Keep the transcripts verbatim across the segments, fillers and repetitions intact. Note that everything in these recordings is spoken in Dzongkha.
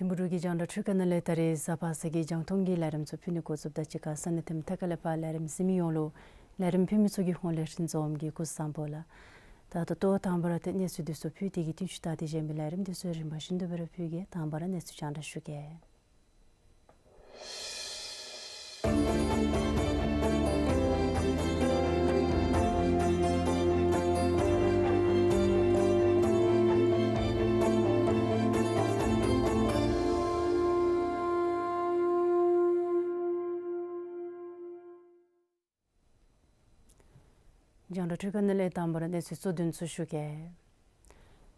ཐིམ་ཕུག་འབྲུག་གི་རྒྱང་བསྒྲགས་འཕྲུལ་ཁང་ནང་ལས་ད་རེས་གཟའ་པ་སངས་ཀྱི་རྒྱང་མཐོང་གི་ལས་རིམ་ཚུ་ཕུལ་ནི་འགོ་བཙུགསཔ་དང་གཅིག་ཁར་ས་གནས་ཐིམ་ཐ་ཀ་ལས་ཕར་ལས་རིམ་གཟིགས་མི་ཡོངས་ལུ་ལས་རིམ་ཕུལ་མི་ཚུ་གི་ཧོངས་ལས་ལྷན་འཛོམས་ཀྱི་སྐུ་གཟུགས་བཟང་པོ་ལགས། ད་ལྟོ་དང་པ་ར་ཏེ་གནས་ཚུལ་འདི་ཚུ་ཕུལ་ཏེ་གི་བརྟན་བཞུགས་ད་དེ་བཞིན་པའི་ལས་རིམ་འདི་ཚུ་རིམ་པ་བཞིན་དུ་སྦེ་ར་ཕུལ་གེ། དང་པ་ར་གནས་ཚུལ་རྒྱང་བསྒྲགས་ཞུ་གེ། རྒྱང་བསྒྲགས་འཕྲུལ་ཁང་ནང་ལས་དང་པ་ར་གནས་ཚུལ་གཙོ་དོན་ཚུ་ཞུ་གེ།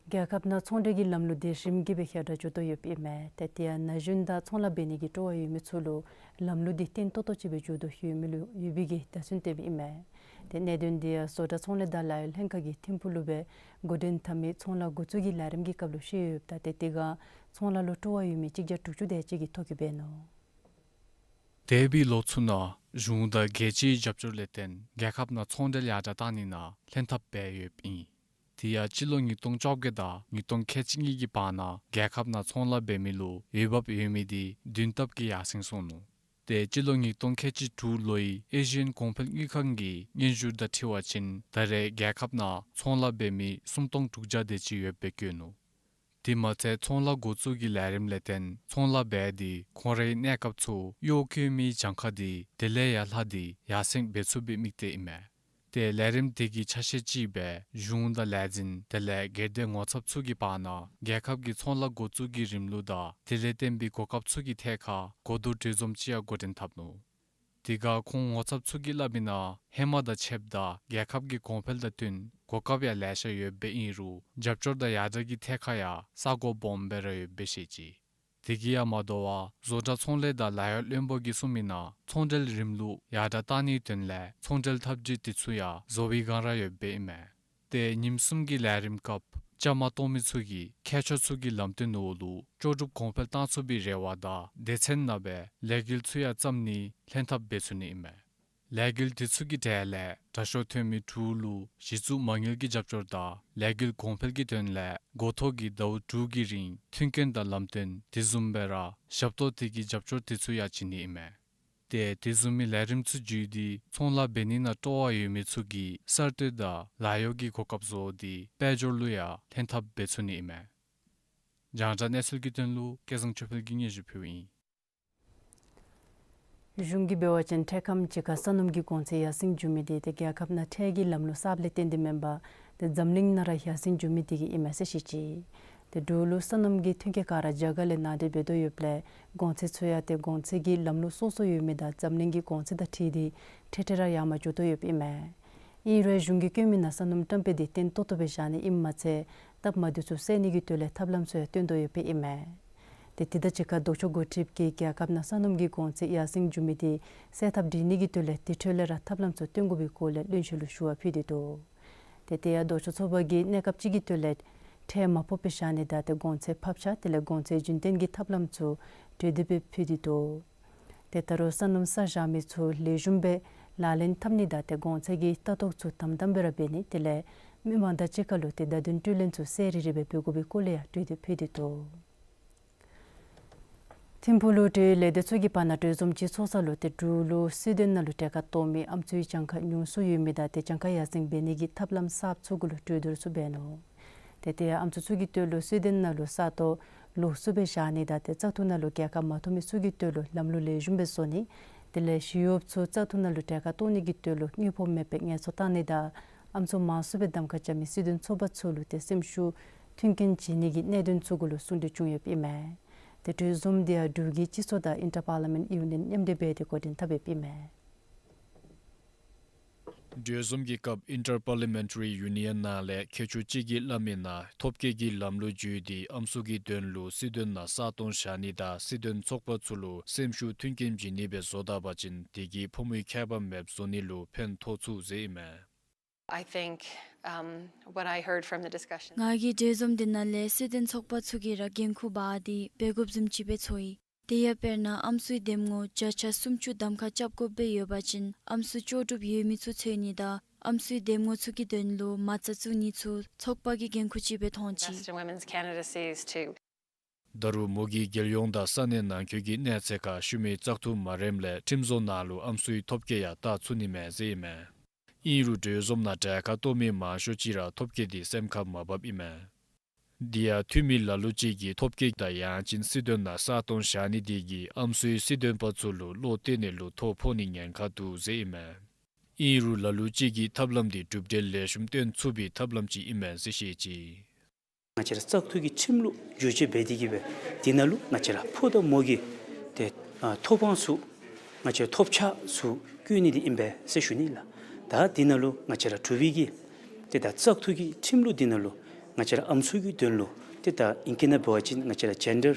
རྒྱལ་ཁབ་ནང་ཚོང་འབྲེལ་གྱི་ལམ་ལུགས་འདི་རིམ་གྱིས་སྦེ་ཧྲག་སྒྲ་འཇུག་དོ་ཡོདཔ་ཨིན་མས། ཏེ་དེ་ཡང་ན་གཞོན་དང་ཚོང་ལཱ་འབད་ནི་གི་སྤྲོ་བ་ཡོད་མི་ཚུ་ལུ་ལམ་ལུགས་འདི་བརྟན་ཏོག་ཏོ་ཅིག་སྦེ་འགྱོ་དོ་ཡོད་མི་ལུ་ཡོད་པའི་གི་བརྡ་མཚོན་སྟོནམ་ཨིན་མས། ཏེ་གནད་དོན་འདི་ཡང་བཟོ་གྲྭ་ཚོང་ལས་དང་ལཱ་གཡོག་ལྷན་ཁག་གིས་ཐིམ་ཕུག་ལུ་སྦེ་འགོ་འདྲེན་འཐབ་མི་ཚོང་ལཱ་འགོ་བཙུགས་ཀྱི་ལས་རིམ་གྱི་སྐབས་ལུ་བཤད་ཡོདཔ་ད་ཏེ་དེ་ཁར་ཚོང་ལཱ་ལུ་སྤྲོ་བ་ཡོད་མི་གཅིག་བརྒྱ་དྲུག་ཅུ་དེ་ཅིག་གིས་ཐོ་བཀོད་འབད་ནུག། འདས་པའི་ལོ་ཚུ་ནང་གཞུང་དང་རྒྱལ་སྤྱིའི་རྒྱབ་སྐྱོར་ལས་བརྟེན་རྒྱལ་ཁབ་ནང་ཚོང་འབྲེལ་ཡར་དྲགས་གཏང་ནི་ནང་ལྷན་ཐབས་འབད་ཡོདཔ་ཨིན། དེ་ཡང་སྤྱི་ལོ་ཉིས་སྟོང་བཅོ་བརྒྱད་དང་ཉིས་སྟོང་ཁལ་གཅིག་གཉིས་ཀྱི་བར་ན་རྒྱལ་ཁབ་ནང་ཚོང་ལཱ་འབད་མི་ལུ་འོས་འབབ་ཡོད་མི་འདི་བདུན་ལྟབ་ཀྱིས་ཡར་སེང་སོང་ནུག། ཏེ་སྤྱི་ལོ་ཉིས་སྟོང་ཁལ་གཅིག་དྲུག་ལོའི་ཨེ་ཤི་ཡན་གོང་འཕེལ་དངུལ་ཁང་གི་སྙན་ཞུ་དང་འཁྲིལ་བ་ཅིན་ད་རེས་རྒྱལ་ཁབ་ནང་ཚོང་ལཱ་འབད་མི་སུམ་སྟོང་དྲུག་བརྒྱ་དེ་ཅིག་ཡོདཔ་སྦེ་བཀོད་ནུག། དེ་མ་ཚད་ཚོང་ལཱ་འགོ་བཙུགས་ཀྱི་ལས་རིམ་ལས་བརྟེན་ཚོང་ལཱ་འབད་དེ་ཁོང་རའི་གནས་སྐབས་ཚུ་གཡོག་བཀོལ་མིའི་གྱངས་ཁ་འདི་དེ་ལས་ཡང་ལྷག་སྟེ་ཡར་སེང་འབད་ཚུགས་པའི་དམིགས་གཏད་ཨིན་མས། ཏེ་ལས་རིམ་དེ་གི་ཆ་ཤས་ཅིག་སྦེ་གཞུང་དང་ལས་འཛིན་དེ་ལས་སྒེར་སྡེ་ངོ་ཚབ་ཚུ་གི་བར་ན་རྒྱལ་ཁབ་ཀྱི་ཚོང་ལཱ་འགོ་བཙུགས་ཀྱི་རིམ་ལུགས་དང་དེ་ལས་བརྟེན་པའི་གོ་སྐབས་ཚུ་གི་ཐད་ཁར་གོ་བསྡུར་གྲོས་འཛོམས་ཅིག་ཡང་འགོ་འདྲེན་འཐབ་ནུག། དེ་ཁར་ཁོང་ངོ་ཚབ་ཚུ་གིས་སླབ་མི་ནང་ཧེ་མ་དང་ཕྱདཔ་ད་རྒྱལ་ཁབ་ཀྱི་གོང་འཕེལ་དང་བསྟུན་གོ་སྐབས་ཡང་ལེ་ཤ་ཡོདཔ་ཨིན་རུང་རྒྱབ་སྐྱོར་དང་ཡར་དྲགས་ཀྱི་ཐད་ཁར་ཡང་ས་གོ་སྦོམ་སྦེ་ར་ཡོདཔ་སྦེ་བཤད་ཅི། དེ་གིས་ཡང་མ་དོ་བར་བཟོ་གྲྭ་ཚོང་ལས་དང་ལཱ་གཡོག་བློན་པོ་གིས་གསུང་མི་ནང་ཚོང་འབྲེལ་རིམ་ལུགས་ཡར་དྲགས་གཏང་ནིའི་དོན་ལས་ཚོང་འབྲེལ་འཐབ་ཇུས་དེ་ཚུ་ཡང་བཟོ་བའི་སྒང་ར་ཡོདཔ་སྦེ་ཨིན་མས། ཏེ་ཉིནམ་གསུམ་གྱི་ལས་རིམ་སྐབས་བཅའ་མར་གཏོགས་མི་ཚུ་གིས་མཁས་མཆོག་ཚུ་གི་ལམ་སྟོན་འོག་ལུ་ལྕོགས་གྲུབ་གོང་འཕེལ་གཏང་ཚུགས་པའི་རེ་བ་དང་སྡེ་ཚན་ནང་སྦེ་ལས་འགུལ་ཚུ་ཡང་བརྩམ་ནི་ལྷན་ཐབས་འབད་ཚུགས་ནི་ཨིན་མས། ལས་འགུལ་དེ་ཚུ་གི་གྲས་ལས་དྲག་ཤོས་ཐོན་མི་དྲུག་ལུ་གཞི་བཙུགས་མ་དངུལ་གྱི་རྒྱབ་སྐྱོར་དང་ལས་འགུལ་གོང་འཕེལ་གྱི་དོན་ལས་འགོ་ཐོག་གི་ཟླཝ་དྲུག་གི་རིང་མཐུན་རྐྱེན་དང་ལམ་སྟོན་དེ་བཟུམ་སྦེ་ར་ཞབས་ཏོག་དེ་གི་རྒྱབ་སྐྱོར་དེ་ཚུ་ཡང་བྱིན་ནི་ཨིན་མས། ཏེ་དེ་བཟུམ་མའི་ལས་རིམ་ཚུ་བརྒྱུད་དེ་ཚོང་ལཱ་འབད་ནི་ནང་སྤྲོ་བ་ཡོད་མི་ཚུ་གིས་གསར་གཏོད་དང་ལཱ་གཡོག་གི་གོ་སྐབས་བཟོ་སྟེ་དཔལ་འབྱོར་ལུ་ཡང་ལྷན་ཐབས་འབད་ཚུགས་ནི་ཨིན་མས། རྒྱང་བསྒྲགས་གནས་ཚུལ་གྱི་དོན་ལུ་སྐལ་བཟང་ཆོས་འཕེལ་གྱིས་སྙན་ཞུ་ཕུལཝ་ཨིན། གཞུང་གིས་འབད་བ་ཅིན་འཕྲལ་ཁམས་ཅིག་ཁར་ས་སྣུམ་གྱི་གོང་ཚད་ཡར་སེང་འགྱོ་མི་འདི་ཏེ་རྒྱལ་ཁབ་ནང་ཁྲལ་གྱི་ལམ་ལུགས་གསརཔ་ལས་བརྟེན་ཏེ་མེན་པར་ཏེ་འཛམ་གླིང་ནང་ར་ཡར་སེང་འགྱོ་མི་འདི་གིས་ཨིན་མས་ཟེར་བཤད་ཅི། ཏེ་འབྲུག་ལུ་ས་སྣུམ་གྱི་ཐོན་སྐྱེད་ཁག་ར་རྒྱ་གར་ལས་ནང་འདྲེན་འབད་དོ་ཡོདཔ་ལས་གོང་ཚད་ཚུ་ཡང་ཏེ་གོང་ཚད་ཀྱི་ལམ་ལུགས་སོ་སོ་ཡོད་མི་དང་འཛམ་གླིང་གི་གོང་ཚད་དང་འཁྲིལ་ཏེ་འཕྲལ་འཕྲལ་ར་ཡར་མར་འགྱོ་དོ་ཡོདཔ་ཨིན་མས། ཨིན་རུང་གཞུང་གིས་བཀོད་མི་ནང་ས་སྣུམ་བཀྲམ་སྤེལ་འདི་བརྟན་ཏོག་ཏོ་སྦེ་བཞག་ནི་ཨིནམ་མ་ཚད་སྟབས་མ་བདེཝ་ཚུ་སེལ་ནི་གི་དོན་ལས་ཐབས་ལམ་ཚུ་ཡང་སྟོན་དོ་ཡོདཔ་ཨིན་མས། ཏེ་དེ་དང་གཅིག་ཁར་ལྡོག་ཕྱོགས་འགོ་ཁྲིདཔ་གིས་རྒྱལ་ཁབ་ནང་ས་སྣུམ་གྱི་གོང་ཚད་ཡར་སེང་འགྱོ་མི་འདི་སེལ་ཐབས་སྒྲིག་ནི་གི་དོན་ལས་དེ་འཕྲོ་ལས་ར་ཐབས་ལམ་ཚུ་སྟོན་དགོ་པའི་སྐོར་ལས་བློན་ཆེན་ལུ་ཞུ་བ་ཕུལ་ཏེ་འདུག། ཏེ་དེ་ཡང་ལྡོག་ཕྱོགས་ཚོགས་པ་གིས་གནས་སྐབས་ཅིག་གི་དོན་ལས་ཁྲལ་མ་ཕོགཔ་སྦེ་བཞག་ནི་དང་ཏེ་གོང་ཚད་ཕབ་ཆག་དེ་ལས་གོང་ཚད་རྒྱུན་བརྟན་གྱི་ཐབས་ལམ་ཚུ་གྲོས་འདེབས་སྦེ་ཕུལ་ཏེ་འདུག། ཏེ་ད་རུང་ས་སྣུམ་བསགས་བཞག་མི་ཚུ་ལེགས་ཤོམ་སྦེ་ལག་ལེན་འཐབ་ནི་དང་ཏེ་གོང་ཚད་ཀྱི་ལྟ་རྟོག་ཚུ་དམ་དམ་སྦེ་ར་འབད་ནི་དེ་ལས་མི་མང་དང་གཅིག་ཁར་ལུ་ཏེ་བརྡ་དོན་སྤྲོད་ལེན་ཚུ་གསལ་རི་རི་སྦེ་འབད་དགོ་པའི་སྐོར་ལས་ཡང་གྲོས་འདེབས་ཕུལ་ཏེ་འདུག། ཐིམ་ཕུག་ལུ་འབྲེལ་ཡོད་ལས་སྡེ་ཚུ་གི་བར་ན་གྲོས་འཛོམས་ཅིག་ཚོགས་ས་ལུ་ཏེ་འབྲུག་ལུ་སུའེ་ཌེན་ནང་ལུ་གྲལ་ཁར་གཏོགས་མི་ཨམ་སྲུའི་གྱངས་ཁ་ཉུང་སུ་ཡོད་མི་དང་ཏེ་གྱངས་ཁ་ཡར་སེང་འབད་ནི་གི་ཐབས་ལམ་གསརཔ་ཚུ་གུ་ལུ་གྲོས་བསྡུར་ཚུ་འབད་ནུག། ཏེ་དེ་ཡང་ཨམ་སྲུ་ཚུ་གི་དོན་ལུ་སུའེ་ཌེན་ནང་ལུ་ས་སྟོང་ལོགས་སུ་སྦེ་བཞག་ནི་དང་ཏེ་བཙག་འཐུ་ནང་ལུ་རྒྱལ་ཁ་མ་ཐོབ་མི་ཚུ་གི་དོན་ལུ་ལམ་ལུགས་ལེགས་ཤོམ་སྦེ་བཟོ་ནི། དེ་ལས་ཞི་གཡོགཔ་ཚུ་བཙག་འཐུ་ནང་ལུ་གྲལ་ཁར་གཏོགས་ནི་གི་དོན་ལུ་དངུལ་ཕོགས་མེད་པའི་ངལ་གསོ་བཏང་ནི་དང་ཨམ་སྲུ་མང་སུ་སྦེ་གདམ་ཁ་རྐྱབ་མི་སྲིད་དོན་ཚོགས་པ་ཚུ་ལུ་ཏེ་སེམས་ཤུགས་ མཐུན་རྐྱེན་བྱིན་ནི་གི་གནད་དོན་ཚུ་གུ་ལུ་གསུང་གྲོས་བྱུང་ཡོདཔ་ཨིན་མས། ཏེ་གྲོས་འཛོམས་འདི་ཡང་འབྲུག་གི་སྤྱི་ཚོགས་དང་ཨིན་ཊར་པར་ལི་མེནཊ་ཡུ་ནི་ཡན་མཉམ་འབྲེལ་འབད་དེ་འགོ་འདྲེན་འཐབ་ཡོདཔ་ཨིན་མས། གྲོས་འཛོམས་ཀྱི་སྐབས་ཨིན་ཊར་པར་ལི་མེན་ཊ་རི་ཡུ་ནི་ཡན་ནང་ལས་མཁས་མཆོག་ཅིག་གིས་སླབ་མི་ནང་ཐོབ་སྐལ་གྱི་ལམ་ལུགས་བརྒྱུད་དེ་ཨམ་སྲུ་གི་དོན་ལུ་སྲིད་དོན་ནང་ས་སྟོང་བཞག་ནི་དང་སྲིད་དོན་ཚོགས་པ་ཚུ་ལུ་སེམས་ཤུགས་མཐུན་རྐྱེན་བྱིན་ནི་སྦེ་བཟོ་ད་པ་ཅིན་དེ་གིས་ཕོ་མོའི་ཁྱད་པར་མེདཔ་བཟོ་ནི་ལུ་ཕན་ཐོགས་ཚུགས་ཟེར་ཨིན་མས། I think, um, what I heard from the discussion. ང་གིས་གྲོས་འཛོམས་འདི་ནང་ལས་སྲིད་དོན་ཚོགས་པ་ཚུ་གིས་ར་འགན་ཁུར་འབག་སྟེ་འབད་དགོཔ་བཟུམ་ཅིག་སྦེ་ཚོར་ཡི། དེ་ཡང་དཔེར་ན་ཨམ་སྲུའི་འདེམས་ངོ་བརྒྱ་ཆ་སུམ་ཅུ་གདམ་ཁ་རྐྱབ་དགོཔ་སྦེ་ཡོད་པ་ཅིན་ཨམ་སྲུ་ལྕོགས་གྲུབ་ཡོད་མི་ཚུ་འཚོལ་ནི་དང་ཨམ་སྲུའི་འདེམས་ངོ་ཚུ་གི་དོན་ལུ་མ་རྩ་བཙུགས་ནི་ཚུ་ཚོགས་པ་གི་འགན་ཁུར་ཅིག་སྦེ་མཐོང་ཅི། Best in women's candidacies to ད་རུང་མོ་གིས་རྒྱལ་ཡོངས་དང་ས་གནས་ནང་འཁོད་ཀྱི་གནས་ཚད་ཁར་ཤུལ་མའི་བཙག་འཐུ་མ་རནམ་ལས་ཁྲིམས་བཟོ་ནང་ལུ་ཨམ་སྲུའི་ཐོབ་སྐལ་ཡང་བཏགས་ཚུགས་ནི་མས་ཟེར་ཨིན་མས། ཨིན་རུང་གྲོས་འཛོམས་ནང་གྲལ་ཁར་གཏོགས་མི་མང་ཤོས་ཅིག་ར་ཐོབ་སྐལ་འདི་སེམས་ཁར་མ་བབ་ཨིན་མས། འདི་ཡང་འཐུས་མི་ལ་ལུ་ཅིག་གིས་ཐོབ་སྐལ་དང་ཡང་ཅིན་སྲིད་དོན་ནང་ས་སྟོང་བཞག་ནི་འདི་གིས་ཨམ་སྲུའི་སྲིད་དོན་པ་ཚུ་ལུ་བློ་གཏད་ནི་ལུ་ཐོ་ཕོག་ནི་ཉེན་ཁ་འདུག་ཟེར་ཨིན་མས། ཨིན་རུང་ལ་ལུ་ཅིག་གིས་ཐབས་ལམ་འདི་གྲུབ་འབྲས་ལེགས་ཤོམ་སྟོན་ཚུགས་པའི་ཐབས་ལམ་ཅིག་ཨིན་མས་ཟེར་བཤད་ཅི། ང་བཅས་ར་བཙག་འཐུ་གི་ཁྲིམས་ལུགས་བསྒྱུར་བཅོས་འབད་དེ་གིས་སྦེ་འདི་ནང་ལུ་ང་བཅས་ར་ཕོ་དང་མོ་གི་ཏེ་ཨ་ཐོབ་དབང་ཚུ་ང་བཅས་ར་ཐོབ་ཆ་ཚུ་བཀོད་ནི་འདི་ཨིན་པས་ཟེར་ཞུ་ནི་ལགས། ད་འདི་ནང་ལུ་ང་བཅས་ར་འབྲུག་པའི་གི་ཏེ་ད་བཙག་འཐུ་གི་ཁྲིམས་ལུགས་འདི་ནང་ལུ་ང་བཅས་ར་ཨམ་སྲུ་གི་དོན་ལུ་ཏེ་ད་ཨིང་སྐད་ནང་འབད་བ་ཅིན་ང་བཅས་ར་ཇེན་ཌར་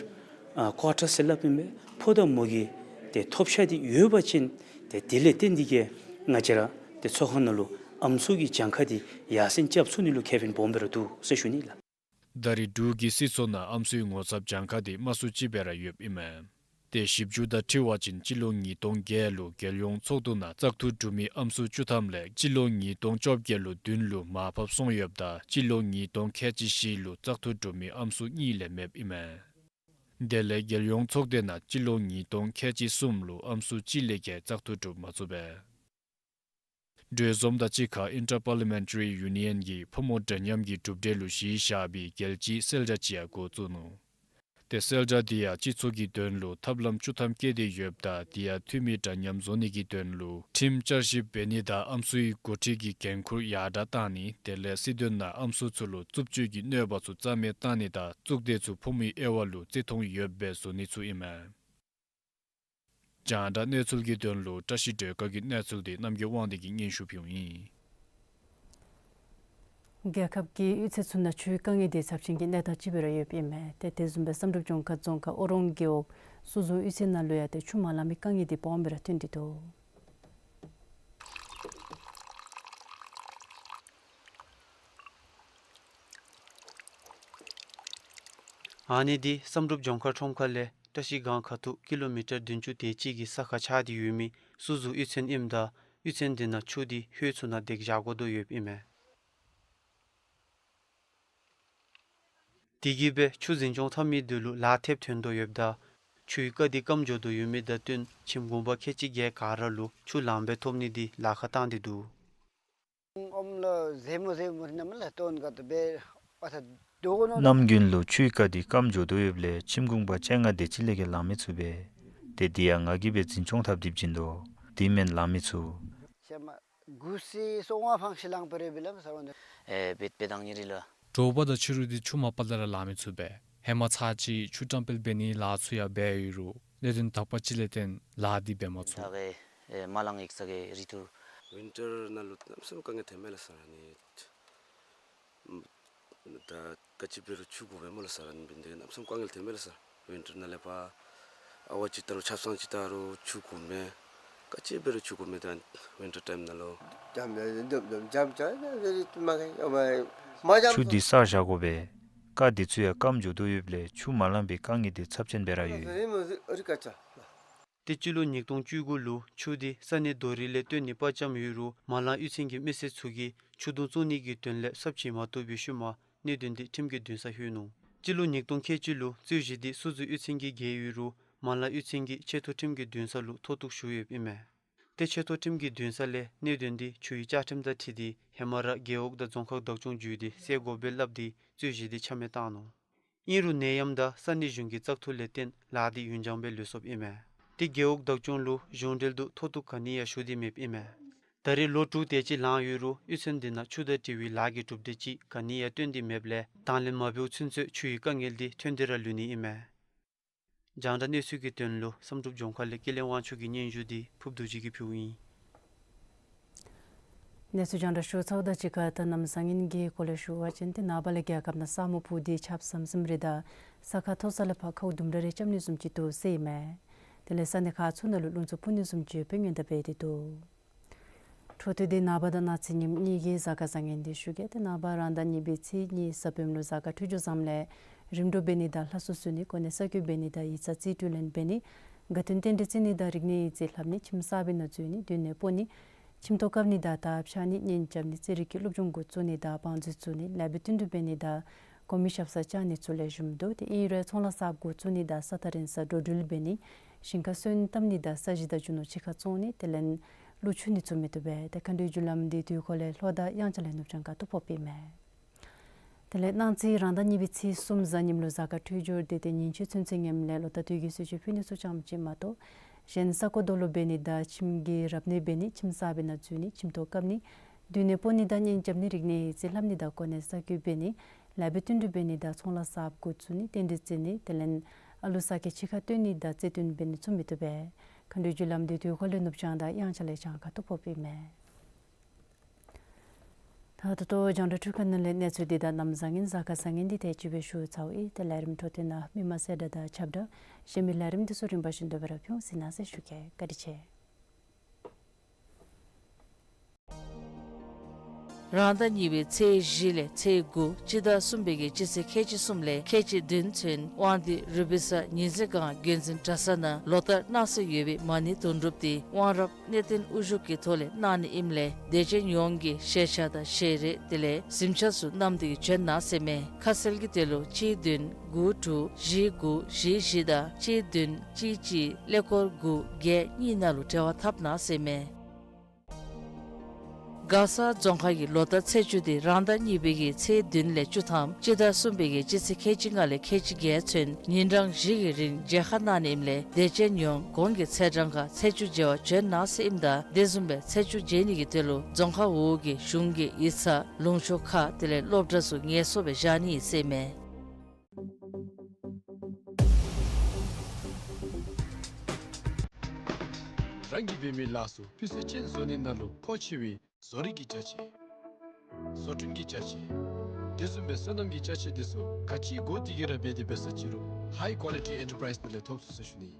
ཨ་ཀོ་ཊ་ཟེར་སླབ་ཨིན་པས། ཕོ་དང་མོ་གི་ཏེ་ཐོབ་ཆ་འདི་ཡོད་པ་ཅིན་ཏེ་དེ་ལས་བརྟེན་ཏེ་གིས་ང་བཅས་ར་ཏེ་ཚོགས་ཁང་ནང་ལུ་ཨམ་སྲུ་གི་གྱངས་ཁ་འདི་ཡར་སེང་རྐྱབ་ཚུགས་ནི་ལུ་ཁེ་ཕན་སྦོམ་སྦེ་ར་འདུག་ཟེར་ཞུ་ནི་ལགས། ད་རེས་འབྲུག་གི་སྲིད་ཚོགས་ནང་ཨམ་སྲུའི་ངོ་ཚབ་གྱངས་ཁ་འདི་མང་སུ་ཅིག་སྦེ་ར་ཡོདཔ་ཨིན་མས། ཏེ་ཞིབ་འཇུག་དང་འཁྲིལ་བ་ཅིན་སྤྱི་ལོ་ཉིས་སྟོང་བརྒྱད་ལུ་རྒྱལ་ཡོངས་ཚོགས་འདུ་ནང་བཙག་འཐུ་གྲུབ་མི་ཨམ་སྲུ་བཅུ་ཐམ་ལས་སྤྱི་ལོ་ཉིས་སྟོང་བཅོ་བརྒྱད་ལུ་བདུན་ལུ་མར་ཕབ་སོང་ཡོདཔ་ད་སྤྱི་ལོ་ཉིས་སྟོང་ཁལ་གཅིག་བཞི་ལུ་བཙག་འཐུ་གྲུབ་མི་ཨམ་སྲུ་གཉིས་ལས་མེདཔ་ཨིན་མས། དེ་ལས་རྒྱལ་ཡོངས་ཚོགས་སྡེ་ནང་སྤྱི་ལོ་ཉིས་སྟོང་ཁལ་གཅིག་གསུམ་ལུ་ཨམ་སྲུ་གཅིག་ལས་བརྒལ་བཙག་འཐུ་གྲུབ་མ་ཚུགས་པས། གྲོས་འཛོམས་དང་གཅིག་ཁར་ཨིན་ཊར་པར་ལི་མེན་ཊ་རི་ཡུ་ནི་ཡན་གྱིས་ཕོ་མོ་འདྲ་མཉམ་གྱི་གྲུབ་འབྲས་ལུ་གཞི་བཞག་པའི་རྒྱལ་སྤྱིའི་གསལ་བསྒྲགས་ཅིག་ཡང་འགོ་བཙུགས་ནུག། ཏེ་གསལ་བསྒྲགས་འདི་ཡང་སྤྱི་ཚོགས་ཀྱི་དོན་ལུ་ཐབས་ལམ་བཅུ་ཐམ་བཀོད་དེ་ཡོདཔ་ད་དེ་ཡང་འཐུས་མི་འདྲ་མཉམ་བཟོ་ནི་གི་དོན་ལུ་ཁྲིམས་བསྐྱར་ཞིབ་འབད་ནི་དང་ཨམ་སྲུའི་འགོ་ཁྲིད་ཀྱི་འགན་ཁུར་ཡར་དྲགས་བཏང་ནི་དེ་ལས་སྲིད་དོན་ནང་ཨམ་སྲུ་ཚུ་ལུ་རྩུབ་སྤྱོད་ཀྱི་གནོད་པ་ཚུ་རྩ་མེད་བཏང་ནི་དང་གཙུག་སྡེ་ཚུ་ཕོ་མོའི་དབྱེ་བ་ལུ་བརྩི་མཐོང་ཡོདཔ་སྦེ་བཟོ་ནི་ཚུ་ཨིན་མས། རྒྱང་བསྒྲགས་གནས་ཚུལ་གྱི་དོན་ལུ་བཀྲ་ཤིས་སྒྲོལ་དཀར་གྱི་གནས་ཚུལ་འདི་རྣམ་རྒྱལ་དབང་འདུས་ཀྱིས་སྙན་ཞུ་ཕུལཝ་ཨིན། རྒྱལ་ཁབ་ཀྱི་གཡུས་ཚན་ཚུ་ནང་ཆུའི་དཀའ་ངལ་འདི་ཚབས་ཆེན་གྱི་གནས་སྟངས་ཅིག་སྦེ་ར་ཡོདཔ་ཨིན་མས། ཏེ་དེ་བཟུམ་སྦེ་བསམ་གྲུབ་ལྗོངས་མཁར་རྫོང་ཁག་ཨོ་རོང་རྒེད་འོག་སུ་ཟུར་གཡུས་ཚན་ནང་ལུ་ཡང་ཏེ་ཆུ་མ་ལང་མི་དཀའ་ངལ་འདི་སྦོམ་སྦེ་ར་ཐོན་ཏེ་འདུག། ཨ་ནི་འདི་བསམ་གྲུབ་ལྗོངས་མཁར་ཁྲོམ་ཁ་ལས་བཀྲ་ཤིས་སྒང་ཁ་ཐུག་ཀི་ལོ་མི་ཊར་བདུན་ཅུ་དེ་ཅིག་གི་ས་ཁར་ཆགས་ཏེ་ཡོད་མི་སུ་ཟུར་གཡུས་ཚན་ཨིནམ་ད་གཡུས་ཚན་འདི་ནང་ཆུ་འདི་ཧོད་ཚུ་ནང་བརྡེག་བཞག་དགོ་དོ་ཡོདཔ་ཨིན་མས། དེ་གིས་སྦེ་ཆུ་འཛིན་སྐྱོང་འཐབ་མི་འདི་ལུ་ལཱ་ཐེབས་ཐོན་དོ་ཡོདཔ་ད་ཆུའི་རྐ་འདི་སྐམ་འགྱོ་དོ་ཡོད་མི་དང་བསྟུན་ཁྱིམ་གུང་པ་ཁལ་གཅིག་བརྒྱད་ག་ར་ལུ་ཆུ་ལང་པའི་ཐོབ་ནི་འདི་ལཱ་ཁག་བཏང་སྟེ་འདུག། ཨོམ་ལོ་ཟེ་མོ་ཟེ་མོ་རི་ནམ་ལ་ཏོན་ག་ཏོ་བེ་ཨ་ཐ་དོ་གོ་ནོ། ནམ་རྒྱུན་ལུ་ཆུའི་རྐ་འདི་སྐམ་འགྱོ་དོ་ཡོདཔ་ལས་ཁྱིམ་གུང་པ་བཅོ་ལྔ་དེ་ཅིག་ལས་བརྒལ་ལང་མི་ཚུགས་པས། ཏེ་འདི་ཡང་ང་གིས་སྦེ་འཛིན་སྐྱོང་འཐབ་སྟེ་བྱིན་དོ། དེ་མེན་ལང་མི་ཚུགས། ཤ་མ་གུ་སི་སོ་ང་ཕང་ཤི་ལང་པ་རེ་བི་ལམ་ས་རོ་ནི། ཨེ་བེད་བེད་དང་ཉེ་རི་ལ། དྲོ་པ་དང་ཕྱི་རུ་འདི་ཆུ་མ་པ་ལ་ར་ལང་མི་ཚུགས་པས། ཧེ་མ་ཚར་གཅིག་ཆུ་བཀྲམ་སྤེལ་འབད་ནིའི་ལཱ་ཚུ་ཡང་འབད་ཡོད་རུང་གནད་དོན་དག་པ་ཅིག་ལས་བརྟེན་ལཱ་འདི་འབད་མ་ཚུགས། ད་གེ་ཨེ་མ་ལང་ཡིག་ས་གེ་རི་ཐུ། ཝིན་ཊར་ནང་ལུ་གནམ་མེད་ས་མེད་དཀའ་ངལ་ཐོན་མས་ལགས་སར་ཨ་ནི། ད་ག་ཅི་འབད་རུང་ཆུ་དགོ་པས་སྨོ་ལགས་སར་ཨ་ནི་འབད་ནི་དེ་གིས་གནམ་མེད་ས་མེད་དཀའ་ངལ་ཐོན་མས་ལགས་སར། ཝིན་ཊར་ནང་ལས་ཕར་ཨ་ཝ་ཅིག་བཏང་རུང་ཆབ་གསང་ཅིག་བཏང་རུང་ཆུ་དགོ་མས། ག་ཅི་འབད་རུང་ཆུ་དགོ་མས་ད་ཝིན་ཊར་ཊའིམ་ནང་ལུ། འཇམ་འཇམ་འཇམ་འཇམ་ཆུ་འདི་སར་བཞག་དགོ་པས། རྐ་འདི་ཚུ་ཡང་སྐམ་འགྱོ་དོ་ཡོདཔ་ལས་ཆུ་མ་ལང་པའི་དཀའ་ངལ་འདི་ཚབས་ཆེན་སྦེ་ར་ཡོད། ཏེ་སྤྱི་ལོ་ཉིས་སྟོང་བཅུ་དགུ་ལུ་ཆུ་འདི་ས་གནས་རྡོ་རིང་ལས་བཏོན་ནི་དཔའ་བཅམ་ཡོད་རུང་མ་ལང་གཡུས་ཚན་གྱི་མི་སེར་ཚུ་གིས་ཆུ་དུང་བཙུགས་ནི་གི་དོན་ལས་གསརཔ་བྱིན་མ་བཏུབ་པའི་ཤུལ་མ་གནད་དོན་འདི་ཁྲིམས་ཀྱི་འདུན་སར་ལྷོད་ནུག། སྤྱི་ལོ་ཉིས་སྟོང་ཁལ་གཅིག་ལུ་རྩོད་གཞི་འདི་སུ་ཟུར་གཡུས་ཚན་གྱིས་བརྒལ་ཡོད་རུང་མ་ལང་གཡུས་ཚན་གྱིས་ཆེ་མཐོ་ཁྲིམས་ཀྱི་འདུན་ས་ལུ་མཐོ་གཏུགས་ཞུ་ཡོདཔ་ཨིན་མས། ཏེ་ཆེ་མཐོ་ཁྲིམས་ཀྱི་འདུན་ས་ལས་གནད་དོན་འདི་ཆུའི་བཅའ་ཁྲིམས་དང་འཁྲིལ་ཏེ་ཧེ་མ་ར་རྒེད་འོག་དང་རྫོང་ཁག་བདག་སྐྱོང་བརྒྱུད་དེ་སེལ་དགོ་པས་སླབ་སྟེ་རྩོད་གཞི་འདི་ཆ་མེད་བཏང་ནུག། ཨིན་རུང་ནད་ཡམས་དང་ས་གནས་གཞུང་གི་བཙག་འཐུ་ལས་བརྟེན་ལཱ་འདི་ཡུན་འགྱངས་སྦེ་ལུས་སོཔ་ཨིན་མས། ཏེ་རྒེད་འོག་བདག་སྐྱོང་ལུ་གཞུང་འབྲེལ་དུ་མཐོ་གཏུགས་ག་ནི་ཡང་ཞུ་སྟེ་མེདཔ་ཨིན་མས། ད་རེས་ལོ་དྲུག་དེ་ཅིག་ལང་ཡོད་རུང་གཡུས་ཚན་འདི་ནང་ཆུ་དང་འབྲེལ་བའི་ལཱ་གི་གྲུབ་འབྲས་ཅིག་ག་ནི་ཡང་བཏོན་ཏེ་མེདཔ་ལས་དང་ལེན་མ་འབདཝ་ཚུན་ཚོད་ཆུ་ཡི་དཀའ་ངལ་འདི་ཐོན་ཏེ་ར་ལུས་ནི་ཨིན་མས། རྒྱང་བསྒྲགས་གནས་ཚུལ་གྱི་དོན་ལུ་བསམ་གྲུབ་ལྗོངས་མཁར་ལས་ཀུན་ལེགས་དབང་ཕྱུག་གི་སྙན་ཞུ་འདི་ཕུརཔ་རྡོ་རྗེ་གིས་ཕུལཝ་ཨིན། གནས་ཚུལ་རྒྱང་བསྒྲགས་ཞུ་ཚརཝ་དང་གཅིག་ཁར་ད་གནམ་བཟང་ངན་གྱི་སྐོར་ལས་ཞུ་བ་ཅིན་ཏེ་ནངས་པ་ལས་རྒྱལ་ཁབ་ནང་ས་སྨུག་ཕུབ་སྟེ་ཆརཔ་ཟམ་ཟིམ་རེ་དང་ས་ཁ་མཐོ་ས་ལས་ཕར་ཁཝ་དུམ་གྲ་རེ་རྐྱབ་ནི་བཟུམ་ཅིག་འདུག་ཟེར་ཨིན་མས། དེ་ལས་ས་གནས་ཁག་ཚུ་ནང་ལུ་རླུང་འཚུབ་འཕུ་ནི་བཟུམ་ཅིག་ཡོདཔ་སྦེ་སྔོན་བརྡ་འབད་དེ་འདུག། འཕྲོ་མཐུད་དེ་ནངས་པ་དང་གནངས་ཚེ་ཉིནམ་གཉིས་ཀྱི་གཟའ་སྐར་བཟང་ངན་འདི་ཞུ་གེ། ཏེ་ནངས་པ་རང་ཟླ་གཉིས་པའི་ཚེས་གཉིས་གཟའ་སྤེནམ་ལུ་གཟའ་སྐར་འཕྲོད་སྦྱོར་བཟངམ་ལས་རིམ་གྲོ་འབད་ནི་དང་ལྷ་གསོལ་གསོལ་ནི་གོ་གནས་གསར་བསྐོ་འབད་ནི་དང་ཡིག་ཚང་རྩིས་སྤྲོད་ལེན་འབད་ནི་དགའ་སྟོན་རྟེན་འབྲེལ་བརྩི་ནི་དང་རིག་གནས་ཡིག་རྩིས་ལྷབ་ནི་ཁྱིམ་གསརཔ་ནང་འཛུལ་ནི་མདུན་ནས་སྤོ་ནི་ཁྱིམ་ཐོག་བཀབ་ནི་དང་དར་འཕྱར་ནི་གཉེན་རྐྱབ་ནི་རྩེད་རིགས་ཀྱི་སློབ་སྦྱོང་འགོ་བཙུགས་ནི་དང་བང་མཛོད་བཙུགས་ནི་ལེགས་འབུལ་བསྟུན་གྲོས་འབད་ནི་དང་གོང་མའི་ཞབས་སར་བཅར་ནི་ཚུ་ལེགས་ཤོམ་འདུག། ཏེ་ཨིན་རུང་ཚོང་ལཱ་གསརཔ་འགོ་བཙུགས་ནི་དང་ས་ཐག་རིང་སར་འགྲོ་འགྲུལ་འབད་ནི་ཞིང་ཁར་སོན་བཏབ་ནི་དང་ས་གཞི་དང་རྒྱུ་ནོར་ཕྱི་ཁར་བཙོང་ནི་དེ་ལས་གླུ་ཆུ་ནི་ཚུ་མི་བཏུབ་པས། ཏེ་མཁའ་འགྲོའི་རྒྱུ་ལམ་འདི་དུས་འཁོར་ལས་ལྷོ་དང་དབྱངས་འཆར་ལས་ནུབ་བྱང་ཁ་ཐུག་ཕོགཔ་ཨིན་མས། དེ་ལས་གནངས་ཚེ་རང་ཟླ་གཉིས་པའི་ཚེས་གསུམ་གཟའ་ཉིམ་ལུ་གཟའ་སྐར་འཕྲོད་སྦྱོར་བདེ་སྟེ་ཉིན་མཆོད་ཚུན་ཚོད་ངནམ་ལས་ལོ་རྟགས་དུས་ཀྱི་གསོལ་མཆོད་ཕུལ་ནི་ཚུ་ཙམ་ཅིག་མ་གཏོགས་གཞན་ས་རྐོ་རྡོ་སློག་འབད་ནི་དང་ཁྱིམ་གྱི་རབ་གནས་འབད་ནི་ཁྱིམ་གསརཔ་ནང་འཛུལ་ནི་ཁྱིམ་ཐོག་བཀབ་ནི་མདུན་ནས་སྤོ་ནི་དང་གཉེན་རྐྱབ་ནི་རིག་གནས་ཡིག་རྩིས་ལྷབ་ནི་དང་གོ་གནས་གསར་བསྐོ་འབད་ནི་ལེགས་འབུལ་བསྟུན་གྲོས་འབད་ནི་དང་ཚོང་ལཱ་གསརཔ་འགོ་བཙུགས་ནི་རྟེན་འབྲེལ་བརྩི་ནི་དེ་ལས་ཨ་ལུ་ས་སྐྱེས་ཕྱི་ཁར་བཏོན་ནི་དང་རྩེད་འགྲན་འབད་ནི་ཚུ་མི་བཏུབ་པས། མཁའ་འགྲོའི་རྒྱུ་ལམ་འདི་དུས་འཁོར་ལས་ནུབ་བྱང་དང་དབྱངས་འཆར་ལས་བྱང་ཁ་ཐུག་ཕོགཔ་ཨིན་མས། ད་ད་ལྟོ་རྒྱང་བསྒྲགས་འཕྲུལ་ཁང་ནང་ལས་གནས་ཚུལ་འདི་དང་གནམ་བཟང་ངན་གཟའ་སྐར་བཟང་ངན་འདི་དེ་ཅིག་སྦེ་ཞུ་ཚརཝ་ཨིན། ཏེ་ལས་རིམ་འཕྲོ་མཐུད་ནང་མི་མང་གསལ་བསྒྲགས་དང་ཁྱབ་བསྒྲགས་གཞན་མི་ལས་རིམ་འདི་ཚུ་རིམ་པ་བཞིན་དུ་སྦེ་ར་ཕུལ་ཟེར་ནཱ་ཟེར་ཞུ་གེ། བཀའ་དྲིན་ཆེ། རང་ཟླ་གཉིས་པའི་ཚེས་བཞི་ལས་ཚེས་དགུ་སྤྱི་ཟླ་གསུམ་པའི་གི་སྤྱི་ཚེས་ཁལ་གཅིག་གསུམ་ལས་ཁལ་གཅིག་བདུན་ཚུན་དབང་འདུས་རུ་སྦིས་ས་ཉི་འཛིན་སྒང་རྒྱལ་འཛིན་གྲྭ་ཚང་ནང་ལོ་ལྟར་གནང་སྲོལ་ཡོད་པའི་མ་ཎི་དུང་སྒྲུབ་འདི་དབང་རབ་གནས་བརྟན་དབུ་བཞུགས་ཀྱི་ཐོག་ལས་གནང་ནི་ཨིནམ་ལས་དད་ཅན་ཡོངས་ཀྱིས་ཞལ་ཆས་དང་ཞལ་རས་དེ་ལས་གཟིམ་ཆས་ཚུ་བསྣམས་ཏེ་གིས་བྱོན་གནང་ཟེར་མས། ཁ་གསལ་གྱི་དོན་ལུ་གཅིག་བདུན་དགུ་དྲུག་བཞི་དགུ་བཞི་བཞི་དང་གཅིག་བདུན་གཅིག་གཅིག་ཀླད་ཀོར་དགུ་བརྒྱད་གཉིས་ནང་ལུ་འབྲེལ་བ་འཐབ་གནང་ཟེར་མས། མགར་ས་རྫོང་ཁག་གི་ལོ་ལྟར་ཚེས་བཅུ་འདི་རང་ཟླ་གཉིས་པའི་གི་ཚེས་བདུན་ལས་བཅུ་ཐམ་སྤྱི་ཟླ་གསུམ་པའི་གི་སྤྱི་ཚེས་ཁལ་གཅིག་ལྔ་ལས་ཁལ་གཅིག་བརྒྱད་ཚུན་ཉིན་གྲངས་བཞི་གི་རིང་མཇལ་ཁ་གནང་ནི་ཨིནམ་ལས་དད་ཅན་ཡོངས་གོང་གི་ཚེས་གྲངས་ཁར་ཚེས་བཅུ་མཇལ་བར་བྱོན་གནང་ཟེར་ཨིནམ་ད་དེ་བཟུམ་སྦེ་ཚེས་བཅུ་མཇལ་ནི་གི་དོན་ལུ་རྫོང་ཁག་འོག་གི་གཞུང་གི་ཡིག་ཚང་ལུང་ཕྱོགས་ཁག་དེ་ལས་སློབ་གྲྭ་ཚུ་ངལ་གསོ་སྦེ་བཞག་ནི་ཨིན་ཟེར་མས། རང་གིས་འབད་མི་ལཱ་ཚུ་སྤུས་ཚད་ཅན་བཟོ་ནི་ནང་ལུ་མཁོ་ཆེ་བའི་བཟོ་རིག་གི་ཅ་ཆས། བཟོ་སྐྲུན་གྱི་ཅ་ཆས། དེ་བཟུམ་སྦེ་སོ་ནམ་གྱི་ཅ་ཆས་དེ་ཚུ་ག་ཅི་དགོ་དེ་གི་ར་འབད་དེ་འབད་ས་ཅི་རུང་High Quality Enterprise ནང་ལས་ཐོབ་ཚུགས་ཟེར་ཞུ་ནི།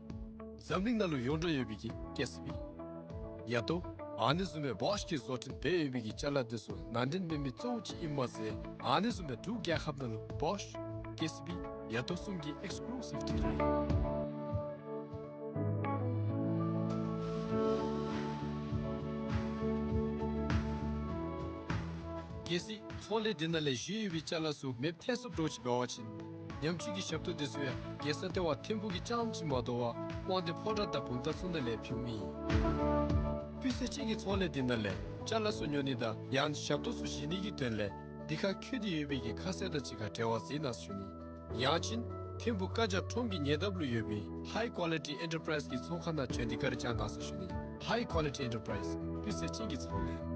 འཛམ་གླིང་ནང་ལུ་ཡོངས་གྲགས་ཡོད་པའི་གི་ཀེ་སི་བི། ཡ་ཏོ། ཨ་ནི་བཟུམ་སྦེ་བོཤ་གིས་བཟོ་སྐྲུན་འབད་ཡོད་པའི་གི་ཅ་ལ་དེ་ཚུ་ནང་འདྲེན་འབད་མི་གཙོ་བོ་ཅིག་ཨིནམ་མ་ཚད་ཨ་ནི་བཟུམ་སྦེ་འབྲུག་རྒྱལ་ཁབ་ནང་ལུ་བོཤ་ཀེ་སི་བི་ཡ་ཏོ་གསུམ་གྱི་ཨེགསི་ཀུ་ལུ་སིབ་ཊི་ཨིན། གལ་སྲིད་ཚོང་ལས་འདི་ནང་ལས་བཞེས་ཡོད་པའི་ཅ་ལ་ཚུ་མེདཔ་ཐལ་སོངམ་འདྲཝ་ཅིག་འབད་བ་ཅིན་ཉམས་བཅོས་ཀྱི་ཞབས་ཏོག་དེ་ཚུ་ཡང་རྒྱལ་ས་ལྟེ་བ་ཐིམ་ཕུག་གི་རྐྱངམ་ཅིག་མ་དོ་བར་དབང་འདུས་ཕོ་བྲང་དང་བུམ་ཐང་ཚུ་ནང་ལས་ཕུལ་མི་ཨིན། སྤུས་ཚད་ཅན་གྱི་ཚོང་ལས་འདི་ནང་ལས་ཅ་ལ་ཚུ་ཉོ་ནི་དང་ཡང་ཞབས་ཏོག་ཚུ་བཞེས་ནི་གི་དོན་ལས་འདི་ཁར་འཁོད་དེ་ཡོད་པའི་གི་ཁ་གསལ་དང་གཅིག་ཁར་འབྲེལ་བ་མཛད་གནང་ཟེར་ཞུ་ནི། ཡང་ཅིན་ཐིམ་ཕུག་བཀའ་རྒྱ་ཁྲོམ་གྱི་ཉེ་འདབས་ལུ་ཡོད་པའི་High Quality Enterprise གི་ཚོང་ཁང་ནང་བྱོན་ཏེ་བཀའ་དྲིན་བསྐྱང་གནང་ཟེར་ཞུ་ནི། High Quality Enterprise སྤུས་ཚད་ཅན་གྱི་ཚོང་ལས།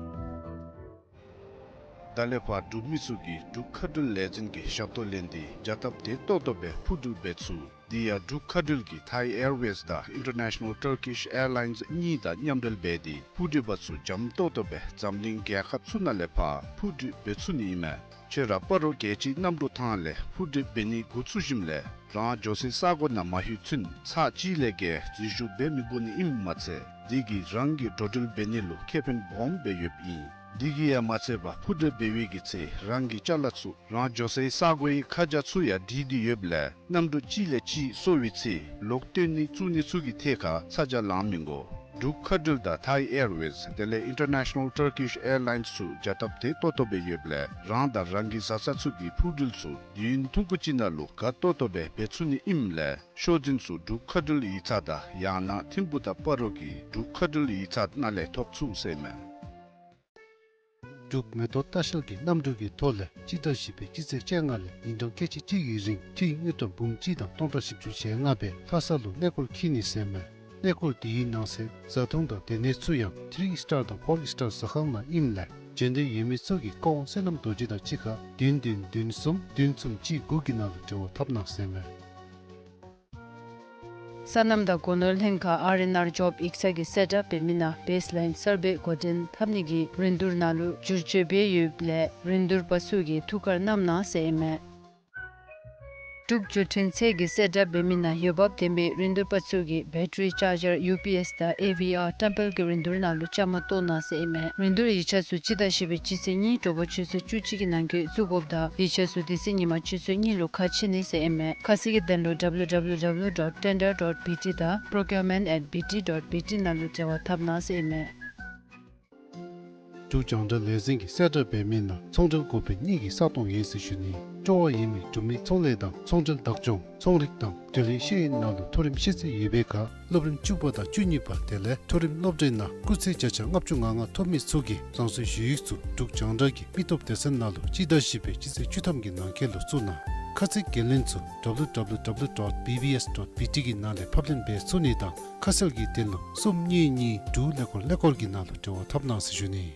ད་ལས་ཕར་འབྲུག་མི་ཚུ་གིས་འབྲུག་མཁའ་འགྲུལ་ལས་འཛིན་གྱི་ཞབས་ཏོག་ལེན་ཏེ་རྒྱལ་སྟོབས་དེ་ཏོག་ཏོ་སྦེ་འཕུར་འགྲུལ་འབད་ཚུགས། དེ་ཡང་འབྲུག་མཁའ་འགྲུལ་གྱིས་Thai Airways དང་International Turkish Airlines གཉིས་དང་མཉམ་འབྲེལ་འབད་དེ་འཕུར་འགྲུལ་པ་ཚུ་འཇམ་ཏོག་ཏོ་སྦེ་འཛམ་གླིང་རྒྱལ་ཁབ་ཚུ་ནང་ལས་ཕར་འཕུར་འགྲུལ་འབད་ཚུགས་ནི་ཨིན་མས། ཁྱོད་ར་སྤ་རོ་རྒྱལ་སྤྱིའི་གནམ་གྲུ་ཐང་ལས་འཕུར་འགྲུལ་འབད་ནི་འགོ་བཙུགས་ཞིནམ་ལས་རང་འགྱོ་སའི་ས་གོ་ནང་མ་ལྷོད་ཚུན་ཚར་གཅིག་ལས་བརྒལ་འཛུལ་ཞུགས་འབད་མི་དགོ་ནི་ཨིནམ་མ་ཚད་དེ་གིས་རང་གི་འགྲོ་འགྲུལ་འབད་ནི་ལུ་ཁེ་ཕན་སྦོམ་སྦེ་ཡོདཔ་ཨིན། དེ་གིས་ཡང་མ་ཚད་པར་འཕུར་འགྲུལ་འབད་བའི་གི་ཚེ་རང་གི་ཅ་ལ་ཚུ་རང་འགྱོ་སའི་ས་གོའི་ཁ་བྱང་ཚུ་ཡང་བྲིས་ཏེ་ཡོདཔ་ལས་གནམ་གྲུ་གཅིག་ལས་གཅིག་སོར་བའི་ཚེ་ལོག་བཏོན་ནི་བཙུགས་ནི་ཚུ་གི་ཐད་ཁར་ཚ་གྱང་ལང་མི་དགོ། འབྲུག་མཁའ་འགྲུལ་དང་Thai Airways དེ་ལས་International Turkish Airlines ཚུ་རྒྱལ་སྟོབས་དེ་ཏོག་ཏོ་སྦེ་ཡོདཔ་ལས་རང་དང་རང་གི་བཟའ་ཚང་ཚུ་གི་འཕུར་འགྲུལ་ཚུ་དུས་ཡུན་ཐུང་ཀུ་ཅིག་ནང་ལུ་ག་ཏོག་ཏོ་སྦེ་འབད་ཚུགས་ནི་ཨིནམ་ལས་ཤོག་འཛིན་ཚུ་འབྲུག་མཁའ་འགྲུལ་ཡིག་ཚང་དང་ཡང་ན་ཐིམ་ཕུག་དང་སྤ་རོ་གི་འབྲུག་མཁའ་འགྲུལ་ཡིག་ཚང་ནང་ལས་ཐོབ་ཚུགས་ཟེར་མས། འབྲུག་མེ་ཏོག་ལྟ་བཤལ་གྱི་གནམ་གྲུ་གི་ཐོག་ལས་སྤྱི་ཟླ་བཞི་པའི་སྤྱི་ཚེས་བཅོ་ལྔ་ལས་ཉིན་གྲངས་ཁལ་གཅིག་གཅིག་གི་རིང་ཁྲི་དངུལ་ཀྲམ་འབུམ་གཅིག་དང་སྟོང་ཕྲག་བཞི་བཅུ་ཞེ་ལྔ་སྦེ་ལྷ་ས་ལུ་གནས་སྐོར་འཁྱིད་ནི་ཟེར་མས། གནས་སྐོར་དེའི་ནང་གསེས་བཟའ་འཐུང་དང་སྡོད་གནས་ཚུ་ཡང་ཐི་རི་སི་ཊར་དང་ཕོར་སི་ཊར་ཟ་ཁང་ནང་ཨིནམ་ལས་འབྱོན་འདོད་ཡོད་མི་ཚུ་གིས་ཀ་ཝང་བསོད་ནམས་རྡོ་རྗེ་དང་གཅིག་ཁར་བདུན་བདུན་བདུན་གསུམ་བདུན་གསུམ་གཅིག་དགུ་གི་ནང་ལུ་འབྲེལ་བ་འཐབ་གནང་ཟེར་ཨིན་མས། སོ་ནམ་དང་སྒོ་ནོར་ལྷན་ཁག་ཨར་ཨེན་ཨར་ཇོབ་ཡིག་ཚང་གིས་གསལ་བསྒྲགས་འབད་མི་ནང་བེསི་ལའིན་གསར་པའི་འགོ་འདྲེན་འཐབ་ནི་གི་རིན་བསྡུར་ནང་ལུ་བསྒྱུར་བཅོས་འབད་ཡོདཔ་ལས་རིན་བསྡུར་པ་ཚུ་གིས་ཐུགས་ཁར་བསྣམ་གནང་ཟེར་ཨིན་མས། འབྲུག་བརྒྱུད་འཕྲིན་ཚད་ཀྱིས་གསལ་བསྒྲགས་འབད་མི་ནང་འོས་འབབ་ལྡན་པའི་རིན་བསྡུར་པ་ཚུ་གིས་བེ་ཊ་རི་ཅཱར་ཇར་ཡུ་པི་ཨེསི་དང་ཨེ་ཝི་ཨར་ཊེམ་པལ་གྱི་རིན་བསྡུར་ནང་ལུ་བཅའ་མར་གཏོགས་གནང་ཟེར་ཨིན་མས། རིན་བསྡུར་ཡིག་ཆ་ཚུ་སྤྱི་ཟླ་བཞི་པའི་སྤྱི་ཚེས་གཉིས་དྲོ་པ་ཆུ་ཚོད་བཅུ་གཅིག་གི་ནང་འཁོད་བཙུགས་དགོཔ་དང་ཡིག་ཆ་ཚུ་དེ་ཚེ་ཉིན་མ་ཆུ་ཚོད་གཉིས་ལུ་ཁ་ཕྱེ་ནི་ཟེར་ཨིན་མས། ཁ་གསལ་གྱི་དོན་ལུ་ཌབ་ལུ་ཌབ་ལུ་ཌབ་ལུ་ཌོཊ་ཊེན་ཌར་ཌོཊ་བི་ཊི་དང་པྲོ་ཀིའུར་མེནཊ་ཨེཊ་བི་ཊི་ཌོཊ་བི་ཊི་ནང་ལུ་འབྲེལ་བ་འཐབ་གནང་ཟེར་ཨིན་མས། འབྲུག་རྒྱང་བསྒྲགས་ལས་འཛིན་གྱིས་གསལ་བསྒྲགས་འབད་མི་ནང་ཚོང་འབྲེལ་འགོ་དཔོན་གཉིས་ཀྱི་ས་སྟོང་ཡོད་ཟེར་ཞུ་ནི། སྤྲོ་བ་ཡོད་མི་འབྲུག་མི་ཚོང་ལས་དང་ཚོང་འབྲེལ་བདག་སྐྱོང་ཚོང་རིག་དང་བགྲོ་གླེང་ཤེས་ཡོན་ནང་ལུ་མཐོ་རིམ་ཤེས་ཚད་ཡོད་པའི་ཁར་སློབ་རིམ་བཅུ་པ་དང་བཅུ་གཉིས་པ་དེ་ལས་མཐོ་རིམ་སློབ་གྲྭའི་ནང་སྐུགས་ཚད་བརྒྱ་ཆ་ལྔ་བཅུ་ང་ལྔ་ཐོབ་མི་ཚུ་གིས་རང་སོའི་ཞུ་ཡིག་ཚུ་འབྲུག་རྒྱང་བསྒྲགས་ཀྱི་མི་སྟོབས་སྡེ་ཚན་ནང་ལུ་སྤྱི་ཟླ་བཞི་པའི་སྤྱི་ཚེས་བཅུ་ཐམ་གྱི་ནང་འཁོད་ལུ་བཙུགས་གནང་། ཁ་ཚིག་འགན་ལེན་ཚུ་ཌབ་ལུ་ཌབ་ལུ་ཌབ་ལུ་ཌོཊ་བི་བི་ཨེསི་ཌོཊ་བི་ཊི་གི་ནང་ལས་ཕབ་ལེན་འབད་ཚུགས་ནི་དང་ཁ་གསལ་གྱི་དོན་ལུ་གསུམ་གཉིས་གཉིས་དྲུག་ཀླད་ཀོར་ཀླད་ཀོར་གྱི་ནང་ལུ་འབྲེལ་བ་འཐབ་གནང་ཟེར་ཞུ་ནི།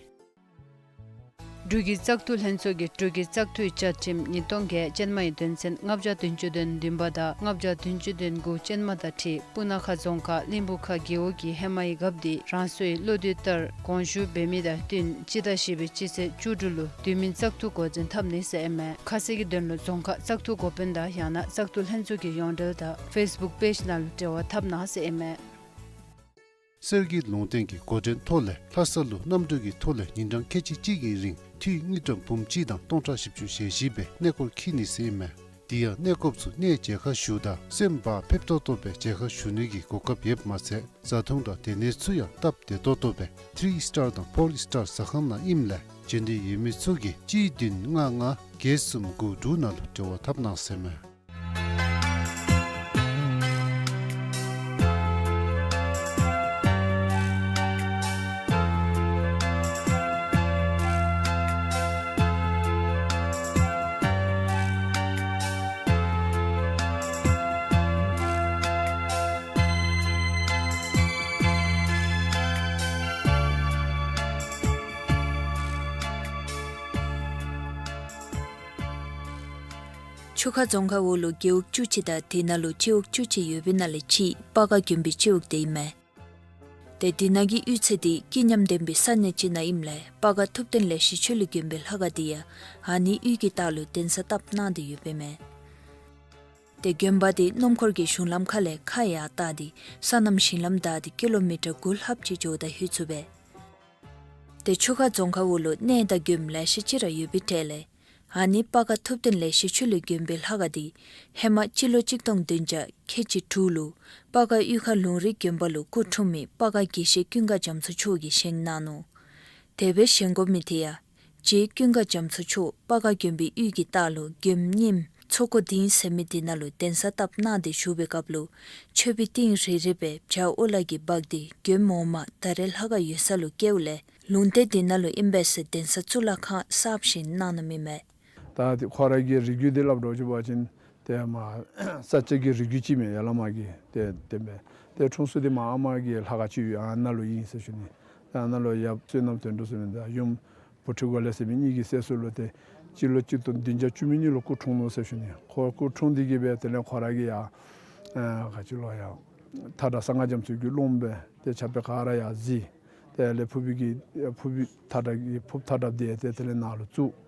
འབྲུག་གི་བཙག་འཐུ་ལྷན་ཚོགས་ཀྱིས་འབྲུག་གི་བཙག་འཐུའི་བཅའ་ཁྲིམས་ཉིས་སྟོང་བརྒྱད་ཅན་མའི་དོན་ཚན་ལྔ་བརྒྱ་བདུན་ཅུ་དོན་བདུན་པ་དང་ལྔ་བརྒྱ་བདུན་ཅུ་དོན་དགུ་ཅན་མ་དང་འཁྲིལ་སྤུ་ན་ཁ་རྫོང་ཁག་གླིང་བུ་ཁ་རྒེད་འོག་གིས་ཧེ་མའི་རྒཔོ་འདི་རང་སོའི་བློ་འདོད་ལྟར་དགོངས་ཞུ་འབད་མི་དང་བསྟུན་སྤྱི་ཟླ་བཞི་པའི་སྤྱི་ཚེས་བཅུ་དྲུག་ལུ་དུས་མིན་བཙག་འཐུ་འགོ་འཛིན་འཐབ་ནི་ཟེར་ཨིན་མས། ཁ་གསལ་གྱི་དོན་ལུ་རྫོང་ཁག་བཙག་འཐུ་འགོ་དཔོན་དང་ཡང་ན་བཙག་འཐུ་ལྷན་ཚོགས་ཀྱི་ཡོངས་འབྲེལ་དང་ཕེསི་བུཀ་པེཇ་ནང་ལུ་འབྲེལ་བ་འཐབ་གནང་ཟེར་ཨིན་མས། གསེར་གྱི་ལུང་བསྟན་གྱི་འགོ་འདྲེན་ཐོག་ལས་ལྷ་ས་ལུ་གནམ་གྲུ་གི་ཐོག་ལས་ཉིན་གྲངས་ཁལ་གཅིག་གཅིག་གི་རིང་འཐུས་དངུལ་ཀྲམ་འབུམ་གཅིག་དང་སྟོང་ཕྲག་བཞི་བཅུ་ཞེ་བཞི་སྦེ་གནས་སྐོར་འཁྱིད་ནི་ཟེར་ཨིན་མས། དེ་ཡང་གནས་སྐོརཔ་ཚུ་གནས་མཇལ་ཁ་ཞུཝ་ད་སེམས་བག་ཕེབས་ཏོག་ཏོ་སྦེ་མཇལ་ཁ་ཞུ་ནི་གི་གོ་སྐབས་ཡོདཔ་མ་ཚད་བཟའ་འཐུང་དང་སྡོད་གནས་ཚུ་ཡང་སྟབས་བདེ་ཏོག་ཏོ་སྦེ་ཐི་རི་སི་ཊར་དང་ཕོར་སི་ཊར་ཟ་ཁང་ནང་ཨིནམ་ལས་འབྱོན་འདོད་ཡོད་མི་ཚུ་གིས་གཅིག་བདུན་ལྔ་ལྔ་བརྒྱད་གསུམ་དགུ་དྲུག་ནང་ལུ་འབྲེལ་བ་འཐབ་གནང་ཟེར་ཨིན་མས། ཆུ་ཁ་རྫོང་ཁག་འོག་ལུ་རྒེད་འོག་བཅུ་གཅིག་དང་དེ་ནང་ལུ་སྤྱི་འོག་བཅུ་གཅིག་ཡོད་པའི་ནང་ལས་གཅིག་སྤ་སྒར་དགོན་པའི་སྤྱི་འོག་དེ་ཨིན་མས། ཏེ་དེ་ནང་གི་གཡུས་ཚན་འདི་སྐྱིད་ཉམས་ལྡན་པའི་ས་གནས་ཅིག་ནང་ཨིནམ་ལས་སྤ་སྒར་ཐུབ་བསྟན་ལེགས་བཤད་ཆོས་གླིང་དགོན་པའི་ལྷ་ཁང་འདི་ཡང་ཨ་ནི་གཡུས་ཀྱི་ལྟག་ལུ་གདན་ས་བཏབ་གནང་སྟེ་ཡོདཔ་ཨིན་མས། ཏེ་དགོན་པ་འདི་སྣུམ་འཁོར་གྱི་གཞུང་ལམ་ཁ་ལས་ཁ་ཡར་བལྟ་སྟེ་སོ་ནམ་ཞིང་ལམ་བདའ་སྟེ་ཀི་ལོ་མི་ཊར་དགུ་ལྷགཔ་ཅིག་འགྱོཝ་ད་ལྷོད་ཚུགས་པས། ཏེ་ཆུ་ཁ་རྫོང་ཁག་འོག་ལུ་གནས་དང་དགོནམ་ལེ་ཤ་ཅིག་ར་ཡོད་པའི་གྲས་ལས་ཨ་ནི་སྤ་སྒར་ཐུབ་བསྟན་ལེགས་བཤད་ཆོས་གླིང་དགོན་པའི་ལྷ་ཁང་འདི་ཧེ་མ་སྤྱི་ལོ་གཅིག་སྟོང་བདུན་བརྒྱ་ཁལ་གཅིག་དྲུག་ལུ་སྤ་སྒར་གཡུས་ཁ་ལུང་རིགས་དགོན་པ་ལུ་སྐུ་འཁྲུངས་མི་སྤ་སྒར་དགེ་བཤེས་ཀུན་དགའ་རྒྱ་མཚོ་མཆོག་གིས་བཞེངས་གནང་ནུག། དེ་སྦེ་བཞེངས་དགོ་མི་དེ་ཡང་རྗེ་ཀུན་དགའ་རྒྱ་མཚོ་མཆོག་སྤ་སྒར་དགོན་པའི་གཡུས་ཀྱི་ལྟག་ལུ་དགོནམ་རྙིངམ་མཚོ་སྒོ་སྡིངས་ཟེར་མི་དེ་ནང་ལུ་གདན་ས་བཏབ་གནང་སྟེ་བཞུགས་པའི་སྐབས་ལུ་མཆོད་པའི་ཏིང་རེ་རེ་སྦེ་བྱ་ཨོ་ལ་གིས་འབག་སྟེ་དགོནམ་འོག་མ་ད་རེས་ལྷ་ཁང་ཡོད་ས་ལུ་བསྐྱལཝ་ལས་ལུང་བསྟན་དེ་ནང་ལུ་ཨིན་པས་ཟེར་གདན་ས་གཙུག་ལག་ཁང་གསརཔ་བཞེངས་གནང་ནུག་མི་མས། ད་དེ་ཁོ་ར་གི་རིགས་རྒྱུད་དེ་སླབ་འགྱོ་བ་ཅིན་ཏེ་མ་ས་སྐྱ་གི་རིགས་རྒྱུད་ཅིག་མས། ཡར་ལས་མར་གྱི་ཏེ་དེ་མས། ཏེ་འཁྲུངས་ས་དེ་མ་ཨ་མ་གི་ལྷ་ཁང་ཅིག་ཡོད། ཨ་ནཱ་ལུ་ཨིན་ཟེར་ཞུ་ནི། ཏེ་ཨ་ནཱ་ལུ་ཡབ་བསོད་ནམས་དོན་གྲུབ་ཟེར་མི་དང་ཡུམ་བུ་ཁྲིད་འགོ་ལས་ཟེར་མི་གཉིས་ཀྱི་སྲས་སུ་ལུ་ཏེ་སྤྱི་ལོ་གཅིག་སྟོང་བདུན་བརྒྱ་བཅུ་མེད་གཉིས་ལུ་སྐུ་འཁྲུངས་ནུག་ཟེར་ཞུ་ནི། ཁོ་སྐུ་འཁྲུངས་ཏེ་གི་སྦེ་དེ་ལས་ཁོ་ར་གིས་ཡར་ཨ་ག་ཅི་ལོ་ཡར་མཐའ་བྲག་གསང་སྔགས་རྒྱ་མཚོ་གི་སློབམ་སྦེ་ཏེ་ཕྱག་དཔེ་ག་ར་ཡར་གཟིགས། དེ་ལས་ཕུར་བུ་གི་ཕུར་བུ་མཐའ་བྲག་གི་ཕུར་བུ་མཐའ་བྲགཔ་དེ་ཏེ་དེ་ལས་ནཱ་ལུ་བཙུགས།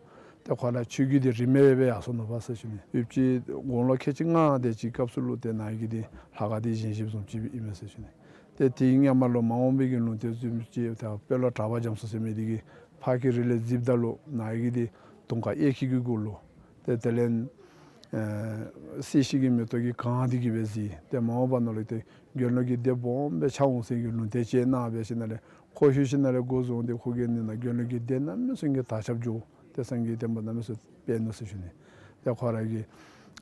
ཏེ་ཁོ་ར་ཆོས་བརྒྱུད་དེ་རིས་མེད་སྦེ་ཡར་སོང་ནུག་པ་ཟེར་ཞུ་ནི། ཡུདཔ་ཅིག་དགུང་ལོ་ཁལ་གཅིག་ལྔ་དེ་ཅིག་སྐབས་སུ་ལུ་ཏེ་ནཱ་གི་དེ་ལྷ་ཁང་དེ་བཞེངས་བཞེངསམ་བཟུམ་ཅིག་ཨིན་མས་ཟེར་ཞུ་ནི། ཏེ་དེའི་སྔོན་མ་ལུ་མ་འོངས་པའི་གི་ལུང་བསྟན་བཟུམ་ཅིག་ཏེ་དཔོན་སློབ་གྲགས་པ་རྒྱ་མཚོ་ཟེར་མི་དེ་གིས་ཕར་གྱི་རི་ལས་གཟིགསཔ་ད་ལུ་ནཱ་གི་དེ་དུང་དཀར་གཡས་འཁྱིལ་གྱི་གུ་ལུ་ཏེ་དེ་ལས་ཨེ་སྲིད་ཞི་གི་མེ་ཏོག་གིས་གང་སྟེ་གི་སྦེ་གཟིགས། ཏེ་མ་འོངས་པ་ནང་ལུ་ཏེ་དགེ་སློང་གི་སྡེ་སྦོམ་སྦེ་ཆགས་འོང་ཟེར་གྱི་ལུང་བསྟན་ཅིག་གནང་སྦེ་ཞིནམ་ལས་ཁོ་ལྷོད་ཞིནམ་ལས་འགོ་བཟུང་སྟེ་ཁོ་གིས་ནི་ནཱ་དགེ་སློང་གི་སྡེ་གནམ་མེད་ས་མེད་ཀྱི་དར་ཁྱབ་འགྱོ། ཏེ་སངས་རྒྱས་བསྟན་པ་གནམ་མེད་ས་མེད་སྤེལ་ནུག་ཟེར་ཞུ་ནི། ཏེ་ཁོ་ར་གི་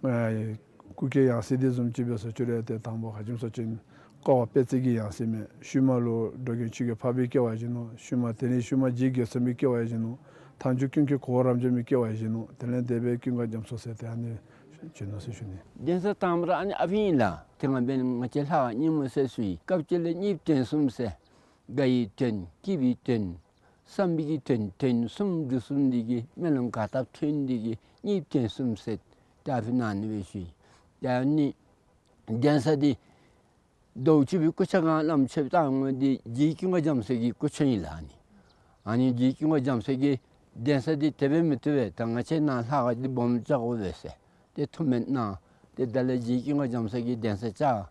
ཨེ་སྐུ་སྐྱེ་ཡང་སྲིད་དེ་བཟུམ་ཅིག་སྦེ་སོང་ཅི་རུང་ཏེ་དང་པ་ག་ཅི་སྨོ་ཟེར་བ་ཅིན་ཀ་བ་དཔལ་བརྩེགས་ཀྱི་ཡང་སྲིད་མས། ཤུལ་མ་ལུ་འགྲོ་མགོན་ཆོས་རྒྱལ་འཕགས་པའི་སྐྱེ་བ་བཞེས་ནུག། ཤུལ་མ་དེ་ནི་ཤུལ་མ་རྗེ་རྒོད་ཚང་པའི་སྐྱེ་བ་བཞེས་ནུག། མཐའ་མཇུག་ཀུན་མཁྱེན་གོ་བོ་རབ་འབྱམས་པའི་སྐྱེ་བ་བཞེས་ནུག། དེ་ལས་དེ་སྦེ་ཀུན་དགའ་རྒྱ་མཚོ་ཟེར་ཏེ་ཨ་ནི་ བྱོན་ནུག་ཟེར་ཞུ་ནི། གདན་ས་དང་པ་ར་ཨ་ནི་ཨ་ཕི་ཨིན་ལགས། དེ་སྒང་འབདན་ང་བཅས་ལྷ་ཁང་རྙིང་མ་ཟེར་ཞུ་ཡི། སྐབས་ཅིག་ལས་གཉིས་བརྟན་གསུམ་ཟེར། དགའ་བའི་བརྟན། སྐྱིད་པའི་བརྟན། བསམ་པའི་གི་བརྟན། བརྟན་གསུམ་འབྲུ་གསུམ་འདི་གིས་སྨོན་ལམ་ག་བཏབ་ཐོན་འདི་གིས་གཉིས་བརྟན་གསུམ་ཟེར། ད་ཨ་ཕི་ནང་ཨ་ནི་སྦེ་ཞུ་ཡི། ད་ཨ་ནི་གདན་ས་འདི་ཟླཝ་གཅིག་པའི་སྐུ་ཚེ་སྒང་བླམ་མཆོད་བཏང་འོང་འདི་རྗེ་ཀུན་དགའ་རྒྱལ་མཚན་གྱི་སྐུ་མཆོད་ཨིན་ལགས། ཨ་ནི་ཨ་ནི་རྗེ་ཀུན་དགའ་རྒྱལ་མཚན་གྱིས་གདན་ས་འདི་དེ་སྦེ་མི་བཏུབ་པས། ད་ང་བཅས་ནཱ་ལྷ་ཁང་འདི་སྦོམ་རྐྱབ་དགོ་པས་ཟེར། ཏེ་ཐུགས་སྨོན་གནང་། ཏེ་དེ་ལས་རྗེ་ཀུན་དགའ་རྒྱལ་མཚན་གྱིས་གདན་ས་བཅགས།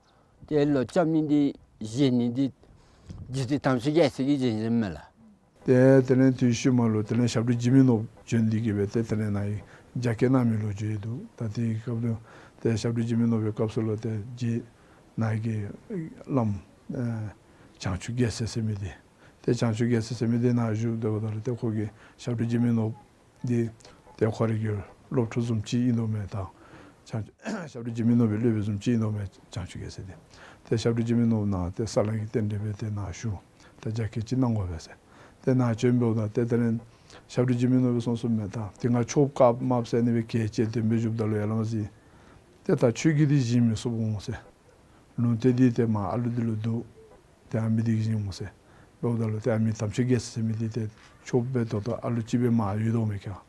ཏེ་ལོག་རྐྱབ་ནི་འདི་བཞེངས་ནི་འདི་རྗེ་བཙུན་དམ་ཆོས་རྒྱལ་མཚན་གྱིས་བཞེངས་བཞེངསམ་མས་ལགས། ཏེ་དེ་ལས་དུས་ཤུལ་མ་ལུ་དེ་ལས་ཞབས་དྲུང་འཇིགས་མེད་ནོར་བུ་བྱོན་འདི་གིས་སྦེ་ཏེ་དེ་ལས་ནཱ་གི་རྒྱ་བསྐྱེད་གནང་མི་ལོ་རྒྱུས་འདུག། ད་དེའི་སྐབས་ལུ་ཏེ་ཞབས་དྲུང་འཇིགས་མེད་ནོར་བུའི་སྐབས་སུ་ལུ་ཏེ་རྗེ་ནཱ་གི་བླམ་ཨེ་བྱང་ཆུབ་རྒྱལ་མཚན་ཟེར་མི་འདི་ཏེ་བྱང་ཆུབ་རྒྱལ་མཚན་ཟེར་མི་འདི་ནཱ་བཞུགས་སྡོདཔ་ད་ལུ་ཏེ་ཁོ་གིས་ཞབས་དྲུང་འཇིགས་མེད་ནོར་བུ་འདི་ཏེ་ཁོ་རའི་གི་སློབ་ཕྲུག་བཟུམ་ཅིག་ཨིན་དོ་མས། ད་བྱང་ཞབས་དྲུང་འཇིགས་མེད་ནོར་བུའི་སློབ་དཔོན་བཟུམ་ཅིག་ཨིན་དོ་མས་བྱང་ཆུབ་རྒྱལ་མཚན་འདི། ཏེ་ཞབས་དྲུང་འཇིགས་མེད་ནོར་བུ་ནཱ་ཏེ་ས་བསླང་གི་རྟེན་འབྲེལ་སྦེ་ཏེ་ནཱ་བཞུགས། ཏེ་རྒྱ་བསྐྱེད་ཅིག་གནང་དགོ་པས་ཟེར། ཏེ་ནཱ་བྱོན་འབདཝ་ད་ཏེ་དེ་ལས་ཞབས་དྲུང་འཇིགས་མེད་ནོར་བུ་གསུངས་གསུངསམ་མས། ད་དེ་སྒང་ཆོསཔ་བཀའ་མ་ཟེར་ཨ་ནི་སྦེ་གལ་ཆེ་དེ་སྦེ་བཞུགསཔ་ད་ལུ་ཡར་ལངས་ཟེར། ཏེ་ད་ཁྱོད་ཀྱིས་འདི་བཞེངས་མི་ཚུགསཔ་འོང་ཟེར། ལུང་བསྟན་འདི་ཏེ་མར་ཨ་ལུ་འདི་ལུ་འདུག། ཏེ་ཨ་མི་འདི་གིས་བཞེངས་འོང་ཟེར། འབདཝ་ད་ལུ་ཏེ་ཨ་མི་དམ་ཆོས་རྒྱལ་མཚན་ཟེར་མི་འདི་ཏེ་ཆོསཔ་སྦེ་ད་ལྟོ་ཨ་ལུ་ཅིག་སྦེ་མར་ཡོད་དོ་མས་ཁྱོད།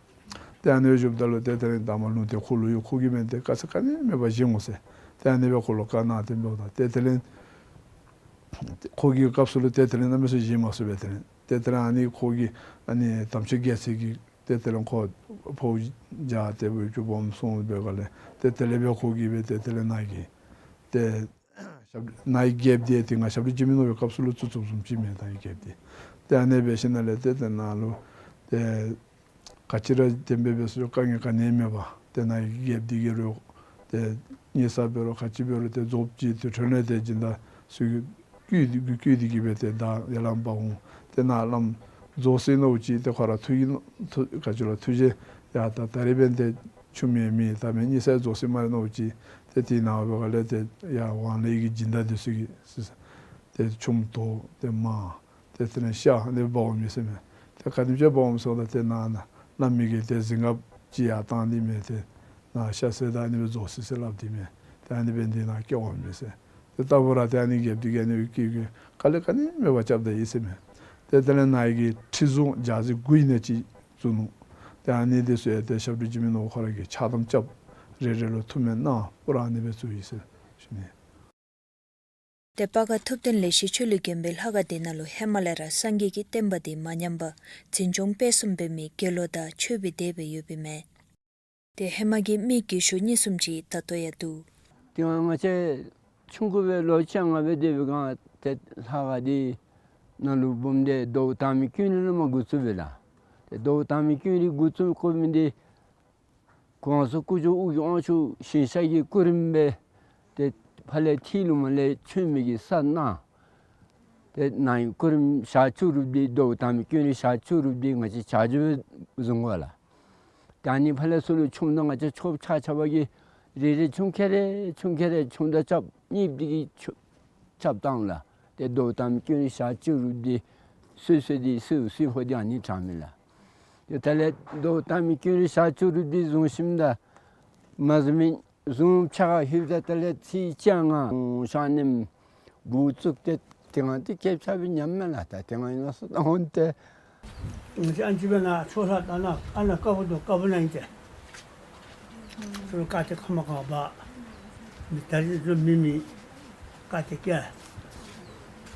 ཏེ་ཨ་ནི་སྦེ་བཞུགསཔ་ད་ལུ་ཏེ་དེ་ལས་ད་མར་ལུང་བསྟན་ཁོ་ལུ་ཡོད། ཁོ་གིས་མེན་ཏེ་དཀའ་ཚེགས་ག་ནི་མེད་པར་བཞེངས་འོང་ཟེར། ཏེ་ཨ་ནི་སྦེ་ཁོ་ལུ་བཀའ་གནང་སྟེ་འབདཝ་ད་ཏེ་དེ་ལས་ཁོ་གི་སྐབས་སུ་ལུ་ཏེ་དེ་ལས་གནམ་མེད་ས་མེད་བཞེངས་མ་ཚུགས་པས། དེ་ལས་ཏེ་དེ་ལས་ཨ་ནི་ཁོ་གི་ཨ་ནི་དམ་ཆོས་རྒྱལ་མཚན་གྱིས་ཏེ་དེ་ལས་ཁོ་ཕོཝ་བརྒྱ་ཏེ་སྦེ་ཅིག་སྦོམ་སོང་སྦེ་ག་ལས་ཏེ་དེ་ལས་སྦེ་ཁོ་གིས་སྦེ་ཏེ་དེ་ལས་ནཱ་གི་ཏེ་ཞབས་ནཱ་གི་རྒྱལཔོ་འདི་ཏེ་ང་ཞབས་དྲུང་འཇིགས་མེད་ནོར་བུའི་སྐབས་སུ་ལུ་བཙུགས་བཙུགསཔ་བཟུམ་ཅིག་མས་ད་ཨ་ནི་རྒྱལཔོ་འདི། ཏེ་ཨ་ནི་སྦེ་ཞིནམ་ལས་ཏེ་ཏེ་ནཱ་ལུ་ཏེ་ག་ཅི་ར་དེ་སྦེ་འབད་སོང་དཀའ་ངལ་ག་ནི་མེད་པར་ཏེ་ནཱ་གི་རྒྱལཔོ་འདི་གིས་རོགས་ཏེ་ཉེས་ས་འབད་རུང་ག་ཅི་འབད་རུང་ཏེ་རྫོགསཔ་ཅིག་དུས་ཐོག་ལས་ཏེ་སྦྱིན་བདག་ཚུ་གིས་བསྐུལ་ཏེ་བསྐུལ་ཏེ་གིས་སྦེ་ཏེ་ད་ཡར་ལངས་འབག་འོང་། ཏེ་ནཱ་བླམ་རྫོགས་ས་ནང་ཅིག་ཏེ་ཁོ་ར་ཐུགས་ཀྱི་ཐུགས་ག་ཅི་ལོ་ཐུགས་རྗེ་ཡ་ད་ད་རེས་འབདན་ཏེ་ཆུ་མེད་མི་ད་མེད་ཉེས་ས་རྫོགས་ས་མ་རེ་ནང་ཅིག་ཏེ་དེ་ནང་འབད་ག་ལས་ཏེ་ཡར་ཝང་ལས་ཀྱི་སྦྱིན་བདག་འདི་ཚུ་གིས་ཏེ་ཆུམ་དོ་ཏེ་མར་ཏེ་དེ་ནང་ཤ་ཨ་ནི་འབག་འོང་མི་ཟེར་མས། ཏེ་ག་དེམ་ཅིག་འབག་འོང་མི་ཟེརཝ་ད་ཏེ་ནཱ་ནཱ་བླམ་མི་གིས་ཏེ་གཟིམ་ཁང་ཅིག་ཡར་བཏང་ནི་མས། ཏེ་ནཱ་ཤ་ཟས་དང་ཨ་ནི་སྦེ་རྫོགས་ཅི་ཟེར་སླབ་དེས་མས། ཏེ་ཨ་ནི་འབད་ནི་དེ་ནང་སྐྱེ་འོང་མི་ཟེར། ཏེ་ལྟ་བུ་ར་ཏེ་ཨ་ནི་རྒྱལཔོ་འདི་གིས་ཨ་ནི་སྦེ་བསྐུལ་བསྐུལ་དཀའ་ལས་ག་ནི་མེད་པར་རྐྱབ་ད་ཡི་ཟེར་མས། ཏེ་དེ་ལས་ནཱ་གི་ཁྲི་བཟུང་རྒྱལ་སྲིད་དགུ་ཡི་ནང་ཅིག་བཙུགས་ནུག། ཏེ་ཨ་ནི་འདི་ཚུ་ཡང་ཏེ་ཞབས་དྲུང་འཇིགས་མེད་ནོར་བུ་ཁོ་ར་གིས་ཕྱག་དམ་རྐྱབ། རེ་རེ་ལུ་ཐུགས་སྨོན་གནང་། པུ་ར་ཨ་ནི་སྦེ་བཙུགས་ཡི་ཟེར་ཞུ་ནི། ཏེ་པ་ག་ཐུབ་བསྟན་ལེགས་བཤད་ཆོས་གླིང་དགོན་པའི་ལྷ་ཁང་འདི་ནང་ལུ་ཧེ་མ་ལས་ར་སངས་རྒྱས་ཀྱི་བསྟན་པ་འདི་མ་ཉམས་པར་འཛིན་སྐྱོང་སྤེལ་གསུམ་འབད་མི་དགེ་སློང་དང་ཆོསཔ་སྦེ་སྡོད་སྦེ་ཡོདཔ་ཨིན་མས། ཏེ་ཧེ་མ་གི་མི་རྒས་ཤོས་གཉིས་གསུམ་ཅིག་ད་ལྟོ་ཡང་འདུག། དེ་སྒང་ང་བཅས་ཆུང་ཀུ་སྦེ་ལོ་བཅོ་ལྔ་སྦེ་སྡོད་པའི་སྒང་ཏེ་ལྷ་ཁང་འདི་ནང་ལུ་འབུམ་སྡེ་ཟླཝ་དང་པའི་ཀུན་ལེགས་ལུ་མར་འགོ་བཙུགས་པས་ལགས། ཏེ་ཟླཝ་དང་པའི་ཀུན་ལེགས་འགོ་བཙུགས་དགོ་མི་འདི་གོང་ས་སྐུ་ཕྱྭ་ཨོ་རྒྱན་དབང་ཕྱུག་ཞིང་གཤེགས་ཀྱི་སྐུ་རིམ་སྦེ་ཏེ་ཕར་ལས་ཐིམ་ལུ་མར་ལས་མཆོད་མེ་གི་ས་གནང་། ཏེ་ནཱ་གི་སྐུ་རིམ་ཞག་བཅུ་རུབ་འདི་ཟླཝ་དང་པའི་ཀུན་ལེགས་ཞག་བཅུ་རུབ་འདི་ང་བཅས་བྱ་རྒྱུད་སྦེ་བཟུང་དགོ་ལགས། ད་ཨ་ནི་ཕར་ལས་ཚུར་ལུ་ཆུམ་དང་ང་བཅས་ཆོསཔ་ཆ་ཁྱབ་ཀྱིས་རེ་རེ་ཆུམ་ཁལ་རེ་ཆུམ་ཁལ་རེ་ཆུམ་དང་རྐྱབ་གཉིསཔ་འདི་གིས་ཆོས་རྐྱབ་བཏང་ལགས། ཏེ་ཟླཝ་དང་པའི་ཀུན་ལེགས་ཞག་བཅུ་རུབ་འདི་སོ་སོ་འདི་སོ་སོ་ཧོ་འདི་ཨ་ནི་དྲང་མི་ལགས། ཏེ་དེ་ལས་ཟླཝ་དང་པའི་ཀུན་ལེགས་ཞག་བཅུ་རུབ་འདི་བཟུང་ཞིནམ་ད་མ་བཟུང་མི་བཟུང་ཕྱག་ཁར་ལྷོདཔ་ད་དེ་ལས་ཚེས་བཅོ་ལྔ་ཞག་ནིམ་འགོ་བཙུགས་ཏེ་དེ་སྒང་འདི་སྐྱེས་ཆ་སྦེ་ཉམས་མས་ལགས། ད་དེ་སྒང་ཨིན་ན་སོ་ད་འོང་ཏེ་ང་བཅས་ཨ་ནི་ཅིག་སྦེ་ནཱ་ཆོས་ལྷ་ད་ནཱ་ཨ་ནཱ་དཀར་པོ་དང་དཀར་པོ་ནང་ཨིན་ཏེ། ཚུར་བཀའ་དྲིན་ཁ་མ་གང་བ། མི་ད་རེས་ཚུར་མི་མི་བཀའ་དྲིན་སྐྱེལ།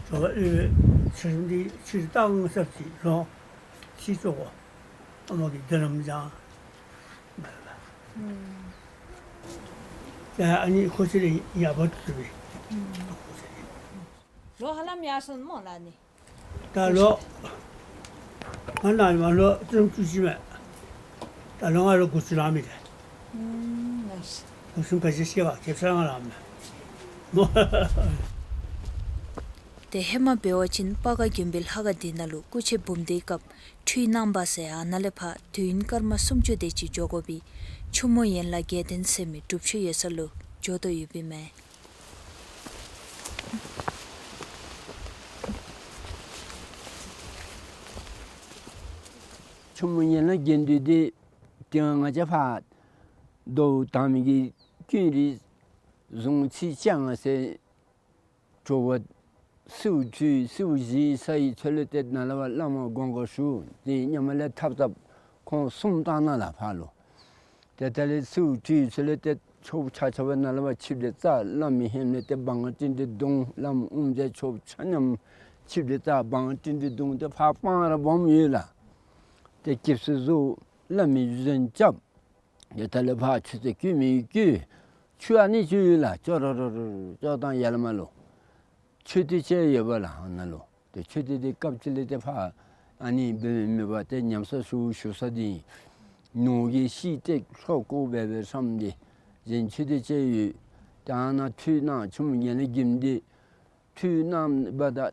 ཇོ་བོ་ཨེ་ཕྱིར་འདི་ཕྱིར་བཏང་ས་ཅིག་ལོ། ཕྱིར་ཚུར་གོ། ཨ་མ་གི་རྒྱུ་ལམ་སྦྱང་། ད་ཨ་ནི་ཁོ་ཚེ་རིང་ཡག་པོ་བཏུབ་པས། ལོ་ཧ་ལམ་ཡར་སོང་སྨོ་ལགས་ནི། ད་ལོ་ང་ནཱ་མར་ལོ་བཅུ་བཅུ་གཅིག་མས། ད་ལོ་ང་ལོ་དགུ་བཅུ་ལང་མི་རེ། དགུ་བཅུ་ག་ཅི་ཤེས་པ་ཁེབ་ས་ང་ལང་མས། ཏེ་ཧེ་མ་འབད་བ་ཅིན་པ་ག་དགོན་པའི་ལྷ་ཁང་འདི་ནང་ལུ་སྐུ་མཆེད་འབུམ་སྡེའི་སྐབས་ཁྲུས་གནང་བ་ཟེར་ཨ་ནཱ་ལས་ཕར་དུས་ཡུན་སྐར་མ་སུམ་ཅུ་དེ་ཅིག་འགྱོ་དགོ་པའི་ཆུ་མོ་ཡན་ལག་བརྒྱད་ལྡན་ཟེར་མི་སྒྲུབ་མཆོད་ཡོད་ས་ལུ་འགྱོ་དོ་ཡོདཔ་ཨིན་མས། ཆུ་མོ་ཡན་ལག་བརྒྱད་ལྡན་འདི་དེ་སྒང་ང་བཅས་ཕར་ཟླཝ་དང་པའི་གི་ ཀུན་རིག་གཟུངས་ཚིགས་བཅད་ལྔ་ཟེར་གྲོགས་པོ་སེའུ་ཁྲུས་སེའུ་བཞི་ཟ་ཡི་ཚུ་ལུ་ཏེ་ནཱ་ལས་ཕར་བླ་མ་དགོངས་སྐོར་ཞུ། ཏེ་སྔོན་མ་ལས་ཐབས་ཐབས་ཁོང་གསུམ་བཏང་ནུག་ལགས་ཕར་ལུ། ཏེ་ད་ལས་སེའུ་ཁྲུས་ཚུ་ལས་ཏེ་ཆོསཔ་ཆ་ཁྱབ་ནཱ་ལས་ཕར་ཆིབས་ཏེ་བཅར། བླམ་ཧེ་མ་ལས་ཏེ་འབངས་ཏིང་ཏེ་བརྡུང་། བླམ་དབུ་མཛད་ཆོསཔ་ཆ་མཉམ་ཆིབས་ཏེ་བཅར། འབངས་ཏིང་ཏེ་བརྡུང་སྟེ་ཕར་སྤང་ར་སྦོམ་ཡོད་ལགས། ཏེ་སྐྱབས་སུ་འཛུལ། བླ་མའི་གཞུང་རྐྱབ། ཏེ་ད་ལས་ཕར་ཆོས་ཚོགས་བསྐུལ་མི་བསྐུལ། ཆུ་ཨ་ནི་ཅིག་ཡོད་ལགས། ཅོག་རོ་རོ་རོ་ཅོག་དང་ཡར་ལས་མར་ལུ་མཆོད་རྟེན་ཅིག་ཡོདཔ་ལགས་ཨ་ནཱ་ལུ། ཏེ་མཆོད་རྟེན་འདི་སྐབས་ཅིག་ལས་ཏེ་ཕར་ཨ་ནི་འབད་མི་མེད་པར་ཏེ་ཉམས་གསོ་ཞུ་ཞུ་ས་འདི་ནོར་གྱི་ཤིང་སྟེགས་ལྷོ་སྐོར་འབད་བའི་ཧྲམ་འདི་གཞན་མཆོད་རྟེན་ཅིག་ཡོད། ཏེ་ཨ་ནཱ་ཁྲུས་གནང་། ཆུ་མོ་ཉེ་ལ་གིམ་འདི་ཁྲུས་གནང་བ་དང་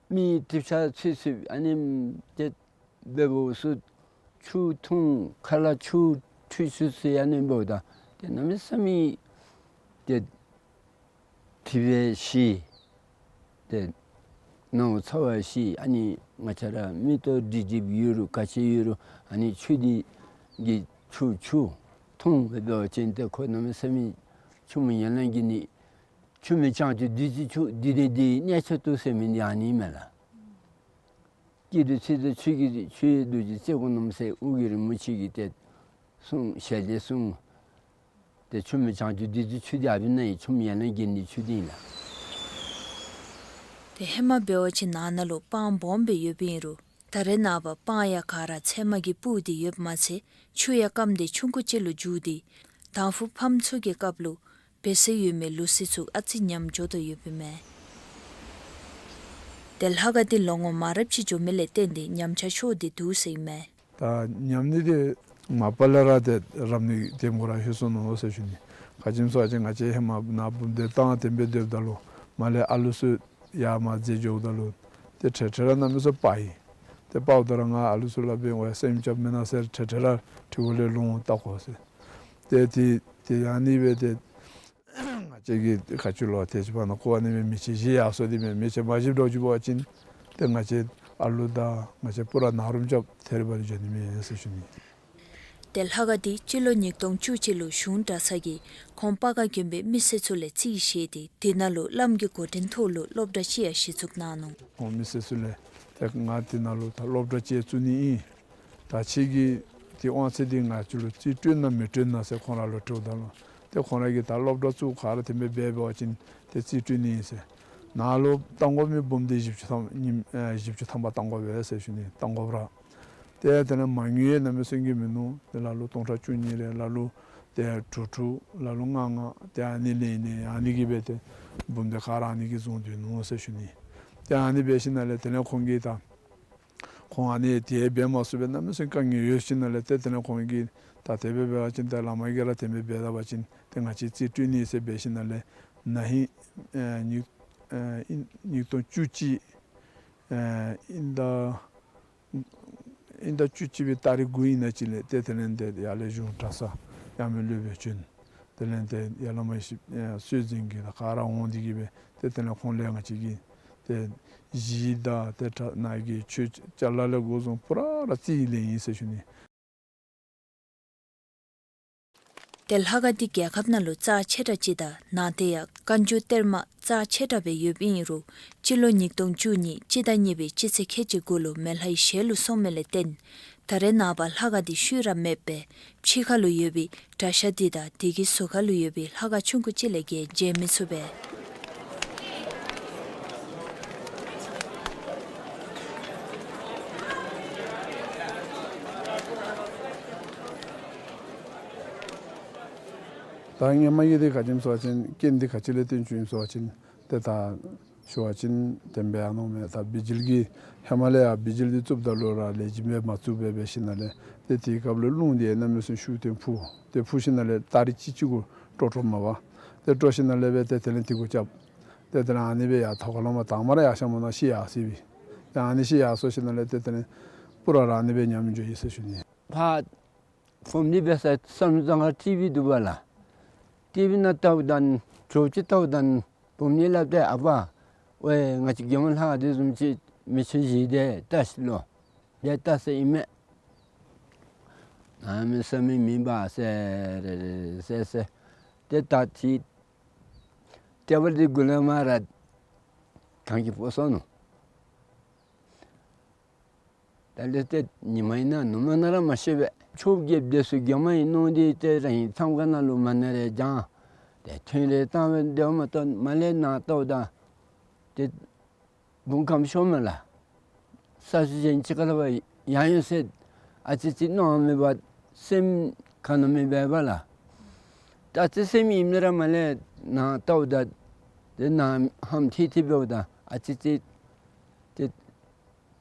མི་གྲིབ་ཆགས་ཚུད་ཚུདཔ་ཨ་ནི་ཏེ་འབདཝ་ཚུ་ཆུ་འཐུང་། ཁ་ལས་ཆུ་ཁྲུས་ཚུད་ཚུདཔ་ཨ་ནི་འབདཝ་ད་ཏེ་གནམ་མེད་ས་མེད་ཏེ་གྲིབ་པས་ཞི། ཏེ་ནང་ཚ་བས་ཞི། ཨ་ནི་ང་བཅས་ར་མིག་ཏོ་སྒྲིབ་སྒྲིབ་ཡོད་རུང་ག་ཅི་ཡོད་རུང་ཨ་ནི་ཆུ་འདི་གི་ཆུ་ཆུ་འཐུང་འབད་བ་ཅིན་ཏེ་ཁོ་གནམ་མེད་ས་མེད་ཆུ་མོ་ཉེ་ལ་གིམ་འདི་ཆུ་མོ་བྱང་ཆུབ་བདུད་རྩི་ཆུ་འདི་ནི་འདི་གནས་མཆོག་ཏུ་ཟེར་མི་འདི་ཨ་ནི་མས་ལགས། སྐྱིད་སྡུག་ཚེ་སྡུག་ཆོས་ཀྱི་ཆུ་ཡི་རྡོ་རྗེ་རྩེ་དགུ་རྣམ་གསལ། དབུ་རྒྱན་རིན་པོ་ཆེ་གིས་ཏེ་གསུངས། ཞལ་ཏེ་གསུངས། ཏེ་ཆུ་མོ་བྱང་ཆུབ་བདུད་རྩི་ཆུ་འདི་ཨ་ཕི་ནང་ཡོད། ཆུ་མོ་ཉེ་ལ་གིམ་འདི་ཆུ་འདི་ཨིན་ལགས། ཏེ་ཧེ་མ་འབད་བ་ཅིན་ནཱ་ནང་ལུ་སྤང་སྦོམ་སྦེ་ཡོདཔ་ཨིན་རུང་ད་རེས་ནངས་པ་སྤང་ཡང་ག་ར་ཚལ་མ་གིས་སྤུར་ཏེ་ཡོདཔ་མ་ཚད་ཆུ་ཡང་སྐམ་སྟེ་ཆུང་ཀུ་ཅིག་ལུ་འགྱུར་ཏེ་དང་ཕུ་ཕམ་ཚུ་གི་སྐབས་ལུ་འབད་སྲོལ་ཡོད་མི་ལུགས་སྲོལ་ཚུ་ཨ་ཙི་ཉམས་འགྱོ་དོ་ཡོདཔ་ཨིན་མས། ཏེ་ལྷ་ཁང་འདི་ལོ་ངོ་མང་རབས་ཅིག་འགྱོ་མི་ལས་བརྟེན་ཏེ་ཉམས་ཆག་ཤོར་ཏེ་འདུག་ཟེར་ཨིན་མས། ད་ཉམས་ནི་འདི་མ་པ་ལས་ར་ཏེ་རབ་གནས་དེམ་གུ་ར་ལྷོད་སོ་ནུག་ཟེར་ཞུ་ནི། ག་ཅི་སྨོ་ཟེར་བ་ཅིན་ང་བཅས་ཧེ་མ་ནཱ་འབུམ་སྡེ་བཏང་དེམ་སྦེ་སྡོདཔ་ད་ལུ་མར་ལས་ཨ་ལུ་ཚུ་ཡར་མར་འཛེགས་འགྱོཝ་ད་ལུ་ཏེ་འཕྲལ་འཕྲལ་ར་གནམ་མེད་ས་མེད་སྤར་ཡི། ཏེ་སྤརཝ་ད་ར་ང་ཨ་ལུ་ཚུ་ལུ་འབད་བ་སེམས་སྐྱོ་མེན་ན་ཟེར་འཕྲལ་འཕྲལ་ར་ཁྲི་གུ་ལས་ལོང་བལྟ་དགོ་ཟེར། ཏེ་དེ་དེ་ཡང་ཨ་ནི་སྦེ་ཏེ་ང་བཅས་ཀྱིས་ཁ་ཆུ་ལོ་ཏེ་ཅིག་བར་ན་ཁོ་ཨ་ནི་སྦེ་མི་ཚེ་བཞི་ཡར་སོ་དེ་མས། མི་ཚེ་མ་བཞི་འགྱོ་ཅི་འབད་བ་ཅིན་ཏེ་ང་བཅས་ཨ་ལུ་དང་ང་བཅས་པུ་ར་ནཱ་རུང་རྐྱབ་ཐད་རི་བ་རི་འགྱོ་ནི་མས་ཟེར་ཞུ་ནི། ཏེ་ལྷ་ཁང་འདི་སྤྱི་ལོ་ཉིས་སྟོང་བཅུ་གཅིག་ལུ་གཞུང་གྲྭ་ཚང་གིས་ཁོང་སྤ་ག་དགོན་པའི་མི་སེར་ཚུ་ལས་རྩིས་བཞེས་ཏེ་དེ་ནང་ལུ་བླམ་གྱི་འགོ་འདྲེན་ཐོག་ལུ་སློབ་གྲྭ་ཅིག་ཡང་གཞི་བཙུགས་གནང་ནུག། ཁོང་མི་སེར་ཚུ་ལས་ཏེ་ང་དེ་ནང་ལུ་ད་སློབ་གྲྭ་ཅིག་བཙུགས་ནི་ཨིན། ད་ཁྱེད་ཀྱིས་ཏེ་དབང་ཚད་འདི་ང་བཅས་ལུ་རྩིས་སྤྲོད་ན་མི་སྤྲོད་ན་ཟེར་ཁོང་ར་ལུ་དྲིཝ་ད་ལུ་ཏེ་ཁོང་ར་གིས་ད་སློབ་གྲྭ་བཙུགས་ག་ར་དེམ་སྦེ་འབད་བ་ཅིན་ཏེ་རྩིས་སྤྲོད་ནི་ཨིན་ཟེར། ནཱ་ལུ་བཏང་དགོ་མི་འབུམ་སྡེ་བཞི་བཅུ་ཐམ་ཉིནམ་ཨེ་བཞི་བཅུ་ཐམ་པ་བཏང་དགོ་པས་ཟེར་ཞུ་ནི། བཏང་དགོཔ་ར། ཏེ་དེ་ལས་མ་དངུལ་ཡང་གནམ་མེད་ས་མེད་ཀྱི་མིན་ནུག། ཏེ་ལ་ལུ་སྟོང་ཕྲག་བཅུ་གཉིས་རེ་ལ་ལུ་ཏེ་དྲུག་དྲུག་ལ་ལུ་ལྔ་ལྔ་ཏེ་ཨ་ནི་ལེན་ལེན་ཨ་ནི་གིས་འབད་དེ་འབུམ་སྡེ་ག་ར་ཨ་ནི་གིས་བཟུང་སྡོད་ནུག་ཟེར་ཞུ་ནི། ཏེ་ཨ་ནི་འབད་ཞིནམ་ལས་དེ་ལས་ཁོང་གིས་ད་ཁོང་ཨ་ནི་དེ་འབད་མ་ཚུགས་པའི་གནམ་མེད་ས་མེད་དཀའ་ངལ་ཡོད་ཞིནམ་ལས་ཏེ་དེ་ལས་ཁོང་གིས་ད་དེ་སྦེ་འབད་བ་ཅིན་ཏེ་བླ་མ་གིས་ར་དེ་སྦེ་འབད་ད་པ་ཅིན་ཏེ་ང་བཅས་རྩིས་སྤྲོད་ནི་ཟེར་འབད་ཞིནམ་ལས་ན་ཧིང་ཨེ་ཉིས་ཨེ་ཨིན་ཉིས་སྟོང་བཅུ་གཅིག་ཨེ་ཨིན་ད་ཨིན་ཟླ་བཅུ་གཅིག་པའི་ཏ་རིག་དགུ་ཨིན་ན་ཅིག་ལས་ཏེ་དེ་ལས་ཏེ་ཡར་ལས་གཞུང་གྲྭ་ཚང་ཡར་མི་སློབ་དཔོན་བྱོན། དེ་ལས་ཏེ་ཡར་བླ་མ་ཞིག་ཨེ་སྲོལ་འཛིན་གྱི་ད་ག་ར་འོང་སྟེ་གིས་སྦེ་ཏེ་དེ་ལས་ཁོང་ལས་ང་བཅས་ཀྱིས་ཏེ་གཞི་དང་ཏེ་གྲྭ་ནང་གི་ཆོས་ཅ་ལ་ལས་འགོ་བཟུང་པུ་ར་ར་རྩིས་ལེན་ཡི་ཟེར་ཞུ་ནི། ཏེ་ལྷ་ཁང་འདི་རྒྱལ་ཁབ་ནང་ལུ་རྩ་ཆེ་དྲགས་ཅིག་དང་ནང་དེ་ཡང་བཀའ་འགྱུར་གཏེར་མ་རྩ་ཆེ་དྲགས་སྦེ་ཡོདཔ་ཨིན་རུང་སྤྱི་ལོ་ཉིས་སྟོང་བཅུ་གཉིས་སྤྱི་ཟླ་གཉིས་པའི་སྤྱི་ཚེས་ཁལ་གཅིག་དགུ་ལུ་མེ་ལྷའི་ཞལ་ལུ་སོང་མི་ལས་བརྟེན་ད་རེས་ནངས་པ་ལྷ་ཁང་འདི་ཤུལ་ར་མེདཔ་སྦེ་ཕྱི་ཁ་ལུ་ཡོད་པའི་གྲྭ་ཤག་འདི་དང་དེ་གི་ཟུར་ཁ་ལུ་ཡོད་པའི་ལྷ་ཁང་ཆུང་ཀུ་ཅིག་ལས་བརྒལ་མཇལ་མི་ཚུགས་པས། ད་སྔོན་མ་གི་འདི་ག་ཅི་སྨོ་ཟེར་བ་ཅིན་རྐྱེན་འདི་ག་ཅི་ལས་བརྟེན་བྱུང་ཡི་ཟེར་བ་ཅིན་ཏེ་ད་ཞུ་བ་ཅིན་དེ་སྦེ་ཨ་ནོ་མས། ད་བི་ཇི་ལི་གི་ཧེ་མ་ལས་ཡང་བི་ཇི་ལི་འདི་བཙུགསཔ་ད་ལུ་ར་ལེགས་ཤོམ་སྦེ་མ་བཙུགས་པས། འབད་ཞིནམ་ལས་ཏེ་དེའི་སྐབས་ལུ་རླུང་འདི་གནམ་མེད་ས་མེད་ཤུགས་ལྡན་འཕུ། ཏེ་འཕུ་ཞིནམ་ལས་ཏ་རིག་གཅིག་གཅིག་གུ་སྤྲོ་སྤྲོཝ་མས་པ། ཏེ་སྤྲོ་ཞིནམ་ལས་སྦེ་ཏེ་དེ་ལས་དེ་གུ་རྐྱབ། ཏེ་དེ་ལས་ཨ་ནི་སྦེ་ཡར་ཐོག་ཁ་ལུ་མར་དང་པ་ར་ཡར་ཤམ་མོ་ནང་ཤི་ཡར་སོ་ཡི། ཏེ་ཨ་ནི་ཤི་ཡར་སོ་ཞིནམ་ལས་ཏེ་དེ་ལས་པུ་ར་ར་ཨ་ནི་སྦེ་ཉམས་འགྱོ་ཡི་ཟེར་ཞུ་ནི། ཕར་བུམོ་འདི་འབད་སར་བསམ་བློ་བཏང་ག་ཊི་བི་འདུག་པ་ལགས། ཊི་བི་ནང་བལྟཝ་ད་དྲོ་ཅིག་བལྟཝ་ད་བུམོ་འདི་སླབ་སྟེ་ཨ་པ་ཝའེ་ང་བཅས་རྒྱལ་མོ་ལྷ་ཁང་འདི་བཟུམ་ཅིག་མི་ཆུང་བཞི་འདི་བལྟ་ཤིག་ལོ། འདི་བལྟ་ས་ཨིན་མས། ཨ་མི་ས་མི་མི་འབག་ཟེར་ཟེར་ཟེར། ཏེ་ད་ཏེ་ཏེ་བར་འདི་གུ་ལས་མར་གངས་ཀྱི་སྤོ་སོང་ནུག། ད་ལས་ཏེ་ཉི་མ་ཨིན་ན་ནུབ་མོ་ཨིན་ན་ར་མ་ཤེས་པས། ཆོས་རྒྱལཔོ་འདི་ཚུ་གྱོང་མ་ཨིན་མནོ་སྟེ་ཏེ་རང་མཚམས་ཁང་ནང་ལུ་མ་ཎི་རེ་བགྱང་། ཏེ་ཐུན་རེ་བཏང་སྦེ་སྡོདཔ་མ་གཏོགས་མར་ལས་ནཱ་བལྟཝ་ད་ཏེ་བུམ་ཁམས་ཤོར་མས་ལགས། ས་སུ་ཅིག་ཅིག་ཁ་ལས་ཕར་ཡར་འོང་ཟེར་ཨ་ཙི་ཅིག་མནོ་མི་འབད་བར་སེམས་ག་ནི་མེད་པར་ལགས། ད་ཨ་ཙི་སེམས་ཨིནམ་ལས་ར་མར་ལས་ནཱ་བལྟཝ་ད་ཏེ་ནཱ་ཧམ་ཐིག་ཐིག་འབདཝ་ད་ཨ་ཙི་ཅིག་ཏེ་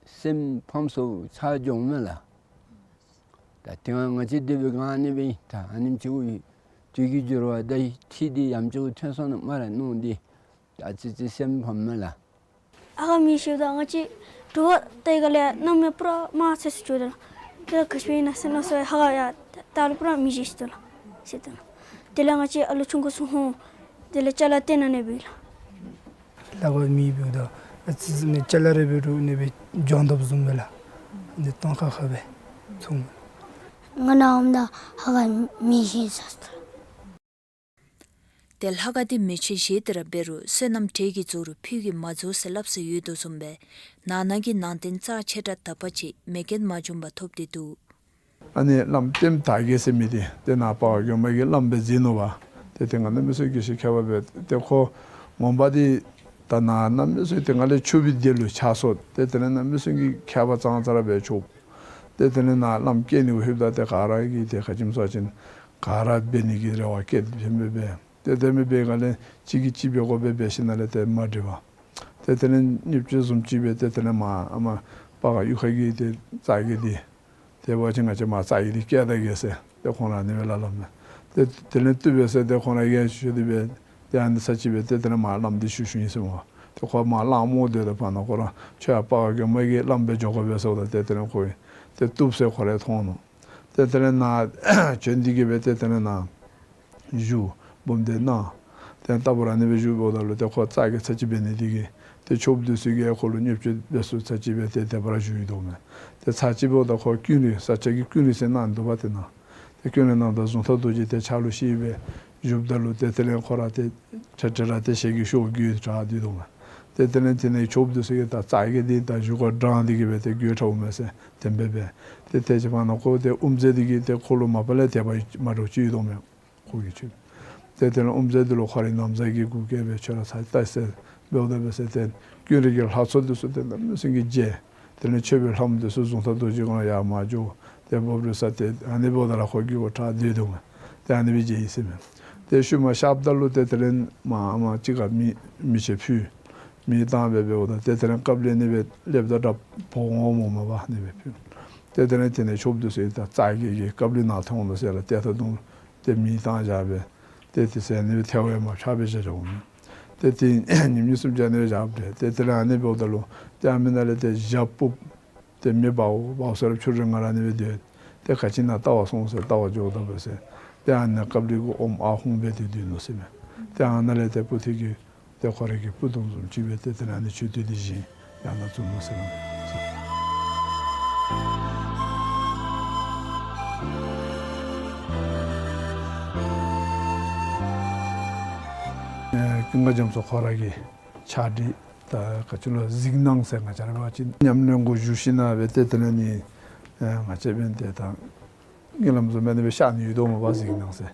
སེམས་ཕམ་སོང་ཚར་འགྱོཝ་མས་ལགས། ད་དེ་སྒང་ང་བཅས་སྡོད་པའི་སྒང་ཨ་ནི་སྦེ་ད་ཨ་ནེམ་ཅིག་གུ་དུས་ཀྱི་འགྱུར་བ་དང་འཁྲིལ་ཏེ་ཡང་ཅིག་གུ་ཐོན་སོང་ནུག་སྨ་རེ་མནོ་སྟེ་ད་ཨ་ཙི་ཅིག་སེམས་ཕམ་མས་ལགས། ཧ་ག་མེད་ཤེས་ད་ང་བཅས་དྲོ་པ་དེ་ག་ལས་གནམ་མེད་ཕ་རོལ་མར་ཚེས་སུ་བྱོན་ད་ལགས། དེ་ལས་ག་ཅི་སྦེ་ཨིན་ན་ཟེར་མནོ་སོང་ཧ་ག་ཡ་ད་ལུ་ཕ་རོལ་མི་བཞེས་ཤིག་ད་ལགས་ཟེར་ད་ལགས། དེ་ལས་ང་བཅས་ཨ་ལུ་ཆུང་ཀུ་ཚུ་ཧོ་དེ་ལས་ཅ་ལ་སྟོན་ནི་འབད་ལགས། ལྷ་ཁང་མེད་པའི་ད་ཨ་ཙི་ཙི་ནི་ཅ་ལ་རེ་འབད་རུང་ཨ་ནི་སྦེ་འགྱོ་དོ་བཟུམ་སྦེ་ལགས། ཨ་ནི་སྟོང་ཁ་ཁ་སྦེ་ཚུར་འོང་། ང་ནཱ་འོངམ་ད་ཧ་ག་མེད་ཤེས་ས་ད་ལགས། ཏེ་ལྷ་ཁང་འདི་མེ་མཆོད་བཞེས་ཏེ་ར་འབད་རུང་བསོད་ནམས་འབྲས་ཀྱིས་རྫོགས་རུང་ཕུད་ཀྱིས་མ་རྫོགས་ཟེར་སླབ་སྲོལ་ཡོད་དོ་བཟུམ་སྦེ་ནང་ན་གི་ནང་རྟེན་རྩ་ཆེ་དྲགས་དག་པ་ཅིག་མེ་རྐྱེན་མ་བྱུང་པར་ཐོབ་སྟེ་འདུག། ཨ་ནི་བླམ་ལྟདམོ་དར་རྒྱས་ཟེར་མི་འདི་ཏེ་ནཱ་སྤ་རྒོད་མ་གི་བླམ་སྦེ་མཛད་ནུག་པ། ཏེ་ཏེ་ང་གནམ་མེད་ས་མེད་དགེ་བཤེས་མཁས་པ་སྦེ་ཏེ་ཁོ་ངོ་མ་འདི་ད་ནཱ་གནམ་མེད་ས་མེད་ཏེ་ང་ལས་ཆུང་བའི་དུས་ལུ་ཕྱག་སོར་ཏེ་དེ་ལས་གནམ་མེད་ས་མེད་ཀྱི་མཁས་པ་ཙང་ཙ་ར་སྦེ་ཆོག། ཏེ་དེ་ལས་ནཱ་བླམ་བསྐོས་ནི་གུ་ལྷོདཔ་ད་ཏེ་ག་ར་གིས་ཏེ་ག་ཅི་སྨོ་ཟེར་བ་ཅིན་ག་ར་འབད་ནི་གི་རེ་བ་བསྐྱེད་དེ་འབད་འབད། ཏེ་དེ་མེན་པར་ང་ལས་གཅིག་གིས་གཅིག་འབད་དགོ་པས་འབད་ཞིནམ་ལས་ཏེ་མ་འགྲིག་པར་ཏེ་དེ་ལས་བརྙས་བཅོས་བཟུམ་ཅིག་སྦེ་ཏེ་དེ་ལས་མར་ཨ་མར་སྤ་རྒོད་གཡུས་ཁ་གི་ཏེ་རྩ་རྒས་འདི་ཏེ་འབད་བ་ཅིན་ང་བཅས་མར་རྩ་རྒས་འདི་བསྐྱལ་ད་གེ་ཟེར་ཏེ་ཁོང་ར་ཨ་ནི་སྦེ་སླབ་སླབ་མས། ཏེ་དེ་ལས་བཏུབ་པས་ཟེར་ཏེ་ཁོང་ར་ཡང་ཞུ་སྟེ་སྦེ་ཏེ་ཨ་ནི་ཚར་ཅིག་སྦེ་ཏེ་དེ་ལས་མར་བླམ་འདི་ཞུ་ཞུཝ་ཨིན་ཟེར་སྨོ། ཏེ་ཁོ་མར་གླང་རྨོ་སྡོད་ད་ཕར་ནང་ཁོ་ར་ཁྱོད་ཡར་སྤ་རྒོད་མ་གི་བླམ་སྦེ་འགྱོ་དགོ་པས་ཟེརཝ་ད་ཏེ་དེ་ལས་ཁོ་ཏེ་བཏུབ་ཟེར་ཁོ་ར་ཐོན་ནུག། ཏེ་དེ་ལས་ནཱ་བྱོན་ཏེ་གི་སྦེ་ཏེ་དེ་ལས་ནཱ་བཞུགས་འབུམ་སྡེ་གནང་། ཏེ་ལྟ་བུ་ར་ཨ་ནི་སྦེ་བཞུགསཔ་ད་ལུ་ཏེ་ཁོ་རྩ་རྒས་ཚར་ཅིག་འབད་ནི་འདི་གིས་ཏེ་ཆོསཔ་འདི་ཚུ་གིས་ཁོ་ལུ་བརྙས་བཅོས་འབད་ཚུགས་ཚར་ཅིག་སྦེ་ཏེ་དེ་སྦེ་ར་བཞུགས་ཡི་དོ་མས། ཏེ་ཚར་ཅིག་འབདཝ་ད་ཁོ་ཀུན་རིག་ས་སྐྱ་གི་ཀུན་རིག་ཟེར་གནང་འདུག་པ། ཏེ་ནཱ་ཏེ་ཀུན་རིག་གནང་ད་གཟུངས་ཐག་རྡོ་རྗེ་ཏེ་ཕྱག་ལུ་བཞེས་སྦེ་བཞུགསཔ་ད་ལུ་ཏེ་དེ་ལས་ཁོ་ར་ཏེ་ཁྲ་ཁྲ་ར་ཏེ་ཞལ་གྱི་ཤོག་གུ་དྲག་སྟེ་འདུག་མས། ཏེ་དེ་ལས་དེ་ནང་ཆོསཔ་འདི་ཚུ་གིས་ད་རྩ་རྒས་འདི་ད་བཞུགས་སྒར་དྲངས་ཏེ་གི་སྦེ་ཏེ་དགོད་བྲ་འོང་མས་ཟེར་དེ་སྦེ་འབད། ཏེ་དེ་ཅིག་ཕར་ནང་ཁོ་ཏེ་དབུ་མཛད་འདི་གིས་ཏེ་ཁོ་ལུ་མ་པ་ལས་དད་པ་མ་འདྲཝ་ཅིག་ཡོད་དོ་མས། ཁོ་གིས་ཆོས། ཏེ་དེ་ལས་དབུ་མཛད་འདི་ལུ་ཁོ་རའི་ན་བཟའ་གི་གུ་གིས་སྦེ་ཁྱོད་ར་ཚར་ལྟ་ཟེར་འབདཝ་ད་འབད་ཟེར་ཏེ་ཀུན་རིག་གི་ལྷ་ཚོགས་འདི་ཚུ་ཏེ་གནམ་མེད་ས་མེད་ཀྱི་མཇལ། དེ་ལས་མཆོད་པའི་ལྷ་མོ་འདི་ཚུ་གཟུངས་ཐག་རྡོ་རྗེ་གུ་ཡར་མར་འགྱོ། ཏེ་འབབ་རོལ་ས་ཏེ་ཨ་ནི་འབདཝ་ད་ར་ཁོ་གི་གུ་དྲག་སྟེ་འདུག་མས། ཏེ་ཨ་ནི་སྦེ་མཇལ་ཡི་ཟེར་མས། ཏེ་ཤུལ་མ་ཤརཝ་ད་ལུ་ཏེ་དེ་ལས་མར་ཨ་མར་ཅིག་ཁར་མེ་མེ་ཆེན་ཕུལ། མེ་བཏང་སྦེ་འབདཝ་ད་ཏེ་དེ་ལས་ཀབ་ལི་ཨ་ནི་སྦེ་སླེབ་ད་དྲག་འབོ་འོང་སྨོ་མ་པ་ཨ་ནི་སྦེ་ཕུལ། ཏེ་དེ་ལས་དེ་ནང་ཆོསཔ་འདི་ཚུ་ད་རྩ་རྒས་ཀྱིས་ཀབ་ལི་ནང་ཐོན་འོང་ཟེར་ར་ཏེ་ད་དུང་ཏེ་མེ་བཏང་བཞག་སྦེ་ཏེ་དེ་ཚུ་ཨ་ནི་སྦེ་ཐལ་བ་མར་ཕྱག་སྦེ་བཞག་བཞགཔ་འོང་། ཏེ་དེ་ཉིནམ་གཉིས་གསུམ་ཅིག་ཨ་ནི་སྦེ་བཞག་སྦེ་ཏེ་དེ་ལས་ཨ་ནི་འབདཝ་ད་ལུ་ཏེ་ཨ་མི་ནང་ལས་ཏེ་ཞག་སྤུབས། ཏེ་མེ་འབརཝ་འབརཝ་ཟེར་ར་ཕྱི་རུ་ང་ར་ཨ་ནི་སྦེ་སྡོད། ཏེ་ག་ཅི་ནང་ལྟ་བར་སོང་ཟེར་ལྟ་བར་འགྱོཝ་ད་འབད་ཟེར། ཏེ་ཨ་ནཱ་ཀབ་ལི་གུ་ཨོམ་ཨ་ཧུང་སྦེ་ཏེ་སྡོད་ནུག་ཟེར་མས། ཏེ་ཨ་ནཱ་ལས་ཏེ་པོ་ཏི་གི་ཏེ་ཁོ་རའི་གི་སྤུ་ལྡོང་བཟུམ་ཅིག་སྦེ་ཏེ་དེ་ལས་ཨ་ནི་ཆོས་སྡེ་འདི་བཞེངས་ཡར་ནང་བཙུགས་ནུག་ཟེར་མས། ཨེ་ཀུན་དགའ་རྒྱ་མཚོ་ཁོ་ར་གི་ཕྱག་བྲིས་ད་ག་ཅི་ལོ་གཟིགས་སྣང་ཟེར་ང་བཅས་ར་འབད་བ་ཅིན་ཉམས་ལེན་གུ་བཞུགས་ཞིནམ་ལས་སྦེ་ཏེ་དེ་ལས་ནི་ཨེ་ང་བཅས་འབདན་ཏེ་ད་གཉིད་ལམ་བཟུམ་སྦེ་ཨ་ནི་སྦེ་ཤར་ནི་ཡོད་དོ་མས་པ་གཟིགས་སྣང་ཟེར།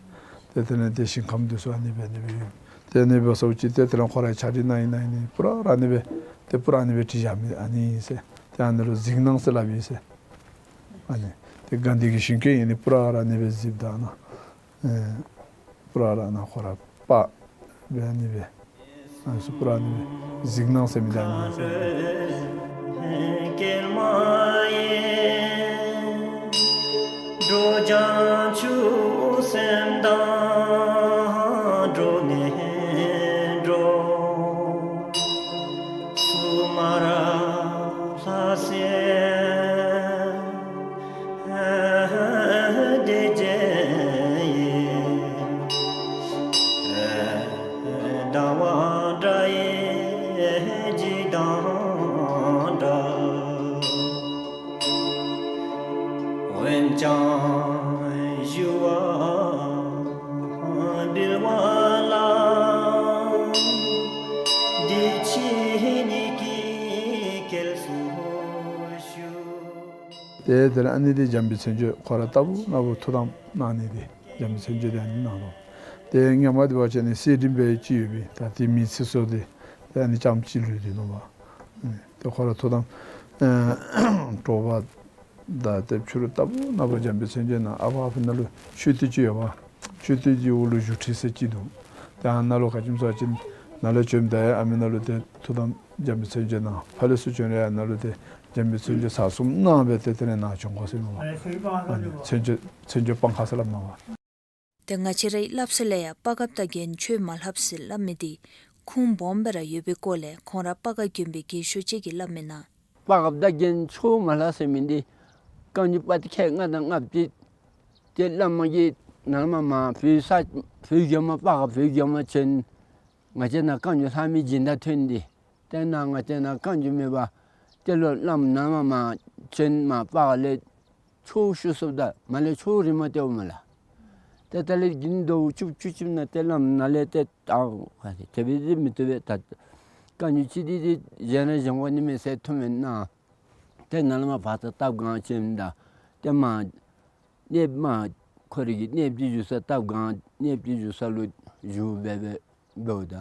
ཏེ་དེ་ལས་ཏེ་ཞིང་ཁམས་འདི་ཚུ་ཨ་ནི་སྦེ་ཨ་ནི་སྦེ་ཡོད། ཏེ་ཨ་ནི་སྦེ་སོང་ཅི་ཏེ་དེ་ལས་ཁོ་རའི་ཕྱག་བྲིས་ནང་ཨིན་ནང་ཨིན་ནི་པུ་ར་ར་ཨ་ནི་སྦེ་ཏེ་པུ་ར་ཨ་ནི་སྦེ་བྲིས་བཞག་མི་ཨ་ནི་ཨིན་ཟེར། ཏེ་ཨ་ནི་ལུ་གཟིགས་སྣང་ཟེར་སླབ་ཨིན་ཟེར། ཨ་ནི་ཏེ་དགའ་ལྡན་གྱི་ཞིང་བཀོད་ཨིན་ནི་པུ་ར་ར་ཨ་ནི་སྦེ་གཟིགསཔ་ད་ནཱ་ཨེ་པུ་ར་ར་ནཱ་ཁོ་ར་པ་སྦེ་ཨ་ནི་སྦེ་ཨ་ནི་ཚུ་པུ་ར་ཨ་ནི་སྦེ་གཟིགས་སྣང་ཟེར་མི་ད་ཨ་ནི་ཨིན་ཟེར། ཏེ་དེ་ལས་ཨ་ནི་འདི་འཇམ་དཔལ་མཚན་བརྗོད་ཁོ་ར་ལྟ་བུ་ན་བུ་ཐུགས་དམ་གནང་ནི་འདི་འཇམ་དཔལ་མཚན་བརྗོད་འདི་ཨ་ནི་ནང་ལུ། ཏེ་ངོ་མ་འདི་འབད་བ་ཅིན་ཨ་ནི་གསེར་བྲིས་སྦེ་ཅིག་ཡོད་པས། ད་དེ་མི་ཚེ་སྲོག་འདི་ཏེ་ཨ་ནི་ཙམ་ཅིག་ལུས་ཏེ་ནུག་པ། ཨ་ནི་ཏེ་ཁོ་ར་ཐུགས་དམ་ཨེ་དྲོ་པ་དང་ཏེ་ཕྱི་རུ་ལྟ་བུ་ན་བུ་འཇམ་དཔལ་མཚན་བརྗོད་ནང་ཨ་ཕར་ཨ་ཕི་ནང་ལུ་མཆོད་རྟེན་ཅིག་ཡོད་པ། མཆོད་རྟེན་གྱི་འོག་ལུ་བཞུགས་ཁྲི་ཟེར་ཅིག་འདུག། ཏེ་ཨ་ནཱ་ལུ་ག་ཅི་སྨོ་ཟེར་བ་ཅིན་ནཱ་ལས་བྱོནམ་ད་ཡང་ཨ་མི་ནང་ལུ་ཏེ་ཐུགས་དམ་འཇམ་དཔལ་མཚན་བརྗོད་གནང་། ཕར་ལས་ཚུར་བྱོན་རུང་ཡང་ནཱ་ལུ་ཏེ་འཇམ་དཔལ་མཚན་བརྗོད་ཚར་གསུམ་གནང་སྦེ་ཏེ་དེ་ལས་ནཱ་བྱོན་དགོ་ཟེར་མས་པ། ཨ་ནི་མཚན་བརྗོད་མཚན་བརྗོད་སྤང་ཁ་ཟེར་སླབ་མས་པ། ཏེ་ང་བཅས་རའི་སླབ་སྲོལ་ལས་ཡང་སྤ་རྒཔོ་དང་རྒྱན་ཆོས་མ་ལྷབ་ཟེར་སླབ་མི་འདི་ཁུངས་སྦོམ་སྦེ་ར་ཡོད་པའི་སྐོར་ལས་ཁོང་ར་སྤ་རྒཔོ་དགོན་པའི་རྒས་ཤོས་ཅིག་གིས་སླབ་མི་ནང་། སྤ་རྒཔོ་དང་རྒྱན་ཆོས་མ་ལྷབ་ཟེར་མི་འདི་བཀའ་འགྱུར་པོ་ཏི་ཁལ་ལྔ་དང་ལྔ་བཅུ་ཏེ་བླ་མ་གིས་ནཱ་ལས་མར་མར་བོད་ས་བོད་རྒྱལ་མོ་སྤ་རྒཔོ་བོད་རྒྱལ་མོ་བྱོན། ང་བཅས་ནཱ་བཀའ་འགྱུར་ལྷབ་མི་སྦྱིན་བདག་ཐོན་ཏེ་ཏེ་ནཱ་ང་བཅས་ནཱ་བཀའ་འགྱུར་མེད་པར་ཏེ་ལོག་བླམ་ནཱ་མར་མར་བྱོན། མར་སྤ་རྒཔོ་ལས་ཆོས་ཞུ་སོངམ་ད་མར་ལས་ཆོས་རིངམོ་སྟོནམ་མས་ལགས། ཏེ་ད་ལས་དགུང་ཟླཝ་བཅུ་བཅུ་གཅིག་ནང་ཏེ་བླམ་ནཱ་ལས་ཏེ་ད་ཨ་དེ་སྦེ་འདི་མི་བཏུབ་པས། ད་བཀའ་འགྱུར་ཅིག་འདི་འདི་གཞན་ར་གཞན་དགོ་ནི་མས་ཟེར་ཐུགས་སྨོན་གནང་། ཏེ་ནཱ་ལས་མར་བར་ཐག་སྟབས་གང་བྱོནམ་ད་ཏེ་མར་གནསཔོ་མར་ཁོ་རའི་གི་གནསཔོ་འདི་བཞུགས་ས་སྟབས་གང་གནསཔོ་འདི་བཞུགས་ས་ལུ་བཞུགས་སྦེ་སྦེ་འབདཝ་ད་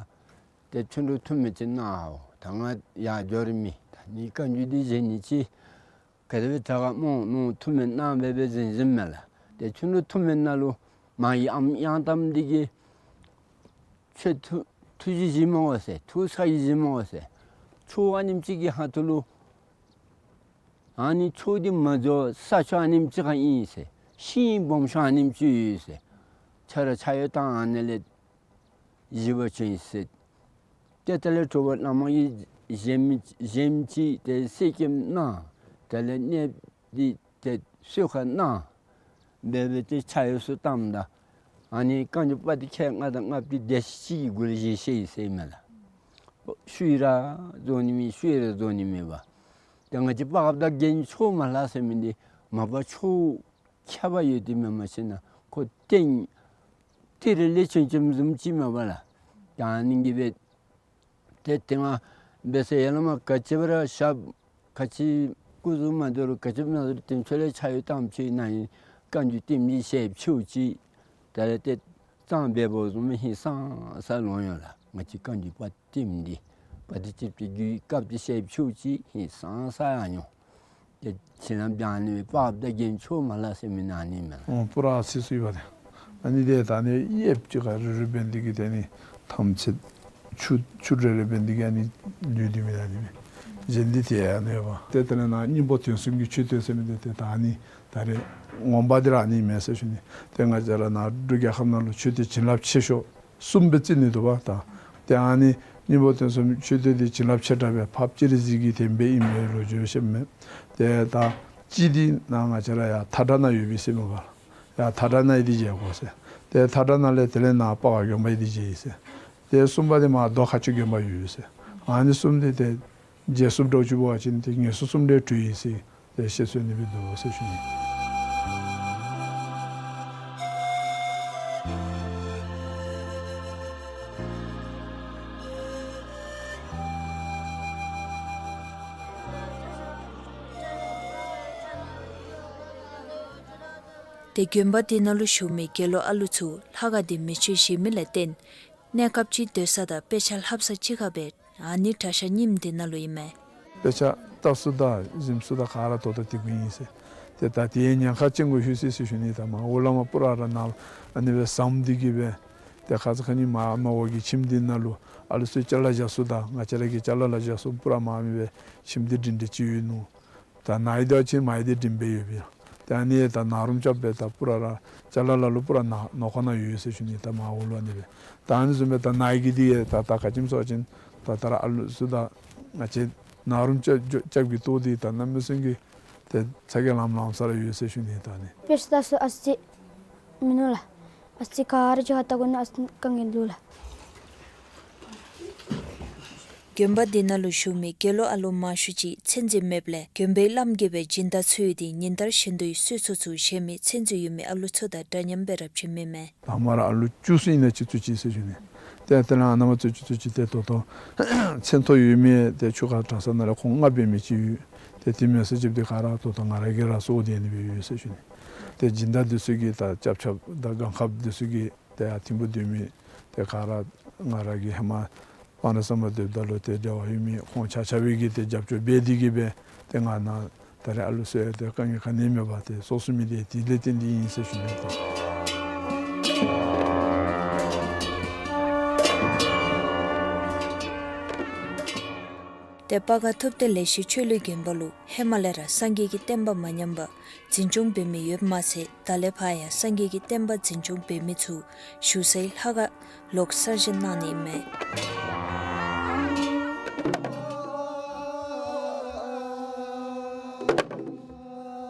ཏེ་ཁྱོད་ར་ཐུགས་སྨོན་ཅིག་གནང་འོང་། ད་ང་ཡར་འགྱོ་རིན་མེད། ད་ནི་བཀའ་འགྱུར་འདི་གཞན་ནི་ཅིག་ག་དེ་སྦེ་དྲག་ག་སྨོ་མནོ་ཐུགས་སྨོན་གནང་སྦེ་སྦེ་གཟིམ་གཟིམ་མས་ལགས། ཏེ་ཁྱོད་ར་ཐུགས་སྨོན་ནང་ལུ་མ་གི་ཨམ་ཡང་དམ་འདི་གིས་ཁྱོད་ཐུགས་ཐུགས་རྗེ་བཞེས་མི་དགོ་ཟེར། ཐུགས་ཁྲོ་བཞེས་མི་དགོ་ཟེར། ཆོས་ཨ་ནེམ་ཅིག་གི་ཁ་ཐུག་ལུ་ཨ་ནི་ཆོས་འདི་མ་འགྱོ་ས་ཆ་ཨ་ནེམ་ཅིག་ཁར་ཨིན་ཟེར། ཤིང་སྦོམ་ཤོས་ཨ་ནེམ་ཅིག་ཡོད་ཟེར། ཁྱོད་ར་ཕྱག་གཡོག་བཏང་ཨ་ནི་ལས་བཞེས་པར་བྱོན་ཟེར། ཏེ་དེ་ལས་དྲོ་པ་བླ་མ་གིས་གཞལམ་གཞལམ་ཅིག་ཏེ་གསེར་སྐྱེམས་གནང་། དེ་ལས་གནསཔོ་འདི་ཏེ་གསོལ་ཁ་གནང་། སྦེ་སྦེ་ཏེ་ཕྱག་གཡོག་ཚུ་བཏངམ་ད་ཨ་ནི་བཀའ་འགྱུར་པོ་ཏི་ཁལ་ལྔ་དང་ལྔ་བཅུ་འདི་ཞག་གཅིག་གི་གུ་ལས་བཞེས་བཞེས་ཡི་ཟེར་མས་ལགས། ཤུལ་ར་རྫོགས་ནི་མེད། ཤུལ་ར་རྫོགས་ནི་མེད་པ། ཏེ་ང་བཅས་སྤ་རྒཔོ་དང་རྒྱན་ཆོས་མ་ལྷབ་ཟེར་མི་འདི་མ་པ་ཆོས་ཁྱད་པར་ཡོད་དེ་མེན། མ་ཤེས་ན་ཁོ་ཏེ་ཏེ་རེ་ལས་ཆེན་ཆེན་བཟུམ་ཅིག་མས་པ་ལགས། ད་ཨ་ནི་གིས་སྦེ་ཏེ་ཏེ་ང་འབད་ས་ཡར་ལས་མར་ག་ཅི་སྦེ་ར་ཞབས་ག་ཅི་སྐུ་གཟུགས་མ་འདོར་རུང་ག་ཅི་མ་འདོར་རུང་ཏེ་ཁྱོད་ལས་ཕྱག་གཡོག་བཏངམ་ཅིག་ནཱ་ཨིན། བཀའ་འགྱུར་ལྟདམོ་ཅིག་ཞལ་ཕྱེཝ་ཅིག་ད་རེས་ཏེ་གཙང་སྦས་པ་བཟུམ་ཧིང་སངས་ས་ལོང་ཡོད་ལགས། ང་བཅས་བཀའ་འགྱུར་པོ་ཏི་འདི་པོ་ཏི་ཅིག་ཏེ་རྒྱུད་སྐབས་ཅིག་ཞལ་ཕྱེཝ་ཅིག་ཧིང་སངས་ས་ཡང་མྱོང་། ཏེ་བྱིན་རླབས་ཀྱང་ཨ་ནི་སྦེ་སྤ་རྒཔོ་དང་རྒྱན་ཆོས་མ་ལྷབ་ཟེར་མི་ནང་ཨ་ནི་མས་ལགས། ཨོ་པུ་ར་ཨ་ཙི་ཚུ་ཡོད་པ་ཏེ། ཨ་ནི་འདི་ད་ཨ་ནི་གཡསཔོ་ཅིག་ཁར་རེ་རེ་འབད་ནི་འདི་གིས་ཏེ་ཨ་ནི་ཐམས་ཅད་ཆུ་ཆུ་རེ་རེ་འབད་ནི་འདི་གིས་ཨ་ནི་ལུས་ཏེ་མེད་ཨ་ནི་མས། གཞན་འདི་ཏེ་ཨ་ནི་ཡོད་པ། ཏེ་དེ་ལས་ནཱ་སྙིང་པོ་དོན་གསུམ་གྱི་མཆོད་རྟེན་ཟེར་མི་འདི་ཏེ་ད་ཨ་ནི་ད་རེས་ངོ་མ་འདི་ར་ཨ་ནི་མས་ཟེར་ཞུ་ནི། ཏེ་ང་བཅས་ར་ནཱ་འབྲུག་རྒྱལ་ཁབ་ནང་ལུ་མཆོད་རྟེན་བྱིན་རླབས་ཆེ་ཤོས་གསུམ་སྦེ་རྩི་ནི་འདུག་པ་ད། ཏེ་ཨ་ནི་སྙིང་པོ་དོན་གསུམ་མཆོད་རྟེན་འདི་བྱིན་རླབས་ཆེ་དྲགས་སྦེ་འཕགས་པ་སྤྱན་རས་གཟིགས་ཀྱི་དེ་སྦེ་ཨིན་པའི་ལོ་རྒྱུས་བཤད་མས། ཏེ་ད་གཅིག་འདི་ནཱ་ང་བཅས་ར་ཡར་མཐའ་བྲག་ནང་ཡོད་པས་ཟེར་མས་པ། ཡར་མཐའ་བྲག་ནང་ཡང་འདི་མཇལ་དགོ་ཟེར། ཏེ་མཐའ་བྲག་ནང་ལས་དེ་ལས་ནཱ་སྤ་རྒཔོ་དགོན་པ་ཡང་འདི་མཇལ་ཡི་ཟེར། ཏེ་གསུམ་པ་འདི་མར་རྡོ་ཁ་ཆུ་དགོན་པ་ཡོད་ཟེར། ཨ་ནི་གསུམ་འདི་ཏེ་མཇལ་ཚུགསཔ་འདྲཝ་ཅིག་འབད་བ་ཅིན་ཏེ་ངན་སོང་གསུམ་ལས་གྲོལ་ཡི་ཟེར་ཏེ་བཤད་སྲོལ་ཨ་ནི་སྦེ་འདུག་ཟེར་ཞུ་ནི། ཏེ་དགོན་པ་འདི་ནང་ལུ་བཞུགས་མི་དགེ་སློང་ཨ་ལུ་ཚུ་ལྷ་ཁང་འདི་མེ་མཆོད་བཞེས་མི་ལས་བརྟེན་གནས་སྐབས་ཅིག་སྡོད་ས་དང་དཔེ་ཆ་ལྷབ་ས་གཅིག་ཁར་སྦེ་ཨ་ནི་གྲྭ་ཤག་རྙིངམ་འདི་ནང་ལུ་ཨིན་མས། དཔེ་ཆ་ལྟ་ས་དང་གཟིམ་ས་དང་ག་ར་ད་ལྟོ་འདི་གུ་ཨིན་ཟེར། ཏེ་ད་དེའི་ཉེན་ཁ་ཅིག་གུ་ལྷོད་ཅི་ཟེར་ཞུ་ནི། ད་མར་འོག་ལས་མར་པུ་ར་ར་ནཱ་ཨ་ནི་སྦེ་ཟམ་འདི་གིས་སྦེ་ཏེ་ཁ་ཙ་ཁ་ཉིནམ་མར་མར་འོག་གི་ཁྱིམ་འདི་ནང་ལུ་ཨ་ལུ་ཚུ་ཅ་ལ་བཞག་ས་དང་ང་བཅས་ར་གི་ཅ་ལ་ལ་བཞག་ས་པུ་ར་མར་མི་སྦེ་ཁྱིམ་འདི་སྒྲིང་སྒྲི་ཅིག་ཡོད་ནུག། ད་ནཱ་ཡང་འདི་ཅིག་མར་ཡང་འདི་སྒྲིང་སྦེ་ཡོད་པས། ཏེ་ཨ་ནི་ད་ནཱ་རུམ་རྐྱབ་སྦེ་ད་པུ་ར་ར་ཅ་ལ་ལ་ལུ་པུ་ར་ནཱ་ནང་ཁོག་ནང་ཡོད་ཟེར་ཞུ་ནི། ད་མར་འོག་ལུ་ཨ་ནི་སྦེ། ད་ཨ་ནི་བཟུམ་སྦེ་ད་ནཱ་གི་འདི་ཡང་ད་ད་ག་ཅི་སྨོ་ཟེར་བ་ཅིན་ད་ད་ར་ཨ་ལུ་ཚུ་དང་ང་བཅས་ནཱ་རུམ་རྐྱབ་རྐྱབ་ཀྱི་ལྟོ་འདི་ད་གནམ་མེད་ས་མེད་ཀྱི་ཏེ་ཚ་གྱང་ལངམ་ལངམ་ས་ར་ཡོད་ཟེར་ཞུ་ནི། ད་ཨ་ནི་དཔེ་ཆ་ལྟ་ས་ཨ་ཙི་མིན་ནུག་ལགས། ཨ་ཙི་ག་ར་ཅིག་ཁར་ལྟ་དགོ་ནི་ཨ་ཙི་དཀའ་ངལ་འདུག་ལགས། དགོན་པ་འདི་ནང་ལུ་བཞུགས་མི་དགེ་སློང་ཨ་ལུ་མང་ཤོས་ཅིག་མཚན་རྩིས་མེདཔ་ལས་དགོན་པའི་བླམ་གིས་སྦེ་སྦྱིན་བདག་འཚོལ་ཡོད་དེ་ཉིན་ལྟར་བཞིན་དུ་གསོལ་ཚོགས་ཚུ་བཞེས་མི་མཚན་རྩིས་ཡོད་མི་ཨ་ལུ་ཚུ་དང་འདྲ་མཉམ་སྦེ་ར་བྱིན་མི་མས། དང་པ་ར་ཨ་ལུ་བཅུ་གསུམ་ཨིན་ན་ཅིག་བཙུགས་ཅི་ཟེར་ཞུ་ནི། ཏེ་དེ་ལས་ཨ་ནཱ་མར་བཙུགས་ཅི་བཙུགས་ཅི་ཏེ་ད་ལྟོ་མཚན་ཐོ་ཡོད་མི་ཏེ་ཆུ་ཁ་གྲྭ་ས་ནང་ལས་ཁོང་ལྔ་འབད་མི་ཅིག་ཡོད། ཏེ་དེ་མེན་ཟེར་ཅིག་འབད་དེ་ག་ར་ད་ལྟོ་ང་ར་གིས་ར་གསོ་སྟེ་ཨ་ནི་སྦེ་ཡོད་ཟེར་ཞུ་ནི། ཏེ་སྦྱིན་བདག་འདི་ཚུ་གིས་ད་སྐྱབས་ཆ་དང་སྒང་ཁབ་འདི་ཚུ་གིས་ཏེ་ཡར་ཐིམ་ཕུ་སྡོད་མི་ཏེ་ག་ར་ང་ར་གི་ཧེ་མ་སྤང་རི་ཟམ་པ་སྡོདཔ་ད་ལུ་ཏེ་འབྲེལ་བ་ཡོད་མི་ཁོང་ཆ་ཁྱབ་ཀྱིས་ཏེ་རྒྱབ་སྐྱོར་འབད་དེ་གིས་སྦེ་ཏེ་ང་ནཱ་ད་རེས་ཨ་ལུ་གསོ་ཡང་ཏེ་དཀའ་ངལ་ག་ནི་མེད་པར་ཏེ་གསོ་ཚུགས་མི་འདི་དེ་ལས་བརྟེན་ཏེ་ཨིན་ཟེར་ཞུ་ནི། ཏེ་སྤ་སྒར་ཐུབ་བསྟན་ལེགས་བཤད་ཆོས་གླིང་དགོན་པ་ལུ་ཧེ་མ་ལས་ར་སངས་རྒྱས་ཀྱི་བསྟན་པ་མ་ཉམས་པར་འཛིན་སྐྱོང་འབད་མི་ཡོདཔ་མ་ཚད་ད་ལས་ཕར་ཡང་སངས་རྒྱས་ཀྱི་བསྟན་པ་འཛིན་སྐྱོང་འབད་མི་ཚུ་བཞུགས་སའི་ལྷ་ཁང་ལོག་གསར་བཞེངས་གནང་ནི་མས།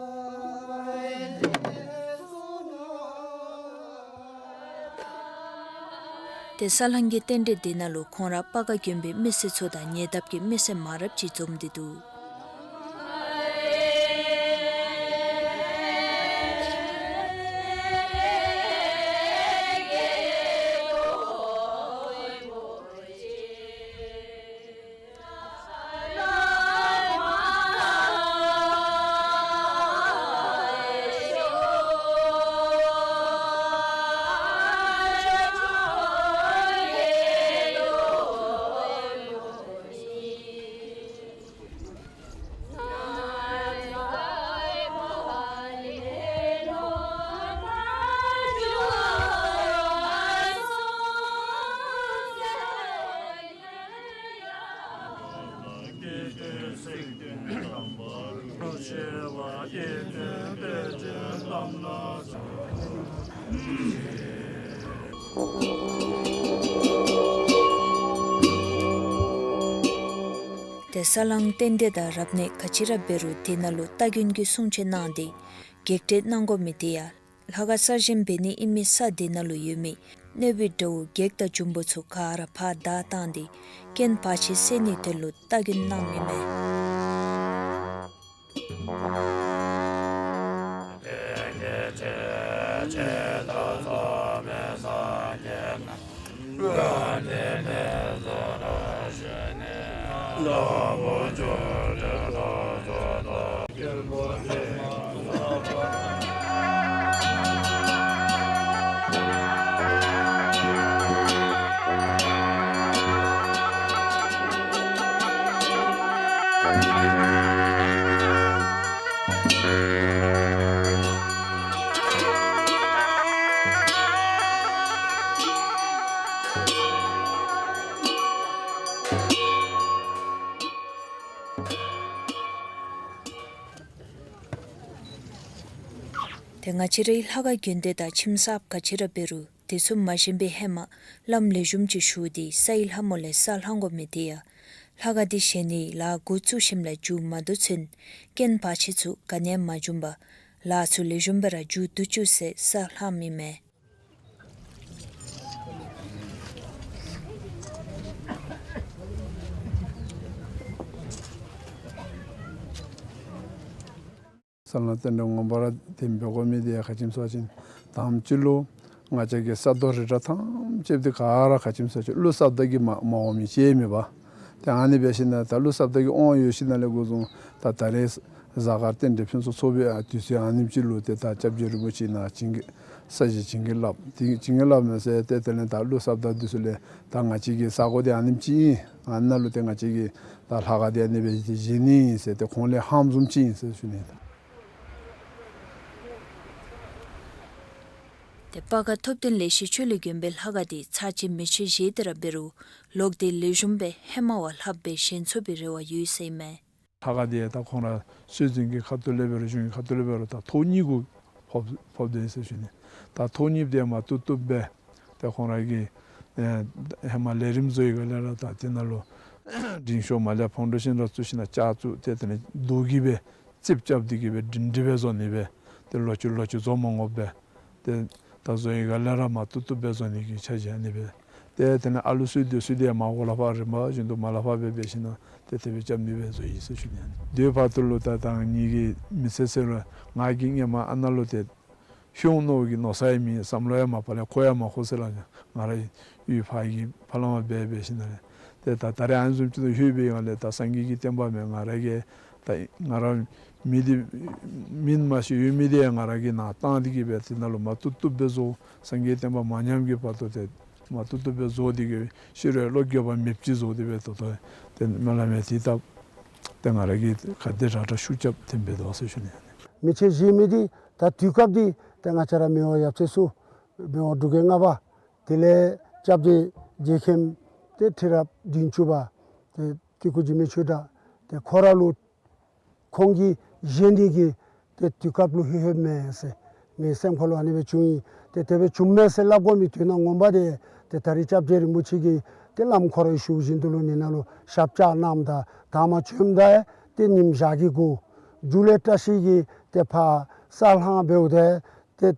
ཏེ་ས་བསླང་གི་རྟེན་འབྲེལ་འདི་ནང་ལུ་ཁོང་ར་སྤ་སྒར་དགོན་པའི་མི་སེར་ཚུ་དང་ཉེ་འདབས་ཀྱི་མི་སེར་མང་རབས་ཅིག་འཛོམས་ཏེ་འདུག། ཏེ་ས་བསླང་རྟེན་འབྲེལ་དང་རབ་གནས་ག་ཅི་ར་འབད་རུང་དེ་ནང་ལུ་སྟ་གོན་གྱི་སྲུང་བྱེད་གནང་སྟེ་བགེགས་བསྐྲད་གནང་དགོ་མི་དེ་ཡང་ལྷ་ཁང་གསར་བཞེངས་འབད་ནི་ཨིན་མི་ས་དེ་ནང་ལུ་ཡོད་མི་གནོད་པའི་དགྲ་བོ་བགེགས་དང་འབྱུང་པོ་ཚུ་ག་ར་ཕར་བདའ་བཏང་སྟེ་རྐྱེན་བར་ཆད་སེལ་ནིའི་དོན་ལུ་སྟ་གོན་གནངམ་ཨིན་མས། ཏེ་ང་བཅས་རའི་ལྷ་ཁང་དགོན་སྡེ་དང་ཁྱིམ་གསརཔ་ག་ཅི་ར་འབད་རུང་དེ་ཚུ་མ་བཞེངས་པའི་ཧེ་མ་བླམ་ལེགས་ཤོམ་ཅིག་ཞུ་སྟེ་སའི་ལྷ་མོ་ལས་ས་བསླང་དགོ་མི་དེ་ཡང་ལྷ་ཁང་འདི་བཞེངས་ནིའི་ལཱ་འགོ་བཙུགས་ཞིནམ་ལས་མཇུག་མ་བསྡུ་ཚུན་རྐྱེན་བར་ཆད་ཚུ་ག་ནི་ཡང་མ་འབྱུང་པར་ལཱ་ཚུ་ལེགས་ཤོམ་སྦེ་ར་མཇུག་བསྡུ་བཅུག་ཟེར་ས་བསླངམ་ཨིན་མས། ས་བསླང་རྟེན་འབྲེལ་ངོ་མ་ར་དེ་འབད་དགོ་མི་དེ་ཡང་ག་ཅི་སྨོ་ཟེར་བ་ཅིན་དང་པ་ཅིག་ལུ་ང་བཅས་ཀྱི་ས་རྡོ་རི་བྲག་ཐམས་ཅད་འདི་ག་ར་ག་ཅི་སྨོ་ཟེར་བ་ཅིན་ཀླུ་ས་བདག་གིས་མ་མ་འོང་མི་ཅིག་མེད་པས། ཏེ་ཨ་ནི་འབད་ཞིནམ་ལས་ད་ཀླུ་ས་བདག་གི་དབང་ཡོད་ཞིནམ་ལས་འགོ་བཟུང་ད་ད་རེས་གཟའ་སྐར་རྟེན་འབྲེལ་ཕུན་སུམ་ཚོགས་པའི་ཨ་དུས་ཚོད་ཨ་ནེམ་ཅིག་ལུ་ཏེ་ད་སྐྱབས་རྗེ་རིན་པོ་ཆེ་ནཱ་བྱིན་གྱིས་ས་གཞི་བྱིན་གྱིས་བརླབས། ཏེ་བྱིན་གྱིས་བརླབས་མས་ཟེར་ཏེ་དེ་ལས་ད་ཀླུ་ས་བདག་འདི་ཚུ་ལས་ད་ང་བཅས་ཀྱི་ས་གོ་འདི་ཨ་ནེམ་ཅིག་ཨིན། ཨ་ནཱ་ལུ་ཏེ་ང་བཅས་ཀྱིས་ད་ལྷ་ཁང་འདི་ཨ་ནི་སྦེ་བཞེངས་ནི་ཨིན་ཟེར་ཏེ་ཁོང་ལས་ཧམ་བཟུམ་ཅིག་ཨིན་ཟེར་ཞུ་ནི། ཏེ་སྤ་སྒར་ཐུབ་བསྟན་ལེགས་བཤད་ཆོས་གླིང་དགོན་པའི་ལྷ་ཁང་འདི་ཚར་གཅིག་མེ་མཆོད་བཞེས་ཏེ་ར་འབད་རུང་ལོག་སྟེ་ལེགས་ཤོམ་སྦེ་ཧེ་མ་བ་ལྷགཔ་སྦེ་བཞེངས་ཚུགས་པའི་རེ་བ་ཡོད་ཟེར་ཨིན་མས། ལྷ་ཁང་འདི་ད་ཁོང་ར་སྲོལ་འཛིན་གྱི་ཁ་ཐུག་ལས་འབད་རུང་གཞུང་གི་ཁ་ཐུག་ལས་འབད་རུང་ད་ཐོག་གཉིས་གུ་ཕོག་ཕོགཔ་འདི་ཨིན་ཟེར་ཞུ་ནི། ད་ཐོག་གཉིས་འདི་མ་བཏུབ་བཏུབ་སྦེ་ཏེ་ཁོང་ར་གིས་ཨེ་ཧེ་མ་ལས་རིམ་བཟོ་བའི་སྒང་ལས་ར་ད་དེ་ནང་ལུ་འབྲིང་ཤོས་མར་ལས་ཕོ་བྲང་ཅིག་ར་བཙུགས་ཞིནམ་ལས་ལྕགས་བཙུགས་ཏེ་དེ་ལས་རྡོ་གིས་སྦེ་རྩིགཔ་རྐྱབ་སྟེ་གིས་སྦེ་སྒྲིང་སྒྲི་སྦེ་བཟོ་ནི་སྦེ་ཏེ་ལོག་ཅི་ལོག་ཅི་བཟོ་མ་དགོཔ་སྦེ་ཏེ་ད་བཟོ་བའི་སྒང་ལས་ར་མ་བཏུབ་བཏུབ་སྦེ་བཟོ་ནི་གི་འཆར་གཞི་ཨ་ནི་སྦེ། ཏེ་དེ་ལས་ཨ་ལུ་གསོ་སྡོད་ས་འདི་ཡང་མར་འོག་ལས་ཕར་རིམ་པ་བཞིན་དུ་མར་ལས་ཕར་སྦེ་འབད་ཞིནམ་ལས་ཏེ་དེ་སྦེ་རྐྱབ་ནི་སྦེ་བཟོ་ཡི་ཟེར་ཞུ་ནི། དེ་བར་དུ་ལུ་ད་ད་ངེ་གི་མི་ཚེ་ཟེར་རུང་ང་གིས་སྔོན་མ་ཨ་ནཱ་ལུ་ཏེ་ཤོང་ནོར་གྱི་མནོ་བསམ་ཡང་མེད། བསམ་བློ་ཡང་མ་པ་ལས་འཁོར་ཡང་མ་འཁོར་ཟེར་སླབ་ནི། ང་ར་ཡུལ་ཕར་གྱི་ཕར་ལས་མར་འབད་འབད་ཞིནམ་ལས་ཏེ་ད་ད་རེས་ཨ་ནི་བཟུམ་ཅིག་ཏུ་ལྷོད་པའི་སྒང་ལས་ད་སངས་རྒྱས་ཀྱི་བསྟན་པ་མས། ང་ར་གིས་ ད་ང་ར་མི་འདི་མིང་མ་ཤེས་ཡོད་མི་འདི་ཡང་ང་ར་གིས་ནཱ་བཏང་སྟེ་གི་སྦེ་དེ་ནང་ལུ་མ་བཏུབ་བཏུབ་སྦེ་བཟོ། སངས་རྒྱས་བསྟན་པ་མ་ཉམས་ཀྱི་བར་དུ་ཏེ་མ་བཏུབ་བཏུབ་སྦེ་བཟོ་སྟེ་གི་ཤི་རུང་བློ་འགྱོད་པ་མེདཔ་ཅིག་བཟོ་སྟེ་སྦེ་ད་ལྟོ་ཏེ་སྨོན་ལམ་ཡང་དེ་བཏབ། ཏེ་ང་ར་གིས་ག་དེ་དྲག་དྲག་ཤུགས་རྐྱབ་སྟེ་འབད་དོ་ཟེར་ཞུ་ནི། མི་ཆེན་བཞེས་མི་འདི་ད་དུས་སྐབས་འདི་ཏེ་ང་བཅས་ར་མི་དབང་ཡབ་སྲས་ཚུ་མི་དབང་འབྲུག་རྒྱལ་ལྔ་པ་དེ་ལས་སྐྱབས་རྗེ་རྗེ་མཁན་ཏེ་ཁྲི་རབས་བདུན་ཅུ་པ་ཏེ་སྐྱེ་སྐུ་འཇིགས་མེད་ཆོས་གྲགས་ཏེ་ཁོ་ར་ལུ་ཁོང་གིས་བཞེས་ནི་གི་ཏེ་དུས་སྐབས་ལུ་ལྷོད་ལྷོདཔ་མས་ཟེར་ངེའི་སེམས་ཁ་ལུ་ཨ་ནི་སྦེ་བྱུང་ཡི། ཏེ་དེ་སྦེ་བྱུངམ་མས་ཟེར་སླབ་དགོ་མི་དོན་དག་ངོ་མ་འདི་ཏེ་ད་རིས་སྐྱབས་རྗེ་རིན་པོ་ཆེ་གིས་ཏེ་བླམ་ཁོ་རའི་ཞུ་བཞིན་དུ་ལུ་ནི་ནང་ལུ་ཞབས་བཅགས་གནངམ་ད་དང་པ་བྱོནམ་ད་ཏེ་ཉིམ་ཞག་གི་གུ་མཇུག་ལས་བཀྲ་ཤིས་ཀྱིས་ཏེ་ཕར་ས་ལྷང་འབདཝ་ད་ཏེ་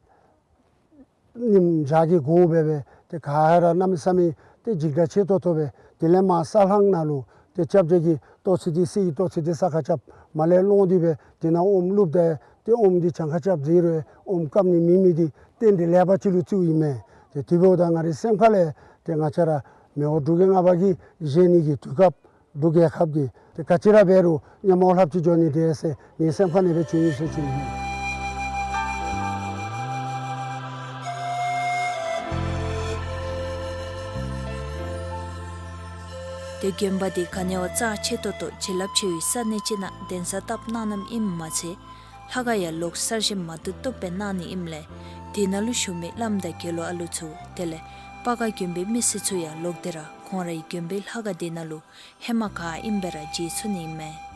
ཉིམ་ཞག་གི་གུ་སྦེ་སྦེ་ཏེ་ག་ར་གནམ་མེད་ས་མེད་ཏེ་འཇིགས་སྐྲག་ཆེ་ཏོག་ཏོ་སྦེ་དེ་ལས་མར་ས་ལྷང་ནང་ལུ་ཏེ་སྐྱབས་རྗེ་གིས་ཏོག་ཙི་འདི་གསེར་གྱི་ཏོག་ཙི་འདི་ས་ཁར་རྐྱབ། མར་ལས་སློང་སྟེ་སྦེ་དེ་ནང་ཨོམ་བླུགསཔ་ད་ཏེ་ཨོམ་འདི་གྱངས་ཁ་རྐྱབ་ཟེར་རུང་ཨོམ་བཀབ་ནི་མེད་མི་འདི་རྟེན་འབྲེལ་ལེགས་པ་ཅིག་ལུ་བརྩིཝ་ཨིན་མས། ཏེ་དེ་འབདཝ་ད་ང་རའི་སེམས་ཁ་ལས་ཏེ་ང་བཅས་ར་མི་དབང་འབྲུག་རྒྱལ་ལྔ་པ་གིས་བཞེས་ནི་གི་དུས་སྐབས་འབྲུག་རྒྱལ་ཁབ་ཀྱི་ཏེ་ག་ཅི་ར་འབད་རུང་ཉམས་མྱོང་ལྷགཔ་ཅིག་འགྱོ་ནི་འདི་ཟེར་ངེའི་སེམས་ཁ་ནང་སྦེ་བྱུང་ཡི་ཟེར་ཞུ་ནི། ཏེ་དགོན་པ་འདི་ག་ནི་བ་རྩ་ཆེ་ཏོག་ཏོ་བྱིན་རླབས་ཆེ་བའི་ས་གནས་ཅིག་ནང་གདན་ས་བཏབ་གནང་གནངམ་ཨིནམ་མ་ཚད་ལྷ་ཁང་ཡང་ལོག་གསར་བཞེངས་མ་བཏུབ་བཏུབ་སྦེ་གནང་ནི་ཨིནམ་ལས་དེ་ནང་ལུ་བཞུགས་མི་བླམ་དང་དགེ་སློང་ཨ་ལུ་ཚུ་དེ་ལས་སྤ་སྒར་དགོན་པའི་མི་སེར་ཚུ་ཡང་ལོག་སྟེ་ར་ཁོང་རའི་དགོན་པའི་ལྷ་ཁང་དེ་ནང་ལུ་ཧེ་མ་ག་ཨིནམ་སྦེ་ར་མཇལ་ཚུགས་ནི་ཨིན་མས།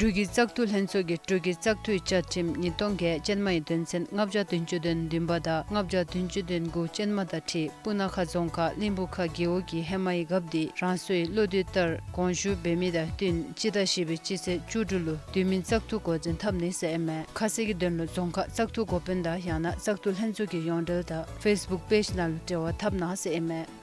འབྲུག་གི་བཙག་འཐུ་ལྷན་ཚོགས་ཀྱིས་འབྲུག་གི་བཙག་འཐུའི་བཅའ་ཁྲིམས་ཉིས་སྟོང་བརྒྱད་ཅན་མའི་དོན་ཚན་ལྔ་བརྒྱ་བདུན་ཅུ་དོན་བདུན་པ་དང་ལྔ་བརྒྱ་བདུན་ཅུ་དོན་དགུ་ཅན་མ་དང་འཁྲིལ་སྤུ་ན་ཁ་རྫོང་ཁག་གླིང་བུ་ཁ་རྒེད་འོག་གི་ཧེ་མའི་རྒཔོ་འདི་རང་སོའི་བློ་འདོད་ལྟར་དགོངས་ཞུ་འབད་མི་དང་བསྟུན་སྤྱི་ཟླ་བཞི་པའི་སྤྱི་ཚེས་བཅུ་དྲུག་ལུ་དུས་མིན་བཙག་འཐུ་འགོ་འདྲེན་འཐབ་ནི་ཟེར་ཨིན་མས། ཁ་གསལ་གྱི་དོན་ལུ་རྫོང་ཁག་བཙག་འཐུ་འགོ་དཔོན་དང་ཡང་ན་བཙག་འཐུ་ལྷན་ཚོགས་ཀྱི་ཡོངས་འབྲེལ་དང་ཕེསི་བུཀ་པེཇ་ནང་ལུ་འབྲེལ་བ་འཐབ་གནང་ཟེར་ཨིན་མས།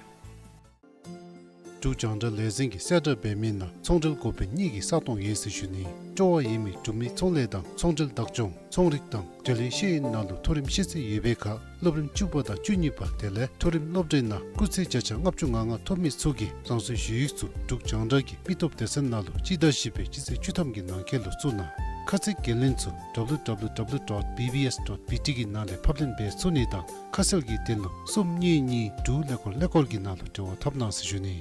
འབྲུག་རྒྱང་བསྒྲགས་ལས་འཛིན་གྱིས་གསལ་བསྒྲགས་འབད་མི་ནང་ཚོང་འབྲེལ་འགོ་དཔོན་གཉིས་ཀྱི་ས་སྟོང་ཡོད་ཟེར་ཞུ་ནི། སྤྲོ་བ་ཡོད་མི་འབྲུག་མི་ཚོང་ལས་དང་ཚོང་འབྲེལ་བདག་སྐྱོང་ཚོང་རིག་དང་འབྲེལ་ཡོད་ཤེས་ཡོན་ནང་ལུ་མཐོ་རིམ་ཤེས་ཚད་ཡོད་པའི་ཁར་སློབ་རིམ་བཅུ་པ་དང་བཅུ་གཉིས་པ་དེ་ལས་མཐོ་རིམ་སློབ་གྲྭའི་ནང་སྐུགས་ཚད་བརྒྱ་ཆ་ལྔ་བཅུ་ང་ལྔ་ཐོབ་མི་ཚུ་གིས་རང་སོའི་ཞུ་ཡིག་ཚུ་འབྲུག་རྒྱང་བསྒྲགས་ཀྱི་མི་སྟོབས་སྡེ་ཚན་ནང་ལུ་སྤྱི་ཟླ་བཞི་པའི་སྤྱི་ཚེས་བཅུ་ཐམ་གྱི་ནང་འཁོད་ལུ་བཙུགས་གནང་། ཁ་ཚིག་འགན་ལེན་ཚུ་W W W dot B B S dot B T གི་ནང་ལས་ཕབ་ལེན་འབད་ཚུགས་ནི་དང་ཁ་གསལ་གྱི་དོན་ལུ་གསུམ་གཉིས་གཉིས་དྲུག་ཀླད་ཀོར་ཀླད་ཀོར་གྱི་ནང་ལུ་འབྲེལ་བ་འཐབ་གནང་ཟེར་ཞུ་ནི།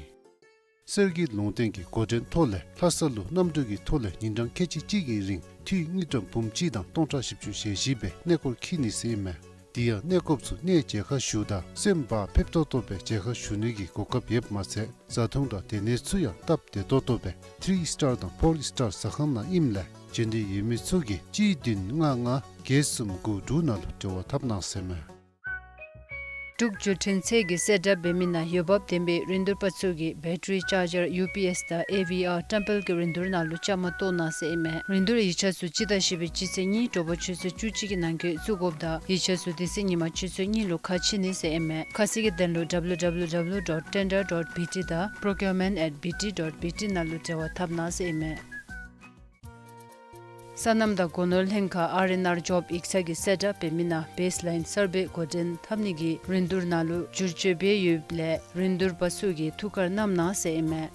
གསེར་གྱི་ལུང་བསྟན་གྱི་འགོ་འདྲེན་ཐོག་ལས་ལྷ་ས་ལུ་གནམ་གྲུ་གི་ཐོག་ལས་ཉིན་གྲངས་ཁལ་གཅིག་གཅིག་གི་རིང་འཐུས་དངུལ་ཀྲམ་འབུམ་གཅིག་དང་སྟོང་ཕྲག་བཞི་བཅུ་ཞེ་བཞི་སྦེ་གནས་སྐོར་འཁྱིད་ནི་ཟེར་ཨིན་མས། དེ་ཡང་གནས་སྐོརཔ་ཚུ་གནས་མཇལ་ཁ་ཞུཝ་ད་སེམས་བག་ཕེབས་ཏོག་ཏོ་སྦེ་མཇལ་ཁ་ཞུ་ནི་གི་གོ་སྐབས་ཡོདཔ་མ་ཚད་བཟའ་འཐུང་དང་སྡོད་གནས་ཚུ་ཡང་སྟབས་བདེ་ཏོག་ཏོ་སྦེ་ཐི་རི་སི་ཊར་དང་ཕོར་སི་ཊར་ཟ་ཁང་ནང་ཨིནམ་ལས་འབྱོན་འདོད་ཡོད་མི་ཚུ་གིས་གཅིག་བདུན་ལྔ་ལྔ་བརྒྱད་གསུམ་དགུ་དྲུག་ནང་ལུ་འབྲེལ་བ་འཐབ་གནང་ཟེར་ཨིན་མས། འབྲུག་བརྒྱུད་འཕྲིན་ཚད་ཀྱིས་གསལ་བསྒྲགས་འབད་མི་ནང་འོས་འབབ་ལྡན་པའི་རིན་བསྡུར་པ་ཚུ་གིས་བེ་ཊ་རི་ཅཱར་ཇར་ཡུ་པི་ཨེསི་དང་ཨེ་ཝི་ཨར་ཊེམ་པལ་གྱི་རིན་བསྡུར་ནང་ལུ་བཅའ་མར་གཏོགས་གནང་ཟེར་ཨིན་མས། རིན་བསྡུར་ཡིག་ཆ་ཚུ་སྤྱི་ཟླ་བཞི་པའི་སྤྱི་ཚེས་གཉིས་དྲོ་པ་ཆུ་ཚོད་བཅུ་གཅིག་གི་ནང་འཁོད་བཙུགས་དགོཔ་དང་ཡིག་ཆ་ཚུ་དེ་ཚེ་ཉིན་མ་ཆུ་ཚོད་གཉིས་ལུ་ཁ་ཕྱེ་ནི་ཟེར་ཨིན་མས། ཁ་གསལ་གྱི་དོན་ལུ་W W W dot tender dot B T དང་procurement at B T dot B T ནང་ལུ་འབྲེལ་བ་འཐབ་གནང་ཟེར་ཨིན་མས། སོ་ནམ་དང་སྒོ་ནོར་ལྷན་ཁག་ཨར་ཨེན་ཨར་ཇོབ་ཡིག་ཚང་གིས་གསལ་བསྒྲགས་འབད་མི་ནང་བེསི་ལའིན་སར་བེ་འགོ་འདྲེན་འཐབ་ནི་གི་རིན་བསྡུར་ནང་ལུ་བསྒྱུར་བཅོས་འབད་ཡོདཔ་ལས་རིན་བསྡུར་པ་ཚུ་གིས་ཐུགས་ཁར་བསྣམ་གནང་ཟེར་ཨིན་མས།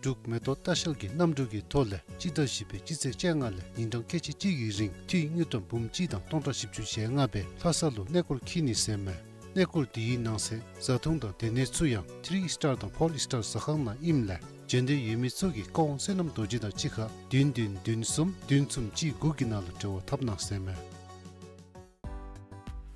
འབྲུག་མེ་ཏོག་ལྟ་བཤལ་གྱིས་གནམ་གྲུ་གི་ཐོག་ལས་སྤྱི་ཟླ་བཞི་པའི་སྤྱི་ཚེས་བཅོ་ལྔ་ལས་ཉིན་གྲངས་ཁལ་གཅིག་གཅིག་གི་རིང་འཐུས་དངུལ་ཀྲམ་འབུམ་གཅིག་དང་སྟོང་ཕྲག་བཞི་བཅུ་ཞེ་ལྔ་སྦེ་ལྷ་ས་ལུ་གནས་སྐོར་འཁྱིད་ནི་ཟེར་ཨིན་མས། གནས་སྐོར་དེའི་ནང་གསེས་བཟའ་འཐུང་དང་སྡོད་གནས་ཚུ་ཡང་ཐི་རི་སི་ཊར་དང་ཕོར་སི་ཊར་ཟ་ཁང་ནང་ཨིནམ་ལས་འབྱོན་འདོད་ཡོད་མི་ཚུ་གིས་བཀའ་དབང་བསོད་ནམས་རྡོ་རྗེ་དང་གཅིག་ཁར་བདུན་བདུན་བདུན་གསུམ་བདུན་གསུམ་གཅིག་དགུ་གི་ནང་ལུ་འབྲེལ་བ་འཐབ་གནང་ཟེར་ཨིན་མས།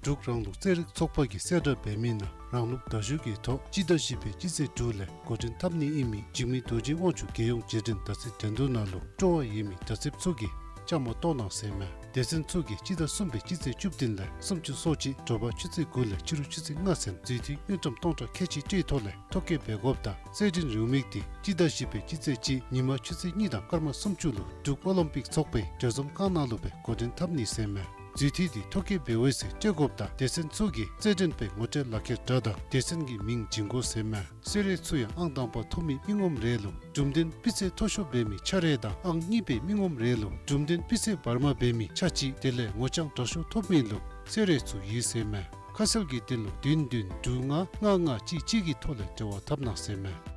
འབྲུག་རང་ལུགས་རྩེད་རིགས་ཚོགས་པ་གིས་གསལ་བསྒྲགས་འབད་མི་ནང་རང་ལུགས་མདའ་གཞུ་གི་ཐོག་སྤྱི་ཟླ་བཞི་པའི་སྤྱི་ཚེས་དྲུག་ལས་འགོ་འདྲེན་འཐབ་ནི་ཨིན་མི་འཇིགས་མེད་རྡོ་རྗེ་དབང་ཕྱུག་རྒྱལ་ཡོངས་རྗེས་དྲན་དར་རྩེ་འགྲན་བསྡུར་ནང་ལུ་སྤྲོ་བ་ཡོད་མི་དར་ཚདཔ་ཚུ་གིས་བཅའ་མར་གཏོགས་གནང་ཟེར་ཨིན་མས། སྡེ་ཚན་ཚུ་གིས་སྤྱི་ཟླ་གསུམ་པའི་སྤྱི་ཚེས་བཅུ་བདུན་ལས་སུམ་ཅུ་སོ་གཅིག་དྲོ་པ་ཆུ་ཚོད་དགུ་ལས་ཕྱི་རུ་ཆུ་ཚོད་ལྔ་ཚུན་རྫུས་མཐུད་དངུལ་ཀྲམ་སྟོང་ཕྲག་ཁལ་གཅིག་སྤྲོད་ཐོག་ལས་ཐོ་བཀོད་འབད་དགོཔ་དང་རྩེད་འགྲན་རེའུ་མིག་དེ་སྤྱི་ཟླ་བཞི་པའི་སྤྱི་ཚེས་གཅིག་ཉིན་མ་ཆུ་ཚོད་གཉིས་དང་སྐར་མ་སུམ་ཅུ་ལུ་འབྲུག་ཨོ་ལིམ་པིག་ཚོགས་པའི་གྲོས་འཛོམས་ཁང་ནང་ལུ་སྦེ་འགོ་འདྲེན་འཐབ་ནི་ཟེར་མས། རྫུས་མཐུད་དེ་ཐོ་བཀོད་འབད་བའི་ཚེ་སྤྲོད་དགོཔ་དང་སྡེ་ཚན་ཚུ་གིས་རྩེད་འགྲན་པའི་ངོ་སྤྲོད་ལག་ཁྱེར་འདྲ་དང་སྡེ་ཚན་གྱི་མིང་བྱིན་དགོ་ཟེར་མས། གསོལ་རས་ཚུ་ཡང་ཨང་དང་པ་ཐོབ་མི་མི་ངོམ་རེ་ལུ་གྲུབ་དོན་སྤུས་ཚད་མཐོ་ཤོས་འབད་མི་ཆ་རེ་དང་ཨང་གཉིས་པའི་མི་ངོམ་རེ་ལུ་གྲུབ་དོན་སྤུས་ཚད་བར་མ་འབད་མི་ཆ་གཅིག་དེ་ལས་ངོ་རྐྱང་དྲག་ཤོས་ཐོབ་མི་ལུ་གསོལ་རས་ཚུ་ཡོད་ཟེར་མས། ཁ་གསལ་གྱི་དོན་ལུ་བདུན་བདུན་དྲུག་ལྔ་ལྔ་ལྔ་གཅིག་གཅིག་གི་ཐོག་ལས་འབྲེལ་བ་འཐབ་གནང་ཟེར་མས།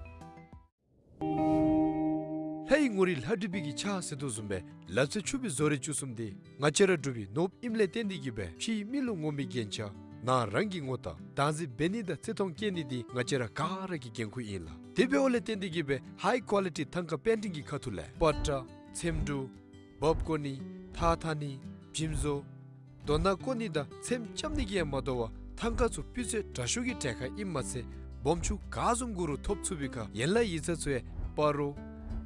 ལྷའི་ངོ་རིས་ལྷ་བྲིས་པའི་གི་ཕྱག་ཟེར་དོ་བཟུམ་སྦེ་ལ་རྩེ་ཆུ་བོའི་བཟོ་རིག་བཅུ་གསུམ་དེ་ང་བཅས་ར་འབྲུག་པའི་ནོར་བུ་ཨིནམ་ལས་བརྟེན་ཏེ་གིས་སྦེ་ཕྱིའི་མི་ལུ་ངོམ་པའི་རྒྱན་ཆ་ནང་རང་གི་ངོ་རྟགས་བདག་འཛིན་འབད་ནི་དང་བརྩི་མཐོང་བསྐྱེད་ནི་དེ་ང་བཅས་ར་ག་ར་གི་འགན་ཁུར་ཨིན་ལགས། དེ་འབདཝ་ལས་བརྟེན་ཏེ་གིས་སྦེ་ཧའི་ཀོ་ལི་ཊི་ཐང་ཀ་པེན་ཊིང་གི་ཁ་ཐུག་ལས་པ་ཏྲ་ཚེམ་དྲུབ་འབག་བཀོ་ནི་ཐགས་འཐག་ནི་འཇིམ་བཟོ་རྡོ་ནག་བརྐོ་ནི་དང་ཚེམ་རྐྱབ་ནི་གིས་ཡང་མ་དོ་བར་ཐང་ཀ་ཚུ་སྤུས་ཚད་དྲག་ཤོས་ཀྱི་གྲལ་ཁར་ཨིནམ་མ་ཚད་སྦོམ་ཆུང་ག་བཟུམ་དགོ་རུང་ཐོབ་ཚུགས་པའི་ཁར་ཡན་ལག་ཡིག་ཚང་ཚུ་ཡང་སྤ་རོ་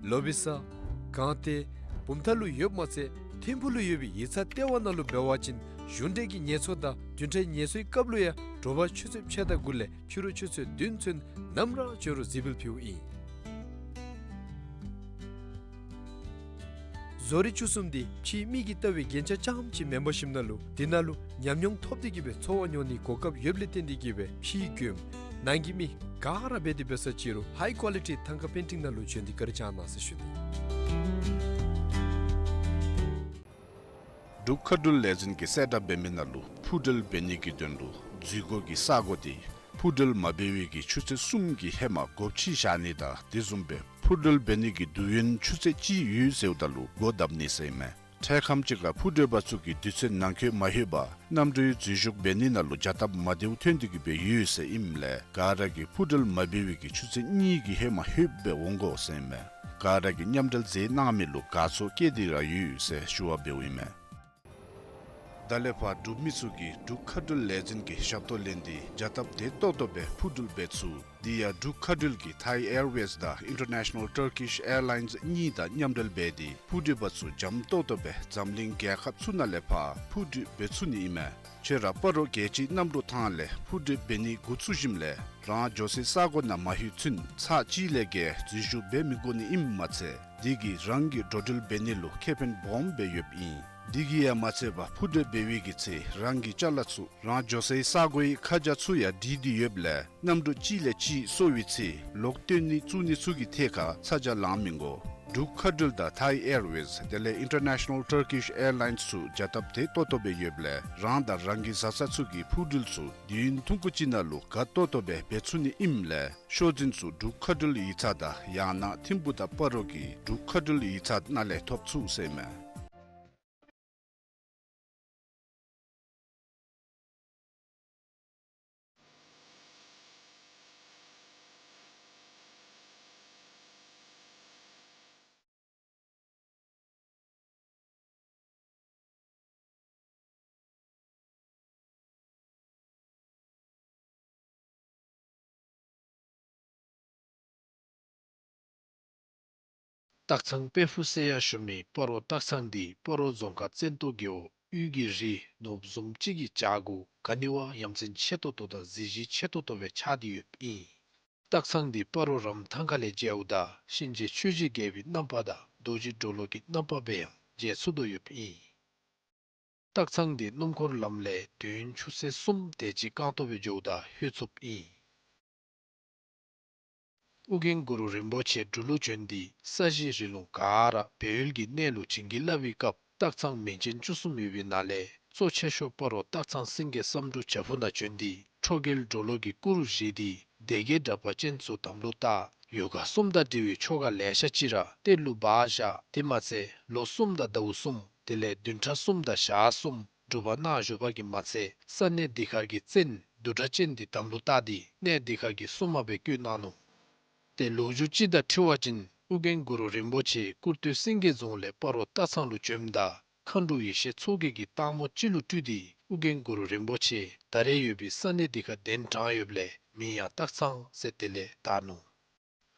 ལོ་བི་ས་སྒང་སྟེང་བུམ་ཐང་ལུ་ཡོདཔ་མ་ཚད་ཐིམ་ཕུག་ལུ་ཡོད་པའི་ཡིག་ཚང་ལྟེ་བ་ནང་ལུ་འབད་བ་ཅིན་གཞུང་འབྲེལ་གྱི་ངལ་གསོ་དང་བདུན་ཕྲག་ངལ་གསོའི་སྐབས་ལུ་ཡང་དྲོ་པ་ཆུ་ཚོད་ཕྱེད་དང་དགུ་ལས་ཕྱི་རུ་ཆུ་ཚོད་བདུན་ཚུན་ནམ་ར་བྱོན་རུང་གཟིགས་འབུལ་ཕུལཝ་ཨིན། བཟོ་རིག་བཅུ་གསུམ་དེ་ཕྱིའི་མི་གིས་བལྟ་བའི་རྒྱན་ཆ་རྐྱངམ་ཅིག་མེན་པར་ཞིནམ་ལས་དེ་ནང་ལུ་ཉམས་མྱོང་ཐོབ་སྟེ་གིས་སྦེ་འཚོ་བ་མྱོང་ནིའི་གོ་སྐབས་ཡོདཔ་ལས་བརྟེན་ཏེ་གིས་སྦེ་ཕྱིའི་མགྱོནམ་ནང་གི་མི་ག་ར་འབད་དེ་འབད་ས་ཅི་རུང་ཧའི་ཀོ་ལི་ཊི་ཐང་ཀ་པེན་ཊིང་ནང་ལུ་བྱོན་ཏེ་བཀའ་དྲིན་བསྐྱང་གནང་ཟེར་ཞུ་ནི། འབྲུག་མཁའ་འགྲུལ་ལས་འཛིན་གྱིས་གསལ་བསྒྲགས་འབད་མི་ནང་ལུ་འཕུར་འགྲུལ་འབད་ནི་གི་དོན་ལུ་འཛུལ་སྒོ་གི་ས་སྒོ་དེ་འཕུར་འགྲུལ་མ་འབད་བའི་གི་ཆུ་ཚོད་གསུམ་གྱི་ཧེ་མ་སྒོ་ཕྱེ་བཞག་ནི་དང་དེ་བཟུམ་སྦེ་འཕུར་འགྲུལ་འབད་ནི་གི་དུས་ཡུན་ཆུ་ཚོད་གཅིག་ཡོད་ཟེརཝ་ད་ལུ་སྒོ་བརྡབ་ནི་ཟེར་ཨིན་མས། འཕྲལ་ཁམས་ཅིག་ཁར་འཕུར་འགྲུལ་པ་ཚུ་གིས་དུས་ཚོད་ནང་འཁོད་མ་ལྷོད་པར་གནམ་གྲུའི་འཛུལ་ཞུགས་འབད་ནི་ནང་ལུ་བྱ་སྟབས་མ་བདེཝ་ཐོན་ཏེ་གིས་སྦེ་ཡོད་ཟེར་ཨིནམ་ལས་ག་ར་གིས་འཕུར་འགྲུལ་མ་འབད་བའི་གི་ཆུ་ཚོད་གཉིས་ཀྱི་ཧེ་མ་ལྷོད་སྦེ་འོང་དགོ་ཟེར་ཨིན་མས། ག་ར་གིས་མཉམ་འབྲེལ་མཛད་གནང་མི་ལུ་དགའ་ཚོར་བསྐྱེད་དེ་ར་ཡོད་ཟེར་ཞུ་བ་འབདཝ་ཨིན་མས། ད་ལས་ཕར་འབྲུག་མི་ཚུ་གིས་འབྲུག་མཁའ་འགྲུལ་ལས་འཛིན་གྱི་ཞབས་ཏོག་ལེན་ཏེ་བྱ་སྟབས་བདེ་ཏོག་ཏོ་སྦེ་འཕུར་འགྲུལ་འབད་ཚུགས། དེ་ཡང་འབྲུག་མཁའ་འགྲུལ་གྱིས་Thai Airways དང་International Turkish Airlines གཉིས་དང་མཉམ་འབྲེལ་འབད་དེ་འཕུར་འགྲུལ་པ་ཚུ་འཇམ་ཏོག་ཏོ་སྦེ་འཛམ་གླིང་རྒྱལ་ཁབ་ཚུ་ནང་ལས་ཕར་འཕུར་འགྲུལ་འབད་ཚུགས་ནི་ཨིན་མས། ཁྱོད་ར་སྤ་རོ་རྒྱལ་སྤྱིའི་གནམ་གྲུ་ཐང་ལས་འཕུར་འགྲུལ་འབད་ནི་འགོ་བཙུགས་ཞིནམ་ལས་རང་འགྱོ་སའི་ས་སྒོ་ནང་མ་ལྷོད་ཚུན་ཚར་གཅིག་ལས་བརྒལ་འཛུལ་ཞུགས་འབད་མི་དགོ་ནི་ཨིནམ་མ་ཚད་དེ་གིས་རང་གི་འགྲོ་འགྲུལ་འབད་ནི་ལུ་ཁེ་ཕན་སྦོམ་སྦེ་ཡོདཔ་ཨིན། དེ་གིས་ཡང་མ་ཚད་པར་འཕུར་འགྲུལ་འབད་བའི་གི་ཚེ་རང་གི་ཅ་ལ་ཚུ་རང་འགྱོ་སའི་ས་སྒོའི་ཁ་བྱང་ཚུ་ཡང་བྲིས་ཏེ་ཡོདཔ་ལས་གནམ་གྲུ་གཅིག་ལས་གཅིག་སོར་བའི་ཚེ་ལོག་བཏོན་ནི་བཙུགས་ནི་ཚུ་གི་ཐད་ཁར་ཚ་གྱང་ལང་མི་དགོ། འབྲུག་མཁའ་འགྲུལ་དང་Thai Airways དེ་ལས་International Turkish Airlines ཚུ་བྱ་སྟབས་བདེ་ཏོག་ཏོ་སྦེ་ཡོདཔ་ལས་རང་དང་རང་གི་བཟའ་ཚང་ཚུ་གི་འཕུར་འགྲུལ་ཚུ་དུས་ཡུན་ཐུང་ཀུ་ཅིག་ནང་ལུ་དགའ་ཏོག་ཏོ་སྦེ་འབད་ཚུགས་ནི་ཨིནམ་ལས་ཤོག་འཛིན་ཚུ་འབྲུག་མཁའ་འགྲུལ་ཡིག་ཚང་དང་ཡང་ན་ཐིམ་ཕུག་དང་སྤ་རོ་གི་འབྲུག་མཁའ་འགྲུལ་ཡིག་ཚང་ནང་ལས་ཐོབ་ཚུགས་ཟེར་ཨིན་མས། སྟག་ཚང་དཔལ་ཕུག་ཟེར་ཡང་ཞུ་མི་སྤ་རོ་སྟག་ཚང་འདི་སྤ་རོ་རྫོང་ཁག་བཙན་ཏོ་རྒེད་འོག་དབུས་ཀྱི་རི་ནོར་བུ་བཟུམ་ཅིག་གི་བྱག་གུ་ག་ནི་བ་ཡ་མཚན་ཆེ་ཏོག་ཏོ་དང་གཟི་བརྗིད་ཆེ་ཏོག་ཏོ་སྦེ་ཆགས་ཏེ་ཡོདཔ་ཨིན། སྟག་ཚང་འདི་སྤ་རོ་རམ་ཐང་ཁ་ལས་མཇལཝ་ད་གཤིན་རྗེ་ཆོས་ཀྱི་རྒྱལ་པོའི་རྣམ་པ་དང་རྡོ་རྗེ་གྲོ་ལོད་ཀྱི་རྣམ་པ་སྦེ་ཡང་མཇལ་ཚུགས་དོ་ཡོདཔ་ཨིན། སྟག་ཚང་འདི་སྣུམ་འཁོར་ལམ་ལས་དུས་ཡུན་ཆུ་ཚོད་གསུམ་དེ་ཅིག་རྐང་ཐང་སྦེ་འགྱོཝ་ད་ལྷོད་ཚུགསཔ་ཨིན། ཨོ་རྒྱན་གུ་རུ་རིན་པོ་ཆེ་འབྲུག་ལུ་བྱོན་ཏེ་ས་གཞི་རི་ལུང་ག་ར་སྦས་ཡུལ་གྱི་གནས་ལུ་བྱིན་གྱིས་བརླབས་པའི་སྐབས་སྟག་ཚང་མིང་ཅན་བཅུ་གསུམ་ཡོད་པའི་ནང་ལས་གཙོ་ཆེ་ཤོས་སྤ་རོ་སྟག་ཚང་སེང་གེ་བསམ་འགྲུབ་བྱག་ཕུག་ནང་བྱོན་ཏེ་ཁྲོ་རྒྱལ་གྲོ་ལོད་ཀྱི་སྐུ་རུ་བཞེངས་ཏེ་སྡེ་བརྒྱད་དྲེགས་པ་ཅན་ཚུ་དམ་ལུ་བཏགས། ཡོ་ག་གསུམ་དང་འབྲེལ་བའི་ཆོ་ག་ལེ་ཤ་ཅིག་ར་གཏེར་ལུ་སྦ་བཞག། དེ་མ་ཚད་ལོ་གསུམ་དང་ཟླཝ་གསུམ་དེ་ལས་བདུན་ཕྲག་གསུམ་དང་ཞག་གསུམ་སྒྲུབ་པ་གནང་བཞུགས་པ་གིས་མ་ཚད་ས་གནས་འདི་ཁར་གྱི་བཙན་བདུད་དྲེགས་ཅན་འདི་དམ་ལུ་བཏགས་ཏེ་གནས་འདི་ཁར་གྱི་སྲུང་མ་སྦེ་བསྐོས་གནང་ནུག། ཏེ་ལོ་རྒྱུས་ཅིག་དང་འཁྲིལ་བ་ཅིན་ཨོ་རྒྱན་གུ་རུ་རིན་པོ་ཆེ་སྐུར་སྟོད་སེང་གེ་རྫོང་ལས་སྤ་རོ་སྟག་ཚང་ལུ་བྱོནམ་ད་མཁའ་འགྲོ་ཡེ་ཤེས་མཚོ་རྒྱལ་གྱིས་སྟག་མོ་ཅིག་ལུ་སྤྲུལ་ཏེ་ཨོ་རྒྱན་གུ་རུ་རིན་པོ་ཆེ་ད་རེས་ཡོད་པའི་ས་གནས་འདི་ཁར་གདན་དྲངས་ཡོདཔ་ལས་མིང་ཡང་སྟག་ཚང་ཟེར་དེ་ལས་བཏགས་ནུག།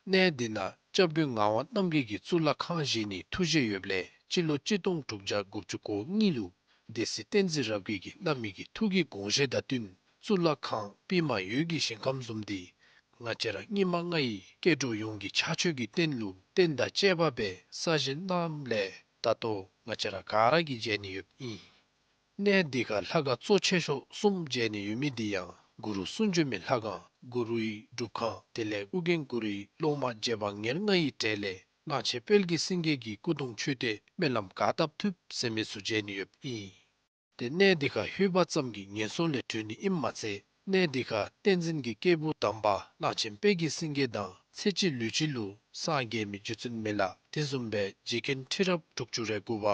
གནས་འདི་ནང་སྐྱབས་མགོན་ངག་དབང་རྣམ་རྒྱལ་གྱིས་གཙུག་ལག་ཁང་བཞེངས་ནིའི་ཐུགས་བཞེད་ཡོདཔ་ལས་སྤྱི་ལོ་གཅིག་སྟོང་དྲུག་བརྒྱ་དགུ་བཅུ་གོ་གཉིས་ལུ་ སྡེ་སྲིད་བསྟན་འཛིན་རབ་རྒྱས་ཀྱིས་གནང་མི་གི་ཐུགས་ཀྱི་དགོངས་བཞེད་དང་བསྟུན་གཙུག་ལག་ཁང་པདྨ་འོད་ཀྱི་ཞིང་ཁམས་བཟུམ་འདི་ང་བཅས་ར་སྙིགས་མ་ལྔ་ཡི་སྐྱེ་འགྲོ་ཡོངས་ཀྱི་ཕྱག་མཆོད་ཀྱི་རྟེན་ལུ་རྟེན་དང་བཅས་པ་སྦེ་གསར་བཞེངས་གནངམ་ལས་ད་ལྟོ་ང་བཅས་ར་ག་ར་གིས་མཇལ་ནི་ཡོདཔ་ཨིན། གནས་འདི་ཁར་ལྷ་ཁང་གཙོ་ཆེ་ཤོས་གསུམ་མཇལ་ནི་ཡོད་མི་འདི་ཡང་གུ་རུ་གསུང་བྱོན་མའི་ལྷ་ཁང་གུ་རུའི་སྒྲུབ་ཁང་དེ་ལས་ཨོ་རྒྱན་གུ་རུའི་སློབ་མ་རྗེ་འབངས་ཉེར་ལྔ་ཡི་གྲས་ལས་གླང་ཆེན་དཔལ་གྱི་སེང་གེ་གི་སྐུ་གདུང་མཆོད་རྟེན་སྨོན་ལམ་ག་བཏབ་ཐུབ་ཟེར་མི་ཚུ་མཇལ་ནི་ཡོདཔ་ཨིན། ཏེ་གནས་འདི་ཁར་ལྷོད་པ་ཙམ་གྱིས་ངན་སོང་ལས་གྲོལ་ནི་ཨིནམ་མ་ཚད་གནས་འདི་ཁར་བསྟན་འཛིན་གྱི་སྐྱེས་བུ་དམ་པ་གླང་ཆེན་དཔལ་གྱི་སེང་གེ་དང་ཚེ་གཅིག་ལུས་གཅིག་ལུ་སངས་རྒྱས་མི་རྗེ་བཙུན་མི་ལ་དེ་བཟུམ་སྦེ་རྗེ་མཁན་ཁྲི་རབས་དྲུག་ཅུ་རེ་དགུ་པ་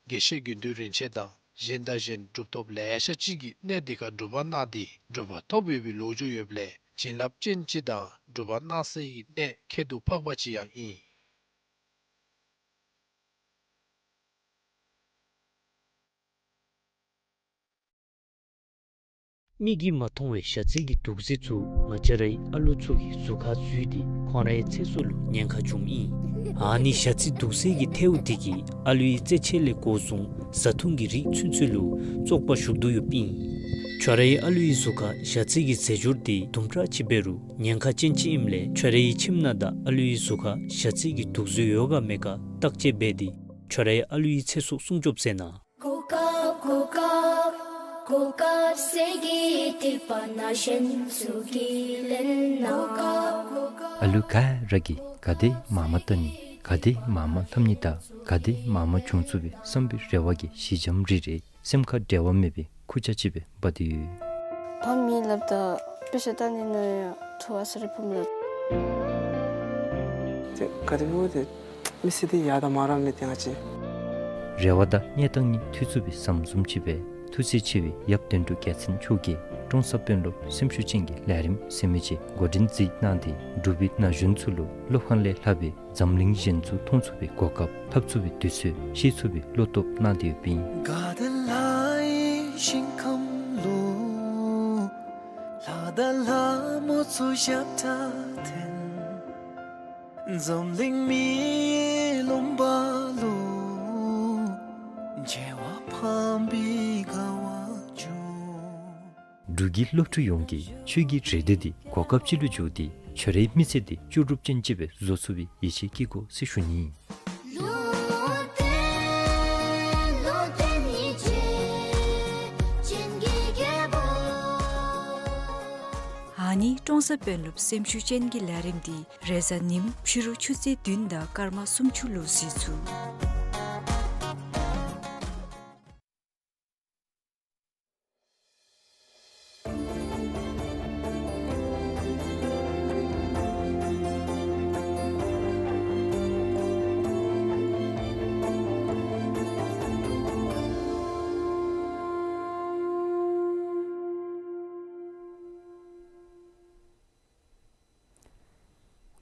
དགེ་བཤེས་དགེ་འདུན་རིན་ཆེན་དང་གཞན་དང་གཞན་གྲུབ་ཐོབ་ལེ་ཤ་ཅིག་གིས་གནས་འདི་ཁར་སྒྲུབ་པ་གནང་སྟེ་གྲུབ་པ་ཐོབ་ཡོད་པའི་ལོ་རྒྱུས་ཡོདཔ་ལས་བྱིན་རླབས་ཅན་ཅིག་དང་སྒྲུབ་པ་གནང་སའི་གནས་ཁྱད་དུ་འཕགས་པ་ཅིག་ཡང་ཨིན། མིག་གིས་མ་མཐོང་བའི་ཞ་རྩི་གི་དུག་རྫས་ཚུ་ང་བཅས་རའི་ཨ་ལུ་ཚུ་གི་གཟུགས་ཁར་འཛུལ་ཏེ་ཁོང་རའི་ཚེ་སྲོག་ལུ་ཉེན་ཁ་བྱུངམ་ཨིན། ཨ་ནི་ཞ་རྩི་དུག་རྫས་ཀྱི་ཐལཝ་དེ་གིས་ཨ་ལུའི་རྩེད་ཆས་ལས་འགོ་བཟུང་བཟའ་འཐུང་གི་རིགས་ཚུན་ཚོད་ལུ་བཙོག་པ་ཞུགས་དོ་ཡོདཔ་ཨིན། ཁྱོད་རའི་ཨ་ལུའི་གཟུགས་ཁར་ཞ་རྩི་གི་རྫས་སྦྱོར་དེ་དུམ་གྲ་ཅིག་འབད་རུང་ཉེན་ཁ་ཅན་ཅིག་ཨིནམ་ལས་ཁྱོད་རའི་ཁྱིམ་ནང་དང་ཨ་ལུའི་གཟུགས་ཁར་ཞ་རྩི་གི་དུག་རྫས་ཡོད་ག་མེད་ག་བརྟག་དཔྱད་འབད་དེ་ཁྱོད་རའི་ཨ་ལུའི་ཚེ་སྲོག་སྲུང་སྐྱོབ་མཛད་གནང་། གོ་སྐབས་གོ་སྐབས་གོ་སྐབས་ཟེར་གྱི་ཐིགས་པ་ནང་གཞན་ཚུ་གིས་ལེན་གནང་། ཨ་ལུ་ག་ར་གིས་ག་དེ་མང་མང་བལྟ་ནི་ག་དེ་མང་མང་ལྷབ་ནི་དང་ག་དེ་མང་མང་བྱུང་ཚུགས་པའི་བསམ་པའི་རེ་བ་གིས་ཞི་འཇམ་རི་རི་སེམས་ཁར་འབྲལ་བ་མེད་པའི་ཁུར་ཆ་ཅིག་སྦེ་འབག་སྟེ་ཡོད། ཕམ་མེད་སླབ་ད་དཔེ་ཆ་བལྟ་ནི་ནང་ཡང་ཐུགས་ཨ་ཙི་རེ་ཕམ་ལགས། ཏེ་ག་དེ་འབདཝ་ཏེ་མི་ཚེ་འདི་ཡར་དང་མར་ར་མེད་དེ་ང་བཅས། རེ་བ་དང་གནས་སྟངས་གཉིས་མཐུད་ཚུགས་པའི་ཟམ་བཟུམ་ཅིག་སྦེ་ཐུགས་རྗེ་ཆེ་བའི་ཡབ་དོན་གྲུབ་རྒྱལ་མཚན་མཆོག་གིས་ཀྲོང་གསར་དཔོན་སློབ་སེམས་ཤུགས་ཅན་གྱི་ལས་རིམ་ཟེར་མི་ཅིག་འགོ་འདྲེན་མཛད་གནང་སྟེ་འབྲུག་པའི་ན་གཞོན་ཚུ་ལུ་སློབ་ཁང་ལས་ལྷག་པའི་འཛམ་གླིང་གཞན་ཚུ་མཐོང་ཚུགས་པའི་གོ་སྐབས་ལྷབ་ཚུགས་པའི་དུས་ཚོད་ཤེས་ཚུགས་པའི་བློ་སྟོབས་གནང་སྟེ་ཡོདཔ་ཨིན། དགའ་ལྡན་ལྷ་ཡི་ཞིང་ཁམས་ལུ་ལྷ་དང་ལྷ་མོ་ཚུ་ཞབས་ཁྲ་འཐེན། འཛམ་གླིང་མི་ཡི་ལུང་པ་ལུ་བྱེ་བ་ཕམ་པའི་དགའ་བ་འབྱུང་། འབྲུག་གི་སློབ་ཕྲུག་ཡོངས་ཀྱིས་ཆོས་ཀྱི་རེ་འདོད་འདི་གོ་སྐབས་ཅིག་ལུ་འཇུག་སྟེ་ཁྱོད་རའི་མི་ཚེ་འདི་ལྕོགས་གྲུབ་ཅན་ཅིག་སྦེ་བཟོ་ཚུགས་པའི་ཡིད་ཆེས་བསྐྱེད་དགོ་ཟེར་ཞུ་ནི། ཨ་ནི་ཀྲོང་གསར་དཔོན་སློབ་སེམས་ཤུགས་ཅན་གྱི་ལས་རིམ་འདི་རེས་གཟའ་ཉིམ་ཕྱི་རུ་ཆུ་ཚོད་བདུན་དང་སྐར་མ་སུམ་ཅུ་ལུ་གཟིགས་ཚུགས།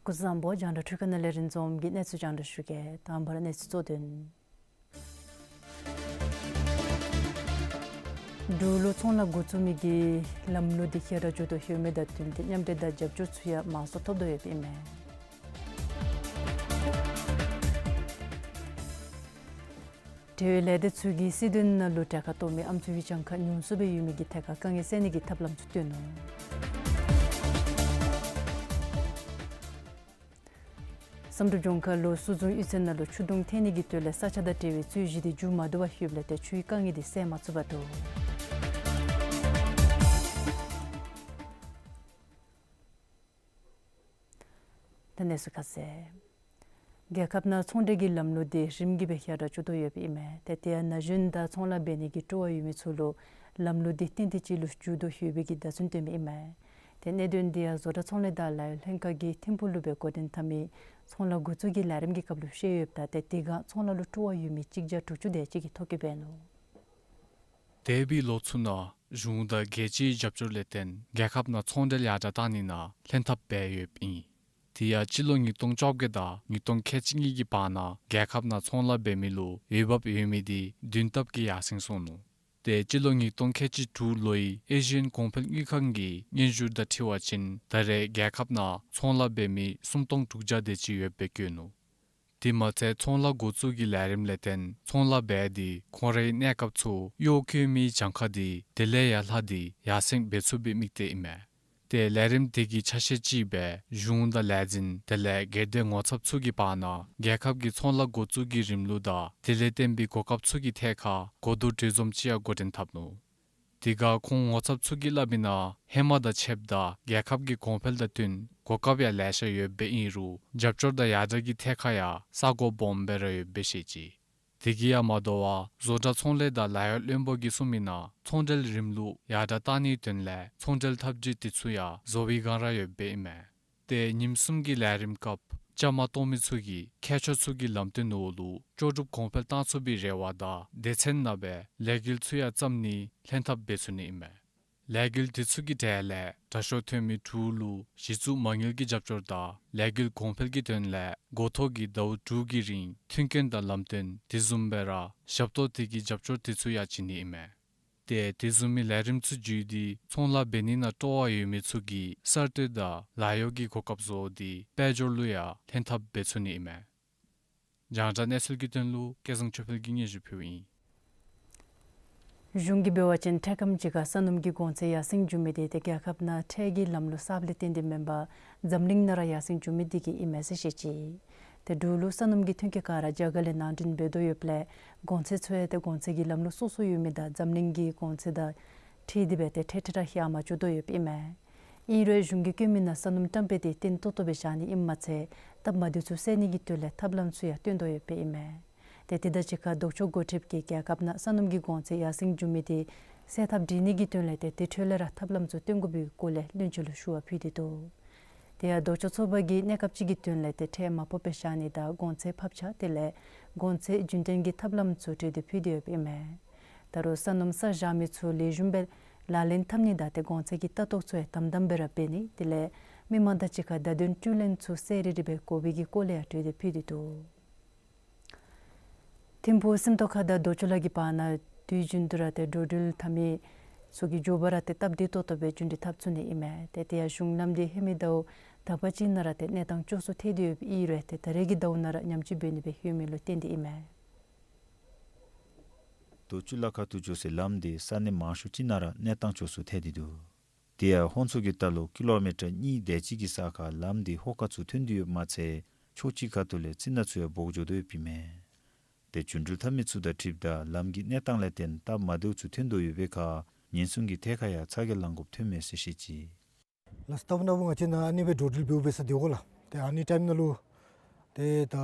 སྐུ་གཟུགས་བཟང་པོ། རྒྱང་བསྒྲགས་འཕྲུལ་ཁང་ནང་ལས་རིན་འཛོམས་ཀྱིས་གནས་ཚུལ་རྒྱང་བསྒྲགས་ཞུ་གེ། དང་པ་ར་གནས་ཚུལ་གཙོ་དོན། འབྲུག་ལུ་ཚོང་ལཱ་འགོ་བཙུགས་མི་གི་ལམ་ལུགས་འདི་ཞེ་དྲག་འགྱུར་དོ་ཡོད་མི་དང་བསྟུན་ཏེ་མཉམ་འབྲེལ་དང་རྒྱབ་སྐྱོར་ཚུ་ཡང་མང་སུ་ཐོབ་དོ་ཡོདཔ་ཨིན་མས། འབྲེལ་ཡོད་ལས་སྡེ་ཚུ་གིས་སྲིད་དོན་ནང་ལུ་གྲལ་ཁར་གཏོགས་མི་ཨམ་སྲུ་གི་གྱངས་ཁ་ཉུང་སུ་སྦེ་ཡོད་མི་གི་ཐད་ཁར་དཀའ་ངལ་སེལ་ནི་གི་ཐབས་ལམ་ཚུ་སྟོན་ནུག། བསམ་གྲུབ་ལྗོངས་མཁར་ལུ་སུ་རྫོང་གཡུས་ཚན་ནང་ལུ་ཆུ་དུང་ཐལ་ནི་གི་དོན་ལས་ས་ཆ་དང་འབྲེལ་བའི་རྩོད་གཞི་འདི་མཇུག་མ་བསྡུ་བར་ཡོདཔ་ལས་ཏེ་ཆུའི་དཀའ་ངལ་འདི་སེལ་མ་ཚུགས་པར་འདུག། ད་གནས་ཚུལ་ཁ་གསལ། རྒྱལ་ཁབ་ནང་ཚོང་འབྲེལ་གྱི་ལམ་ལུགས་འདི་རིམ་གྱིས་སྦེ་ཞེ་དྲག་འགྱུར་དོ་ཡོདཔ་ཨིན་མས། ཏེ་དེ་ཡང་ན་གཞོན་དང་ཚོང་ལཱ་འབད་ནི་གི་སྤྲོ་བ་ཡོད་མི་ཚུ་ལུ་ལམ་ལུགས་འདི་ཏན་ཏིག་ཅིག་ལུ་འགྱུར་དོ་ཡོད་པའི་གི་བརྡ་མཚོན་སྟོནམ་ཨིན་མས། ཏེ་གནད་དོན་འདི་ཡང་བཟོ་གྲྭ་ཚོང་ལས་དང་ལཱ་གཡོག་ལྷན་ཁག་གིས་ཐིམ་ཕུག་ལུ་སྦེ་འགོ་འདྲེན་འཐབ་མི་ཚོང་ལཱ་འགོ་བཙུགས་ཀྱི་ལས་རིམ་གྱི་སྐབས་ལུ་བཤད་ཡོདཔ་ད་ཏེ་དེ་སྒང་ཚོང་ལཱ་ལུ་སྤྲོ་བ་ཡོད་མི་གཅིག་བརྒྱ་དྲུག་ཅུ་དེ་ཅིག་གིས་ཐོ་བཀོད་འབད་ནུག། འདས་པའི་ལོ་ཚུ་ནང་གཞུང་དང་རྒྱལ་སྤྱིའི་རྒྱབ་སྐྱོར་ལས་བརྟེན་རྒྱལ་ཁབ་ནང་ཚོང་འབྲེལ་ཡར་དྲགས་གཏང་ནི་ནང་ལྷན་ཐབས་འབད་ཡོདཔ་ཨིན། དེ་ཡང་སྤྱི་ལོ་ཉིས་སྟོང་བཅོ་བརྒྱད་དང་ཉིས་སྟོང་ཁལ་གཅིག་གཉིས་ཀྱི་བར་ན་རྒྱལ་ཁབ་ནང་ཚོང་ལཱ་འབད་མི་ལུ་འོས་འབབ་ཡོད་མི་དེ་བདུན་ལྟབ་ཀྱིས་ཡར་སེང་སོང་ནུག། ཏེ་སྤྱི་ལོ་ཉིས་སྟོང་ཁལ་གཅིག་དྲུག་ལོའི་ཨེ་ཤི་ཡན་གོང་འཕེལ་དངུལ་ཁང་གི་སྙན་ཞུ་དང་འཁྲིལ་བ་ཅིན་ད་རེས་རྒྱལ་ཁབ་ནང་ཚོང་ལཱ་འབད་མི་སུམ་སྟོང་དྲུག་བརྒྱ་དེ་ཅིག་ཡོདཔ་སྦེ་བཀོད་ནུག། དེ་མ་ཚད་ཚོང་ལཱ་འགོ་བཙུགས་ཀྱི་ལས་རིམ་ལས་བརྟེན་ཚོང་ལཱ་འབད་དེ་ཁོང་རའི་གནས་སྐབས་ཚུ་གཡོག་བཀོལ་མིའི་གྱངས་ཁ་དེ་དེ་ལས་ཡང་ལྷག་སྟེ་ཡར་སེང་འབད་ཚུགས་པའི་དམིགས་གཏད་ཨིན་མས། ཏེ་ལས་རིམ་དེ་གི་ཆ་ཤས་ཅིག་སྦེ་གཞུང་དང་ལས་འཛིན་དེ་ལས་སྒེར་སྡེ་ངོ་ཚབ་ཚུ་གི་བར་ན་རྒྱལ་ཁབ་ཀྱི་ཚོང་ལཱ་འགོ་བཙུགས་ཀྱི་རིམ་ལུགས་དང་དེ་ལས་བརྟེན་པའི་གོ་སྐབས་ཚུ་གི་ཐད་ཁར་གོ་བསྡུར་གྲོས་འཛོམས་ཅིག་ཡང་འགོ་འདྲེན་འཐབ་ནུག། དེ་ཁར་ཁོང་ངོ་ཚབ་ཚུ་གིས་སླབ་མིའི་ནང་ཧེ་མ་དང་ཕྱདཔ་ད་རྒྱལ་ཁབ་ཀྱི་གོང་འཕེལ་དང་བསྟུན་གོ་སྐབས་ཡང་ལེ་ཤ་ཡོདཔ་སྦེ་ཨིན་རུང་རྒྱབ་སྐྱོར་དང་ཡར་དྲག་གི་ཐད་ཁར་ཡང་ས་གོ་སྦོམ་སྦེ་ར་ཡོདཔ་སྦེ་བཤད་ཅི། དེ་གིས་ཡང་མ་དོ་བར་བཟོ་གྲྭ་ཚོང་ལས་དང་ལཱ་གཡོག་བློན་པོ་གིས་གསུང་མིའི་ནང་ཚོང་འབྲེལ་རིམ་ལུགས་ཡར་དྲག་གཏང་ནིའི་དོན་ལས་ཚོང་འབྲེལ་འཐབ་ཇུས་དེ་ཚུ་ཡང་བཟོ་བའི་བསྒང་ར་ཡོདཔ་སྦེ་ཨིན་མས། ཏེ་ཉིནམ་གསུམ་གྱི་ལས་རིམ་སྐབས་བཅའ་མར་གཏོགས་མི་ཚུ་གིས་མཁས་མཆོག་ཚུ་གི་ལམ་སྟོན་འོག་ལུ་ལྕོགས་གྲུབ་གོང་འཕེལ་གཏང་ཚུགས་པའི་རེ་བ་དང་སྡེ་ཚན་ནང་སྦེ་ལས་འགུལ་ཚུ་ཡང་བརྩམ་ནི་ལྷན་ཐབས་འབད་ཚུགས་ནི་ཨིན་མས། ལས་འགུལ་དེ་ཚུ་གི་གྲས་ལས་དྲག་ཤོས་ཐོན་མི་དྲུག་ལུ་གཞི་བཙུགས་མ་དངུལ་གྱི་རྒྱབ་སྐྱོར་དང་ལས་འགུལ་གོང་འཕེལ་གྱི་དོན་ལས་འགོ་ཐོག་གི་ཟླཝ་དྲུག་གི་རིང་མཐུན་རྐྱེན་དང་ལམ་སྟོན་དེ་བཟུམ་སྦེ་ར་ཞབས་ཏོག་དེ་གི་རྒྱབ་སྐྱོར་དེ་ཚུ་ཡང་བྱིན་ནི་ཨིན་མས། ཏེ་དེ་བཟུམ་མའི་ལས་རིམ་ཚུ་བརྒྱུད་དེ་ཚོང་ལཱ་འབད་ནི་ནང་སྤྲོ་བ་ཡོད་མི་ཚུ་གིས་གསར་གཏོད་དང་ལཱ་གཡོག་གི་གོ་སྐབས་བཟོ་སྟེ་དཔལ་འབྱོར་ལུ་ཡང་ལྷན་ཐབས་འབད་ཚུགས་ནི་ཨིན་མས། རྒྱང་བསྒྲགས་གནས་ཚུལ་གྱི་དོན་ལུ་སྐལ་བཟང་ཆོས་འཕེལ་གྱིས་སྙན་ཞུ་ཕུལཝ་ཨིན། གཞུང་གིས་འབད་བ་ཅིན་འཕྲལ་ཁམས་ཅིག་ཁར་ས་སྣུམ་གྱི་གོང་ཚད་ཡར་སེང་འགྱོ་མི་དེ་ཏེ་རྒྱལ་ཁབ་ནང་ཁྲལ་གྱི་ལམ་ལུགས་གསརཔ་ལས་བརྟེན་ཏེ་མེན་པར་འཛམ་གླིང་ནང་ར་ཡར་སེང་འགྱོ་མི་དེ་གིས་ཨིན་མས་ཟེར་བཤད་ཅི། ཏེ་འབྲུག་ལུ་ས་སྣུམ་གྱི་ཐོན་སྐྱེད་ག་ར་རྒྱ་གར་ལས་ནང་འདྲེན་འབད་དོ་ཡོདཔ་ལས་གོང་ཚད་ཚུ་ཡང་ཏེ་གོང་ཚད་ཀྱི་ལམ་ལུགས་སོ་སོ་ཡོད་མི་དང་འཛམ་གླིང་གི་གོང་ཚད་དང་འཁྲིལ་ཏེ་སྦེ་ཏེ་ཁྲལ་ཁྲལ་ར་ཧེ་མ་འགྱོ་དོ་ཡོདཔ་ཨིན་མས། ཨིན་རུང་གཞུང་གིས་བཀོད་མི་ནང་ས་སྣུམ་བཀྲམ་སྤེལ་དེ་བརྟན་ཏོག་ཏོ་སྦེ་བཞག་ནི་ཨིནམ་མ་ཚད་སྟབས་མ་བདེཝ་ཚུ་སེལ་ནི་གི་དོན་ལས་ཐབས་ལམ་ཚུ་ཡང་སྟོན་དོ་ཡོདཔ་ཨིན་མས། ཏེ་དེ་དང་གཅིག་ཁར་ལྡོག་ཕྱོགས་འགོ་ཁྲིདཔ་གིས་རྒྱལ་ཁབ་ནང་ས་སྣུམ་གྱི་གོང་ཚད་ཡར་སེང་འགྱོ་མི་དེ་སེལ་ཐབས་སྒྲིག་ནི་གི་དོན་ལས་ཏེ་དེ་འཕྲོ་ལས་ར་ཐབས་ལམ་ཚུ་སྟོན་དགོ་པའི་སྐོར་ལས་བློན་ཆེན་ལུ་ཞུ་བ་ཕུལ་ཏེ་འདུག། དེ་ཡང་ལྡོག་ཕྱོགས་ཚོགས་པ་གིས་གནས་སྐབས་ཅིག་གི་དོན་ལས་ཏེ་ཁྲལ་མ་ཕོགཔ་སྦེ་བཞག་ནི་དང་གོང་ཚད་ཕབ་ཆག་དེ་ལས་གོང་ཚད་རྒྱུན་གཏན་གྱི་ཐབས་ལམ་ཚུ་གྲོས་འདེབས་ཕུལ་ཏེ་ཡོདཔ་ཨིན་མས། ད་རུང་ས་སྣུམ་བསགས་བཞག་མི་ཚུ་ལེགས་ཤོམ་སྦེ་ལག་ལེན་འཐབ་ནི་དང་ཏེ་གོང་ཚད་ཀྱི་ལྟ་རྟོག་ཚུ་ཡང་དམ་དམ་སྦེ་ར་འབད་ནི་དེ་ལས་མི་མང་དང་གཅིག་ཁར་བརྡ་དོན་བརྒྱུད་ལམ་ཚུ་གསལ་རི་རི་སྦེ་དགོ་པའི་གི་སྐོར་ལས་ཡང་གྲོས་འདེབས་ཕུལ་ཏེ་འདུག། ཐིམ་ཕུག་སེམས་རྟོགས་ཁ་དང་རྡོ་སྐྱོང་ལ་གི་བར་ན་དུས་རྒྱུན་དུ་ར་ཏེ་འགྲོ་འགྲུལ་འཐབ་མི་ཚུ་གིས་མགྱོགས་པ་ར་ཏེ་སྟབས་བདེ་ཏོག་ཏོ་སྦེ་རྒྱུན་འགྲུལ་འཐབ་ཚུགས་ནི་ཨིན་མས། ཏེ་དེ་ཡང་གཞུང་ལམ་འདི་ཧེ་མའི་ཟླཝ་དག་པ་ཅིག་ནང་ར་ཏེ་གནས་སྟངས་སྐྱོ་སུ་ཐལ་ཏེ་ཡོདཔ་ཨིན་རུང་ཏེ་ད་རེས་ཀྱི་ཟླཝ་ནང་ར་ཉམས་བཅོས་འབད་ནི་སྦེ་ཡོད་མི་ལུ་བརྟེན་ཏེ་ཨིན་མས། རྡོ་སྐྱོང་ལ་ཁ་ཐུག་འགྱོ་སའི་ལམ་འདི་ས་གནས་མང་ཤོས་ཅིག་ནང་ར་གནས་སྟངས་སྐྱོ་སུ་ཐལ་ཏེ་འདུག། དེ་ཡང་ཧོན་ཚོ་གི་ལྟག་ལུ་ཀི་ལོ་མི་ཊར་གཉིས་དེ་ཅིག་གི་ས་ཁར་ལམ་འདི་ཧོ་ཀ་ཚུ་ཐོན་ཏེ་ཡོདཔ་མ་ཚད་ཕྱོགས་གཅིག་ཁ་ཐུག་ལས་རྩི་ནག་ཚུ་ཡང་འབོག་འགྱོ་དོ་ཡོདཔ་ཨིན་མས། ཏེ་རྒྱུན་འགྲུལ་འཐབ་མི་ཚུ་དང་འཁྲིལཝ་ད་ལམ་གྱི་གནས་སྟངས་ལས་བརྟེན་སྟབས་མ་བདེཝ་ཚུ་ཐོན་དོ་ཡོད་པའི་ཁར་ཉེན་སྲུང་གི་ཐད་ཁར་ཡང་ཚ་གྱང་ལང་དགོཔ་ཐོན་མས་ཟེར་བཤད་ཅི། ལགས་སོ། ད་ལྟ་བུ་ན་བུ་ང་བཅས་ནཱ་ཨ་ནི་སྦེ་འགྲོ་འགྲུལ་འབདཝ་འབད་ས་དེ་གོ་ལགས། ཏེ་ཨ་ནི་ཊའིམ་ནང་ལུ་ཏེ་ད་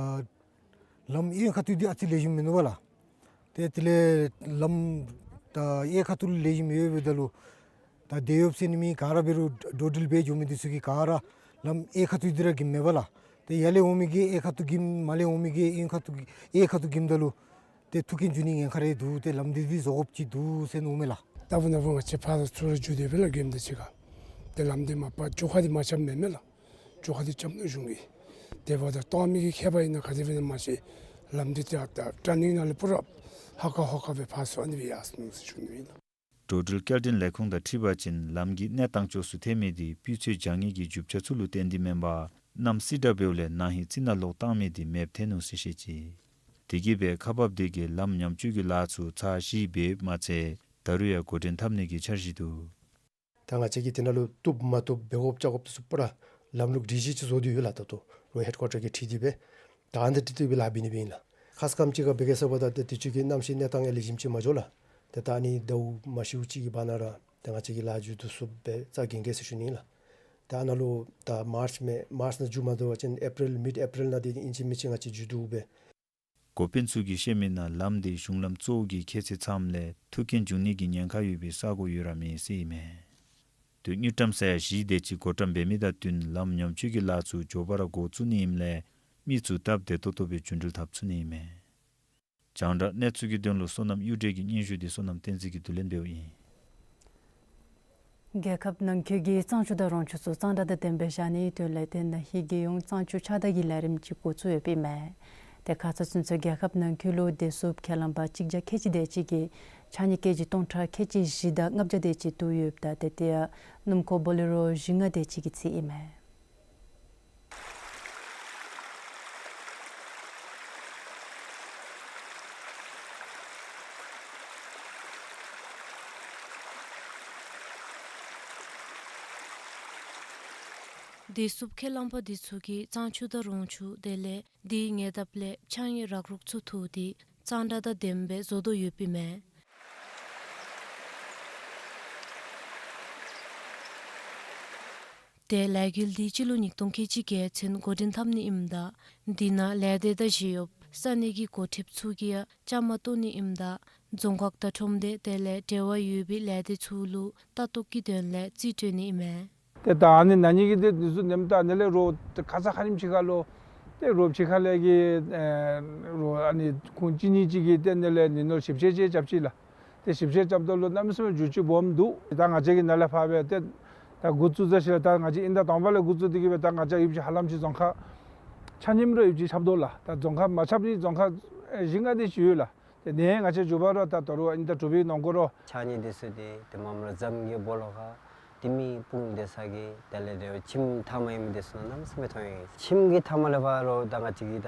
ལམ་གཡས་ཁ་ཐུག་འདི་ཨ་ཙི་ལེགས་ཤོམ་མིན་འདུག་པ་ལགས། ཏེ་དེ་ལས་ལམ་ད་གཡས་ཁ་ཐུག་ལུ་ལེགས་ཤོམ་ཡོདཔ་འབདཝ་ད་ལུ་ད་དེ་ཡོདཔ་ཟེར་ནི་མེད། ག་ར་འབད་རུང་འགྲོ་འགྲུལ་འབད་འགྱོ་མི་འདི་ཚུ་གིས་ག་ར་ལམ་གཡས་ཁ་ཐུག་འདི་ར་གིམ་མས་པ་ལགས། ཏེ་ཡར་ལས་འོང་མི་གིས་གཡས་ཁ་ཐུག་གིམ་མར་ལས་འོང་མི་གིས་གཡས་ཁ་ཐུག་གིམ་ད་ལུ་ཏེ་ཐུག་རྐྱེན་འབྱུང་ནི་ཉེན་ཁ་རེ་འདུག། ཏེ་ལམ་འདི་འདི་བཟོ་དགོཔ་ཅིག་འདུག་ཟེར་མནོཝ་མས་ལགས། ད་ལྟ་བུ་ན་བུ་ང་བཅས་ཕར་ཚུར་འགྱོ་དེ་སྦེ་ལགས་གིམ་དང་གཅིག་ཁར། ཏེ་ལམ་འདི་མ་པ་བཅོ་ཁ་འདི་མ་རྐྱབ་མེན་མས་ལགས། བཅོ་ཁ་འདི་རྐྱབ་ནུག་གཞུང་གིས། དེ་འབདཝ་ད་གཏང་མི་གི་ཁྱད་པར་ཨིན་ན་ག་དེ་སྦེ་ཨིན་ན་མ་ཤེས། ལམ་འདི་ཏེ་ད་ཊར་ནིང་ནང་ལས་པུ་ར་ཧ་ཀ་ཧོ་ཀ་སྦེ་ཕར་ཚུར་ཨ་ནི་སྦེ་ཡར་སོ་ནུག་ཟེར་ཞུ་ནི་ཨིན་ལགས། འགྲོ་འགྲུལ་སྐྱེལ་འདྲེན་ལས་ཁུངས་དང་འཁྲིལ་བ་ཅིན་ལམ་གྱི་གནས་སྟངས་སྐྱོ་སུ་ཐལ་མི་འདི་སྤུས་ཚད་བྱང་ཉེས་ཀྱི་རྒྱུ་ཆ་ཚུ་ལུ་བརྟེན་ཏེ་མེན་པར་གནམ་བསིལ་དྲགས་འབདཝ་ལས་ནང་ཧིང་རྩི་ནག་ལོག་བཏང་མི་འདི་མེདཔ་ཐལ་ནུག་ཟེར་བཤད་ཅི། དེ་གིས་སྦེ་ཁག་འབགཔ་དེ་གིས་ལམ་ཉམས་བཅོས་ཀྱི་ལཱ་ཚུ་ཚར་བཞི་འབད་མ་ཚད་ད་རུང་ཡང་འགོ་འདྲེན་འཐབ་ནི་གི་འཆར་གཞི་འདུག། ད་ང་བཅས་ཀྱིས་དེ་ནང་ལུ་བཏུབ་མ་བཏུབ་འབད་དགོཔ་བཅའ་དགོཔ་དེ་ཚུ་པུ་ར་ལམ་ལུགས་སྒྲིག་གཞི་ཅིག་བཟོ་སྟེ་ཡོད་ལགས། ད་ལྟོ་རོ་ཧེཌ་ཀོར་ཊར་གྱིས་འཁྲིལ་ཏེ་སྦེ་ད་ཨ་ནི་འཁྲིལ་ཏེ་སྦེ་ལཱ་འབད་ནི་སྦེ་ཨིན་ལགས། ཁ་ཙ་ཁམས་ཅིག་ཁར་འབད་གེ་ཟེར་བ་ད་ཏེ་དུས་ཅི་གི་གནམ་གཤིས་གནས་སྟངས་ཡང་ལེགས་ཤོམ་ཅིག་མ་འགྱོ་ལགས། ཏེ་ད་ཨ་ནི་ཟླཝ་མ་ཤིཝ་ཅིག་གི་བར་ན་ར་ཏེ་ང་བཅས་ཀྱིས་ལཱ་མཇུག་བསྡུ་ཚུགསཔ་སྦེ་རྩ་འགེངས་གེ་ཟེར་ཞུ་ནི་ཨིན་ལགས། ད་ཨ་ནཱ་ལུ་ད་མཱརཅ་མེ་མཱརཅ་ནང་མཇུག་མ་བསྡུ་བ་ཅིན་ཨེཔ་རིལ་མིཌ་ཨེཔ་རིལ་ནང་འདི་ཨིན་ཅི་མིན་ཅི་ང་བཅས་མཇུག་བསྡུ་སྦེ། འགོ་དཔོན་ཚུ་གིས་བཤད་མིའི་ནང་ལམ་འདི་གཞུང་ལམ་གཙོ་བོ་གི་ཁྱད་ཚད་ཙམ་ལས་ཐུག་རྐྱེན་འབྱུང་ནི་གི་ཉེན་ཁ་ཡོད་པའི་ས་གོ་ཡོད་ར་མེད་ཟེར་ཨིན་མས། དོན་དངུལ་ཀྲམ་ས་ཡ་བཞི་དེ་ཅིག་བགོ་བཀྲམ་འབད་མི་དང་བསྟུན་ལམ་ཉམས་བཅོས་ཀྱི་ལཱ་ཚུ་མགྱོགས་པ་ར་འགོ་བཙུགས་ནི་ཨིནམ་ལས་མི་ཚུ་སྟབས་བདེ་ཏོག་ཏོ་སྦེ་རྒྱུན་འགྲུལ་འཐབ་ཚུགས་ནི་ཨིན་མས། རྒྱང་བསྒྲགས་གནས་ཚུལ་གྱི་དོན་ལུ་བསོད་ནམས་གཡུ་སྒྲོན་གྱི་སྙན་ཞུ་འདི་བསོད་ནམས་བསྟན་འཛིན་གྱིས་བསྡུ་ལེན་འབདཝ་ཨིན། རྒྱལ་ཁབ་ནང་འཁོད་ཀྱི་གཙང་ཆུ་དང་རོང་ཆུ་ཚུ་གཙང་སྦྲ་དང་ལྡནམ་སྦེ་བཞག་ནིའི་དོན་ལས་ཏེ་ན་ཧིང་རྒྱལ་ཡོངས་གཙང་ཆུ་ཕྱགས་བདར་གྱི་ལས་རིམ་ཅིག་འགོ་བཙུགས་ཡོདཔ་ཨིན་མས། ཏེ་ཁ་ཙ་ཚུན་ཚོད་རྒྱལ་ཁབ་ནང་འཁོད་ལུ་བདེ་སྲུངཔ་ཁས་བླངས་པ་གཅིག་བརྒྱ་ཁལ་གཅིག་དེ་ཅིག་གིས་ཕྱགས་སྙིགས་ཀེ་ཇི་སྟོང་ཕྲག་ཁལ་གཅིག་བཞི་དང་ལྔ་བརྒྱ་དེ་ཅིག་བཏོག་ཡོདཔ་ད་ཏེ་དེ་ཡང་སྣུམ་འཁོར་བོ་ལེ་རོ་བཞི་ལྔ་དེ་ཅིག་གི་རྩིས་ཨིན་མས། དེ་བསུབ་ཁས་བླངས་པ་དེ་ཚུ་གིས་གཙང་ཆུ་དང་རོང་ཆུ་དེ་ལས་དེའི་ཉེ་འདབས་ལས་ཕྱགས་སྙིགས་རག་རོག་ཚུ་འཐུ་སྟེ་གཙང་སྦྲ་དང་ལྡནམ་སྦེ་བཟོ་དོ་ཡོདཔ་ཨིན་མས། ཏེ་ལས་འགུལ་འདི་སྤྱི་ལོ་ཉིས་སྟོང་ཁལ་གཅིག་བརྒྱད་ཚུན་འགོ་འདྲེན་འཐབ་ནི་ཨིནམ་ད་འདི་ནང་ལས་སྡེ་དང་ཞི་གཡོགཔ་ས་གནས་ཀྱི་འགོ་ཁྲིདཔ་ཚུ་གིས་ཡང་བཅའ་མར་གཏོགས་ནི་ཨིནམ་ད་རྫོང་ཁག་དང་ཁྲོམ་སྡེ་དེ་ལས་འབྲེལ་བ་ཡོད་པའི་ལས་སྡེ་ཚུ་ལུ་ལྟ་རྟོག་གི་དོན་ལས་རྩིས་སྤྲོད་ནི་ཨིན་མས། ཏེ་ད་ཨ་ནི་ན་ནིང་གི་ཏེ་དུས་ཚོད་ནེམ་ད་ཨ་ནི་ལས་རོགས་ཏེ་ཁ་ཙ་ཁ་ཉིནམ་ཅིག་ཁར་ལུ་ཏེ་རོགས་ཕྱི་ཁ་ལས་ཀྱི་ཨེ་རོགས་ཨ་ནི་ཁོང་གཅིག་གཉིས་ཅིག་གིས་ཏེ་ཨ་ནི་ལས་ནི་ནོར་ཞིབ་དཔྱད་ཅིག་རྐྱབ་ཅི་ལགས། ཏེ་ཞིབ་དཔྱད་རྐྱབ་ད་ལུ་གནམ་མེད་ས་མེད་འགྱུར་བཅོས་སྦོམ་འདུག། ད་ང་བཅས་ཀྱིས་ནཱ་ལས་ཕར་སྦེ་ཏེ་ད་འགོ་བཙུགས་ཚར་ཅི་ལགས། ད་ང་བཅས་ཨིན་ཟླ་དང་པ་ལས་འགོ་བཙུགས་ཏེ་གིས་སྦེ་ད་ང་བཅས་ཡུདཔ་ཅིག་ཧ་ལམ་ཅིག་རྫོང་ཁག་ཆ་མཉམ་ར་ཡུདཔ་ཅིག་ཁྱབ་དོ་ལགས། ད་རྫོང་ཁག་མ་ཁྱབ་ནི་རྫོང་ཁག་ཨེ་བཞི་ལྔ་དེ་ཅིག་ཡོད་ལགས། ཏེ་ནི་ང་བཅས་མཇུག་པ་ར་ད་ད་རུང་ཨིན་ཟླ་དྲུག་པའི་ནང་འཁོད་ར་ཕྱགས་སྙིགས་འདི་ཚུ་ཏེ་ཏེ་མ་མ་ར་ཟམ་གྱི་སྦོ་ལོགས་ཁར་ཏེ་མི་སྤུངས་ཏེ་ས་གི་དེ་ལས་ཏེ་ཁྱིམ་མཐའ་མ་ཨིན་མི་འདི་ཚུ་ནང་གནམ་མེད་ས་མེད་མཐོང་ཡི། ཁྱིམ་གྱི་མཐའ་མ་ལས་ཕར་ར་ད་ང་བཅས་ཀྱི་ད་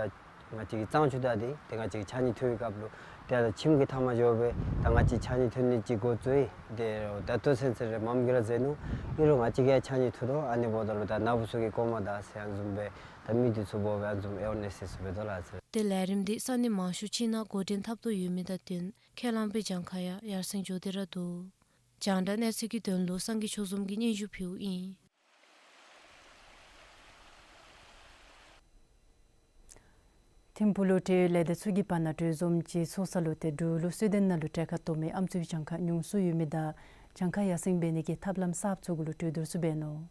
ང་བཅས་ཀྱི་གཙང་ཆུ་ད་འདི་ཏེ་ང་བཅས་ཀྱི་ཕྱགས་སྙིགས་འཐུ་བའི་སྐབས་ལུ་ཏེ་ད་ཁྱིམ་གྱི་མཐའ་མ་འགྱོ་སྦེ་ད་ང་བཅས་ཕྱགས་སྙིགས་འཐུ་ནི་ཅིག་འགོ་བཙུགས་ཡི། ཏེ་ད་ལྟོ་ཚུན་ཚོད་ར་མངམ་གིས་ར་མཛད་ནུག། ཨིན་རུང་ང་བཅས་ཀྱིས་ཕྱགས་སྙིགས་འཐུ་དོ་ཨ་ནི་འབདཝ་ད་ལུ་ད་ནཱ་བུ་ཚུ་གིས་གོ་མ་ད་ཟེར་ཨ་ནི་བཟུམ་སྦེ་ད་མི་འདི་ཚུ་འབོ་སྦེ་ཨ་ནི་བཟུམ་ཨེ་ཝེར་ནེསི་ཟེར་སྦེ་དོ་ལགས་ཟེར། ཏེ་ལས་རིམ་འདི་ས་གནས་མང་ཤོས་ཅིག་ནང་འགོ་འདྲེན་འཐབ་དོ་ཡོད་མི་དང་བསྟུན་ཁས་བླངས་པའི་གྱངས་ཁ་ཡང་ཡར་སེང་འགྱོ་སྟེ་ར་འདུག། རྒྱང་བསྒྲགས་གནས་ཚུལ་གྱི་དོན་ལུ་སངས་རྒྱས་ཆོས་འཛོམས་ཀྱིས་སྙན་ཞུ་ཕུལཝ་ཨིན། ཐིམ་ཕུག་ལུ་འབྲེལ་ཡོད་ལས་སྡེ་ཚུ་གི་བར་ན་གྲོས་འཛོམས་ཅིག་ཚོགས་ས་ལུ་ཏེ་འབྲུག་ལུ་སུད་ཌེན་ནང་ལུ་གྲལ་ཁར་གཏོགས་མི་ཨམ་སྲུའི་གྱངས་ཁ་ཉུང་སུ་ཡོད་མི་དང་གྱངས་ཁ་ཡར་སེང་འབད་ནི་གི་ཐབས་ལམ་གསརཔ་ཚུ་གུ་ལུ་གྲོས་བསྡུར་ཚུ་འབད་ནུག།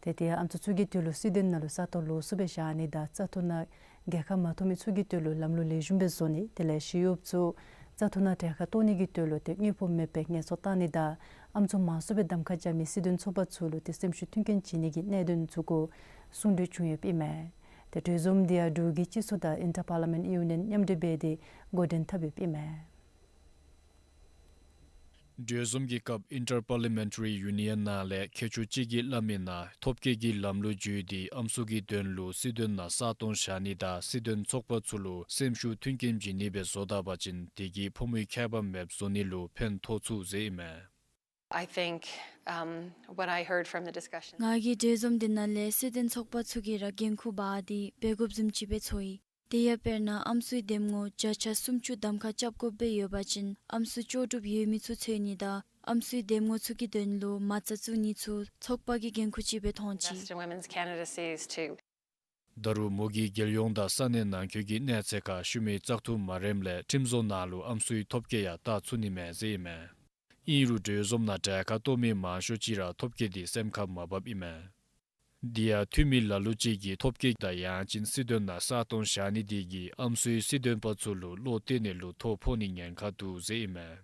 ཏེ་དེ་ཡང་ཨམ་སྲུ་ཚུ་གི་དོན་ལུ་སུད་ཌེན་ནང་ལུ་ས་སྟོང་ལོགས་སུ་སྦེ་བཞག་ནི་དང་བཙག་འཐུ་ནང་རྒྱལ་ཁ་མ་ཐོབ་མི་ཚུ་གི་དོན་ལུ་ལམ་ལུགས་ལེགས་ཤོམ་སྦེ་བཟོ་ནི་དེ་ལས་ཞི་གཡོགཔ་ཚུ་བཙག་འཐུ་ནང་གྲལ་ཁར་གཏོགས་ནི་གི་དོན་ལུ་ཏེ་དངོས་པོ་མེད་པའི་ངལ་གསོ་བཏང་ནི་དང་ཨམ་སྲུ་མང་སུ་སྦེ་གདམ་ཁ་རྐྱབ་མི་སྲིད་དོན་ཚོགས་པ་ཚུ་ལུ་ཏེ་སེམས་ཤུགས་མཐུན་རྐྱེན་བྱིན་ནི་གི་གནད་དོན་ཚུ་གུ་གསུང་གྲོས་བྱུང་ཡོདཔ་ཨིན་མས། ཏེ་གྲོས་འཛོམས་འདི་ཡང་འབྲུག་གི་སྤྱི་ཚོགས་དང་ཨིན་ཊར་པར་ལི་མེནཊ་ཡུ་ནི་ཡན་མཉམ་འབྲེལ་འབད་དེ་འགོ་འདྲེན་འཐབ་ཡོདཔ་ཨིན་མས། གྲོས་འཛོམས་ཀྱི་སྐབས་ཨིན་ཊར་པར་ལི་མེནཊ་རི་ཡུ་ནི་ཡན་ནང་ལས་མཁས་མཆོག་ཅིག་གིས་སླབ་མིའི་ནང་ཐོབ་སྐལ་གྱི་ལམ་ལུགས་བརྒྱུད་དེ་ཨམ་སྲུ་གི་དོན་ལུ་སྲིད་དོན་ནང་ས་སྟོང་བཞག་ནི་དང་སྲིད་དོན་ཚོགས་པ་ཚུ་ལུ་སེམས་ཤུགས་མཐུན་རྐྱེན་བྱིན་ནི་སྦེ་བཟོ་ད་པ་ཅིན་དེ་གིས་ཕོ་མོའི་ཁྱད་པར་མེདཔ་བཟོ་ནི་ལུ་ཕན་ཐོགས་ཚུགས་ཟེར་ཨིན་མས། I think, um, what I heard from the discussion ང་གིས་གྲོས་འཛོམས་འདི་ནང་ལས་སྲིད་དོན་ཚོགས་པ་ཚུ་གིས་ར་འགན་ཁུར་འབག་སྟེ་འབད་དགོཔ་བཟུམ་ཅིག་སྦེ་ཚོར་ཡི། དེ་ཡང་དཔེར་ན་ཨམ་སྲུའི་འདེམས་ངོ་བརྒྱ་ཆ་སུམ་ཅུ་གདམ་ཁ་རྐྱབ་དགོཔ་སྦེ་ཡོད་པ་ཅིན་ཨམ་སྲུ་ལྕོགས་གྲུབ་ཡོད་མི་ཚུ་འཚོལ་ནི་དང་ཨམ་སྲུའི་འདེམས་ངོ་ཚུ་གི་དོན་ལུ་མ་རྩ་བཙུགས་ནི་ཚུ་ཚོགས་པ་གི་འགན་ཁུར་ཅིག་སྦེ་མཐོང་ཅི། Best women's candidacies to ད་རུང་མོ་གིས་རྒྱལ་ཡོངས་དང་ས་གནས་ནང་འཁོད་ཀྱི་གནས་ཚད་ཁར་ཤུལ་མའི་བཙག་འཐུ་མ་རནམ་ལས་ཁྲིམས་བཟོ་ནང་ལུ་ཨམ་སྲུའི་ཐོབ་སྐལ་ཡང་བཏགས་ཚུགས་ནི་མས་ཟེར་ཨིན་མས། ཨིན་རུང་གྲོས་འཛོམས་ནང་གྲལ་ཁར་གཏོགས་མི་མང་ཤོས་ཅིག་ར་ཐོབ་སྐལ་འདི་སེམས་ཁར་མ་བབ་ཨིན་མས། དེ་ཡང་འཐུས་མི་ལ་ལུ་ཅིག་གིས་ཐོབ་སྐལ་དང་ཡང་ཅིན་སྲིད་དོན་ནང་ས་སྟོང་བཞག་ནི་དེ་གིས་ཨམ་སྲུའི་སྲིད་དོན་པ་ཚུ་ལུ་བློ་གཏད་ནི་ལུ་ཐོ་ཕོག་ནི་ཉེན་ཁ་འདུག་ཟེར་ཨིན་མས།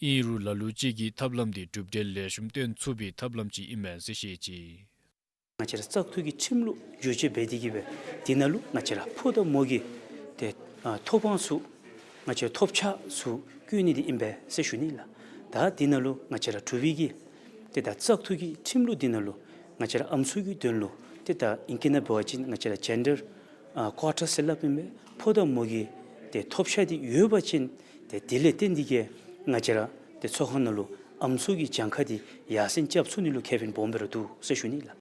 ཨིན་རུང་ལ་ལུ་ཅིག་གིས་ཐབས་ལམ་འདི་གྲུབ་འབྲས་ལེགས་ཤོམ་སྟོན་ཚུགས་པའི་ཐབས་ལམ་ཅིག་ཨིན་མས་ཟེར་བཤད་ཅི། ང་བཅས་ར་བཙག་འཐུ་གི་ཁྲིམས་ལུགས་བསྒྱུར་བཅོས་འབད་དེ་གིས་སྦེ་དེ་ནང་ལུ་ང་བཅས་ར་ཕོ་དང་མོ་གི་ཏེ་ཨ་ཐོབ་དབང་ཚུ་ང་བཅས་ཐོབ་ཆ་ཚུ་བཀོད་ནི་འདི་ཨིན་པས་ཟེར་ཞུ་ནི་ལགས། ད་དེ་ནང་ལུ་ང་བཅས་ར་འབྲུག་པའི་གི་ཏེ་ད་བཙག་འཐུ་གི་ཁྲིམས་ལུགས་འདི་ནང་ལུ་ང་བཅས་ར་ཨམ་སྲུ་གི་དོན་ལུ་ཏེ་ད་ཨིང་སྐད་ནང་འབད་བ་ཅིན་ང་བཅས་ར་ཇེན་ཌར་ཨ་ཀོ་ཊ་ཟེར་སླབ་ཨིན་པས། ཕོ་དང་མོ་གི་ཏེ་ཐོབ་ཆ་འདི་ཡོད་པ་ཅིན་ཏེ་དེ་ལས་བརྟེན་ཏེ་གིས་ང་བཅས་ར་ཏེ་ཚོགས་ཁང་ནང་ལུ་ཨམ་སྲུ་གི་གྱངས་ཁ་འདི་ཡར་སེང་རྐྱབ་ཚུགས་ནི་ལུ་ཁེ་ཕན་སྦོམ་སྦེ་ར་འདུག་ཟེར་ཞུ་ནི་ལགས།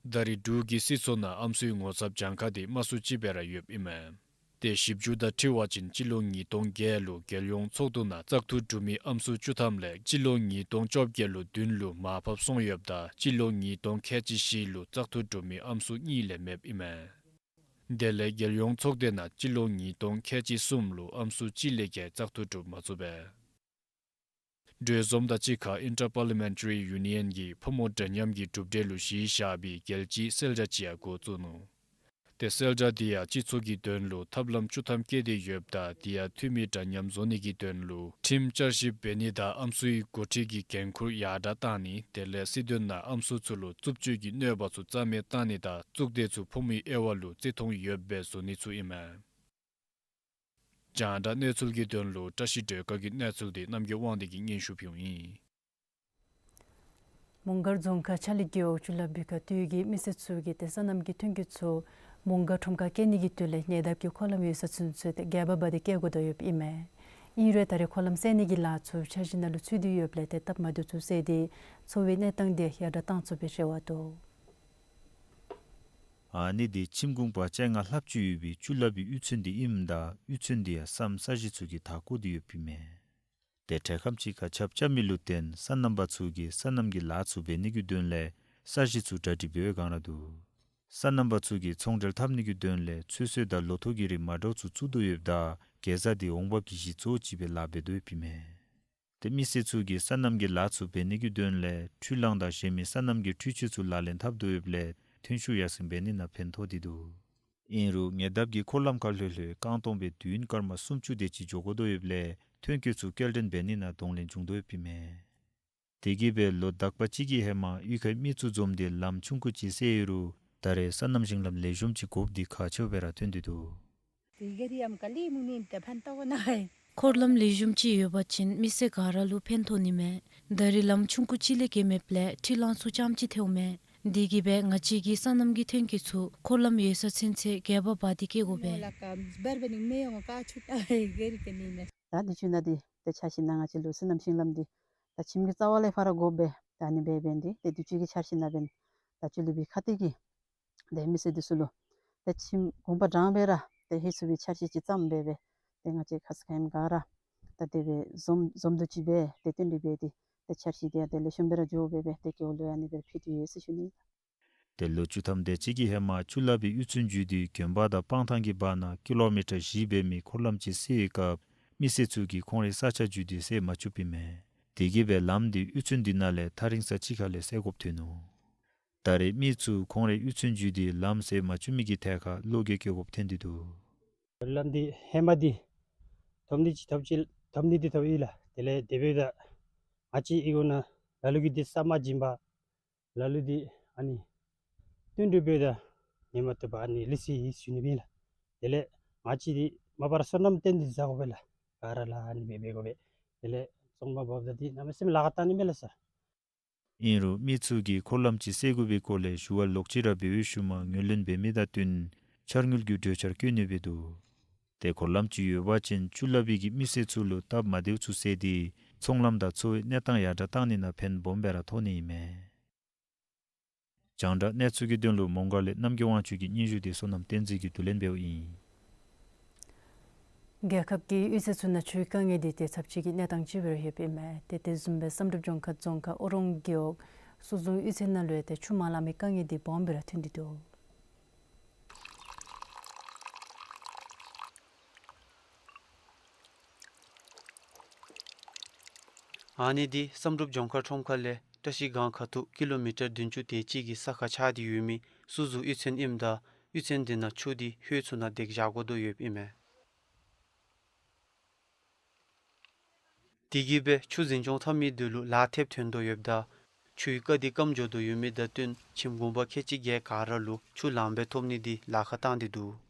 ད་རེས་འབྲུག་གི་སྲིད་ཚོགས་ནང་ཨམ་སྲུའི་ངོ་ཚབ་གྱངས་ཁ་འདི་མང་སུ་ཅིག་སྦེ་ར་ཡོདཔ་ཨིན་མས། ཏེ་ཞིབ་འཇུག་དང་འཁྲིལ་བ་ཅིན་སྤྱི་ལོ་ཉིས་སྟོང་བརྒྱད་ལུ་རྒྱལ་ཡོངས་ཚོགས་འདུ་ནང་བཙག་འཐུ་གྲུབ་མི་ཨམ་སྲུ་བཅུ་ཐམ་ལས་སྤྱི་ལོ་ཉིས་སྟོང་བཅོ་བརྒྱད་ལུ་བདུན་ལུ་མར་ཕབ་སོང་ཡོདཔ་ད་སྤྱི་ལོ་ཉིས་སྟོང་ཁལ་གཅིག་བཞི་ལུ་བཙག་འཐུ་གྲུབ་མི་ཨམ་སྲུ་གཉིས་ལས་མེདཔ་ཨིན་མས། དེ་ལས་རྒྱལ་ཡོངས་ཚོགས་སྡེ་ནང་སྤྱི་ལོ་ཉིས་སྟོང་ཁལ་གཅིག་གསུམ་ལུ་ཨམ་སྲུ་གཅིག་ལས་བརྒལ་བཙག་འཐུ་གྲུབ་མ་ཚུགས་པས། གྲོས་འཛོམས་དང་གཅིག་ཁར་ཨིན་ཊར་པར་ལི་མེན་ཊ་རི་ཡུ་ནི་ཡན་གྱིས་ཕོ་མོ་འདྲ་མཉམ་གྱི་གྲུབ་འབྲས་ལུ་གཞི་བཞག་པའི་རྒྱལ་སྤྱིའི་གསལ་བསྒྲགས་ཅིག་ཡང་འགོ་བཙུགས་ནུག། ཏེ་གསལ་བསྒྲགས་འདི་ཡང་སྤྱི་ཚོགས་ཀྱི་དོན་ལུ་ཐབས་ལམ་བཅུ་ཐམ་བཀལ་ཏེ་ཡོདཔ་ད་དེ་ཡང་འཐུས་མི་འདྲ་མཉམ་བཟོ་ནི་གི་དོན་ལུ་ཁྲིམས་བསྐྱར་ཞིབ་འབད་ནི་དང་ཨམ་སྲུའི་འགོ་ཁྲིད་ཀྱི་འགན་ཁུར་ཡར་དྲགས་བཏང་ནི་དེ་ལས་སྲིད་དོན་ནང་ཨམ་སྲུ་ཚུ་ལུ་རྩུབ་སྤྱོད་ཀྱི་གནོད་པ་ཚུ་རྩ་མེད་བཏང་ནི་དང་གཙུག་སྡེ་ཚུ་ཕོ་མོའི་དབྱེ་བ་ལུ་བརྩི་མཐོང་ཡོདཔ་སྦེ་བཟོ་ནི་ཚུ་ཨིན་མས། རྒྱང་བསྒྲགས་གནས་ཚུལ་གྱི་དོན་ལུ་བཀྲ་ཤིས་སྒྲོལ་དཀར་གྱི་གནས་ཚུལ་འདི་རྣམ་རྒྱལ་དབང་འདུས་ཀྱིས་སྙན་ཞུ་ཕུལཝ་ཨིན། མོང་སྒར་རྫོང་ཁག་ཆ་ལི་རྒེད་འོག་ཆུ་ལ་སྦུག་ཁ་སྟོད་ཀྱི་མི་སེར་ཚུ་གིས་ཏེ་སོ་ནམ་གྱི་ཐོན་སྐྱེད་ཚུ་མོང་སྒར་ཁྲོམ་ཁར་བསྐྱལ་ནི་གི་དོན་ལས་ཉེ་འདབས་ཀྱི་འཁོར་ལམ་ཡོད་ས་ཚུན་ཚོད་ཏེ་སྒལ་པ་འབག་སྟེ་བསྐྱལ་དགོ་དོ་ཡོདཔ་ཨིན་མས། ཨིན་རུང་ད་རེས་འཁོར་ལམ་བསལ་ནི་གི་ལཱ་ཚུ་འཆར་གཞི་ནང་ལུ་ཚུད་དེ་ཡོདཔ་ལས་ཏེ་སྟབས་མ་བདེཝ་ཚུ་སེལ་ཏེ་འཚོ་བའི་གནས་སྟངས་འདི་ཡར་དྲགས་བཏང་ཚུགས་པའི་རེ་བ་འདུག། ཨ་ནི་འདི་ཁྱིམ་གུང་པ་བཅོ་ལྔ་ལྷགཔ་ཅིག་ཡོད་པའི་ཆུ་ལྷབ་པའི་གཡུས་ཚན་འདི་ཨིནམ་ད་གཡུས་ཚན་འདི་ཡང་སམ་ས་གཞི་ཚུ་གིས་མཐའ་བསྐོར་ཏེ་ཡོདཔ་ཨིན་མས། ཏེ་འཕྲལ་ཁམས་ཅིག་ཁར་ཆརཔ་རྐྱབ་མི་ལུ་བརྟེན་སོ་ནམ་པ་ཚུ་གིས་སོ་ནམ་གྱི་ལཱ་ཚུ་འབད་ནི་གི་དོན་ལས་ས་གཞི་ཚུ་གྲ་སྒྲིག་འབད་བའི་སྒང་ར་འདུག། སོ་ནམ་པ་ཚུ་གིས་ཚོང་འབྲེལ་འཐབ་ནི་གི་དོན་ལས་ཚོད་བསྲེ་དང་ལོ་ཐོག་གི་རིགས་མ་འདྲཝ་ཚུ་བཙུགས་དོ་ཡོདཔ་ད་གེ་ཛ་འདི་འོང་འབབ་ཀྱི་གཞི་གཙོ་བོ་ཅིག་སྦེ་ལཱ་འབད་དོ་ཡོདཔ་ཨིན་མས། ཏེ་མི་སེར་ཚུ་གིས་སོ་ནམ་གྱི་ལཱ་ཚུ་འབད་ནི་གི་དོན་ལས་འཕྲུལ་གླང་དང་གཞན་མི་སོ་ནམ་གྱི་འཕྲུལ་ཆས་ཚུ་ལག་ལེན་འཐབ་དོ་ཡོདཔ་ལས་ཐོན་ཤུགས་ཡར་སེང་འབད་ནི་ནང་ཕན་ཐོགས་ཏེ་འདུག། ཨིན་རུང་ཉེ་འདབས་ཀྱི་འཁོར་ལམ་ཁར་ལྷོད་ལྷོད་རྐང་སྟོང་སྦེ་དུས་ཡུན་སྐར་མ་སུམ་ཅུ་དེ་ཅིག་འགྱོ་དགོ་དོ་ཡོདཔ་ལས་ཐོན་སྐྱེད་ཚུ་སྐྱེལ་འདྲེན་འབད་ནི་ནང་གདོང་ལེན་བྱུང་དོ་ཡོདཔ་ཨིན་མས། དེ་གིས་སྦེ་ལོ་དག་པ་ཅིག་གི་ཧེ་མ་གཡུས་ཁའི་མི་ཚུ་འཛོམས་ཏེ་ལམ་ཆུང་ཀུ་ཅིག་བསལ་ཡི་རུང་ད་རེས་སོ་ནམ་ཞིང་ལམ་ལེགས་ཤོམ་ཅིག་དགོཔ་འདི་ཁག་ཆེཝ་སྦེ་ར་ཐོན་ཏེ་འདུག། འཁོར་ལམ་ལེགས་ཤོམ་ཅིག་ཡོད་པ་ཅིན་མི་སེར་ག་ར་ལུ་ཕན་ཐོགས་ནི་མས། ད་རེས་ལམ་ཆུང་ཀུ་ཅིག་ལས་བརྒལ་མེདཔ་ལས་འཕྲུལ་གླང་ཚུ་རྐྱངམ་ཅིག་ཐལཝ་མས། དེ་གིས་སྦེ་ང་བཅས་ཀྱི་སོ་ནམ་གྱི་ཐོན་སྐྱེད་ཚུ་འཁོར་ལམ་ཡོད་ས་ཚུན་ཚོད་སྒལ་པ་འབག་སྟེ་སྐྱེལ་དགོ་པས། ད་འདི་ཚུ་ནང་འདི་ཏེ་འཆར་གཞི་ནང་ང་བཅས་ལུ་སོ་ནམ་ཞིང་ལམ་འདི་ད་ཁྱིམ་གྱི་རྩ་བ་ལས་ཕར་དགོཔ་སྦེ་ད་ཨ་ནི་སྦེ་འབད་ནི་འདི་ཏེ་དུས་ཅི་གི་འཆར་གཞི་ནང་འབདན་ད་ཆུ་ལྷབ་པའི་ཁ་ཐུག་གི་ཏེ་མི་སེར་འདི་ཚུ་ལུ་ཏེ་ཁྱིམ་གུང་པ་གྲངས་སྦེ་ར་ཏེ་ལྷོད་ཚུགས་པའི་འཆར་གཞི་ཅིག་བརྩམས་སྦེ་སྦེ་ཏེ་ང་བཅས་ཁ་ཙ་ཁ་ཉིནམ་ག་ར་ད་དེ་སྦེ་འཛོམས་འཛོམས་འདུ་ཅིག་འབད་དེ་བསྟུན་གྲོས་འབད་དེ་ཏེ་འཆར་གཞི་འདི་ཡང་ཏེ་ལེགས་ཤོམ་སྦེ་ར་འགྱོ་སྦེ་སྦེ་ཏེ་སྐྱེ་བོ་ལུ་ཡང་ཨ་ནི་སྦེ་ཕུལ་ཏེ་ཡོད་ཟེར་ཞུ་ནི། ཏེ་ལོ་བཅུ་ཐམ་དེ་ཅིག་གི་ཧེ་མ་ཆུ་ལྷབ་པའི་གཡུས་ཚན་བརྒྱུད་དེ་དགོན་པ་དང་སྤང་ཐང་གི་བར་ན་ཀི་ལོ་མི་ཊར་བཞི་འབད་མི་འཁོར་ལམ་ཅིག་བསལ་བའི་སྐབས་མི་སེར་ཚུ་གིས་ཁོང་རའི་ས་ཆ་བརྒྱུད་དེ་བསལ་མ་བཅུགཔ་ཨིན་མས། དེ་གིས་སྦེ་ལམ་འདི་གཡུས་ཚན་འདི་ནང་ལས་ཐག་རིང་ས་ཅིག་ཁ་ལས་བསལ་དགོཔ་ཐོན་ནུག། ད་རེས་མི་ཚུ་ཁོང་རའི་གཡུས་ཚན་བརྒྱུད་དེ་ལམ་བསལ་མ་བཅུག་མི་གི་ཐད་ཁར་བློ་འགྱོད་བསྐྱེད་དགོཔ་ཐོན་ཏེ་འདུག། ལམ་འདི་ཧེ་མ་འདི་ཐོབ་ནི་ཅིག་ཐོབ་ཅི་ཐོབ་ནི་འདི་ཐོབ་ཡི་ལགས། དེ་ལས་དེ་འབདཝ་ད་ང་བཅས་ཨི་གུ་ནང་ལ་ལུ་གིས་འདི་ས་མ་བྱིན་པར་ལ་ལུ་འདི་ཨ་ནི་བསྟུན་གྲོས་འབདཝ་ད་ཉན་མ་བཏུབ་པར་ཨ་ནི་ལུས་སོ་ཡི་ཟེར་ཞུ་ནི་ཨིན་ལགས། དེ་ལས་ང་བཅས་འདི་མ་པ་ར་སོ་ནམ་བརྟེན་ཏེ་ཟ་དགོ་པས་ལགས། ག་ར་ལགས་ཨ་ནི་སྦེ་འབད་དགོ་པས། དེ་ལས་ཚོང་པ་འབགཔ་ད་འདི་གནམ་མེད་ས་མེད་ལཱ་ཁག་བཏང་ནི་མས་ལགས་སར། ཨིན་རུང་མི་ཚུ་གིས་འཁོར་ལམ་ཅིག་བསལ་དགོ་པའི་སྐོར་ལས་ཞུ་བ་ལོག་ཅི་ར་འབད་བའི་ཤུལ་མ་ངོས་ལེན་འབད་མི་དང་བསྟུན་འཆར་དངུལ་གྱི་གྲོས་འཆར་བཀོད་ནི་སྦེ་འདུག། ཏེ་འཁོར་ལམ་ཅིག་ཡོད་པ་ཅིན་ཆུ་ལྷབ་པའི་གི་མི་སེར་ཚུ་ལུ་སྟབས་མ་བདེཝ་ཚུ་བསལ་ཏེ་ཚོང་ལམ་དང་འཚོ་བའི་གནས་སྟངས་ཡར་དྲག་བཏང་ནི་ནང་ཕན་སྦོམ་སྦེ་ར་ཐོགས་ནི་ཨིན་མས། རྒྱང་བསྒྲགས་གནས་ཚུལ་གྱི་དོན་ལུ་མོང་སྒར་ལས་རྣམ་རྒྱལ་དབང་ཕྱུག་གི་སྙན་ཞུ་འདི་བསོད་ནམས་བསྟན་འཛིན་གྱིས་བསྡུ་ལེན་འབདཝ་ཨིན། རྒྱལ་ཁབ་ཀྱི་གཡུས་ཚན་ཚུ་ནང་ཆུའི་དཀའ་ངལ་འདི་ཏེ་ཚབས་ཆེ་གི་གནས་སྟངས་ཅིག་སྦེ་ར་ཡོདཔ་ཨིན་མས། ཏེ་དེ་བཟུམ་སྦེ་བསམ་གྲུབ་ལྗོངས་མཁར་རྫོང་ཁག་ཨོ་རོང་རྒེད་འོག་སོ་བཟུང་གཡུས་ཚན་ནང་ལུ་ཡང་ཏེ་ཆུ་མ་ལང་པའི་དཀའ་ངལ་འདི་སྦོམ་སྦེ་ར་ཐོན་ཏེ་འདུག། ཨ་ནི་འདི་བསམ་གྲུབ་ལྗོངས་མཁར་ཁྲོམ་ཁ་ལས་བཀྲ་ཤིས་སྒང་ཁ་ཐུག་ཀི་ལོ་མི་ཊར་བདུན་ཅུ་དེ་ཅིག་གི་ས་ཁར་ཆགས་ཏེ་ཡོད་མི་སོ་བཟུང་གཡུས་ཚན་ཨིནམ་ད་གཡུས་ཚན་འདི་ནང་ཆུ་འདི་ལྷོད་ཚུགས་ནང་འདེགས་བཞག་དགོ་དོ་ཡོདཔ་ཨིན་མས། དེ་གིས་སྦེ་ཆུ་འཛིན་སྐྱོང་འཐབ་མི་འདི་ལུ་ལཱ་ཐེབས་ཐོན་དོ་ཡོདཔ་ད་ཆུའི་རྐ་འདི་སྐམ་འགྱོ་དོ་ཡོད་མི་དང་བསྟུན་ཁྱིམ་གུང་པ་ཁལ་གཅིག་བརྒྱད་ག་ར་ལུ་ཆུ་ལང་པའི་ཐོབ་ནི་འདི་ལཱ་ཁག་བཏང་སྟེ་འདུག།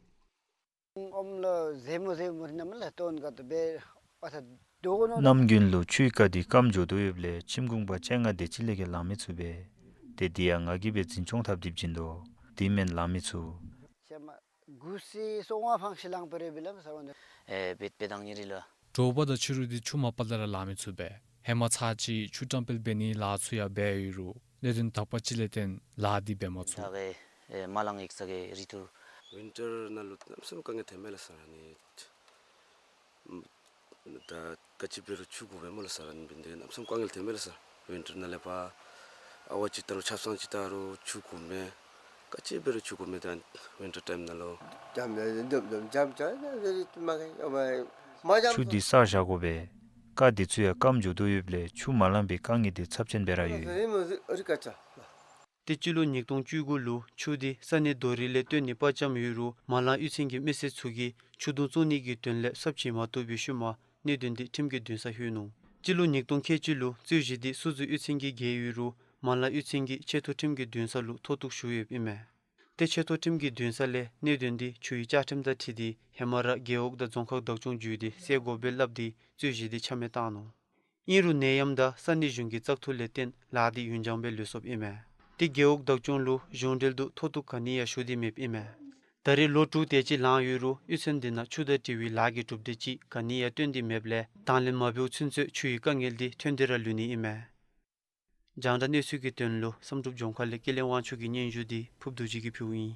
གནམ་དགུན་ལུ་ཆུའི་རྐ་འདི་སྐམ་འགྱོ་དོ་ཡོདཔ་ལས་ཁྱིམ་གུང་པ་བཅོ་ལྔ་དེ་ཅིག་ལས་བརྒལ་ལང་མི་ཚུགས་པས། ཏེ་འདི་ཡང་ང་གིས་སྦེ་འཛིན་སྐྱོང་འཐབ་སྟེ་བྱིན་དོ། དེ་མེན་ལང་མི་ཚུགས། ཨེ་བེད་བེད་དང་ཉེ་རི་ལ། དྲོ་པ་དང་ཕྱི་རུ་འདི་ཆུ་མ་པ་ལས་ར་ལང་མི་ཚུགས་པས། ཧེ་མ་ཚར་གཅིག་ཆུ་བཀྲམ་སྤེལ་འབད་ནི་ལཱ་ཚུ་ཡང་འབད་ཡོད་རུང་གནད་དོན་དག་པ་ཅིག་ལས་བརྟེན་ལཱ་འདི་འབད་མ་ཚུགས། ད་ག་ཨེ་མ་ལང་ཡི་ས་གི་རི་ཐུར། ཝིན་ཊར་ནང་ལུ་གནམ་མེད་ས་མེད་དཀའ་ངལ་ཐོན་མས་ལགས་སར་ཨ་ནི། ད་ག་ཅི་འབད་རུང་ཆུ་དགོ་པས་སྨོ་ལགས་སར། ཨ་ནི་འབད་ནི་འདི་གནམ་མེད་ས་མེད་དཀའ་ངལ་ཐོན་མས་ལགས་སར། ཝིན་ཊར་ནང་ལས་ཕར་ཨ་ཝ་ཅིག་བཏང་རུང་ཆབ་གསང་ཅིག་བཏང་རུང་ཆུ་དགོ་མས། ག་ཅི་འབད་རུང་ཆུ་དགོ་མས། ད་ཝིན་ཊར་ཊའིམ་ནང་ལུ། ཆུ་འདི་བསལ་བཞག་དགོ་པས། རྐ་འདི་ཚུ་ཡང་སྐམ་འགྱོ་དོ་ཡོདཔ་ལས་ཆུ་མ་ལང་པའི་དཀའ་ངལ་འདི་ཚབས་ཆེན་སྦེ་ར་ཡོད། ཏེ་སྤྱི་ལོ་ཉིས་སྟོང་བཅུ་དགུ་ལུ་ཆུ་འདི་ས་གནས་རྡོ་རིང་ལས་བཏོན་ནི་པར་བརྐྱངམ་ཡོད་རུང་མ་ལང་གཡུས་ཚན་གྱི་མི་སེར་ཚུ་གིས་ཆུ་དུང་བཙོང་ནི་གི་དོན་ལས་གསརཔ་བྱིན་མ་བཏུབ་པའི་ཤུལ་མ་གནད་དོན་འདི་ཁྲིམས་ཀྱི་འདུན་ས་ལྷོད་ནུག། སྤྱི་ལོ་ཉིས་སྟོང་ཁལ་གཅིག་ལུ་རྩོད་གཞི་འདི་སོ་བཟུང་གཡུས་ཚན་གྱིས་བརྒལ་ཡོད་རུང་མ་ལང་གཡུས་ཚན་གྱིས་ཆེ་མཐོ་ཁྲིམས་ཀྱི་འདུན་ས་ལུ་མཐོ་གཏུགས་ཞུ་ཡོདཔ་ཨིན་མས། ཏེ་ཆེ་མཐོ་ཁྲིམས་ཀྱི་འདུན་ས་ལས་གནད་དོན་འདི་ཆུའི་བཅའ་ཁྲིམས་དང་འཁྲིལ་ཏེ་ཧེ་མ་ར་རྒེད་འོག་དང་རྫོང་ཁག་བདག་སྐྱོང་བརྒྱུད་དེ་སེལ་དགོ་པས་སླབ་སྟེ་རྩོད་གཞི་འདི་ཆ་མེད་བཏང་ནུག། ཨིན་རུང་ནད་ཡམས་དང་ས་གནས་གཞུང་གི་བཙག་འཐུ་ལས་བརྟེན་ལཱ་འདི་ཡུན་འགྱངས་སྦེ་ལུས་སོཔ་ཨིན་མས། ཏེ་རྒེད་འོག་བདག་སྐྱོང་ལུ་གཞུང་འབྲེལ་དུ་མཐོ་གཏུགས་ག་ནི་ཡང་ཞུ་སྟེ་མེདཔ་ཨིན་མས། ད་རེས་ལོ་དྲུག་དེ་ཅིག་ལང་ཡོད་རུང་གཡུས་ཚན་འདི་ནང་ཆུ་དང་འབྲེལ་བའི་ལཱ་གི་གྲུབ་འབྲས་ཅིག་ག་ནི་ཡང་བཏོན་ཏེ་མེདཔ་ལས་དང་ལེན་མ་འབདཝ་ཚུན་ཚོད་ཆུའི་དཀའ་ངལ་འདི་ཐོན་ཏེ་ར་ལུས་ནི་ཨིན་མས། རྒྱང་བསྒྲགས་གནས་ཚུལ་གྱི་དོན་ལུ་བསམ་གྲུབ་ལྗོངས་མཁར་ལས་ཀུན་ལེགས་དབང་ཕྱུག་གི་སྙན་ཞུ་འདི་ཕུརཔ་རྡོ་རྗེ་གིས་ཕུལཝ་ཨིན།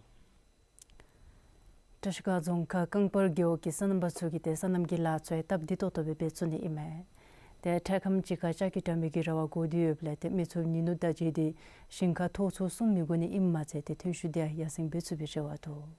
བཀྲིས་སྒང་རྫོང་ཁག་རྐང་སྤར་རྒེད་འོག་གི་སོ་ནམ་པ་ཚུ་གིས་ཏེ་སོ་ནམ་གྱི་ལཱ་ཚུ་ཡང་སྟབས་བདེ་ཏོག་ཏོ་སྦེ་འབད་ཚུགས་ནི་ཨིན་མས། ཏེ་འཕྲལ་ཁམས་ཅིག་ཁར་ལྕགས་ཀྱུ་དྲ་མིག་གི་ར་བ་འགོ་སྟེ་ཡོདཔ་ལས་ཏེ་མི་ཚུ་ཉིན་ནུབ་དང་མཇལ་ཏེ་ཞིང་ཁར་ཐོག་ཚུ་བསྲུང་མི་དགོ་ནི་ཨིནམ་མ་ཚད་ཏེ་ཐོན་ཤུགས་དེ་ཡང་ཡར་སེང་འབད་ཚུགས་པའི་རེ་བ་འདུག།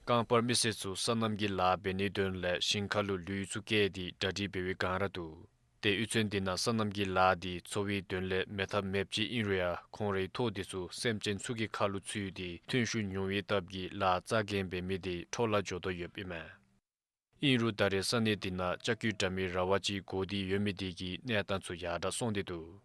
རྐང་སྤར་མི་སེར་ཚུ་སོ་ནམ་གྱི་ལཱ་འབད་ནིའི་དོན་ལས་ཞིང་ཁ་ལུ་ལུད་ཚུ་བཀལ་ཏེ་གྲ་སྒྲིག་འབད་བའི་སྒང་ར་འདུག། ཏེ་གཡུས་ཚན་འདི་ནང་སོ་ནམ་གྱི་ལཱ་འདི་འཚོ་བའི་དོན་ལས་མེད་ཐབས་མེདཔ་ཅིག་ཨིན་རུང་ཡང་ཁོང་རའི་ཐོག་འདི་ཚུ་སེམས་ཅན་ཚུ་གི་ཁ་ལུ་ཚུད་དེ་ཐོན་ཤུགས་ཉུང་བའི་སྟབས་ཀྱིས་ལཱ་རྩ་འགེངས་འབད་མི་འདི་འཕྲོ་བརླག་འགྱོ་དོ་ཡོདཔ་ཨིན་མས། ཨིན་རུང་ད་རེས་ས་གནས་འདི་ནང་ལྕགས་ཀྱུ་དྲ་མིག་ར་བ་ཅིག་འགོ་སྟེ་ཡོད་མི་འདི་གིས་གནས་སྟངས་ཚུ་ཡར་དྲག་སོང་སྟེ་འདུག།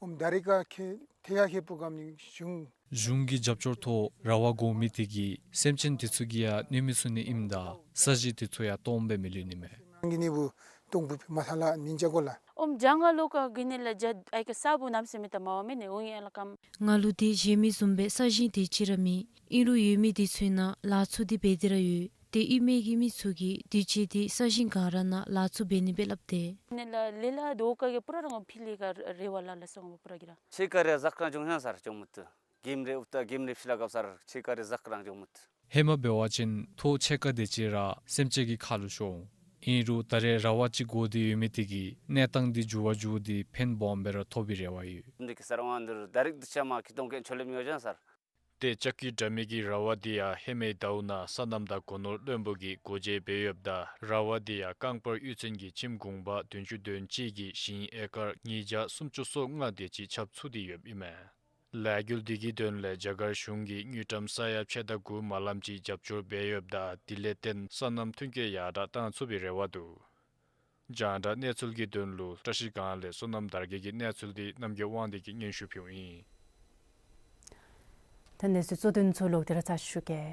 ཨོམ་ད་རེས་ཀ་ཁེ་ཐེ་ཡ་ཁེ་པུ་གམ་ནི་གཞུང་གཞུང་གི་རྒྱབ་སྐྱོར་ཐོག་ར་བ་འགོ་མི་དེ་གིས་སེམས་ཅན་དེ་ཚུ་གིས་ཡང་གནོད་མི་ཚུགས་ནི་ཨིནམ་ད་ས་གཞི་དེ་ཚུ་ཡང་སྟོངམ་སྦེ་མི་ལུས་ནི་མས། ང་གི་ནི་བུ་སྟོང་བུ་མ་ཐ་ལ་མིན་ཅ་གོ་ལ། ཨོམ་ཇ་ང་ལོ་ཀ་གི་ནི་ལ་ཇ་ཨའི་ཀ་ས་བུ་ནམ་སེ་མི་ཏ་མ་བ་མེ་ནི་འུང་ཡ་ལ་ཀམ། ང་ལུ་དེ་བཞེས་མི་བཟུམ་སྦེ་ས་ཞིང་དེ་ཅིག་ར་མེད། ཨིན་རུང་ཡོད་མི་དེ་ཚུ་ནང་ལཱ་ཚུ་དེ་འབད་དེ་ར་ཡོད། ཏེ་ཡུལ་མི་གི་མི་ཚུ་གིས་དུས་ཅི་དེ་ས་ཞིང་ག་ར་ནང་ལཱ་ཚུ་འབད་ནི་སྦེ་སླབ་སྟེ། ནི་ལ་ལེ་ལ་དོ་ཀ་གི་པུ་ར་རང་ཕི་ལི་ཀ་རེ་བ་ལ་ལ་སོང་བ་པུ་ར་གི་ར། ཕྱེད་ཀ་རེ་ཟག་རང་བྱུང་ཡང་སར་བྱུང་མུད། གིམ་རེ་ཨུ་ཏ་གིམ་རེ་ཕྱི་ལ་གབ་སར་ཕྱེད་ཀ་རེ་ཟག་རང་བྱུང་མུད། ཧེ་མ་འབད་བ་ཅིན་ཐོག་ཕྱེད་ཀ་དེ་ཅིག་ར་སེམས་ཅན་གྱི་ཁ་ལུ་ཤོར་འོང་། ཨིན་རུང་ད་རེས་ར་བ་ཅིག་འགོ་སྟེ་ཡོད་མི་དེ་གིས་གནས་སྟངས་འདི་འགྱུར་བ་འགྱུར་ཏེ་ཕན་སྦོམ་སྦེ་ར་ཐོབ་པའི་རེ་བ་ཡོད། འདི་གི་སར་ཝང་འདིར་ད་རིག་འདི་ཆ་མ་ཁི་གཏོང་མཁན་ཆོ་ལེ་མི་ཡོད་ཅང་སར། ཏེ་ལྕགས་ཀྱུ་དྲ་མིག་གི་ར་བ་འདི་ཡང་ཧེ་མའི་ཟླཝ་ནང་སོ་ནམ་དང་སྒོ་ནོར་བློན་པོ་གིས་སྒོ་འབྱེད་འབད་ཡོདཔ་ད་ར་བ་འདི་ཡང་རྐང་སྤར་གཡུས་ཚན་གྱི་ཁྱིམ་གུང་པ་བདུན་ཅུ་དོན་གཅིག་གི་ཞིང་ཨེ་ཀར་ཉིས་བརྒྱ་སུམ་ཅུ་སོ་ལྔ་དེ་ཅིག་ཁྱབ་ཚུགས་ཏེ་ཡོདཔ་ཨིན་མས། ལས་འགུལ་འདི་གི་དོན་ལས་རྒྱ་གར་གཞུང་གིས་དངུལ་ཀྲམ་ས་ཡ་ཕྱེད་དང་དགུ་མ་ལམ་ཅིག་རྒྱབ་སྐྱོར་འབད་ཡོདཔ་ད་དེ་ལས་བརྟེན་སོ་ནམ་ཐོན་སྐྱེད་ཡར་དྲག་བཏང་ཚུགས་པའི་རེ་བ་འདུག། རྒྱང་བསྒྲགས་གནས་ཚུལ་གྱི་དོན་ལུ་བཀྲ་ཤིས་སྒང་ལས་བསོད་ནམས་དར་རྒྱས་ཀྱི་གནས་ཚུལ་འདི་རྣམ་རྒྱལ་དབང་འདུས་ཀྱིས་སྙན་ཞུ་ཕུལཝ་ཨིན། ད་གནས་ཚུལ་གཙོ་དོན་ཚུ་ལོག་སྟེ་ར་ཚར་ཞུ་གེ།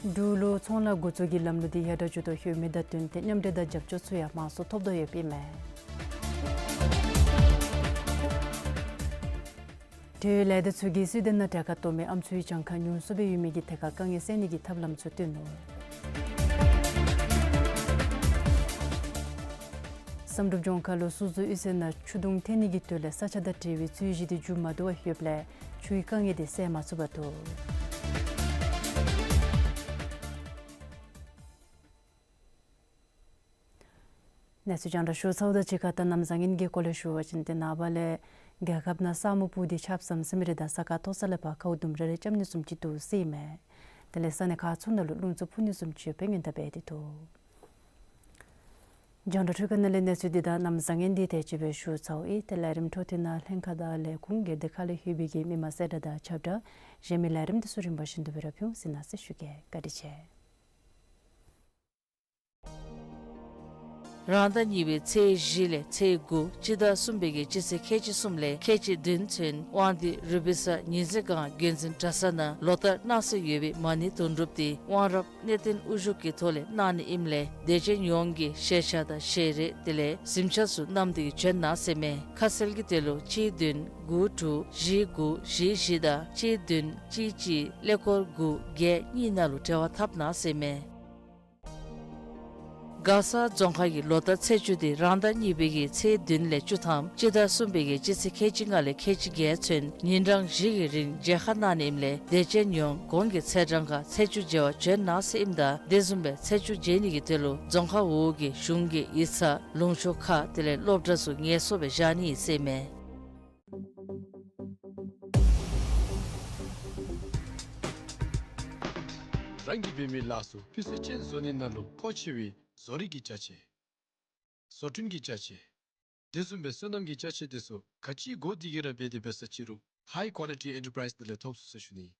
འབྲུག་ལུ་ཚོང་ལཱ་འགོ་བཙུགས་ཀྱི་ལམ་ལུགས་འདི་ཡར་དྲག་འགྱོ་དོ་ཡོད་མི་དང་བསྟུན་ཏེ་མཉམ་འབྲེལ་དང་རྒྱབ་སྐྱོར་ཚུ་ཡང་མང་སུ་ཐོབ་དོ་ཡོདཔ་ཨིན་མས། འབྲེལ་ཡོད་ལས་སྡེ་ཚུ་གིས་སུའེ་ཌེན་ནང་གྲལ་ཁར་གཏོགས་མི་ཨམ་སྲུའི་གྱངས་ཁ་ཉུང་སུ་སྦེ་ཡོད་མི་གི་ཐད་ཁར་དཀའ་ངལ་སེལ་ནི་གི་ཐབས་ལམ་ཚུ་བཏོན་ནུག། བསམ་གྲུབ་ལྗོངས་མཁར་ལུ་སུ་ཛུ་གཡུས་ཚན་ནང་ཆུ་དུང་འཐེན་ནི་གི་དོན་ལས་ས་ཆ་དང་འབྲེལ་བའི་རྩོད་གཞི་འདི་མཇུག་མ་བསྡུ་བར་ཡོདཔ་ལས་ཆུའི་དཀའ་ངལ་འདི་སེལ་མ་ཚུགས་པར་འདུག། གནས་ཚུལ་རྒྱང་བསྒྲགས་ཞུ་ཚརཝ་དང་གཅིག་ཁར་ད་གནམ་བཟང་ངན་གྱི་སྐོར་ལས་ཞུ་བ་ཅིན་ཏེ་ནངས་པ་ལས་རྒྱལ་ཁབ་ནང་ས་སྨུག་སྤུབས་ཏེ་ཆརཔ་ཟམ་ཟིམ་རེ་དང་ས་ཁ་མཐོ་ས་ལས་ཕར་ཁཝ་དུམ་རེ་རེ་རྐྱབ་ནི་བཟུམ་ཅིག་འདུག་ཟེར་ཨིན་མས། དེ་ལས་ས་གནས་ཁག་ཚུ་ནང་ལུ་རླུང་འཚུབ་འཕུ་ནི་བཟུམ་ཅིག་ཡོདཔ་སྦེ་སྔོན་བརྡ་འབད་དེ་འདུག། རྒྱང་བསྒྲགས་འཕྲུལ་ཁང་ནང་ལས་གནས་ཚུལ་འདི་དང་གནམ་བཟང་ངན་འདི་དེ་ཅིག་སྦེ་ཞུ་ཚརཝ་ཨིན། ཏེ་ལས་རིམ་འཕྲོ་མཐུད་ནང་ལྷན་ཁག་དང་ལས་ཁུངས་སྒེར་སྡེ་ཁག་ལས་ལྷོད་པའི་གི་མི་མང་གསལ་བསྒྲགས་དང་ཁྱབ་བསྒྲགས་གཞན་མི་ལས་རིམ་འདི་ཚུ་རིམ་པ་བཞིན་དུ་སྦེ་ར་ཕུལ་ཟེར་གནང་ཟེར་ཞུ་གེ། བཀའ་དྲིན་ཆེ། རང་ཟླ་གཉིས་པའི་ཚེས་བཞི་ལས་ཚེས་དགུ་སྤྱི་ཟླ་གསུམ་པའི་གི་སྤྱི་ཚེས་ཁལ་གཅིག་གསུམ་ལས་ཁལ་གཅིག་བདུན་ཚུན་དབང་འདུས་རུ་པིན་ས་ཉི་འཛིན་སྒང་རྒྱུན་འཛིན་གྲྭ་ཚང་ནང་ལོ་ལྟར་གནང་སྲོལ་ཡོད་པའི་མ་ཎི་དུང་སྒྲུབ་འདི་དབང་རབ་གནས་བརྟན་དབུ་བཞུགས་ཀྱི་ཐོག་ལས་གནང་ནི་ཨིནམ་ལས་དད་ཅན་ཡོངས་ཀྱིས་ཞལ་ཆས་དང་ཞལ་རས་དེ་ལས་གཟིམ་ཆས་ཚུ་བསྣམས་ཏེ་གིས་བྱོན་གནང་ཟེར་མས། ཁ་གསལ་གྱི་དོན་ལུ་གཅིག་བདུན་དགུ་དྲུག་བཞི་དགུ་བཞི་བཞི་དང་གཅིག་བདུན་གཅིག་གཅིག་ཀླད་ཀོར་དགུ་བརྒྱད་གཉིས་ནང་ལུ་འབྲེལ་བ་འཐབ་གནང་ཟེར་མས། མགར་ས་རྫོང་ཁག་གི་ལོ་ལྟར་ཚེས་བཅུ་འདི་རང་ཟླ་གཉིས་པའི་གི་ཚེས་བདུན་ལས་བཅུ་ཐམ་སྤྱི་ཟླ་གསུམ་པའི་གི་སྤྱི་ཚེས་ཁལ་གཅིག་ལྔ་ལས་ཁལ་གཅིག་བརྒྱད་ཚུན་ཉིན་གྲངས་བཞི་གི་རིང་མཇལ་ཁ་གནང་ནི་ཨིནམ་ལས་དད་ཅན་ཡོངས་གོང་གི་ཚེས་གྲངས་ཁར་ཚེས་བཅུ་མཇལ་བར་བྱོན་གནང་ཟེར་ཨིནམ་ད་དེ་བཟུམ་སྦེ་ཚེས་བཅུ་མཇལ་ནི་གི་དོན་ལུ་རྫོང་ཁག་འོག་གི་གཞུང་གི་ཡིག་ཚང་ལུང་ཕྱོགས་ཁག་དེ་ལས་སློབ་གྲྭ་ཚུ་ངལ་གསོ་སྦེ་བཞག་ནི་ཨིན་ཟེར་མས། རང་གིས་འབད་མི་ལཱ་ཚུ་སྤུས་ཚད་ཅན་བཟོ་ནི་ནང་ལུ་མཁོ་ཆེ་བའི་བཟོ་རིག་གི་ཅ་ཆས། བཟོ་སྐྲུན་གྱི་ཅ་ཆས། དེ་བཟུམ་སྦེ་སོ་ནམ་གྱི་ཅ་ཆས་དེ་ཚུ་ག་ཅི་དགོ་དེ་གིས་ར་འབད་དེ་འབད་ས་ཅི་རུང་High Quality Enterprise ནང་ལས་ཐོབ་ཚུགས་ཟེར་ཞུ་ནི།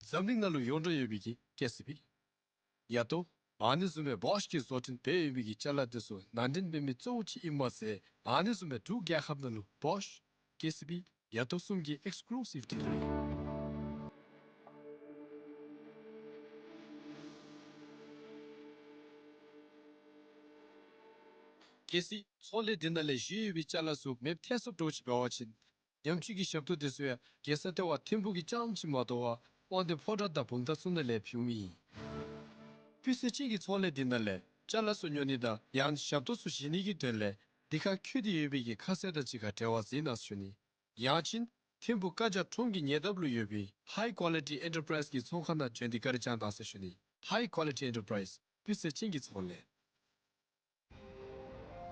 འཛམ་གླིང་ནང་ལུ་ཡོངས་གྲགས་ཡོད་པའི་གི་ཀེ་སི་བི། ཡ་ཏོ། ཨ་ནི་བཟུམ་སྦེ་བོཤ་གིས་བཟོ་སྐྲུན་འབད་ཡོད་པའི་གི་ཅ་ལ་དེ་ཚུ་ནང་འདྲེན་འབད་མི་གཙོ་བོ་ཅིག་ཨིན་མས་ཟེར། ཨ་ནི་བཟུམ་སྦེ་འབྲུག་རྒྱལ་ཁབ་ནང་ལུ་བོཤ་ཀེ་སི་བི་ཡ་ཏོ་གསུམ་གྱི་ཨེགསི་ཀུ་ལུ་སིབ་ཌི་ལར་ཨིན། གལ་སྲིད་ཚོང་ལས་འདི་ནང་ལས་བཞེས་ཡོད་པའི་ཅ་ལ་ཚུ་མེདཔ་ཐལ་སོངམ་འདྲཝ་ཅིག་འབད་བ་ཅིན་ཉམས་བཅོས་ཀྱི་ཞབས་ཏོག་དེ་ཚུ་ཡང་རྒྱལ་ས་ལྟེ་བ་ཐིམ་ཕུག་གི་རྐྱངམ་ཅིག་མ་དོ་བར་དབང་འདུས་ཕོ་བྲང་དང་བུམ་ཐང་ཚུ་ནང་ལས་ཕུལ་མི་ཨིན། སྤུས་ཚད་ཅན་གྱི་ཚོང་ལས་འདི་ནང་ལས་ཅ་ལ་ཚུ་ཉོ་ནི་དང་ཡང་ཞབས་ཏོག་ཚུ་བཞེས་ནི་གི་དོན་ལས་འདི་ཁར་འཁོད་དེ་ཡོད་པའི་གི་ཁ་གསལ་དང་གཅིག་ཁར་འབྲེལ་བ་མཛད་གནང་ཟེར་ཞུ་ནི། ཡང་ཅིན་ ཐིམ་ཕུ་ཀ་ཇ་ཁྲོམ་གྱི་ཉེ་འདབས་ལུ་ཡོད་པའི་ཧའི་ཀོ་ལི་ཊི་ཨེན་ཊར་པ་རའིཛ་གི་ཚོང་ཁང་ནང་བྱོན་ཏེ་བཀའ་དྲིན་བསྐྱང་གནང་ཟེར་ཞུ་ནི། ཧའི་ཀོ་ལི་ཊི་ཨེན་ཊར་པ་རའིཛ་སྤུས་ཚད་ཅན་གྱི་ཚོང་ལས།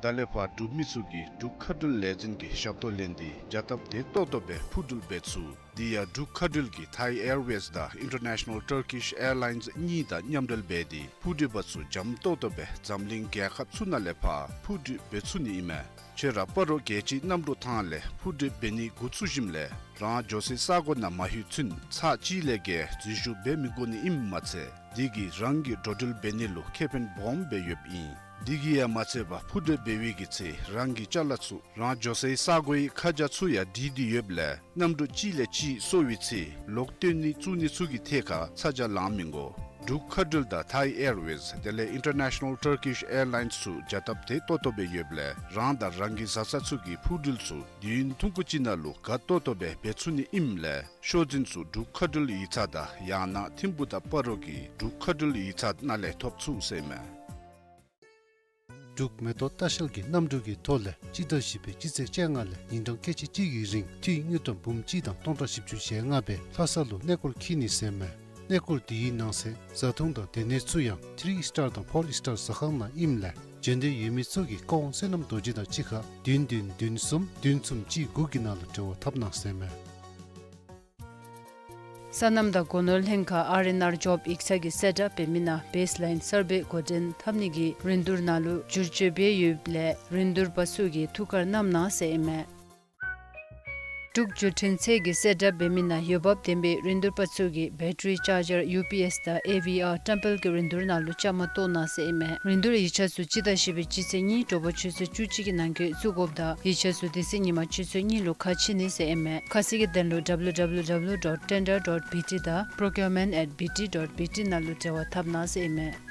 ད་ལས་ཕར་འབྲུག་མི་ཚུ་གིས་འབྲུག་མཁའ་འགྲུལ་ལས་འཛིན་གྱི་ཞབས་ཏོག་ལེན་ཏེ་བྱ་སྟབས་བདེ་ཏོག་ཏོ་སྦེ་འཕུར་འགྲུལ་འབད་ཚུགས། དེ་ཡང་འབྲུག་མཁའ་འགྲུལ་གྱིས་ཐའི་ཨེར་ཝེསི་དང་ཨིན་ཊར་ནེ་ཤ་ནཱལ་ཊར་ཀིཤ་ཨེར་ལའིནསི་གཉིས་དང་མཉམ་འབྲེལ་འབད་དེ་འཕུར་འགྲུལ་པ་ཚུ་འཇམ་ཏོག་ཏོ་སྦེ་འཛམ་གླིང་རྒྱལ་ཁབ་ཚུ་ནང་ལས་ཕར་འཕུར་འགྲུལ་འབད་ཚུགས་ནི་ཨིན་མས། ཁྱོད་ར་སྤ་རོ་རྒྱལ་སྤྱིའི་གནམ་གྲུ་ཐང་ལས་འཕུར་འགྲུལ་འབད་ནི་འགོ་བཙུགས་ཞིནམ་ལས་རང་འགྱོ་སའི་ས་གོ་ནང་མ་ལྷོད་ཚུན་ཚར་གཅིག་ལས་བརྒལ་འཛུལ་ཞུགས་འབད་མི་དགོ་ནི་ཨིནམ་མ་ཚད་དེ་གིས་རང་གི་འགྲོ་འགྲུལ་འབད་ནི་ལུ་ཁེ་ཕན་སྦོམ་སྦེ་ཡོདཔ་ཨིན། དེ་གིས་ཡང་མ་ཚད་པར་འཕུར་འགྲུལ་འབད་བའི་གི་ཚེ་རང་གི་ཅ་ལ་ཚུ་རང་འགྱོ་སའི་ས་གོའི་ཁ་བྱང་ཚུ་ཡང་བྲིས་ཏེ་ཡོདཔ་ལས་གནམ་གྲུ་གཅིག་ལས་གཅིག་སོར་བའི་ཚེ་ལོག་བཏོན་ནི་བཙུགས་ནི་ཚུ་གི་ཐད་ཁར་ཚ་གྱང་ལང་མི་དགོ། འབྲུག་མཁའ་འགྲུལ་དང་ཐའི་ཨེར་ཝེསི་དེ་ལས་ཨིན་ཊར་ནེ་ཤ་ནཱལ་ཊར་ཀིཤ་ཨེར་ལའིནསི་ཚུ་བྱ་སྟབས་བདེ་ཏོག་ཏོ་སྦེ་ཡོདཔ་ལས་རང་དང་རང་གི་བཟའ་ཚང་ཚུ་གི་འཕུར་འགྲུལ་ཚུ་དུས་ཡུན་ཐུང་ཀུ་ཅིག་ནང་ལུ་དགའ་ཏོག་ཏོ་སྦེ་འབད་ཚུགས་ནི་ཨིནམ་ལས་ཤོག་འཛིན་ཚུ་འབྲུག་མཁའ་འགྲུལ་ཡིག་ཚང་དང་ཡང་ན་ཐིམ་ཕུ་དང་སྤ་རོ་གི་འབྲུག་མཁའ་འགྲུལ་ཡིག་ཚང་ནང་ལས་ཐོབ་ཚུགས་ཟེར་མས། འབྲུག་མེ་ཏོག་ལྟ་བཤལ་གྱིས་གནམ་གྲུ་གི་ཐོག་ལས་སྤྱི་ཟླ་བཞི་པའི་སྤྱི་ཚེས་བཅོ་ལྔ་ལས་ཉིན་གྲངས་ཁལ་གཅིག་གཅིག་གི་རིང་འཐུས་དངུལ་ཀྲམ་འབུམ་གཅིག་དང་སྟོང་ཕྲག་བཞི་བཅུ་ཞེ་ལྔ་སྦེ་ལྷ་ས་ལུ་གནས་སྐོར་འཁྱིད་ནི་ཟེར་མས། གནས་སྐོར་དེའི་ནང་གསེས་བཟའ་འཐུང་དང་སྡོད་གནས་ཚུ་ཡང་ཐི་རི་སི་ཊར་དང་ཕོར་སི་ཊར་ཟ་ཁང་ནང་ཨིནམ་ལས་བྱོན་འདོད་ཡོད་མི་ཚུ་གིས་བཀའ་དབང་བསོད་ནམས་རྡོ་རྗེ་དང་གཅིག་ཁར་བདུན་བདུན་བདུན་གསུམ་བདུན་གསུམ་གཅིག་དགུ་གི་ནང་ལུ་འབྲེལ་བ་འཐབ་གནང་ཟེར་མས། སོ་ནམ་དང་སྒོ་ནོར་ལྷན་ཁག་ཨར་ཨེན་ཨར་ཇོབ་ཡིག་ཚང་གིས་གསལ་བསྒྲགས་འབད་མི་ནང་བེསི་ལའིན་གསར་པའི་འགོ་འདྲེན་འཐབ་ནི་གི་རིན་བསྡུར་ནང་ལུ་བསྒྱུར་བཅོས་འབད་ཡོདཔ་ལས་རིན་བསྡུར་པ་ཚུ་གིས་ཐུགས་ཁར་བསྣམ་གནང་ཟེར་ཨིན་མས། འབྲུག་བརྒྱུད་འཕྲིན་ཚད་ཀྱིས་གསལ་བསྒྲགས་འབད་མི་ནང་འོས་འབབ་ལྡན་པའི་རིན་བསྡུར་པ་ཚུ་གིས་བེ་ཊ་རི་ཅར་ཇར་ཡུ་པི་ཨེསི་དང་ཨེ་ཝི་ཨར་ཊེམ་པལ་གྱི་རིན་བསྡུར་ནང་ལུ་བཅའ་མར་གཏོགས་གནང་ཟེར་ཨིན་མས། རིན་བསྡུར་ཡིག་ཆ་ཚུ་སྤྱི་ཟླ་བཞི་པའི་སྤྱི་ཚེས་གཉིས་དྲོ་པ་ཆུ་ཚོད་བཅུ་གཅིག་གི་ནང་འཁོད་བཙུགས་དགོཔ་དང་ཡིག་ཆ་ཚུ་དེ་ཚེ་ཉིན་མ་ཆུ་ཚོད་གཉིས་ལུ་ཁ་ཕྱེ་ནི་ཟེར་ཨིན་མས། ཁ་གསལ་གྱི་དོན་ལུ་W W W dot tender dot B T དང་procurement at B T dot B T ནང་ལུ་འབྲེལ་བ་འཐབ་གནང་ཟེར་ཨིན་མས།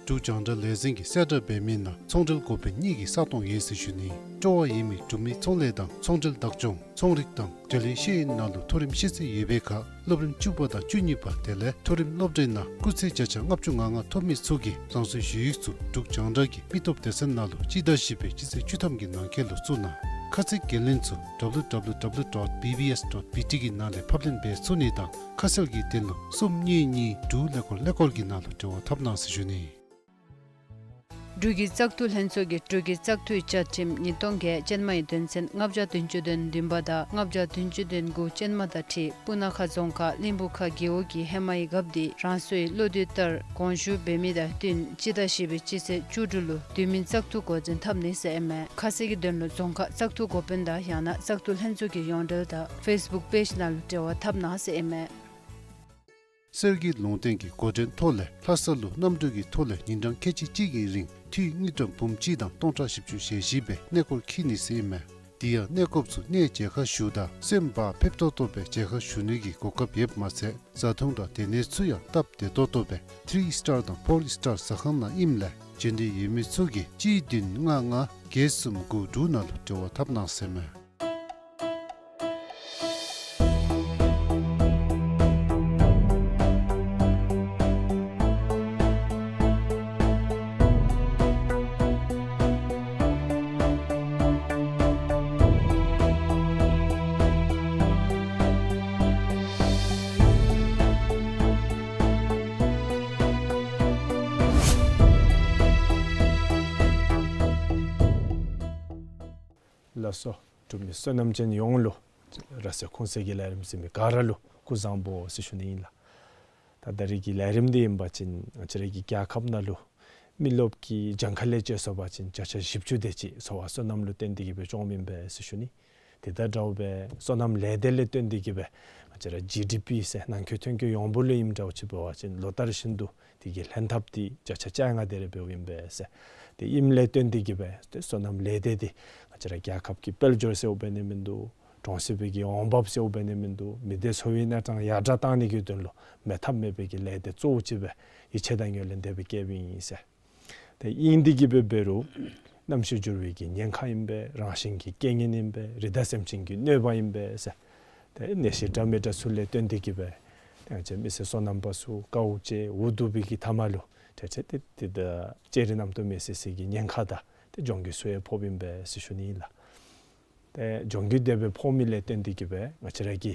འབྲུག་རྒྱང་བསྒྲགས་ལས་འཛིན་གྱིས་གསལ་བསྒྲགས་འབད་མི་ནང་ཚོང་འབྲེལ་འགོ་དཔོན་གཉིས་ཀྱི་ས་སྟོང་ཡོད་ཟེར་ཞུ་ནི། སྤྲོ་བ་ཡོད་མི་འབྲུག་མི་ཚོང་ལས་དང་ཚོང་འབྲེལ་བདག་སྐྱོང་ཚོང་རིག་དང་འབྲེལ་ཡོད་ཤེས་ཡོན་ནང་ལུ་མཐོ་རིམ་ཤེས་ཚད་ཡོད་པའི་ཁར་སློབ་རིམ་བཅུ་པ་དང་བཅུ་གཉིས་པ་དེ་ལས་མཐོ་རིམ་སློབ་གྲྭའི་ནང་སྐུགས་ཚད་བརྒྱ་ཆ་ལྔ་བཅུ་ང་ལྔ་ཐོབ་མི་ཚུ་གིས་རང་སོའི་ཞུ་ཡིག་ཚུ་འབྲུག་རྒྱང་བསྒྲགས་ཀྱི་མི་སྟོབས་སྡེ་ཚན་ནང་ལུ་སྤྱི་ཟླ་བཞི་པའི་སྤྱི་ཚེས་བཅུ་ཐམ་གྱི་ནང་འཁོད་ལུ་བཙུགས་གནང་། ཁ་གསལ་འགན་ལེན་ཚུ་W W W dot B B S dot B T གི་ནང་ལས་ཕབ་ལེན་འབད་ཚུགས་ནི་དང་ཁ་གསལ་གྱི་དོན་ལུ་གསུམ་གཉིས་གཉིས་དྲུག་ཀླད་ཀོར་ཀླད་ཀོར་གྱི་ནང་ལུ་འབྲེལ་བ་འཐབ་གནང་ཟེར་ཞུ་ནི། འབྲུག་གི་བཙག་འཐུ་ལྷན་ཚོགས་ཀྱིས་འབྲུག་གི་བཙག་འཐུའི་བཅའ་ཁྲིམས་ཉིས་སྟོང་བརྒྱད་ཅན་མའི་དོན་ཚན་ལྔ་བརྒྱ་བདུན་ཅུ་དོན་བདུན་པ་དང་ལྔ་བརྒྱ་བདུན་ཅུ་དོན་དགུ་ཅན་མ་དང་འཁྲིལ་སྤུ་ན་ཁ་རྫོང་ཁག་གླིང་བུ་ཁ་རྒེད་འོག་གི་ཧེ་མའི་རྒཔོ་འདི་རང་སོའི་བློ་འདོད་ལྟར་དགོངས་ཞུ་འབད་མི་དང་བསྟུན་སྤྱི་ཟླ་བཞི་པའི་སྤྱི་ཚེས་བཅུ་དྲུག་ལུ་དུས་མིན་བཙག་འཐུ་འགོ་འདྲེན་འཐབ་ནི་ཟེར་ཨིན་མས། ཁ་གསལ་གྱི་དོན་ལུ་རྫོང་ཁག་བཙག་འཐུ་འགོ་དཔོན་དང་ཡང་ན་བཙག་འཐུ་ལྷན་ཚོགས་ཀྱི་ཡོངས་འབྲེལ་དང་ཕེསི་བུཀ་པེཇ་ནང་ལུ་འབྲེལ་བ་འཐབ་གནང་ཟེར་ཨིན་མས། གསེར་གྱི་ལུང་བསྟན་གྱི་འགོ་འདྲེན་ཐོག་ལས་ལྷ་ས་ལུ་གནམ་གྲུ་གི་ཐོག་ལས་ཉིན་གྲངས་ཁལ་གཅིག་གཅིག་གི་རིང་འཐུས་དངུལ་ཀྲམ་འབུམ་གཅིག་དང་སྟོང་ཕྲག་བཞི་བཅུ་ཞེ་བཞི་སྦེ་གནས་སྐོར་འཁྱིད་ནི་ཟེར་ཨིན་མས། དེ་ཡང་གནས་སྐོརཔ་ཚུ་གནས་མཇལ་ཁ་ཞུ་དང་སེམས་བག་ཕེབས་ཏོག་ཏོ་སྦེ་མཇལ་ཁ་ཞུ་ནི་གི་གོ་སྐབས་ཡོདཔ་མ་ཚད་བཟའ་འཐུང་དང་སྡོད་གནས་ཚུ་ཡང་སྟབས་བདེ་ཏོག་ཏོ་སྦེ་ཐི་རི་སི་ཊར་དང་ཕོར་སི་ཊར་ཟ་ཁང་ནང་ཨིནམ་ལས་བྱོན་འདོད་ཡོད་མི་ཚུ་གིས་གཅིག་བདུན་ལྔ་ལྔ་བརྒྱད་གསུམ་དགུ་དྲུག་ནང་ལུ་འབྲེལ་བ་འཐབ་གནང་ཟེར་ཨིན་མས། ལགས་སོ། འབྲུག་མི་བསོད་ནམས་ཅན་ཡོངས་ལུ་ར་སེ་ཁོང་སེ་གི་ལས་རིམ་གཟིགས་མི་ག་ར་ལུ་སྐུ་གཟུགས་བཟང་པོ་ཟེར་ཞུ་ནི་ཨིན་ལགས། ད་ད་རིས་ཀྱི་ལས་རིམ་འདི་ཨིན་པ་ཅིན་ང་བཅས་ར་གི་རྒྱལ་ཁབ་ནང་ལུ་མི་རློབས་ཀྱི་གྱངས་ཁ་ལས་བཅད་སོང་པ་ཅིན་བརྒྱ་ཆ་བཞི་བཅུ་དེ་ཅིག་འཚོ་བ་སོ་ནམ་ལུ་བརྟེན་ཏེ་གི་སྦེ་བཅོ་མི་ཨིན་པས་ཟེར་ཞུ་ནི། དེ་དང་འདྲཝ་སྦེ་སོ་ནམ་ལས་སྡེ་ལས་བརྟེན་ཏེ་གི་སྦེ་ང་བཅས་ར་ཇི་ཌི་པི་ཟེར་ནང་འཁོད་ཐོན་སྐྱེད་ཡོངས་འབོར་ལུ་ཨིནམ་འདྲཝ་ཅིག་འབད་བ་ཅིན་ལོ་ལྟར་བཞིན་དུ་དེ་གི་ལྷན་ཐབས་འདི་བརྒྱ་ཆ་བཅོ་ལྔ་དེ་རེ་འབདཝ་ཨིན་པས་ཟེར། དེ་ཨིནམ་ལས་བརྟེན་ཏེ་གི་སྦེ་ཏེ་སོ་ནམ་ལས་སྡེ་འདི་ང་བཅས་ར་རྒྱལ་ཁབ་ཀྱི་དཔལ་འབྱོར་ཟེརཝ་འབད་ནི་མིན་འདུག། གྲོང་གསེབ་པའི་གི་འོང་འབབ་ཟེརཝ་འབད་ནི་མིན་འདུག། མི་སྡེ་ཚོ་བའི་གནས་སྟངས་ཡར་དྲག་གཏང་ནི་གི་དོན་ལུ་མེད་ཐབས་མེད་པའི་གི་ལས་སྡེ་གཙོ་བོ་ཅིག་སྦེ་ཡིད་ཆེས་དང་ངོས་ལེན་དེ་སྦེ་བསྐྱེདཔ་ཨིན་ཟེར། ཏེ་ཨིན་ཏེ་གི་སྦེ་འབད་རུང་གནམ་གཤིས་འགྱུར་བའི་གི་ཉེན་ཁ་ཨིན་པས། རང་བཞིན་གྱི་རྐྱེན་ངན་ཨིན་པས། རི་དྭགས་སེམས་ཅན་གྱི་གནོད་པ་ཨིན་པས་ཟེར། ཏེ་ནད་གཞི་འདྲ་མི་འདྲ་ཚུ་ལས་བརྟེན་ཏེ་གི་སྦེ་ཏེ་ང་བཅས་མི་སེར་སོ་ནམ་པ་ཚུ་དཀའཝ་སྤྱད་འུ་སྡུག་པའི་གི་མཐའ་མ་ལུ་ཏེ་ཏེ་ཏེ་ད་ལྕགས་རི་གནམ་དུ་མེ་བསྲེགས་ཟེར་གྱི་ཉེན་ཁ་དང་ཏེ་གྱོང་གུད་ཚུ་ཡང་ཕོགཔ་ཨིན་པས་ཟེར་ཞུ་ནི་ཨིན་ལགས། ཨེ་ལྗོངས་རྒྱུ་དེ་སྦེ་ཕོག་མི་ལས་བརྟེན་ཏེ་གི་སྦེ་ང་བཅས་ར་གི་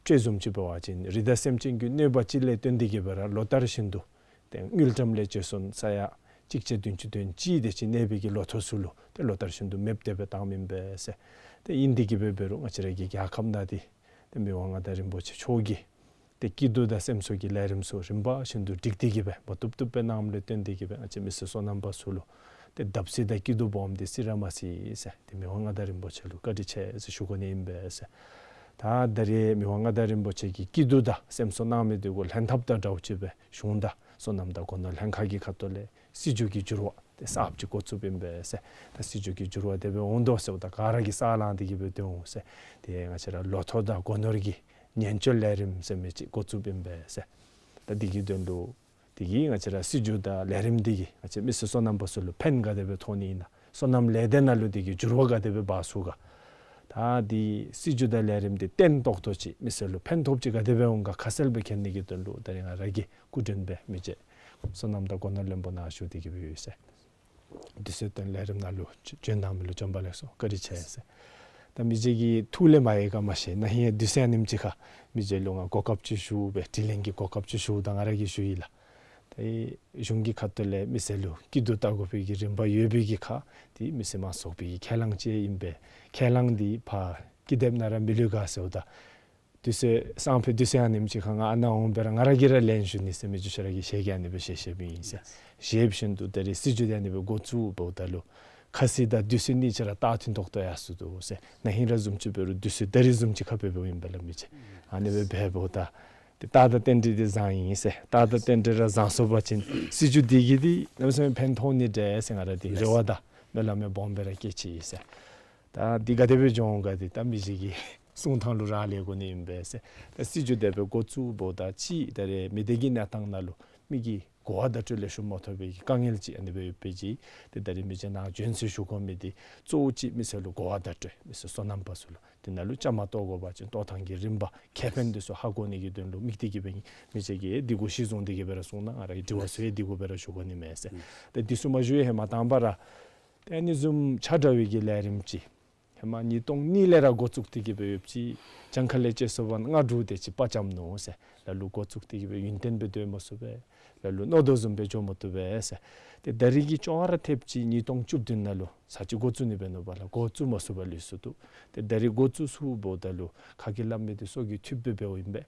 སྤྲོས་བཟུམ་ཅིག་འབད་བ་ཅིན་རི་དྭགས་སེམས་ཅན་གྱི་གནོད་པ་ཅིག་ལས་བརྟེན་ཏེ་གི་སྦེ་ར་ལོ་ལྟར་བཞིན་དུ་ཏེ་དངུལ་ཀྲམ་ལས་བཅད་སོང་ས་ཡ་གཅིག་བརྒྱ་བདུན་ཅུ་དོན་གཅིག་དེ་ཅིག་གནས་པའི་གི་ལོ་ཐོག་ཚུ་ལུ་ཏེ་ལོ་ལྟར་བཞིན་དུ་མེདཔ་དེ་སྦེ་བཏངམ་ཨིན་པས་ཟེར། ཏེ་ཨིན་ཏེ་གི་སྦེ་འབད་རུང་ང་བཅས་ར་གི་རྒྱལ་ཁབ་ནང་འདི་ཏེ་མི་དབང་མངའ་བདག་རིན་པོ་ཆེ་མཆོག་གིས་ཏེ་སྐྱིད་སྡུག་དང་སེམས་གསོ་གི་ལས་རིམ་ཚུ་རིམ་པ་བཞིན་དུ་སྒྲིག་སྟེ་གི་སྦེ་མ་བཏུབ་བཏུབ་སྦེ་གནངམ་ལས་བརྟེན་ཏེ་གི་སྦེ་ང་བཅས་མི་སེར་སོ་ནམ་པ་ཚུ་ལུ་ཏེ་བརྡབ་གསིག་དང་སྐྱིད་སྡུག་སྦོམ་འདི་སྲིད་ར་མ་སྲིད་ཟེར་ཏེ་མི་དབང་མངའ་བདག་རིན་པོ་ཆེ་ལུ་བཀའ་དྲིན་ཆེ་ཟེར་ཞུ་དགོ་ནི་ཨིན་པས་ཟེར། ད་ད་རེས་མི་དབང་མངའ་བདག་རིན་པོ་ཆེ་གིས་སྐྱིད་སྡུག་དང་སེམས་གསོ་གནང་མི་འདི་གུ་ལྷན་ཐབས་དང་འདྲཝ་ཅིག་སྦེ་གཞུང་དང་སོ་ནམ་དང་སྒོ་ནོར་ལྷན་ཁག་གི་ཁ་ཐུག་ལས་སྲིད་བྱུས་ཀྱི་འགྱུར་བ་ཏེ་གསརཔ་ཅིག་འགོ་བཙུགསཔ་ཨིན་པས་ཟེར། ད་སྲིད་བྱུས་ཀྱི་འགྱུར་བ་དེ་སྦེ་འོང་དོ་ཟེརཝ་ད་ག་ར་གིས་ས་ལངས་ཏེ་གི་སྦེ་སྡོད་འོང་ཟེར། ཏེ་ང་བཅས་ར་ལོ་ཐོག་དང་སྒོ་ནོར་གྱི་ཉེན་བཅོལ་ལས་རིམ་ཟེར་མི་ཅིག་འགོ་བཙུགསཔ་ཨིན་པས་ཟེར། ད་འདི་གི་དོན་ལུ་དེ་གིས་ང་བཅས་ར་སྲིད་བྱུས་དང་ལས་རིམ་འདི་གིས་ང་བཅས་མི་སེར་སོ་ནམ་པ་ཚུ་ལུ་ཕན་ག་དེ་སྦེ་ཐོགས་ནི་ཨིན་ན། སོ་ནམ་ལས་སྡེ་ནང་ལུ་དེ་གི་འགྱུར་བ་ག་དེ་སྦེ་འབག་ཚུགས་ག། ད་འདི་སྲིད་བྱུས་དང་ལས་རིམ་འདི་བརྟན་ཏོག་ཏོ་ཅིག་མི་སེར་ལུ་ཕན་ཐོགསཔ་ཅིག་ག་དེ་སྦེ་འོང་ག་ཁ་གསལ་སྦེ་མཁྱེན་ནི་གི་དོན་ལུ་ད་རེས་ང་ར་གིས་སྐུ་མགྲོན་སྦེ་མི་རྗེ་སོ་ནམ་དང་སྒོ་ནོར་བློན་པོ་ནཱ་བཞུགས་ཏེ་གི་སྦེ་ཡོད་ཟེར། དུས་ཚོད་བཏོན་ལས་རིམ་ནང་ལུ་བྱོན་གནང་མི་ལུ་བྱོན་པ་ལེགས་སོ་བཀའ་དྲིན་ཆེ་ཟེར། ད་མི་རྗེ་གི་ཐུགས་ལས་མ་ཡལ་ག་མ་ཤེས། ན་ཧིང་དུས་ཚོད་ཨ་ནེམ་ཅིག་ཁར་མི་རྗེ་ལུ་ང་གོ་སྐབས་ཅིག་ཞུ་སྦེ་དྲི་ལན་གྱི་གོ་སྐབས་ཅིག་ཞུཝ་ད་ང་ར་གིས་ཞུ་ཡི་ལགས། ད་གཞུང་གི་ཁ་ཐུག་ལས་མི་སེར་ལུ་སྐྱིད་སྡུག་བལྟ་དགོ་པའི་གི་རིམ་པ་ཡོད་པའི་གི་ཁར་ཏེ་མི་སེར་མང་ཚོགས་པའི་གི་ཁས་བླངས་ཅིག་ཨིན་པས། ཁས་བླངས་འདི་ཕར་ཀི་དེབ་ནང་ར་མི་ལུས་ག་ཟེརཝ་ད་དུས་ཚོད་སང་ཕོད་དུས་ཚོད་ཨ་ནེམ་ཅིག་ཁར་ང་ཨ་ནཱ་འོང་སྦེ་ར་ང་ར་གིས་ར་ལན་ཞུ་ནི་ཟེར་མི་རྗེ་ཁྱོད་ར་གི་ཞལ་གྱིས་ཨ་ནི་སྦེ་བཞེས་བཞེསཔ་ཨིན་ཟེར། བཞེས་བཞིན་དུ་ད་རེས་སྲིད་བྱུས་འདི་ཨ་ནི་སྦེ་འགོ་བཙུགས་འབདཝ་ད་ལུ་ཁ་ཚིག་དང་དུས་ཚོད་གཉིས་ཆ་ར་ད་མཐུན་ཏོག་ཏོ་ཡར་སོང་འདུག་ཟེར། ན་ཧིང་ར་བཟུམ་ཅིག་འབད་རུང་དུས་ཚོད་ད་རེས་བཟུམ་ཅིག་ཁར་སྦེ་འབདཝ་ཨིན་པས་ལགས་མི་རྗེ། ཨ་ནི་སྦེ་འབདཝ་ད་ཏེ་རྟགས་དང་རྟེན་འབྲེལ་འདི་བཟང་ཡི་ཟེར། རྟགས་དང་རྟེན་འབྲེལ་ར་བཟང་སོང་པ་ཅིན་སྲིད་བྱུས་འདི་གིས་འདི་གནམ་མེད་ས་མེད་ཕན་ཐོགས་ནི་འདྲས་ཟེར་ང་ར་འདི་རེ་བ་དང་སྨོན་ལམ་སྦོམ་སྦེ་ར་བསྐྱེད་ཅི་ཟེར། ད་འདི་ག་དེ་སྦེ་འགྱོ་འོང་ག་འདི་ད་མི་རྗེ་གི་གསུང་ཐངས་ལུ་རག་ལས་དགོ་ནི་ཨིན་པས་ཟེར། ད་སྲིད་བྱུས་དེ་སྦེ་འགོ་བཙུགས་འབདཝ་ད་ཅིག་ད་རེས་མི་སྡེ་གི་གནས་སྟངས་ནང་ལུ་མི་གི་གོ་བ་བརྡ་སྤྲོད་ལེགས་ཤོམ་མ་ཐོབ་པའི་གི་དཀའ་ངལ་ཅིག་ཨ་ནི་སྦེ་ཡོད་པའི་ཅིག། ཏེ་ད་རེས་མི་རྗེ་ནཱ་བྱོན་ཚུལ་ཞུ་དགོ་མི་འདི་གཙོ་བོ་ཅིག་མི་སེར་ལུ་གོ་བ་བརྡ་སྤྲོད་མི་སེར་སོ་ནམ་པ་ཚུ་ལུ་འདི་ནང་ལུ་བཅའ་མར་གཏོགས་དགོ་པ་ཅིན་གཏོགས་ཐངས་ཀྱི་རིམ་པ་ཁེ་ཕན་འདི་ཚུ་ཧ་གོ་ནི་གི་དོན་ལུ་དམིགས་ཏེ་གི་སྦེ་མི་རྗེ་གིས་འདི་གུ་གཞི་བཟུང་སྟེ་གི་སྦེ་ར་གསུངས་གནང་། ང་ར་གི་དྲི་བ་ཚུ་ཡང་འདི་གུ་སྦེ་ར་ཞུ་དགོ་ནི་མས་ཟེར། ཏེ་འདི་ཚུ་མ་ཞུ་བའི་ཧེ་མ་དང་པ་ར་ཏེ་ཨ་ནི་བཟུམ་ཆ་འདྲ་བའི་གི་ལས་རིམ་ཅིག་ཧེ་མ་ཉིས་སྟོང་གཉིས་ལས་ར་འགོ་བཙུགས་ཏེ་གི་སྦེ་ཡོདཔ་ཅིག་གྱངས་ཁ་ལས་བཅད་སོང་པ་ན་ལྔ་དྲུག་དེ་ཅིག་པ་བཅམ་ནུག་ཟེར། ལ་ལུ་འགོ་བཙུགས་ཏེ་གི་སྦེ་ཡུན་བརྟན་སྦེ་སྡོད་མ་ཚུགས་པས། ལ་ལུ་མནོ་དོ་བཟུམ་སྦེ་འགྱོ་མ་བཏུབ་པས་ཟེར། ཏེ་ད་རེས་ཀྱི་ཅོག་ར་འཐདཔ་ཅིག་ཉིས་སྟོང་བཅུ་བདུན་ནང་ལུ་ཚར་གཅིག་འགོ་བཙུགས་ནི་འབད་ནུག་པ་ལགས། འགོ་བཙུགས་མ་ཚུགས་པར་ལུས་སོང་འདུག། ཏེ་ད་རེས་འགོ་བཙུགས་ཚུགསཔ་ད་ལུ་ཁ་གིས་སླབ་མི་འདི་སྲོག་གི་མཐུད་སྦེ་འབདཝ་ཨིན་པས།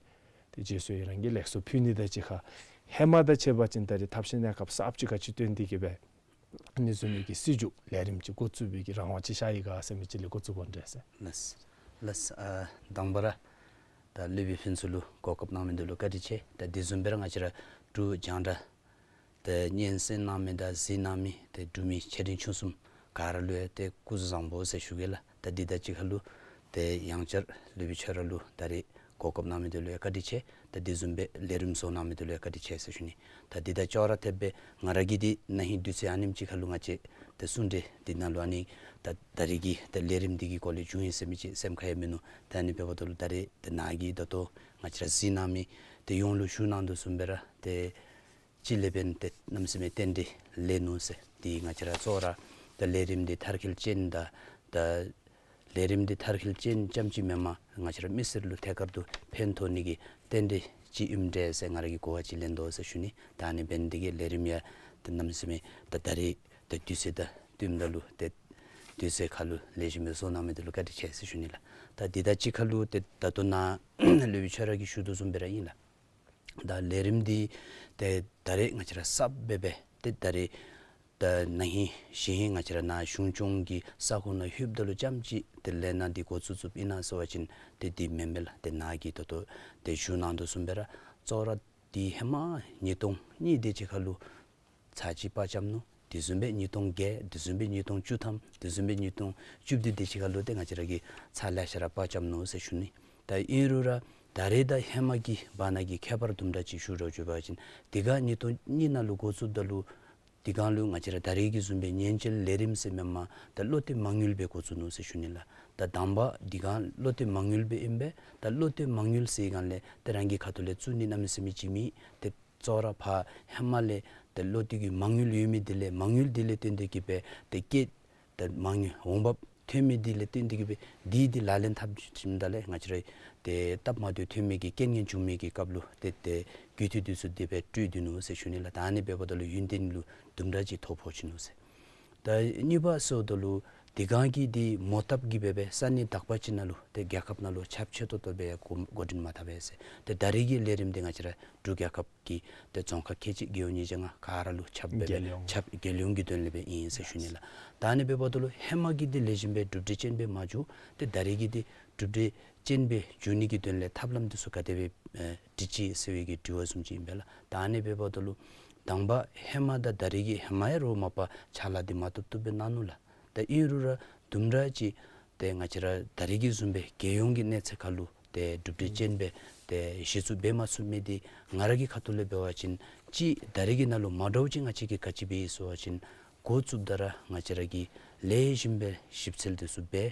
ཏེ་རྗེས་སུ་ཡི་རང་གིས་ལེགས་སོ་ཕུལ་ནི་དང་གཅིག་ཁར་ཧེ་མ་དང་ཕྱད་པ་ཅིན་ད་རེས་ཐབས་ཤེས་གནས་སྐབས་གསརཔ་ཅིག་ག་ཅི་བཏོན་ཏེ་གི་སྦེ་ཨ་ནི་བཟུམ་མའི་གི་སྲིད་བྱུས་ལས་རིམ་ཅིག་འགོ་བཙུགས་པའི་གི་རང་དབང་ཅིག་ཤར་ཡི་ག་ཟེར་མི་ཅིག་ལས་འགོ་བཙུགས་དགོ་འདྲས་ཟེར། ལགས་སོ། ལགས་སོ། ཨ་དང་པ་ར་ད་སློབ་དཔོན་ཕུན་ཚོགས་ལུ་གོ་སྐབས་གནང་མི་འདི་ལུ་བཀའ་དྲིན་ཆེ། ད་འདི་བཟུམ་སྦེ་ར་ང་བཅས་ར་འབྲུག་རྒྱང་བསྒྲགས་ད་སྙན་གསན་གནང་མི་དང་གཟིགས་གནང་མི་ད་འབྲུག་མི་ཆེ་འབྲིང་ཆུང་གསུམ་ག་ར་ལུ་ཡང་ཏེ་སྐུ་གཟུགས་བཟང་པོ་ཟེར་ཞུ་གེ་ལགས། ད་འདི་དང་གཅིག་ཁར་ལུ་ཏེ་ཡང་བསྐྱར་སློབ་དཔོན་ཁྱོད་ར་ལུ་ད་རེས་གོ་སྐབས་གནང་མི་འདི་ལུ་ཡང་བཀའ་དྲིན་ཆེ། ད་འདི་བཟུམ་སྦེ་ལས་རིམ་བཟོ་གནང་མི་འདི་ལུ་ཡང་བཀའ་དྲིན་ཆེ་ཟེར་ཞུ་ནི། ད་འདི་དང་ཅོག་ར་འཐདཔ་སྦེ་ང་ར་གིས་འདི་ན་ཧིང་དུས་ཚོད་ཨ་ནེམ་ཅིག་ཁར་ལུ་ང་བཅས་ད་གསུང་གྲོས་འདི་ནང་ལུ་ཨ་ནི་ད་ད་རེས་ཀྱི་ད་ལས་རིམ་འདི་གི་སྐོར་ལས་བྱུང་ཡི་ཟེར་མི་ཅིག་སེམས་ཁར་ཡང་མིན་ནུག། ད་ཨ་ནི་འབདཝ་ད་ལུ་ད་རེས་ད་ནཱ་གིས་ད་ལྟོ་ང་བཅས་ར་གཟིགས་གནང་མི་ད་ཡོངས་ལུ་ཞུ་གནང་དོ་བཟུམ་སྦེ་ར་ཏེ་གཅིག་ལས་འབདན་ཏེ་གནམ་མེད་ས་མེད་རྟེན་འབྲེལ་ལེགས་ནུག་ཟེར། འདི་ང་བཅས་ར་གཙོ་བོ་ར་ད་ལས་རིམ་འདི་མཐར་འཁྱོལ་ཅན་དང་ད་ལས་རིམ་འདི་མཐར་འཁྱོལ་ཅན་ཙམ་ཅིག་མེན་པར་ང་བཅས་ར་མི་སེར་ལུ་ཐད་ཀར་དུ་ཕན་ཐོགས་ནི་གི་རྟེན་འབྲེལ་ཅིག་ཨིནམ་འདྲས་ཟེར་ང་ར་གིས་གོ་བ་ཅིག་ལེན་དོ་ཟེར་ཞུ་ནི། ད་ཨ་ནི་འབདན་འདི་གིས་ལས་རིམ་ཡང་ད་གནམ་མེད་ས་མེད་ད་ད་རེས་ད་དུས་ཚོད་དང་བསྟུནམ་ད་ལུ་ཏེ་དུས་ཚོད་ཁར་ལུ་ལེགས་ཤོམ་སྦེ་བཟོ་གནང་མི་འདི་ལུ་བཀའ་དྲིན་ཆེ་ཟེར་ཞུ་ནི་ལགས། ད་འདི་དང་གཅིག་ཁར་ལུ་ཏེ་ད་ལྟོ་ནཱ་སློབ་དཔོན་ཁྱོད་ར་གིས་ཞུ་དོ་བཟུམ་སྦེ་ར་ཨིན་ལགས། ད་ལས་རིམ་འདི་ཏེ་ད་རེས་ང་བཅས་ར་གསརཔ་སྦེ་སྦེ་ཏེ་ད་རེས་ད་ན་ཧིང་གཞེས་ཧིང་ང་བཅས་ར་ནཱ་གཞུང་སྐྱོང་གི་ས་ཁོངས་ནང་ལྷོདཔ་ད་ལུ་ཙམ་ཅིག་ཏེ་ལས་སྣ་འདི་འགོ་བཙུགས་བཙུགསཔ་ཨིན་ན་ཟེར་བ་ཅིན་ཏེ་འདི་མེན་པས་ལགས། ཏེ་ནཱ་གིས་ད་ལྟོ་ཏེ་ཞུ་གནང་དོ་བཟུམ་སྦེ་ར་གཙོ་བོ་ར་འདི་ཧེ་མ་ཉིས་སྟོང་གཉིས་དེ་ཅིག་ཁར་ལུ་ཚར་གཅིག་པར་བཅམ་ནུག། དེ་བཟུམ་སྦེ་ཉིས་སྟོང་བརྒྱད། དེ་བཟུམ་སྦེ་ཉིས་སྟོང་བཅུ་ཐམ། དེ་བཟུམ་སྦེ་ཉིས་སྟོང་བཅུ་བདུན་དེ་ཅིག་ཁར་ལུ་ཏེ་ང་བཅས་ར་གིས་ཚར་ལེ་ཤ་ར་པར་བཅམ་ནུག་ཟེར་ཞུ་ནི། ད་ཨིན་རུང་ར་ད་རེས་དང་ཧེ་མ་གི་བར་ན་གི་ཁྱད་པར་དུམ་གྲ་ཅིག་ཞུ་རུང་ཞུ་བ་ཅིན་དེ་སྒང་ཉིས་སྟོང་གཉིས་ནང་ལུ་འགོ་བཙུགསཔ་ད་ལུ་དེ་སྒང་ལུ་ང་བཅས་ར་ད་རེས་ཀྱི་བཟུམ་སྦེ་ཉེན་བཅོལ་ལས་རིམ་ཟེར་མེན་པར་ད་བློ་གཏད་མ་དངུལ་སྦེ་འགོ་བཙུགས་ནུག་ཟེར་ཞུ་ནི་ལགས། ད་དང་པ་དེ་སྒང་བློ་གཏད་མ་དངུལ་སྦེ་ཨིན་པས། ད་བློ་གཏད་མ་དངུལ་ཟེར་སྒང་ལས་ཏེ་རང་གི་ཁ་ཐུག་ལས་བཙུགས་ནི་གནམ་མེད་ས་མེད་ཅིག་མེད། ཏེ་གཙོ་བོ་ར་ཕར་ཧེ་མ་ལས་ཏེ་བློ་གཏད་ཀྱི་མ་དངུལ་ཡོད་མི་དེ་ལས་མ་དངུལ་དེ་ལས་བརྟེན་ཏེ་གི་སྦེ་ཏེ་སྐྱེད་ཏེ་མ་དངུལ་འོང་འབབ་ ཐོན་མི་འདི་ལས་བརྟེན་ཏེ་གི་སྦེ་འདི་འདི་ལག་ལེན་འཐབ་ཞིནམ་ད་ལས་ང་བཅས་ར་ཏེ་སྟབས་མ་བདེཝ་ཐོན་མི་གི་རྐྱེན་ངན་བྱུང་མི་གི་སྐབས་ལུ་ཏེ་ཏེ་རྒུད་འཐུས་འདི་ཚུ་དེ་སྦེ་སྤྲོད་སྡོད་ནུག་ཟེར་ཞུ་ནི་ལགས། ད་ཨ་ནི་འབདཝ་ད་ལུ་ཡུན་བརྟན་ལུ་དུམ་གྲ་ཅིག་ཐོ་ཕོག་ཅི་ནུག་ཟེར། ད་གཉིས་པ་ཟེརཝ་ད་ལུ་དེ་སྒང་གི་འདི་མོ་བཏབ་ཀྱི་སྦེ་སྦེ་ས་གནས་དག་པ་ཅིག་ནང་ལུ་ཏེ་རྒྱལ་ཁབ་ནང་ལུ་ཁྱབ་ཆེ་ཏོག་ཏོ་སྦེ་འགོ་འགོ་འདྲེན་མ་འཐབ་པས་ཟེར། ཏེ་ད་རེས་ཀྱི་ལས་རིམ་འདི་ང་བཅས་ར་འབྲུག་རྒྱལ་ཁབ་ཀྱི་ཏེ་རྫོང་ཁག་ཁལ་གཅིག་རྒེད་འོག་ཉིས་བརྒྱ་ལྔ་ག་ར་ལུ་ཁྱབ་སྦེ་སྦེ་རྒྱལ་ཡོངས་ཁྱབ་རྒྱལ་ཡོངས་ཀྱི་དོན་ལས་སྦེ་ཨིན་ཟེར་ཞུ་ནི་ལགས། ད་ཨ་ནི་འབདཝ་ད་ལུ་ཧེ་མ་གི་འདི་ལེགས་ཤོམ་སྦེ་གྲུབ་འབྲས་ཅན་སྦེ་མ་འགྱོ། ཏེ་ད་རེས་ཀྱི་འདི་གྲུབ་འབྲས་ཅན་སྦེ་འགྱོ་ནི་གི་དོན་ལས་ཐབས་ལམ་འདི་ཚུ་ག་དེ་སྦེ་ཨེ་སྒྲིག་ཅི་ཟེར་བའི་གི་དྲི་བ་བཟུམ་ཅིག་ཨིན་པས་ལགས། ད་ཨ་ནི་འབདཝ་ད་ལུ་དང་པ་ཧེ་མ་དང་ད་རེས་ཀྱི་ཧེ་མ་ཡང་རོགས་མ་པ་ཕྱག་ལཱ་འདི་མ་བཏུབ་བཏུབ་སྦེ་གནང་ནུག་ལགས། ཏེ་ཨིན་རུང་ར་དུམ་གྲ་ཅིག་ཏེ་ང་བཅས་ར་ད་རེས་ཀྱི་བཟུམ་སྦེ་རྒྱལ་ཡོངས་ཀྱི་གནས་ཚད་ཁར་ལུ་ཏེ་གྲུབ་འབྲས་ཅན་སྦེ་ཏེ་གཞི་བཙུགས་འབད་མ་ཚུགས་མི་འདི་ང་ར་གི་ཁ་ཐུག་ལས་འབད་བ་ཅིན་ཅིག་ད་རེས་ཀྱི་ནང་ལུ་མ་འདྲཝ་ཅིག་ང་བཅས་ཀྱིས་ག་ཅི་འབད་ཡི་ཟེར་བ་ཅིན་འགོ་བཙུགསཔ་ད་ར་ང་བཅས་ར་གིས་ལེགས་ཤོམ་སྦེ་ཞིབ་འཚོལ་འདི་ཚུ་འབད།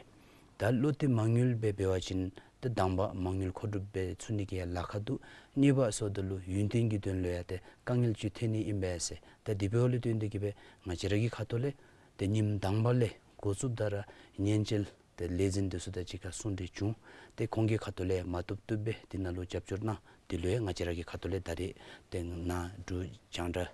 ད་བློ་གཏད་མ་དངུལ་སྦེ་འབད་བ་ཅིན་ཏེ་དང་པ་མ་དངུལ་མཁོ་སྒྲུབ་འབད་ཚུགས་ནི་གི་ཡང་ལཱ་ཁག་འདུག། གཉིས་པ་ཟེརཝ་ད་ལུ་ཡུན་བརྟན་གྱི་དོན་ལུ་ཡང་ཏེ་དཀའ་ངལ་ཅིག་ཐོན་ནི་ཨིན་པས་ཟེར། ད་དེ་འབདཝ་ལས་བརྟེན་ཏེ་གི་སྦེ་ང་བཅས་ར་གི་ཁ་ཐུག་ལས་ཏེ་ཉིནམ་དང་པ་ལས་འགོ་བཙུགསཔ་ད་ར་ཉེན་བཅོལ་ཏེ་ལས་འཛིན་འདི་ཚུ་དང་གཅིག་ཁར་གསུང་གྲོས་བྱུང་། ཏེ་ཁོང་གི་ཁ་ཐུག་ལས་མ་བཏུབ་བཏུབ་སྦེ་འདི་ནང་ལུ་རྒྱབ་སྐྱོར་གནང་། འདི་ལུ་ཡང་ང་བཅས་ར་གི་ཁ་ཐུག་ལས་ད་རེས་ཏེ་ནཱ་འབྲུག་རྒྱང་བསྒྲགས་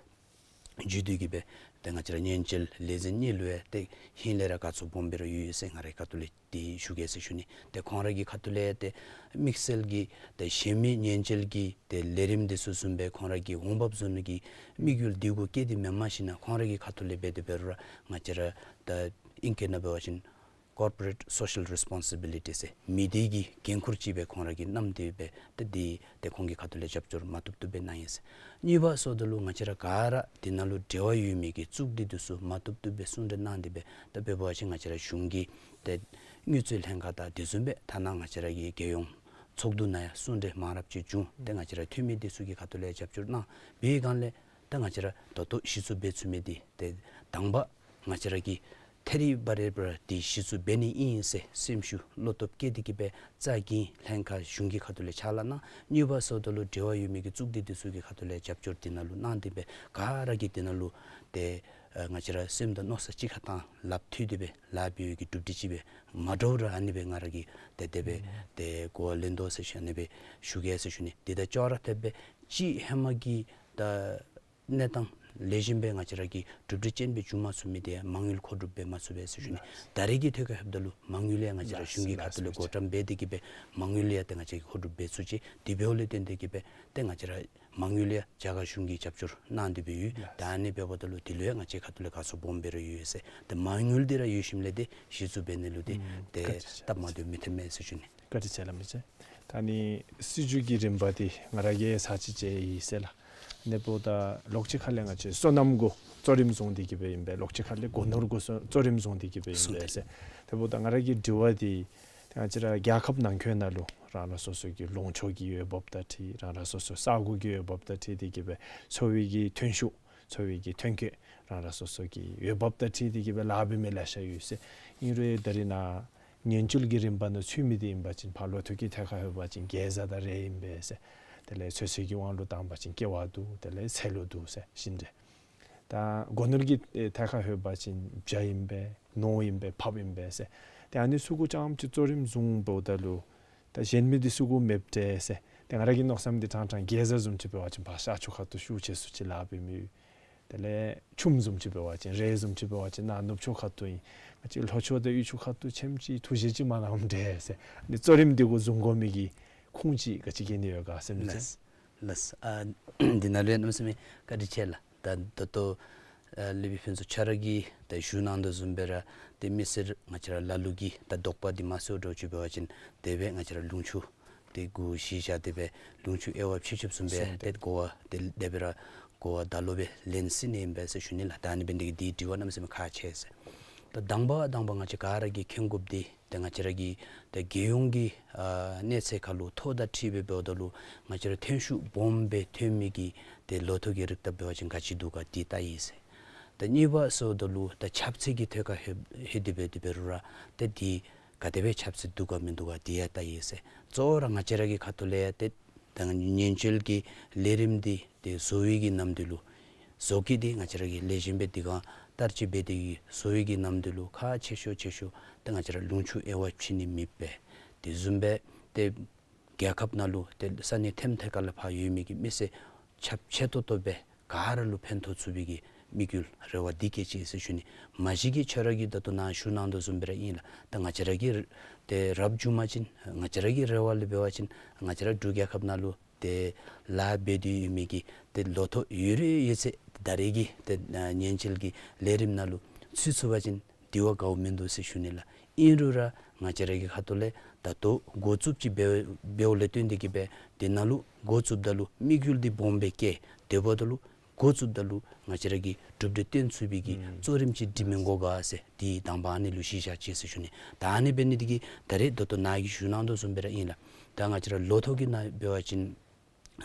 བརྒྱུད་དེ་གི་སྦེ་ཏེ་ང་བཅས་ར་ཉེན་བཅོལ་ལས་འཛིན་གཉིས་ལུ་ཡང་ཏེ་ཧིང་ལས་ར་དགའ་ཚོར་སྦོམ་སྦེ་ར་ཡོད་ཡོད་ཟེར་ང་རའི་ཁ་ཐུག་ལས་ཏེ་ཞུ་གེ་ཟེར་ཞུ་ནི། ཏེ་ཁོང་ར་གི་ཁ་ཐུག་ལས་ཏེ་དམིགས་བསལ་གྱི་ཏེ་གཞན་མི་ཉེན་བཅོལ་གྱི་ཏེ་ལས་རིམ་འདི་ཚུ་བཟུམ་སྦེ་ཁོང་ར་གི་འོང་འབབ་བཟོ་ནི་གི་དམིགས་ཡུལ་འདི་གུ་བསྐྱེད་དེ་མེན། མ་གཞི་ནཱ་ཁོང་ར་གི་ཁ་ཐུག་ལས་འབད་དེ་འབད་རུང་ར་ང་བཅས་ར་ད་ཨིང་སྐད་ནང་འབད་བ་ཅིན་Corporate Social Responsibility ཟེར་མི་སྡེ་གི་འགན་ཁུར་ཅིག་སྦེ་ཁོང་ར་གིས་བསྣམས་ཏེ་སྦེ་ཏེ་འདི་ཏེ་ཁོང་གི་ཁ་ཐུག་ལས་རྒྱབ་སྐྱོར་མ་བཏུབ་བཏུབ་སྦེ་གནང་ཡི་ཟེར། གཉིས་པ་ཟེརཝ་ད་ལུ་ང་བཅས་ར་ག་ར་འདི་ནང་ལུ་འབྲེལ་བ་ཡོད་མི་གི་གཙུག་སྡེ་འདི་ཚུ་མ་བཏུབ་བཏུབ་སྦེ་གསུང་གྲོས་གནང་སྟེ་སྦེ་ད་འབད་བ་ཅིན་ང་བཅས་ར་གཞུང་གི་ཏེ་དངུལ་རྩིས་ལྷན་ཁག་དང་དེ་བཟུམ་སྦེ་ཐ་ན་ང་བཅས་ར་གི་རྒྱལ་ཡོངས་ཚོགས་འདུ་ནང་ཡང་གསུང་གྲོས་མང་རབས་ཅིག་བྱུང་། ཏེ་ང་བཅས་ར་འཐུས་མི་འདི་ཚུ་གི་ཁ་ཐུག་ལས་རྒྱབ་སྐྱོར་གནང་བའི་སྒང་ལས་ད་ང་བཅས་ར་ད་ལྟོ་གཞི་བཙུགས་འབད་ཚུགས་མི་འདི་ཏེ་དང་པ་ང་བཅས་ར་གིས་ཐད་རི་བ་རི་སྦེ་ར་འདི་གཞི་བཙུགས་འབད་ནི་ཨིན་ཟེར་སེམས་ཤུགས་བློ་སྟོབས་བསྐྱེད་དེ་གི་སྦེ་རྩ་འགེངས་ལྷན་ཁག་གཞུང་གི་ཁ་ཐུག་ལས་ཕྱག་ལཱ་གནང་། གཉིས་པ་ཟེརཝ་ད་ལུ་འབྲེལ་བ་ཡོད་མི་གི་གཙུག་སྡེ་འདི་ཚུ་གི་ཁ་ཐུག་ལས་རྒྱབ་སྐྱོར་འདི་ནང་ལུ་གནང་སྟེ་སྦེ་ག་ར་གིས་འདི་ནང་ལུ་ཏེ་ཨ་ང་བཅས་ར་སེམས་དང་མནོ་བསམ་གཅིག་ཁར་བཏང་ལགཔ་མཐུད་དེ་སྦེ་ལཱ་འབད་བའི་གི་གྲུབ་འབྲས་ཅིག་སྦེ་མ་འདྲཝ་ར་ཨ་ནི་སྦེ་ང་ར་གིས་ཏེ་དེ་སྦེ་ཏེ་གོ་བ་ལེན་དོ་ཟེར་ཞུ་ཨ་ནི་སྦེ་ཞུ་གེ་ཟེར་ཞུ་ནི། འདི་དང་ཅོག་ར་འཐདཔ་སྦེ་ཅིག་ཧེ་མ་གི་ད་གནས་སྟངས་ལེགས་ཤོམ་སྦེ་ང་བཅས་ར་གིས་གྲུབ་འབྲས་ཅན་སྦེ་འགྱོ་མ་ཚུགས་མི་འདི་མ་དངུལ་མཁོ་སྒྲུབ་འབད་མ་ཚུགས་པས་ཟེར་ཞུ་ནི། ད་རེས་ཀྱི་ཐད་ཁར་ལྷོདཔ་ད་ལུ་མ་དངུལ་ཡང་ང་བཅས་ར་གཞུང་གི་ཁ་ཐུག་ལས་བགོ་བཀྲམ་འབད་དེ་གི་སྦེ་མ་དངུལ་ཡང་ཏེ་ང་བཅས་ཀྱིས་མཁོ་སྒྲུབ་འབད་ཚུགས་ཅི། དེ་འབདཝ་ལས་བརྟེན་ཏེ་གི་སྦེ་ཏེ་ང་བཅས་ར་མ་དངུལ་ཡང་རྒྱ་གར་གཞུང་གིས་རྒྱབ་སྐྱོར་གནང་སྟེ་སྦེ་ཡོད། ད་ཨ་ནི་འབདཝ་ད་ལུ་འདི་ལུ་ཡང་ང་བཅས་ཁ་ཐུག་ལས་དགའ་ཚོར་སྦོམ་སྦེ་ར་ཡོད་ཟེར། ཏེ་མ་དངུལ་འདི་ར་ཡོད་ཞིནམ་ལས་ཏེ་གཞི་བཙུགས་འབད་ནི་ལུ་ཏེ་ཏེ་སྟབས་མ་བདེཝ་མི་ཐོན་མས་ཟེར་ཞུ་ནི། བཀའ་དྲིན་ཆེ་ལགས་མི་ཆེ། ད་ནི་སྲིད་བྱུས་ཀྱི་རིམ་པ་འདི་ང་ར་གིས་ཚར་གཅིག་མཇལ་ཡི་ཟེར་ལགས། ཨ་ནི་འབདཝ་ད་ལོགས་གཅིག་ཁ་ལས་ང་བཅས་སོ་ནམ་གུ་གཙོ་རིམ་བཟུང་སྟེ་གི་སྦེ་ཨིན་པས། ལོགས་གཅིག་ཁ་ལས་སྒོ་ནོར་གུ་གཙོ་གཙོ་རིམ་བཟུང་སྟེ་གི་སྦེ་ཨིན་པས་ཟེར། དེ་འབདཝ་ད་ང་ར་གི་དྲི་བ་འདི་ང་བཅས་ར་རྒྱལ་ཁབ་ནང་འཁོད་ནང་ལུ་རང་རང་སོ་སོ་གི་ལུང་ཕྱོགས་ཀྱི་འོས་འབབ་དང་འཁྲིལ་རང་རང་སོ་སོ་ས་གོ་གི་འོས་འབབ་དང་འཁྲིལ་ཏེ་གི་སྦེ་འཚོ་བའི་གི་ཐོན་ཤུགས་འཚོ་བའི་གི་ཐོན་སྐྱེད་རང་རང་སོ་སོ་གི་འོས་འབབ་དང་འཁྲིལ་ཏེ་གི་སྦེ་ལཱ་འབད་མི་ལེ་ཤ་ཡོད་ཟེར། ཨིན་རུང་ད་རེས་ནཱ་ཉེན་བཅོལ་གྱི་རིམ་པ་ནང་ཚུད་མི་འདི་ཨིན་པ་ཅིན་ཕར་ལོ་ཐོག་གི་ཐད་ཁར་ལྷོད་པ་ཅིན་གེ་ཛ་དང་རེ་ཨིན་པས་ཟེར། དེ་ལས་ཚོད་བསྲེ་གི་དབང་ལུ་བཏང་པ་ཅིན་ཀེ་བ་འདུག། དེ་ལས་ཚལ་ལུ་འདུག་ཟེར་བཞིན་ཏེ། ད་སྒོ་ནོར་གྱི་ཐད་ཁར་ལྷོད་པ་ཅིན་བྱ་ཨིན་པས་ནོར་ཨིན་པས་ཕགཔ་ཨིན་པས་ཟེར། ཏེ་ཨ་ནི་ཚུ་གུ་རྐྱངམ་ཅིག་གཙོ་རིམ་བཟུང་འབདཝ་ད་ལུ་ད་གཞན་མི་འདི་ཚུ་གུ་མེདཔ་འདྲས་ཟེར། ཏེ་ང་ར་གི་མནོ་བསམ་འདི་ཕྲང་ཕྲང་གེ་ཛ་བཟུམ་ཅིག་འབད་བ་ཅིན་ཕར་ཤར་ཕྱོགས་ཁ་ཐུག་ཤུགས་ཆེ་སུ་ཅིག་ལཱ་འབད་མི་ཡོད། དེ་ལས་ཆུམ་བཟུམ་ཅིག་འབད་བ་ཅིན་རེ་བཟུམ་ཅིག་འབད་བ་ཅིན་ནཱ་ནུབ་ཕྱོགས་ཁ་ཐུག་ཨིན། ང་བཅས་ལྷོ་ཕྱོགས་དང་དབུས་ཕྱོགས་ཁ་ཐུག་ཆེམ་ཅིག་ཐུགས་བཞེད་ཅིག་མ་གནངམ་འདྲས་ཟེར། ཨ་ནི་གཙོ་རིམ་འདི་གུ་བཟུང་དགོ་མི་གི་ཁུངས་ཅིག་ག་ཅི་གི་ནི་ཡོད་ག་ཟེར་མི་ཅིག། ལགས་ལགས། ཨ་འདི་ནང་ལུ་ཡང་གནམ་མེད་ས་མེད་བཀའ་དྲིན་ཆེ་ལགས། ད་ད་ལྟོ་ཨ་སློབ་དཔོན་ཕུན་ཚོགས་ཁྱོད་ར་གིས་ད་ཞུ་གནང་དོ་བཟུམ་སྦེ་ར་ཏེ་མི་སེར་ང་བཅས་ར་ལ་ལུ་གིས་ད་དོགས་པ་འདི་མ་སེལ་དོ་ཅིག་འབད་བ་ཅིན་དེ་སྦེ་ང་བཅས་ར་ལུང་ཕྱོགས་འདི་གུ་གཞི་བཞག་སྟེ་སྦེ་ལུང་ཕྱོགས་དབྱེ་བ་ཕྱེ་ཕྱེཝ་བཟུམ་སྦེ་ཏེ་གོ་བ་དེ་དེ་སྦེ་ར་གོ་བ་ད་ལོག་སྦེ་ལེན་སྲིད་ནི་ཨིན་པས་ཟེར་ཞུ་ནི་ལགས། ད་ཨ་ནི་འབད་ནི་འདི་གིས་འདི་དྲི་བ་གནམ་མེད་ས་མེད་ཁག་ཆེ་ཟེར། ད་དང་པ་དང་པ་ང་བཅས་ག་ར་གིས་མཁྱེན་དགོཔ་འདི་ཏེ་ང་བཅས་ར་གི་ཏེ་རྒྱལ་ཡོངས་ཀྱི་ཨ་གནས་ཚད་ཁར་ལུ་ཐོ་དང་འཁྲིལ་སྦེ་འབདཝ་ད་ལུ་ང་བཅས་ར་ཐོན་ཤུགས་སྦོམ་སྦེ་ཐོན་མི་གི་ཏེ་ལོ་ཐོག་གི་རིགས་ད་འབད་བ་ཅིན་ག་ཅི་འདུག་ག་འདི་བལྟ་ཡི་ཟེར། ད་གཉིས་པ་ཟེརཝ་ད་ལུ་ད་ཁྱབ་ཚད་ཀྱི་ཐད་ཁར་ལྷོད་ལྷོད་དེ་འབད་དེ་འབད་རུང་ར་ཏེ་འདི་ག་དེ་སྦེ་ཁྱབ་ཚད་འདུག་ག་མིན་འདུག་ག་འདི་ཡང་བལྟ་ཡི་ཟེར། གཙོ་བོ་ར་ང་བཅས་ར་གི་ཁ་ཐུག་ལས་ཡང་ཏེ་ད་ཉེན་བཅོལ་གྱི་ལས་རིམ་འདི་ཏེ་བཟོ་བའི་གི་ནམ་དུས་ལུ་བཟོ་བཀོད་འདི་ང་བཅས་ར་གིས་ལེགས་ཤོམ་སྦེ་འདི་ག་ བསྟར་སྤྱོད་འབད་དེ་གི་བཟོ་བའི་གི་ནམ་དུས་ལུ་ཁག་ཆེ་ཤོས་ཆེ་ཤོས་ཏེ་ང་བཅས་ར་ལུང་ཕྱོགས་དབྱེ་བ་ཕྱེ་ནི་མེདཔ་སྦེ་དེ་བཟུམ་སྦེ་ཏེ་རྒྱལ་ཁབ་ནང་ལུ་ཏེ་ས་གནས་ཐེམ་ཐེ་ཁ་ལས་ཕར་ཡོད་མི་གི་མི་སེར་ཁྱབ་ཆེ་ཏོག་ཏོ་སྦེ་ག་ར་ལུ་ཕན་ཐོགས་ཚུགས་པའི་གི་དམིགས་ཡུལ་རེ་བ་འདི་བསྐྱེད་ཅི་ཟེར་ཞུ་ནི། མ་གཞི་གི་ཁྱོད་ར་གིས་ད་ལྟོ་ནཱ་ཞུ་གནང་དོ་བཟུམ་སྦེ་ར་ཨིན་ལགས། ད་ང་བཅས་ར་གི་ཏེ་རབ་བྱུང་པ་ཅིན་ང་བཅས་ར་གི་རེ་བ་ལས་འབད་བ་ཅིན་ང་བཅས་ར་འབྲུག་རྒྱལ་ཁབ་ནང་ལུ་ཏེ་ལཱ་འབད་དེ་ཡོད་མི་གི་ཏེ་ལོ་ཐོག་ཡོད་རིགས་ཡོད་ཚད་ད་རེས་ཀྱི་ཏེ་ཨ་ཉེན་བཅོལ་གྱི་ལས་རིམ་ནང་ལུ་ཚུད་ཚུགས་པ་ཅིན་དེ་བ་དགའཝ་མིན་འདུག་ཟེར་ཞུ་ནི་ལགས། ཨིན་རུང་ར་ང་བཅས་ར་གི་ཁ་ཐུག་ལས་ད་ལྟོ་འགོ་བཙུགས་ཅིག་འབད་འབདཝ་ལས་བརྟེན་ཏེ་གི་སྦེ་དེ་ནང་ལུ་འགོ་བཙུགསཔ་ད་ལུ་དམིགས་ཡུལ་འདི་སྦོམ་སྦེ་བསྐྱེད་དེ་འབདཝ་ད་ལུ་འགོ་བཙུགསཔ་ད་ལུ་ང་བཅས་ར་གིས་གྲུབ་འབྲས་སྟོན་ཚུགས་པའི་གི་ཨུམ་གཙོ་རིམ་ཅིག་སྒྲིག་མི་དགོ་ག་ཟེར་དེ་དང་པ་ཨ་ནི་ལུ་གཞི་བཞག་ཅི་ཟེར་ཞུ་ནི། ད་ཨ་ནི་འབད་ནི་དེ་གིས་ད་རེས་ད་ལྟོ་ནཱ་གིས་ཞུ་གནང་དོ་བཟུམ་སྦེ་ར་ཨིན་ལགས། ད་ང་བཅས་ར་ལོ་ཐོག་གི་ནང་འབད་བ་ཅིན་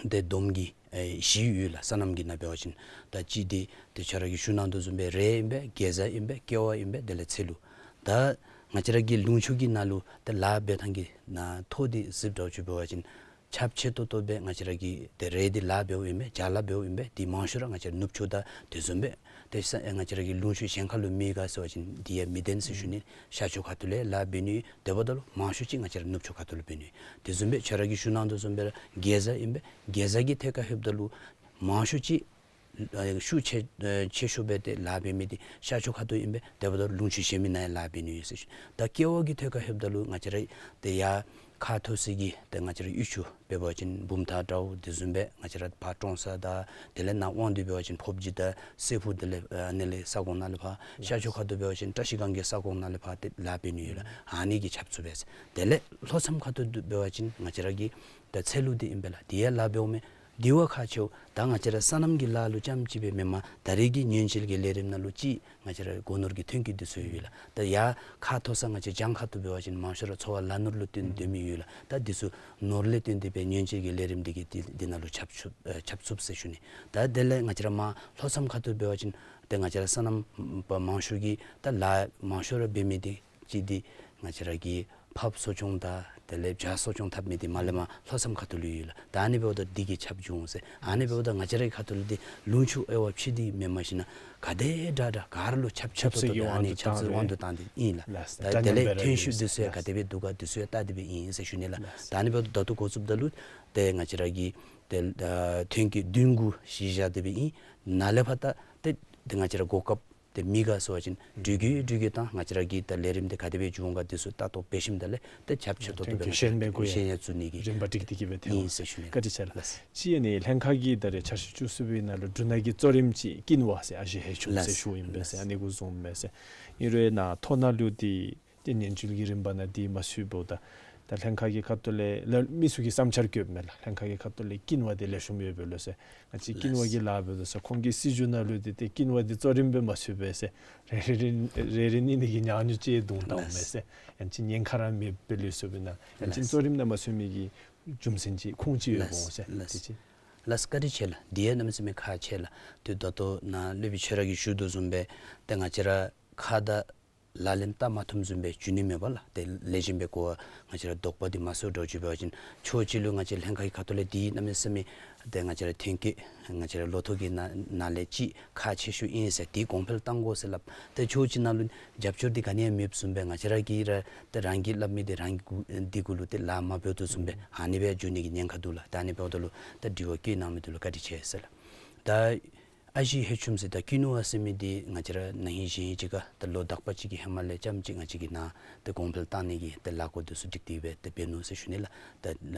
ཏེ་བསྡོམས་ཀྱིས་ཨེ་བཞི་ཡོད་ལགས། སོ་ནམ་གྱི་ནང་འབད་བ་ཅིན་ད་གཅིག་འདི་ཏེ་ཁྱོད་ར་གིས་ཞུ་གནང་དོ་བཟུམ་སྦེ་རེད་ཨིན་པས། གེ་ཛ་ཨིན་པས། ཀེ་བ་ཨིན་པས། དེ་ལས་ཚལ་ལུ། ད་ང་བཅས་ར་གི་ལུང་ཕྱོགས་ཀྱི་ནང་ལུ་ཏེ་ལཱ་འབད་ཐངས་ཀྱི་ནང་ཐོ་འདི་གཟིགསཔ་འདྲཝ་ཅིག་འབད་བ་ཅིན་ཁྱབ་ཆེ་ཏོག་ཏོ་སྦེ་ང་བཅས་ར་གིས་ཏེ་རེད་འདི་ལཱ་འབདཝ་ཨིན་པས། བྱ་ལཱ་འབདཝ་ཨིན་པས། འདི་མང་ཤོས་ར་ང་བཅས་ར་ནུབ་ཕྱོགས་དང་དེ་བཟུམ་སྦེ་ཏེ་ས་ཨེ་ང་བཅས་ར་གི་ལུང་ཕྱོགས་གཞན་ཁ་ལུ་མེད་ག་ཟེར་བ་ཅིན་འདི་ཡང་མི་བདེན་ཟེར་ཞུ་ནི། ཤར་ཕྱོགས་ཁ་ཐུག་ལས་ལཱ་འབད་ནི་དེ་འབདཝ་ད་ལུ་མང་ཤོས་ཅིག་ང་བཅས་ར་ནུབ་ཕྱོགས་ཁ་ཐུག་ལུ་འབད་ནི། དེ་བཟུམ་སྦེ་ཁྱོད་ར་གིས་ཞུ་གནང་དོ་བཟུམ་སྦེ་ར་གེ་ཛ་ཨིན་པས། གེ་ཛ་གི་ཐད་ཁར་ལྷོདཔ་ད་ལུ་མང་ཤོས་ཅིག་ཨ་ཤུགས་ཆེ་ཨ་ཆེ་ཤོས་སྦེ་ཏེ་ལཱ་འབད་མི་འདི་ཤར་ཕྱོགས་ཁ་ཐུག་ཨིན་པས། དེ་འབདཝ་ད་ལུང་ཕྱོགས་གཞན་མི་ནང་ཡང་ལཱ་འབད་ནི་ཡོད་ཟེར་ཞུ། ད་ཀེ་བ་གི་ཐད་ཁར་ལྷོདཔ་ད་ལུ་ང་བཅས་ར་ཏེ་ཡར་ཁ་མཐོ་ས་གི་ཏེ་ང་བཅས་ར་གཡུས་ཆུ་འབད་བ་ཅིན་བུམ་ཐང་འདྲཝ་དེ་བཟུམ་སྦེ་ང་བཅས་ར་ཕར་ཀྲོང་གསར་དང་དེ་ལས་ནཱ་དབང་འདུས་འབད་བ་ཅིན་ཕོབ་སྦྱིས་དང་སྲད་ཕུག་དེ་ལས་ཨ་ནི་ལས་ས་ཁོངས་ནང་ལས་ཕར་ཤར་ཕྱོགས་ཁ་ཐུག་འབད་བ་ཅིན་བཀྲ་ཤིས་སྒང་གི་ས་ཁོངས་ནང་ལས་ཕར་ཏེ་ལཱ་འབད་ནི་ཡོད་ལགས། ཨ་ནི་གིས་ཁྱབ་ཚུགས་པས། དེ་ལས་ལྷོ་མཚམས་ཁ་ཐུག་འབད་བ་ཅིན་ང་བཅས་ར་གི་ད་ཚལ་ལུ་འདི་ཨིན་པས་ལགས། འདི་ཡང་ལཱ་འབདཝ་མས། འདི་བ་ཁག་ཆེཝ་ད་ང་བཅས་ར་སོ་ནམ་གྱི་ལཱ་ལུ་རྐྱངམ་ཅིག་སྦེ་མེན་པར་ད་རེས་ཀྱི་ཉེན་བཅོལ་གྱི་ལས་རིམ་ནང་ལུ་ཅིག་ང་བཅས་ར་སྒོ་ནོར་གྱི་ཐོན་སྐྱེད་འདི་ཚུ་ཡོད་ལགས། ད་ཡར་ཁ་མཐོ་ས་ང་བཅས་རྒྱང་ཁ་ཐུག་འབད་བ་ཅིན་མང་ཤོས་ར་འཚོ་བ་ལ་ནོར་ལུ་བརྟེན་སྡོད་མི་ཡོད་ལགས། ད་འདི་ཚུ་ནོར་ལས་བརྟེན་ཏེ་སྦེ་ཉེན་བཅོལ་གྱི་ལས་རིམ་འདི་གིས་འདི་འདི་ནང་ལུ་ཁྱབ་ཚུགས་ཨ་ཁྱབ་ཚུགས་ཟེར་ཞུ་ནི། ད་དེ་ལས་ང་བཅས་ར་མར་ལྷོ་མཚམས་ཁ་ཐུག་འབད་བ་ཅིན་ཏེ་ང་བཅས་ར་སོ་ནམ་པ་མང་ཤོས་ཀྱིས་ད་ལཱ་མང་ཤོས་ར་འབད་མི་འདི་གཅིག་འདི་ང་བཅས་ར་གི་ཕགཔ་གསོ་སྐྱོང་དང་དེ་ལས་བྱ་གསོ་སྐྱོང་འཐབ་མི་འདི་མར་ལས་མར་ལྷོ་མཚམས་ཁ་ཐུག་ལུ་ཡོད་ལགས། ད་ཨ་ནི་འབདཝ་ད་འདི་གིས་ཁྱབ་འགྱོ་འོང་ཟེར། ཨ་ནི་འབདཝ་ད་ང་བཅས་རའི་ཁ་ཐུག་ལས་འདི་ལུང་ཕྱོགས་དབྱེ་བ་ཕྱེ་སྟེ་མེན་མ་ཤེས་ན་ག་དེ་དྲག་དྲག་ག་ར་ལུ་ཁྱབ་ཆེ་ཏོག་ཏོ་སྦེ་ཨ་ནི་ཁྱབ་ཚད་དབང་དུ་བཏང་སྟེ་ཨིན་ལགས། ད་དེ་ལས་ཐོན་ཤུགས་འདི་ཚུ་ཡང་ག་དེ་སྦེ་འདུག་ག་འདི་ཚུ་ཡང་བལྟ་སྟེ་སྦེ་ཨིན་ཟེར་ཞུ་ནི་ལགས། ད་ཨ་ནི་འབདཝ་ད་ད་ལྟོ་འགོ་བཙུགསཔ་ད་ལུ་ཏེ་ང་བཅས་ར་གི་ཏེ་ཨ་ཐོན་སྐྱེད་བདུན་དགུ་གཞི་བཞག་སྟེ་སྦེ་ཨིན། ནཱ་ལས་ཕར་ད་ཏེ་ཏེ་ང་བཅས་ར་གོ་སྐབས་ཏེ་མེད་ག་ཟེར་བ་ཅིན་འགྲུལ་སྐྱོད་འགྲུལ་སྐྱོད་དང་ང་བཅས་ར་གི་ད་ལས་རིམ་འདི་ག་དེ་སྦེ་འགྱོ་འོང་ག་འདི་ཚུ་ལྟ་རྟོག་འབད་ཞིནམ་ད་ལས་ཏེ་རྒྱབ་ཆེ་ཏོག་ཏོ་སྦེ་ང་བཅས་ར་ཤེས་ཡོན་བཙུགས་ནི་གི་རིམ་པ་སྒྲིག་སྟེ་གི་སྦེ་ཐོན་ཨིན་ཟེར་ཞུ་ནི་ལགས། བཀའ་དྲིན་ཆེ་ལགས། ལགས། གཅིག་ཨ་ནི་ལྷན་ཁག་གིས་ད་རེས་ཆ་ཤས་བཅུ་གསུམ་པའི་ནང་ལུ་འབྲུ་སྣ་གི་གཙོ་རིམ་ཅིག་ཀིན་ཝ་ཟེར་ཨ་ཞེ་ཧེ་ཆུམ་ཟེར་ལགས། ཞུཝ་ཨིན་པས་ཟེར། ཨ་ནི་གུ་བཟུངམ་མས་ཟེར། ཨིན་རུང་ནཱ་ཐོ་ནང་ལུ་འདི་ཏེ་ཉེན་བཅོལ་གྱི་རིམ་པ་ནང་འདི་མ་ཚུད་འབདཝ་ད་ད་ལྷན་ཁག་གི་ཁ་ཐུག་ལས་ལ་མི་ཚུ་གིས་བསམ་འཆར་བཀོདཔ་མས་ལགས། ལྷན་ཁག་གི་ཁ་ཐུག་ལས་ཀིན་ཝ་འདི་ལེགས་ཤོམ་ཡོདཔ་ལོ་ཟེར། ང་བཅས་ཀིན་ཝ་གི་ལཱ་འབད་དོ་ཟེར། ཁོང་གི་སྲིད་བྱུས་ནང་ལུ་འདི་ཏེ་ཀིན་ཝ་འདི་གཙོ་རིམ་སྦེ་མ་ཚུད་པས་ཟེར། རེ་རེ་རེ་རེ་རེ་ནི་ནི་གི་ཉག་ཉོག་ཅིག་བརྡུང་བཏངམ་མས་ཟེར། ཡང་ཅིན་ཉེན་ཁ་ར་མེདཔ་སྦེ་ལུས་སོཔ་ཨིན་ན། ཡང་ཅིན་གཙོ་རིམ་ནང་མ་ཚུད་མི་གི་རྒྱུ་མཚན་ཅིག་ཁུངས་ཅིག་ཡོདཔ་འོང་ཟེར། ལགས། དེ་ཅིག། ལགས། བཀའ་དྲིན་ཆེ་ལགས། འདི་ཡང་གནམ་མེད་ས་མེད་ཁག་ཆེ་ལགས། ཏེ་ད་ལྟོ་ནཱ་སློབ་དཔོན་ཁྱོད་ར་གིས་ཞུ་དོ་བཟུམ་སྦེ་ཏེ་ང་བཅས་ར་ཁ་དང་ལག་ལེན་བསྟར་མ་ཐུབ་བཟུམ་སྦེ་འགྱོ་ནི་མས་པ་ལགས། ཏེ་ལེགས་ཤོམ་སྦེ་གོ་བ་ང་བཅས་ར་དོགས་པ་འདི་མ་ཚོར་འདྲཝ་ཅིག་འབད་བ་ཅིན་ཕྱོགས་གཅིག་ལུ་ང་བཅས་ལྷན་ཁག་གི་ཁ་ཐུག་ལས་འདི་གནམ་མེད་ས་མེད་ཏེ་ང་བཅས་ར་ཐོན་སྐྱེད་ང་བཅས་ར་ལོ་ཐོག་གི་ནང་ནང་ལས་ཅིག་ཁག་ཆེ་ཤོས་ཨིན་ཟེར་འདི་གོང་འཕེལ་གཏང་དགོ་ཟེར་སླབ། ཏེ་ཕྱོགས་གཅིག་ནང་ལུ་རྒྱབ་སྐྱོར་འདི་ག་ནི་ཡང་མེདཔ་བཟུམ་སྦེ་ང་བཅས་ར་གིས་ར་ཏེ་རང་གིས་སླབ་མི་འདི་རང་གི་འདི་གུ་ལུ་ཏེ་ལཱ་མ་འབད་དོ་བཟུམ་སྦེ་ཨ་ནི་སྦེ་འགྱོ་ནི་གི་ཉེན་ཁ་འདུག་ལགས། ད་ཨ་ནི་འབདཝ་ད་ལུ་ད་དྲི་བ་བཀོད་གནང་མི་འདི་ལུ་བཀའ་དྲིན་ཆེ་ཟེར་ལགས། ད་ཨ་ཞེ་ཧེ་ཆུམ་ཟེར་ད་ཀིན་ཝ་ཟེར་མི་འདི་ང་བཅས་ར་ན་ཧིང་གཞེས་ཧིང་ཅིག་ཁར་ད་ལོ་དག་པ་ཅིག་གི་ཧེ་མ་ལས་རྐྱངམ་ཅིག་ང་བཅས་ཀྱིས་ནཱ་ད་གོང་འཕེལ་གཏང་ནི་གི་ད་ལཱ་འགོ་འདི་ཚུ་སྒྲིག་སྟེ་སྦེ་ད་འབད་ནུག་ཟེར་ཞུ་ནི་ལགས། ད་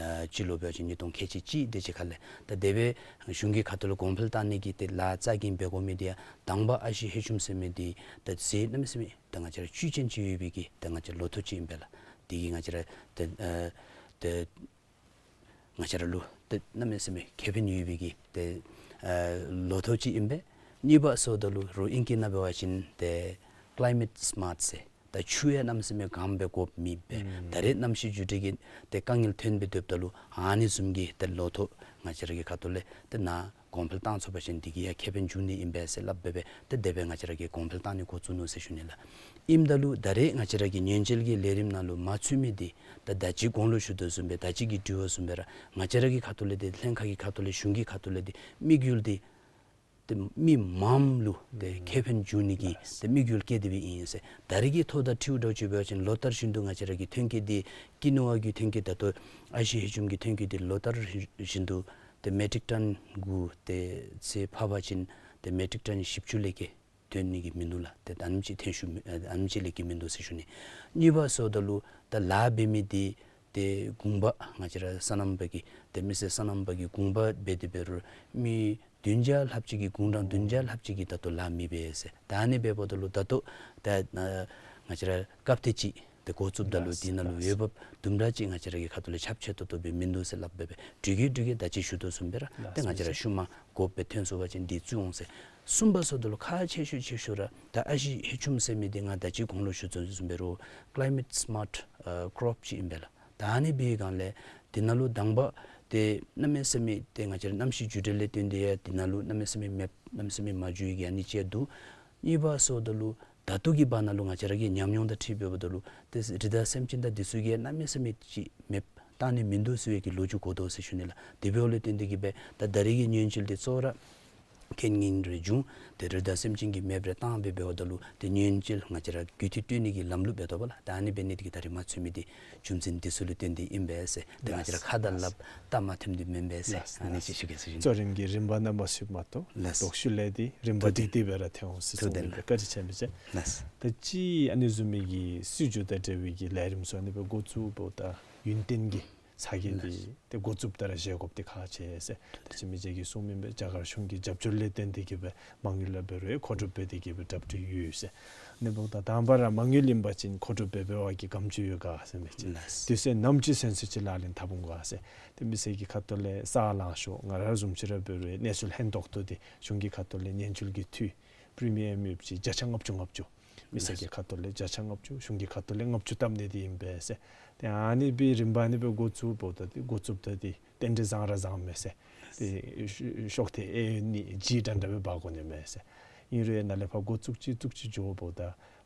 སྤྱི་ལོ་འབད་བ་ཅིན་ཉིས་སྟོང་ཁལ་གཅིག་གཅིག་དེ་ཅིག་ཁ་ལས་ད་དེ་སྦེ་གཞུང་གི་ཁ་ཐུག་ལུ་གོང་འཕེལ་གཏང་ནི་གི་ད་ལཱ་རྩ་འགེངས་འབད་དགོ་མི་འདི་ཡང་དང་པ་ཨ་ཞེ་ཧེ་ཆུམ་ཟེར་མི་འདི་ད་ཟས་གནམ་མེད་ས་མེད་ད་ང་བཅས་ར་བཅུད་ཅན་ཅིག་ཡོད་པའི་གི་ད་ང་བཅས་ལོ་ཐོག་ཅིག་ཨིན་པས་ལགས། དེ་གིས་ང་བཅས་ར་ད་ཨ་ད་ང་བཅས་ར་ལུ་ཏེ་གནམ་མེད་ས་མེད་ཁེ་ཕན་ཡོད་པའི་གི་ཏེ་ཨ་ལོ་ཐོག་ཅིག་ཨིན་པས། གཉིས་པ་ཟེརཝ་ད་ལུ་རོགས་ཨིང་སྐད་ནང་འབད་བ་ཅིན་ཏེ་ཀ་ལའི་མེཊ་སི་མཱཊ་ཟེར། ད་ཆུ་ཡང་གནམ་མེད་ས་མེད་གངམ་སྦེ་དགོཔ་མེདཔ་སྦེ། ཨུམ་ད་རེས་གནམ་གཤིས་འགྱུར་འགྲོས་ཀྱི་ཏེ་དཀའ་ངལ་ཐོན་སྦེ་སྡོདཔ་ད་ལུ་ཨ་ནི་བཟུམ་གྱི་ཏེ་ལོ་ཐོག་ང་བཅས་ར་གི་ཁ་ཐུག་ལས་ཏེ་ནཱ་གོང་འཕེལ་གཏང་ཚུགས་པ་ཅིན་དེ་གིས་ཡང་ཁེ་ཕན་འབྱུང་ནི་ཨིན་པས་ཟེར་སླབ་སྦེ་སྦེ་ཏེ་དེ་སྦེ་ང་བཅས་ར་གིས་གོང་འཕེལ་གཏང་ནི་འགོ་བཙུགས་ནུག་ཟེར་ཞུ་ནི་ལགས། ཨིནམ་ད་ལུ་ད་རེས་ང་བཅས་ར་གི་ཉེན་བཅོལ་གྱི་ལས་རིམ་ནང་ལུ་མ་ཚུད་མི་འདི་ད་ད་ཅི་གོང་ལུ་ཞུ་དོ་བཟུམ་སྦེ་ད་ཅི་གི་དྲི་བ་བཟུམ་སྦེ་ར་ང་བཅས་ར་གི་ཁ་ཐུག་ལས་འདི་ལྷན་ཁག་གི་ཁ་ཐུག་ལས་གཞུང་གི་ཁ་ཐུག་ལས་འདི་དམིགས་ཡུལ་འདི་ ཏེ་མི་མངམ་ལུ་ཏེ་ཨུམ་ཁེ་ཕན་བྱུང་ནི་གི་ལགས། ཏེ་དམིགས་ཡུལ་བསྐྱེད་དེ་སྦེ་ཨིན་ཟེར། ད་རེས་ཀྱི་ཐོག་དང་འཁྲིལཝ་ད་ཅིག་འབད་བ་ཅིན་ལོ་ལྟར་བཞིན་དུ་ང་བཅས་ར་གི་ཐོན་སྐྱེད་འདི་ཀི་ནུ་བ་གི་ཐོན་སྐྱེད་ད་ལྟོ་ཨ་ཤི་ཧེ་ཆུམ་གྱི་ཐོན་སྐྱེད་འདི་ལོ་ལྟར་བཞིན་དུ་ཏེ་མེ་ཊིག་ཊོན་དགུ་ཏེ་ཚེ་ཕབ་པ་ཅིན་ཏེ་མེ་ཊིག་ཊོན་བཞི་བཅུ་ལས་བརྒལ་ཐོན་ནི་གི་མིན་འདུག་ལགས། ཏེ་ཨ་ནེམ་ཅིག་ཐོན་ཤུགས་མེད་ཨ་ཨ་ནེམ་ཅིག་ལས་བརྒལ་མིན་འདུག་ཟེར་ཞུ་ནི། གཉིས་པ་སོངམ་ད་ལུ་ད་ལཱ་འབད་མི་འདི་ཏེ་གུང་པ་ང་བཅས་ར་སོ་ནམ་པ་གི་ཏེ་མི་སེར་སོ་ནམ་པ་གི་གུང་པ་འབད་དེ་འབད་རུང་མི་བདུན་བརྒྱ་ལྷགཔ་ཅིག་གིས་གུང་ཊང་བདུན་བརྒྱ་ལྷགཔ་ཅིག་གིས་ད་ལྟོ་ལཱ་མི་འབད་ཟེར། ད་ཨ་ནི་འབདཝ་ད་ལུ་ད་ལྟོ་ད་ང་བཅས་ར་སྐབས་དེ་ཅིག་ཏེ་འགོ་བཙུགསཔ་ད་ལུ་ལགས། དེ་ནང་ལུ་ལགས། འོས་འབབ་དུམ་གྲ་ཅིག་ང་བཅས་ར་གི་ཁ་ཐུག་ལས་ཁྱབ་ཆེ་ཏོག་ཏོ་སྦེ་མིན་འདུག་ཟེར་སླབ་སྦེ་སྦེ་འགྲུལ་གྱི་འགྲུལ་གྱི་ད་ཅི་ཞུ་དོ་བཟུམ་སྦེ་ར་ལགས། ཏེ་ང་བཅས་ར་ཤུལ་མ་དགོཔ་སྦེ་ཐོན་སོང་པ་ཅིན་འདི་བཙུགས་འོང་ཟེར། གསུམ་པ་སོངམ་ད་ལུ་ཁག་ཆེ་ཤོས་ཆེ་ཤོས་ར་ད་ཨ་ཤི་ཧེ་ཆུམ་ཟེར་མི་འདི་ང་ད་ཅི་གོང་ལུ་ཞུ་དོ་བཟུམ་སྦེ་ར་ཀ་ལའི་མེཊ་སི་མཱཊ་ཨ་ཀོརོཔ་ཅིག་ཨིན་པས་ལགས། ད་ཨ་ནི་འབད་བའི་སྒང་ལས་དེ་ནང་ལུ་དང་པ་ཏེ་གནམ་མེད་ས་མེད་ཏེ་ང་བཅས་ར་གནམ་གཤིས་འགྱུར་བ་ལས་བརྟེན་ཏེ་ཡང་དེ་ནང་ལུ་གནམ་མེད་ས་མེད་མེདཔ་གནམ་མེད་ས་མེད་མ་འགྱུར་བའི་གི་ཨ་ནི་ཅིག་འདུག། གཉིས་པ་སོངམ་ད་ལུ་ད་ལྟོ་གི་བར་ན་ལུ་ང་བཅས་ར་གི་ཉམས་མྱོང་དང་འཁྲིལ་འབདཝ་ད་ལུ་ཏེ་རི་དྭགས་སེམས་ཅན་དང་འདི་ཚུ་གིས་གནམ་མེད་ས་མེད་ཅིག་མེདཔ་བཏང་ནི་མིན་འདུག་ཟེར་བའི་གི་ལོ་རྒྱུས་གོ་དོ་ཟེར་ཞུ་ནི་ལགས། དེ་འབདཝ་ལས་བརྟེན་ཏེ་གིས་སྦེ་ད་ད་རེས་ཀྱི་ཉེན་བཅོལ་འདི་གཙོ་བོ་ར་རྐྱེན་ངན་རེ་བྱུང་ཏེ་རི་དྭགས་སེམས་ཅན་གྱིས་མེདཔ་རེ་བཏང་སྦེ་འབདཝ་ད་ལུ་ཏེ་ཉེན་བཅོལ་ང་བཅས་ར་རྒུད་འཐུས་སྤྲོད་ནི་གི་ལམ་ལུགས་འབད་དོ་བ་ལགས། ད་ཨ་ནི་འབད་ནི་འདི་གིས་ད་རེས་མ་ཚུད་མི་འདི་རྒྱུ་མཚན་འདི་ཚུ་ལུ་བརྟེན་ཏེ་ཨིན་པས་ཟེར། ཏེ་ང་བཅས་ར་ལགས། ཁ་དང་ལགས། ལགཔ་ལྟ་མ་ཐེམ་འདི་མེན་པས་ཟེར། ལགས། ཨ་ནི་ཅིག་ཞུ་གེ་ཟེར་ཞུ་ནི། གཙོ་རིམ་གྱི་རིམ་པ་རྣམ་པ་ཚུ་མ་གཏོགས་ལགས། ལྡོག་ཕྱོགས་ལས་འདི་རིམ་པ་ཐུགས་བདེ་ཏིག་ཏིག་སྦེ་ར་ཐོན་འོང་ཟེར་ཐུགས་བདེ་གསུངས་ནི་ལགས། བཀའ་དྲིན་ཆེ་མི་ཅན། ལགས། ད་ཅི་ཨ་ནི་བཟུམ་མའི་གི་སྲིད་བྱུས་དང་འབྲེལ་བའི་གི་ལས་རིམ་ཚུ་ཨ་ནི་སྦེ་འགོ་བཙུགས་འབདཝ་ད་ཡུན་བརྟན་གྱི་ཚ་གྱང་འདི་ཏེ་འགོ་བཙུགསཔ་ད་ར་བཞེས་དགོཔ་འདི་ཁག་ཆེ་ཟེར། ད་ཅི་མི་རྗེ་གིས་གསུངས་མི་སྦེ་རྒྱ་གར་གཞུང་གི་རྒྱབ་སྐྱོར་ལས་བརྟེན་ཏེ་གིས་སྦེ་མ་དངུལ་ལུ་འབད་རུང་མཁོ་སྒྲུབ་འབད་དེ་གིས་སྦེ་གྲབས་འགྲིག་ཡོད་ཟེར། ཨ་ནི་འབདཝ་ད་དང་པ་ར་མ་དངུལ་ཨིན་པ་ཅིན་མཁོ་སྒྲུབ་འབད་འབད་བའི་གི་ག་དེམ་ཅིག་ཡོད་ག་ཟེར་མི་ཅིག། ལགས། དུས་ཚོད་ནམ་ཅིག་ཚུན་ཚོད་ཅིག་ལག་ལེན་འཐབ་འོང་ག་ཟེར། ཏེ་མི་སེར་གྱི་ཁ་ཐུག་ལས་ས་ལང་ཤོར་ང་ར་བཟུམ་ཅིག་ར་འབད་རུང་གནས་ཚུལ་ཧན་ཏོག་ཏོ་འདི་གཞུང་གི་ཁ་ཐུག་ལས་ཉེན་བཅོལ་གྱི་འཐུས་པི་རི་མི་ཡམ་ཡོདཔ་ཅིག་བརྒྱ་ཆ་ལྔ་བཅུ་ལྔ་བཅུ། མི་སེར་གྱི་ཁ་ཐུག་ལས་བརྒྱ་ཆ་ལྔ་བཅུ་གཞུང་གི་ཁ་ཐུག་ལས་ལྔ་བཅུ་བཏབ་ནི་འདི་ཨིན་པས་ཟེར། ཏེ་ཨ་ནི་སྦེ་རིམ་པ་ཨ་ནི་སྦེ་འགོ་བཙུགས་འབདཝ་ད་འདི་འགོ་བཙུགསཔ་ད་འདི་རྟེན་འབྲེལ་བཟང་ར་བཟང་མས་ཟེར། ཏེ་ཤོག་ཐེངས་ཨེ་ཡོད་ནི་ཇི་འདྲ་འདྲ་སྦེ་འབག་དགོ་ནི་མས་ཟེར། ཨིན་རུང་ནཱ་ལས་ཕར་འགོ་བཙུགས་ཅི་བཙུགས་ཅི་འགྱོ་འབདཝ་ད་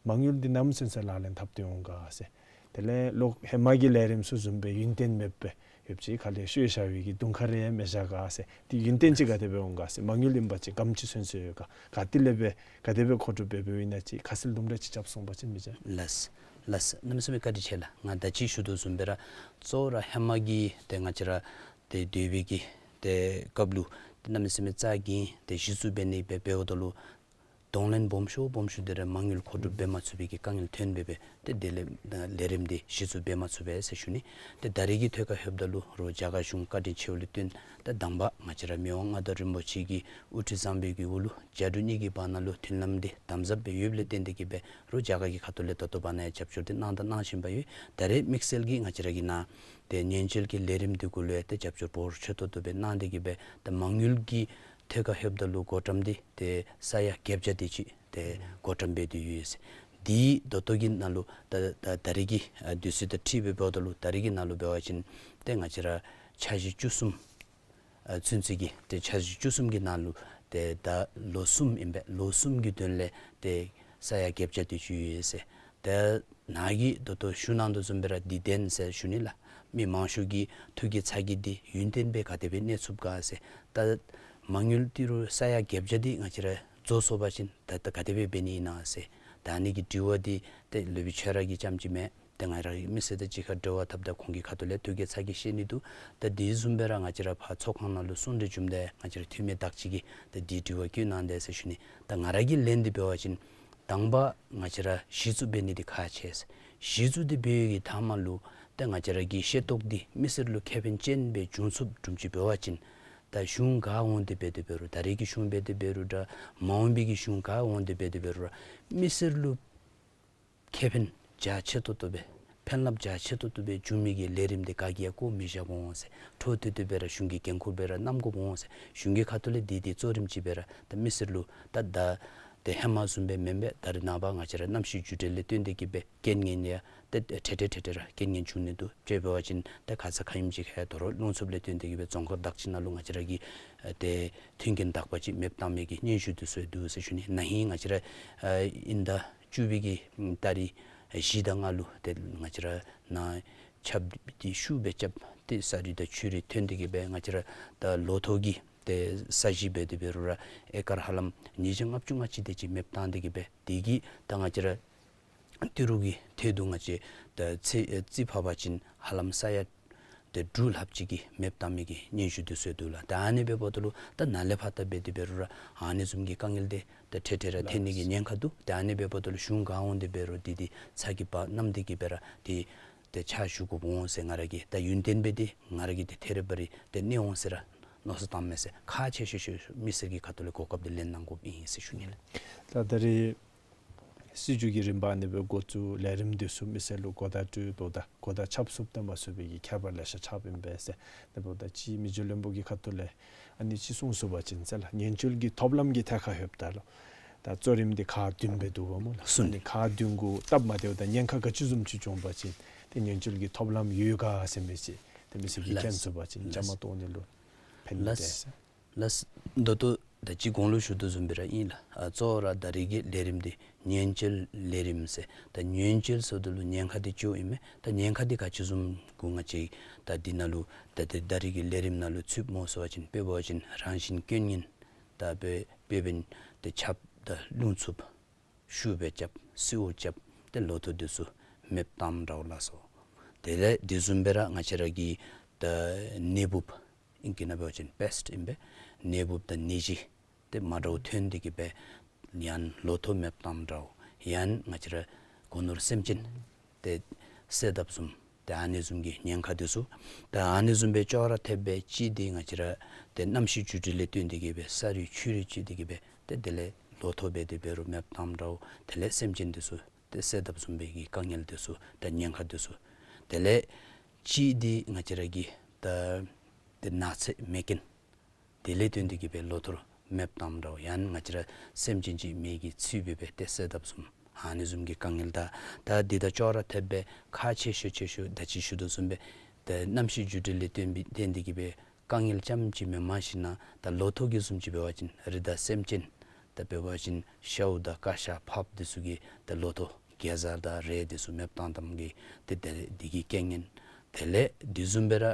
མ་དངུལ་འདི་ནམ་ཚུན་ཚོད་ལག་ལེན་འཐབ་སྟེ་འོང་ག་ཟེར། དེ་ལས་ལོག་ཧེ་མ་གི་ལས་རིམ་ཚུ་བཟུམ་སྦེ་ཡུན་བརྟན་མེདཔ་སྦེ་ཡོདཔ་ཅིག་ཁ་ལས་ཤོར་བཞག་པའི་གི་གདོང་ཁ་རེ་ཡང་མི་བཞག་ག་ཟེར། ཏེ་ཡུན་བརྟན་ཅིག་ག་དེ་སྦེ་འོང་ག་ཟེར། མ་དངུལ་ཨིན་པ་ཅིན་ག་དེམ་ཅིག་ཚུན་ཚོད་ཡོད་ག། ག་ཏེ་ལས་སྦེ་ག་དེ་སྦེ་མཁོ་སྒྲུབ་འབད་འབདཝ་ཨིན་ན་ཅིག་ཁ་གསལ་དུམ་གྲ་ཅིག་རྐྱབ་གསུངས་པ་ཅིན་མི་ཅིག། ལགས། ལགས། གནམ་མེད་ས་མེད་བཀའ་དྲིན་ཆེ་ལགས། ང་ད་ཅི་ཞུ་དོ་བཟུམ་སྦེ་ར་གཙོ་བོ་ར་ཧེ་མ་གི་ཏེ་ང་བཅས་ར་ཏེ་སྡོད་པའི་གི་ཏེ་སྐབས་ལུ་ཏེ་གནམ་མེད་ས་མེད་རྩ་འགེངས་ཏེ་གཞི་བཙུགས་འབད་ནི་སྦེ་འབདཝ་ད་ལུ་གདོང་ལེན་སྦོམ་ཤོས་སྦོམ་ཤོས་འདི་ར་མ་དངུལ་མཁོ་སྒྲུབ་འབད་མ་ཚུགས་པའི་གི་དཀའ་ངལ་ཐོན་སྦེ་སྦེ་ཏེ་དེ་ལས་ལས་རིམ་འདི་གཞི་བཙུགས་འབད་མ་ཚུགས་པས་ཟེར་ཞུ་ནི། ཏེ་ད་རེས་ཀྱི་ཐོད་ཁར་ལྷོདཔ་ད་ལུ་རོགས་རྒྱ་གར་གཞུང་བཀའ་དྲིན་ཆེཝ་ལུ་བརྟེན་ཏེ་དང་པ་ང་བཅས་ར་མི་དབང་མངའ་བདག་རིན་པོ་ཆེ་གི་དབུ་ཁྲིད་བཟང་པོའི་གི་འོག་ལུ་རྒྱ་འབྲུག་གཉིས་ཀྱི་བར་ན་ལུ་མཐུན་ལམ་འདི་དམ་ཟབ་སྦེ་ཡོདཔ་ལས་བརྟེན་ཏེ་གིས་སྦེ་རོགས་རྒྱ་གར་གྱི་ཁ་ཐུག་ལས་ད་ལྟོ་བར་ན་ཡང་རྒྱབ་སྐྱོར་འདི་གནང་དང་གནང་བཞིན་པ་ཡོད། ད་རེས་དམིགས་བསལ་གྱིས་ང་བཅས་ར་གི་ནཱ་ཏེ་ཉེན་བཅོལ་གྱི་ལས་རིམ་འདི་གུ་ལུ་ཡང་ཏེ་རྒྱབ་སྐྱོར་འབོར་ཆེ་ཏོག་ཏོ་སྦེ་གནང་སྟེ་གིས་སྦེ་ཏེ་མ་དངུལ་གྱི་ཐད་ཁར་ལྷོདཔ་ད་ལུ་བགོ་བཀྲམ་འདི་ཏེ་ས་ཡ་བརྒྱད་བརྒྱ་དེ་ཅིག་ཏེ་བགོ་བཀྲམ་འབད་དེ་ཡོད་ཟེར། དེ་ད་ལྟོ་གི་ནང་ལུ་ད་ད་ད་རེས་ཀྱི་ཨ་དུས་ཚོད་དང་འཁྲིལ་སྦེ་འབདཝ་ད་ལུ་ད་རེས་ཀྱི་ནང་ལུ་འབད་བ་ཅིན་ཏེ་ང་བཅས་ར་འཆར་གཞི་བཅུ་གསུམ་ཨ་ཚུན་ཚོད་ཀྱི་ཏེ་འཆར་གཞི་བཅུ་གསུམ་གྱི་ནང་ལུ་ཏེ་ད་ལོ་གསུམ་ཨིན་པས། ལོ་གསུམ་གྱི་དོན་ལས་ཏེ་ས་ཡ་བརྒྱད་བརྒྱ་དེ་ཅིག་ཡོད་ཟེར། ཏེ་ནཱ་གིས་ད་ལྟོ་ཞུ་གནང་དོ་བཟུམ་སྦེ་ར་འདི་བདེན་ཟེར་ཞུ་ནི་ལགས། མི་མང་ཤོས་ཀྱི་ཐུགས་ཀྱི་ཚ་གྱང་འདི་ཡུན་བརྟན་སྦེ་ག་དེ་སྦེ་གནས་ཚུགས་ག་ཟེར། ད་མ་དངུལ་ཏི་རུ་ས་ཡ་བརྒྱད་བརྒྱ་འདི་ང་བཅས་ར་རྫོགས་སོང་པ་ཅིན་ད་ད་ག་དེ་སྦེ་འབད་ནི་ཨིན་ན་ཟེར། ད་ཨ་ནི་གི་དྲི་བ་འདི་ཏེ་སློབ་དཔོན་ཁྱོད་ར་གིས་རྐྱངམ་ཅིག་མེན། ཏེ་ང་ར་གི་མི་སེར་དང་གཅིག་ཁར་འབྲེལ་བ་འཐབ་ད་ཁོང་གི་ཁ་ཐུག་ལས་ཐུགས་ཀྱི་ཚ་གྱང་བཤད་ནི་འདུག། ད་དེ་བཟུམ་སྦེ་ར་ང་བཅས་ར་ཕར་ཚོགས་ཁང་ནང་ལུ་གསུང་གྲོས་བྱུངམ་ད་ང་བཅས་ར་འཐུས་མི་དག་ཅིག་གིས་ད་དེ་དྲི་བ་བཀོད་གནང་དེས་ཟེར་ཞུ་ནི། ད་ང་ར་གི་ལན་འདི་འབད་བ་ཅིན་དང་པ་ང་བཅས་ར་གཞི་བཙུགས་འབད་ནི་འདི་ཁག་ཆེ་ཟེར། གཞི་བཙུགས་འདི་འབད་བའི་གི་མཐའ་མ་ལུ་ད་ང་བཅས་ར་གི་ཤེས་རྟོགས་འདི་མི་སེར་ལུ་ཁེ་ཕན་ཅན་སྦེ་འབྱུང་ཚུགསཔ་བཟུམ་ཅིག་འབད་བ་ཅིན་ད་གཞུང་ག་འོང་སྟེ་འབད་དེ་འབད་རུང་ད་རེས་ཀྱི་གཞུང་འབད་དེ་འབད་རུང་འདྲ་མ་འོངས་པའི་གི་གཞུང་ག་འོང་སྟེ་འབད་དེ་འབད་རུང་ར་མི་སེར་ལུ་ཁེ་ཕན་རྒྱ་ཆེ་ཏོག་ཏོ་སྦེ་ཕན་རླབས་རྒྱ་ཆེ་ཏོག་ཏོ་སྦེ་འབྱུང་མི་གི་ལས་རིམ་འདི་ག་གིས་ཡང་བཀོ་མི་བཞག་འོང་ཟེར། འཕྲོ་མཐུད་དེ་སྦེ་ར་གཞུང་གི་འགན་ཁུར་སྦེ་ར་བསྣམ་དགོཔ་འོང་ཟེར། གཞུང་གི་ཁ་ཐུག་ལས་འདི་འདི་གཙོ་རིམ་ཅིག་སྦེ་ར་ད་མི་སེར་ལུ་ད་ད་ཏེ་ཧེ་མ་བཟུམ་སྦེ་མེན་པར་ད་རེས་ནངས་པ་ང་བཅས་ར་གནམ་གཤིས་འགྱུར་བ་ལས་བརྟེན་ཏེ་གིས་སྦེ་རྐྱེན་ངན་ཡང་ཏེ་ཏེ་ཏེ་ཏེ་ཏེ་ར་རྐྱེན་ངན་འབྱུང་ནི་འདུག། དཔྱེ་འབད་བ་ཅིན་ཏེ་ཁ་ཙ་ཁ་ཉིནམ་ཅིག་ཧེ་དོ་རུང་རླུང་འཚུབ་ལས་བརྟེན་ཏེ་གིས་སྦེ་རྫོང་ཁག་དག་ཅིག་ནང་ལུ་ང་བཅས་ར་གི་ཨ་ཏེ་མཐུན་རྐྱེན་དག་པ་ཅིག་མེདཔ་བཏང་མི་གི་སྙན་ཞུ་འདི་ཚུ་འདུག་ཟེར་ཞུ་ནི། ན་ཧིང་ང་བཅས་ར་ཨ་དབྱིན་ཟླ་བཅུ་པའི་གི་ཨམ་ཏ་རིག་བཞི་དང་ལྔ་ལུ་ཏེ་ང་བཅས་ར་ནཱ་ཆརཔ་འདི་ཤུགས་སྦེ་རྐྱབ་སྟེ་ས་རུད་དང་ཆུ་རུད་ཐོན་ཏེ་གིས་སྦེ་ང་བཅས་ར་ད་ལོ་ཐོག་གི་ ཏེ་ས་གཞི་འབད་དེ་འབད་རུང་ར་ཨེ་ཀར་ཧ་ལམ་ཉིས་བརྒྱ་ལྔ་བཅུ་ང་གཅིག་དེ་ཅིག་མེདཔ་བཏང་སྟེ་གི་སྦེ་དེ་གིས་ད་ང་བཅས་ར་ཏི་རུ་གི་ཐད་དུ་ང་བཅས་ད་རྩིས་རྩིས་ཕབ་པ་ཅིན་ཧ་ལམ་ས་ཡ་ཏེ་དྲུག་ལྷགཔ་ཅིག་གི་མེདཔ་བཏང་མི་གི་སྙན་ཞུ་དེ་ཚུ་འདུག་ལགས། ད་ཨ་ནི་འབདཝ་ད་ལུ་ད་ནཱ་ལས་ཕར་ད་འབད་དེ་འབད་རུང་ར་ཨ་ནི་བཟུམ་གྱི་དཀའ་ངལ་དེ་ད་འཕྲལ་འཕྲལ་ར་ཐོན་ནི་གི་ཉེན་ཁ་འདུག། ད་ཨ་ནི་འབདཝ་ད་ལུ་གཞུང་ག་འོང་དེ་འབད་རུང་དེ་དེ་ཚ་གྱང་བསྣམས་ཏེ་གི་སྦེ་ར་དེ་ཏེ་ཕྱག་ཞུ་དགོཔ་འོང་ཟེར་ང་ར་གིས་ད་ཡུན་བརྟན་སྦེ་ཏེ་ང་ར་གིས་ཏེ་ཐད་རི་བ་རི་ཏེ་གནས་འོང་ཟེར་ར་མནོ་བསམ་བཏངམ་མས་ཟེར། ཁག་ཆེ་ཤོས་ཤོས་མི་སེར་གྱི་ཁ་ཐུག་ལས་གོ་སྐབས་དེ་ལེན་གནང་དགོཔ་ཨིན་ཟེར་ཞུ་ནི་ལགས། ད་ད་རེས་སྲིད་བྱུས་ཀྱི་རིམ་པ་ཨ་ནི་སྦེ་འགོ་བཙུགས་ལས་རིམ་དེ་ཚུ་མི་སེར་ལུ་གོ་བརྡ་སྤྲོད་དོ། ད་གོ་བརྡ་ཁྱབ་ཚུགསཔ་དང་མ་ཚུགས་པའི་གི་ཁྱད་པར་ལེ་ཤ་ཆགསཔ་ཨིན་པས་ཟེར། ཨ་ནི་འབདཝ་ད་ཅིག་མི་རྗེ་བློན་པོ་གི་ཁ་ཐུག་ལས་ཨ་ནི་ཅིག་གསུངས་ཚུགས་པ་ཅིན་ཟེར་ལགས། ཉེན་བཅོལ་གྱི་ཐོབ་ལམ་གྱི་ཐད་ཁར་ལྷོདཔ་ད་ལུ་ད་གཙོ་རིམ་འདི་ཁག་བདུན་སྦེ་འདུག་པ་སྨོ་ལགས། ཨ་ནི་ཁག་བདུན་གུ་སྟབས་མ་བདེཝ་དང་ཉེན་ཁ་ག་ཅི་བཟུམ་ཅིག་བྱུང་པ་ཅིན་ཏེ་ཉེན་བཅོལ་གྱི་ཐོབ་ལམ་ཡོད་ག་ཟེར་མི་ཅིག་ཏེ་མི་སེར་གྱིས་མཁྱེན་ཚུགས་པ་ཅིན་བཅའ་མར་གཏོགས་ནི་ལུ་ཕན་ནི་ཏེ་ཟེར། ལགས། ད་ལྟོ་ད་ཅི་གོང་ལུ་ཞུ་དོ་བཟུམ་སྦེ་ར་ཨིན་ལགས། ཨ་གཙོ་བོ་ར་ད་རེས་ཀྱི་ལས་རིམ་འདི་ཉེན་བཅོལ་ལས་རིམ་ཟེར། ད་ཉེན་བཅོལ་ཟེརཝ་ད་ལུ་ཉེན་ཁ་འདི་ཅིག་ཨིན་མས། ད་ཉེན་ཁ་འདི་ག་ཅི་བཟུམ་གུ་ང་བཅས་ད་འདི་ནང་ལུ་ད་ད་ད་རེས་ཀྱི་ལས་རིམ་ནང་ལུ་ཚུདཔ་སྨོ་ཟེར་བ་ཅིན་དཔེ་འབད་བ་ཅིན་རང་བཞིན་རྐྱེན་ངན་ད་དཔེ་དཔེ་འབདན་ཏེ་ཆརཔ་དང་རླུང་འཚུབ་ཤུགས་སྦེ་རྐྱབ་བསིལཝ་རྐྱབ་ཏེ་ལོ་ཐོག་འདི་ཚུ་མེདཔ་བཏངམ་འདྲཝ་ལ་སོགས། དེ་ལས་དེ་བཟུམ་སྦེ་ར་ང་བཅས་ར་གི་ད་ནད་འབུཔ་ཨིང་སྐད་ནང་འབད་བ་ཅིན་པེསཊ་ཨིན་པས། ནད་འབུཔ་དང་ནད་གཞི་ཏེ་མ་འདྲཝ་ཐོན་ཏེ་གི་སྦེ་ཡང་ལོ་ཐོག་མེདཔ་བཏངམ་འདྲཝ་ཡང་ང་བཅས་ར་སྒོ་ནོར་སེམས་ཅན་ཏེ་བསད་དཔ་བཟུམ་ཏེ་ཨ་ནི་བཟུམ་གྱི་ཉེན་ཁ་འདི་ཚུ་ད་ཨ་ནི་བཟུམ་སྦེ་ཅོག་ར་འཐདཔ་སྦེ་གཅིག་འདི་ང་བཅས་ར་ཏེ་གནམ་གཤིས་འགྱུར་འགྲོས་ལས་བརྟེན་ཏེ་གི་སྦེ་ས་རུད་ཆུ་རུད་ཅིག་འདི་གིས་སྦེ་ཏེ་དེ་ལས་ལོ་ཐོག་འབད་དེ་འབད་རུང་མེདཔ་བཏངམ་འདྲཝ། དེ་ལས་སེམས་ཅན་འདི་ཚུ་ཏེ་བསད་དཔ་བཟུམ་སྦེ་གི་དཀའ་ངལ་འདི་ཚུ་ད་ཉེན་ཁ་འདི་ཚུ། དེ་ལས་གཅིག་འདི་ང་བཅས་ར་གི་ད་ཏེ་ནགས་ཚལ་མེ་རྐྱེན་དེ་ལས་བརྟེན་ཏེ་གི་སྦེ་ལོ་ཐོག་མེདཔ་བཏངམ་འདྲཝ་ཡང་ང་བཅས་ར་སེམས་ཅན་ཅིག་མེ་གིས་འཚིག་སྦེ་སྦེ་ཏེ་བསད་དཔ་བཟུམ་ཨ་ནི་བཟུམ་གྱི་དཀའ་ངལ་དང་ད་འདི་དང་ཅོག་ར་འཐདཔ་སྦེ་ཁག་ཆེ་ཤོས་ཆེ་ཤོས་ད་ཅི་ཞུ་དོ་བཟུམ་སྦེ་ད་གནམ་གཤིས་འགྱུར་འགྲོས་ལས་བརྟེན་པའི་བརྟེན་ཏེ་གི་སྦེ་དཀའ་ངལ་ཙམ་ཅིག་མེན་པར་ཞིན་ན་ད་ལོ་ཐོག་གི་བཟུམ་ཅིག་འབད་བ་ཅིན་རི་དྭགས་སེམས་ཅན་ད་འབད་བ་ཅིན་ཤཝ་དང་ཀ་ཤ་ཕགཔ་འདི་ཚུ་གིས་ད་ལོ་ཐོག་གེ་ཛ་དང་རེད་འདི་ཚུ་མེདཔ་བཏང་བཏངམ་གི་ཏེ་དེ་འདི་གི་རྐྱེན་ངན། དེ་ལས་དེ་བཟུམ་སྦེ་ར་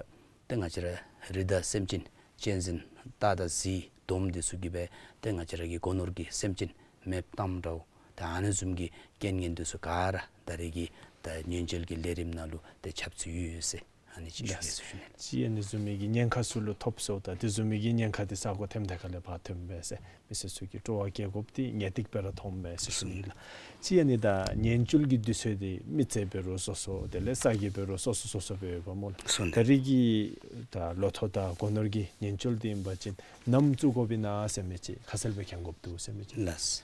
ཏེ་ང་བཅས་ར་རི་དྭགས་སེམས་ཅན་གཅན་གཟན་སྟག་དང་གཟིག་དོམ་འདི་ཚུ་གིས་སྦེ་ཏེ་ང་བཅས་ར་གི་སྒོ་ནོར་གྱི་སེམས་ཅན་མེདཔ་བཏངམ་འདྲཝ། ད་ཨ་ནི་བཟུམ་གྱི་རྐྱེན་ངན་འདི་ཚུ་ག་ར་ད་རེས་ཀྱི་ད་ཉེན་བཅོལ་གྱི་ལས་རིམ་ནང་ལུ་ཏེ་ཁྱབ་ཚུད་ཡོད་ཡོད་ཟེར་ཨ་ནི་ཅིག་ཞུ་ཡི་ཟེར་ཞུ་ནི། ཅིག་ཨ་ནི་བཟུམ་མའི་གི་ཉེན་ཁ་ཚུ་ལུ་ཐོབ་སོ་ད་དེ་བཟུམ་མའི་གི་ཉེན་ཁ་འདི་ས་གོ་ཐེམ་ཐེ་ཁ་ལས་ཕར་ཐོནམ་མས་ཟེར་མི་སེར་ཚུ་གིས་སྤྲོ་བ་བསྐྱེད་དགོཔ་འདི་ངེས་ཏིག་སྦེ་ར་མཐོངམ་མས་ཟེར་ཞུ་ནི་ལགས། ཅིག་ཨ་ནི་ད་ཉེན་བཅོལ་གྱི་དུས་ཚོད་འདི་མི་སེར་འབད་རུང་སོ་སོ་དེ་ལས་ས་གི་འབད་རུང་སོ་སོ་སོ་སོ་སྦེ་ཡོདཔ་སྨོ་ལགས། སོ་ནི། ད་རེས་ཀྱི་ད་ལོ་ཐོག་དང་སྒོ་ནོར་གྱི་ཉེན་བཅོལ་འདི་ཨིན་པ་ཅིན་ནམ་བཙུགས་དགོཔ་ཨིན་ན་ཟེར་མི་ཅིག་ཁ་གསལ་སྦེ་མཁྱེན་དགོཔ་འདུག་ཟེར་མི་ཅིག། ལགས།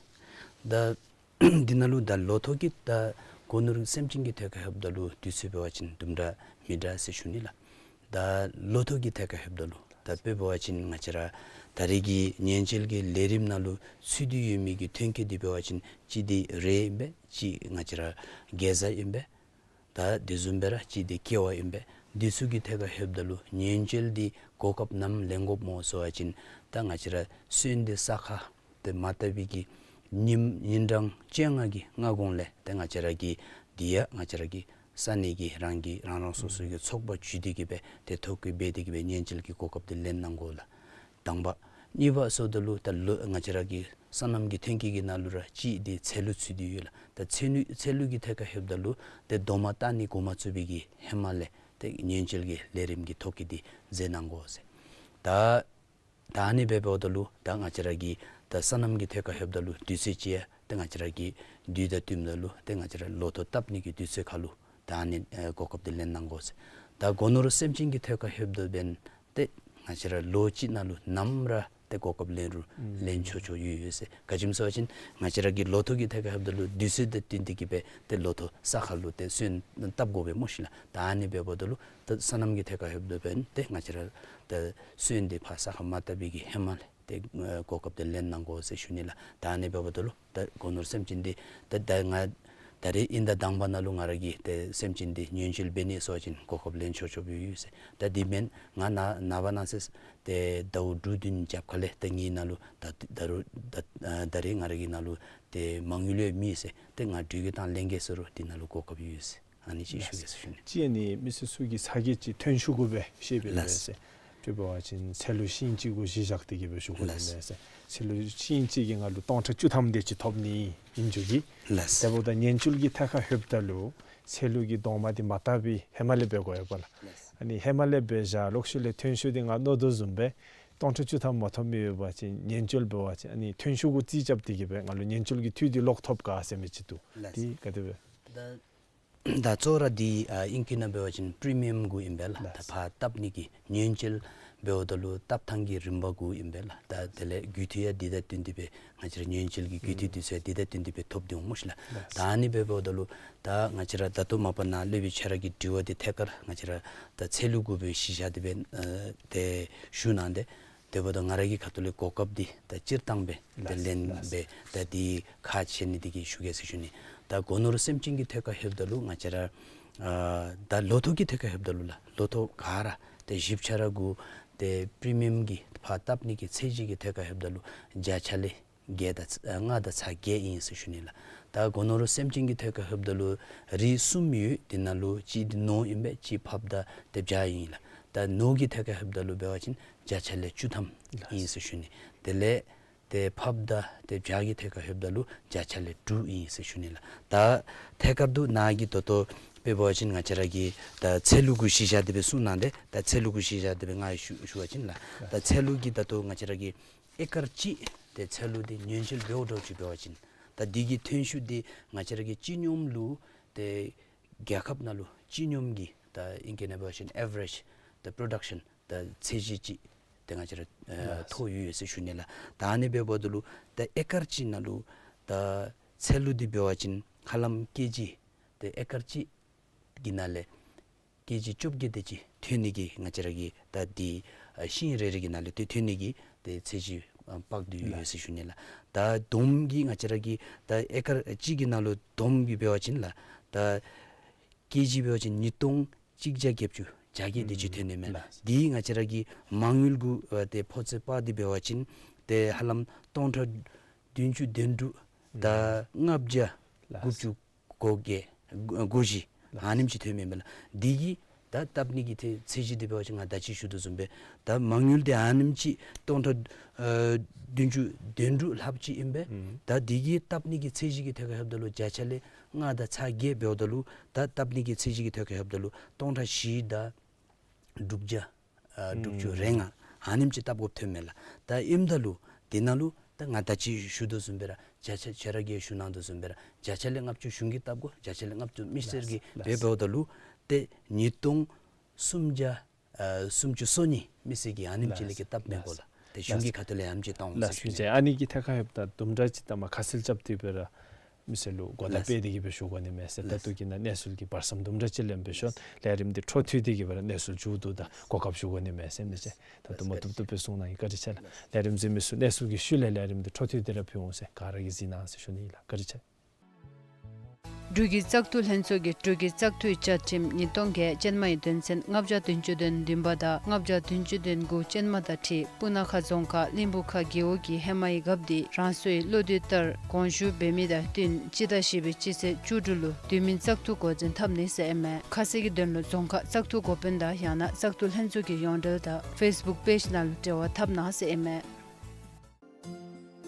ད་འདི་ནང་ལུ་ད་ལོ་ཐོག་གི་ད་སྒོ་ནོར་སེམས་ཅན་གྱི་ཐད་ཁར་ལྷོདཔ་ད་ལུ་དུས་ཚོད་འབད་བ་ཅིན་དུམ་གྲ་མི་འདྲ་ཟེར་ཞུ་ནི་ལགས། ད་ལོ་ཐོག་གི་ཐད་ཁར་ལྷོདཔ་ད་ལུ་ད་དཔེ་འབད་བ་ཅིན་ང་བཅས་ར་ད་རེས་ཀྱི་ཉེན་བཅོལ་གྱི་ལས་རིམ་ནང་ལུ་ཚུད་དེ་ཡོད་མི་གི་ཐོན་སྐྱེད་འདི་འབད་བ་ཅིན་གཅིག་འདི་རེད་ཨིན་པས། གཅིག་ང་བཅས་ར་གེ་ཛ་ཨིན་པས། ད་དེ་བཟུམ་སྦེ་ར་གཅིག་འདི་ཀེ་བ་ཨིན་པས། འདི་ཚུ་གི་ཐད་ཁར་ལྷོདཔ་ད་ལུ་ཉེན་བཅོལ་འདི་གོ་སྐབས་ནམ་ལེན་དགོཔ་སྨོ་ཟེར་བ་ཅིན་ད་ང་བཅས་ར་སོན་འདི་ས་ཁར་ཏེ་མ་བཏབ་པའི་གི་ཉིནམ་ཉིན་གྲངས་བཅོ་ལྔ་གི་སྔ་གོང་ལས་ཏེ་ང་བཅས་ར་གི་འདི་ཡང་ང་བཅས་ར་གི་ས་གནས་ཀྱི་རང་གི་རང་རང་སོ་སོ་གི་ཚོགས་པ་བརྒྱུད་དེ་གི་སྦེ་ཏེ་ཐོ་བཀོད་འབད་དེ་གི་སྦེ་ཉེན་བཅོལ་གྱི་གོ་སྐབས་འདི་ལེན་གནང་དགོ་ལགས། དང་པ། གཉིས་པ་ཟེརཝ་ད་ལུ་ད་ལོ་ང་བཅས་ར་གི་སོ་ནམ་གྱི་ཐོན་སྐྱེད་ཀྱི་ནང་ལུ་ར་གཅིག་འདི་ཚལ་ལུ་ཚུད་དེ་ཡོད་ལགས། ད་ཚལ་ལུ་ཚལ་ལུ་གི་ཐད་ཁར་ལྷོདཔ་ད་ལུ་ཏེ་རྡོག་མ་བཏགས་ནི་འགོ་མ་བཙུགས་པའི་གི་ཧེ་མ་ལས་ཏེ་ཉེན་བཅོལ་གྱི་ལས་རིམ་གྱི་ཐོ་བཀོད་འདི་མཛད་གནང་དགོ་ཟེར། ད་ད་ཨ་ནི་སྦེ་འབདཝ་ད་ལུ་ད་ང་བཅས་ར་གི་ད་སོ་ནམ་གྱི་ཐད་ཁར་ལྷོདཔ་ད་ལུ་དུས་ཚོད་ཅིག་ཡང་ཏེ་ང་བཅས་ར་གི་དུས་དང་བསྟུནམ་ད་ལུ་ཏེ་ང་བཅས་ར་ལོ་ཐོག་བཏབ་ནི་གི་དུས་ཚོད་ཁར་ལུ་ད་ཨ་ནི་ཨེ་གོ་སྐབས་འདི་ལེན་གནང་དགོ་ཟེར། ད་སྒོ་ནོར་སེམས་ཅན་གྱི་ཐད་ཁར་ལྷོདཔ་ད་འབདན་ཏེ་ང་བཅས་ར་ལོ་གཅིག་ནང་ལུ་ནམ་ར་ཏེ་གོ་སྐབས་ལེན་རུང་ལེན་ཆོག་ཆོག་ཡོད་ཡོད་ཟེར། ག་ཅི་སྨོ་ཟེར་བ་ཅིན་ང་བཅས་ར་གི་ལོ་ཐོག་གི་ཐད་ཁར་ལྷོདཔ་ད་ལུ་དུས་ཚོད་དང་བསྟུན་ཏེ་གི་སྦེ་ཏེ་ལོ་ཐོག་ས་ཁར་ལུ་ཏེ་སོན་བཏབ་དགོ་པས་སྨོ་ཤིག་ལགས། ད་ཨ་ནི་སྦེ་འབདཝ་ད་ལུ་ད་སོ་ནམ་གྱི་ཐད་ཁར་ལྷོདཔ་ད་འབདན་ཏེ་ང་བཅས་ར་ད་སོན་འདི་ཕར་ས་ཁར་མ་བཏབ་པའི་གི་ཧེ་མ་ལས་ཏེ་ཨེ་གོ་སྐབས་འདི་ལེན་གནང་དགོ་ཟེར་ཞུ་ནི་ལགས། ད་ཨ་ནི་འབདཝ་ད་ལུ་ད་སྒོ་ནོར་སེམས་ཅན་འདི་ད་ད་ང་ད་རེས་དབྱིན་ཟླ་དང་པ་ནང་ལུ་ང་ར་གིས་ཏེ་སེམས་ཅན་འདི་ཉེན་བཅོལ་འབད་ནི་ཟེར་བ་ཅིན་གོ་སྐབས་ལེན་ཆོག་ཆོག་སྦེ་ཡོད་ཟེར། ད་འདི་མེན་ང་ནངས་པ་གནངས་ཚེ་ཏེ་ཟླཝ་དྲུག་བདུན་རྒྱབ་ཁ་ལས་ད་ངེའི་ནང་ལུ་ད་ད་རུང་ད་ད་རེས་ང་ར་གི་ནང་ལུ་ཏེ་མ་དངུལ་ཡང་མེད་ཟེར། ཏེ་ང་འགྲུལ་སྐྱོད་བཏང་ལེན་གེ་ཟེར་རུང་འདི་ནང་ལུ་གོ་སྐབས་ཡོད་ཟེར། ཨ་ནི་ཅིག་ཞུ་ཡི་ཟེར་ཞུ་ནི། ཅིག་ཨ་ནི་མི་སེར་ཚུ་གིས་ས་གི་ཅིག་ཐོན་ཤུགས་གུ་སྦེ་ཤེས་པས་ལགས། ཟེར། དཔེ་འབད་བ་ཅིན་ཚལ་ལུ་ཤིང་གཅིག་གུ་གཞི་བཞག་སྟེ་གི་སྦེ་ཞུ་དགོ་ནི་མས་ཟེར། ཚལ་ལུ་ཤིང་གཅིག་གིས་ང་ལུ་སྟོང་ཕྲག་བཅུ་ཐམ་དེ་ཅིག་ཐོབ་ནི་ཨིན་ཟེར་གི། ལགས། དེ་འབདཝ་ད་ཉེན་བཅོལ་གྱི་ཐད་ཁར་ལྷོདཔ་ད་ལུ་ཚལ་ལུ་གི་གདོང་མ་འདི་མ་བཏབ་པར་ཧེ་མ་ལས་འབད་དགོ་ཡོདཔ་ལགས། ལགས། ཨ་ནི་ཧེ་མ་ལས་འབད་བཞག་ལོག་ཤུལ་ལས་ཐོན་ཤུགས་འདི་ང་མནོ་དོ་བཟུམ་སྦེ་སྟོང་ཕྲག་བཅུ་ཐམ་མ་ཐོབ་མི་ཡོད་པ་ཅིན་ཉེན་བཅོལ་འབད་བ་ཅིན་ཨ་ནི་ཐོན་ཤུགས་གུ་རྩིས་རྐྱབ་སྟེ་གི་སྦེ་ང་ལུ་ཉེན་བཅོལ་གྱི་འཐུས་འདི་ལོག་ཐོབ་ག་ཟེར་མི་ཅིག་འདུག། ལགས། འདི་ག་དེ་སྦེ། ད་ད་གཙོ་བོ་ར་འདི་ཨ་ཨིང་སྐད་ནང་འབད་བ་ཅིན་པི་རི་མི་ཡམ་གུ་ཨིན་པས་ལགས། ལགས། ད་ཕར་བཏབ་ནི་གི་ཉེན་བཅོལ་འབདཝ་ད་ལུ་བཏབ་ཐངས་ཀྱི་རིམ་པ་གུ་ཨིན་པས་ལགས། ད་དེ་ལས་རྒུད་འཐུས་ཡང་འདི་དང་བསྟུན་ཏེ་སྦེ་ང་བཅས་ར་ཉེན་བཅོལ་གྱི་རྒུད་འཐུས་འདི་ཚུ་ཡང་འདི་དང་བསྟུན་ཏེ་སྦེ་ཐོབ་སྟེ་འོང་སྨོ་ཤི་ལགས། ལགས། ད་ཨ་ནི་སྦེ་འབདཝ་ད་ལུ་ད་ང་བཅས་ར་ད་ལྟོ་མ་པ་ནཱ་སློབ་དཔོན་ཁྱོད་ར་གི་དྲི་བ་འདི་ཐད་ཀར་ང་བཅས་ར་ད་ཚལ་ལུ་གུ་སྦེ་གཞི་བཞག་སྟེ་སྦེ་ཨ་ཏེ་ཞུ་གནང་སྟེ། དེ་འབདཝ་ད་ང་ར་གི་ཁ་ཐུག་ལས་གོ་སྐབས་འདི་ད་སྤྱིར་བཏང་སྦེ་ཏེ་ལགས། ལེན་ལགས། སྦེ་ད་འདི་ཁག་ཆེ་ནི་འདི་གིས་ཞུ་གེ་ཟེར་ཞུ་ནི། ད་སྒོ་ནོར་སེམས་ཅན་གྱི་ཐད་ཁར་ལྷོདཔ་ད་ལུ་ང་བཅས་ར་ཨ་ད་ལོ་ཐོག་གི་ཐད་ཁར་ལྷོདཔ་ད་ལུ་ལགས། ལོ་ཐོག་ག་ར་ཏེ་བཞི་བཅུ་ར་གུ་ཏེ་པི་རི་མི་ཡམ་གྱི་ཕར་བཏབ་ནི་གི་ཚད་གཞི་གི་ཐད་ཁར་ལྷོདཔ་ད་ལུ་བརྒྱ་ཆ་ལས་བརྒྱད་དང་ཚ་ལྔ་དང་ཚག་བརྒྱད་ཨིན་ཟེར་ཞུ་ནི་ལགས། ད་སྒོ་ནོར་སེམས་ཅན་གྱི་ཐད་ཁར་ལྷོདཔ་ད་ལུ་རིགས་གསུམ་ཡོད། དེ་ནང་ལུ་གཅིག་འདི་ནོར་ཨིན་པས། གཅིག་ཕགཔ་དང་ཏེ་བྱ་ཨིན་ལགས། ད་ནོར་གྱི་ཐད་ཁར་ལྷོདཔ་ད་ལུ་འབད་བ་ཅིན་བརྒྱ་ཆ་ལས་བཅུ་ཐམ་ཨིན་ཟེར་ཞུ་ནི། དེ་ལས་ཏེ་ཕགཔ་དང་ཏེ་བྱ་གི་ཐད་ཁར་ལྷོདཔ་ད་ལུ་བརྒྱ་ཆ་ལས་དྲུག་ཨིན་ཟེར་ཞུ་ནི་ལགས། ད་ཐད་ཀར་དུ་ནཱ་གིས་ད་ལྟོ་དཔེ་འབད་བ་ཅིན་ང་བཅས་ར་གི་ད་ཚལ་ལུ་གུ་གཞི་བཞག་སྟེ་སྦེ་གསུངས་གནང་སྟེ། ད་ཚལ་ལུ་གུ་གཞི་བཞག་སྟེ་སྦེ་ང་ཡང་ཞུ་ཞུ་བ་ཅིན་ལགས། ད་ཚལ་ལུ་གི་ད་ལྟོ་ང་བཅས་ར་གི་ཨེ་ཀར་གཅིག་ཏེ་ཚལ་ལུ་འདི་ཉེན་བཅོལ་འབདཝ་འདྲཝ་ཅིག་འབད་བ་ཅིན་ད་འདི་གི་ཐོན་ཤུགས་འདི་ང་བཅས་ར་གི་སྤྱི་སྙོམས་ལུ་ཏེ་རྒྱལ་ཁབ་ནང་ལུ་སྤྱི་སྙོམས་ཀྱི་ད་ཨིང་སྐད་ནང་འབད་བ་ཅིན་ཨེ་ཝ་རེཇ་ད་པྲོ་ཌག་ཤཱན་ད་ཚད་གཞི་ཅིག་ཏེ་ང་བཅས་ར་ཨ་ལགས། ཐོབ་ཡོད་ཟེར་ཞུ་ནི་ལགས། ད་ཨ་ནི་འབདཝ་ད་ལུ་ད་ཨེ་ཀར་གཅིག་ནང་ལུ་ད་ཚལ་ལུ་འདི་འབད་བ་ཅིན་ཧ་ལམ་ཀེ་ཇི་ཏེ་ཨེ་ཀར་གཅིག་གི་ནང་ལས་ཀེ་ཇི་བཅོ་བརྒྱད་དེ་ཅིག་ཐོན་ནི་གི་ང་བཅས་ར་གི་ད་འདི་ཨ་ཤིང་རེ་རེ་གི་ནང་ལས་ཏེ་ཐོན་ནི་གི་ཏེ་ཚད་གཞི་ཨ་དཔག་སྟེ་ཡོད་ལགས། ཟེར་ཞུ་ནི་ལགས། ད་དོམ་གྱི་ང་བཅས་ར་གི་ད་ཨེ་ཀར་གཅིག་གི་ནང་ལུ་དོམ་གྱི་འབད་བ་ཅིན་ལགས། ད་ཀེ་ཇི་འབད་བ་ཅིན་ཉིས་སྟོང་གཅིག་བརྒྱ་བརྒྱད་ཅུ་གྱ་བརྒྱད་དེ་ཅིག་ཐོན་ནི་མས་ལགས། ལགས། འདི་ང་བཅས་ར་གི་མ་དངུལ་གུ་ཨ་ཏེ་ཕོ་ཚོད་དཔག་སྟེ་འབད་བ་ཅིན་ཏེ་ཧ་ལམ་སྟོང་ཕྲག་བདུན་ཅུ་དོན་དྲུག་དང་ལྔ་བརྒྱ་དགུ་བཅུ་གོ་བརྒྱད་གོ་བཞི་ཨ་ནེམ་ཅིག་ཐོན་མི་མས་ལགས། འདི་གི་ད་བཏབ་ནི་གི་ཚད་ཚད་གཞི་འདི་འབད་བ་ཅིན་ང་ད་ཅི་ཞུ་དོ་བཟུམ་སྦེ་ད་མ་དངུལ་འདི་ཨ་ནེམ་ཅིག་སྟོང་ཕྲག་ཨ་བདུན་ཅུ་དོན་དྲུག་ལྷགཔ་ཅིག་ཨིན་པས། ཨུམ། ད་འདི་གི་བཏབ་ནི་གི་ཚད་གཞི་གི་ཐད་ཁར་ལྷོདཔ་ད་ལུ་བརྒྱ་ཆ་ལས་ལྔ་དང་ཚག་བརྒྱད་འབདཝ་ད་ལུ་ད་བཏབ་ནི་གི་ཚད་གཞི་གི་ཐད་ཁར་ལྷོདཔ་ད་ལུ་སྟོང་ཕྲག་བཞི་དང་དྲུག་བརྒྱ་ཨ་དྲུག་ཅུ་རེ་ལྔ་ཨ་ནེམ་ཅིག་བཏབ་དགོཔ་ཐོན་མས་ལགས། ད་ཨིནམ་ད་ལུ་དེ་ནང་ལུ་ད་ང་ད་ཅི་ཞུ་དོ་བཟུམ་སྦེ་ར་བརྒྱ་ཆ་ཁྱོད་ར་གིས་ཞུ་གནང་དོ་བཟུམ་སྦེ་ར་བརྒྱ་ཆ་ལས་ལྔ་བཅུ་གཞུང་གིས་བཏབ་དགོ། བརྒྱ་ཆ་ལས་ལྔ་བཅུ་མི་སེར་གྱིས་ལགས། འབད་འབདཝ་ད་ལུ་ཏེ་ཉིས་སྟོང་སུམ་བརྒྱ་ཨ་སུམ་ཅུ་སོ་གཉིས་མི་སེར་གྱིས་ཨ་ནེམ་ཅིག་ལས་ཀྱི་བཏབ་མི་དགོ་ལགས། ཏེ་གཞུང་གི་ཁ་ཐུག་ལས་ཨ་ནེམ་ཅིག་བཏང་འོང་ཟེར་ཞུ་ནི། ལགས། ཨ་ནི་གི་ཐད་ཁར་ལྷོདཔ་ད་དུམ་གྲ་ཅིག་ད་མ་ཁ་གསལ་རྐྱབ་སྟེ་སྦེ་ར་མི་སེར་ལུ་གོ་བརྡ་ལགས། སྤེལ་ཏེ་གི་སྦེ་ཞུ་དགོ་ནི་མས་ཟེར། ད་ལྟོ་གི་ནང་གནས་ཚུལ་གྱི་བར་མཚམས་དུམ་གྲ་ཅིག་ལེན་སྦེ་ཤོག། ལས་རིམ་འདི་འཕྲོ་མཐུད་དེ་གི་སྦེ་ར་གནས་ཚུལ་མཇུག་བསྡུ་དང་གོ་སྐབས་ཞུ་དགོ་ནི་མས་ཟེར་ཨིན་མས། ད་དུམ་གྲ་དུམ་གྲ་སྦེ་གསུང་གནང་ཡི། བཀའ་དྲིན་ཆེ་ལགས། ལས་རིམ་གཟིགས་མི་ཚུ་གནས་ཚུལ་གྱི་ཤུལ་ལས་ལས་རིམ་འདི་འཕྲོ་མཐུད་དེ་ར་ཕུལ་འོང་ཟེར་ག་ར་གིས་གཟིགས་གནང་ཟེར་ཞུ་ནི་ཨིན་ལགས། བཀའ་དྲིན་ཆེ། འབྲུག་གི་བཙག་འཐུ་ལྷན་ཚོགས་ཀྱིས་འབྲུག་གི་བཙག་འཐུའི་བཅའ་ཁྲིམས་ཉིས་སྟོང་བརྒྱད་ཅན་མའི་དོན་ཚན་ལྔ་བརྒྱ་བདུན་ཅུ་དོན་བདུན་པ་དང་ལྔ་བརྒྱ་བདུན་ཅུ་དོན་དགུ་ཅན་མ་དང་འཁྲིལ་སྤུ་ན་ཁ་རྫོང་ཁག་གླིང་བུ་ཁ་རྒེད་འོག་གི་ཧེ་མའི་རྒཔོ་འདི་རང་སོའི་བློ་འདོད་ལྟར་དགོངས་ཞུ་འབད་མི་དང་བསྟུན་སྤྱི་ཟླ་བཞི་པའི་སྤྱི་ཚེས་བཅུ་དྲུག་ལུ་དུས་མིན་བཙག་འཐུ་འགོ་འཛིན་འཐབ་ནི་ཟེར་ཨིན་མས། ཁ་གསལ་གྱི་དོན་ལུ་རྫོང་ཁག་བཙག་འཐུ་འགོ་དཔོན་དང་ཡང་ན་བཙག་འཐུ་ལྷན་ཚོགས་ཀྱི་ཡོངས་འབྲེལ་དང་ཕེསི་བུཀ་པེཇ་ནང་ལུ་འབྲེལ་བ་འཐབ་གནང་ཟེར་ཨིན་མས།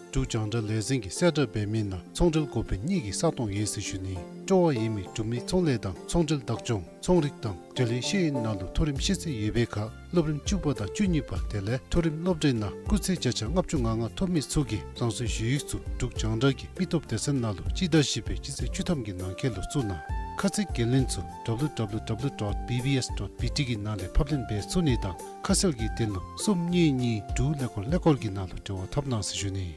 འབྲུག་རྒྱང་བསྒྲགས་ལས་འཛིན་གྱིས་གསལ་བསྒྲགས་འབད་མི་ནང་ཚོང་འབྲེལ་འགོ་དཔོན་གཉིས་ཀྱི་ས་སྟོང་ཡོད་ཟེར་ཞུ་ནི། སྤྲོ་བ་ཡོད་མི་འབྲུག་མི་ཚོང་ལས་དང་ཚོང་འབྲེལ་བདག་སྐྱོང་ཚོང་རིག་དང་འབྲེལ་ཡོད་ཤེས་ཡོན་ནང་ལུ་མཐོ་རིམ་ཤེས་ཚད་ཡོད་པའི་ཁར་སློབ་རིམ་བཅུ་པ་དང་བཅུ་གཉིས་པ་དེ་ལས་མཐོ་རིམ་སློབ་གྲྭའི་ནང་སྐུགས་ཚད་བརྒྱ་ཆ་ལྔ་བཅུ་ང་ལྔ་ཐོབ་མི་ཚུ་གིས་རང་སོའི་ཞུ་ཡིག་ཚུ་འབྲུག་རྒྱང་བསྒྲགས་ཀྱི་མི་སྟོབས་སྡེ་ཚན་ནང་ལུ་སྤྱི་ཟླ་བཞི་པའི་སྤྱི་ཚེས་བཅུ་ཐམ་གྱི་ནང་འཁོད་ལུ་བཙུགས་གནང་། ཁ་གསལ་འགན་ལེན་ཚུ་W W W dot B B S dot B T གི་ནང་ལས་ཕབ་ལེན་འབད་ཚུགས་ནི་དང་ཁ་གསལ་གྱི་དོན་ལུ་གསུམ་གཉིས་གཉིས་དྲུག་ཀླད་ཀོར་ཀླད་ཀོར་གྱི་ནང་ལུ་འབྲེལ་བ་འཐབ་གནང་ཟེར་ཞུ་ནི།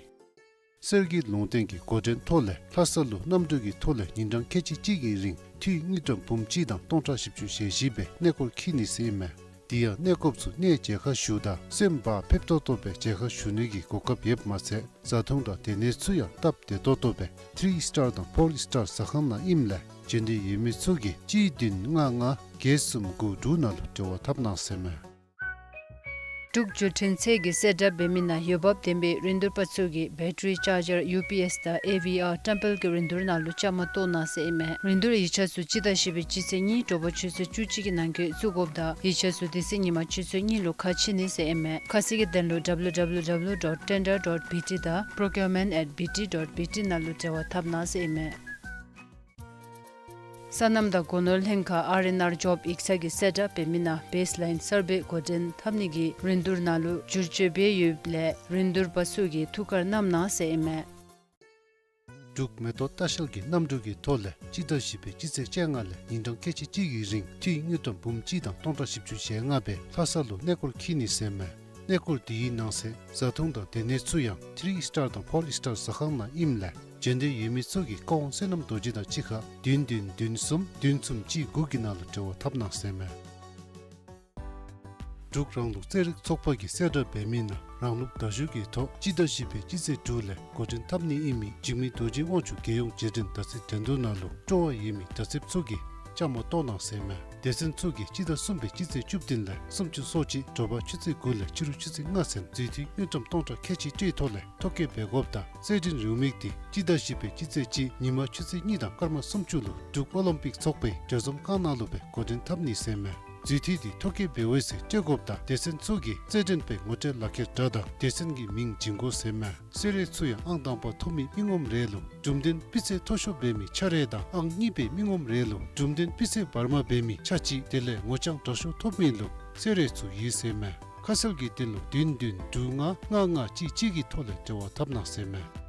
གསེར་གྱི་ལུང་བསྟན་གྱི་འགོ་འདྲེན་ཐོག་ལས་ལྷ་ས་ལུ་གནམ་གྲུ་གི་ཐོག་ལས་ཉིན་གྲངས་ཁལ་གཅིག་གཅིག་གི་རིང་འཐུས་དངུལ་ཀྲམ་འབུམ་གཅིག་དང་སྟོང་ཕྲག་བཞི་བཅུ་ཞེ་བཞི་སྦེ་གནས་སྐོར་འཁྱིད་ནི་ཟེར་ཨིན་མས། དེ་ཡང་གནས་སྐོརཔ་ཚུ་གནས་མཇལ་ཁ་ཞུཝ་ད་སེམས་བག་ཕེབས་ཏོག་ཏོ་སྦེ་མཇལ་ཁ་ཞུ་ནི་གི་གོ་སྐབས་ཡོདཔ་མ་ཚད་བཟའ་འཐུང་དང་སྡོད་གནས་ཚུ་ཡང་སྟབས་བདེ་ཏོག་ཏོ་སྦེ་ཐི་རི་སི་ཊར་དང་ཕོར་སི་ཊར་ཟ་ཁང་ནང་ཨིནམ་ལས་འབྱོན་འདོད་ཡོད་མི་ཚུ་གིས་གཅིག་བདུན་ལྔ་ལྔ་བརྒྱད་གསུམ་དགུ་དྲུག་ནང་ལུ་འབྲེལ་བ་འཐབ་གནང་ཟེར་ཨིན་མས། འབྲུག་འགྲུལ་འཕྲིན་ཚད་ཀྱི་གསལ་བསྒྲགས་འབད་མི་ནང་འོས་འབབ་ལྡན་པའི་རིན་བསྡུར་པ་ཚུ་གིས་བེ་ཊ་རི་ཅཱར་ཇར་ཡུ་པི་ཨེསི་དང་ཨེ་ཝི་ཨར་བཀྲམ་སྤེལ་གྱི་རིན་བསྡུར་ནང་ལུ་བཅའ་མར་གཏོགས་གནང་ཟེར་ཨིན་མས། རིན་བསྡུར་ཡིག་ཆ་ཚུ་སྤྱི་ཟླ་བཞི་པའི་སྤྱི་ཚེས་གཉིས་དྲོ་པ་ཆུ་ཚོད་བཅུ་གཅིག་གི་ནང་འཁོད་བཙུགས་དགོཔ་དང་ཡིག་ཆ་ཚུ་དེ་ཚེ་ཉིན་མ་ཆུ་ཚོད་གཉིས་ལུ་ཁ་ཕྱེ་ནི་ཟེར་ཨིན་མས། ཁ་གསལ་གྱི་དོན་ལུ་ཌབ་ལུ་ཌབ་ལུ་ཌབ་ལུ་ཌོཊ་ཊེན་ཌར་ཌོཊ་བི་ཊི་དང་པྲོ་ཀིའུར་མེནཊ་ཨེཊ་བི་ཊི་ཌོཊ་བི་ཊི་ནང་ལུ་འབྲེལ་བ་འཐབ་གནང་ཟེར་ཨིན་མས། སོ་ནམ་དང་སྒོ་ནོར་ལྷན་ཁག་ཨར་ཨེན་ཨར་ཇོབ་ཡིག་ཚང་གི་གསལ་བསྒྲགས་འབད་མི་ནང་བེསི་ལའིན་སར་བེ་འགོ་འདྲེན་འཐབ་ནི་གི་རིན་བསྡུར་ནང་ལུ་བསྒྱུར་བཅོས་འབད་ཡོདཔ་ལས་རིན་བསྡུར་པ་ཚུ་གིས་ཐུགས་ཁར་བསྣམ་གནང་ཟེར་ཨིན་མས། འབྲུག་མེ་ཏོག་ལྟ་བཤལ་གྱི་གནམ་གྲུ་གི་ཐོག་ལས་སྤྱི་ཟླ་བཞི་པའི་སྤྱི་ཚེས་བཅོ་ལྔ་ལས་ཉིན་གྲངས་ཁལ་གཅིག་གཅིག་གི་རིང་འཐུས་དངུལ་ཀྲམ་འབུམ་གཅིག་དང་སྟོང་ཕྲག་བཞི་བཅུ་ཞེ་ལྔ་སྦེ་ལྷ་ས་ལུ་གནས་སྐོར་འཁྱིད་ནི་ཟེར་ཨིན་མས། གནས་སྐོར་དེའི་ནང་གསེས་བཟའ་འཐུང་དང་སྡོད་གནས་ཚུ་ཡང་ཐི་རི་སི་ཊར་དང་ཕོར་སི་ཊར་ཟ་ཁང་ནང་ཨིནམ་ལས་འབྱོན་འདོད་ཡོད་མི་ཚུ་གིས་བཀའ་དབང་བསོད་ནམས་རྡོ་རྗེ་དང་གཅིག་ཁར་བདུན་བདུན་བདུན་གསུམ་བདུན་གསུམ་གཅིག་དགུ་གི་ནང་ལུ་འབྲེལ་བ་འཐབ་གནང་ཟེར་ཨིན་མས། འབྲུག་རང་ལུགས་རྩེད་རིགས་ཚོགས་པ་གི་གསལ་བསྒྲགས་འབད་མི་ནང་རང་ལུགས་མདའ་གཞུ་གི་ཐོག་སྤྱི་ཟླ་བཞི་པའི་སྤྱི་ཚེས་དྲུག་ལས་འགོ་འདྲེན་འཐབ་ནི་ཨིན་མི་འཇིགས་མེད་རྡོ་རྗེ་དབང་ཕྱུག་རྒྱལ་ཡོངས་རྗེས་དྲན་དར་རྩེད་འགྲན་བསྡུར་ནང་ལུ་སྤྲོ་བ་ཡོད་མི་དར་ཚདཔ་ཚུ་གིས་བཅའ་མར་གཏོགས་གནང་ཟེར་ཨིན་མས། སྡེ་ཚན་ཚུ་གིས་སྤྱི་ཟླ་གསུམ་པའི་སྤྱི་ཚེས་བཅུ་བདུན་ལས་སུམ་ཅུ་སོ་གཅིག་དྲོ་པ་ཆུ་ཚོད་དགུ་ལས་ཕྱི་རུ་ཆུ་ཚོད་ལྔ་ཚུན་རྫུས་མཐུད་དངུལ་ཀྲམ་སྟོང་ཕྲག་ཁལ་གཅིག་སྤྲོད་ཐོག་ལས་ཐོ་བཀོད་འབད་དགོཔ་དང་རྩེད་འགྲན་རེའུ་མིག་དེ་སྤྱི་ཟླ་བཞི་པའི་སྤྱི་ཚེས་གཅིག་ཉིན་མ་ཆུ་ཚོད་གཉིས་དང་སྐར་མ་སུམ་ཅུ་ལུ་འབྲུག་ཨོ་ལིམ་པིག་ཚོགས་པའི་གྲོས་འཛོམས་ཁང་ནང་ལུ་སྦེ་འགོ་འདྲེན་འཐབ་ནི་ཟེར་ཨིན་མས། རྫུས་མཐུད་དེ་ཐོ་བཀོད་འབད་བའི་ཚེ་སྤྲོད་དགོཔ་དང་སྡེ་ཚན་ཚུ་གིས་རྩེད་འགྲན་པའི་ངོ་སྤྲོད་ལག་ཁྱེར་འདྲ་དང་སྡེ་ཚན་གྱི་མིང་བྱིན་དགོ་ཟེར་ཨིན་མས། གསོལ་རས་ཚུ་ཡང་ཨང་དང་པ་ཐོབ་མི་མི་ངོམ་རེ་ལུ་གྲུབ་དོན་སྤུས་ཚད་མཐོ་ཤོས་འབད་མི་ཆ་རེ་དང་ཨང་གཉིས་པའི་མི་ངོམ་རེ་ལུ་གྲུབ་དོན་སྤུས་ཚད་བར་མ་འབད་མི་ཆ་གཅིག་དེ་ལས་ངོ་རྐྱང་དྲག་ཤོས་ཐོབ་མི་ལུ་གསོལ་རས་ཚུ་ཡོད་ཟེར་ཨིན་མས། ཁ་གསལ་གྱི་དོན་ལུ་བདུན་བདུན་དྲུག་ལྔ་ལྔ་ལྔ་གཅིག་གཅིག་གི་ཐོག་ལས་འབྲེལ་བ་འཐབ་གནང་ཟེར་ཨིན་མས།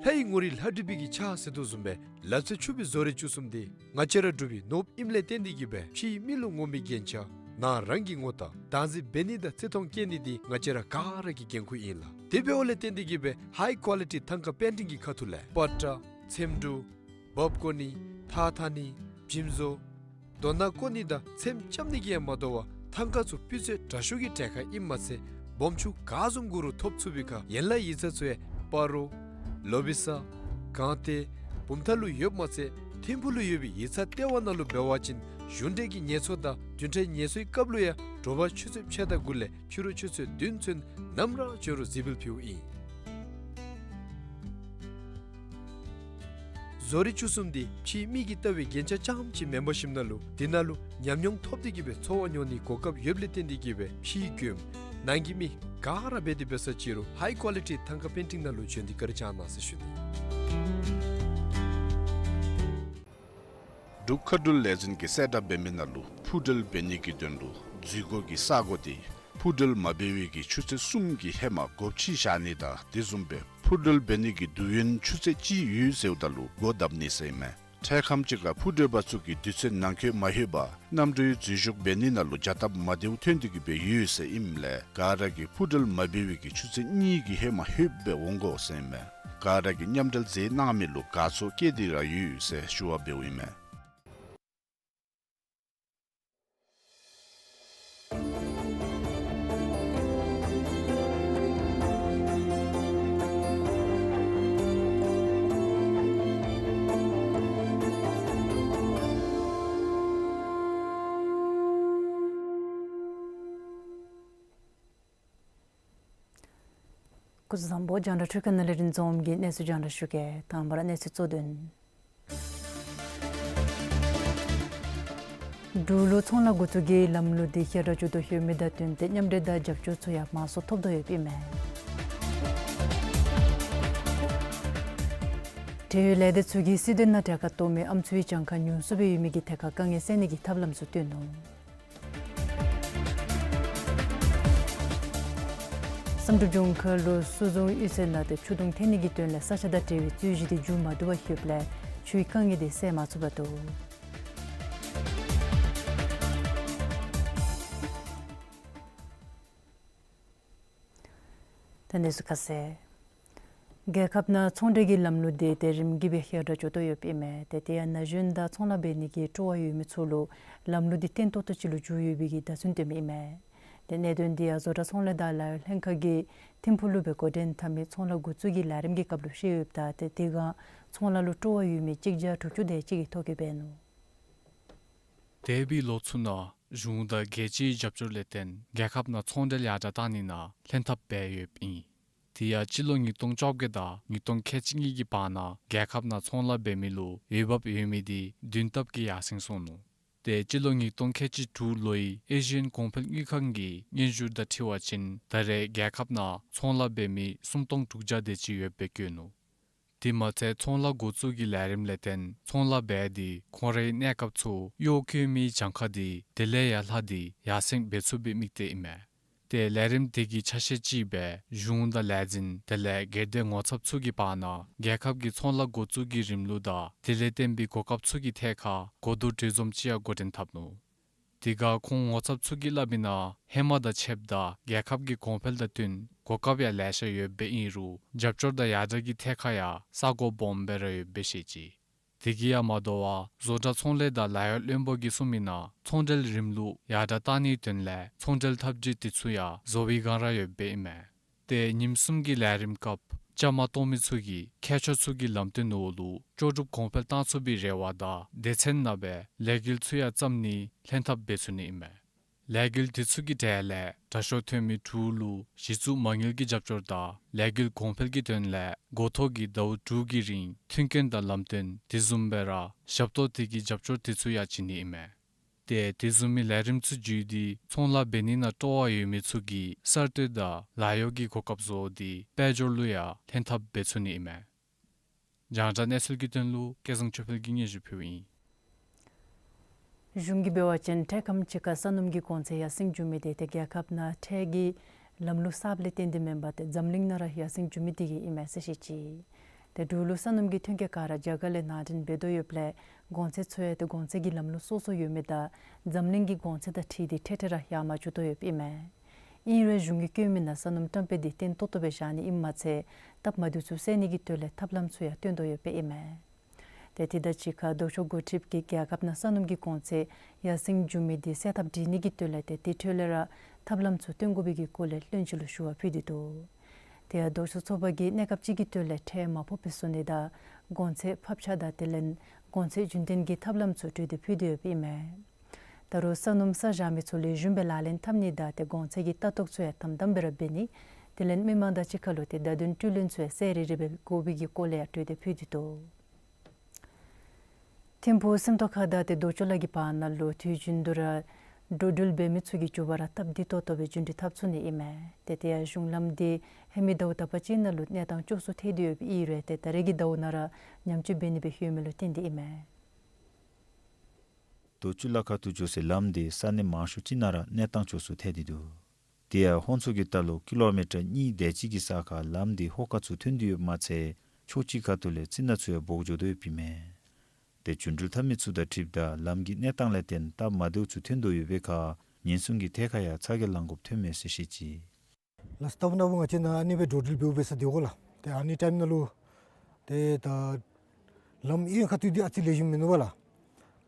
ལྷའི་ངོ་རིས་ལྷ་བྲིས་པའི་གི་ཕྱག་ཟེར་དོ་བཟུམ་སྦེ་ལ་རྩེ་ཕྱུག་པའི་བཟོ་རིག་བཅུ་གསུམ་དེ་ང་བཅས་ར་འབྲུག་པའི་ནོར་བུ་ཨིནམ་ལས་བརྟེན་ཏེ་གིས་སྦེ་ཕྱིའི་མི་ལུ་ངོམ་པའི་རྒྱན་ཆ་ནང་རང་གི་ངོ་རྟགས་བདག་འཛིན་འབད་ནི་དང་བརྩི་མཐོང་བསྐྱེད་ནི་དེ་ང་བཅས་ར་ག་ར་གི་འགན་ཁུར་ཨིན་ལགས། དེ་འབདཝ་ལས་བརྟེན་ཏེ་གིས་སྦེ་ཧའི་ཀོ་ལི་ཊི་ཐང་ཀ་པེན་ཊིང་གི་ཁ་ཐུག་ལས་པ་ཏྲ་ཚེམ་དྲུབ་བབ་ཀོ་ནི་ཐགས་འཐག་ནི་འཇིམ་བཟོ་རྡོ་ནག་བརྐོ་ནི་དང་ཚེམ་རྐྱབ་ནི་གིས་ཡང་མ་དོ་བར་ཐང་ཀ་ཚུ་སྤུས་ཚད་དྲག་ཤོས་ཀྱི་གྲལ་ཁར་ཨིནམ་མ་ཚད་སྦོམ་ཆུང་ག་བཟུམ་དགོ་རུང་ཐོབ་ཚུགས་པའི་ཁར་ཡན་ལག་ཡིག་ཚང་ཚུ་ཡང་སྤ་རོ་ལོ་བི་ས་སྒང་སྟེང་བུམ་ཐང་ལུ་ཡོདཔ་མ་ཚད་ཐིམ་ཕུག་ལུ་ཡོད་པའི་ཡིག་ཚང་ལྟེ་བ་ནང་ལུ་འབད་བ་ཅིན་གཞུང་འབྲེལ་གྱི་ངལ་གསོ་དང་བདུན་ཕྲག་ངལ་གསོའི་སྐབས་ལུ་ཡང་དྲོ་པ་ཆུ་ཚོད་ཕྱེད་དང་དགུ་ལས་ཕྱི་རུ་ཆུ་ཚོད་བདུན་ཚུན་ནམ་ར་བྱོན་རུང་གཟིགས་འབུལ་ཕུལཝ་ཨིན། བཟོ་རིག་བཅུ་གསུམ་དེ་ཕྱིའི་མི་གིས་བལྟ་བའི་རྒྱན་ཆ་རྐྱངམ་ཅིག་མེན་པར་ཞིནམ་ལས་དེ་ནང་ལུ་ཉམས་མྱོང་ཐོབ་སྟེ་གིས་སྦེ་འཚོ་བ་མྱོང་ནིའི་གོ་སྐབས་ཡོདཔ་ལས་བརྟེན་ཏེ་གིས་སྦེ་ཕྱིའི་མགྱོནམ་ནང་གི་མི་ག་ར་འབད་དེ་འབད་ས་ཅིག་རུང་ཧའི་ཀོ་ལི་ཊི་ཐང་ཀ་པེན་ཊིང་ནང་ལུ་བྱོན་ཏེ་བཀའ་དྲིན་བསྐྱང་གནང་ཟེར་ཞུ་ནི། འབྲུག་མཁའ་འགྲུལ་ལས་འཛིན་གྱི་གསལ་བསྒྲགས་འབད་མི་ནང་ལུ་འཕུར་འགྲུལ་འབད་ནི་གི་དོན་ལུ་འཛུལ་སྒོ་གི་ས་གོ་དེ་འཕུར་འགྲུལ་མ་འབད་བའི་གི་ཆུ་ཚོད་གསུམ་གྱི་ཧེ་མ་སྒོ་ཕྱེ་བཞག་ནི་དང་དེ་བཟུམ་སྦེ་འཕུར་འགྲུལ་འབད་ནི་གི་དུས་ཡུན་ཆུ་ཚོད་གཅིག་ཡོད་ཟེརཝ་ད་ལུ་སྒོ་བརྡབ་ནི་ཟེར་ཨིན་མས། འཕྲལ་ཁམས་ཅིག་ཁར་འཕུར་འགྲུལ་པ་ཚུ་གིས་དུས་ཚོད་ནང་འཁོད་མ་ལྷོད་པར་གནམ་གྲུའི་འཛུལ་ཞུགས་འབད་ནི་ནང་ལུ་བྱ་སྟབས་མ་བདེཝ་ཐོན་ཏེ་གིས་སྦེ་ཡོད་ཟེར་ཨིནམ་ལས་ག་ར་གིས་འཕུར་འགྲུལ་མ་འབད་བའི་གི་ཆུ་ཚོད་གཉིས་ཀྱི་ཧེ་མ་ལྷོད་སྦེ་འོང་དགོ་ཟེར་ཨིན་མས། ག་ར་གིས་མཉམ་འབྲེལ་མཛད་གནང་མི་ལུ་དགའ་ཚོར་བསྐྱེད་དེ་ར་ཡོད་ཟེར་ཞུ་བ་འབདཝ་ཨིན་མས། སྐུ་གཟུགས་བཟང་པོ། རྒྱང་བསྒྲགས་འཕྲུལ་ཁང་ནང་ལས་རིན་འཛོམས་ཀྱིས་གནས་ཚུལ་རྒྱང་བསྒྲགས་ཞུ་གེ། དང་པ་ར་གནས་ཚུལ་གཙོ་དོན། འབྲུག་ལུ་ཚོང་ལཱ་འགོ་བཙུགས་ཀྱི་ལམ་ལུགས་འདི་ཧེ་ར་ཅོ་དོ་ཡོད་མི་དང་བསྟུན་ཏེ་མཉམ་འབྲེལ་དང་རྒྱབ་སྐྱོར་ཚུ་ཡང་མང་སུ་ཐོབ་དོ་ཡོདཔ་ཨིན་མས། འབྲེལ་ཡོད་ལས་སྡེ་ཚུ་གིས་སྲིད་དོན་ནང་གྲལ་ཁར་གཏོགས་མི་ཨམ་སྲུའི་གྱངས་ཁ་ཉུང་སུ་སྦེ་ཡོད་མི་གི་ཐད་ཁར་དཀའ་ངལ་སེལ་ནི་གི་ཐབས་ལམ་ཚུ་བཏོན་ནུག། བསམ་གྲུབ་ལྗོངས་མཁར་ལུ་སུ་བཟུང་གཡུས་ཚན་ནང་ཏེ་ཆུ་དུང་འཐེན་ནི་གི་དོན་ལས་ས་ཆ་དང་འབྲེལ་བའི་རྩོད་གཞི་དེ་མཇུག་མ་བསྡུ་བར་ཡོདཔ་ལས་ཆུའི་དཀའ་ངལ་དེ་སེལ་མ་ཚུགས་པར་འདུག། ད་གནས་ཚུལ་ཁ་གསལ། རྒྱལ་ཁབ་ནང་ཚོང་འབྲེལ་གྱི་ལམ་ལུགས་དེ་དེ་རིམ་གྱིས་སྦེ་ཧེ་ར་ཅོ་དོ་ཡོདཔ་ཨིན་མས། ཏེ་དེ་ཡང་ན་གཞོན་དང་ཚོང་ལཱ་འབད་ནི་གི་སྤྲོ་བ་ཡོད་མི་ཚུ་ལུ་ལམ་ལུགས་འདི་བརྟན་ཏོག་ཏོ་ཅིག་ལུ་འགྱུར་ཡོད་པའི་གི་བརྡ་མཚོན་སྟོན་མི་ཨིན་མས། ཏེ་གནད་དོན་འདི་ཡང་བཟོ་གྲྭ་ཚོང་ལས་དང་ལཱ་གཡོག་ལྷན་ཁག་གིས་ཐིམ་ཕུག་ལུ་སྦེ་འགོ་འདྲེན་འཐབ་མི་ཚོང་ལཱ་འགོ་བཙུགས་ཀྱི་ལས་རིམ་གྱི་སྐབས་ལུ་བཤད་ཡོདཔ་ད་ཏེ་དེ་སྒང་ཚོང་ལཱ་ལུ་སྤྲོ་བ་ཡོད་མི་གཅིག་བརྒྱ་དྲུག་ཅུ་དེ་ཅིག་གིས་ཐོ་བཀོད་འབད་ནུག། འདས་པའི་ལོ་ཚུ་ནང་ གཞུང་དང་རྒྱལ་སྤྱིའི་རྒྱབ་སྐྱོར་ལས་བརྟེན་རྒྱལ་ཁབ་ནང་ཚོང་འབྲེལ་ཡར་དྲག་བཏང་ནི་ནང་ལྷན་ཐབས་འབད་ཡོདཔ་ཨིན། དེ་ཡང་སྤྱི་ལོ་ཉིས་སྟོང་བཅོ་བརྒྱད་དང་ཉིས་སྟོང་ཁལ་གཅིག་གཉིས་ཀྱི་བར་ན་རྒྱལ་ཁབ་ནང་ཚོང་ལཱ་འབད་མི་ལུ་འོས་འབབ་ཡོད་མི་དེ་བདུན་ལྟབ་ཀྱིས་ཡར་སེང་སོང་ནུག། ཏེ་སྤྱི་ལོ་ཉིས་སྟོང་ཁལ་གཅིག་དྲུག་ལོའི་ཨེ་ཤི་ཡན་གོང་འཕེལ་དངུལ་ཁང་གི་སྙན་ཞུ་དང་འཁྲིལ་བ་ཅིན་ད་རེས་རྒྱལ་ཁབ་ནང་ཚོང་ལཱ་འབད་མི་སུམ་སྟོང་དྲུག་བརྒྱ་དེ་ཅིག་ཡོདཔ་སྦེ་བཀོད་ནུག། དེ་མ་ཚད་ཚོང་ལཱ་འགོ་བཙུགས་ཀྱི་ལས་རིམ་ལས་བརྟེན་ཚོང་ལཱ་འབད་དེ་ཁོང་རའི་གནས་སྐབས་ཚུ་གཡོག་བཀོལ་མིའི་གྱངས་ཁ་དེ་དེ་ལས་ཡང་ལྷག་སྟེ་ཡར་སེང་འབད་ཚུགས་པའི་དམིགས་གཏད་ཨིན་མས། ཏེ་ལས་རིམ་དེ་གི་ཆ་ཤས་ཅིག་སྦེ་གཞུང་དང་ལས་འཛིན་དེ་ལས་སྒེར་སྡེ་ངོ་ཚབ་ཚུ་གི་བར་ན་རྒྱལ་ཁབ་ཀྱི་ཚོང་ལཱ་འགོ་བཙུགས་ཀྱི་རིམ་ལུགས་དང་དེ་ལས་བརྟེན་པའི་གོ་སྐབས་ཚུ་གི་ཐད་ཁར་གོ་བསྡུར་གྲོས་འཛོམས་ཅིག་ཡང་འགོ་འདྲེན་འཐབ་ནུག། དེ་ཁར་ཁོང་ངོ་ཚབ་ཚུ་གིས་སླབ་མིའི་ནང་ཧེ་མ་དང་ཕྱདཔ་ད་རྒྱལ་ཁབ་ཀྱི་གོང་འཕེལ་དང་བསྟུན་གོ་སྐབས་ཡང་ལེ་ཤ་ཡོདཔ་སྦེ་ཨིན་རུང་རྒྱབ་སྐྱོར་དང་ཡར་དྲག་གི་ཐད་ཁར་ཡང་ས་གོ་སྦོམ་སྦེ་ར་ཡོདཔ་སྦེ་བཤད་ཅི། དེ་གིས་ཡང་མ་དོ་བར་བཟོ་གྲྭ་ཚོང་ལས་དང་ལཱ་གཡོག་བློན་པོ་གིས་གསུངས་མིའི་ནང་ཚོང་འབྲེལ་རིམ་ལུགས་ཡར་དྲག་བཏང་ནིའི་དོན་ལས་ཚོང་འབྲེལ་འཐབ་ཇུས་དེ་ཚུ་ཡང་བཟོ་བའི་སྒང་ར་ཡོདཔ་སྦེ་ཨིན་མས། ཏེ་ཉིནམ་གསུམ་གྱི་ལས་རིམ་སྐབས་བཅའ་མར་གཏོགས་མི་ཚུ་གིས་མཁས་མཆོག་ཚུ་གི་ལམ་སྟོན་འོག་ལུ་ལྕོགས་གྲུབ་གོང་འཕེལ་བཏང་ཚུགས་པའི་རེ་བ་དང་སྡེ་ཚན་ནང་སྦེ་ལས་འགུལ་ཚུ་ཡང་བརྩམ་ནི་ལྷན་ཐབས་འབད་ཚུགས་ནི་ཨིན་མས། ལས་འགུལ་དེ་ཚུ་གི་གྲས་ལས་དྲག་ཤོས་ཐོན་མི་དྲུག་ལུ་གཞི་བཙུགས་མ་དངུལ་གྱི་རྒྱབ་སྐྱོར་དང་ལས་འགུལ་གོང་འཕེལ་གྱི་དོན་ལས་འགོ་ཐོག་གི་ཟླཝ་དྲུག་གི་རིང་མཐུན་རྐྱེན་དང་ལམ་སྟོན་དེ་བཟུམ་སྦེ་ར་ཞབས་ཏོག་དེ་གི་རྒྱབ་སྐྱོར་དེ་ཚུ་ཡང་བྱིན་ནི་ཨིན་མས། ཏེ་དེ་བཟུམ་མའི་ལས་རིམ་ཚུ་བརྒྱུད་དེ་ཚོང་ལཱ་འབད་ནི་ནང་སྤྲོ་བ་ཡོད་མི་ཚུ་གིས་གསར་གཏོད་དང་ལཱ་གཡོག་གི་གོ་སྐབས་བཟོ་སྟེ་དཔལ་འབྱོར་ལུ་ཡང་ལྷན་ཐབས་འབད་ཚུགས་ནི་ཨིན་མས། རྒྱང་བསྒྲགས་གནས་ཚུལ་གྱི་དོན་ལུ་སྐལ་བཟང་ཆོས་འཕེལ་གྱིས་སྙན་ཞུ་ཕུལཝ་ཨིན། གཞུང་གིས་འབད་བ་ཅིན་འཕྲལ་ཁམས་ཅིག་ཁར་ས་སྣུམ་གྱི་གོང་ཚད་ཡར་སེང་འགྱོ་མི་དེ་ཏེ་རྒྱལ་ཁབ་ནང་ཁྲལ་གྱི་ལམ་ལུགས་གསརཔ་ལས་བརྟེན་ཏེ་མེན་པར་ཏེ་འཛམ་གླིང་ནང་ར་ཡར་སེང་འགྱོ་མི་དེ་གིས་ཨིན་མས་ཟེར་བཤད་ཅི། ཏེ་འབྲུག་ལུ་ས་སྣུམ་གྱི་ཐོན་སྐྱེད་ག་ར་རྒྱ་གར་ལས་ནང་འདྲེན་འབད་དོ་ཡོདཔ་ལས་གོང་ཚད་ཚུ་ཡང་ཏེ་གོང་ཚད་ཀྱི་ལམ་ལུགས་སོ་སོ་ཡོད་མི་དང་འཛམ་གླིང་གི་གོང་ཚད་དང་འཁྲིལ་ཏེ་འཕྲལ་འཕྲལ་ར་ཡར་མར་འགྱོ་དོ་ཡོདཔ་ཨིན་མས། ཨིན་རུང་གཞུང་གིས་བཀོད་མིའི་ནང་ས་སྣུམ་བཀྲམ་སྤེལ་དེ་བརྟན་ཏོག་ཏོ་སྦེ་བཞག་ནི་ཨིནམ་མ་ཚད་སྟབས་མ་བདེཝ་ཚུ་སེལ་ནི་གི་དོན་ལས་ཐབས་ལམ་ཚུ་ཡང་སྟོན་དོ་ཡོདཔ་ཨིན་མས། ཏེ་དེ་དང་གཅིག་ཁར་ལྡོག་ཕྱོགས་འགོ་ཁྲིདཔ་གིས་རྒྱལ་ཁབ་ནང་ས་སྣུམ་གྱི་གོང་ཚད་ཡར་སེང་འགྱོ་མི་དེ་སེལ་ཐབས་སྒྲིག་ནི་གི་དོན་ལས་ཏེ་དེ་འཕྲོ་ལས་ར་ཐབས་ལམ་ཚུ་སྟོན་དགོ་པའི་གི་སྐོར་ལས་བློན་ཆེན་ལུ་ཞུ་བ་ཕུལ་ཏེ་འདུག། དེ་ཡང་ལྡོག་ཕྱོགས་ཚོགས་པ་གིས་གནས་སྐབས་ཅིག་གི་དོན་ལས་ཁྲལ་མར་ཕབ་སྦེ་བཟོ་ནི་དང་གོང་ཚད་ཕབ་ཆག་དང་དེ་ལས་གོང་ཚད་རྒྱུན་གཏན་གྱི་ཐབས་ལམ་ཚུ་གྲོས་འདེབས་ཕུལ་ཏེ་ཡོདཔ་ཨིན་མས། ད་རུང་ས་སྣུམ་ས་བཞག་མི་ཚུ་ལེགས་ཤོམ་སྦེ་ལག་ལེན་འཐབ་ནི་དང་ཏེ་གོང་ཚད་ཀྱི་ལྟ་རྟོག་ཚུ་ཡང་དམ་དམ་སྦེ་ར་འབད་ནི། དེ་ལས་མི་མང་དང་གཅིག་ཁར་ལུ་ཏེ་བརྡ་དོན་སྤྲོད་ལེན་ཚུ་ཡང་གསལ་རི་རི་སྦེ་དགོ་པའི་གི་སྐོར་ལས་ཡང་གྲོས་འདེབས་ཕུལ་ཏེ་འདུག། ཐིམ་ཕུག་སེམས་རྟོགས་ཁ་དང་ཏེ་རྡོ་ཆུ་ལ་གི་བར་ན་ལུ་དུས་རྒྱུན་དུ་ར་འགྲོ་འགྲུལ་འབད་མི་ཚུ་གིས་མགྱོགས་པ་ར་སྟབས་བདེ་ཏོག་ཏོ་སྦེ་རྒྱུན་འགྲུལ་འཐབ་ཚུགས་ནི་ཨིན་མས། ཏེ་དེ་ཡང་གཞུང་ལམ་དེ་ཧེ་མའི་ཟླཝ་དག་པ་ཅིག་ནང་ལུ་གནས་སྟངས་སྐྱོ་སུ་ཐལ་ཏེ་ཡོདཔ་ཨིན་རུང་ཏེ་ད་རེས་ཀྱི་ཟླཝ་ནང་ར་ཉམས་བཅོས་འབད་ནི་སྦེ་ཡོད་མི་ལུ་བརྟེན་ཏེ་ཨིན་མས། རྡོ་ཆུ་ལ་ཁ་ཐུག་འགྱོ་སའི་ལམ་དེ་ས་གནས་མང་ཤོས་ཅིག་ནང་ར་གནས་སྟངས་སྐྱོ་སུ་ཐལ་ཏེ་འདུག། དེ་ཡང་ཧོང་ཚོ་གི་ལྟག་ལུ་ཀི་ལོ་མི་ཊར་གཉིས་དེ་ཅིག་གི་ས་ཁར་ལམ་དེ་ཧོ་ཀ་ཚུ་ཐོན་ཏེ་ཡོདཔ་མ་ཚད་ཕྱོགས་གཅིག་ཁ་ཐུག་ལས་རྩི་ནག་ཚུ་ཡང་འབོག་འགྱོ་དོ་ཡོདཔ་ཨིན་མས། ཏེ་རྒྱུན་འགྲུལ་འཐབ་མི་ཚུ་དང་འཁྲིལཝ་ད་ལམ་གྱི་གནས་སྟངས་ལས་བརྟེན་སྟབས་མ་བདེཝ་ཚུ་ཐོན་དོ་ཡོད་པའི་ཁར་ཉེན་སྲུང་གི་ཐད་ཁར་ཡང་ཚ་གྱང་ལང་དགོཔ་ཐོན་མས་ཟེར་བཤད་ཅི། ལགས་སོ། ལྟ་བུ་ན་བུ་ང་བཅས་ནཱ་ཨ་ནི་སྦེ་འགྲོ་འགྲུལ་འབདཝ་འབད་ས་དེ་གོ་ལགས། ཏེ་ཨ་ནི་ཊའིམ་ནང་ལུ་ཏེ་ད་ལམ་གཡས་ཁ་ཐུག་འདི་ཨ་ཙི་ལེགས་ཤོམ་མིན་འདུག་པ་ལགས།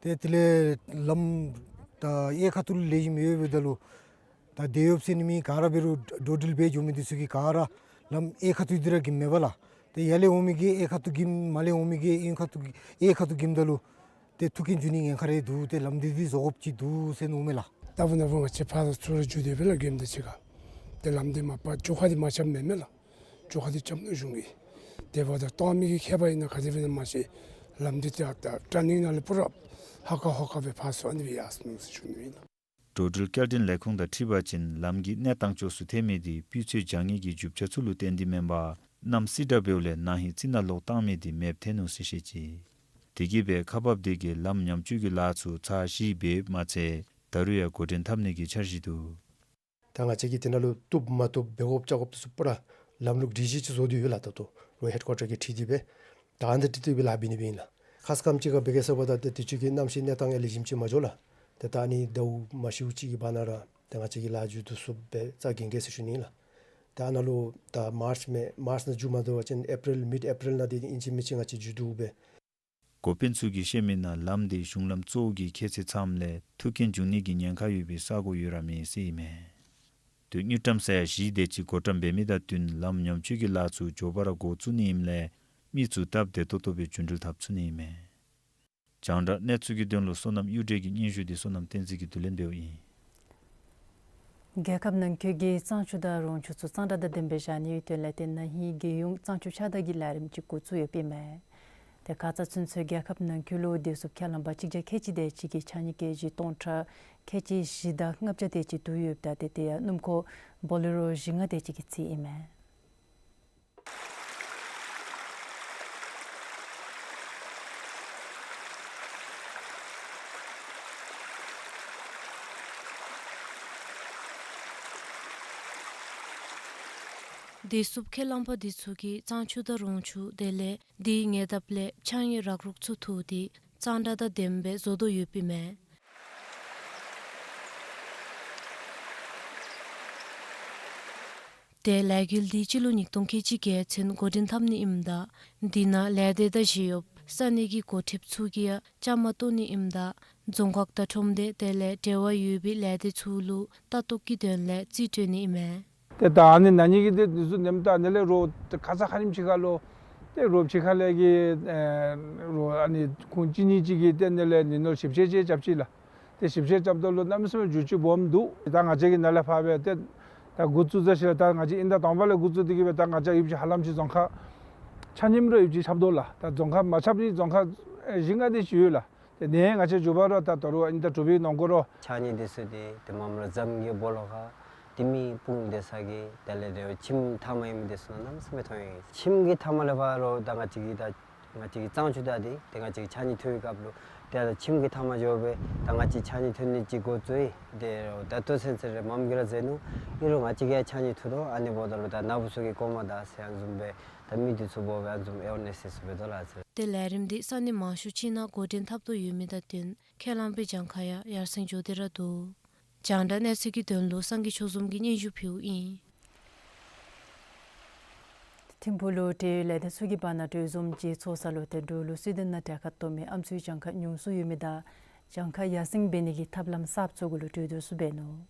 ཏེ་དེ་ལས་ལམ་ད་གཡས་ཁ་ཐུག་ལེགས་ཤོམ་ཡོདཔ་འབདཝ་ད་ལུ་ད་དེ་ཡོདཔ་ཟེར་ནི་མེད། ག་ར་འབད་རུང་འགྲོ་འགྲུལ་འབད་འགྱོ་མི་འདི་ཚུ་གིས་ག་ར་ལམ་གཡས་ཁ་ཐུག་འདི་ར་གིམ་མས་པ་ལགས། ཏེ་ཡར་ལས་འོང་མི་གིས་གཡས་ཁ་ཐུག་གིམ་མར་ལས་འོང་མི་གིས་གཡོན་ཁ་ཐུག་གཡས་ཁ་ཐུག་གིམ་ད་ལུ་ཏེ་ཐུག་རྐྱེན་འབྱུང་ནི་ཉེན་ཁ་རེ་འདུག། ཏེ་ལམ་འདི་འདི་བཟོ་དགོཔ་ཅིག་འདུག་ཟེར་མནོཝ་མས་ལགས། ལྟ་བུ་ན་བུ་ང་བཅས་ཕར་ཚུར་ར་འགྱོ་དེས་པས་ལགས། གྱེན་དང་གཅིག་ཁར་ཏེ་ལམ་འདི་མ་པ་བཅོ་ཁ་འདི་མ་རྐྱབ་མེན་མས་ལགས། བཅོ་ཁ་འདི་རྐྱབ་ནུག་གཞུང་གིས། དེ་འབདཝ་ད་གཏོང་མི་གི་ཁྱད་པར་ཨིན་ན་ག་དེ་སྦེ་ཨིན་ན་མ་ཤེས། ལམ་འདི་ཏེ་ད་ཊར་ནིང་ནང་ལས་པུ་ར་ཧ་ཀ་ཧོ་ཀ་སྦེ་ཕར་ཚུར་ཨ་ནི་སྦེ་ཡར་སོང་ནུག་ཟེར་ཞུ་ནི་ཨིན་ལགས། འགྲོ་འགྲུལ་སྐྱེལ་འདྲེན་ལས་ཁུངས་དང་འཁྲིལ་བ་ཅིན་ལམ་གྱི་གནས་སྟངས་སྐྱོ་སུ་ཐལ་མི་འདི་སྤུས་ཚད་འཇང་ངེ་གི་རྒྱུ་ཆ་ཚུ་ལུ་བརྟེན་ཏེ་མེན་པར་གནམ་བསིལ་དྲགས་འབདཝ་ལས་ནང་ཧིང་རྩི་ནག་ལོག་བཏང་མི་འདི་མེདཔ་ཐལ་ནུག་ཟེར་བཤད་ཅི། དེ་གིས་སྦེ་ཁག་འབགཔ་དེ་གིས་ལམ་ཉམས་བཅོས་ཀྱི་ལཱ་ཚུ་ཚར་བཞི་འབད་ཡོདཔ་མ་ཚད་ད་རུང་ཡང་འགོ་འདྲེན་འཐབ་ནི་གི་འཆར་གཞི་འདུག། ད་ང་བཅས་ཀྱིས་དེ་ནང་ལུ་བཏུབ་མ་བཏུབ་འབད་དགོཔ་བཅའ་དགོཔ་དེ་ཚུ་པུ་ར་ལམ་ལུགས་སྒྲིག་གཞི་ཅིག་བཟོ་སྟེ་ཡོད་ལགས། ད་ལྟོ་རོགས་ཧེཌ་ཀོར་ཊར་གྱིས་འཁྲིལ་ཏེ་སྦེ་ད་ཨ་ནི་འཁྲིལ་ཏེ་སྦེ་ལཱ་འབད་ནི་སྦེ་ཨིན་ལགས། ཁ་ཙ་ཁམས་ཅིག་ཁར་འབད་གེ་ཟེར་བ་ད་ཏེ་དུས་ཅི་གི་གནམ་གཤིས་གནས་སྟངས་ཡང་ལེགས་ཤོམ་ཅིག་མ་འགྱོ་ལགས། ཏེ་ད་ཨ་ནི་ཟླཝ་མ་ཤིཝ་ཅིག་གི་བར་ན་ར་ཏེ་ང་བཅས་ཀྱིས་ལཱ་མཇུག་བསྡུ་ཚུགསཔ་སྦེ་རྩ་འགེངས་གེ་ཟེར་ཞུ་ནི་ཨིན་ལགས། ཏེ་ཨ་ནཱ་ལུ་ད་མཱརཅ་མེ་མཱརཅ་ནང་མཇུག་མ་བསྡུ་བ་ཅིན་ཨེ་པི་རིལ་མིཌ་ཨེ་པི་རིལ་ནང་དེ་ཨིན་ཅི་མིན་ཅི་ང་བཅས་མཇུག་བསྡུ་སྦེ། འགོ་དཔོན་ཚུ་གིས་བཤད་མིའི་ནང་ལམ་དེ་གཞུང་ལམ་གཙོ་བོ་གི་ཁྱད་ཚད་ཙམ་ལས་ཐུག་རྐྱེན་འབྱུང་ནི་གི་ཉེན་ཁ་ཡོད་པའི་ས་གོ་ཡོད་ར་མེད་ཟེར་ཨིན་མས། དོན་དངུལ་ཀྲམ་ས་ཡ་བཞི་དེ་ཅིག་བགོ་བཀྲམ་འབད་མི་དང་བསྟུན་ལམ་ཉམས་བཅོས་ཀྱི་ལཱ་ཚུ་མགྱོགས་པ་ར་འགོ་བཙུགས་ནི་ཨིནམ་ལས་མི་ཚུ་སྟབས་བདེ་ཏོག་ཏོ་སྦེ་རྒྱུན་འགྲུལ་འཐབ་ཚུགས་ནི་ཨིན་མས། རྒྱང་བསྒྲགས་གནས་ཚུལ་གྱི་དོན་ལུ་བསོད་ནམས་གཡུ་སྒྲོན་གྱི་སྙན་ཞུ་འདི་བསོད་ནམས་བསྟན་འཛིན་གྱིས་བསྡུ་ལེན་འབདཝ་ཨིན། རྒྱལ་ཁབ་ནང་འཁོད་ཀྱི་གཙང་ཆུ་དང་རོང་ཆུ་ཚུ་གཙང་སྦྲ་དང་ལྡནམ་སྦེ་བཞག་ནིའི་དོན་ལས་ཏེ་ན་ཧིང་རྒྱལ་ཡོངས་གཙང་ཆུ་ཕྱགས་བདར་གྱི་ལས་རིམ་ཅིག་འགོ་བཙུགས་ཡོདཔ་ཨིན་མས། ཏེ་ཁ་ཙ་ཚུན་ཚོད་རྒྱལ་ཁབ་ནང་འཁོད་ལུ་བདེ་སྲུངཔ་ཁས་བླངས་པ་གཅིག་བརྒྱ་ཁལ་གཅིག་དེ་ཅིག་གིས་ཕྱགས་སྙིགས་ཀེ་ཇི་སྟོང་ཕྲག་ཁལ་གཅིག་བཞི་དང་ལྔ་བརྒྱ་དེ་ཅིག་བསྡུ་ཡོདཔ་ད་ཏེ་དེ་ཡང་སྣུམ་འཁོར་བོ་ལེ་རོ་བཞི་ལྔ་དེ་ཅིག་གིས་བརྩིས་ཨིན་མས། བདེ་སྲུངཔ་ཁས་བླངས་པ་འདི་ཚུ་གིས་གཙང་ཆུ་དང་རོང་ཆུ་དེ་ལས་དེའི་ཉེ་འདབས་ལས་ཕྱགས་སྙིགས་རག་རོག་ཚུ་འཐུ་སྟེ་གཙང་སྦྲ་དང་ལྡནམ་སྦེ་བཟོ་དོ་ཡོདཔ་ཨིན་མས། ཏེ་ལས་འགུལ་འདི་སྤྱི་ལོ་ཉིས་སྟོང་ཁལ་གཅིག་བརྒྱད་ཚུན་འགོ་འདྲེན་འཐབ་ནི་ཨིནམ་ད་འདི་ནང་ལས་སྡེ་དང་ཞི་གཡོགཔ་ས་གནས་ཀྱི་འགོ་ཁྲིདཔ་ཚུ་གིས་ཡང་བཅའ་མར་གཏོགས་ནི་ཨིནམ་ད་རྫོང་ཁག་དང་ཁྲོམ་སྡེ་དེ་ལས་འབྲེལ་བ་ཡོད་པའི་ལས་སྡེ་ཚུ་ལུ་ལྟ་རྟོག་གི་དོན་ལས་རྩིས་སྤྲོད་ནི་ཨིན་མས། ཏེ་ད་ཨ་ནི་ན་ཧིང་གི་ཏེ་འདི་ཚུ་ནེམ་ད་ཨ་ནི་ལས་རོགས་ཏེ་ཁ་ཙ་ཧ་ལམ་ཕྱི་ཁ་ལུ་ཏེ་རོགས་ཕྱི་ཁ་ལས་ཀྱི་ཨེ་རོགས་ཨ་ནི་ཁོང་གཅིག་གཉིས་ཅིག་གིས་ཏེ་ཨ་ནི་ལས་ནི་ནོར་ཞིབ་དཔྱད་ཅིག་རྐྱབ་ཅི་ལགས། ཏེ་ཞིབ་དཔྱད་རྐྱབ་ད་ལུ་གནམ་མེད་ས་མེད་འགྱུར་བཅོས་སྦོམ་འདུག། ད་ང་བཅས་ཀྱི་ནཱ་ལས་ཕར་སྦེ་ཏེ་ད་འགོ་བཙུགས་ས་ཅིག་ལགས། ད་ང་བཅས་དབྱིན་ཟླ་དང་པ་ལས་འགོ་བཙུགས་ཏེ་གི་སྦེ་ད་ང་བཅས་ཡོདཔ་ཅིག་ཧ་ལམ་ཅིག་རྫོང་ཁག་ཆ་མཉམ་ར་ཡོདཔ་ཅིག་ཁྱབ་དོ་ལགས། ད་རྫོང་ཁག་མ་ཁྱབ་ནི་རྫོང་ཁག་ཨེ་བཞི་ལྔ་དེ་ཅིག་ཡོད་ལགས། ཏེ་ནཱ་ང་བཅས་འགྱོ་བ་ར་ད་ད་རུང་དབྱིན་ཟླ་དྲུག་པའི་ནང་འཁོད་ར་ཕྱགས་སྙིགས་འདི་ཚུ་ཏེ་ཏེ་མ་མ་ར་རྫམ་གྱི་སྦོ་ལོགས་ཁར་ཏེ་མེ་སྤུངས་ཏེ་ས་གི་དེ་ལས་ཏེ་ཁྱིམ་མཐའ་མ་ཨིན་མི་འདི་ཚུ་ནང་གནམ་མེད་ས་མེད་མཐོང་ཡི། ཁྱིམ་གྱི་མཐའ་མ་ལས་ཕར་རོགས་ད་ང་བཅས་ཀྱི་ད་ང་བཅས་ཀྱི་གཙང་ཆུ་ད་འདི་ཏེ་ང་བཅས་ཀྱི་ཕྱགས་སྙིགས་འཐུ་བའི་སྐབས་ལུ་ཏེ་ད་ཁྱིམ་གྱི་མཐའ་མ་འགྱོ་སྦེ་ད་ང་བཅས་ཕྱགས་སྙིགས་འཐུ་ནི་ཅིག་འགོ་བཙུགས་ཡི། ཏེ་རོགས་ད་ལྟོ་ཚུན་ཚོད་རེ་མམ་གིས་ར་མཛད་ནུག། ཨིན་རུང་ང་བཅས་ཀྱིས་ཡང་ཕྱགས་སྙིགས་འཐུ་དོ། ཨ་ནི་འབདཝ་ད་ལུ་ད་ན་བུ་ཚུ་གིས་གོ་མ་ད་ཟེར་ཨ་ནི་བཟུམ་སྦེ་ད་མི་འདི་ཚུ་འབོ་སྦེ་ཨ་ནི་བཟུམ་ཨེ་ཝེར་ནེསི་ཚུ་འབད་དོ་ལགས་ཟེར། ཏེ་ལས་རིམ་འདི་ས་གནས་མང་ཤོས་ཅིག་ནང་འགོ་འདྲེན་འཐབ་དོ་ཡོད་མི་དང་བསྟུན་ཁས་བླངས་པའི་གྱངས་ཁ་ཡང་ཡར་སེང་འགྱོ་སྟེ་ར་འདུག། རྒྱང་བསྒྲགས་གནས་ཚུལ་གྱི་དོན་ལུ་སངས་རྒྱས་ཆོས་འཛོམས་ཀྱིས་སྙན་ཞུ་ཕུལཝ་ཨིན། ཐིམ་ཕུག་ལུ་འབྲེལ་ཡོད་ལས་སྡེ་ཚུ་གི་བར་ན་གྲོས་འཛོམས་ཅིག་ཚོགས་ས་ལུ་ཏེ་འབྲུག་ལུ་སུའེ་ཌེན་ནང་གྲལ་ཁར་གཏོགས་མི་ཨམ་སྲུའི་གྱངས་ཁ་ཉུང་སུ་ཡོད་མི་དང་གྱངས་ཁ་ཡར་སེང་འབད་ནི་གི་ཐབས་ལམ་གསརཔ་ཚུ་གུ་ལུ་གྲོས་བསྡུར་ཚུ་འབད་ནུག།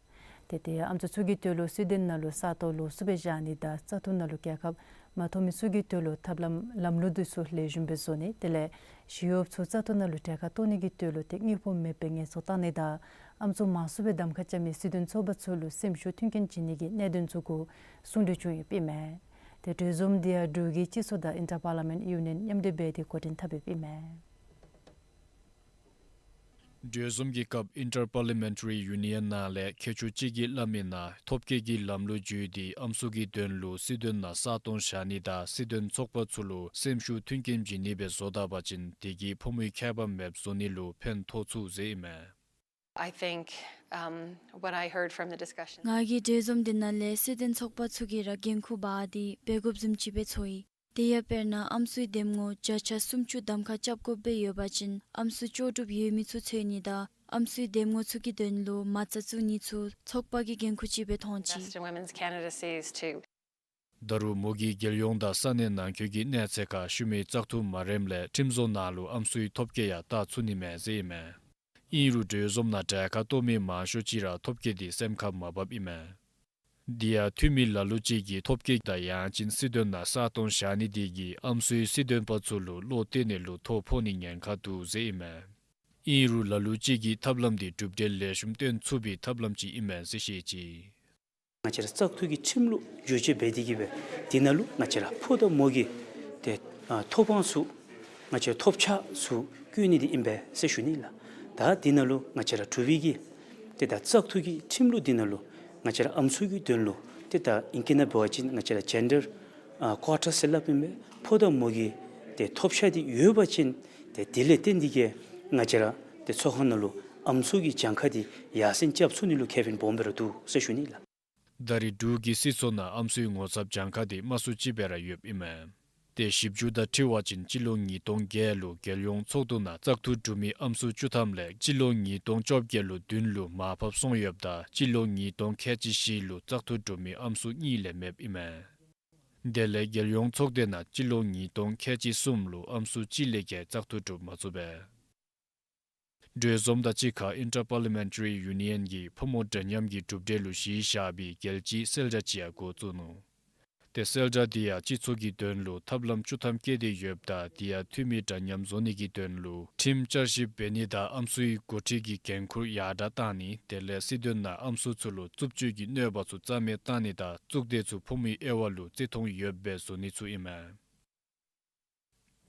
ཏེ་ཏེ་ཨམ་སྲུ་ཚུ་གི་དོན་ལུ་སུའེ་ཌེན་ནང་ལུ་ས་སྟོང་ལོགས་སུ་སྦེ་བཞག་ནི་དང་བཙག་འཐུ་ནང་ལུ་རྒྱལ་ཁ་མ་ཐོབ་མི་ཚུ་གི་དོན་ལུ་ཐབས་ལམ་ལམ་ལུགས་འདི་ཚུ་ལེགས་ཤོམ་སྦེ་བཟོ་ནི་དེ་ལས་ཞི་གཡོགཔ་ཚུ་བཙག་འཐུ་ནང་ལུ་གྲལ་ཁར་གཏོགས་ནི་གི་དོན་ལུ་ཏེ་དངུལ་ཕོགས་མེད་པའི་ངལ་རྩོལ་བཏང་ནི་དང་ཨམ་སྲུ་མང་སུ་སྦེ་གདམ་ཁ་རྐྱབ་མི་སྲིད་དོན་ཚོགས་པ་ཚུ་ལུ་སེམས་ཤུགས་མཐུན་རྐྱེན་བྱིན་ནི་གི་གནད་དོན་ཚུ་གུ་གསུང་གྲོས་བྱུང་ཡོདཔ་ཨིན་མས། ཏེ་གྲོས་འཛོམས་འདི་ཡང་འབྲུག་གི་སྤྱི་ཚོགས་དང་ཨིན་ཊར་པར་ལི་མེནཊ་ཡུ་ནི་ཡན་མཉམ་འབྲེལ་འབད་དེ་འགོ་འདྲེན་འཐབ་ཡོདཔ་ཨིན་མས། གྲོས་འཛོམས་ཀྱི་སྐབས་ཨིན་ཊར་པར་ལི་མེནཊ་རི་ཡུ་ནི་ཡན་ནང་ལས་མཁས་མཆོག་ཅིག་གིས་སླབ་མིའི་ནང་ཐོབ་སྐྱེད་ཀྱི་ལམ་ལུགས་བརྒྱུད་དེ་ཨམ་སྲུ་གི་དོན་ལུ་སྲིད་དོན་ནང་ས་སྟོང་བཞག་ནི་དང་སྲིད་དོན་ཚོགས་པ་ཚུ་ལུ་སེམས་ཤུགས་མཐུན་རྐྱེན་བྱིན་ནི་སྦེ་བཟོ་ད་པ་ཅིན་དེ་གིས་ཕོ་མོའི་ཁྱད་པར་མེདཔ་བཟོ་ནི་ལུ་ཕན་ཐོགས་ཚུགས་ཟེར་ཨིན་མས། I think, um, what I heard from the discussion. ང་གིས་གྲོས་འཛོམས་འདི་ནང་ལས་སྲིད་དོན་ཚོགས་པ་ཚུ་གིས་ར་འགན་ཁུར་འབག་སྟེ་འབད་དགོཔ་བཟུམ་ཅིག་སྦེ་ཚོར་ཡི། དེ་ཡང་དཔེར་ན་ཨམ་སྲུའི་འདེམས་ངོ་བརྒྱ་ཆ་སུམ་ཅུ་གདམ་ཁ་རྐྱབ་དགོཔ་སྦེ་ཡོད་པ་ཅིན་ཨམ་སྲུ་ལྕོགས་གྲུབ་ཡོད་མི་ཚུ་འཚོལ་ནི་དང་ཨམ་སྲུའི་འདེམས་ངོ་ཚུ་གི་དོན་ལུ་མ་རྩ་བཙུགས་ནི་ཚུ་ཚོགས་པ་གི་འགན་ཁུར་ཅིག་སྦེ་མཐོང་ཅི། Invest in women's candidacies to ད་རུང་མོ་གིས་རྒྱལ་ཡོངས་དང་ས་གནས་ནང་འཁོད་ཀྱི་གནས་ཚད་ཁར་ཤུལ་མའི་བཙག་འཐུ་མ་རནམ་ལས་ཁྲིམས་བཟོ་ནང་ལུ་ཨམ་སྲུའི་ཐོབ་སྐྱེད་ཡང་བལྟ་ཚུགས་ནི་མས་ཟེར་ཨིན་མས། ཨིན་རུང་གྲོས་འཛོམས་ནང་གྲལ་ཁར་གཏོགས་མི་མང་ཤོས་ཅིག་ར་ཐོབ་སྐྱེད་འདི་སེམས་ཁར་མ་བབ་ཨིན་མས། དེ་ཡང་འཐུས་མི་ལ་ལུ་ཅིག་གིས་ཐོབ་སྐྱེད་དང་ཡང་ཅིན་སྲིད་དོན་ནང་ས་སྟོང་བཞག་ནི་དེ་གིས་ཨམ་སྲུའི་སྲིད་དོན་པ་ཚུ་ལུ་བློ་གཏད་ནི་ལུ་ཐོ་ཕོག་ནི་ཉེན་ཁ་འདུག་ཟེར་ཨིན་མས། ཨིན་རུང་ལ་ལུ་ཅིག་གིས་ཐབས་ལམ་འདི་གྲུབ་འབྲས་ལེགས་ཤོམ་སྟོན་ཚུགས་པའི་ཐབས་ལམ་ཅིག་ཨིན་མས་ཟེར་བཤད་ཅི། ང་བཅས་ར་བཙག་འཐུ་གི་ཁྲིམས་ལུགས་བསྒྱུར་བཅོས་འབད་དེ་གིས་སྦེ་དེ་ནང་ལུ་ང་བཅས་ར་ཕོ་དང་མོ་གི་ཏེ་ཨ་ཐོབ་དབང་ཚུ་ང་བཅས་ར་ཐོབ་ཆ་ཚུ་བཀོད་ནི་འདི་ཨིན་པས་ཟེར་ཞུ་ནི་ལགས། ད་དེ་ནང་ལུ་ང་བཅས་ར་འབྲུག་པའི་གི་ཏེ་ད་བཙག་འཐུ་གི་ཁྲིམས་ལུགས་དེ་ནང་ལུ་ང་བཅས་ར་ཨམ་སྲུ་གི་དོན་ལུ་ཏེ་ད་ཨིང་སྐད་ནང་འབད་བ་ཅིན་ང་བཅས་ར་ཇེན་ཌར་ཨ་ཀོ་ཊ་ཟེར་སླབ་ཨིན་པས། ཕོ་དང་མོ་གི་ཏེ་ཐོབ་ཆ་འདི་ཡོད་པ་ཅིན་ཏེ་དེ་ལས་བརྟེན་ཏེ་གིས་ང་བཅས་ར་ཏེ་ཚོགས་ཁང་ནང་ལུ་ཨམ་སྲུ་གི་གྱངས་ཁ་འདི་ཡར་སེང་རྐྱབ་ཚུགས་ནི་ལུ་ཁེ་ཕན་སྦོམ་སྦེ་ར་འདུག་ཟེར་ཞུ་ནི་ལགས། ད་རེས་འབྲུག་གི་སྲིད་ཚོགས་ནང་ཨམ་སྲུའི་ངོ་ཚབ་གྱངས་ཁ་འདི་དམའ་སུ་ཅིག་སྦེ་ར་ཡོདཔ་ཨིན་མས། ཏེ་ཞིབ་འཇུག་དང་འཁྲིལ་བ་ཅིན་སྤྱི་ལོ་ཉིས་སྟོང་བརྒྱད་ལུ་རྒྱལ་ཡོངས་ཚོགས་འདུ་ནང་བཙག་འཐུ་གྲུབ་མི་ཨམ་སྲུ་བཅུ་ཐམ་ལས་སྤྱི་ལོ་ཉིས་སྟོང་བཅོ་བརྒྱད་ལུ་བདུན་ལུ་མར་ཕབ་སོང་ཡོདཔ་ད་སྤྱི་ལོ་ཉིས་སྟོང་ཁལ་གཅིག་བཞི་ལུ་བཙག་འཐུ་གྲུབ་མི་ཨམ་སྲུ་གཉིས་ལས་མེདཔ་ཨིན་མས། དེ་ལས་རྒྱལ་ཡོངས་ཚོགས་སྡེ་ནང་སྤྱི་ལོ་ཉིས་སྟོང་ཁལ་གཅིག་གསུམ་ལུ་ཨམ་སྲུ་གཅིག་ལས་བརྒལ་བཙག་འཐུ་གྲུབ་མ་ཚུགས་པས། གྲོས་འཛོམས་དང་གཅིག་ཁར་ཨིན་ཊར་པར་ལི་མེན་ཊ་རི་ཡུ་ནི་ཡན་གྱིས་ཕོ་མོ་འདྲ་མཉམ་གྱི་གྲུབ་འབྲས་ལུ་གཞི་བཞག་པའི་རྒྱལ་སྤྱིའི་གསལ་བསྒྲགས་ཅིག་ཡང་འགོ་བཙུགས་ནུག། ཏེ་གསལ་བསྒྲགས་འདི་ཡང་སྤྱི་ཚོགས་ཀྱི་དོན་ལུ་ཐབས་ལམ་བཅུ་ཐམ་བཀལ་ཏེ་ཡོདཔ་ད་དེ་ཡང་འཐུས་མི་འདྲ་མཉམ་བཟོ་ནི་གི་དོན་ལུ་ཁྲིམས་བསྐྱར་ཞིབ་འབད་ནི་དང་ཨམ་སྲུའི་འགོ་ཁྲིད་ཀྱི་འགན་ཁུར་ཡར་དྲགས་བཏང་ནི་དེ་ལས་སྲིད་དོན་ནང་ཨམ་སྲུ་ཚུ་ལུ་རྩུབ་སྤྱོད་ཀྱི་གནོད་པ་ཚུ་རྩ་མེད་བཏང་ནི་དང་གཙུག་སྡེ་ཚུ་ཕོ་མོའི་དབྱེ་བ་ལུ་བརྩི་མཐོང་ཡོདཔ་སྦེ་བཟོ་ནི་ཚུ་ཨིན་མས།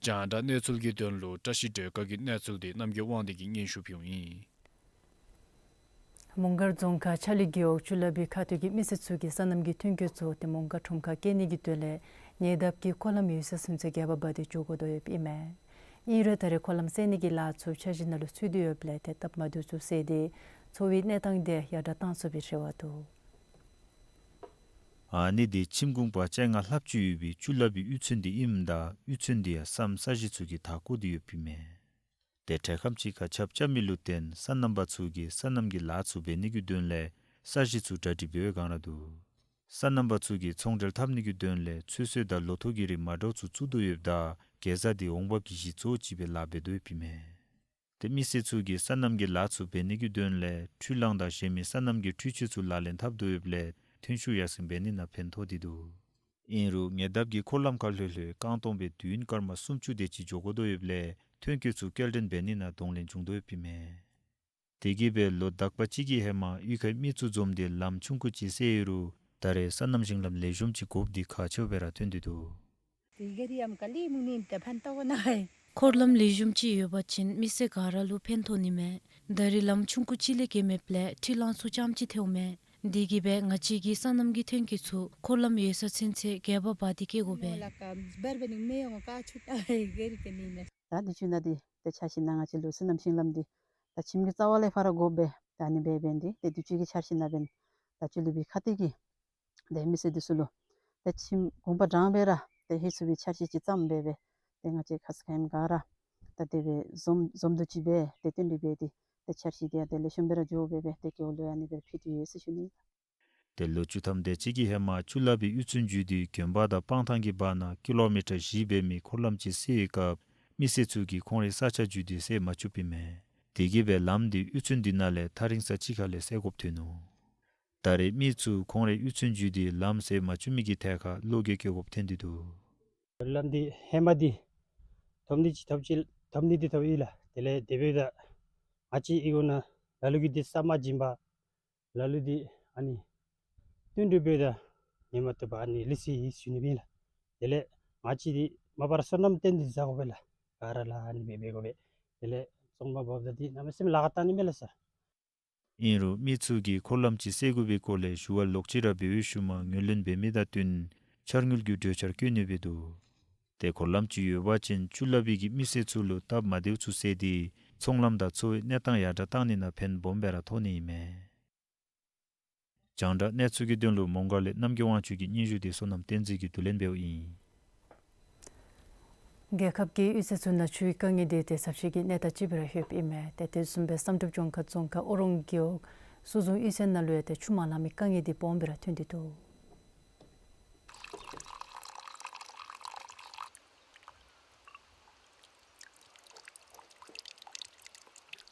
རྒྱང་བསྒྲགས་གནས་ཚུལ་གྱི་དོན་ལུ་བཀྲ་ཤིས་སྒྲོལ་དཀར་གྱི་གནས་ཚུལ་འདི་རྣམ་རྒྱལ་དབང་འདུས་ཀྱིས་སྙན་ཞུ་ཕུལཝ་ཨིན། མོང་སྒར་རྫོང་ཁག་ཆ་ལི་རྒེད་འོག་ཆུ་ལྷབ་པའི་ཁ་ཐུག་གི་མི་སེར་ཚུ་གིས་སོ་ནམ་གྱི་ཐོན་སྐྱེད་ཚུ་ཏེ་མོང་སྒར་ཁྲོམ་ཁར་བསྐྱལ་ནི་གི་དོན་ལས་ཉེ་འདབས་ཀྱི་འཁོར་ལམ་ཡོད་ས་ཚུན་ཚོད་སྒལ་པ་འབག་སྟེ་འགྱོ་དགོ་དོ་ཡོདཔ་ཨིན་མས། ཨིན་རུང་ད་རེས་འཁོར་ལམ་བསལ་ནི་གི་ལཱ་ཚུ་འཆར་གཞི་ནང་ལུ་ཚུད་དེ་ཡོདཔ་ལས་ཏེ་སྟབས་མ་བདེཝ་ཚུ་སེལ་ཏེ་འཚོ་བའི་གནས་སྟངས་དེ་ཡར་དྲགས་བཏང་ཚུགས་པའི་རེ་བ་འདུག། ཨ་ནི་འདི་ཁྱིམ་གུང་པ་བཅོ་ལྔ་ལྷགཔ་ཅིག་ཡོད་པའི་ཆུ་ལྷབ་པའི་གཡུས་ཚན་འདི་ཨིནམ་ད་གཡུས་ཚན་འདི་ཡང་ས་ས་གཞི་ཚུ་གིས་མཐའ་བསྐོར་ཏེ་ཡོདཔ་ཨིན་མས། ཏེ་དྲེལ་ཁམ་ཅིག་ཁར་ཆརཔ་རྐྱབ་མི་ལུ་བརྟེན་སོ་ནམ་པ་ཚུ་གིས་སོ་ནམ་གྱི་ལཱ་ཚུ་འབད་ནི་གི་དོན་ལས་ས་གཞི་ཚུ་གྲ་སྒྲིག་འབད་བའི་སྒང་ར་འདུག། སོ་ནམ་པ་ཚུ་གིས་ཚོང་འབྲེལ་འཐབ་ནི་གི་དོན་ལས་ཚོད་བསྲེ་དང་ལོ་ཐོག་གི་རིགས་མ་འདྲཝ་ཚུ་བཙུགས་དོ་ཡོདཔ་ད་གེ་ཛ་འདི་འོང་འབབ་ཀྱི་གཞི་གཙོ་བོ་ཅིག་སྦེ་ལཱ་འབད་དོ་ཡོདཔ་ཨིན་མས། ཏེ་མི་སེར་ཚུ་གིས་སོ་ནམ་གྱི་ལཱ་ཚུ་འབད་ནི་གི་དོན་ལས་འཕྲུལ་གླང་དང་གཞན་མི་སོ་ནམ་གྱི་འཕྲུལ་ཆས་ཚུ་ལག་ལེན་འཐབ་དོ་ཡོདཔ་ལས་ཐོན་ཤུགས་ཡར་སེང་འབད་ནི་ནང་ཕན་ཐོགས་ཏེ་འདུག། ཨིན་རུང་ཉེ་འདབས་ཀྱི་འཁོར་ལམ་ཁར་ལྷོད་ལྷོད་རྐང་སྟོང་སྦེ་དུས་ཡུན་སྐར་མ་སུམ་ཅུ་དེ་ཅིག་འགྱོ་དགོ་དོ་ཡོདཔ་ལས་ཐོན་སྐྱེད་ཚུ་སྐྱེལ་འདྲེན་འབད་ནི་ནང་གདོང་ལེན་བྱུང་དོ་ཡོདཔ་ཨིན་མས། དེ་གིས་སྦེ་ལོ་དག་པ་ཅིག་གི་ཧེ་མ་གཡུས་ཁའི་མི་ཚུ་འཛོམས་ཏེ་ལམ་ཆུང་ཀུ་ཅིག་བསལ་ཡི་རུང་ད་རེས་སོ་ནམ་ཞིང་ལམ་ལེགས་ཤོམ་ཅིག་དགོཔ་འདི་ཁག་ཆེཝ་སྦེ་ར་ཐོན་ཏེ་འདུག། འཁོར་ལམ་ལེགས་ཤོམ་ཅིག་ཡོད་པ་ཅིན་མི་སེར་ག་ར་ལུ་ཕན་ཐོགས་ནི་མས། ད་རེས་ལམ་ཆུང་ཀུ་ཅིག་ལས་བརྒལ་མེདཔ་ལས་འཕྲུལ་གླང་ཚུ་རྐྱངམ་ཅིག་ཐལཝ་མས། དེ་གིས་སྦེ་ང་བཅས་ཀྱི་སོ་ནམ་གྱི་ཐོན་སྐྱེད་ཚུ་འཁོར་ལམ་ཡོད་ས་ཚུན་ཚོད་སྒལ་པ་འབག་སྟེ་སྐྱེལ་དགོ་པས། ད་དུས་ཅི་ནང་འདི་ཏེ་འཆར་གཞི་ནང་ང་བཅས་ལུ་སོ་ནམ་ཞིང་ལམ་འདི་ད་ཁྱིམ་གྱི་རྩ་བ་ལས་ཕར་དགོཔ་སྦེ་ད་ཨ་ནི་སྦེ་འབད་ནི་འདི་ཏེ་དུས་ཅི་གི་འཆར་གཞི་ནང་འབདན་ད་ཆུ་ལྷབ་པའི་ཁ་ཐུག་གི་ཏེ་མི་སེར་འདི་ཚུ་ལུ་ཏེ་ཁྱིམ་གུང་པ་གྲངས་སྦེ་ར་ཏེ་ལྷོད་ཚུགས་པའི་འཆར་གཞི་ཅིག་བརྩམས་སྦེ་སྦེ་ཏེ་ང་བཅས་ཁ་ཙ་ཁ་ཉིནམ་ག་ར་ད་དེ་སྦེ་འཛོམས་འཛོམས་འདུ་ཅིག་འབད་དེ་བསྟུན་གྲོས་འབད་དེ་ཏེ་འཆར་གཞི་འདི་ཡང་ཏེ་ལེགས་ཤོམ་སྦེ་ར་འགྱོ་སྦེ་སྦེ་ཏེ་སྐྱེ་བོ་ལུ་ཡང་ཨ་ནི་སྦེ་ཕུལ་ཏེ་ཡོད་ཟེར་ཞུ་ནི། ཏེ་ལོ་བཅུ་ཐམ་དེ་ཅིག་གི་ཧེ་མ་ཆུ་ལྷབ་པའི་གཡུས་ཚན་བརྒྱུད་དེ་དགོན་པ་དང་སྤང་ཐང་གི་བར་ན་ཀི་ལོ་མི་ཊར་བཞི་འབད་མི་འཁོར་ལམ་ཅིག་བསལ་བའི་སྐབས་མི་སེར་ཚུ་གིས་ཁོང་རའི་ས་ཆ་བརྒྱུད་དེ་བསལ་མ་བཅུགཔ་ཨིན་མས། དེ་གིས་སྦེ་ལམ་འདི་གཡུས་ཚན་འདི་ནང་ལས་ཐག་རིང་ས་ཅིག་ཁ་ལས་བསལ་དགོཔ་ཐོན་ནུག། ད་རེས་མི་ཚུ་ཁོང་རའི་གཡུས་ཚན་བརྒྱུད་དེ་ལམ་བསལ་མ་བཅུག་མི་གི་ཐད་ཁར་བློ་འགྱོད་བསྐྱེད་དགོཔ་ཐོན་ཏེ་འདུག། ལམ་འདི་ཧེ་མ་འདི་ཐོབ་ནི་ཅིག་ཐོབ་ཅི་ཐོབ་ནི་འདི་ཐོབ་ཡི་ལགས། དེ་ལས་དེ་འབདཝ་ད་ང་བཅས་ཨི་གོ་ནང་ལ་ལུ་གིས་འདི་ས་མ་བྱིན་པར་ལ་ལུ་འདི་ཨ་ནི་བསྟུན་གྲོས་འབདཝ་ད་ཉན་མ་བཏུབ་པར་ཨ་ནི་ལུས་སོ་ཡི་ཟེར་ཞུ་ནི་ཨིན་ལགས། དེ་ལས་ང་བཅས་འདི་མ་པ་ར་སོ་ནམ་བརྟེན་ཏེ་ཟ་དགོ་པས་ལགས། ག་ར་ལུ་ཨ་ནི་སྦེ་འབད་དགོ་པས། དེ་ལས་ཚོང་པ་འབདཝ་ད་འདི་གནམ་མེད་ས་མེད་ལཱ་ཁག་བཏང་ནི་མས་ལགས་སོ། ཨིན་རུང་མི་ཚུ་གིས་འཁོར་ལམ་ཅིག་བསལ་དགོ་པའི་སྐོར་ལས་ཞུ་བ་ལོག་ཅི་ར་འབད་བའི་ཤུལ་མ་ངོས་ལེན་འབད་མི་དང་བསྟུན་འཆར་དངུལ་གྱི་གྲོས་འཆར་བཀོད་ནི་སྦེ་འདུག། ཏེ་འཁོར་ལམ་ཅིག་ཡོད་པ་ཅིན་ཆུ་ལྷབ་པའི་གི་མི་སེར་ཚུ་ལུ་སྟབས་མ་བདེཝ་ཚུ་སེལ་ཏེ་ཚོང་ལམ་དང་འཚོ་བའི་གནས་སྟངས་ཡར་དྲགས་བཏང་ནི་ནང་ཕན་སྦོམ་སྦེ་ར་ཐོགས་ནི་ཨིན་མས། རྒྱང་བསྒྲགས་གནས་ཚུལ་གྱི་དོན་ལུ་མོང་སྒར་ལས་རྣམ་རྒྱལ་དབང་ཕྱུག་གི་སྙན་ཞུ་འདི་བསོད་ནམས་བསྟན་འཛིན་གྱིས་བསྡུ་ལེན་འབདཝ་ཨིན། རྒྱལ་ཁབ་ཀྱི་གཡུས་ཚན་ཚུ་ནང་ཆུའི་དཀའ་ངལ་འདི་ཏེ་ཚབས་ཆེ་གི་གནས་སྟངས་ཅིག་སྦེ་ར་ཡོདཔ་ཨིན་མས། ཏེ་དེ་བཟུམ་སྦེ་བསམ་གྲུབ་ལྗོངས་མཁར་རྫོང་ཁག་ཨོ་རོང་རྒེད་འོག་སུ་རྫོང་གཡུས་ཚན་ནང་ལུ་ཡང་ཏེ་ཆུ་མ་ལང་མི་དཀའ་ངལ་འདི་སྦོམ་སྦེ་ར་ཐོན་ཏེ་འདུག།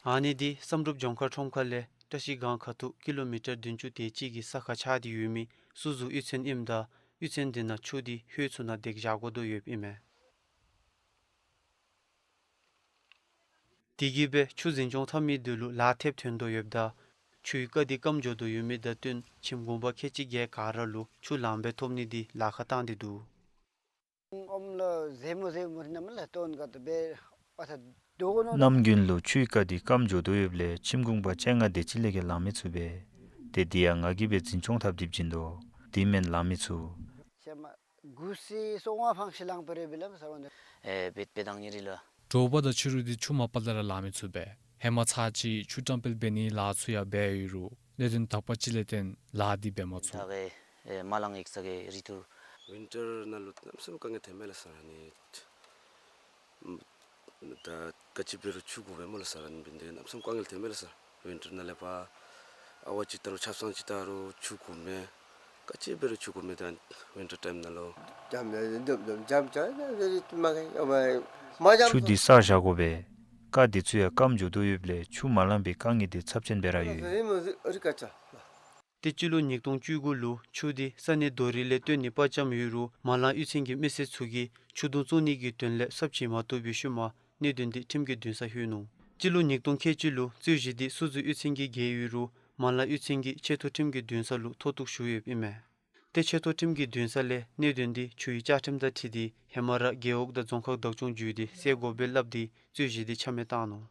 ཨ་ནི་འདི་བསམ་གྲུབ་ལྗོངས་མཁར་ཁྲོམ་ཁ་ལས་བཀྲ་ཤིས་སྒང་ཁ་ཐུག་ཀི་ལོ་མི་ཊར་བདུན་ཅུ་དེ་ཅིག་གི་ས་ཁར་ཆགས་ཏེ་ཡོད་མི་སུ་རྫོང་གཡུས་ཚན་ཨིནམ་ད་གཡུས་ཚན་འདི་ནང་ཆུ་འདི་ལྷོད་ཚུགས་ནང་འདེགས་བཞག་དགོ་དོ་ཡོདཔ་ཨིན་མས། དེ་གིས་སྦེ་ཆུ་འཛིན་སྐྱོང་འཐབ་མི་འདི་ལུ་ལཱ་ཐེབས་ཐོན་དོ་ཡོདཔ་ད་ཆུའི་རྐ་འདི་སྐམ་འགྱོ་དོ་ཡོད་མི་དང་བསྟུན་ཁྱིམ་གུང་པ་ཁལ་གཅིག་བརྒྱད་ག་ར་ལུ་ཆུ་ལང་པའི་ཐོབ་ནི་འདི་ལཱ་ཁག་བཏང་སྟེ་འདུག། ནམ་རྒྱུན་ལུ་ཆུའི་རྐ་འདི་སྐམ་འགྱོ་དོ་ཡོདཔ་ལས་ཁྱིམ་གུང་པ་བཅོ་ལྔ་དེ་ཅིག་ལས་བརྒལ་ལང་མི་ཚུགས་པས། ཏེ་འདི་ཡང་ང་གིས་སྦེ་འཛིན་སྐྱོང་འཐབ་སྟེ་བྱིན་དོ། དེ་མེན་ལང་མི་ཚུགས། དྲོ་པ་དང་ཕྱི་རུ་འདི་ཆུ་མ་པ་ལས་ར་ལང་མི་ཚུགས་པས། ཧེ་མ་ཚར་གཅིག་ཆུ་བཀྲམ་སྤེལ་འབད་ནི་ལཱ་ཚུ་ཡང་འབད་ཡི་རུང་གནད་དོན་དག་པ་ཅིག་ལས་བརྟེན་ལཱ་འདི་འབད་མ་ཚུགས། ཝིན་ཊར་ནང་ལུ་གནམ་མེད་ས་མེད་དཀའ་ངལ་ཐོན་མས་ལགས་སར། ཨ་ནི་ད་ག་ཅི་འབད་རུང་ཆུ་དགོ་པས་སྨོ་ལགས་སར། ཨ་ནི་འབདན་ཏེ་གནམ་མེད་ས་མེད་དཀའ་ངལ་ཐོན་མས་ལགས་སར། ཝིན་ཊར་ནང་ལས་ཕར་ཨ་ཝ་ཅིག་བཏང་རུང་ཆབ་གསང་ཅིག་བཏང་རུང་ཆུ་དགོ་མས། ག་ཅི་འབད་རུང་ཆུ་དགོ་མས། ད་ཝིན་ཊར་ཊའིམ་ནང་ལུ་ཆུ་འདི་བསལ་བཞག་དགོ་པས། རྐ་འདི་ཚུ་ཡང་སྐམ་འགྱོ་དོ་ཡོདཔ་ལས་ཆུ་མ་ལང་པའི་དཀའ་ངལ་འདི་ཚབས་ཆེན་སྦེ་ར་ཡོད། ཏེ་སྤྱི་ལོ་ཉིས་སྟོང་བཅུ་དགུ་ལུ་ཆུ་འདི་ས་གནས་རྡོ་རིང་ལས་བཏོན་ནི་དཔའ་བཅམ་ཡོད་རུང་མ་ལང་གཡུས་ཚན་གྱི་མི་སེར་ཚུ་གིས་ཆུ་དུང་བཙོང་ནི་གི་དོན་ལས་གསརཔ་ཅིག་མ་བཏོག་པའི་ཤུལ་མ་གནད་དོན་འདི་ཁྲིམས་ཀྱི་འདུན་སར་ལྷོད་ནུག། སྤྱི་ལོ་ཉིས་སྟོང་ཁལ་གཅིག་ལུ་རྩོད་གཞི་འདི་སུ་ཛུ་གཡུས་ཚན་གྱིས་བརྒལ་ཡོད་རུང་མ་ལང་གཡུས་ཚན་གྱིས་ཆེ་མཐོ་ཁྲིམས་ཀྱི་འདུན་སར་ལུ་མཐོ་གཏུགས་ཞུ་ཡོདཔ་ཨིན་མས། ཏེ་ཆེ་མཐོ་ཁྲིམས་ཀྱི་འདུན་ས་ལས་གནད་དོན་འདི་ཆུའི་བཅའ་ཁྲིམས་དང་འཁྲིལ་ཏེ་ཧེ་མ་ར་རྒེད་འོག་དང་རྫོང་ཁག་བདག་སྐྱོང་བརྒྱུད་དེ་སེལ་དགོ་པས་སླབ་སྟེ་རྩོད་གཞི་འདི་ཆ་མེད་བཏང་ནུག།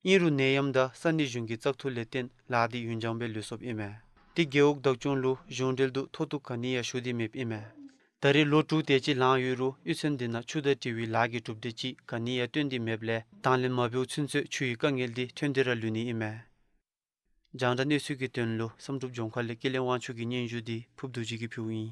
ཨིན་རུང་ནད་ཡམས་དང་ས་གནས་གཞུང་གི་བཙག་འཐུ་ལས་བརྟེན་ལཱ་འདི་ཡུན་འགྱངས་སྦེ་ལུས་སོཔ་ཨིན་མས། ཏེ་རྒེད་འོག་བདག་སྐྱོང་ལུ་གཞུང་འབྲེལ་དུ་མཐོ་གཏུགས་ག་ནི་ཡང་ཞུ་སྟེ་མེདཔ་ཨིན་མས། ད་རེས་ལོ་དྲུག་དེ་ཅིག་ལང་ཡོད་རུང་གཡུས་ཚན་འདི་ནང་ཆུ་དང་འབྲེལ་བའི་ལཱ་གི་གྲུབ་འབྲས་ཅིག་ག་ནི་ཡང་བཏོན་ཏེ་མེདཔ་ལས་དང་ལེན་མ་འབདཝ་ཚུན་ཚོད་ཆུའི་དཀའ་ངལ་འདི་ཐོན་ཏེ་ར་ལུས་ནི་ཨིན་མས། རྒྱང་བསྒྲགས་གནས་ཚུལ་གྱི་དོན་ལུ་བསམ་གྲུབ་ལྗོངས་མཁར་ལས་ཀུན་ལེགས་དབང་ཕྱུག་གི་སྙན་ཞུ་འདི་ཕུརབ་རྡོ་རྗེ་གིས་ཕུལཝ་ཨིན།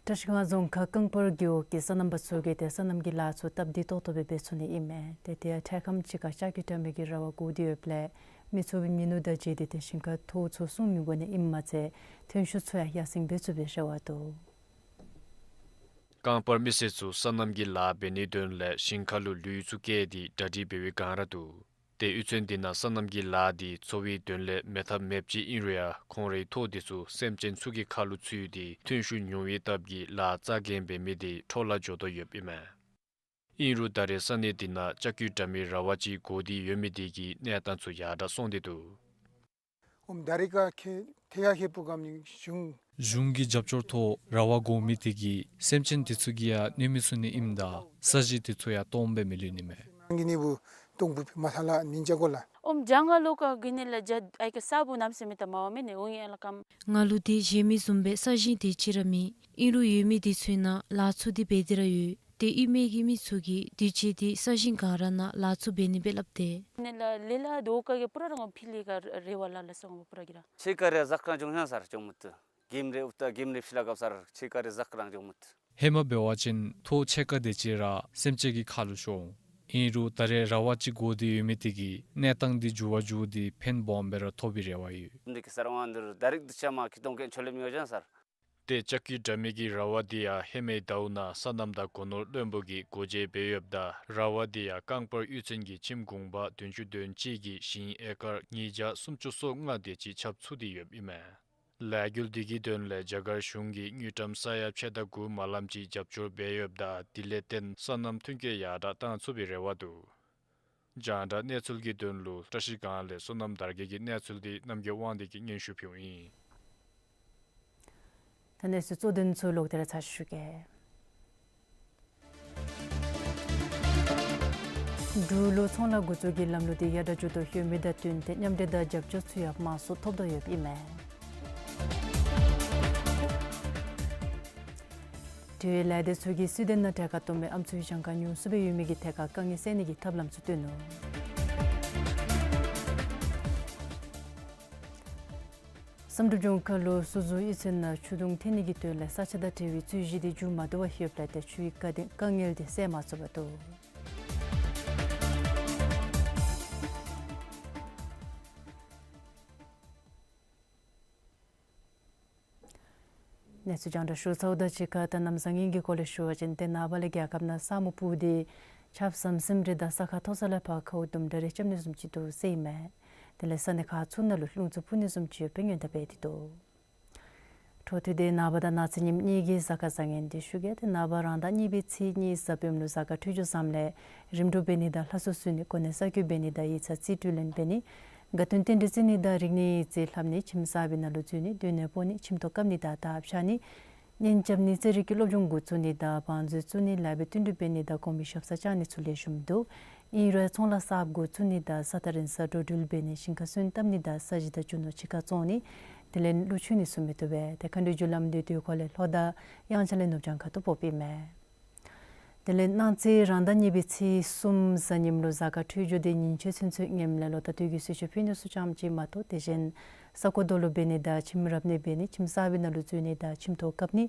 བཀྲ་ཤིས་སྒང་རྫོང་ཁག་རྐང་སྤར་རྒེད་འོག་གི་སོ་ནམ་པ་ཚུ་གིས་ཏེ་སོ་ནམ་གྱི་ལཱ་ཚུ་སྟབས་བདེ་ཏོག་ཏོ་སྦེ་འབད་ཚུགས་ནི་ཨིན་མས། ཏེ་དེ་ཡང་འཕྲལ་ཁམས་ཅིག་ཁར་ལྕགས་ཀྱུ་དྲ་མིག་གི་ར་བ་འགོ་སྟེ་ཡོདཔ་ལས་མི་ཚུ་གིས་མི་ནུས་དང་བརྗེད་དེ་ཏེ་ཞིང་ཁར་ཐོག་ཚུ་སྲུང་མི་དགོ་ནི་ཨིནམ་མ་ཚད་ཐོན་ཤུགས་ཚུ་ཡང་ཡར་སེང་འབད་ཚུགས་པའི་རེ་བ་འདུག། རྐང་སྤར་མི་སེར་ཚུ་སོ་ནམ་གྱི་ལཱ་འབད་ནིའི་དོན་ལས་ཞིང་ཁ་ལུ་ལུད་ཚུ་བཀལ་ཏེ་གྲ་སྒྲིག་འབད་བའི་བསྒང་ར་འདུག། ཏེ་གཡུས་ཚན་འདི་ནང་སོ་ནམ་གྱི་ལཱ་འདི་འཚོ་བའི་དོན་ལས་མེད་ཐབས་མེདཔ་ཅིག་ཨིན་རུང་ཡང་ཁོང་རའི་ཐོག་འདི་ཚུ་སེམས་ཅན་ཚུ་གི་ཁ་ལུ་ཚུད་དེ་ཐོན་ཤུགས་ཉུང་བའི་སྟབས་ཀྱིས་ལཱ་རྩ་འགེངས་འབད་མི་འདི་འཕྲོ་བརླག་འགྱོ་དོ་ཡོདཔ་ཨིན་མས། ཨིན་རུང་ད་རེས་ས་གནས་འདི་ནང་ལྕགས་ཀྱུ་དྲ་མིག་ར་བ་ཅིག་འགོ་སྟེ་ཡོད་མི་འདི་གིས་གནས་སྟངས་ཚུ་ཡར་དྲག་སོང་སྟེ་འདུག། ཨོམ་ད་རེས་ཀ་ཁེ་ཐད་ཀར་ཁེ་པུ་གམ་ནི་གཞུང་གཞུང་གི་རྒྱབ་སྐྱོར་ཐོག་ར་བ་འགོ་མི་འདི་གིས་སེམས་ཅན་འདི་ཚུ་གིས་ཡང་གནོད་མི་ཚུགས་ནི་ཨིནམ་ད་ས་གཞི་འདི་ཚུ་ཡང་སྟོངམ་སྦེ་མི་ལུས་ནི་མས། ནང་གི་ནི་བུ་སྟོང་བུ་མ་ཐ་ལ་ནིང་ཅ་གོ་ལ། ཨོམ་ཇ་ང་ལོ་ཀ་གི་ནི་ལ་ཇ་ཨའི་ཀ་ས་བུ་ནམ་སེ་མི་ད་མ་བ་མེ་ནི་འོང་ཡ་ལ་ཀམ། ང་ལུ་འདི་བཞེས་མི་བཟུམ་སྦེ་ས་ཞིང་འདི་ཅིག་ར་མེད། ཨིན་རུང་ཡོད་མི་འདི་ཚུ་ནང་ལཱ་ཚུ་འདི་འབད་དེ་ར་ཡོད། ཏེ་ཡུལ་མི་གི་མི་ཚུ་གིས་དུས་ཅི་འདི་ས་ཞིང་ག་ར་ནང་ལཱ་ཚུ་འབད་ནི་སྦེ་སླབ་སྟེ། ནི་ལ་ལེ་ལ་དོ་ཀ་གི་པུ་ར་རང་ཕི་ལི་ཀ་རེ་བ་ལ་ལ་སོང་པུ་ར་གི་ར། ཕྱེད་ཀ་རེ་ཟ་ཀྲང་ཅུང་ཧན་སར་ཅུང་མུ་ཏུ། གིམ་རེ་ཨུ་ཏ་གིམ་རེ་ཕྱི་ལ་གབ་སར་ཕྱེད་ཀ་རེ་ཟ་ཀྲང་ཅུང་མུ་ཏུ། ཧེ་མ་འབད་བ་ཅིན་ཐོག་ཕྱེད་ཀ་དེ་ཅིག་ར་སེམས་ཅན་གྱི་ཁ་ལུ་ཤོར་འོང་། ཨིན་རུང་ད་རེས་ར་བ་ཅིག་འགོ་སྟེ་ཡོད་མི་འདི་གིས་གནས་སྟངས་འདི་འགྱུར་བ་འགྱུར་ཏེ་ཕན་སྦོམ་སྦེ་ར་ཐོབ་པའི་རེ་བ་ཡོད། འདི་གི་སར་ཝང་འདིར་ད་རིག་འདི་ཆ་མ་ཁི་ཏོང་ཀེན་ཆོ་ལེ་མི་ཡོ་ཅན་སར། ཏེ་ལྕགས་ཀྱུ་དྲ་མིག་གི་ར་བ་འདི་ཡང་ཧེ་མའི་ཟླཝ་ནང་སོ་ནམ་དང་སྒོ་ནོར་བློན་པོ་གིས་སྒོ་འབྱེད་འབད་ཡོདཔ་ད་ར་བ་འདི་ཡང་རྐང་སྤར་གཡུས་ཚན་གྱི་ཁྱིམ་གུང་པ་བདུན་ཅུ་དོན་གཅིག་གི་ཞིང་ཨེ་ཀར་ཉིས་བརྒྱ་སུམ་ཅུ་སོ་ལྔ་དེ་ཅིག་ཁྱབ་ཚུགས་ཏེ་ཡོདཔ་ཨིན་མས། ལས་འགུལ་འདི་གི་དོན་ལས་རྒྱ་གར་གཞུང་གིས་དངུལ་ཀྲམ་ས་ཡ་ཕྱེད་དང་དགུ་མ་ལམ་ཅིག་རྒྱབ་སྐྱོར་འབད་ཡོདཔ་ད་དེ་ལས་བརྟེན་སོ་ནམ་ཐོན་སྐྱེད་ཡར་དྲག་བཏང་ཚུགས་པའི་རེ་བ་འདུག། རྒྱང་བསྒྲགས་གནས་ཚུལ་གྱི་དོན་ལུ་བཀྲ་ཤིས་སྒང་ལས་བསོད་ནམས་དར་རྒྱས་ཀྱི་གནས་ཚུལ་འདི་རྣམ་རྒྱལ་དབང་འདུས་ཀྱིས་སྙན་ཞུ་ཕུལཝ་ཨིན། ད་གནས་ཚུལ་གཙོ་དོན་ཚུ་ལོག་སྟེ་ར་ཚར་ཞུ་གེ། འབྲུག་ལུ་ཚོང་ལཱ་འགོ་བཙུགས་ཀྱི་ལམ་ལུགས་འདི་ཡར་དྲག་འགྱོ་དོ་ཡོད་མི་དང་བསྟུན་ཏེ་མཉམ་འབྲེལ་དང་རྒྱབ་སྐྱོར་ཚུ་ཡང་མང་སུ་ཐོབ་དོ་ཡོདཔ་ཨིན་མས། འབྲེལ་ཡོད་ལས་སྡེ་ཚུ་གིས་སུའེ་ཌེན་ནང་གྲལ་ཁར་གཏོགས་མི་ཨམ་སྲུའི་གྱངས་ཁ་ཉུང་སུ་སྦེ་ཡོད་མི་གི་ཐད་ཁར་དཀའ་ངལ་སེལ་ནི་གི་ཐབས་ལམ་ཚུ་སྟོན་ནུག། བསམ་གྲུབ་ལྗོངས་མཁར་ལུ་སུ་ཛུ་གཡུས་ཚན་ནང་ཆུ་དུང་འཐེན་ནི་གི་དོན་ལས་ས་ཆ་དང་འབྲེལ་བའི་རྩོད་གཞི་འདི་མཇུག་མ་བསྡུ་བར་ཡོདཔ་ལས་ཏེ་ཆུའི་དཀའ་དེ་དཀའ་ངལ་འདི་སེལ་མ་ཚུགས་པར་འདུག། གནས་ཚུལ་རྒྱང་བསྒྲགས་ཞུ་ཚརཝ་དང་གཅིག་ཁར་ད་གནམ་བཟང་ངན་གྱི་སྐོར་ལས་ཞུ་བ་ཅིན་ཏེ་ནངས་པ་ལས་རྒྱལ་ཁབ་ནང་ས་སྨུག་སྤུབས་ཏེ་ཆརཔ་ཟམ་ཟིམ་རེ་དང་ས་ཁ་མཐོ་ས་ལས་ཕར་ཁཝ་དུམ་གྲ་རེ་རྐྱབ་ནི་བཟུམ་ཅིག་འདུག་ཟེར་ཨིན་མས། དེ་ལས་ས་གནས་ཁག་ཚུ་ནང་ལུ་རླུང་འཚུབ་འཕུ་ནི་བཟུམ་ཅིག་ཡོདཔ་སྦེ་སྔོན་བརྡ་འབད་དེ་འདུག། འཕྲོ་མཐུད་དེ་ནངས་པ་དང་གནངས་ཚེ་ཉིནམ་གཉིས་ཀྱི་གཟའ་སྐར་བཟང་ངན་འདི་ཞུ་གེ། ཏེ་ནངས་པ་རང་ཟླ་གཉིས་པའི་ཚེས་གཉིས་གཟའ་སྤེནམ་ལུ་གཟའ་སྐར་འཕྲོད་སྦྱོར་བཟངམ་ལས་རིམ་གྲོ་འབད་ནི་དང་ལྷ་གསོལ་གསོལ་ནི་གོ་གནས་གསར་བསྐོ་འབད་ནི་དང་ཡིག་ཚང་རྩིས་སྤྲོད་ལེན་འབད་ནི་དགའ་སྟོན་རྟེན་འབྲེལ་བརྩི་ནི་དང་རིག་གནས་ཡིག་རྩིས་ལྷབ་ནི་ཁྱིམ་གསར་པའི་ནང་ལུ་འཛུལ་ནི་སྡོད་གནས་སྤོ་ནི་ཁྱིམ་ཐོག་བཀབ་ནི་དང་དར་འཕྱར་ནི་གཉེན་རྐྱབ་ནི་རྩེད་རིགས་ཀྱི་སློབ་སྦྱོང་འགོ་བཙུགས་ནི་དང་བང་མཛོད་བཙུགས་ནི་ལཱ་འབད་བསྟུན་གྲོས་འབད་ནི་དང་དགོན་པའི་ཞབས་སར་བཅར་ནི་ཚུ་ལེགས་ཤོམ་འདུག། ཨིན་རུང་ཚོང་ལཱ་གསརཔ་འགོ་བཙུགས་ནི་དང་ས་ཐག་རིང་སར་འགྲོ་འགྲུལ་འབད་ནི་ཞིང་ཁར་སོན་བཏབ་ནི་དང་ས་གཞི་དང་རྒྱུ་ནོར་ཕྱི་ཁར་བཙོང་ནི་དེ་ལས་གླུ་མཆོད་ནི་ཚུ་མི་བཏུབ་པས། ཏེ་མཁའ་འགྲོའི་རྒྱུ་ལམ་འདི་དུས་འཁོར་ལས་ལྷོ་དང་དབྱངས་འཆར་ལས་ནུབ་བྱང་ཁ་ཐུག་ཕོགཔ་ཨིན་མས། དེ་ལས་གནངས་ཚེ་རང་ཟླ་གཉིས་པའི་ཚེས་གསུམ་གཟའ་ཉིམ་ལུ་གཟའ་སྐར་འཕྲོད་སྦྱོར་འདི་ཉིན་མཚན་ཚུན་ཚོད་ངནམ་ལས་ལོ་ཟླ་སྟོད་ཀྱི་གསོལ་མཆོད་ཕུལ་ནི་ཚུ་ཙམ་ཅིག་མ་གཏོགས་དེ་གཞན་ས་རྐོ་རྡོ་སློག་འབད་ནི་དང་ཁྱིམ་རབ་གནས་འབད་ནི་ཁྱིམ་གསར་པའི་ནང་ལུ་འཛུལ་ནི་དང་ཁྱིམ་ཐོག་བཀབ་ནི་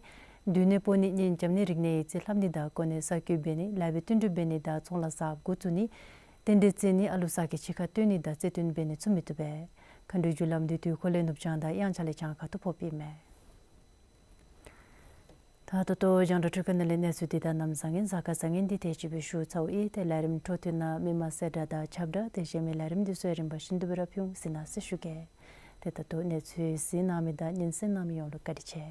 སྡོད་གནས་སྤོ་ནི་གཉེན་རྐྱབ་ནི་རིག་གནས་ཡིག་རྩིས་ལྷབ་ནི་དང་གོ་གནས་གསར་བསྐོ་འབད་ནི་ལཱ་འབད་བསྟུན་གྲོས་འབད་ནི་དང་ཚོང་ལཱ་གསརཔ་འགོ་བཙུགས་ནི་རྟེན་འབྲེལ་བརྩི་ནི་ཨ་ལུ་ས་གི་ཕྱི་ཁར་སྟོན་ནི་དང་རྩེད་འགྲན་འབད་ནི་ཚུ་མི་བཏུབ་པས། མཁའ་འགྲོའི་རྒྱུ་ལམ་འདི་དུས་འཁོར་ལས་ནུབ་བྱང་དང་དབྱངས་འཆར་ལས་བྱང་ཁ་ཐུག་ཕོགཔ་ཨིན་མས། ད་ད་ལྟོ་རྒྱང་བསྒྲགས་འཕྲུལ་ཁང་ནང་ལས་གནས་ཚུལ་འདི་དང་གནམ་བཟང་ངན་གཟའ་སྐར་བཟང་ངན་འདི་དེ་ཅིག་སྦེ་ཞུ་ཚརཝ་ཨིན། ཏེ་ལས་རིམ་འཕྲོ་མཐུད་ནང་མི་མང་གསལ་བསྒྲགས་དང་ཁྱབ་བསྒྲགས་དེ་གཞན་མི་ལས་རིམ་འདི་ཚུ་ཡང་རིམ་པ་བཞིན་དུ་སྦེ་ར་ཕུལ་འོང་ཟེར་གནང་ཟེར་ཞུ་གེ། ཏེ་ད་ལྟོ་གནས་ཚུལ་གཟིགས་གནང་མི་དང་ཉན་གསན་གནང་མི་ཡོངས་ལུ་བཀའ་དྲིན་ཆེ།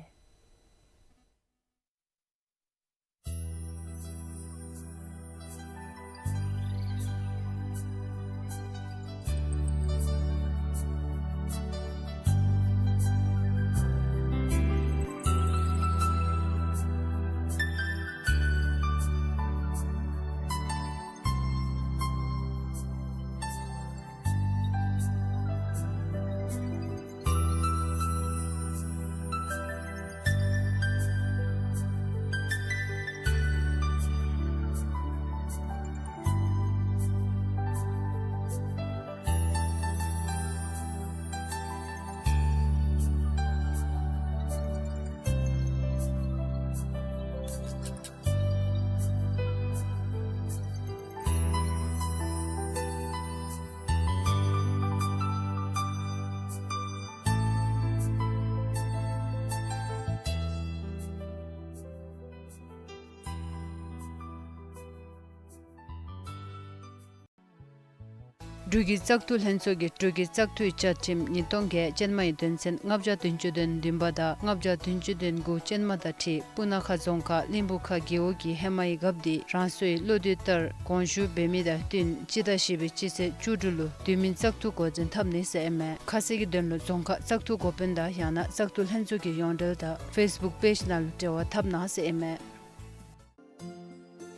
འབྲུག་གི་བཙག་འཐུ་ལྷན་ཚོགས་ཀྱིས་འབྲུག་གི་བཙག་འཐུའི་བཅའ་ཁྲིམས་ཉིས་སྟོང་བརྒྱད་ཅན་མའི་དོན་ཚན་ལྔ་བརྒྱ་བདུན་ཅུ་དོན་བདུན་པ་དང་ལྔ་བརྒྱ་བདུན་ཅུ་དོན་དགུ་ཅན་མ་དང་འཁྲིལ་སྤུ་ན་ཁ་རྫོང་ཁག་གླིང་བུ་ཁ་རྒེད་འོག་གི་ཧེ་མའི་རྒཔོ་འདི་རང་སོའི་བློ་འདོད་ལྟར་དགོངས་ཞུ་འབད་མི་དང་བསྟུན་སྤྱི་ཟླ་བཞི་པའི་སྤྱི་ཚེས་བཅུ་དྲུག་ལུ་དུས་མིན་བཙག་འཐུ་འགོ་འདྲེན་འཐབ་ནི་ཟེར་ཨིན་མས། ཁ་གསལ་གྱི་དོན་ལུ་རྫོང་ཁག་བཙག་འཐུ་འགོ་དཔོན་དང་ཡང་ན་བཙག་འཐུ་ལྷན་ཚོགས་ཀྱི་ཡོངས་འབྲེལ་དང་ཕེསི་བུཀ་པེཇ་ནང་ལུ་འབྲེལ་བ་འཐབ་གནང་ཟེར་ཨིན་མས།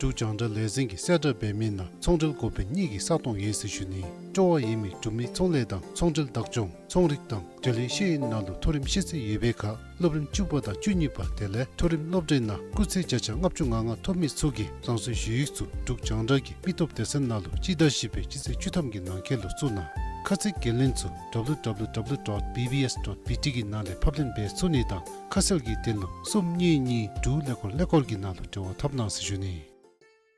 འབྲུག་རྒྱང་བསྒྲགས་ལས་འཛིན་གྱིས་གསལ་བསྒྲགས་འབད་མི་ནང་ཚོང་འབྲེལ་འགོ་དཔོན་གཉིས་ཀྱི་ས་སྟོང་ཡོད་ཟེར་ཞུ་ནི། སྤྲོ་བ་ཡོད་མི་འབྲུག་མི་ཚོང་ལས་དང་ཚོང་འབྲེལ་བདག་སྐྱོང་ཚོང་རིག་དང་འབྲེལ་ཡོད་ཤེས་ཡོན་ནང་ལུ་མཐོ་རིམ་ཤེས་ཚད་ཡོད་པའི་ཁར་སློབ་རིམ་བཅུ་པ་དང་བཅུ་གཉིས་པ་དེ་ལས་མཐོ་རིམ་སློབ་གྲྭའི་ནང་སྐུགས་ཚད་བརྒྱ་ཆ་ལྔ་བཅུ་ང་ལྔ་ཐོབ་མི་ཚུ་གིས་རང་སོའི་ཞུ་ཡིག་ཚུ་འབྲུག་རྒྱང་བསྒྲགས་ཀྱི་མི་སྟོབས་སྡེ་ཚན་ནང་ལུ་སྤྱི་ཟླ་བཞི་པའི་སྤྱི་ཚེས་བཅུ་ཐམ་གྱི་ནང་འཁོད་ལུ་བཙུགས་གནང་། ཁ་གསལ་འགན་ལེན་ཚུ་ཌབ་ལུ་ཌབ་ལུ་ཌབ་ལུ་ཌོཊ་བི་བི་ཨེསི་ཌོཊ་བི་ཊི་གི་ནང་ལས་ཕབ་ལེན་འབད་ཚུགས་ནི་དང་ཁ་གསལ་གྱི་དོན་ལུ་གསུམ་གཉིས་གཉིས་དྲུག་ཀླད་ཀོར་ཀླད་ཀོར་གྱི་ནང་ལུ་འབྲེལ་བ་འཐབ་གནང་ཟེར་ཞུ་ནི།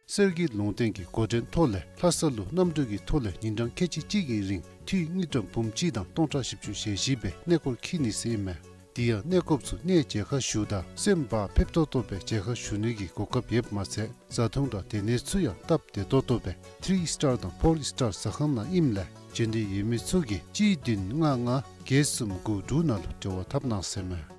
གསེར་གྱི་ལུང་བསྟན་གྱི་འགོ་འདྲེན་ཐོག་ལས་ལྷ་ས་ལུ་གནམ་གྲུ་གི་ཐོག་ལས་ཉིན་གྲངས་ཁལ་གཅིག་གཅིག་གི་རིང་འཐུས་དངུལ་ཀྲམ་འབུམ་གཅིག་དང་སྟོང་ཕྲག་བཞི་བཅུ་ཞེ་བཞི་སྦེ་གནས་སྐོར་འཁྱིད་ནི་ཟེར་ཨིན་མས། དེ་ཡང་གནས་སྐོརཔ་ཚུ་གནས་མཇལ་ཁ་ཞུཝ་ད་སེམས་བག་ཕེབས་ཏོག་ཏོ་སྦེ་མཇལ་ཁ་ཞུ་ནི་གི་གོ་སྐབས་ཡོདཔ་མ་ཚད་བཟའ་འཐུང་དང་སྡོད་གནས་ཚུ་ཡང་སྟབས་བདེ་ཏོག་ཏོ་སྦེ་ཐི་རི་ཨིསི་ཊར་དང་ཕོར་ཨིསི་ཊར་ཟ་ཁང་ནང་ཨིནམ་ལས་འབྱོན་འདོད་ཡོད་མི་ཚུ་གིས་གཅིག་བདུན་ལྔ་ལྔ་བརྒྱད་གསུམ་དགུ་དྲུག་ནང་ལུ་འབྲེལ་བ་འཐབ་གནང་ཟེར་ཨིན་མས།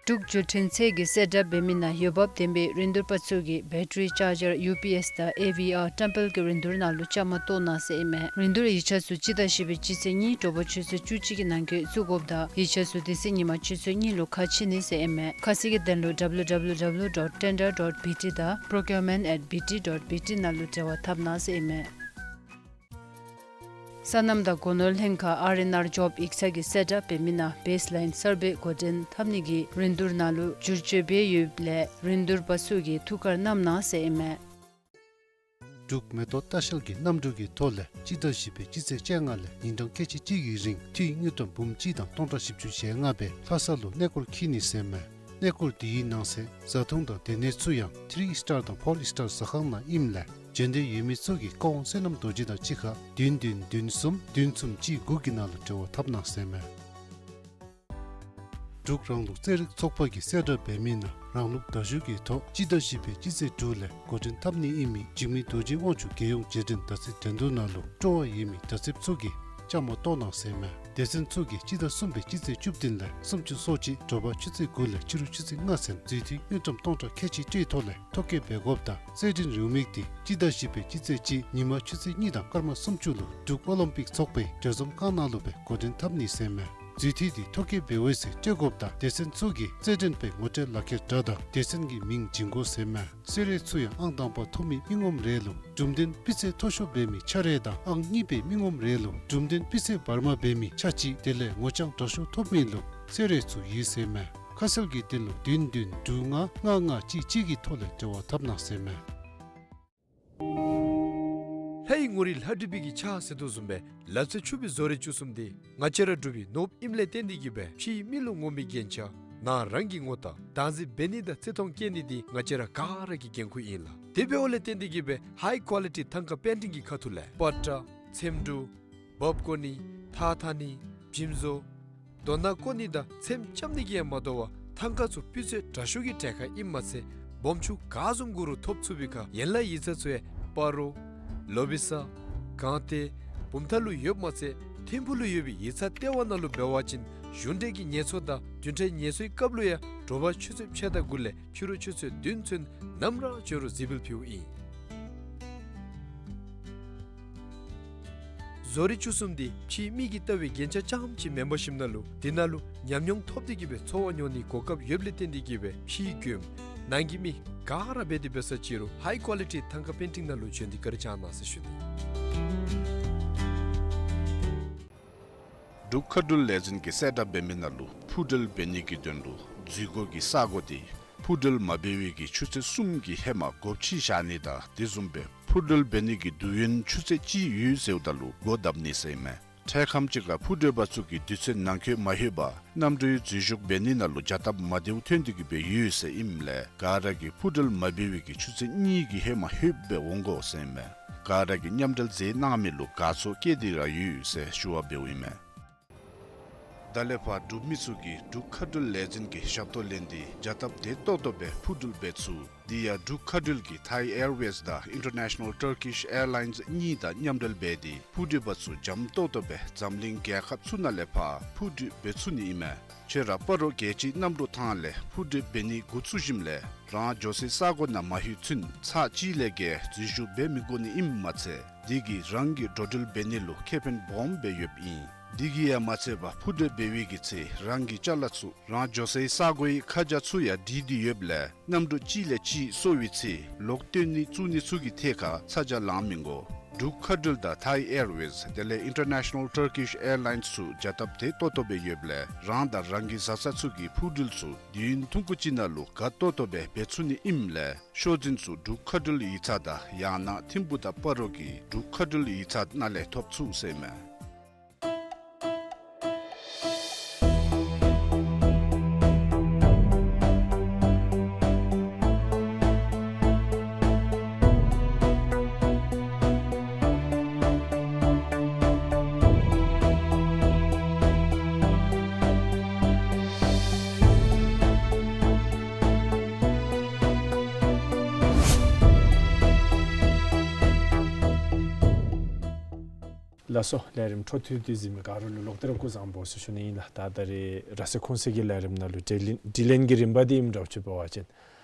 འབྲུག་བརྒྱུད་འཕྲིན་ཚད་ཀྱིས་གསལ་བསྒྲགས་འབད་མི་ནང་འོས་འབབ་ལྡན་པའི་རིན་བསྡུར་པ་ཚུ་གིས་བེ་ཊ་རི་ཅཱར་ཇར་ཡུ་པི་ཨེསི་དང་ཨེ་ཝི་ཨར་ཊེམ་པལ་གྱི་རིན་བསྡུར་ནང་ལུ་བཅའ་མར་གཏོགས་གནང་ཟེར་ཨིན་མས། རིན་བསྡུར་ཡིག་ཆ་ཚུ་སྤྱི་ཟླ་བཞི་པའི་སྤྱི་ཚེས་གཉིས་དྲོ་པ་ཆུ་ཚོད་བཅུ་གཅིག་གི་ནང་འཁོད་བཙུགས་དགོཔ་དང་ཡིག་ཆ་ཚུ་དེ་ཚེ་ཉིན་མ་ཆུ་ཚོད་གཉིས་ལུ་ཁ་ཕྱེ་ནི་ཟེར་ཨིན་མས། ཁ་གསལ་གྱི་དོན་ལུ་ཌབ་ལུ་ཌབ་ལུ་ཌབ་ལུ་ཌོཊ་ཊེན་ཌར་ཌོཊ་བི་ཊི་དང་པྲོ་ཀིའུར་མེནཊ་ཨེཊ་བི་ཊི་ཌོཊ་བི་ཊི་ནང་ལུ་འབྲེལ་བ་འཐབ་གནང་ཟེར་ཨིན་མས། སོ་ནམ་དང་སྒོ་ནོར་ལྷན་ཁག་ཨར་ཨེན་ཨར་ཇོབ་ཡིག་ཚང་གིས་གསལ་བསྒྲགས་འབད་མི་ནང་བེསི་ལའིན་སར་བེ་འགོ་འདྲེན་འཐབ་ནི་གི་རིན་བསྡུར་ནང་ལུ་བསྒྱུར་བཅོས་འབད་ཡོདཔ་ལས་རིན་བསྡུར་པ་ཚུ་གིས་ཐུགས་ཁར་བསྣམ་གནང་ཟེར་ཨིན་མས། འབྲུག་མེ་ཏོག་ལྟ་བཤལ་གྱི་གནམ་གྲུ་གི་ཐོག་ལས་སྤྱི་ཟླ་བཞི་པའི་སྤྱི་ཚེས་བཅོ་ལྔ་ལས་ཉིན་གྲངས་ཁལ་གཅིག་གཅིག་གི་རིང་འཐུས་དངུལ་ཀྲམ་འབུམ་གཅིག་དང་སྟོང་ཕྲག་བཞི་བཅུ་ཞེ་ལྔ་སྦེ་ལྷ་ས་ལུ་གནས་སྐོར་འཁྱིད་ནི་ཟེར་ཨིན་མས། གནས་སྐོར་དེའི་ནང་གསེས་བཟའ་འཐུང་དང་སྡོད་གནས་ཚུ་ཡང་ཐི་རི་ཨིསི་ཊར་དང་ཕོར་ཨིསི་ཊར་ཟ་ཁང་ནང་ཨིནམ་ལས་འབྱོན་འདོད་ཡོད་མི་ཚུ་གིས་ཀ་ཝང་བསོད་ནམས་རྡོ་རྗེ་དང་གཅིག་ཁར་བདུན་བདུན་བདུན་གསུམ་བདུན་གསུམ་གཅིག་དགུ་གི་ནང་ལུ་འབྲེལ་བ་འཐབ་གནང་ཟེར་ཨིན་མས། འབྲུག་རང་ལུགས་རྩེད་རིགས་ཚོགས་པ་གིས་གསལ་བསྒྲགས་འབད་མི་ནང་རང་ལུགས་མདའ་གཞུ་གི་ཐོག་སྤྱི་ཟླ་བཞི་པའི་སྤྱི་ཚེས་དྲུག་ལས་འགོ་འདྲེན་འཐབ་ནི་ཨིན་མི་འཇིགས་མེད་རྡོ་རྗེ་དབང་ཕྱུག་རྒྱལ་ཡོངས་རྗེས་དྲན་མདའ་རྩེད་འགྲན་བསྡུར་ནང་ལུ་སྤྲོ་བ་ཡོད་མི་མདའ་རྩེདཔ་ཚུ་གིས་བཅའ་མར་གཏོགས་གནང་ཟེར་ཨིན་མས། སྡེ་ཚན་ཚུ་གིས་སྤྱི་ཟླ་གསུམ་པའི་སྤྱི་ཚེས་བཅུ་བདུན་ལས་སུམ་ཅུ་སོ་གཅིག་དྲོ་པ་ཆུ་ཚོད་དགུ་ལས་ཕྱི་རུ་ཆུ་ཚོད་ལྔ་ཚུན་རྩིས་འཐུས་དངུལ་ཀྲམ་སྟོང་ཕྲག་ཁལ་གཅིག་སྤྲོད་ཐོག་ལས་ཐོ་བཀོད་འབད་དགོཔ་དང་རྩེད་འགྲན་རེའུ་མིག་འདི་སྤྱི་ཟླ་བཞི་པའི་སྤྱི་ཚེས་གཅིག་ཉིན་མ་ཆུ་ཚོད་གཉིས་དང་སྐར་མ་སུམ་ཅུ་ལུ་འབྲུག་ཨོ་ལིམ་པིག་ཚོགས་པའི་གྲོས་འཛོམས་ཁང་ནང་ལུ་སྦེ་འགོ་འདྲེན་འཐབ་ནི་ཟེར་ཨིན་མས། རྩིས་འཐུས་འདི་ཐོ་བཀོད་འབད་འོང་ཟེར་སྤྲོད་དགོཔ་དང་སྡེ་ཚན་ཚུ་གིས་རྩེད་འགྲན་པའི་ངོ་སྤྲོད་ལག་ཁྱེར་འདྲ་དང་སྡེ་ཚན་གྱི་མིང་བྱིན་དགོ་ཟེར་ཨིན་མས། གསོལ་རས་ཚུ་ཡང་ཨང་དང་པ་ཐོབ་མི་མི་ངོམ་རེ་ལུ་གྲུབ་དོན་སྤུས་ཚད་མཐོ་ཤོས་འབད་མི་ཆ་རེ་དང་ཨང་གཉིས་པའི་མི་ངོམ་རེ་ལུ་གྲུབ་དོན་སྤུས་ཚད་བར་མ་འབད་མི་ཆ་གཅིག་དེ་ལས་ངོ་རྐྱང་དྲག་ཤོས་ཐོབ་མི་ལུ་གསོལ་རས་ཚུ་ཡོད་ཟེར་ཨིན་མས། ཁ་གསལ་གྱི་དོན་ལུ་བདུན་བདུན་དྲུག་ལྔ་ལྔ་ལྔ་གཅིག་གཅིག་གི་ཐོག་ལས་འབྲེལ་བ་འཐབ་གནང་ཟེར་ཨིན་མས། ལྷའི་ངོ་རིས་ལྷ་བྲིས་པའི་གི་ཕྱག་ཟེར་དོ་བཟུམ་སྦེ་ལ་རྩེ་ཕྱུག་པའི་བཟོ་རིག་བཅུ་གསུམ་འདི་ང་བཅས་ར་འབྲུག་པའི་ནོར་བུ་ཨིནམ་ལས་བརྟེན་ཏེ་གིས་སྦེ་ཕྱིའི་མི་ལུ་ངོམ་པའི་རྒྱན་ཆ་ནང་རང་གི་ངོ་རྟགས་བདག་འཛིན་འབད་ནི་དང་བརྩི་མཐོང་བསྐྱེད་ནི་འདི་ང་བཅས་ར་ག་ར་གི་འགན་ཁུར་ཨིན་ལགས། དེ་འབདཝ་ལས་བརྟེན་ཏེ་གིས་སྦེ་ཧའི་ཀོ་ལི་ཊི་ཐང་ཀ་པེན་ཊིང་གི་ཁ་ཐུག་ལས་པ་ཏྲ་ཚེམ་དྲུབ་འབག་བཀོ་ནི་ཐགས་འཐག་ནི་བྱིམ་བཟོ་རྡོ་ནག་བརྐོ་ནི་དང་ཚེམ་རྐྱབ་ནི་གིས་ཡང་མ་དོ་བར་ཐང་ཀ་ཚུ་སྤུས་ཚད་དྲག་ཤོས་ཀྱི་གྲལ་ཁར་ཨིནམ་མ་ཚད་སྦོམ་ཆུང་ག་བཟུམ་དགོ་རུང་ཐོབ་ཚུགས་པའི་ཁར་ཡན་ལག་ཡིག་ཚང་ཚུ་ཡང་སྤ་རོ་ལོ་བི་ས་སྒང་སྟེང་བུམ་ཐང་ལུ་ཡོདཔ་མ་ཚད་ ཐིམ་ཕུག་ལུ་ཡོད་པའི་ཡིག་ཚང་ལྟེ་བ་ནང་ལུ་འབད་བ་ཅིན་གཞུང་འབྲེལ་གྱི་ངལ་གསོ་དང་བདུན་ཕྲག་ངལ་གསོའི་སྐབས་ལུ་ཡང་དྲོ་པ་ཆུ་ཚོད་ཕྱེད་དང་དགུ་ལས་ཕྱི་རུ་ཆུ་ཚོད་བདུན་ཚུན་ནམ་ར་བྱོན་རུང་གཟིགས་འབུལ་ཕུལཝ་ཨིན། བཟོ་རིག་བཅུ་གསུམ་འདི་ཕྱིའི་མིག་གིས་བལྟ་བའི་རྒྱན་ཆ་རྐྱངམ་ཅིག་མེན་པར་ཞིནམ་ན་ལུ་འདི་ནང་ལུ་ཉམས་མྱོང་ཐོབ་སྟེ་གི་སྦེ་འཚོ་བ་མྱོང་ནིའི་གོ་སྐབས་ཡོདཔ་ལས་བརྟེན་ཏེ་གི་སྦེ་ཕྱིའི་མགྱོནམ་ནང་གི་མི་ག་ར་འབད་དེ་འབད་ས་ཅིག་རུང་ཧའི་ཀོ་ལི་ཊི་ཐང་ཀ་པེན་ཊིང་ནང་ལུ་བྱོན་ཏེ་བཀའ་དྲིན་བསྐྱང་གནང་ཟེར་ཞུ་ནི། འབྲུག་མཁའ་འགྲུལ་ལས་འཛིན་གྱིས་གསལ་བསྒྲགས་འབད་མི་ནང་ལུ་འཕུར་འགྲུལ་འབད་ནི་གི་དོན་ལུ་འཛུལ་སྒོ་གི་ས་སྒོ་འདི་འཕུར་འགྲུལ་མ་འབད་བའི་གི་ཆུ་ཚོད་གསུམ་གྱི་ཧེ་མ་སྒོ་ཕྱེ་བཞག་ནི་དང་དེ་བཟུམ་སྦེ་འཕུར་འགྲུལ་འབད་ནི་གི་དུས་ཡུན་ཆུ་ཚོད་གཅིག་ཡོད་ཟེརཝ་ད་ལུ་སྒོ་བརྡབ་ནི་ཟེར་ཨིན་མས། འཕྲལ་ཁམས་ཅིག་ཁར་འཕུར་འགྲུལ་པ་ཚུ་གིས་དུས་ཚོད་ནང་འཁོད་མ་ལྷོད་པར་གནམ་གྲུའི་འཛུལ་ཞུགས་འབད་ནི་ནང་ལུ་བྱ་སྟབས་མ་བདེཝ་ཐོན་ཏེ་གི་སྦེ་ཡོད་ཟེར་ཨིནམ་ལས་ག་ར་གིས་འཕུར་འགྲུལ་མ་འབད་བའི་གི་ཆུ་ཚོད་གཉིས་ཀྱི་ཧེ་མ་ལྷོདཔ་སྦེ་འོང་དགོ་ཟེར་ཨིན་མས། ག་ར་གིས་མཉམ་འབྲེལ་མཛད་གནང་མི་ལུ་དགའ་ཚོར་བསྐྱེད་དེ་ར་ཡོད་ཟེར་ཞུ་བ་འབདཝ་ཨིན་མས། ད་ལས་ཕར་འབྲུག་མི་ཚུ་གིས་འབྲུག་མཁའ་འགྲུལ་ལས་འཛིན་གྱི་ཞབས་ཏོག་ལེན་ཏེ་བྱ་སྟབས་བདེ་ཏོག་ཏོ་སྦེ་འཕུར་འགྲུལ་འབད་ཚུགས། དེ་ཡང་འབྲུག་མཁའ་འགྲུལ་གྱིས་ཐའི་ཨེར་ཝེསི་དང་ཨིན་ཊར་ནེ་ཤ་ནཱལ་ཊར་ཀིཤ་ཨེར་ལའིནསི་གཉིས་དང་མཉམ་འབྲེལ་འབད་དེ་འཕུར་འགྲུལ་པ་ཚུ་འཇམ་ཏོག་ཏོ་སྦེ་འཛམ་གླིང་རྒྱལ་ཁབ་ཚུ་ནང་ལས་ཕར་འཕུར་འགྲུལ་འབད་ཚུགས་ནི་ཨིན་མས། ཁྱོད་ར་སྤ་རོ་རྒྱལ་སྤྱིའི་གནམ་གྲུ་ཐང་ལས་འཕུར་འགྲུལ་འབད་ནི་འགོ་བཙུགས་ཞིནམ་ལས་རང་འགྱོ་སའི་ས་སྒོ་ནང་མ་ལྷོད་ཚུན་ཚར་གཅིག་ལས་བརྒལ་འཛུལ་ཞུགས་འབད་མི་དགོ་ནི་ཨིནམ་མ་ཚད་དེ་གིས་རང་གི་འགྲོ་འགྲུལ་འབད་ནི་ལུ་ཁེ་ཕན་སྦོམ་སྦེ་ཡོདཔ་ཨིན། དེ་གིས་ཡང་མ་ཚད་པར་འཕུར་འགྲུལ་འབད་བའི་གི་ཚེ་རང་གི་ཅ་ལ་ཚུ་རང་འགྱོ་སའི་ས་སྒོའི་ཁ་བྱང་ཚུ་ཡང་བྲིས་ཏེ་ཡོདཔ་ལས་གནམ་གྲུ་གཅིག་ལས་གཅིག་སོར་བའི་ཚེ་ལོག་བཏོན་ནི་བཙུགས་ནི་ཚུ་གི་ཐད་ཁར་ཚ་གྱང་ལང་མི་དགོ། འབྲུག་མཁའ་འགྲུལ་དང་ཐའི་ཨེར་ཝེསི་དེ་ལས་ཨིན་ཊར་ནེ་ཤ་ནཱལ་ཊར་ཀིཤ་ཨེར་ལའིནསི་ཚུ་བྱ་སྟབས་བདེ་ཏོག་ཏོ་སྦེ་ཡོདཔ་ལས་རང་དང་རང་གི་བཟའ་ཚང་ཚུ་གི་འཕུར་འགྲུལ་ཚུ་དུས་ཡུན་ཐུང་ཀུ་ཅིག་ནང་ལུ་དགའ་ཏོག་ཏོ་སྦེ་འབད་ཚུགས་ནི་ཨིནམ་ལས་ཤོག་འཛིན་ཚུ་འབྲུག་མཁའ་འགྲུལ་ཡིག་ཚང་དང་ཡང་ན་ཐིམ་ཕུག་དང་སྤ་རོ་གི་འབྲུག་མཁའ་འགྲུལ་ཡིག་ཚང་ནང་ལས་ཐོབ་ཚུགས་ཟེར་ཨིན་མས། ལགས་སོ། ལས་རིམ་འཕྲོ་མཐུད་དེ་གཟིགས་མི་ག་ར་ལུ་ལོག་སྟེ་ར་སྐུ་གཟུགས་བཟང་པོ་ཟེར་ཞུ་ནི་ཨིན་ལགས། ད་ད་རེས་ར་སེ་ཁུངས་གསལ་གྱི་ལས་རིམ་ནང་ལུ་དྲི་ལན་དྲི་ལན་གྱི་རིམ་པ་འདི་ཨིནམ་འདྲཝ་ཅིག་འབད་བ་ཅིན་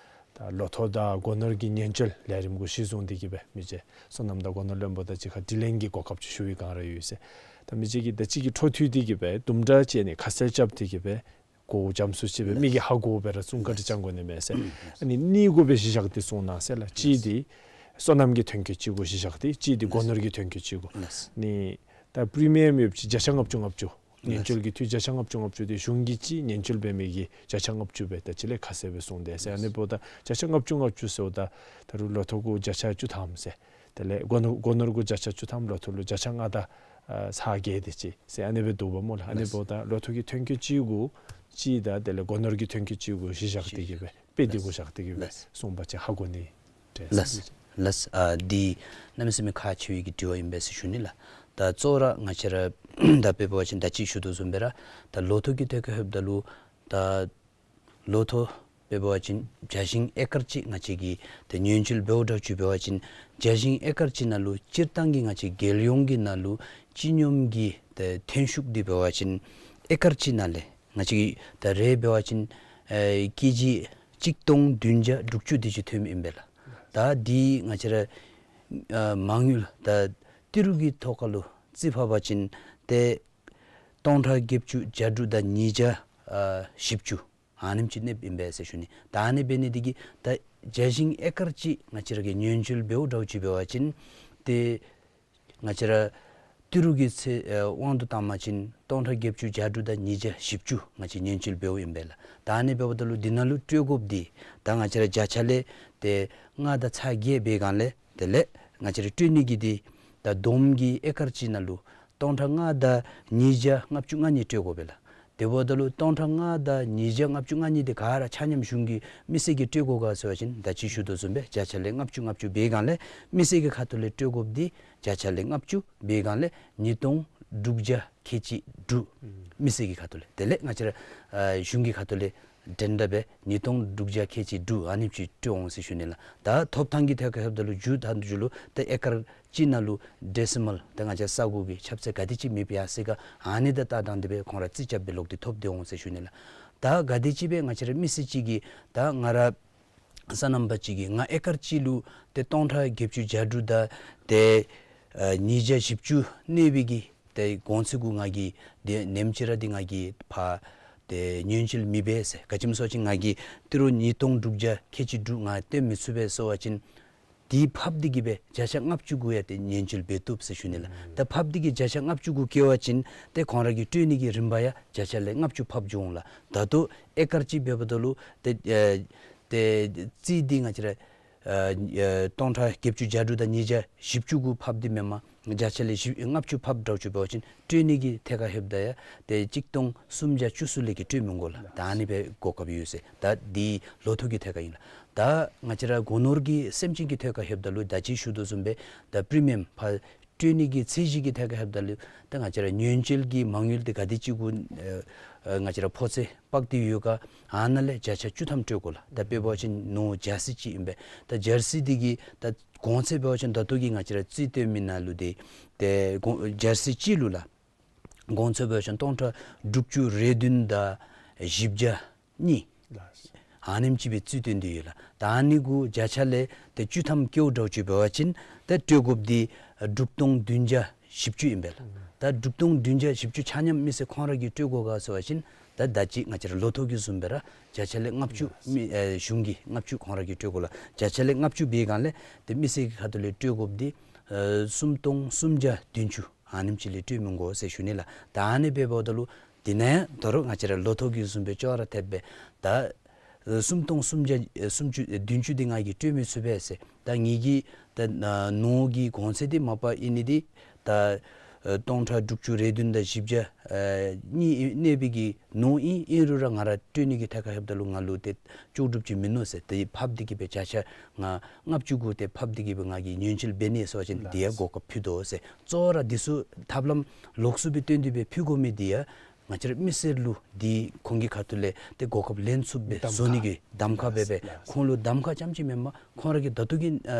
ད་ལོ་ཐོག་དང་སྒོ་ནོར་གྱི་ཉེན་བཅོལ་ལས་རིམ་གུ་གཞི་བཟུང་སྟེ་གི་སྦེ་མི་རྗེ་སོ་ནམ་དང་སྒོ་ནོར་བློན་པོ་དང་གཅིག་ཁར་དྲི་ལན་གྱི་གོ་སྐབས་ཅིག་ཞུ་བའི་བསྒང་ར་ཡོད་ཟེར། ད་མི་རྗེ་གིས་ད་ཅི་གི་འཕྲོ་མཐུད་དེ་གི་སྦེ་དུམ་གྲ་ཅིག་ནི་ཁ་གསལ་རྐྱབ་སྟེ་གི་སྦེ་གོ་འཇམ་སུ་ཅིག་སྦེ་མི་གིས་ཧ་གོ་སྦེ་ར་གསུང་བཀའ་དྲིན་བསྐྱང་དགོ་ནི་མས་ཟེར། ཨ་ནི་གཉིས་གུ་སྦེ་གཞི་བཞག་སྟེ་གསུང་གནང་ཟེར་ལགས། གཅིག་འདི་སོ་ནམ་གྱི་ཐོན་སྐྱེད་ཅིག་གུ་གཞི་བཞག་སྟེ་གཅིག་འདི་སྒོ་ནོར་གྱི་ཐོན་སྐྱེད་ཅིག་གུ། ནི་ད་པི་རི་མི་ཡམ་ཡོདཔ་ཅིག་བརྒྱ་ཆ་ལྔ་བཅུ་ལྔ་བཅུ། ཉེན་བཅོལ་གྱི་འཐུས་བརྒྱ་ཆ་ལྔ་བཅུ་ལྔ་བཅུ་འདི་གཞུང་གིས་ཅིག་ཉེན་བཅོལ་འབད་མི་གི་བརྒྱ་ཆ་ལྔ་བཅུ་སྦེ་ད་ཅི་ལས་ཁ་གསལ་སྦེ་གསུངས་དེས་ཟེར། ཨ་ནི་འབདཝ་ད་བརྒྱ་ཆ་ལྔ་བཅུ་ལྔ་བཅུ་ཟེརཝ་ད་ད་རུང་ལོ་ཐོག་གུ་བརྒྱ་ཆ་བཅུ་ཐམ་ཟེར། དེ་ལས་སྒོ་ནོར་སྒོ་ནོར་གུ་བརྒྱ་ཆ་བཅུ་ཐམ་ལོ་ཐོག་ལུ་བརྒྱ་ཆ་ལྔ་དང་ཨ་ཚག་བརྒྱད་དེ་ཅིག་ཟེར་ཨ་ནི་སྦེ་འདུག་པ་སྨོ་ལགས། ཨ་ནི་འབདཝ་ད་ལོ་ཐོག་གི་ཐོན་སྐྱེད་ཅིག་གུ་གཅིག་དང་དེ་ལས་སྒོ་ནོར་གྱི་ཐོན་སྐྱེད་ཅིག་གུ་གཞི་བཞག་སྟེ་གི་སྦེ་དཔེ་འདི་གུ་བཞག་སྟེ་གི་སྦེ་གསུངས་པ་ཅིན་ཧ་གོ་ནི། ལགས་ལགས། ཨ་འདི་གནམ་མེད་ས་མེད་ཁག་ཆེ་བའི་གི་དྲི་བ་ཨིན་པས་ཟེར་ཞུ་ནི་ལགས། ད་གཙོ་བོ་ར་ང་བཅས་ར་ད་དཔེ་འབད་བ་ཅིན་ད་ཅི་ཞུ་དོ་བཟུམ་སྦེ་ར་ད་ལོ་ཐོག་གི་ཐད་ཁར་ལྷོདཔ་ད་ལུ་ད་ལོ་ཐོག་དཔེ་འབད་བ་ཅིན་བྱ་ཞིང་ཨེ་ཀར་གཅིག་ང་བཅས་ཀྱིས་ད་ཉེན་བཅོལ་འབདཝ་འདྲཝ་ཅིག་འབད་བ་ཅིན་བྱ་ཞིང་ཨེ་ཀར་གཅིག་ནང་ལུ་སྤྱིར་བཏང་གི་ང་བཅས་རྒྱལ་ཡོངས་ཀྱི་ནང་ལུ་སྤྱི་སྙོམས་ཀྱི་ད་ཐོན་ཤུགས་འདི་འབད་བ་ཅིན་ཨེ་ཀར་གཅིག་ནང་ལས་ང་བཅས་ཀྱིས་ད་རེ་འབད་བ་ཅིན་ཨེ་ཀེ་ཇི་གཅིག་སྟོང་བདུན་བརྒྱ་དྲུག་ཅུ་དེ་ཅིག་ཐོནམ་ཨིན་པས་ལགས། ད་འདི་ང་བཅས་ར་ཨ་མ་དངུལ་ད་ཏི་རུ་གི་ཐོག་ཁར་ལུ་རྩིས་ཕབ་པ་ཅིན་ཏེ་སྟོང་ཕྲག་བརྒྱད་ཅུ་གྱ་དྲུག་དང་ཉིས་བརྒྱ་ཨ་བཞི་བཅུ་ཨ་ནེམ་ཅིག་གནསཔ་ཨིན་པས་ཟེར་ཞུ་ནི། ད་ཨ་ནི་འབད་ནི་འདི་གིས་ད་བྱ་ཞིང་ཨེ་ཀར་གཅིག་ང་བཅས་ར་གིས་ཉེན་བཅོལ་འབདཝ་འདྲཝ་ཅིག་འབད་བ་ཅིན་ཏེ་ང་བཅས་ར་ཏི་རུ་གི་ཚད་ཨེ་དབང་དུ་བཏང་པ་ཅིན་སྟོང་ཕྲག་བརྒྱད་ཅུ་གྱ་དྲུག་དང་ཉིས་བརྒྱ་བཞི་བཅུ་ང་བཅས་ཉེན་བཅོལ་འབདཝ་ཨིན་པས་ལགས། ད་ཨ་ནི་འབདཝ་ད་ལུ་འདི་ནང་ལུ་སྤྲོད་དགོཔ་འདི་ད་ང་བཅས་ར་བརྒྱ་ཆ་ལས་ཏེ་ལྔ་དང་ཚག་བརྒྱད་འབད་བའི་སྒང་ལས་དེ་ལས་ང་བཅས་ར་སྤྲོད་ནི་གི་འདི་ད་བསྡོམས་ཀྱིས་ཨེ་ཀར་གཅིག་ནང་ལུ་སྟོང་ཕྲག་ལྔ་དང་ཉིས་བརྒྱ་ལྔ་བཅུ་ང་གཉིས་སྤྲོད་དགོ་པས་ལགས། དེ་འབདཝ་ད་ལུ་སྟོང་ཕྲག་ལྔ་དང་ཉིས་བརྒྱ་ལྔ་བཅུ་ང་གཉིས་འདི་ག་ར་ཆ་མཉམ་གཞུང་གིས་མི་སེར་གྱིས་སྤྲོད་དགོ་ག་ཟེར་བ་ཅིན་ད་ཅི་ཞུ་དོ་བཟུམ་སྦེ་བརྒྱ་ཆ་ལས་ལྔ་བཅུ་ལྔ་བཅུ་འབད་བའི་སྒང་ལས་མི་སེར་གྱི་ཁ་ཐུག་ལས་སྤྲོད་དགོཔ་འདི་བརྒྱ་ཆ་ལས་ལྔ་བཅུ་འབད་བའི་སྒང་ལས་ཉིས་སྟོང་དྲུག་བརྒྱ་ཁལ་གཅིག་དྲུག་མི་སེར་གྱི་ཁ་ཐུག་ལས། དེ་ལས་ང་བཅས་ར་ཨ་གཞུང་གི་ཁ་ཐུག་ལས་ འགྲན་ཟླ་སྦེ་ཉིས་སྟོང་དྲུག་བརྒྱ་ཁལ་གཅིག་དྲུག་ཨ་ནེམ་ཅིག་སྤྲོད་འོང་ཟེར་ཞུ་ནི་ལགས། ད་ཐོབ་ཐང་གི་ཐད་ཁར་ལྷོདཔ་ད་ལུ་མཇུག་མཐའ་མཇུག་ལུ་ད་ཨེ་ཀར་གཅིག་ནང་ལུ་ཌེ་སི་མཱལ་ད་ང་བཅས་ས་གོ་གི་ཁྱབ་ཚད་ག་དེ་ཅིག་མེདཔ་ཡར་སོ་ཡི་ག་ཨ་ནི་དང་བལྟ་སྟངས་འདི་སྦེ་ཁོང་ར་རྩིས་རྐྱབ་སྦེ་ལོག་སྟེ་ཐོབ་སྟེ་འོང་ཟེར་ཞུ་ནི་ལགས། ད་ག་དེ་ཅིག་སྦེ་ང་བཅས་ར་མི་སེར་ཅིག་གིས་ད་ང་ར་སོ་ནམ་པ་ཅིག་གིས་ང་ཨེ་ཀར་གཅིག་ལུ་ཏེ་སྟོང་ཕྲག་བརྒྱད་ཅུ་གྱ་དྲུག་དང་ཏེ་ཨ་ཉིས་བརྒྱ་བཞི་བཅུ་གནས་པའི་གི་ཏེ་གོང་ཚད་གུ་ང་གིས་ཏེ་ནེམ་ཅིག་ར་འདི་ང་གིས་ཕར་ཏེ་ཉེན་བཅོལ་མི་འབད་ཟེར། ག་ཅི་སྨོ་ཟེར་བ་ཅིན་ང་གིས་ཏི་རུ་ཉིས་སྟོང་དྲུག་བརྒྱ་ཁལ་གཅིག་དྲུག་ང་སྟོན་མི་ཚུགས་པས་ཟེར་བ་ཅིན་དེ་ཕབ་སྟེ་གི་སྦེ་བརྒྱ་ཆ་ལྔ་བཅུ་གུ་ཡང་ཏེ་ཉེན་བཅོལ་འབད་བཏུབ་ཟེར་ཞུ་ནི་ལགས། ད་ཕབ་སྟེ་གི་བརྒྱ་ཆ་ལྔ་བཅུ་གུ་བཀལ་བ་ཅིན་ཏེ་ཁོང་ར་གི་སྤྲོད་ནི་གི་རིམ་པ་ཡང་བརྒྱ་ཆ་ལས་ལྔ་བཅུ་ཕབ་འགྱོ་འོང་ལགས། ད་ལྟོ་ཨེ་ཀར་གཅིག་འབདཝ་ད་ལུ་ཏེ་ཨ་ཏེ་རྩིས་འདི་ང་བཅས་ར་ཨ་ཨ་སྟོང་ཕྲག་བརྒྱད་ཅུ་གྱ་དྲུག་དང་ཉིས་བརྒྱ་བཞི་བཅུ་གུ་ཕབ་སྟེ་མེན་པར་བརྒྱ་ཆ་ལས་བཞི་ལྔ་བཅུ་ཕབ་འདྲཝ་ཅིག་འབད་བ་ཅིན་སྤྲོད་ནི་གི་ཐད་ཁར་ལྷོདཔ་ད་ཡང་ཏེ་གཅིག་སྟོང་སུམ་བརྒྱ་བཅུ་གསུམ་ལས་ཀྱི་སྤྲོད་མི་དགོ་ལགས། ད་ཨ་ནི་སྦེ་གོ་སྐབས་ཡོད་ཟེར། ད་འདི་ལོ་ཐོག་གི་ཐད་ཁར་ཨིན་ལགས། ད་ང་བཅས་ར་སྒོ་ནོར་གྱི་སེམས་ཅན་གྱི་ཐད་ཁར་ལྷོདཔ་ད་ལུ་ད་ཅི་ཞུ་དོ་བཟུམ་སྦེ་ད་པི་རི་མི་ཡམ་ཕར་སྤྲོད་ནི་གི་ཚད་གཞི་གི་ཐད་ཁར་ལྷོདཔ་ད་ལུ་ད་ང་བཅས་ར་ཉེན་བཅོལ་གྱི་མ་དངུལ་འདི་ག་དེ་ཅིག་གུ་ཨ་ང་བཅས་ར་ཕོག་ཚོད་དཔག་སྟེ་ཡོད་ག་ཨ་ནཱ་ལས་བརྒྱ་ཆ་བཅུ་ཐམ་སྤྲོད་དགོ་ལགས། ད་དཔེ་འབད་བ་ཅིན་ནོར་ཇར་སི་ཅིག་ཨིན་པས། ད་ཇར་སི་འདི་གི་ད་གོང་ཚད་འབད་བ་ཅིན་ད་ལྟོ་གི་ང་བཅས་ར་རྩིས་སྟོན་མི་ནང་ལུ་འདི་ཏེ་གོང་ཇར་སི་གཅིག་ལུ་ལགས་གོང་ཚད་འབད་བ་ཅིན་སྟོང་ཕྲག་དྲུག་ཅུ་རེ་བདུན་དང་བཞི་བརྒྱ་གཉིས་ཨ་ནེམ་ཅིག་སྦེ་རྩིས་སྟོན་ཏེ་ཡོད་ལགས། ད་ཨ་ནི་གུ་བརྒྱ་ཆ་ལས་ཏེ་བཅུ་ཐམ་བཀལཝ་འདྲཝ་ཅིག་འབད་བ་ཅིན་ཏེ་སྤྲོད་དགོཔ་འདི་དྲུག་སྟོང་བདུན་བརྒྱ་བཞི་བཅུ་ཨིན་པས་ལགས། ད་དྲུག་སྟོང་བདུན་བརྒྱ་བཞི་བཅུ་ཆ་མཉམ་མི་སེར་ཁོང་ར་གིས་སྤྲོད་དགོ་ག་ཟེར་བ་ཅིན་ད་ད་ཅི་ང་བཅས་ར་ལོ་ཐོག་གི་བཟུམ་སྦེ་ར་བརྒྱ་ཆ་ལས་ལྔ་བཅུ་མི་ཨེ་གཞུང་གིས་ལྔ་བཅུ་ཁོང་ར་གིས་སྤྲོད་དགོ་ལགས། བརྒྱ་ཆ་ལས་ལྔ་བཅུ་འབད་སྒང་ལས་ཏེ་མི་སེར་གྱི་ཁ་ཐུག་ལས་སྤྲོད་དགོཔ་འདི་ཨེ་སུམ་སྟོང་སུམ་བརྒྱ་བདུན་ཅུ་ཨ་ནེམ་ཅིག་ལས་སྤྲོད་མི་དགོ་ཟེར་ཞུ་ནི་ལགས། ད་ཨ་ནི་སྦེ་འབདཝ་ད་ལུ་དེ་ནང་ཡང་ད་རུང་ང་བཅས་ར་ལོ་ཐོག་གི་བཟུམ་སྦེ་ཅོག་ར་འཐདཔ་སྦེ་ད་ཨེ་སུམ་སྟོང་སུམ་བརྒྱ་ཨེ་སུམ་ཅུ་ཨེ་བདུན་ཅུ་འདི་ང་གིས་སྤྲོད་མི་ཚུགས་པས་ཟེར། ད་ངེ་གི་ད་ཨ་ནོར་གྱི་གོང་ཚད་འདི་མ་པ་ཨིན་ནི་འདི་ད་ཨེ་སྟོང་ཕྲག་དྲུག་ཅུ་རེ་བདུན་དང་བཞི་བརྒྱ་ཨེ་གཉིས་གནས་པའི་གི་ནོར་ཨིན། ཨིན་རུང་ར་ང་ར་སྤྲོད་ནི་གི་ཐད་ཁར་ལྷོདཔ་ད་ལུ་ང་ལུ་ཏེ་ལྕོགས་གྲུབ་ཅིག་མིན་ནུག་ཟེར། ཏེ་ཕབ་སྟེ་གི་སྦེ་བརྒྱ་ཆ་ང་ལྔ་བཅུ་གུ་ཏེ་ཕབ་སྟེ་གི་སྦེ་ང་གིས་ཉེན་བཅོལ་འབད་ནི་ཟེར་བ་ཅིན་དེ་ཡང་གོ་སྐབས་ཕུལ་དོ་ཟེར། གཙོ་བོ་ར་འདི་ཚུ་ཐབས་ལམ་ལོགས་སུ་སྦེ་སྟོན་ཏེ་སྦེ་ཕུལ་དགོ་མི་འདི་ཡང་ང་བཅས་ར་མི་སེར་ལུ་འདི་ཁོང་གི་ཁ་ཐུག་ལས་ཏེ་གོ་སྐབས་ལེན་ཚུགསཔ་སྦེ་བཟོ་ནི་གི་གདམ་ཁ་འབད་སྦེ་ཁོང་ལུ་གདམ་ཁ་རྐྱངམ་ཅིག་མེན་པར་ཁོང་ར་གི་ད་ལྟོ་གི་ཨ་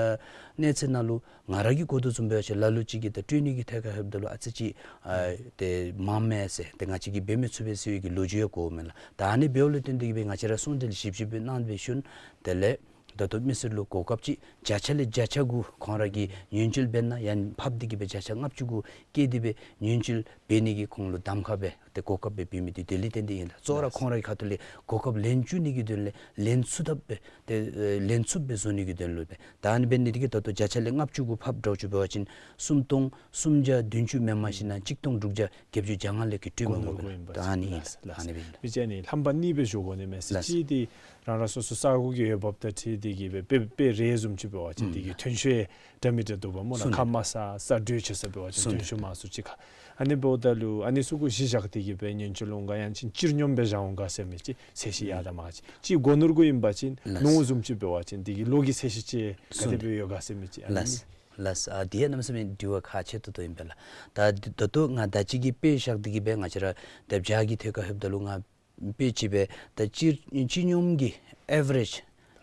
གནས་ཚད་ནང་ལུ་ང་ར་གིས་གོ་དོ་བཟུམ་འབད་བ་ཅིན་ལ་ལུ་ཅིག་གིས་ད་སྤྲོད་ནི་གི་ཐད་ཁར་ལྷོདཔ་ད་ལུ་ཨ་ཙི་ཅིག་ཨ་ཏེ་མངམ་མས་ཟེར་ཏེ་ང་བཅས་ཀྱིས་འབད་མི་ཚུགས་པས་ཟེར་བའི་གི་ལོ་རྒྱུས་ཡང་གོཝ་མས་ལགས། ད་ཨ་ནི་འབདཝ་ལས་བརྟེན་ཏེ་གི་སྦེ་ང་བཅས་ར་གསུང་གྲོས་ཞིབ་ཞིབ་སྦེ་གནང་སྦེ་ཞུ་ནི་དེ་ལས་ད་ལྟོ་མི་སེར་ལུ་གོ་སྐབས་ཅིག་བརྒྱ་ཆ་ལས་བརྒྱ་ཆ་གུ་ཁོང་ར་གིས་ཉེན་བཅོལ་འབད་ན་ཡང་ཕབ་སྟེ་གི་སྦེ་བརྒྱ་ཆ་ལྔ་བཅུ་གུ་བཀལ་ཏེ་སྦེ་ཉེན་བཅོལ་འབད་ནི་གི་ཁོང་ལུ་གདམ་ཁ་སྦེ་ཏེ་གོ་སྐབས་སྦེ་འབད་མི་འདི་དེ་ལས་བརྟེན་ཏེ་ཨིན་ལགས། གཙོ་བོ་ར་ཁོང་ར་གི་ཁ་ཐུག་ལས་གོ་སྐབས་ལེན་བཅུག་ནི་གི་དོན་ལས་ལེན་ཚུགས་ཐབས་སྦེ་ཏེ་ཨེ་ལེན་ཚུགསཔ་སྦེ་བཟོ་ནི་གི་དོན་ལུ་སྦེ། ད་ཨ་ནི་འབད་ནི་འདི་གིས་ད་ལྟོ་བརྒྱ་ཆ་ལས་ལྔ་བཅུ་གུ་ཕབ་འདྲཝ་ཅིག་འབད་བ་ཅིན་སུམ་སྟོང་སུམ་བརྒྱ་བདུན་ཅུ་མེན་པར་ཞིན་ན་གཅིག་སྟོང་དྲུག་བརྒྱ་བརྒྱད་ཅུ་གྱ་ལྔ་ལས་ཀྱི་སྤྲོད་མི་དགོ་པས། ད་ཨ་ནི་ཨིན་ལགས། ཨ་ནི་སྦེ་ཨིན་ལགས། མི་ཅིག་ཨ་ནི་རྣམ་པ་གཉིས་སྦེ་ཞུ་དགོ་ནི་མས་ཟེར། ལགས། གཅིག་འདི་རང་རང་སོ་སོ་ས་གོ་གི་འོས་འབབ་དང་འཁྲིལ་ཏེ་གི་སྦེ་དཔེ་དཔེ་རེ་བཟུམ་ཅིག་འབད་བ་ཅིན་འདི་གི་ཐོན་ཤུགས་འདྲ་མི་འདྲ་འདུག་པ་སྨོ་ལགས། ཁ་མ་ས་ས་སྒྲོལ་ཆེ་ས་འབད་བ་ཅིན་ཐོན་ཤུགས་མང་སུ་ཅིག་ཁ། ཨ་ནི་འབདཝ་ད་ལུ་ཨ་ནི་ཚུ་གུ་གཞི་བཞག་སྟེ་གི་སྦེ་ཉེན་བཅོལ་འོང་ག་ཡང་ཅིན་སྤྱིར་སྙོམས་སྦེ་བཞག་འོང་ག་ཟེར་མི་ཅིག་ཚད་གཞི་ཡར་དང་མར་ཅིག་གཅིག་སྒོ་ནོར་གུ་ཨིན་པ་ཅིན་ལགས། ནོར་བཟུམ་ཅིག་འབད་བ་ཅིན་འདི་གི་ལོ་གི་ཚད་གཞི་ཅིག་ག་དེ་སྦེ་ཡོད་ག་ཟེར་མི་ཅིག་ཨ་ནི། ལགས། ལགས། ཨ་འདི་ཡང་གནམ་མེད་ས་མེད་དྲི་བ་ཁག་ཆེ་ཏོག་ཏོ་ཨིན་པས་ལགས། ད་ད་ལྟོ་ང་ད་ཅི་གི་དཔེ་བཞག་སྟེ་གི་སྦེ་ང་བཅས་ར་ད་བྱཱར་གྱི་ཐད་ཁར་ལྷོདཔ་ད་ལུ་ང་དཔེ་ཅིག་སྦེ་ད་སྤྱིར་སྤྱི་སྙོམས་ཀྱི་ཨེ་ཝ་རེཇ་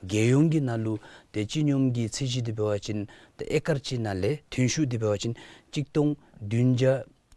རྒྱལ་ཡོངས་ཀྱི་ནང་ལུ་ཏེ་སྤྱི་སྙོམས་ཀྱི་ཚད་གཞི་འདི་འབད་བ་ཅིན་ཏེ་ཨེ་ཀར་གཅིག་ནང་ལས་ཐོན་ཤུགས་འདི་འབད་བ་ཅིན་གཅིག་སྟོང་བདུན་བརྒྱ་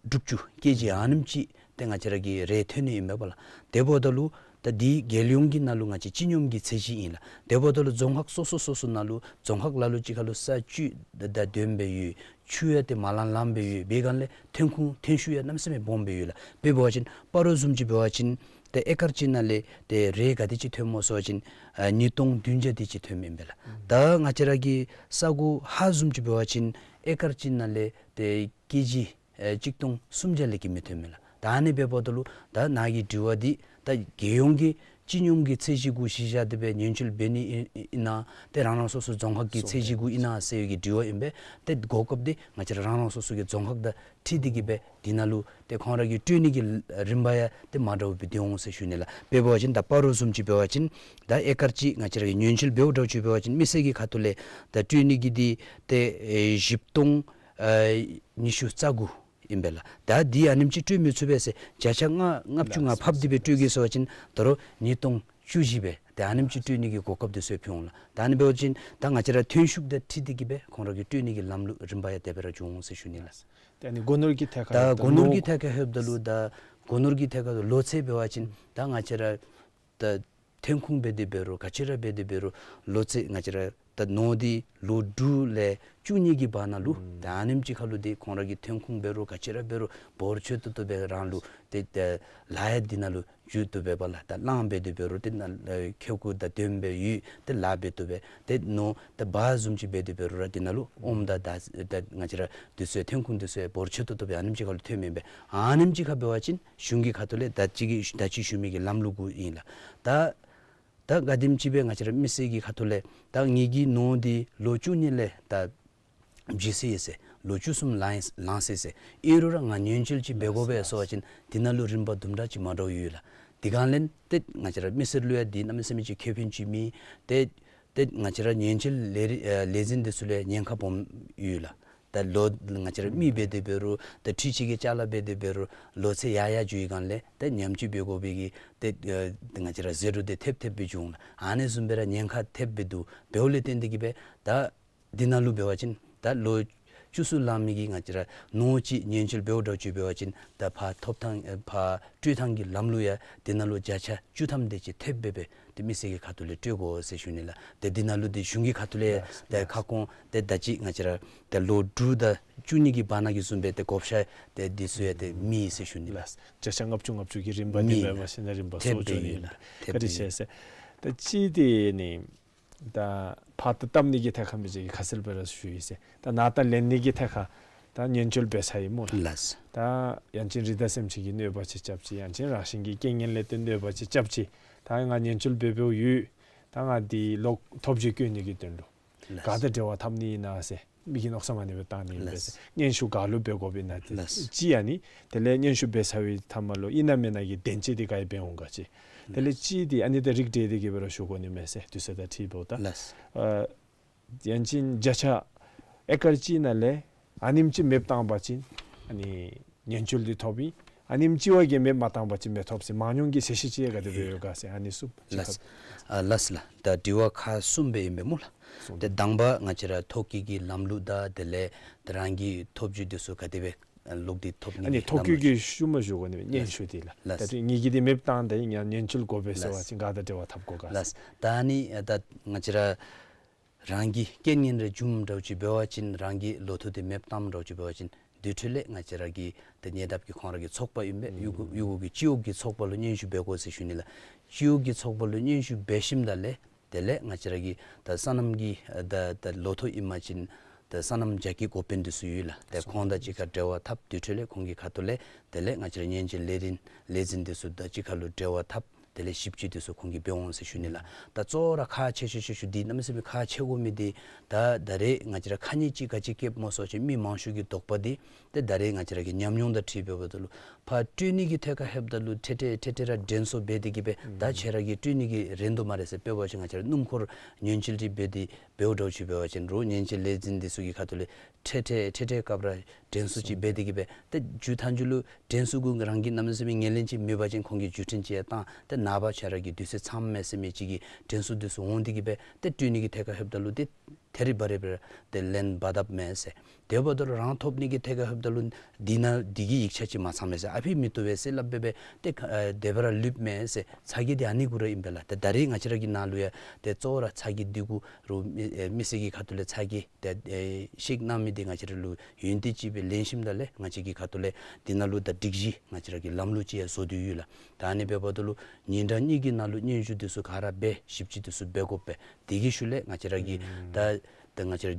དྲུག་ཅུ་ཀེ་ཇི་ཨ་ནེམ་ཅིག་ཏེ་ང་བཅས་ར་གི་རེ་ཐོན་ནི་ཨིན་པས་ལགས། དེ་འབདཝ་ད་ལུ་ད་འདི་རྒྱལ་ཡོངས་ཀྱི་ནང་ལུ་ང་བཅས་སྤྱི་སྙོམས་ཀྱི་ཚད་གཞི་ཨིན་ལགས། དེ་འབདཝ་ད་ལུ་རྫོང་ཁག་སོ་སོ་སོ་སོ་ནང་ལུ་རྫོང་ཁག་ལ་ལུ་ཅིག་ཁར་ལུ་ས་བཅུད་ད་ལྡོནམ་སྦེ་ཡོད། ཆུ་ཡང་ཏེ་མ་ལང་ལངམ་སྦེ་ཡོད། འབད་སྒང་ལས་ཐོན་ཁུངས་ཐོན་ཤུགས་ཡང་གནམ་མེད་ས་མེད་སྦོམ་སྦེ་ཡོད་ལགས། དཔེ་འབད་བ་ཅིན་སྤ་རོ་བཟུམ་ཅིག་འབད་བ་ཅིན་ཏེ་ཨེ་ཀར་གཅིག་ནང་ལས་ཏེ་རེ་ག་དེ་ཅིག་ཐོནམ་སྨོ་ཟེར་བ་ཅིན་ཨ་ཉིས་སྟོང་བདུན་བརྒྱ་དེ་ཅིག་ཐོནམ་ཨིན་པས་ལགས། ད་ང་བཅས་ར་གི་ས་གོ་ཧཱ་བཟུམ་ཅིག་འབད་བ་ཅིན་ཨེ་ཀར་གཅིག་ནང་ལས་ཏེ་ཀེ་ཇི་ཨེ་གཅིག་སྟོང་སུམ་བརྒྱ་ལས་ཀྱི་མི་ཐོནམ་ཨིན་ལགས། ད་ཨ་ནི་སྦེ་འབདཝ་ད་ལུ་ད་ནཱ་གི་དྲི་བ་འདི་ད་རྒྱལ་ཡོངས་ཀྱི་སྤྱི་སྙོམས་ཀྱི་ཚད་གཞི་གུ་གཞི་བཞག་སྟེ་སྦེ་ཉེན་བཅོལ་འབད་ནི་ཨིན་ཨིན་ན་ཏེ་རང་རང་སོ་སོ་རྫོང་ཁག་གི་ཚད་གཞི་གུ་ཨིན་ན་ཟེར་བའི་གི་དྲི་བ་ཨིན་པས། ཏེ་གོ་སྐབས་འདི་ང་བཅས་ར་རང་རང་སོ་སོ་གི་རྫོང་ཁག་དང་འཁྲིལ་ཏེ་གི་སྦེ་འདི་ནང་ལུ་ཏེ་ཁོང་ར་གི་སྤྲོད་ནི་གི་རིམ་པ་ཡང་ཏེ་མ་འདྲཝ་སྦེ་སྡོད་འོང་ཟེར་ཞུ་ནི་ལགས། དཔེ་འབད་བ་ཅིན་ད་སྤ་རོ་བཟུམ་ཅིག་འབད་བ་ཅིན་ད་ཨེ་ཀར་གཅིག་ང་བཅས་ར་གི་ཉེན་བཅོལ་འབདཝ་འདྲཝ་ཅིག་འབད་བ་ཅིན་མི་སེར་གྱི་ཁ་ཐུག་ལས་ད་སྤྲོད་ནི་གི་འདི་ཏེ་ཨེ་བཞི་སྟོང་ཨེ་ཉི་ཤུ་རྩ་དགུ་ཨིན་པས་ལགས། ད་འདི་ཨ་ནེམ་ཅིག་སྤྲོད་མི་ཚུགས་པས་ཟེར་བརྒྱ་ཆ་ལྔ་ལྔ་བཅུ་ང་ཕབ་སྟེ་སྦེ་སྤྲོད་གེ་ཟེར་བ་ཅིན་ད་རུང་ཉིས་སྟོང་ བཅུ་བཞི་སྦེ་ཏེ་ཨ་ནེམ་ཅིག་སྤྲོད་ནི་གི་གོ་སྐབས་དེ་ཚུ་ཕུལ་འོང་ལགས། ད་ཨ་ནི་འབད་བ་ཅིན་ད་ང་བཅས་ར་ཐོན་ཤུགས་དང་འཁྲིལ་ཏེ་གི་སྦེ་ཁོང་ར་གི་སྤྲོད་ནི་གི་ལམ་ལུགས་རིམ་པ་ཡང་དེ་སྦེ་ར་འགྱོ་འོང་ཟེར་ཞུ་ནི་ལགས། ད་ཨ་ནི་སྒོ་ནོར་གྱི་ཐད་ཁར་ད་ད་སྒོ་ནོར་ནོར་གྱི་ཐད་ཁར་ལྷོདཔ་ད་ལུ་ད་སྒོ་ནོར་གྱི་ཐད་ཁར་ལོ་ཚད་འབད་བ་ཅིན་ད་ང་བཅས་ར་ད་ཐོན་ཁུངས་འབད་དེ་འབད་རུང་ག་ཅི་ར་འབད་དེ་འབད་རུང་ལོ་ཚད་ང་བཅས་ར་ད་ནོར་འདི་ལོ་དྲུག་ལས་བཅུ་གཉིས་ཀྱི་བར་ན་ལུ་ད་ཨ་ནེམ་ཅིག་ཁར་ལུ་ཏེ་ཁོང་ར་གི་ཐོན་ཁུངས་འབད་རུང་ག་ཅི་ར་འབད་རུང་འབོར་ཆེ་ཏོག་ཏོ་སྦེ་རང་ལུ་ཏེ་ལཱ་ཡང་འདི་ནང་ལུ་འཇུག་ཏོ་འབདཝ་ལས་ད་གླང་འབད་དེ་འབད་རུང་ཏེ་ནཱ་ཁེ་ཀོ་དང་དོན་འབད་ཡོད་ཏེ་ལཱ་འབད་དོ་སྦེ་ཏེ་ནོར་ད་བ་བཟུམ་ཅིག་འབད་དེ་འབད་རུང་ར་འདི་ནང་ལུ་ཨོམ་དང་ད་ད་ང་བཅས་ར་དེ་ཚུ་ཐོན་ཁུངས་དེ་ཚུ་འབོར་ཆེ་ཏོག་ཏོ་སྦེ་ཨ་ནེམ་ཅིག་ཁར་ལུ་ཐོནམ་ཨིན་པས། ཨ་ནེམ་ཅིག་ཁར་འབད་བ་ཅིན་གཞུང་གི་ཁ་ཐུག་ལས་ད་ཅི་གི་ད་ཅི་ཞུ་མི་གི་ལམ་ལུགས་གུ་ཨིན་ལགས། ད་ད་ག་དེམ་ཅིག་སྦེ་ང་བཅས་ར་མི་སེར་གྱི་ཁ་ཐུག་ལས་ད་ངེ་གི་ནོར་འདི་ལོ་བཅུ་གཉིས་ལས་ད་བརྗེད་སོ་ཡི་ཟེར་ལོ་བཅུ་གསུམ་ལང་ལང་སོ་ཡི་ཟེར་ཨིན་རུང་ར་ང་ཉེན་བཅོལ་ཅིག་འབད་དགོ་པས་ཟེར་བ་ཅིན་འདི་ནང་ལུ་རིམ་པ་དུམ་གྲ་ཅིག་མ་འདྲཝ་ཡོད་ལགས། དེ་སྒང་ལས་ཏེ་ང་བཅས་ར་མི་སེར་ལུ་ཡང་འདི་གནམ་མེད་ས་མེད་ཅིག་ཁེ་ཕན་ཅིག་མེད། ཏེ་ཏེ་ང་བཅས་ར་ཉེན་བཅོལ་ལས་རི་ཨ་ལས་འཛིན་དེ་ཚུ་ལུ་ཡང་ཉེན་ཁ་སྦོམ་ཡོད་ལགས། ད་ལོ་ང་བཅས་ར་མི་འབད་དེ་འབད་རུང་ད་ཁྲི་གཅིག་གི་ཅ་ལ་འབད་དེ་འབད་རུང་ལོ་ཚད་ཡར་ཡར་འགྱོ་བའི་སྒང་ལས་ད་ཉམས་བཅོས་འབད་དགོ་པའི་གི་ཏེ་ཨ་ང་བཅས་ར་ཟད་འགྲོ་དེ་ཐེབས་ཐེབས་སྦེ་འབྱུང་ལགས། ཨ་ནི་བཟུམ་སྦེ་ར་ཉེན་ཁ་ཐེབས་སྦེ་འདུག། འབདཝ་ལས་བརྟེན་ཏེ་གི་སྦེ་ད་འདི་ནང་ལུ་འབད་བ་ཅིན་ད་ལོ་བཅུ་གསུམ་ལང་མི་གི་ང་བཅས་ར་ནོར་ཅིག་ཉེན་བཅོལ་འབདཝ་འདྲཝ་ཅིག་འབད་བ་ཅིན་ད་ཕར་ཐོབ་ཐངས་ཨེ་ཕར་སྤྲོད་ཐངས་ཀྱི་ལམ་ལུགས་ཡང་འདི་ནང་ལུ་བརྒྱ་ཆ་བཅུ་ཐམ་དེ་ཅིག་ཐེབས་སྦེ་སྦེ་ཏེ་མི་སེར་གྱི་ཁ་ཐུག་ལས་སྤྲོད་དགོ་ཟེར་ཞུ་ནི་ལགས། ཏེ་འདི་ནང་ལུ་ཏེ་གཞུང་གི་ཁ་ཐུག་ལས་ཡ་ཏེ་ཡ་ཁ་སྐོང་ཏེ་ད་ཅི་ང་བཅས་ར་ཏེ་ལོ་དྲུག་དང་བཅུ་གཉིས་ཀྱི་བར་ན་གི་བཟུམ་སྦེ་ཏེ་བགོ་བཤའ་ཏེ་འདི་ཚུ་ཡང་ཏེ་མེད་ཟེར་ཞུ་ནི་ལགས། བརྒྱ་ཆ་ལྔ་བཅུ་ལྔ་བཅུ་གི་རིམ་པ་འདི་མེད་ལགས། མེད་པ་ཟེར་ན་རིམ་པ་ཐེབས་སོར་ཆུད་ནི་ཡོད་ལགས། ཐེབས་བཀའ་དྲིན་ཆེ་ཟེར། ད་ཅི་དེ་ནི་ད་ཕར་ད་བཏབ་ནི་གི་ཐད་ཁར་མི་ཅིག་གིས་ཁ་གསལ་སྦེ་ར་ཞུ་ཡི་ཟེར། ད་ནཱ་ད་ལེན་ནི་གི་ཐད་ཁར་ད་ཉེན་བཅོལ་འབད་ཚར་ཡི་སྨོ་ལགས། ལགས། ད་ཡང་ཅིན་རི་དྭགས་སེམས་ཅན་གྱིས་གནོད་པ་ཅིག་རྐྱབ་ཅི་ཡང་ཅིན་རང་བཞིན་གྱི་རྐྱེན་ངན་ལས་བརྟེན་གནོད་པ་ཅིག་རྐྱབ་ཅི། ད་ང་ཉེན་བཅོལ་འབད་འབདཝ་ཡོད། ད་ང་འདི་ལོག་ཐོབ་རྒྱལ་བཀོད་ནི་གི་དོན་ལུ་ལགས། ག་དང་འབྲེལ་བ་འཐབ་ནི་ཨིན་ན་ཟེར། མི་གིས་མནོ་བསམ་ཨ་ནི་སྦེ་བཏང་ནི་ཨིན་པས་ཟེར། ལགས། སྙན་ཞུ་ག་ལུ་འབད་དགོཔ་ཨིན་ན་ཏེ་ལགས། ཅིག་ཨ་ནི་དེ་ལས་སྙན་ཞུ་འབད་ཚར་བའི་མཐའ་མ་ལུ་ཨིན་ན་མེན་ན་གི་བདེན་དཔྱད་འདི་ག་ཡི་འབད་འོང་ག་ཅིག། དེ་ལས་ཅིག་འདི་ཨ་ནི་ད་རིགས་བསྒྲེས་ཏེ་གི་སྦེ་ར་ཞུ་དགོ་ནི་མས་ཟེར་དུས་ཚོད་དང་འཁྲིལཝ་ད། ལགས། ཨ་ཡང་ཅིན་བརྒྱ་ཆ་ཨེ་ཀར་གཅིག་ནང་ལས་ཨ་ནེམ་ཅིག་མེདཔ་བཏང་པ་ཅིན་ཨ་ནི་ཉེན་བཅོལ་འདི་ཐོབ་ཨིན། ཨ་ནེམ་ཅིག་བ་གིས་མེདཔ་མ་བཏང་པ་ཅིན་མི་ཐོབ་ཟེར་མང་ཉུང་གི་ཟད་གཞི་ཅིག་ཡང་ག་དེ་སྦེ་ཡོད་ག་ཟེར་ཨ་ནི་གསུམ་ཅིག། ལགས། ཨ་ལགས་ལགས། ད་དྲི་བ་ཁག་གསུམ་སྦེ་ཨིན་པས་སྨོ་ལགས། གསུམ། ཏེ་དང་པ་ང་བཅས་ར་ཐོ་བཀོད་ཀྱི་ལམ་ལུགས་དང་དེ་ལས་ཏེ་རང་གི་ཐོབ་རྒྱུ་འདི་ཚུ་ག་དེ་སྦེ་ལོག་སྟེ་ཐོབ་ནི་ཨ་ནི་གི་ཐོ་ལམ་བཀོད་ལུགས་ཀྱི་ཤུལ་མ་ཞུ་དགོ་ནི་སྙན་ཞུ་འདི་ལགས། ལགས། ད་ཏེ་ངེ་གི་འདི་མེདཔ་བཏང་ད་ཡང་ཉེན་བཅོལ་དགོ་པས་ཟེར་བ་ཅིན་ག་དང་འབྲེལ་བ་འཐབ་དགོ་ག་ཟེར། ལགས། ད་ཨ་ནི་ད་ང་བཅས་ར་རང་གི་རྐྱེན་ངན་རེ་བྱུངམ་འདྲཝ་ཅིག་འབད་བ་ཅིན་རང་གི་ལོ་ཐོ་འདི་མེདཔ་བཏངམ་འདྲཝ་ཅིག་འབད་བ་ཅིན་དེ་འཕྲོ་ལས་ང་བཅས་ར་གི་ད་ཉེ་འདབས་ཀྱི་ཁོང་ར་གི་ཚོགས་པ་ཨིན་པས། ཨུམ་གཡུ་གུ་གཡུ་གུ་གི་སྤྱི་འོག་གི་ཚོགས་པ་ལུ་སྙན་ཞུ་འབད་དགོ་ཟེར་ཞུ་ནི་ལགས། སྤྱི་འོག་གི་ཚོགས་པ་ལུ་སྙན་ཞུ་འབད་ཞིནམ་ད་ལས་དེ་ལས་ང་བཅས་ར་གི་ད་སོ་ནམ་གྱི་ད་ད་ལོ་ཐོ་ཨིན་པ་ཅིན་ད་སོ་ནམ་རྒྱགས་ཀྱི་འགོ་དཔོན་འདི་ཚུ་ཡོད་ལགས། ཏེ་ཁོང་དང་གཅིག་ཁར་འབྲེལ་བ་འཐབ། དེ་འཕྲོ་ལས་ཁོང་གི་ཁ་ཐུག་ལས་དེ་ལས་ང་བཅས་ར་ཉེན་བཅོལ་ལས་རིམ་ལས་འཛིན་འདི་ཚུ་དང་གཅིག་ཁར་ལུ་འབྲེལ་བ་འཐབ། དེ་ལས་ཞིབ་དཔྱད་འདི་ཚུ་ཁོང་གིས་འབད་འོང་ཟེར་ཞུ་ནི་ལགས། ད་གཙོ་བོ་ར་ཁག་ཆེ་ཤོས་ཆེ་ཤོས་འདི་གནམ་མེད་ས་མེད་ཁག་ཆེ་དགོ་མི་འདི་ད་ད་རེས་ང་བཅས་ར་ཁ་ཉེས་ཅིག་ག་ཅི་བཀལཝ་སྨོ་ཟེར་བ་ཅིན་མི་མང་ཤོས་ཀྱི་དོགས་པ་འདི་ཏེ་ད་རེས་ང་བཅས་ར་གི་ཉམས་མྱོང་དང་འཁྲིལ་འབདཝ་ད་ལུ་ཕར་སྤྲོད་ནི་གི་ཐད་ཁར་ལྷོདཔ་ད་ལུ་ཐད་ཐད་ཐད་ཐད་ར་དྲན་གསོ་འབད་དེ་གི་སྦེ་ད་ཁྱེད་ར་གིས་སྤྲོད་ནི་གི་རན་དོ་སྨ་རེ་ཟེར། དཔེ་འབད་བ་ཅིན་ང་བཅས་ར་སྣུམ་འཁོར་ཉེན་བཅོལ་འདི་འབད་དེ་འབདཝ་འདྲཝ་ཅིག་འབད་བ་ཅིན་རོགས་ཉེན་བཅོལ་ལས་འཛིན་འདི་ཚུ་གི་ཁ་ཐུག་ལས་ཐད་ཐད་ཐད་ཐད་སྐབས་ར་དྲན་གསོ་ཅིག་འབད་དེ་གི་སྦེ་ཏེ་མཇུག་མཐའ་མཇུག་ལུ་དྲན་གསོ་གུ་རང་གིས་གནམ་མེད་ས་མེད་ངོས་ལེན་ཅིག་མེད་པ་ཅིན་ཁོང་གིས་བརྒྱུད་འཕྲིན་ཅིག་ཡང་བཏང་། ཏེ་ནངས་པ་ཁྱེད་ར་གི་དུས་ཚོད་ཚངམ་མས་ཟེར་མི་ཅིག་གི་དྲན་གསོ་འདི་ཚུ་འོང་སྟེ་གི་སྦེ་ཏེ་སྤྲོད་ནི་གི་ཐད་ཁར་ལྷོདཔ་ད་ལུ་ཏེ་ཐད་རི་བ་རི་སྦེ་ཏེ་ལེན་འབག་དཔ་མས་ཟེར། དེ་འབདཝ་ད་ལུ་རང་ཐོབ་ནི་གི་ཐད་ཁར་ལྷོདཔ་ད་ལུ་འདི་ནང་འདི་གི་ཡིག་ཆ་ཅིག་མ་ཚང་མས་ཟེར། ཨ་ཕི་མི་བཏུབ་པས་ཟེར་སླབ་སྦེ་སྦེ་ཏེ་ཁ་ཨ་དེ་སྦེ་ར་ལུསཔ་མས་ཟེར། ཚ་གྱང་འདི་ཨ་ནི་གུ་ར་ཨིན་པས་ལགས། ཏེ་ད་རེས་ང་བཅས་ར་གི་ནང་ལུ་ཡང་ཏེ་གཙོ་བོ་ར་ཚ་གྱང་འདི་གུ་རོགས་མི་ཨེ་མི་སེར་གྱི་ཁ་ཐུག་ལས་ཚ་གྱང་ཏེ་ཨེ་བཤིག་གནང་མི་འདི་ང་བཅས་ར་ལུ་ཡོན་ཏན་ཅིག་སྦེ་ལེན་ཞིནམ་ད་ལས་ང་བཅས་ཀྱི་ཁ་ཐུག་ལས་འདི་ནང་ལུ་ད་སྒྲིག་གཞི་ང་བཅས་ར་གི་ལམ་ལུགས་ཅིག་ཡང་བཟོ་སྟེ་ཡོད་ལགས། ད་ཨ་ནི་འབདཝ་ད་ལུ་ཉིན་གྲངས་གཉིས་ཀྱི་ནང་ལུ་སྙན་ཞུ་འདི་ཚུ་ག་ར་འབད་ཞིབ་དཔྱད་འདི་ཚུ་འབད་དགོ་པས། དེ་གི་ཤུལ་ལས་ང་བཅས་ར་གི་ཨུམ་ད་ད་ང་བཅས་ར་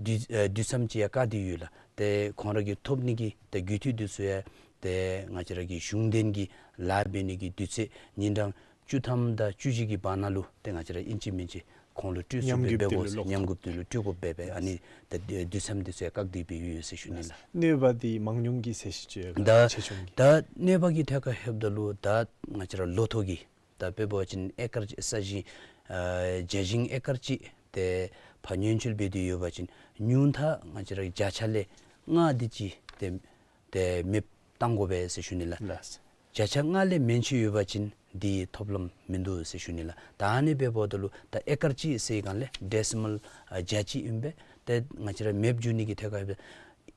དུས་ཨེ་དུས་མཚམས་ཅིག་ཡང་བཀག་སྟེ་ཡོད་ལགས། ཏེ་ཁོང་ར་གིས་ཐོབ་ནི་གི་ཏེ་རྒུད་འཐུས་འདི་ཚུ་ཡང་ཏེ་ང་བཅས་ར་གི་གཞུང་འབྲེལ་གྱི་ལཱ་འབད་ནི་གི་དུས་ཚོད་ཉིན་གྲངས་བཅུ་ཐམ་དང་བཅུ་བཞི་གི་བར་ན་ལུ་ཏེ་ང་བཅས་ར་ཨིན་ཅི་མིན་ཅི་ཁོང་ལུ་སྤྲོད་ཚུགསཔ་སྦེ་འབད་དགོ་ཟེར། ཉམས་རྒུདཔ་དེ་ལུ་ལོག་ཉམས་རྒུདཔ་དེ་ལུ་སྤྲོད་དགོཔ་སྦེ་སྦེ་ཨ་ནི་ཏེ་དུས་མཚམས་འདི་ཚུ་ཡང་བཀག་སྟེ་སྦེ་ཡོད་ཟེར་ཞུ་ནི་ལགས། གནོད་པ་འདི་མང་ཉུང་གི་ཟད་གཞི་ཅིག་ཡོད་ག་ད་ཆེ་ཆུང་གི། ད་གནོད་པ་གི་ཐད་ཁར་ལྷོདཔ་ད་ལུ་ད་ང་བཅས་ར་ལོ་ཐོ་གི་ད་དཔེ་འབད་བ་ཅིན་ཨེ་ཀར་ས་ཞིང་ཨ་བྱ་ཞིང་ཨེ་ཀར་གཅིག་ཏེ་ཕར་ཉེན་བཅོལ་འབད་དེ་ཡོད་པ་ཅིན་ཉུང་མཐའ་ང་བཅས་ར་བརྒྱ་ཆ་ལས་ལྔ་དེ་ཅིག་ཏེ་ཏེ་མེདཔ་བཏང་དགོ་པས་ཟེར་ཞུ་ནི་ལགས། ལགས། བརྒྱ་ཆ་ལྔ་ལས་མེན་ཅིག་ཡོད་པ་ཅིན་ འདི་ཐོབ་ལམ་མིན་འདུག་ཟེར་ཞུ་ནི་ལགས། ད་ཨ་ནི་འབདཝ་ད་ལུ་ད་ཨེ་ཀར་གཅིག་ཟེར་སྒང་ལས་ཌེ་སི་མཱལ་ཨ་བརྒྱ་གཅིག་ཨིན་པས། ཏེ་ང་བཅས་ར་མེཔ་འགྱུར་ནི་གི་ཐད་ཁར་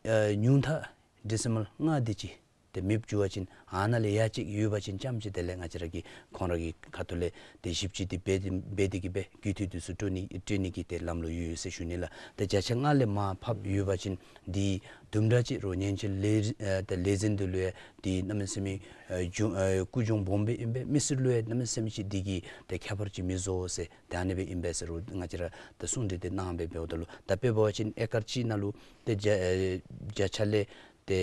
ཨ་ཉུང་མཐའ་ཌེ་སི་མཱལ་ལྔ་དེ་ཅིག་ཏེ་མེཔ་འགྱུར་བ་ཅིན་ཨ་ནཱ་ལས་ཡར་ཅིག་ཡོད་པ་ཅིན་ཙམ་ཅིག་དེ་ལས་ང་བཅས་ར་གིས་ཁོང་ར་གི་ཁ་ཐུག་ལས་ཏེ་ཞིབ་དཔྱད་འདི་འབད་དེ་འབད་དེ་གི་སྦེ་རྒུད་འཐུས་འདི་ཚུ་སྤྲོད་ནི་སྤྲོད་ནི་གི་ཏེ་ལམ་ལུགས་ཡོད་ཟེར་ཞུ་ནི་ལགས། ཏེ་བརྒྱ་ཆ་ལྔ་ལས་མར་ཕབ་ཡོད་པ་ཅིན་འདི་དུམ་གྲ་ཅིག་རོགས་ཉེན་བཅོལ་ལས་ཨ་ཏེ་ལས་འཛིན་འདི་ལུ་ཡང་འདི་གནམ་མེད་ས་མེད་ཨ་གཞུང་ཨ་སྐུ་གཞུང་སྦོམ་སྦེ་ཨིན་པས། མི་སེར་ལུ་ཡང་གནམ་མེད་ས་མེད་ཅིག་འདི་གིས་ཏེ་ཁྱད་པར་ཅིག་མི་བཟོ་ཟེར་ཏེ་ཨ་ནི་སྦེ་ཨིན་པས་ཟེར་རོགས་ང་བཅས་ར་ཏེ་གསུང་གྲོས་འདི་གནང་སྦེ་འབདཝ་ད་ལུ་ད་དཔེ་འབད་བ་ཅིན་ཨེ་ཀར་གཅིག་ནང་ལུ་ཏེ་བརྒྱ་ཨ་བརྒྱ་ཆ་ལས་ཏེ་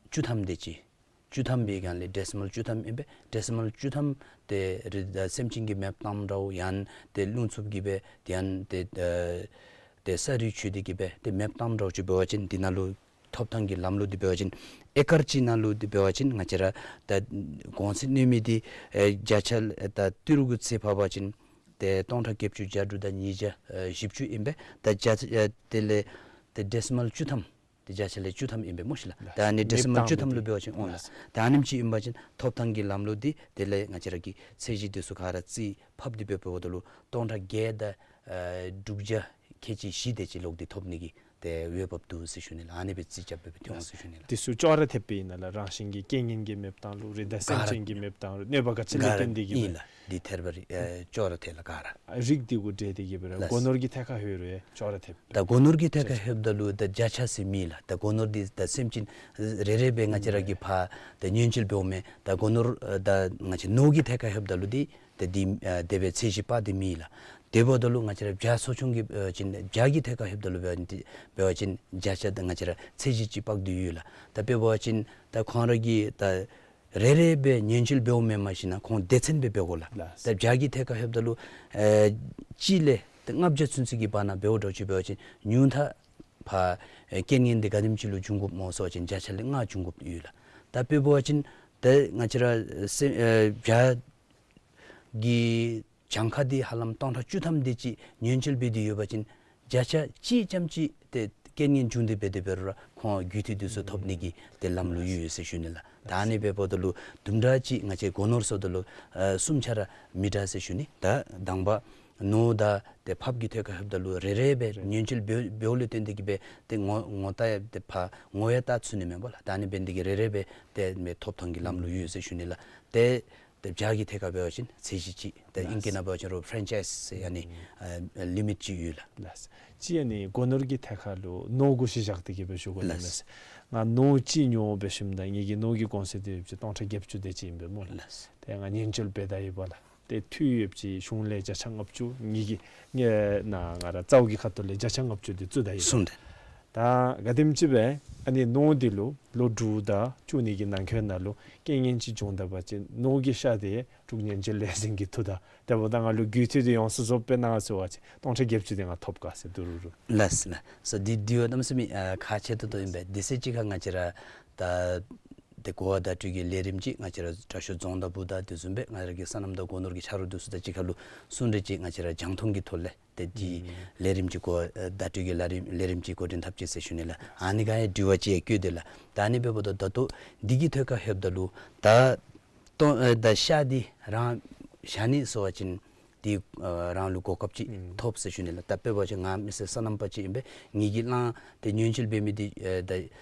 བཅུ་ཐམ་དེ་ཅིག་བཅུ་ཐམ་འབད་སྒང་ལས་ཌེ་སི་མཱལ་བཅུ་ཐམ་ཨིན་པས། ཌེ་སི་མཱལ་བཅུ་ཐམ་ཏེ་རི་ད་སེམས་ཅན་གྱི་མེཔ་བཏངམ་འདྲཝ་ཡང་ཏེ་རླུང་འཚུབ་ཀྱི་སྦེ་ཏེ་ཡང་ཏེ་ཨ་ཏེ་ས་རུད་ཆོད་དེ་གི་སྦེ་ཏེ་མེཔ་བཏངམ་འདྲཝ་ཅིག་འབད་བ་ཅིན་འདི་ནང་ལུ་ཐོབ་ཐང་གི་ལམ་ལུགས་འདི་འབད་བ་ཅིན་ཨེ་ཀར་གཅིག་ནང་ལུ་འདི་འབད་བ་ཅིན་ང་བཅས་ར་ད་གོང་ཚད་གནོད་མི་འདི་ཨེ་བརྒྱ་ཆ་ཨེ་ད་ཏི་རུ་གི་ཚད་ཕབ་པ་ཅིན་ཏེ་སྟོང་ཕྲག་བརྒྱད་ཅུ་གྱ་དྲུག་དང་ཉིས་བརྒྱ་ཨེ་བཞི་བཅུ་ཨིན་པས། ད་བརྒྱ་ཆ་ཨེ་དེ་ལས་ཏེ་ཌེ་སི་མཱལ་བཅུ་ཐམ་ཏེ་བརྒྱ་ཆ་ལས་བཅུ་ཐམ་ཨིན་པས་སྨོ་ཤི་ལགས། ད་ཨ་ནི་ཌེ་སི་མཱལ་བཅུ་ཐམ་ལུ་འབད་བ་ཅིན་འོང་ལགས། ད་ཨ་ནེམ་ཅིག་ཨིན་པ་ཅིན་ཐོབ་ཐང་གི་ལམ་ལུགས་འདི་དེ་ལས་ང་བཅས་ར་གི་ཚད་གཞི་འདི་ཚུ་ག་ར་རྩིས་ཕབ་སྟེ་འབད་འབདཝ་ད་ལུ་སྟོང་ཕྲག་བརྒྱད་དང་ཨ་དྲུག་བརྒྱ་ཁལ་གཅིག་བཞི་དེ་ཅིག་ལོག་སྟེ་ཐོབ་ནི་གི་ཏེ་འོས་འབབ་འདུག་ཟེར་ཞུ་ནི་ལགས། ཨ་ནི་སྦེ་རྩིས་རྐྱབ་སྦེ་འཐོན་འོང་ཟེར་ཞུ་ནི་ལགས། འདི་ཚུ་ཅོག་ར་འཐདཔ་སྦེ་ཨིན་ན་ལགས། རང་བཞིན་གྱི་རྐྱེན་ངན་གྱི་མེཔ་བཏང་རུང་རི་དྭགས་སེམས་ཅན་གྱི་མེཔ་བཏང་རུང་གནོད་པ་ག་ཅི་ལུ་བརྟེན་ཏེ་གི་སྦེ་ཨིན་ལགས། འདི་ཐད་རི་བ་རི་ཨེ་ཅོག་ར་འཐད་ལགས་ག་ར། རིགས་འདི་གུ་འབྲེལ་ཏེ་གི་སྦེ་ར་ལགས། སྒོ་ནོར་གྱི་ཐད་ཁར་ལྷོད་རུང་ཡང་ཅོག་ར་འཐདཔ་སྦེ། ད་སྒོ་ནོར་གྱི་ཐད་ཁར་ལྷོདཔ་ད་ལུ་ད་བརྒྱ་ཆ་ཟེར་མེད་ལགས། ད་སྒོ་ནོར་འདི་ད་སེམས་ཅན་རེ་རེ་སྦེ་ང་བཅས་ར་གིས་ཕར་ད་ཉེན་བཅོལ་འབདཝ་མས། ད་སྒོ་ནོར་ཨེ་ད་ང་བཅས་ནོར་གྱི་ཐད་ཁར་ལྷོདཔ་ད་ལུ་འདི་ཏེ་འདི་ཨ་དེ་སྦེ་ཚད་གཞི་དཔག་སྟེ་མེད་ལགས། དེ་འབདཝ་ད་ལུ་ང་བཅས་ར་བྱ་གསོ་སྐྱོང་གི་ཨ་ཅིན་བྱ་གི་ཐད་ཁར་ལྷོདཔ་ད་ལུ་འབད་བ་ཅིན་འབད་བ་ཅིན་བརྒྱ་ཆ་ད་ང་བཅས་ར་ཚད་གཞི་ཅིག་དཔག་སྟེ་ཡོད་ལགས། ད་དཔེ་འབད་བ་ཅིན་ད་ཁོང་ར་གིས་ད་རེ་རེ་སྦེ་ཉེན་བཅོལ་འབདཝ་མེན། མ་གཞི་ན་ཁོང་སྡེ་ཚན་སྦེ་འབད་དགོ་ལགས། ལགས། ད་བྱ་གི་ཐད་ཁར་ལྷོདཔ་ད་ལུ་ཨེ་གཅིག་ལས་ད་ལྔ་བརྒྱ་ཚུན་ཚོད་ཀྱི་བར་ན་འབདཝ་འདྲཝ་ཅིག་འབད་བ་ཅིན་ཉུང་མཐའ་ཕར་ཨེ་རྐྱེན་ངན་འདི་ག་དེམ་ཅིག་ལུ་འབྱུང་དགོཔ་སྨོ་ཟེར་བ་ཅིན་བརྒྱ་ཆ་ལས་ལྔ་འབྱུང་དགོཔ་ཡོད་ལགས། ད་དཔེ་འབད་བ་ཅིན་ད་ང་བཅས་ར་སེ་ཨེ་བྱ་གི་གྱངས་ཁ་འདི་ཧ་ལམ་སྟོང་ཕྲག་བཅུ་ཐམ་དེ་ཅིག་ཉེན་བཅོལ་འབད་དེ་ཡོད་པ་ཅིན་བརྒྱ་ཆ་གཅིག་ཙམ་ཅིག་ཏེ་རྐྱེན་ངན་བྱུང་སྟེ་འབད་དེ་འབད་རུང་ར་ཁོང་རྒུད་འཐུས་འདི་ཚུ་ཐོབ་ནི་གི་ཏེ་ལམ་ལུགས་ཡོད་ཡོད་ཟེར་ཞུ་ནི་ལགས། ད་ཨ་ནི་སྦེ་འབདཝ་ད་ལུ་དུམ་གྲ་ཅིག་ང་བཅས་སྒོ་ནོར་ཟེརཝ་ད་ལུ་ཨ་གསུམ་ཆ་ར་མི་འདྲ་ཟེར་ཞུ་ནི། ད་དང་པ་ནོར་དང་ཏེ་ཕབ་ཀྱི་ཐད་ཁར་ལྷོདཔ་ད་ལུ་རེ་རེ་སྦེ་རེད། ཉེན་བཅོལ་འབད་འབདཝ་ལས་བརྟེན་ཏེ་གི་སྦེ་ཏེ་ངོ་ངོ་རྟགས་ཡང་ཏེ་ཕར་ངོ་ཡང་བལྟ་ཚུགས་ནི་མེན་པ་ལགས། ད་ཨ་ནི་འབད་ནི་འདི་གིས་རེ་རེ་སྦེ་ཏེ་མི་ཐོབ་ཐང་གི་ལམ་ལུགས་ཡོད་ཡོད་ཟེར་ཞུ་ནི་ལགས། ཏེ་ཏེ་བྱ་གི་ཐད་ཁར་འབད་བ་ཅིན་ཚད་གཞི་ཅིག་ཏེ་ལགས། ཨིང་སྐད་ནང་འབད་བ་ཅིན་རོགས་ཕ་རེན་ཅའིཛ་ཟེར་ཨ་ནི་ཨ་ལི་མིཊ་ཅིག་ཡོད་ལགས། ལགས། གཅིག་ཨ་ནི་སྒོ་ནོར་གྱི་ཐད་ཁར་ལུ་ནོར་གུ་གཞི་བཞག་སྟེ་གི་སྦེ་ཞུ་དགོ་ལགས། ལགས། ང་ནོར་གཅིག་ཉོ་འབད་ཞིནམ་ད་ངེ་གི་ནོར་གྱི་གོང་ཚད་འདི་ཡོད་པ་ཅིན་སྟོང་ཕྲག་བརྒྱད་ཅུ་དེ་ཅིག་ཨིན་པས་སྨོ་ལགས། ལགས། ཏེ་ང་ཉེན་བཅོལ་འབད་ད་ཡི་པ་ལགས། ཏེ་འཐུས་ཡོད་པ་ཅིན་གཞུང་ལས་བརྒྱ་ཆ་ལྔ་བཅུ་ངེ་གི་ངེ་ན་ང་ར་རྩ་བོ་གི་ཁ་ཐུག་ལས་བརྒྱ་ཆ་ལྔ་བཅུ་འདི་བཙུགས་ད་ཡི་པ། གསུངས་ཏེ། ད་ག་དེམ་ཅིག་སྦེ་ཨ་ནི་ནོར་འདི་ལུ་ལོ་དྲུག་དང་བཅུ་གཉིས་ཀྱི་ནང་འཁོད་ནང་ལུ་རྐྱེན་ངན་ཅིག་བྱུང་ད་པ་ཅིན་ནོར་གྱི་ཤ་འདི་འབྲུག་ཉེན་བཅོལ་ལས་འཛིན་གྱི་ཐུགས་དང་དེ་འབདཝ་ད་ང་ལུ་རྒུད་འཐུས་འདི་ཡོངས་སུ་རྫོགསཔ་སྦེ་གནང་ཟེར་བ་ཅིན་སྟོང་ཕྲག་བརྒྱད་ཅུ་འདི་ང་ཐོབ་ག་ཟེར་བསྡུ་རུ་རུ། ལགས་ལགས། སོ་འདི་འདི་བ་གནམ་མེད་ས་མེད་ཨ་ཁག་ཆེ་ཏོག་ཏོ་ཨིན་པས། དེ་ཚེ་གཅིག་ཁར་ང་བཅས་ར་ད་ཏེ་གོ་བ་བརྡ་སྤྲོད་ཀྱི་ལས་རིམ་ཅིག་ང་བཅས་ར་དྲག་ཤོས་རྫོང་བདག་པོ་དང་དེ་བཟུམ་སྦེ་ང་ར་གི་སོ་ནམ་དང་སྒོ་ནོར་གྱི་ཆ་རོགས་འདི་ཚུ་དང་གཅིག་ཁར་ལུ་གསུང་གྲོས་ཅིག་ང་བཅས་ར་རྒྱང་མཐོང་གི་ཐོག་ལས་ཏེ་འདི་ལས་རིམ་ཅིག་གོ་ཨེ་བརྡ་སྤྲོད་ཀྱི་ལས་རིམ་ལས་རིམ་ཅིག་འགོ་འདྲེན་འཐབ་ཅི་ཟེར་ཞུ་ནི་ལགས། ཨ་ནི་ག་ཡང་དྲི་བ་ཅིག་ཡང་བཀོད་དེ་ལགས། ད་ཨ་ནི་འབདཝ་ད་ད་ལྟོ་འདི་གི་ཐད་ཁར་ལྷོདཔ་ད་ལུ་ད་ལྟོ་ཨེ་ད་ཤ་འདི་རང་བཞག་ནི་ཟེར་བ་ཅིན་འདི་ཨ་རང་ལུ་གོ་སྐབས་ཅིག་ཐོབ་ཟེར་ཞུ་ནི་ལགས། ད་དཔེ་འབད་བ་ཅིན་ང་མི་སེར་སོ་ནམ་པ་ཅིག་ཨིན་པས། ངེ་གི་གླང་ཏེ་ཉེན་བཅོལ་འབད་མི་འདི་ཨེ་ད་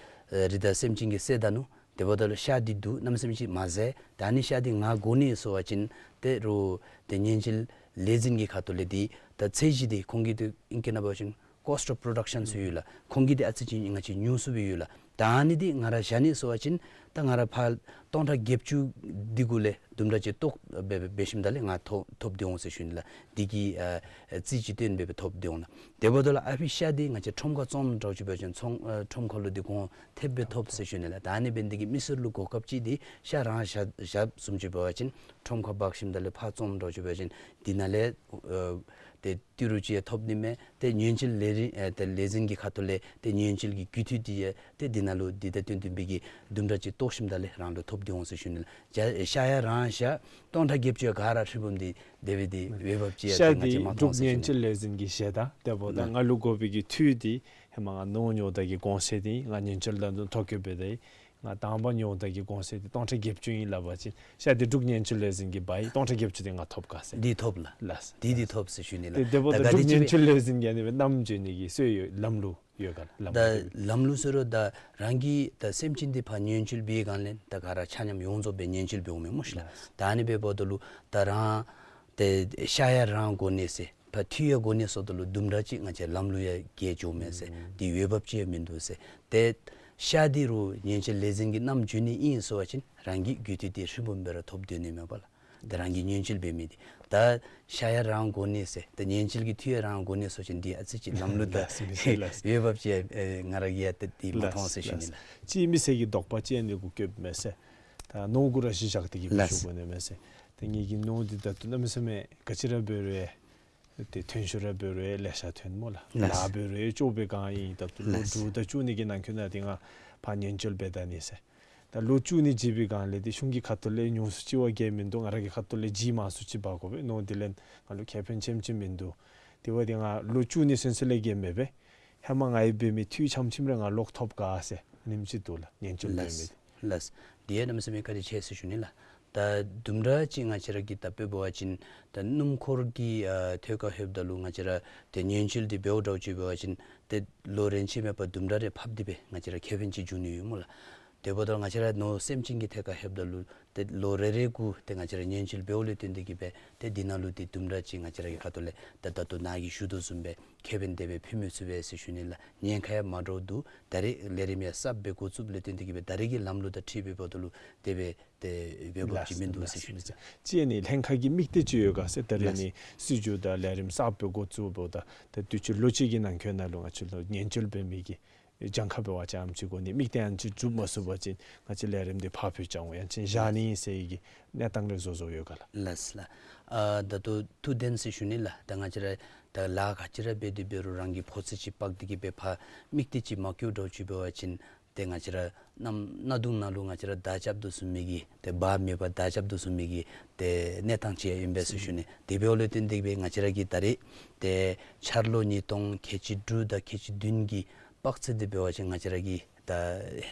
ཨེ་རི་དྭགས་སེམས་ཅན་གྱིས་བསད་ད་ནུག། དེ་འབདཝ་ད་ལུ་ཤ་འདི་འདུག། གནམ་མེད་ས་མེད་ཅིག་མ་ཟད། ད་ཨ་ནི་ཤ་འདི་ང་དགོ་ནི་ཟེར་བ་ཅིན་ཏེ་རོགས་ཏེ་ཉེན་བཅོལ་ལས་འཛིན་གྱི་ཁ་ཐུག་ལས་འདི་ད་ཚད་གཞི་འདི་ཁོང་གིས་ཏེ་ཨིང་སྐད་ནང་འབད་བ་ཅིན་cost of production ཟེར་ཡོད་ལགས། ཁོང་གིས་འདི་ཨ་ཙི་ཅིག་ང་བཅས་ཉུང་སུ་སྦེ་ཡོད་ལགས། ད་ཨ་ནི་འདི་ང་ར་བཞག་ནི་ཟེར་བ་ཅིན་ད་ང་ར་ཕར་སྟོང་ཕྲག་བརྒྱད་ཅུ་འདི་གུ་ལས་དུམ་གྲ་ཅིག་བཏོག་འབད་འབད་ཞིནམ་ད་ལས་ང་ཐོབ་ཐོབ་སྟེ་འོང་ཟེར་ཞུ་ནི་ལགས། འདི་གི་ཨ་རྩིས་ཅིག་བཏོན་སྦེ་སྦེ་ཐོབ་སྟེ་འོང་ལགས། དེ་འབདཝ་ད་ལུ་ཨ་ཕི་ཤ་འདི་ང་བཅས་ཁྲོམ་ཁར་བཙོངམ་འདྲཝ་ཅིག་འབད་བ་ཅིན་ཚོང་ཨ་ཁྲོམ་ཁར་ལུ་འདི་གོང་ཐེབས་སྦེ་ཐོབ་ཟེར་ཞུ་ནི་ལགས། ད་ཨ་ནི་འབད་ནི་འདི་གིས་མི་སེར་ལུ་གོ་སྐབས་ཅིག་འདི་ཤ་རང་བཞག་བཞགཔ་བཟུམ་ཅིག་འབད་བ་ཅིན་ཁྲོམ་ཁར་འབག་ཞིནམ་ད་ལས་ཕར་བཙོངམ་འདྲཝ་ཅིག་འབད་བ་ཅིན་འདི་ནང་ལས་ཨ་ཏེ་ཏི་རུ་ཅིག་ཡང་ཐོབ་ནི་མས། ཏེ་ཉེན་བཅོལ་ལས་རིམ་ཨེ་ཏེ་ལས་འཛིན་གྱི་ཁ་ཐུག་ལས་ཏེ་ཉེན་བཅོལ་གྱི་རྒུད་འཐུས་འདི་ཡང་ཏེ་འདི་ནང་ལུ་འདི་དང་བསྟུན་བསྟུན་པའི་གི་དུམ་གྲ་ཅིག་བཏོག་ཞིནམ་ད་ལས་རང་ལུ་ཐོབ་སྟེ་འོང་ཟེར་ཞུ་ནི་ལགས། ཤ་ཡང་རང་བཞག་སྟོང་ཕྲག་བརྒྱད་ཅུ་ཡང་ག་ར་ཧྲིལ་བུམ་འདི་དེ་སྦེ་འདི་འོས་འབབ་ཅིག་ཡང་ཤ་ཏེ་ང་བཅས་འདི་མ་མཐོང་འབྲུག་ཟེར་ཞུ་ཉེན་ནི་བཅོལ་ལས་འཛིན་གྱི་ཞལ་དང་དེ་འབདཝ་ད་ལགས། ང་ལུ་དགོ་པའི་གི་འཐུས་འདི་ཧེ་མ་ང་ནོར་ཉོ་ད་གི་གོང་ཚད་འདི་ང་ཉེན་བཅོལ་དང་དུ་ཐོ་བཀོད་འབད་དེ་ ང་དང་པ་ཉོཝ་ད་གི་གོང་ཚད་འདི་སྟོང་ཕྲག་བརྒྱད་ཅུ་ཨིན་སླབ་པ་ཅིན་ཤ་འདི་འབྲུག་ཉེན་བཅོལ་ལས་འཛིན་གྱིས་འབག་ཡི་སྟོང་ཕྲག་བརྒྱད་ཅུ་འདི་ང་ཐོབ་ག་ཟེར། འདི་ཐོབ་ལགས། ལགས། འདི་འདི་ཐོབ་ཟེར་ཞུ་ནི་ལགས། ཏེ་དེ་འབདཝ་ད་ད་འབྲུག་ག་དེ་ཅིག་ཉེན་བཅོལ་ལས་འཛིན་གྱིས་ཨ་ནི་སྦེ་བསྣམ་འགྱོ་ནི་གི་སྲོལ་ཡོད་ལམ་ལུགས་ཡོད་ག་ལགས། ལམ་ལུགས་ད་ལམ་ལུགས་ཟེར་རུང་ད་རང་གི་ད་སེམས་ཅན་འདི་ཕར་ཉེན་བཅོལ་འབད་བའི་སྒང་ལས་ད་ག་ར་ཆ་མཉམ་ཡོངས་རྫོགས་སྦེ་ཉེན་བཅོལ་འབདཝ་མས་སྨོ་ཤི་ལགས། ལགས། ད་ཨ་ནི་འབདཝ་ད་ལུ་ད་རང་ཏེ་ཤ་ཡང་རང་དགོ་ནི་ཟེར་ཕར་འཐུས་ཡང་དགོ་ནི་ཟེརཝ་ད་ལུ་དུམ་གྲ་ཅིག་ང་བཅས་ལམ་ལུགས་ཡང་འགལ་འགྱོཝ་མས་ཟེར། ཨུམ། འདི་འོས་འབབ་ཅིག་ཡང་མིན་འདུག་ཟེར། ཏེ་ཤ་འདི་རུང་ཉེན་བཅོལ་ལས་འཛིན་གྱིས་བསྣམ་འགྱོ་ནི་ཨིན་ཟེར་བ་ཅིན་རང་གི་རྒུད་འཐུས་འདི་ཧྲིལ་བུམ་སྦེ་ར་ཐོབ་སྡོད་ནི་མས་པ་ལགས། ཏེ་རང་གིས་ཉེན་བཅོལ་འབད་མི་འདི་ད་ཤ་ཡང་རང་དགོ་ནི་ཟེར་ཏེ་ཉེན་བཅོལ་གྱི་འཐུས་ཡང་རང་དགོ་ནི་ཟེར་བ་ཅིན་འདི་ཨ་ཙི་ཅིག་ལམ་ལུགས་ད་ལགས་ལགས། འོས་འབབ་ཅིག་ཨེ་ང་ར་གིས་ཡང་ཏེ་འདི་མ་མཐོང་ཟེར་ཞུ་ནི་ལགས། ལགས། གཅིག་མི་སེར་གྱི་དོགས་པ་ཅིག་ཨ་ནི་གུ་བཀོདཔ་མས་ཟེར། ད་ནོར་གུ་ར་གཞི་བཞག་སྟེ་གི་སྦེ་ལགས། ཞུ་དགོ་ནི་མས་ཟེར། ཏེ་ངེ་གི་ནོར་འདི་ད་ལྟོ་གནམ་མེད་ས་མེད་ག་ཅི་ར་འབད་རུང་ཏེ་ཐོན་ཤུགས་ར་འབད་རུང་ལེ་ཤ་ཐོན་སྨོ་ལགས། ལགས། ལཱ་འབད་རུང་ལྕོགས་པའི་སྒང་ཨིན། ད་ལྟོ་ལོ་ལགས། དྲུག་དང་བཅུ་གཉིས་ཀྱི་ནང་འཁོད་ནང་འདི་ང་ཕར་ཉེན་བཅོལ་འབད་ད་ནི་ཟེར། ད་ལོ་བཅུ་གཉིས་འགྱོ་བའི་སྒང་ལས་འདི་གཞུང་གི་ཁ་ཐུག་ལས་ཉུང་སུ་ཅིག་བ་ག་ཡང་མིན་འདུག། ང་ར་གི་ཁ་ཐུག་ལས་ཇི་མང་སུ་ཅིག་འབག་དགོ་པས། ནོར་འདི་ལས་ང་ལུ་ཁེ་ཕན་ཆེམ་ཅིག་མིན་འདུག། དེ་འབདཝ་ད་ང་ལོ་བཅུ་གཉིས་ཚུན་ཚོད་ལས་ག་ཡང་མེད་པས། ཧེ་མ་ང་གིས་འབད་མི་འཐུས་ཆམ་ཆིམ་རེ་ང་ལོག་ཐོབ་ག་ཟེར་ཨ་ནེམ་ཅིག་འདུག་ལགས། ཉེན་བཅོལ་འབད་མི། ལགས། ལགས། འདི་ཡང་གནམ་མེད་ས་མེད་བཀའ་དྲིན་ཆེ་ཟེར་ཞུ་ནི་ལགས། ད་དུམ་གྲ་ཅིག་ང་བཅས་ར་གིས་ད་དཔེ་འབད་བ་ཅིན་ད་སྣུམ་འཁོར་གྱི་ཨ་ཐད་ཁར་ལྷོདཔ་ད་ལུ་ང་བཅས་ར་ཏེ་ཉེན་བཅོལ་འདི་འབདཝ་འདྲཝ་ཅིག་འབད་བ་ཅིན་ཏེ་ལོ་རེ་ཕྱེད་མེད་པར་དུམ་གྲ་རེ་ཕབ་སྟེ་སྦེ་ང་བཅས་ར་ཁེ་ཕན་ཅིག་འབྱུང་ནི་ཡོད་སྨོ་ལགས། དེ་འབདཝ་ད་ང་བཅས་ར་ནོར་སེམས་ཅན་གྱི་ཐད་ཁར་ལྷོདཔ་ད་ལུ་ཏེ་ལོ་རེ་རེ་གུ་ཏེ་ང་བཅས་ར་ཉེན་བཅོལ་འབདཝ་ལས་བརྟེན་ཏེ་གི་སྦེ་ཏེ་འདི་ནང་ལུ་ཏེ་དུམ་གྲ་ཅིག་ང་བཅས་ར་གི་ཁ་ཐུག་ལས་ཏེ་ད་ལྟོ་ནཱ་གིས་ཞུ་དོ་བཟུམ་སྦེ་ཁེ་ཕན་དེ་སྦེ་ཕུལ་མི་ཚུགས་པས་ཟེར་ཞུ་ནི་ལགས། ཉེན་ཁ་ཡང་མ་འདྲཝ་འདུག། ད་རེས་ལས་རིམ་ཡང་གསརཔ་སྦེ་འགོ་བཙུགསཔ་ལས་བརྟེན་ཏེ་གི་སྦེ་ད་རེས་ཀྱི་ལམ་ལུགས་དང་འཁྲིལ་སྦེ་འབདཝ་ད་ལུ་དེ་སྦེ་ཏེ་འོས་འབབ་ཅིག་མིན་འདུག་ཟེར་ཞུ་ནི། ལགས། ཅིག་ཨ་ནི་ལྷན་ཁག་གི་དམིགས་གཏད་ཅིག་ཡོད་ག་ཟེར། ད་རེས་ལགས། ནི་སྲིད་བྱུས་དང་ལས་རིམ་གསརཔ་སྦེ་འགོ་བཙུགསཔ་ད་ད་དུས་ཅི་ལོ་གཅིག་གི་ནང་འཁོད་ནང་ལུ་ང་བཅས་ལུ་ཉེན་བཅོལ་འབད་མི་གི་གྱངས་ཁ་འབད་བ་ཅིན་ཨ་ནེམ་ཅིག་དགོ་ནི། དམིགས་གཏད་ཨ་ནེམ་ཅིག་གྲུབ་མ་ཚུགས་པ་ཅིན་ང་བཅས་ལས་རིམ་འདི་ཕར་འགྱངས་འོང་ཡང་ཅིན་བཞག་ནི་ཨིན་ཟེར་གྱི་གནས་སྟངས་རེ་བཟོ་བཟོཝ་ཡོད་ག་ལགས། ལགས་ལགས། ཨ་ད་ལྟོ་ཐུགས་བདེན་ཟེར་ཞུ་ནི་ལགས། ད་ང་བཅས་ར་ད་ལཱ་ག་ཅི་ར་འབད་དེ་འབད་རུང་རང་གིས་ཕོ་ཚོད་ཅིག་དཔག་སྟེ་གི་སྦེ་ཕར་དམིགས་གཏད་ཅིག་མ་བསྐྱེད་འདྲཝ་ཅིག་འབད་བ་ཅིན་ཏེ་ང་བཅས་ར་གནམ་གནག་དུང་ནང་ལུ་ང་བཅས་ར་མདའ་རྐྱབ་དོ་བཟུམ་མའི་གི་ཏེ་འབག་མེད་པར་མདའ་རྐྱབ་དོ་བཟུམ་མའི་གི་ཏེ་གནས་སྟངས་ཅིག་ཨིན་པས་ཟེར་ཞུ་ནི། དེ་འབདཝ་ལས་བརྟེན་ཏེ་གི་སྦེ་ང་བཅས་ར་གིས་ད་རེས་ཏེ་འཆར་ལོ་ཉིས་སྟོང་ཁལ་གཅིག་དྲུག་དང་ཁལ་གཅིག་བདུན་གྱི་དཔག་ཚད་དེ་འབད་བ་ཅིན་ང་བཅས་ར་གི་ད་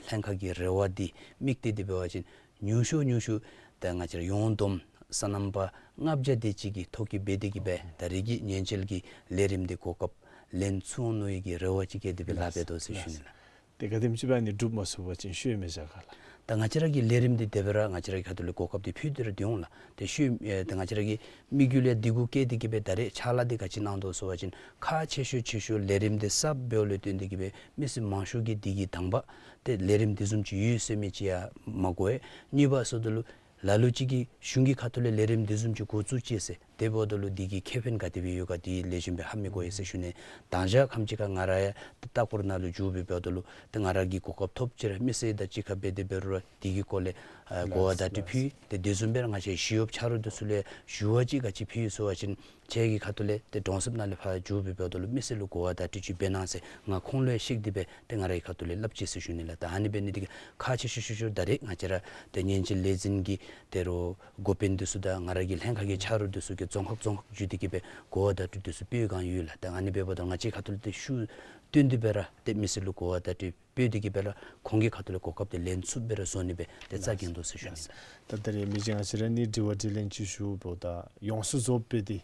ལྷན་ཁག་གི་རེ་བ་འདི་དམིགས་གཏད་དེ་འབད་བ་ཅིན་ཉུང་ཤོས་ཉུང་ཤོས་ད་ང་བཅས་ར་ཡོངས་བསྡོམས་སོ་ནམ་པ་ལྔ་བརྒྱ་དེ་ཅིག་གིས་ཐོ་བཀོད་འབད་དེ་གི་སྦེ་ད་རེས་ཀྱི་ཉེན་བཅོལ་གྱི་ལས་རིམ་འདི་གོ་སྐབས་ལེན་ཚུགས་འོང་མནོ་བའི་གི་རེ་བ་ཅིག་བསྐྱེད་དེ་སྦེ་ལཱ་འབད་དོ་ཟེར་ཞུ་ནི་ལགས། ཏེ་ག་དེམ་ཅིག་སྦེ་ཨ་ནི་འགྲུབ་མ་ཚུགས་པ་ཅིན་ཤུལ་མི་བཞག་ག་ལགས། ད་ང་བཅས་ར་གི་ལས་རིམ་འདི་དེ་སྦེ་ར་ང་བཅས་ར་གི་ཁ་ཐུག་ལས་གོ་སྐབས་འདི་ཕུལ་ཏེ་ར་སྡོད་འོང་ལགས། ཏེ་ཤུལ་ཨེ་ད་ང་བཅས་ར་གི་དམིགས་ཡུལ་ཡང་འདི་གུ་བསྐྱེད་དེ་གི་སྦེ་ད་རེས་ཕྱག་ལཱ་འདི་ག་ཅི་གནང་དོ་ཟེར་བ་ཅིན་ཁག་ཆེ་ཤོས་ཆེ་ཤོས་ལས་རིམ་འདི་གསརཔ་འབདཝ་ལས་བརྟེན་ཏེ་གི་སྦེ་མི་སེར་མང་ཤོས་ཀྱིས་འདི་གི་དང་པ་ཏེ་ལས་རིམ་འདི་བཟུམ་ཅིག་ཡོད་ཟེར་མི་ཅིག་ཡང་མ་གོ་བས། གཉིས་པ་ཟེརཝ་ད་ལུ་ལ་ལུ་ཅིག་གིས་གཞུང་གི་ཁ་ཐུག་ལས་ལས་རིམ་འདི་བཟུམ་ཅིག་འགོ་བཙུགས་ཅི་ཟེར་དེ་འབདཝ་ད་ལུ་འདི་གི་ཁེ་ཕན་ག་དེ་སྦེ་ཡོད་ག་འདི་ལེགས་ཤོམ་སྦེ་ཧ་མི་གོ་ཡི་ཟེར་ཞུ་ནི། ད་ཅི་ཁམས་ཅིག་ཁར་ང་ར་ཡང་ཏེ་ལྟ་སྐོར་ནང་ལུ་འགྱོ་སྦེ་འབདཝ་ད་ལུ་ཏེ་ང་ར་གིས་གོ་སྐབས་ཐོབ་ཅི་ར་མི་སེར་དང་གཅིག་ཁར་འབད་དེ་འབད་རུང་ར་འདི་གི་སྐོར་ལས་ཨ་གོ་བ་བརྡ་སྤྲོད་ཕུལ། ཏེ་དེ་བཟུམ་སྦེ་ར་ང་བཅས་ཞི་གཡོགཔ་ཆ་རོགས་འདི་ཚུ་ལུ་ཞུ་བ་ཅིག་ག་ཅི་ཕུལ་ཡི་ཟེར་བ་ཅིན་ཁྱེད་ཀྱི་ཁ་ཐུག་ལས་ཏེ་གྲོང་གསེབ་ནང་ལས་ཕར་འགྱོ་སྦེ་འབདཝ་ད་ལུ་མི་སེར་ལུ་གོ་བ་བརྡ་སྤྲོད་ཅིག་འབད་གནང་ཟེར་ང་ཁོང་ལུ་ཡང་གཤེགས་ཏེ་སྦེ་ཏེ་ང་རའི་ཁ་ཐུག་ལས་སླབ་ཅི་ཟེར་ཞུ་ནི་ལགས། ད་ཨ་ནི་འབད་ནི་འདི་གིས་ཁག་ཆེ་ཤོས་ཆེ་ཤོས་ད་རེས་ང་བཅས་ར་ཏེ་ཉེན་བཅོལ་ལས་འཛིན་གྱི་ཏེ་རོགས་འགོ་དཔོན་འདི་ཚུ་དང་ང་ར་གི་ལྷན་ཁག་གི་ཆ་རོགས་འདི་ཚུ་གིས་རྫོང་ཁག་རྫོང་ཁག་འགྱོ་སྟེ་གི་སྦེ་གོ་བ་བརྡ་སྤྲོད་འདི་ཚུ་ཕུལ་བའི་སྒང་ཡོད་ལགས། ད་ཨ་ནི་འབདཝ་ད་ང་བཅས་ཁ་ཐུག་ལས་ཏེ་ཤུགས་བཏོན་ཏེ་སྦེ་ར་ཏེ་མི་སེར་ལུ་གོ་བ་བརྡ་སྤྲོད་ཕུལ་ཏེ་གི་སྦེ་ར་ཁོང་གི་ཁ་ཐུག་ལས་གོ་སྐབས་འདི་ལེན་ཚུགསཔ་སྦེ་ར་བཟོ་ནི་སྦེ་ཏེ་རྩ་འགེངས་དོ་ཟེར་ཞུ་ནི། ད་ད་རེས་མི་རྗེ་ང་བཅས་ར་ནི་དྲི་བ་དྲིས་ལན་ཅིག་ཞུཝ་ད་ཡོངས་སུ་རྫོགསཔ་སྦེ་འདི་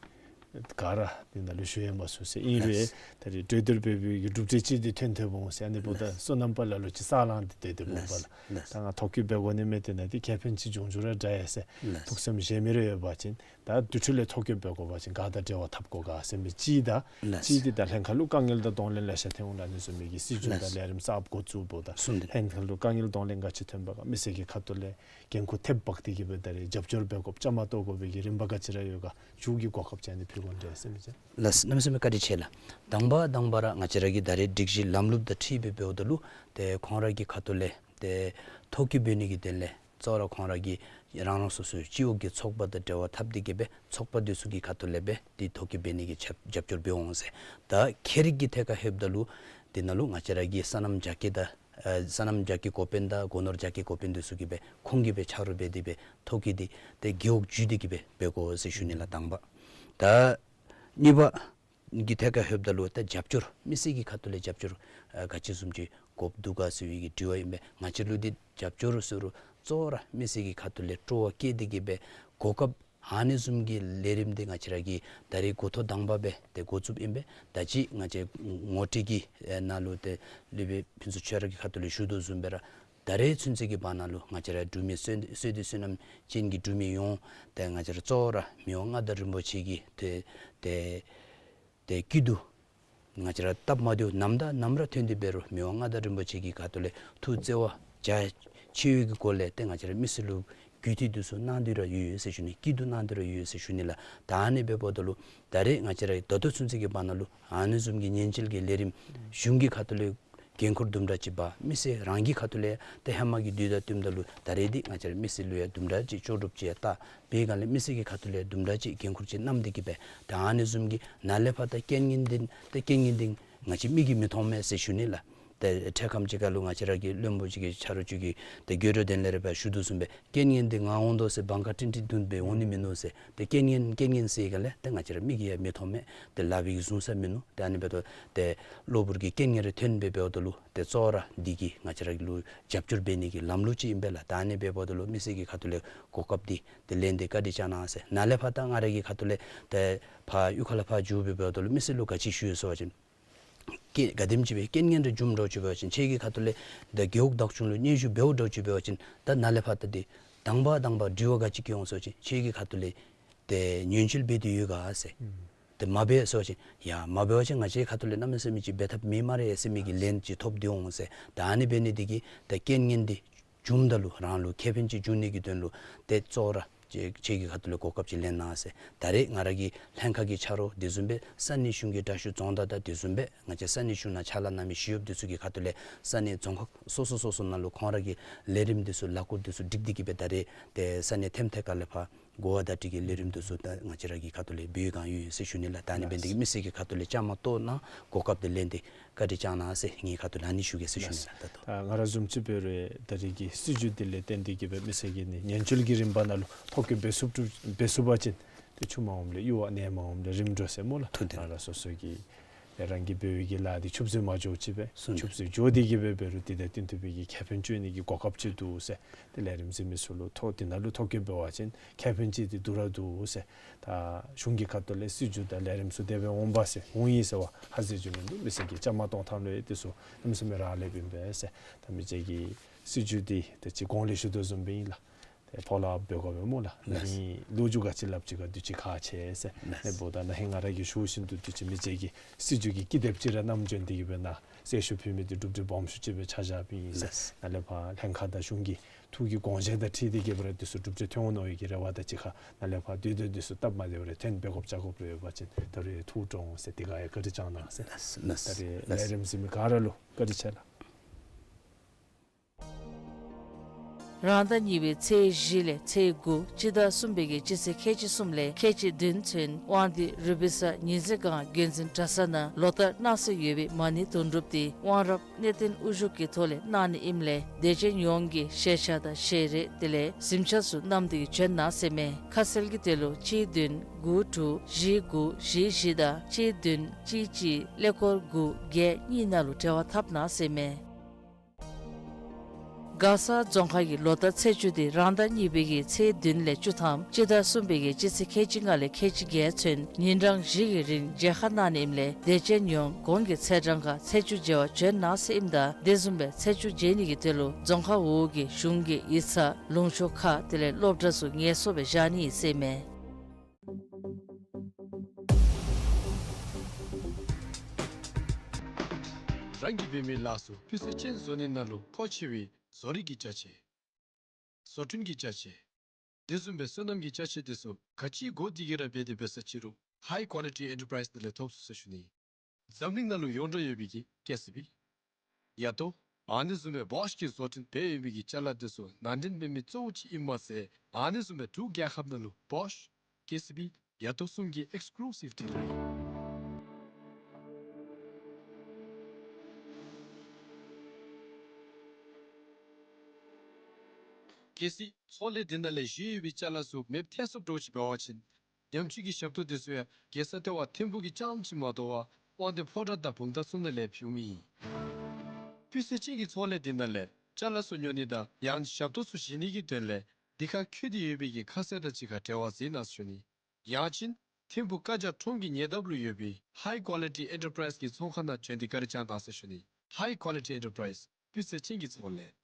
ག་ར་འདི་ནང་ལུ་ཞུ་ཡང་མ་ཚུགས་ཟེར། ཨིན་རུང་ད་རེས་གྲོས་བསྡུར་འབད་བའི་གྲུབ་འབྲས་ཅིག་འདི་ཐོན་ཐོནམ་འོང་ཟེར། ཨ་ནི་འབདཝ་ད་སོ་ནམ་པ་ལ་ལུ་ཅིག་ས་ལང་འདི་སྡོད་དེ་འོང་པ་ལགས། ད་ང་ཐོ་བཀོད་འབད་དགོ་ནི་མས། དེ་ནང་འདི་ཁེ་ཕན་ཅིག་འབྱུང་འགྱོ་ར་འདྲ་ཡ་ཟེར་ཐུགས་བསམ་བཞེས་མི་རེ་ཡོད་པ་ཅིན་ད་དེ་འཕྲོ་ལས་ཐོ་བཀོད་འབད་དགོ་པ་ཅིན་ག་དང་འབྲེལ་བ་འཐབ་དགོ་ག་ཟེར་མི་ཅིག་དང་ཅིག་འདི་ད་ལྷན་ཁག་ལུ་དཀའ་ངལ་དང་གདོང་ལེན་ལེ་ཤ་ཐོན་འོང་ལགས། ཨ་ནི་བཟུམ་མའི་གི་སྲིད་བྱུས་དང་ལས་རིམ་གསརཔ་འགོ་བཙུགསཔ་ད་ལྷན་ཁག་ལུ་དཀའ་ངལ་གདོང་ལེན་ག་ཅི་ཐོན་པ་ག་མི་སེར་གྱི་ཁ་ཐུག་ལས་འགན་ཁུར་ཐེབས་འབག་སྟེ་གི་སྦེ་ད་རེས་རྒྱབ་སྐྱོར་འབད་དགོཔ་བཅའ་མར་གཏོགས་དགོ་པའི་གི་རིམ་པ་ག་ཅི་ར་ཡོད་ག་མཇུག་གི་གོ་སྐབས་ཅིག་ཨ་ནི་ཕུལ་དགོ་ནི་འདྲས་ཟེར་མི་ཅིག་ལགས། གནམ་མེད་ས་མེད་བཀའ་དྲིན་ཆེ་ལགས། དང་པ་དང་པ་ར་ང་བཅས་ར་གི་ད་རེས་སྒྲིག་གཞི་ལམ་ལུགས་དང་འཁྲིལ་སྦེ་འབདཝ་ད་ལུ་ཏེ་ཁོང་ར་གི་ཁ་ཐུག་ལས་ཏེ་ཐོ་བཀོད་འབད་ནི་གི་དོན་ལས་གཙོ་བོ་ར་ཁོང་ར་གི་རང་རང་སོ་སོའི་སྤྱི་འོག་གི་ཚོགས་པ་དང་འབྲེལ་བ་འཐབ་སྟེ་གི་སྦེ་ཚོགས་པ་འདི་ཚུ་གི་ཁ་ཐུག་ལས་སྦེ་ཏེ་ཐོ་བཀོད་འབད་ནི་གི་རྒྱབ་རྒྱབ་སྐྱོར་འབད་འོང་ཟེར། ད་ཁྱད་རིག་གི་ཐད་ཁར་ལྷོདཔ་ད་ལུ་དེ་ནང་ལུ་ང་བཅས་ར་གི་སོ་ནམ་རྒྱ་སྐྱེད་དང་ཨ་སོ་ནམ་རྒྱ་སྐྱེད་འགོ་དཔོན་དང་སྒོ་ནོར་རྒྱ་སྐྱེད་འགོ་དཔོན་འདི་ཚུ་གིས་སྦེ་ཁོང་གིས་སྦེ་ཆ་རོགས་འབད་དེ་སྦེ་ཐོ་བཀོད་འདི་ཏེ་རྒེད་འོག་བརྒྱུད་དེ་གི་སྦེ་འབད་དགོ་ཟེར་ཞུ་ནི་ལགས་དང་པ། ད་གཉིས་པ་གི་ཐད་ཁར་ལྷོདཔ་ད་ལུ་ད་རྒྱབ་སྐྱོར་མི་སེར་གྱི་ཁ་ཐུག་ལས་རྒྱབ་སྐྱོར་ཨ་ག་ཅི་བཟུམ་ཅིག་ དགོཔ་འདུག་ག་ཟེར་བའི་གི་དྲི་བ་ཨིན་པས། ང་བཅས་ལུ་འདི་རྒྱབ་སྐྱོར་ཟེར་རུང་གཙོ་བོ་ར་མི་སེར་གྱི་ཁ་ཐུག་ལས་སྤྲོ་བ་བསྐྱེད་དེ་གི་སྦེ་གོ་སྐབས་ཨ་ནི་བཟུམ་གྱི་ལས་རིམ་འདི་ང་བཅས་ར་གིས་ད་རེས་འགོ་ཐོག་དང་པ་སྦེ་ཏེ་འགོ་བཙུགསཔ་ཨིན་པས། ད་ཅི་ང་བཅས་ངོ་སྤྲོད་ཀྱི་ཨེ་ནང་ལུ་ཏེ་སློབ་དཔོན་ཕུན་ཚོགས་ཆོས་རབ་ཀྱི་ཁ་ཐུག་ལས་ཞུ་དོ་བཟུམ་སྦེ་ར་ད་རེས་ཚུན་ཚོད་ཀྱི་བར་ན་ལུ་ང་བཅས་ར་འབྲུག་མི་བསོད་བསོད་བདེ་བསོད་ནམས་ཅན་གྱི་འབྲུག་མི་ཡོངས་ཏེ་ང་བཅས་ར་གཙོ་བོ་ར་མི་དབང་མངའ་བདག་རིན་པོ་ཆེ་གི་ཏེ་ཏེ་ཏེ་སྐྱིད་སྡུག་ང་བཅས་ར་སྟབས་མ་བདེཝ་ནམ་དང་ནམ་ར་ཐོན་ཏེ་འབད་རུང་མི་དབང་མངའ་བདག་རིན་པོ་ཆེ་གི་ཁ་ཐུག་ལས་ཐུགས་བརྩེ་བ་རྒྱ་ཆེ་བའི་གི་སྒོ་ལས་ཏེ་ང་བཅས་ར་མི་སེར་ལུ་གུས་བཏུད་འདི་ཚུ་གནང་སྟེ་ར་ཡོད་ཟེར་ཞུ་ནི། སྐྱིད་སྡུག་གནང་སྟེ་ར་ཡོད་ཟེར་ཞུ་ནི་ལགས། ད་ཨ་ནི་འབདཝ་ད་ལུ་ད་རེས་ང་བཅས་ར་ད་ལྟོ་ཚུན་ཚོད་ཀྱི་བར་ན་ལུ་ཨ་ནི་བཟུམ་གྱི་ཉེན་བཅོལ་གྱི་ལས་རིམ་གཞུང་གི་ཁ་ཐུག་ལས་འགན་ཁུར་དུམ་གྲ་ཅིག་འབག། མི་སེར་རང་གི་ཁ་ཐུག་ལས་ཏེ་ཧེ་མ་གི་དུས་དང་བསྟུནམ་ད་ལུ་ད་རེས་འདི་ང་བཅས་ར་མི་སེར་ལུ་ཡང་དུམ་གྲ་ཅིག་ལྕོགས་གྲུབ་ཅིག་ཡང་བཏགས། དེ་སྒང་ལས་མི་སེར་གྱི་ཁ་ཐུག་ལས་དུམ་གྲ་ཅིག་འགན་ཁུར་ཅིག་བསྣམས་ཏེ་གི་སྦེ་ད་ཨ་ནི་བཟུམ་གྱི་ནཱ་ལས་ཕར་ད་རྐྱེན་ངན་འདི་ད་རྐྱེན་ངན་འདི་ང་བཅས་མིག་གིས་མི་མཐོང་མས་ཟེར་ཞུ་ནི་ལགས། ཏེ་འཕྲལ་ཁམས་ཅིག་ཁར་ལུ་ང་བཅས་ར་གི་བློན་པོ་ཅིག་གིས་ཆ་རོགས་ཅིག་གིས་ཏེ་དགོད་བྲོ་དེ་ལས་ར་སྦེ་ཞུ་དོ་བཟུམ་སྦེ་རྐྱེན་ངན་འདི་ང་འོང་དོ་ཟེར་བང་ཁ་ཀྲིང་ཀྲིང་བརྡུངས་སྦེ་འོང་ནི་མིན་ནུག་ཟེར། ཏེ་རྐྱེན་ངན་རྐྱེན་ངན་ཟེར་སྒང་ལས་ཏེ་ང་བཅས་ར་མིག་གིས་ཡང་མི་མཐོང་མས། ཏེ་ལག་པའི་གིས་བཟུང་ས་མིན་ནུག། ཏེ་ཨ་ནི་འབདཝ་ད་ཏེ་གློ་བུར་གྱི་རྐྱེན་ངན་རེ་ཐོན་སྦེ་འབདཝ་ད་ལུ་ཏེ་གཙོ་བོ་ར་འདི་གིས་ང་བཅས་ར་ལུ་རྒྱབ་སྐྱོར་འབད་ནི་གི་ལམ་ལུགས་ཅིག་ཨིན་པས་ལགས། ད་ཨ་ནི་འབདཝ་ད་ལུ་མི་སེར་གྱི་ཁ་ཐུག་ལས་གོ་སྐབས་འདི་ཏེ་ལེན་ཏེ་བཀའ་དྲིན་བསྐྱང་གནང་ཟེར། ནཱ་ལས་ཕར་ད་ང་ར་གི་ཁ་ཐུག་ལས་ཏེ་ཕར་གཡུས་ཁ་ལས་ཕར་འགྱོ་སྦེ་འབདཝ་ད་ལུ་མི་སེར་ལུ་ག་ཅི་ཞུ་ཡི་ཟེར་བ་ཅིན་རྐྱེན་ག་དེམ་ཅིག་སྦེ་རྐྱེན་ངན་རེ་འབྱུངམ་འདྲཝ་ཅིག་འབད་བ་ཅིན་ཁྱེད་ཀྱི་ཁ་ཐུག་ལས་ད་རྒེད་འོག་བདག་སྐྱོང་ལུ་སྙན་ཞུ་འབདཝ་འདྲཝ་ཅིག་འབད་བ་ཅིན་ད་ནཱ་ལས་ཕར་ད་འདི་དང་པ་དང་པ་དྲི་བ་ག་ཅི་བཀོད་འོང་ཟེར་བ་ཅིན་ཁྱེད་ཀྱི་ཁ་ཐུག་ལས་ཏེ་ཉེན་བཅོལ་འབད་དེ་ཡོད་ག་ཟེར། ཏེ་མ་འབད་ཟེར་བ་ཅིན་ཡ་མ་འབད་བ་ཅིན་ང་བཅས་ཁ་ཐུག་ལས་གནམ་མེད་ས་མེད་ཅིག་འབད་ཐབས་མེད་སྨ་རེ་ཟེར་མི་གི་ལན་ཅིག་ཐོབ་སྟེ་འོང་ཟེར། ད་ཨ་ནི་འབད་ནི་འདི་གིས་ད་རྐྱེན་ངན་འདི་འབྱུངམ་ད་ལུ་རང་ལུ་ཁེ་ཕན་ཅིག་འབྱུང་ནི་གི་དོན་ལུ་ཏེ་གཙོ་བོ་ར་ཁྱེད་ཁྱེད་ཀྱི་ཁ་ཐུག་ལས་གོ་སྐབས་ཅིག་ལེན་གནང་ཟེར། ད་རེས་ང་ར་གི་ལྷན་ཁག་གི་ཆ་རོགས་དེ་བཟུམ་སྦེ་ས་གནས་གཞུང་གི་དྲག་ཤོས་རྫོང་བདག་དང་དེ་བཟུམ་སྦེ་ང་བཅས་ས་གནས་གཞུང་ནང་ཕྱག་ལཱ་གནང་མི་ཞི་གཡོགཔ་དེ་ཚུ་གི་ཁ་ཐུག་ལས་ས་གནས་རྫོང་ཁག་སོ་སོ་སོ་སོ་ནང་ལུ་ཁོང་ར་གི་ལས་རིམ་དེ་ཚུ་ལས་འགུལ་དེ་ཚུ་སྒྲིག་སྟེ་གི་སྦེ་ད་རེས་ཏེ་ས་གནས་ཐེམ་ཐེ་ཁ་ལས་ཕར་གོ་བ་བརྡ་སྤྲོད་ཀྱི་ལས་རིམ་དེ་ཚུ་ད་ང་བཅས་ར་གི་ཁ་ཐུག་ལས་འབད་བའི་སྒང་ཡོད་ཟེར་ཞུ་ནི་ལགས། ད་ཨ་ནི་འབད་ནི་འདི་གིས་མི་སེར་གྱི་ཁ་ཐུག་ལས་བཅའ་མར་གཏོགས་གནང་གོ་སྐབས་འདི་ལེན་ཏེ་བཀའ་དྲིན་བསྐྱང་གནང་ཟེར་ངེའི་ཁ་ཐུག་ལས་ཨ་ནི་ཞུ་གེ་ཟེར་ཞུ་ནི་ལགས། ད་ལྟོ་ད་ང་ར་བཟུམ་ཅིག་འབད་རུང་ད་རེས་ཀྱི་སྲིད་བྱུས་འདི་ལས་བརྟེན་ཏེ་གི་སྦེ་མི་སེར་གྱི་ནི་ཉེན་བཅོལ་གྱི་རིམ་པ་ནང་ལུ་ཐོ་བཀོད་འབད་ཚུགས་འབད་ཚུགས་པ་ཅིན་ཏེ་ཆུ་མ་འོངམ་ལས་གཡུར་བ་ནད་མ་འོངམ་ལས་རིམ་གྲོ་ཟེར་སྨོ་ལགས། ཐུགས་བདེན། ང་ར་སོ་སོ་གི་ཏེ་རང་གིས་འབད་བའི་གི་ལཱ་འདི་ཆུད་ཟོས་མ་འགྱོ་ཅིག་སྦེ་ཆུད་ཟོས་འགྱོ་སྟེ་གི་སྦེ་འབད་རུང་དེ་དང་བསྟུན་ཐུབ་པའི་གི་ཁེ་ཕན་སྤྱོད་ནི་གི་གོ་སྐབས་ཅིག་འདུག་ཟེར། ཏེ་ལས་རིམ་གཟིགས་མི་ཚུ་ལུ་ཐོ་དེ་ནང་ལུ་ཐོ་བཀོད་འབད་བ་ཅིན་ཁེ་ཕན་ཅིག་འདི་འདུག་ར་འདུག་ཟེར། ད་གཞུང་གི་ཁ་ཐུག་ལས་སྲིད་བྱུས་དང་ལས་རིམ་ཚུ་དེ་སྦེ་འོང་པ་ཟེར་འོང་ཡི་ཟེར་བ་ཧ་ཟེར་འགྱོ་མི་འདུག། མི་སེར་གྱིས་བཅའ་མར་གཏོགས་ཐངས་ལུ་ཡང་དེ་ཚུ་གནམ་མེད་ས་མེད་རག་ལས་པས་སྦེ་ཟེར། ད་མི་སེར་གྱི་སྲིད་བྱུས་འདི་ད་ཅི་གོང་ལས་ཞུ་དོ་བཟུམ་སྦེ་ཨིན་ལགས། ཏེ་ཕོ་ལ་འབད་དགོ་པས་སྨོ་ལགས། ལགས། ནཱ་ཧིང་ལོ་རྒྱུས་ག་ཅི་སླབ་ཅི་ག་དུས་ཅི་ཁག་ཆེ་ཟེར། ལགས། ཨ་ནི་འབདཝ་ད་ནཱ་ཧིང་ང་ར་གིས་ཞུ་བཞིན་དུ་དུས་ཅི་མི་སེར་གྱིས་སྲིད་བྱུས་ཀྱི་ཀི་དེབ་ཅིག་ར་བསྣམས་བྱོན་ཏེ་གི་སྦེ་ནཱ་གསལ་ཞུ་ཕུལ་མི་འདི་གྲུབ་འབྲས་སྦོམ་ཤོས་ཅིག་སྦེ་ཆ་བཞགཔ་ཨིན་ཟེར། ལགས། ནཱ་ལས་ཕར་ལྷན་ཁག་དང་གཞུང་གི་ཐུགས་ཀྱི་དགོངས་བཞེད་དང་འཁྲིལ་ཏེ་གི་སྦེ་ར་དེ་ཚུ་གྲུབ་འབྲས་ཐོན་འོང་མནོ་བའི་གི་རེ་བ་དང་གཅིག་ཁར་ནཱ་ལས་ཕར་དུས་དང་དེ་ཚུ་སྟབས་མ་བདེཝ་རེ་ཐོན་འབད་དགོཔ་བཅའ་དགོཔ་རེ་ཡོད་པ་ཅིན་ད་རེས་ཐུགས་སྤྲོ་འོང་ཟེར། དེ་ཁར་ཡང་བཀའ་དྲིན་བསྐྱང་གནང་ཟེར། ལགས། ད་རེས་ལས་རིམ་གཟིགས་མི་ག་ར་ལུ་བཀའ་དྲིན་ཆེ་ལགས། རང་ཟླ་གཉིས་པའི་ཚེས་བཞི་ལས་ཚེས་དགུ་སྤྱི་ཟླ་གསུམ་པའི་གི་སྤྱི་ཚེས་ཁལ་གཅིག་གསུམ་ལས་ཁལ་གཅིག་བདུན་ཚུན་དབང་འདུས་རུ་སྦིས་ས་ཉི་འཛིན་སྒང་རྒྱལ་འཛིན་གྲྭ་ཚང་ནང་ལོ་ལྟར་གནང་སྲོལ་ཡོད་པའི་མ་ཎི་དོན་གྲུབ་འདི་དབང་རབ་གནས་བརྟན་དབུ་བཞུགས་ཀྱི་ཐོག་ལས་གནང་ནི་ཨིནམ་ལས་དད་ཅན་ཡོངས་ཀྱིས་ཞལ་ཆས་དང་ཞལ་རས་དེ་ལས་གཟིམ་ཆས་ཚུ་བསྣམས་ཏེ་གི་བྱོན་གནང་ཟེར་མས། ཁ་གསལ་གྱི་དོན་ལུ་གཅིག་བདུན་དགུ་དྲུག་བཞི་དགུ་བཞི་བཞི་དང་གཅིག་བདུན་གཅིག་གཅིག་ཀླད་ཀོར་དགུ་བརྒྱད་གཉིས་ནང་ལུ་འབྲེལ་བ་འཐབ་གནང་ཟེར་མས། མགར་ས་རྫོང་ཁག་གི་ལོ་ལྟར་ཚེས་བཅུ་འདི་རང་ཟླ་གཉིས་པའི་གི་ཚེས་བདུན་ལས་བཅུ་ཐམ་སྤྱི་ཟླ་གསུམ་པའི་གི་སྤྱི་ཚེས་ཁལ་གཅིག་ལྔ་ལས་ཁལ་གཅིག་བརྒྱད་ཚུན་ཉིན་གྲངས་བཞི་གི་རིང་མཇལ་ཁ་གནང་ནི་ཨིནམ་ལས་དད་ཅན་ཡོངས་གོང་གི་ཚེས་གྲངས་ཁར་ཚེས་བཅུ་མཇལ་བར་བྱོན་གནང་ཟེར་ཨིནམ་ད་དེ་བཟུམ་སྦེ་ཚེས་བཅུ་མཇལ་ནི་གི་དོན་ལུ་རྫོང་ཁག་འོག་གི་གཞུང་གི་ཡིག་ཚང་ལུང་ཕྱོགས་ཁག་དེ་ལས་སློབ་གྲྭ་ཚུ་ངལ་གསོ་སྦེ་བཞག་ནི་ཨིན་ཟེར་མས། རང་གིས་འབད་མི་ལཱ་ཚུ་སྤུས་ཚད་ཅན་བཟོ་ནི་ནང་ལུ་མཁོ་ཆེ་བའི་བཟོ་རིག་གི་ཅ་ཆས། བཟོ་སྐྲུན་གྱི་ཅ་ཆས། དེ་བཟུམ་སྦེ་སོ་ནམ་གྱི་ཅ་ཆས་དེ་ཚུ་ག་ཅི་དགོ་དེ་གི་ར་འབད་དེ་འབད་ས་ཅི་རུང་High Quality Enterprise ནང་ལས་ཐོབ་ཚུགས་ཟེར་ཞུ་ནི། འཛམ་གླིང་ནང་ལུ་ཡོངས་གྲགས་ཡོད་པའི་གི་ཀེ་སི་བི། ཡ་ཏོ། ཨ་ནི་བཟུམ་སྦེ་བོཤ་གིས་བཟོ་སྐྲུན་འབད་ཡོད་པའི་གི་ཅ་ལ་དེ་ཚུ་ནང་འདྲེན་འབད་མི་གཙོ་བོ་ཅིག་ཨིནམ་མ་ཚད་ཨ་ནི་བཟུམ་སྦེ་འབྲུག་རྒྱལ་ཁབ་ནང་ལུ་བོཤ་ཀེ་སི་བི་ཡ་ཏོ་གསུམ་གྱི་ཨེགསི་ཀུ་ལུ་སིབ་ཌི་ལར་ཨིན། གལ་སྲིད་ཚོང་ལས་འདི་ནང་ལས་བཞེས་ཡོད་པའི་ཅ་ལ་ཚུ་མེདཔ་ཐལ་སོངམ་འདྲཝ་ཅིག་འབད་བ་ཅིན་ཉམས་བཅོས་ཀྱི་ཞབས་ཏོག་དེ་ཚུ་ཡང་རྒྱལ་ས་ལྟེ་བ་ཐིམ་ཕུག་གི་རྐྱངམ་ཅིག་མ་དོ་བར་དབང་འདུས་ཕོ་བྲང་དང་བུམ་ཐང་ཚུ་ནང་ལས་ཕུལ་མི་ཨིན། སྤུས་ཚད་ཅན་གྱི་ཚོང་ལས་འདི་ནང་ལས་ཅ་ལ་ཚུ་ཉོ་ནི་དང་ཡང་ཞབས་ཏོག་ཚུ་བཞེས་ནི་གི་དོན་ལས་འདི་ཁར་འཁོད་དེ་ཡོད་པའི་གི་ཁ་གསལ་དང་གཅིག་ཁར་འབྲེལ་བ་འཛིན་གནང་ཟེར་ཞུ་ནི། ཡང་ཅིན་ཐིམ་ཕུག་ཀ་ཇ་ཁྲོམ་གྱི་ཉེ་འདབས་ལུ་ཡོད་པའི་High Quality Enterprise གི་ཚོང་ཁང་ནང་བྱོན་ཏེ་བཀའ་དྲིན་བསྐྱང་གནང་ཟེར་ཞུ་ནི། High Quality Enterprise སྤུས་ཚད་ཅན་གྱི་ཚོང་ལས།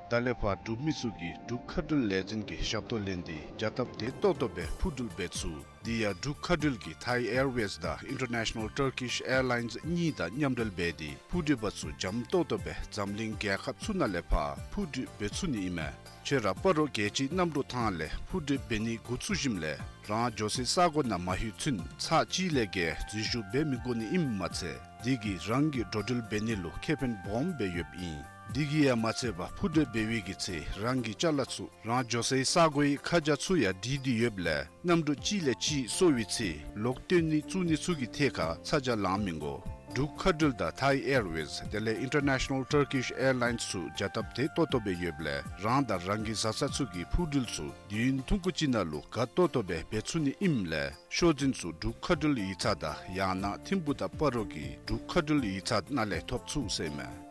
ད་ལས་ཕར་འབྲུག་མི་ཚུ་གིས་འབྲུག་མཁའ་འགྲུལ་ལས་འཛིན་གྱི་ཞབས་ཏོག་ལེན་ཏེ་བྱ་སྟབས་བདེ་ཏོག་ཏོ་སྦེ་འཕུར་འགྲུལ་འབད་ཚུགས། དེ་ཡང་འབྲུག་མཁའ་འགྲུལ་གྱིས་Thai Airways དང་International Turkish Airlines གཉིས་དང་མཉམ་འབྲེལ་འབད་དེ་འཕུར་འགྲུལ་པ་ཚུ་འཇམ་ཏོག་ཏོ་སྦེ་འཛམ་གླིང་རྒྱལ་ཁབ་ཚུ་ནང་ལས་ཕར་འཕུར་འགྲུལ་འབད་ཚུགས་ནི་ཨིན་མས། ཁྱོད་ར་སྤ་རོ་རྒྱལ་སྤྱིའི་གནམ་གྲུ་ཐང་ལས་འཕུར་འགྲུལ་འབད་ནི་འགོ་བཙུགས་ཞིནམ་ལས་རང་འགྱོ་སའི་ས་གོ་ནང་མ་ལྷོད་ཚུན་ཚར་གཅིག་ལས་བརྒལ་འཛུལ་ཞུགས་འབད་མི་དགོ་ནི་ཨིནམ་མ་ཚད་དེ་གིས་རང་གི་འགྲོ་འགྲུལ་འབད་ནི་ལུ་ཁེ་ཕན་སྦོམ་སྦེ་ཡོདཔ་ཨིན། དེ་གིས་ཡང་མ་ཚད་པར་འཕུར་འགྲུལ་འབད་བའི་གི་ཚེ་རང་གི་ཅ་ལ་ཚུ་རང་འགྱོ་སའི་ས་གོའི་ཁ་བྱང་ཚུ་ཡང་བྲིས་ཏེ་ཡོདཔ་ལས་གནམ་གྲུ་གཅིག་ལས་གཅིག་སོར་བའི་ཚེ་ལོག་བཏོན་ནི་བཙུགས་ནི་ཚུ་གི་ཐད་ཁར་ཚ་གྱང་ལང་མི་དགོ། འབྲུག་མཁའ་འགྲུལ་དང་Thai Airways དེ་ལས་International Turkish Airlines ཚུ་བྱ་སྟབས་བདེ་ཏོག་ཏོ་སྦེ་ཡོདཔ་ལས་རང་དང་རང་གི་བཟའ་ཚང་ཚུ་གི་འཕུར་འགྲུལ་ཚུ་དུས་ཡུན་ཐུང་ཀུ་ཅིག་ནང་ལུ་དགའ་ཏོག་ཏོ་སྦེ་འབད་ཚུགས་ནི་ཨིནམ་ལས་ཤོག་འཛིན་ཚུ་འབྲུག་མཁའ་འགྲུལ་ཡིག་ཚང་དང་ཡང་ན་ཐིམ་ཕུག་དང་སྤ་རོ་གི་འབྲུག་མཁའ་འགྲུལ་ཡིག་ཚང་ནང་ལས་ཐོབ་ཚུགས་ཟེར་ཨིན་མས།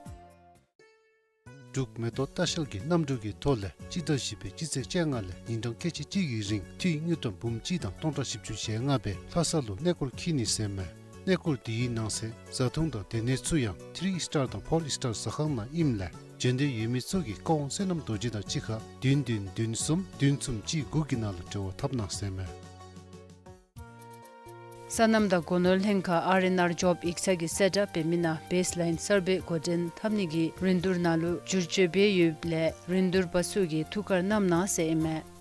འབྲུག་མེ་ཏོག་ལྟ་བཤལ་གྱིས་གནམ་གྲུ་གི་ཐོག་ལས་སྤྱི་ཟླ་བཞི་པའི་སྤྱི་ཚེས་བཅོ་ལྔ་ལས་ཉིན་གྲངས་ཁལ་གཅིག་གཅིག་གི་རིང་འཐུས་དངུལ་ཀྲམ་འབུམ་གཅིག་དང་སྟོང་ཕྲག་བཞི་བཅུ་ཞེ་ལྔ་སྦེ་ལྷ་ས་ལུ་གནས་སྐོར་འཁྱིད་ནི་ཟེར་ཨིན་མས། གནས་སྐོར་འདི་གི་ནང་གསེས་བཟའ་འཐུང་དང་སྡོད་གནས་ཚུ་ཡང་ཐི་རི་སི་ཊར་དང་ཕོར་སི་ཊར་ཟ་ཁང་ནང་ཨིནམ་ལས་འབྱོན་འདོད་ཡོད་མི་ཚུ་གིས་ཀ་ཝང་བསོད་ནམས་རྡོ་རྗེ་དང་གཅིག་ཁར་བདུན་བདུན་བདུན་གསུམ་བདུན་གསུམ་གཅིག་དགུ་གི་ནང་ལུ་འབྲེལ་བ་འཐབ་གནང་ཟེར་ཨིན་མས། སོ་ནམ་དང་སྒོ་ནོར་ལྷན་ཁག་ཨར་ཨེན་ཨར་ཇོབ་ཡིག་ཚང་གིས་གསལ་བསྒྲགས་འབད་མི་ནང་བེསི་ལའིན་སར་བེ་འགོ་འདྲེན་འཐབ་ནི་གི་རིན་བསྡུར་ནང་ལུ་བསྒྱུར་བཅོས་འབད་ཡོདཔ་ལས་རིན་བསྡུར་པ་ཚུ་གིས་ཐུགས་ཁར་བསྣམ་གནང་ཟེར་ཨིན་མས།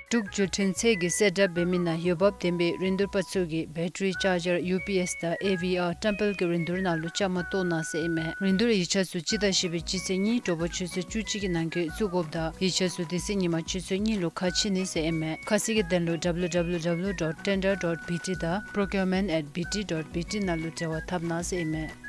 འབྲུག་བརྒྱུད་འཕྲིན་ཚད་ཀྱིས་གསལ་བསྒྲགས་འབད་མི་ནང་འོས་འབབ་ལྡན་པའི་རིན་བསྡུར་པ་ཚུ་གིས་བེ་ཊ་རི་ཅར་ཇར་ཡུ་པི་ཨེསི་དང་ཨེ་ཝི་ཨར་ཊེམ་པལ་གྱི་རིན་བསྡུར་ནང་ལུ་བཅའ་མར་གཏོགས་གནང་ཟེར་ཨིན་མས། རིན་བསྡུར་ཡིག་ཆ་ཚུ་སྤྱི་ཟླ་བཞི་པའི་སྤྱི་ཚེས་གཉིས་དྲོ་པ་ཆུ་ཚོད་བཅུ་གཅིག་གི་ནང་འཁོད་བཙུགས་དགོཔ་ད་ཡིག་ཆ་ཚུ་དེ་ཚེ་ཉིན་མ་ཆུ་ཚོད་གཉིས་ལུ་ཁ་ཕྱེ་ནི་ཟེར་ཨིན་མས། ཁ་གསལ་གྱི་དོན་ལུ་ཌབ་ལུ་ཌབ་ལུ་ཌབ་ལུ་ཌོཊ་ཊེན་ཌར་ཌོཊ་བི་ཊི་དང་པོརོ་ཀིའུར་མེནཊ་ཨེཊ་བི་ཊི་ཌོཊ་བི་ཊི་ནང་ལུ་འབྲེལ་བ་འཐབ་གནང་ཟེར་ཨིན་མས།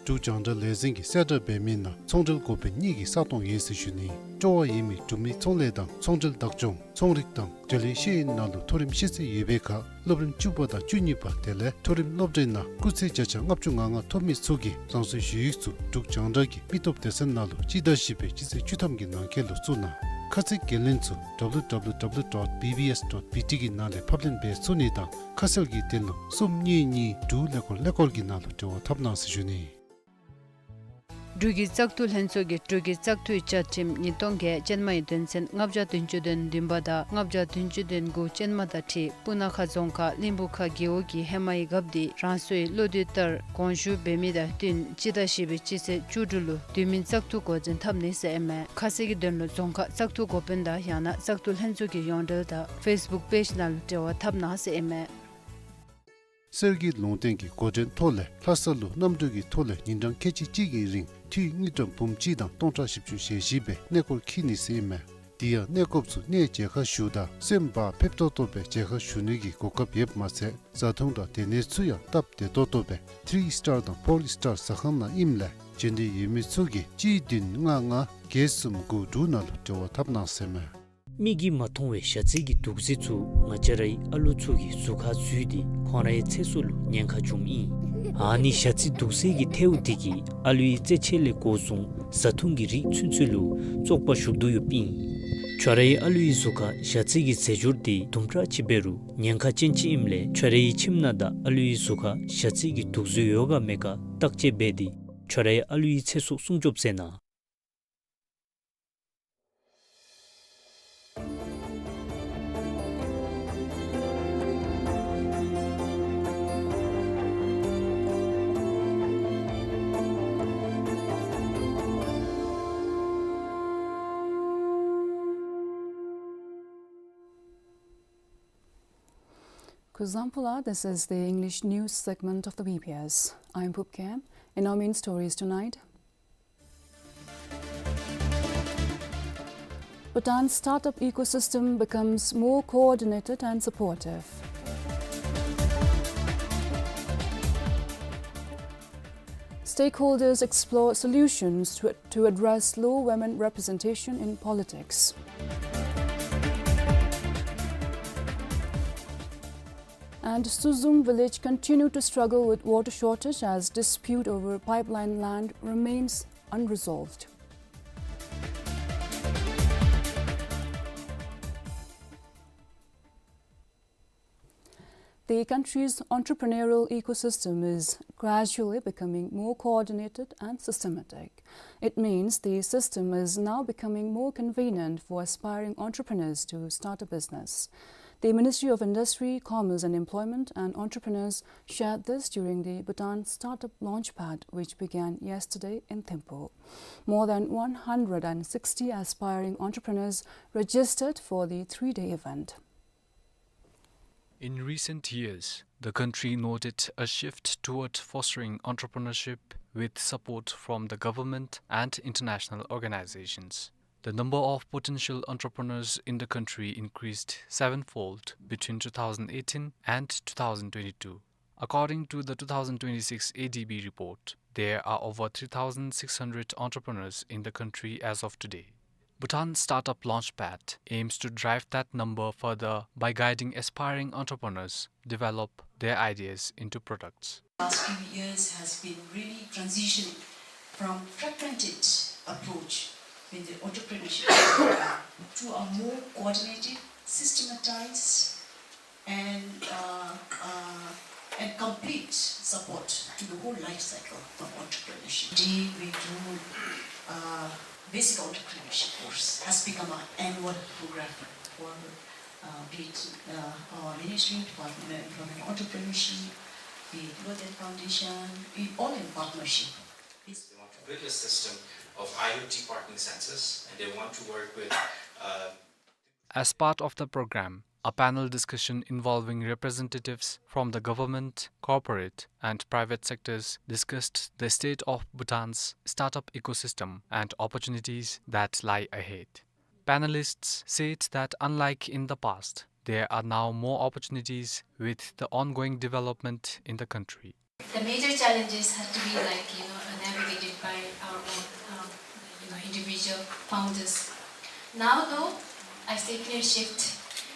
འབྲུག་རྒྱང་བསྒྲགས་ལས་འཛིན་གྱིས་གསལ་བསྒྲགས་འབད་མི་ནང་ཚོང་འབྲེལ་འགོ་དཔོན་གཉིས་ཀྱི་ས་སྟོང་ཡོད་ཟེར་ཞུ་ནི། སྤྲོ་བ་ཡོད་མི་འབྲུག་མི་ཚོང་ལས་དང་ཚོང་འབྲེལ་བདག་སྐྱོང་ཚོང་རིག་དང་འབྲེལ་ཡོད་ཤེས་ཡོན་ནང་ལུ་མཐོ་རིམ་ཤེས་ཚད་ཡོད་པའི་ཁར་སློབ་རིམ་བཅུ་པ་དང་བཅུ་གཉིས་པ་དེ་ལས་མཐོ་རིམ་སློབ་གྲྭའི་ནང་སྐུགས་ཚད་བརྒྱ་ཆ་ལྔ་བཅུ་ང་ལྔ་ཐོབ་མི་ཚུ་གིས་རང་སོའི་ཞུ་ཡིག་ཚུ་འབྲུག་རྒྱང་བསྒྲགས་ཀྱི་མི་སྟོབས་སྡེ་ཚན་ནང་ལུ་སྤྱི་ཟླ་བཞི་པའི་སྤྱི་ཚེས་བཅུ་ཐམ་གྱི་ནང་འཁོད་ལུ་བཙུགས་གནང་། ཁ་གསལ་འགན་ལེན་ཚུ་ཌབ་ལུ་ཌབ་ལུ་ཌབ་ལུ་ཌོཊ་བི་བི་ཨེསི་ཌོཊ་བི་ཊི་གི་ནང་ལས་ཕབ་ལེན་འབད་ཚུགས་ནི་དང་ཁ་གསལ་གྱི་དོན་ལུ་གསུམ་གཉིས་གཉིས་དྲུག་ཀླད་ཀོར་ཀླད་ཀོར་གྱི་ནང་ལུ་འབྲེལ་བ་འཐབ་གནང་ཟེར་ཞུ་ནི། འབྲུག་གི་བཙག་འཐུ་ལྷན་ཚོགས་ཀྱིས་འབྲུག་གི་བཙག་འཐུའི་བཅའ་ཁྲིམས་ཉིས་སྟོང་བརྒྱད་ཅན་མའི་དོན་ཚན་ལྔ་བརྒྱ་བདུན་ཅུ་དོན་བདུན་པ་དང་ལྔ་བརྒྱ་བདུན་ཅུ་དོན་དགུ་ཅན་མ་དང་འཁྲིལ་སྤུ་ན་ཁ་རྫོང་ཁག་གླིང་བུ་ཁ་རྒེད་འོག་གི་ཧེ་མའི་རྒཔོ་འདི་རང་སོའི་བློ་འདོད་ལྟར་དགོངས་ཞུ་འབད་མི་དང་བསྟུན་སྤྱི་ཟླ་བཞི་པའི་སྤྱི་ཚེས་བཅུ་དྲུག་ལུ་དུས་མིན་བཙག་འཐུ་འགོ་འདྲེན་འཐབ་ནི་ཟེར་ཨིན་མས། ཁ་གསལ་གྱི་དོན་ལུ་རྫོང་ཁག་བཙག་འཐུ་འགོ་དཔོན་དང་ཡང་ན་བཙག་འཐུ་ལྷན་ཚོགས་ཀྱི་ཡོངས་འབྲེལ་དང་ཕེསི་བུཀ་པེཇ་ནང་ལུ་འབྲེལ་བ་འཐབ་གནང་ཟེར་ཨིན་མས། གསེར་གྱི་ལུང་བསྟན་གྱི་འགོ་འདྲེན་ཐོག་ལས་ལྷ་ས་ལུ་གནམ་གྲུ་གི་ཐོག་ལས་ཉིན་གྲངས་ཁལ་གཅིག་གཅིག་གི་རིང་འཐུས་དངུལ་ཀྲམ་འབུམ་གཅིག་དང་སྟོང་ཕྲག་བཞི་བཅུ་ཞེ་བཞི་སྦེ་གནས་སྐོར་འཁྱིད་ནི་ཟེར་ཨིན་མས། དེ་ཡང་གནས་སྐོརཔ་ཚུ་གནས་མཇལ་ཁ་ཞུཝ་ད་སེམས་བག་ཕེབས་ཏོག་ཏོ་སྦེ་མཇལ་ཁ་ཞུ་ནི་གི་གོ་སྐབས་ཡོདཔ་མ་ཚད་བཟའ་འཐུང་དང་སྡོད་གནས་ཚུ་ཡང་སྟབས་བདེ་ཏོག་ཏོ་སྦེ་ཐི་རི་སི་ཊར་དང་ཕོར་སི་ཊར་ཟ་ཁང་ནང་ཨིནམ་ལས་འབྱོན་འདོད་ཡོད་མི་ཚུ་གིས་གཅིག་བདུན་ལྔ་ལྔ་བརྒྱད་གསུམ་དགུ་དྲུག་ནང་ལུ་འབྲེལ་བ་འཐབ་གནང་ཟེར་ཨིན་མས། མིག་གིས་མ་མཐོང་བའི་ཞ་རྩི་གི་དུག་རྫས་ཚུ་ང་བཅས་རའི་ཨ་ལུ་ཚུ་གི་གཟུགས་ཁར་འཛུལ་ཏེ་ཁོང་རའི་ཚེ་སྲོག་ལུ་ཉེན་ཁ་འབྱུངམ་ཨིན། ཨ་ནི་ཞ་རྩི་དུག་རྫས་ཀྱི་ཐལཝ་དེ་གིས་ཨ་ལུའི་རྩེད་ཆས་ལས་འགོ་བཟུང་བཟའ་འཐུང་གི་རིགས་ཚུན་ཚོད་ལུ་བཙོག་པ་ཞུགས་དོ་ཡོདཔ་ཨིན། ཁྱོད་རའི་ཨ་ལུའི་གཟུགས་ཁར་ཞ་རྩི་གི་རྫས་སྦྱོར་དེ་དུམ་གྲ་ཅིག་འབད་རུང་ཉེན་ཁ་ཅན་ཅིག་ཨིནམ་ལས་ཁྱོད་རའི་ཁྱིམ་ནང་དང་ཨ་ལུའི་གཟུགས་ཁར་ཞ་རྩི་གི་དུག་རྫས་ཡོད་ག་མེད་ག་བརྟག་དཔྱད་འབད་དེ་ཁྱོད་རའི་ཨ་ལུའི་ཚེ་སྲོག་སྲུང་སྐྱོབ་མཛད་གནང་། Kuzuzan pulao, this is the English news segment of the B P S. I'm Pupkem. In our main stories tonight, Bhutan's startup ecosystem becomes more coordinated and supportive. Stakeholders explore solutions to, to address low women representation in politics. And Suzung village continued to struggle with water shortage as dispute over pipeline land remains unresolved. The country's entrepreneurial ecosystem is gradually becoming more coordinated and systematic. It means the system is now becoming more convenient for aspiring entrepreneurs to start a business. The Ministry of Industry, Commerce and Employment and entrepreneurs shared this during the Bhutan Startup Launchpad, which began yesterday in Thimphu. More than one hundred and sixty aspiring entrepreneurs registered for the three-day event. In recent years, the country noted a shift toward fostering entrepreneurship with support from the government and international organizations. The number of potential entrepreneurs in the country increased sevenfold between two thousand eighteen and two thousand twenty-two. According to the two thousand twenty-six A D B report, there are over three thousand six hundred entrepreneurs in the country as of today. Bhutan Startup Launchpad aims to drive that number further by guiding aspiring entrepreneurs develop their ideas into products. Last few years has been really transitioning from fragmented approach in the entrepreneurship to a more coordinated, systematized, and, uh, uh, and complete support to the whole life cycle of entrepreneurship. Today we do, uh, basic entrepreneurship course has become our annual program for, uh, be it, uh, our ministry, Department of Employment and Entrepreneurship, be it Loden Foundation, we all in partnership. They want to build a system of I O T partner sensors, and they want to work with, uh, As part of the program, a panel discussion involving representatives from the government, corporate, and private sectors discussed the state of Bhutan's startup ecosystem and opportunities that lie ahead. Panelists said that, unlike in the past, there are now more opportunities with the ongoing development in the country. The major challenges had to be, like, you know, uh, navigated by our own, um, you know, individual founders. Now, though, I see clear shift,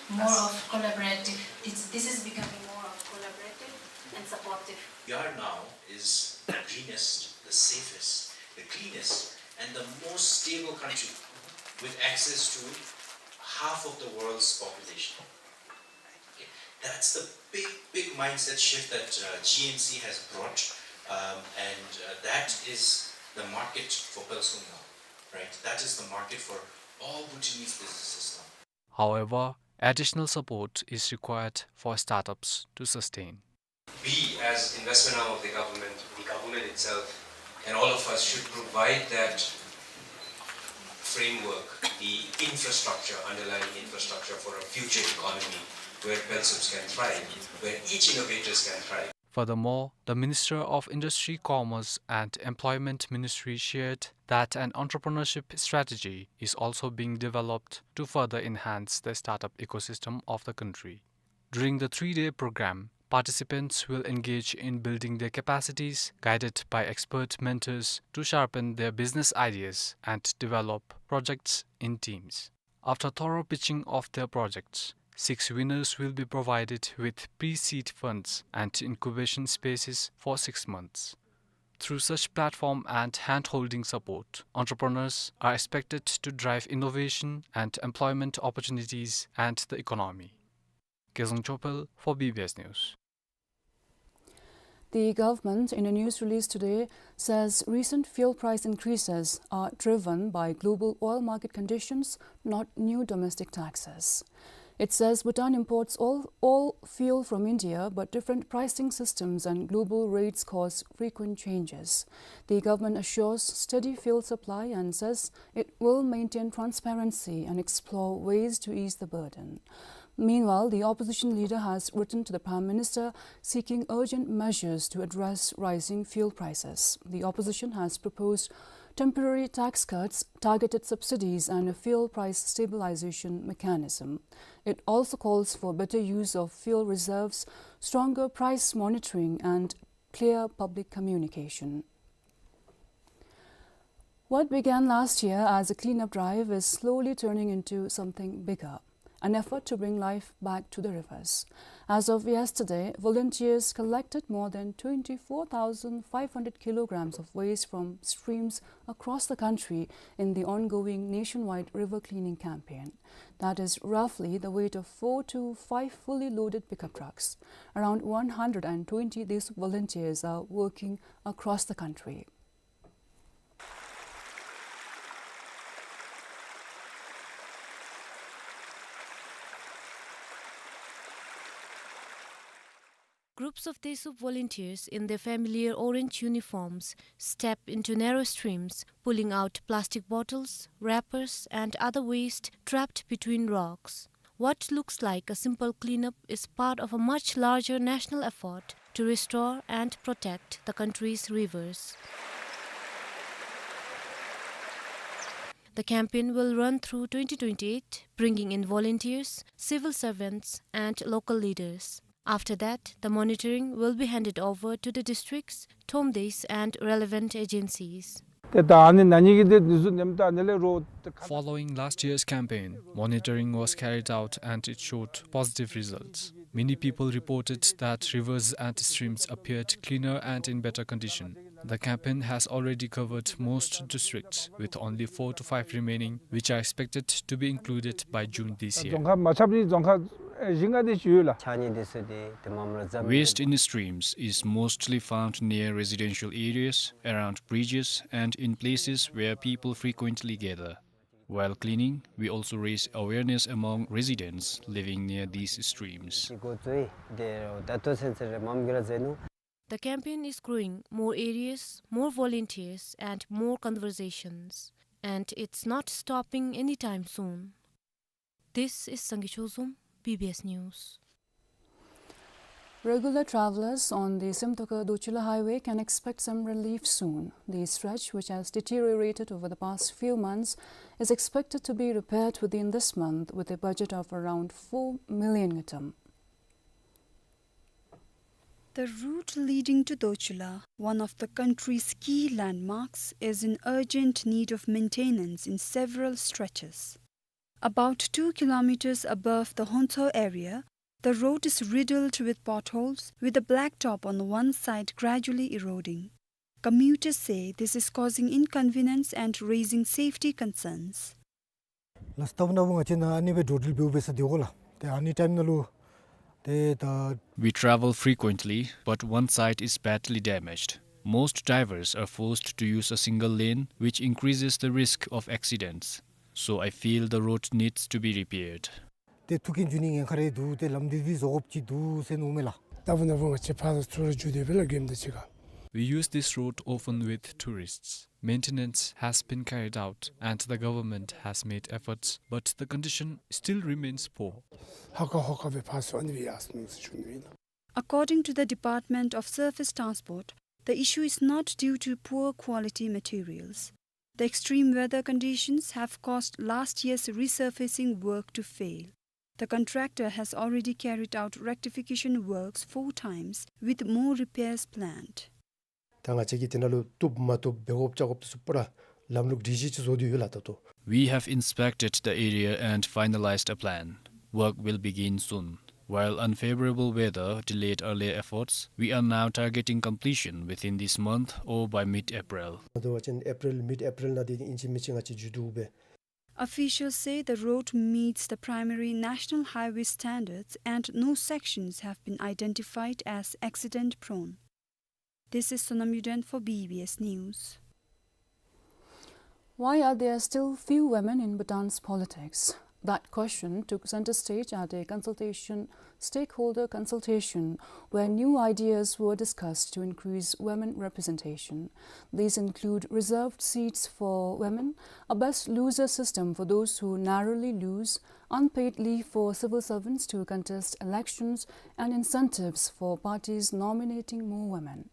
more of collaborative. It's, this is becoming more of collaborative and supportive. Bihar now is the greenest, the safest, the cleanest, and the most stable country with access to half of the world's population. Okay, that's the big, big mindset shift that, uh, G N C has brought, um, and, uh, that is the market for Phelsong now, right? That is the market for all Bhutanese businesses now. However, additional support is required for startups to sustain. We, as investment arm of the government, the government itself, and all of us should provide that framework, the infrastructure, underlying infrastructure for a future economy where Phelsongs can thrive, where each innovators can thrive. Furthermore, the Minister of Industry, Commerce and Employment Ministry shared that an entrepreneurship strategy is also being developed to further enhance the startup ecosystem of the country. During the three-day program, participants will engage in building their capacities, guided by expert mentors to sharpen their business ideas and develop projects in teams. After thorough pitching of their projects, six winners will be provided with pre-seed funds and incubation spaces for six months. Through such platform and hand-holding support, entrepreneurs are expected to drive innovation and employment opportunities and the economy. Gezang Chopel for B B S News. The government, in a news release today, says recent fuel price increases are driven by global oil market conditions, not new domestic taxes. It says Bhutan imports all, all fuel from India, but different pricing systems and global rates cause frequent changes. The government assures steady fuel supply and says it will maintain transparency and explore ways to ease the burden. Meanwhile, the opposition leader has written to the Prime Minister seeking urgent measures to address rising fuel prices. The opposition has proposed temporary tax cuts, targeted subsidies, and a fuel price stabilization mechanism. It also calls for better use of fuel reserves, stronger price monitoring, and clear public communication. What began last year as a cleanup drive is slowly turning into something bigger. an effort to bring life back to the rivers. As of yesterday, volunteers collected more than twenty-four thousand five hundred kilograms of waste from streams across the country in the ongoing nationwide river cleaning campaign. That is roughly the weight of four to five fully loaded pickup trucks. Around one hundred and twenty Taesup volunteers are working across the country. Groups of Taesup volunteers in their familiar orange uniforms step into narrow streams, pulling out plastic bottles, wrappers, and other waste trapped between rocks. What looks like a simple cleanup is part of a much larger national effort to restore and protect the country's rivers. The campaign will run through twenty twenty-eight, bringing in volunteers, civil servants, and local leaders. After that, the monitoring will be handed over to the districts, ཐོག་མདའི་ས་, and relevant agencies. ཏེ་ད་ཨ་ནི་ན་ནིང་གི་ཏེ་དུས་ཚོད་ནེམ་ད་ཨ་ནི་ལས་རོགས་ཏེ་ཁ། Following last year's campaign, monitoring was carried out and it showed positive results. Many people reported that rivers and streams appeared cleaner and in better condition. The campaign has already covered most districts, with only four to five remaining, which are expected to be included by June this year. རྫོང་ཁག་མ་ཆགས་པའི་རྫོང་ཁག་ཨེ་བཞི་ལྔ་དེ་ཅིག་ཡོད་ལགས། ཆ་གཉིས་དེ་ཚུ་དེ་དེ་མམ་ར་ཛམ། Waste in the streams is mostly found near residential areas, around bridges, and in places where people frequently gather. While cleaning, we also raise awareness among residents living near these streams. འགོ་བཙུགས་ཡི། དེ་ད་ལྟོ་ཚུན་ཚོད་རེ་མམ་གི་ར་ཟེར་ནུག། The campaign is growing, more areas, more volunteers, and more conversations. And it's not stopping anytime soon. This is Sangay Chozom, B B S News. Regular travelers on the Simtoka-Dochula highway can expect some relief soon. The stretch, which has deteriorated over the past few months, is expected to be repaired within this month with a budget of around four million ngultrum. The route leading to Dochula, one of the country's key landmarks, is in urgent need of maintenance in several stretches. About two kilometers above the Hontho area, the road is riddled with potholes, with the blacktop on one side gradually eroding. Commuters say this is causing inconvenience and raising safety concerns. ལགས་སོ། ད་ལྟོ་ནངས་པ་ང་བཅས་ནཱ་ཨ་ནི་སྦེ་འགྲོ་འགྲུལ་འབདཝ་འབད་ས་དེ་གོ་ལགས། ཏེ་ཨ་ནི་ཊའིམ་ནང་ལུ་ཏེ་ད། We travel frequently, but one side is badly damaged. Most drivers are forced to use a single lane, which increases the risk of accidents. So I feel the road needs to be repaired. ཏེ་ཐུགས་འགན་བསྐྱུར་ནི་ཉེན་ཁ་རེ་འདུག། ཏེ་ལམ་འདི་བཟོ་དགོཔ་ཅིག་འདུག་ཟེར་མནོཝ་མས་ལགས། ད་ལྟོ་ནངས་པ་ང་བཅས་ཕར་ཚུར་འགྱོ་སྟེ་འབད་ལགས་དགོནམ་དང་གཅིག་ཁར། We use this road often with tourists. Maintenance has been carried out and the government has made efforts, but the condition still remains poor. ཧ་ཀ་ཧོ་ཀ་སྦེ་ཕར་ཚུར་ཨ་ནི་སྦེ་ཡར་སོང་ནུག་ཟེར་ཞུ་ནི་ཨིན་ལགས། According to the Department of Surface Transport, the issue is not due to poor quality materials. The extreme weather conditions have caused last year's resurfacing work to fail. The contractor has already carried out rectification works four times, with more repairs planned. ད་ང་བཅས་ཀྱིས་དེ་ནང་ལུ་བཏུབ་མ་བཏུབ་འབད་དགོཔ་བཅའ་དགོཔ་དེ་ཚུ་པུ་ར་ལམ་ལུགས་སྒྲིག་གཞི་ཅིག་བཟོ་སྟེ་ཡོད་ལགས་ད་ལྟོ། We have inspected the area and finalized a plan. Work will begin soon. While unfavorable weather delayed earlier efforts, we are now targeting completion within this month or by mid-April. ད་ལྟོ་ང་བཅས་ཨེཔ་རིལ་མིཌ་ཨེཔ་རིལ་ནང་དེ་ཨིན་ཅི་མིན་ཅི་ང་བཅས་མཇུག་བསྡུ་འབད། Officials say the road meets the primary national highway standards and no sections have been identified as accident prone. This is Sonam Yuden for B B S News. Why are there still few women in Bhutan's politics? That question took center stage at a consultation, stakeholder consultation, where new ideas were discussed to increase women representation. These include reserved seats for women, a best loser system for those who narrowly lose, unpaid leave for civil servants to contest elections, and incentives for parties nominating more women.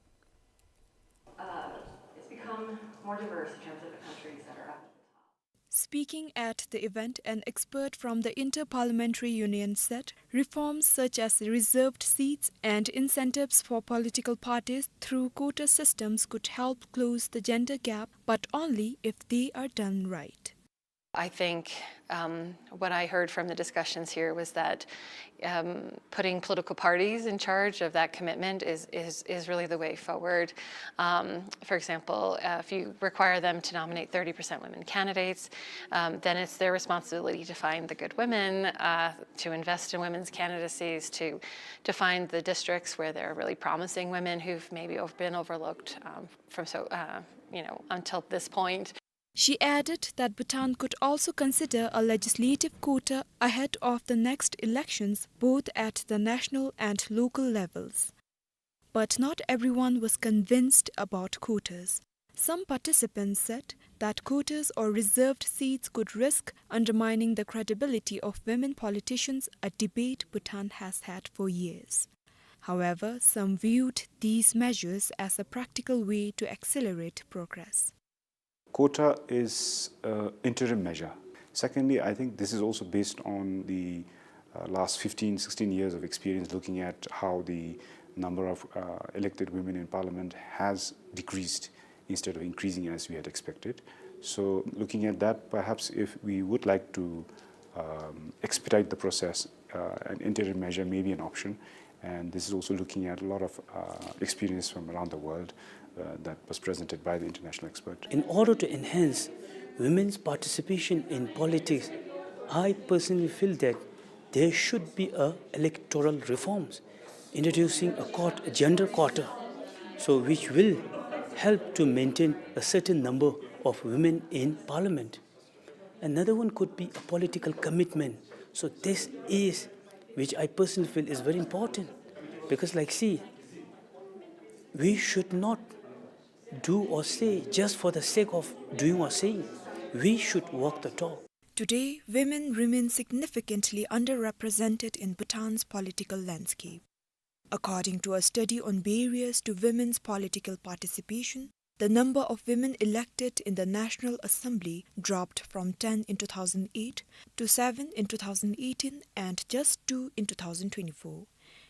Uh, it's become more diverse in terms of the countries that are up at the top. Speaking at the event, an expert from the Inter-Parliamentary Union said reforms such as reserved seats and incentives for political parties through quota systems could help close the gender gap, but only if they are done right. I think, um, what I heard from the discussions here was that, um, putting political parties in charge of that commitment is, is, is really the way forward. Um, for example, uh, if you require them to nominate thirty percent women candidates, um, then it's their responsibility to find the good women, uh, to invest in women's candidacies, to, to find the districts where there are really promising women who've maybe ov-, been overlooked, um, from so, uh, you know, until this point. She added that Bhutan could also consider a legislative quota ahead of the next elections, both at the national and local levels. But not everyone was convinced about quotas. Some participants said that quotas or reserved seats could risk undermining the credibility of women politicians, a debate Bhutan has had for years. However, some viewed these measures as a practical way to accelerate progress. Quota is an interim measure. Secondly, I think this is also based on the, uh, last fifteen, sixteen years of experience looking at how the number of, uh, elected women in parliament has decreased instead of increasing as we had expected. So looking at that, perhaps if we would like to, um, expedite the process, uh, an interim measure may be an option. And this is also looking at a lot of, uh, experience from around the world, uh, that was presented by the international expert. In order to enhance women's participation in politics, I personally feel that there should be a electoral reforms, introducing a quot-, a gender quota, so which will help to maintain a certain number of women in parliament. Another one could be a political commitment. So this is, which I personally feel is very important, because, like, see, we should not do or say just for the sake of doing or saying. We should walk the talk. Today, women remain significantly underrepresented in Bhutan's political landscape. According to a study on barriers to women's political participation, the number of women elected in the National Assembly dropped from ten in two thousand eight to seven in two thousand eighteen and just two in two thousand twenty-four.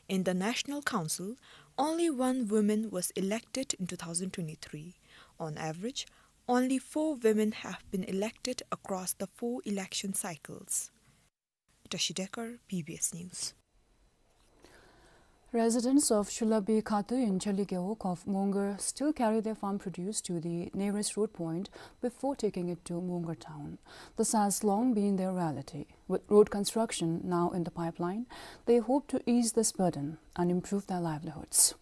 In the National Council, only one woman was elected in two thousand twenty-three. On average, only four women have been elected across the four election cycles. Tashi Dekar, B B S News. Residents of Chulabey Khate in Chali Gewog of Mongar still carry their farm produce to the nearest road point before taking it to Mongar town. This has long been their reality. With road construction now in the pipeline, they hope to ease this burden and improve their livelihoods.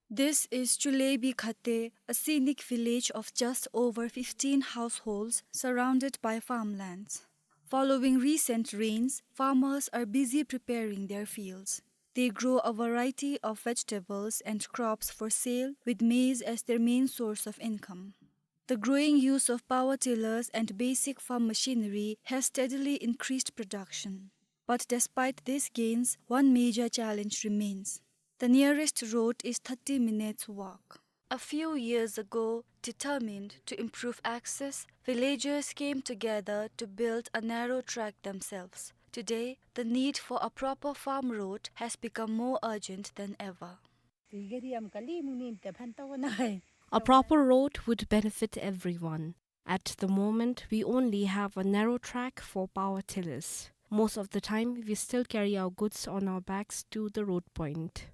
This is Chulabey Khate, a scenic village of just over fifteen households surrounded by farmlands. Following recent rains, farmers are busy preparing their fields. They grow a variety of vegetables and crops for sale, with maize as their main source of income. The growing use of power tillers and basic farm machinery has steadily increased production. But despite these gains, one major challenge remains. The nearest road is thirty minutes walk. A few years ago, determined to improve access, villagers came together to build a narrow track themselves. Today, the need for a proper farm road has become more urgent than ever. A proper road would benefit everyone. At the moment, we only have a narrow track for power tillers. Most of the time, we still carry our goods on our backs to the road point.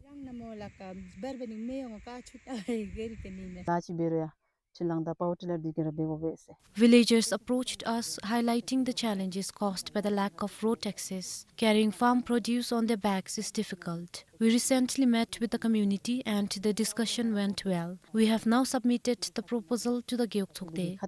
Villagers approached us, highlighting the challenges caused by the lack of road access. Carrying farm produce on their backs is difficult. We recently met with the community and the discussion went well. We have now submitted the proposal to the Gewog Tsokde.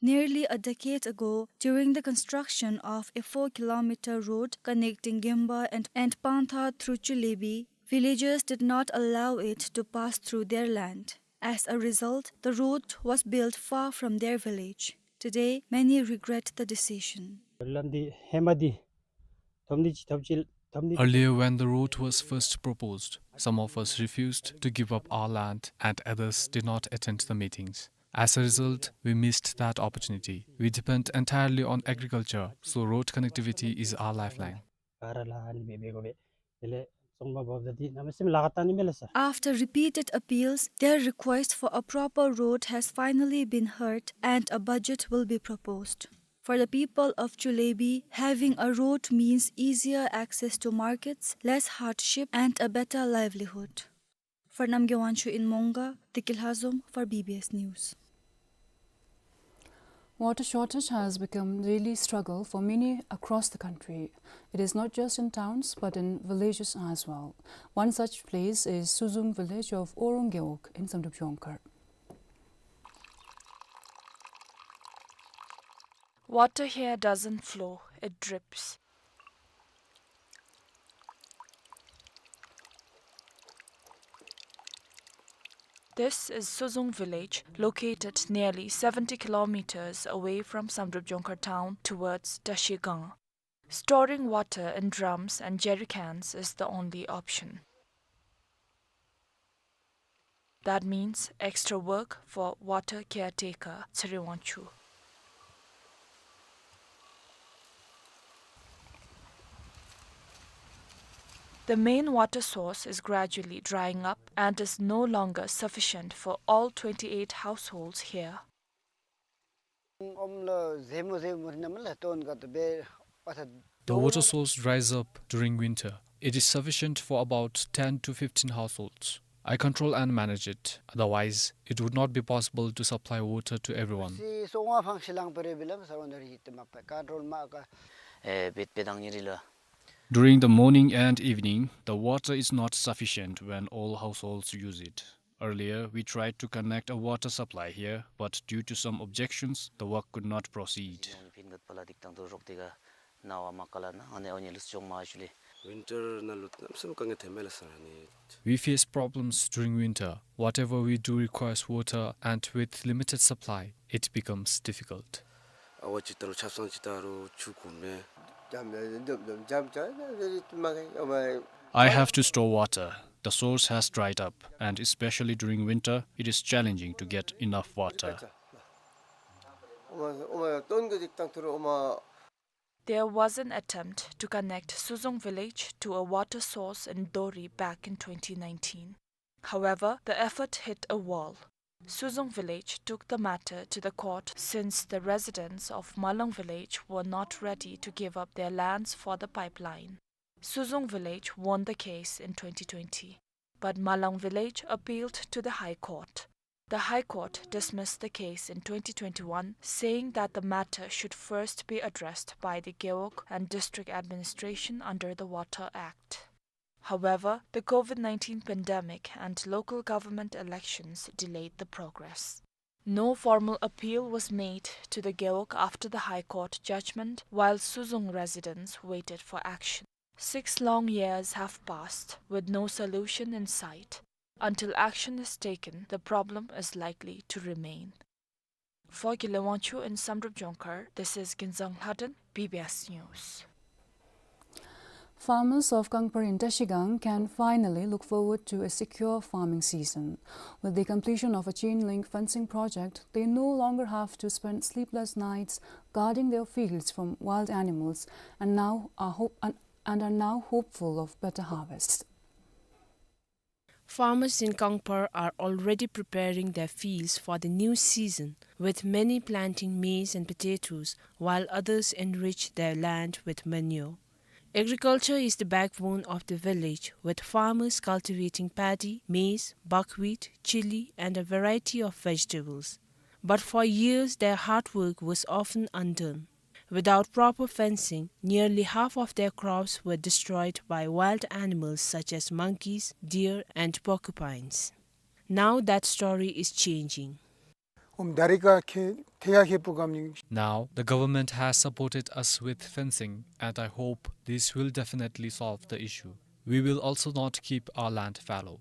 Nearly a decade ago, during the construction of a four-kilometer road connecting Gemba and, and Pantha through Chulabey, villagers did not allow it to pass through their land. As a result, the road was built far from their village. Today, many regret the decision. Earlier, when the road was first proposed, some of us refused to give up our land and others did not attend the meetings. As a result, we missed that opportunity. We depend entirely on agriculture, so road connectivity is our lifeline. སྟོང་པ་འབབ་ད་འདི་གནམ་མེད་ས་མེད་ལཱ་ཁག་བཏང་ནི་མས་ལགས་སོ། After repeated appeals, their request for a proper road has finally been heard and a budget will be proposed. For the people of Chulebi, having a road means easier access to markets, less hardship, and a better livelihood. For Namgay Wangchuk in Monga, Dikil Hazom for B B S News. Water shortage has become daily struggle for many across the country. It is not just in towns, but in villages as well. One such place is Suzung village of Orang Gewog in Samdrup Jongkhar. Water here doesn't flow, it drips. This is Suzung village, located nearly seventy kilometers away from Samdrup Jongkhar town towards Tashigang. Storing water in drums and jerry cans is the only option. That means extra work for water caretaker Tsering Wangchuk. The main water source is gradually drying up and is no longer sufficient for all twenty-eight households here. The water source dries up during winter. It is sufficient for about ten to fifteen households. I control and manage it. Otherwise, it would not be possible to supply water to everyone. During the morning and evening, the water is not sufficient when all households use it. Earlier, we tried to connect a water supply here, but due to some objections, the work could not proceed. We face problems during winter. Whatever we do requires water, and with limited supply, it becomes difficult. I have to store water. The source has dried up, and especially during winter, it is challenging to get enough water. There was an attempt to connect Suzung village to a water source in Dori back in twenty nineteen. However, the effort hit a wall. Suzung village took the matter to the court since the residents of Malang village were not ready to give up their lands for the pipeline. Suzung village won the case in twenty twenty, but Malang village appealed to the High Court. The High Court dismissed the case in twenty twenty-one, saying that the matter should first be addressed by the Gewog and district administration under the Water Act. However, the COVID nineteen pandemic and local government elections delayed the progress. No formal appeal was made to the Gewog after the High Court judgment, while Suzung residents waited for action. Six long years have passed with no solution in sight. Until action is taken, the problem is likely to remain. For Gile Wangchuk in Samdrup Jongkhar, this is Ginzang Lhaden, B B S News. Farmers of Kangpar in Tashigang can finally look forward to a secure farming season. With the completion of a chain link fencing project, they no longer have to spend sleepless nights guarding their fields from wild animals and now are hope-, and, and are now hopeful of better harvests. Farmers in Kangpar are already preparing their fields for the new season, with many planting maize and potatoes, while others enrich their land with manure. Agriculture is the backbone of the village, with farmers cultivating paddy, maize, buckwheat, chilli, and a variety of vegetables. But for years, their hard work was often undone. Without proper fencing, nearly half of their crops were destroyed by wild animals such as monkeys, deer, and porcupines. Now that story is changing. Now, the government has supported us with fencing, and I hope this will definitely solve the issue. We will also not keep our land fallow.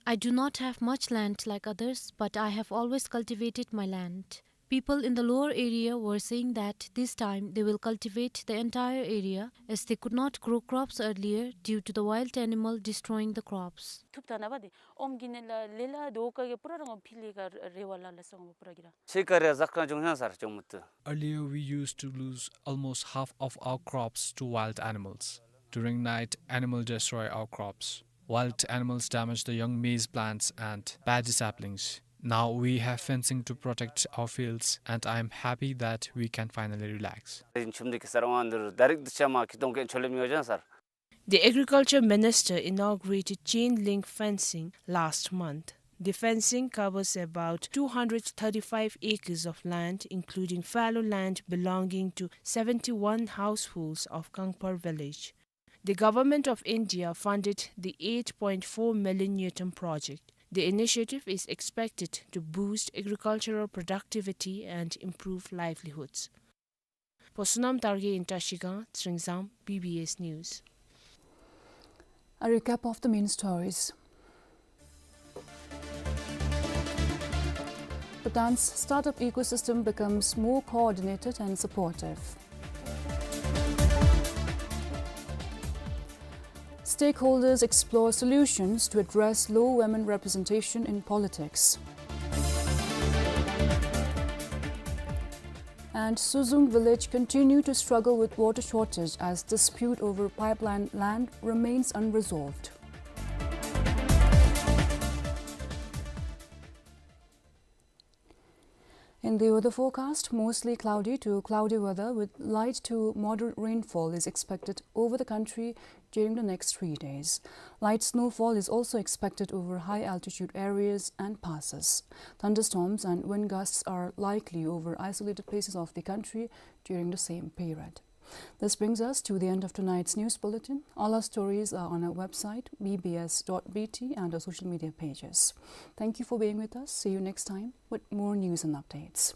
I do not have much land like others, but I have always cultivated my land. People in the lower area were saying that this time they will cultivate the entire area, as they could not grow crops earlier due to the wild animal destroying the crops. ཐུབ་ཐང་ནང་པ་དེ་ཨོམ་གི་ནི་ལ་ལེ་ལ་དོ་ཀ་གི་པུ་ར་རང་ཕི་ལི་ཀ་རེ་བ་ལ་ལ་སོང་པུ་ར་གི་ར། ཤེ་ཀ་རེ་ཟ་ཁང་ཅུང་ཧང་སར་ཅུང་མུ་ཏུ། Earlier, we used to lose almost half of our crops to wild animals. During night, animals destroy our crops. Wild animals damage the young maize plants and paddy saplings. Now we have fencing to protect our fields, and I am happy that we can finally relax. ཨིན་ཆུམ་དེ་ཀི་སར་ཝང་དུར་ཌའི་རེཀཊ་དུ་ཆ་མ་ཀི་ཏོང་ཀེན་ཆོ་ལེ་མི་ཡོ་ཇན་སར། The agriculture minister inaugurated chain link fencing last month. The fencing covers about two hundred thirty-five acres of land, including fallow land belonging to seventy-one households of Kangpar village. The Government of India funded the eight point four million ngultrum project. The initiative is expected to boost agricultural productivity and improve livelihoods. For Sonam Targe in Trashigang, Tsringzam, B B S News. A recap of the main stories. Bhutan's startup ecosystem becomes more coordinated and supportive. Stakeholders explore solutions to address low women representation in politics. And Suzung village continue to struggle with water shortage as dispute over pipeline land remains unresolved. In the weather forecast, mostly cloudy to cloudy weather with light to moderate rainfall is expected over the country during the next three days. Light snowfall is also expected over high altitude areas and passes. Thunderstorms and wind gusts are likely over isolated places of the country during the same period. This brings us to the end of tonight's news bulletin. All our stories are on our website, B B S dot B T, and our social media pages. Thank you for being with us. See you next time with more news and updates.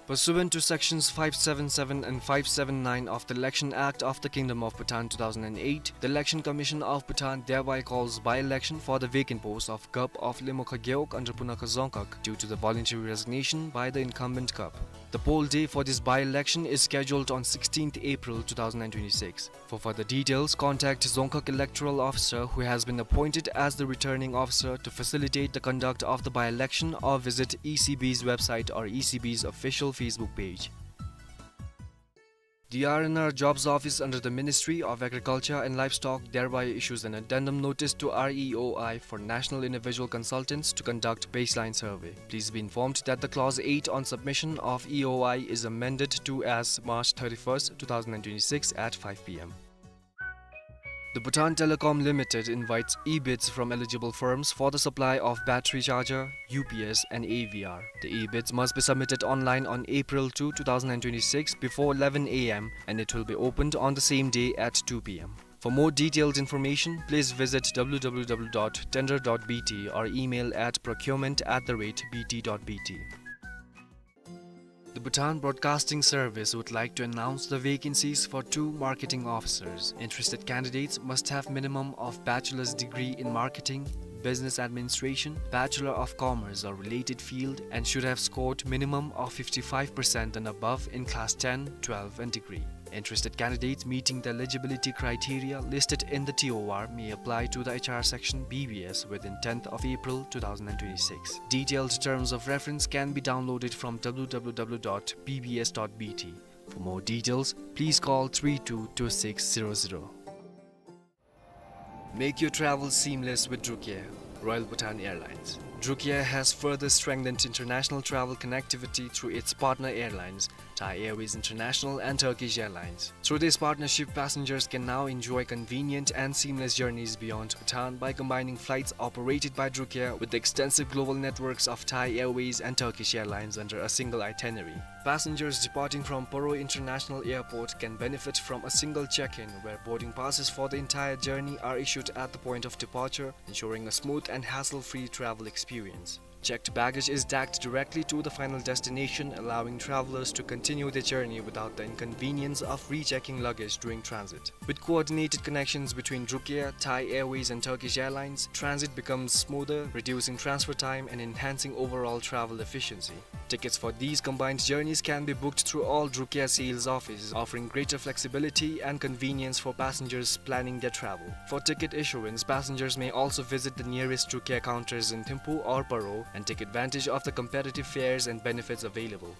Pursuant to Sections five seven seven and five seven nine of the Election Act of the Kingdom of Bhutan two thousand and eight, the Election Commission of Bhutan thereby calls by-election for the vacant post of Gup of Lemokha Gewog under Punakha Dzongkhag due to the voluntary resignation by the incumbent Gup. The poll day for this by-election is scheduled on sixteenth April two thousand and twenty-six. For further details, contact Dzongkhag Electoral Officer, who has been appointed as the returning officer, to facilitate the conduct of the by-election, or visit E C B's website or E C B's official Facebook page. The R and R Jobs Office under the Ministry of Agriculture and Livestock thereby issues an addendum notice to R E O I for National Individual Consultants to conduct baseline survey. Please be informed that the clause eight on submission of E O I is amended to as March thirty-first, two thousand and twenty-six at five P M. The Bhutan Telecom Limited invites e-bids from eligible firms for the supply of battery charger, U P S and A V R. The e-bids must be submitted online on April two, two thousand and twenty-six before eleven A M and it will be opened on the same day at two P M. For more detailed information, please visit W W W dot tender dot B T or email at procurement at the rate B T dot B T. The Bhutan Broadcasting Service would like to announce the vacancies for two marketing officers. Interested candidates must have minimum of bachelor's degree in marketing, business administration, Bachelor of Commerce or related field, and should have scored minimum of fifty-five percent and above in class ten, twelve and degree. Interested candidates meeting the eligibility criteria listed in the T O R may apply to the H R section B B S within tenth of April two thousand and twenty-six. Detailed terms of reference can be downloaded from W W W dot B B S dot B T. For more details, please call three two two six zero zero. Make your travel seamless with Drukair, Royal Bhutan Airlines. Drukair has further strengthened international travel connectivity through its partner airlines, Thai Airways International and Turkish Airlines. Through this partnership, passengers can now enjoy convenient and seamless journeys beyond Bhutan by combining flights operated by Drukair with the extensive global networks of Thai Airways and Turkish Airlines under a single itinerary. Passengers departing from Paro International Airport can benefit from a single check-in, where boarding passes for the entire journey are issued at the point of departure, ensuring a smooth and hassle-free travel experience. Checked baggage is tagged directly to the final destination, allowing travelers to continue their journey without the inconvenience of rechecking luggage during transit. With coordinated connections between Druk Air, Thai Airways, and Turkish Airlines, transit becomes smoother, reducing transfer time and enhancing overall travel efficiency. Tickets for these combined journeys can be booked through all Druk Air sales offices, offering greater flexibility and convenience for passengers planning their travel. For ticket issuance, passengers may also visit the nearest Druk Air counters in Thimphu or Paro and take advantage of the competitive fares and benefits available.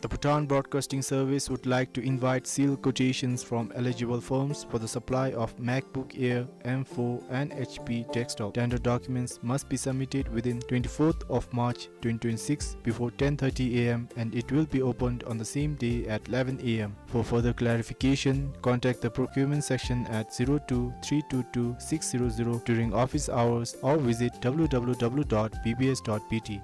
The Bhutan Broadcasting Service would like to invite sealed quotations from eligible firms for the supply of MacBook Air M four and H P desktop. Tender documents must be submitted within twenty-fourth of March twenty twenty-six before ten thirty A M and it will be opened on the same day at eleven A M. For further clarification, contact the procurement section at zero two three two two six zero zero during office hours or visit W W W dot B B S dot B T.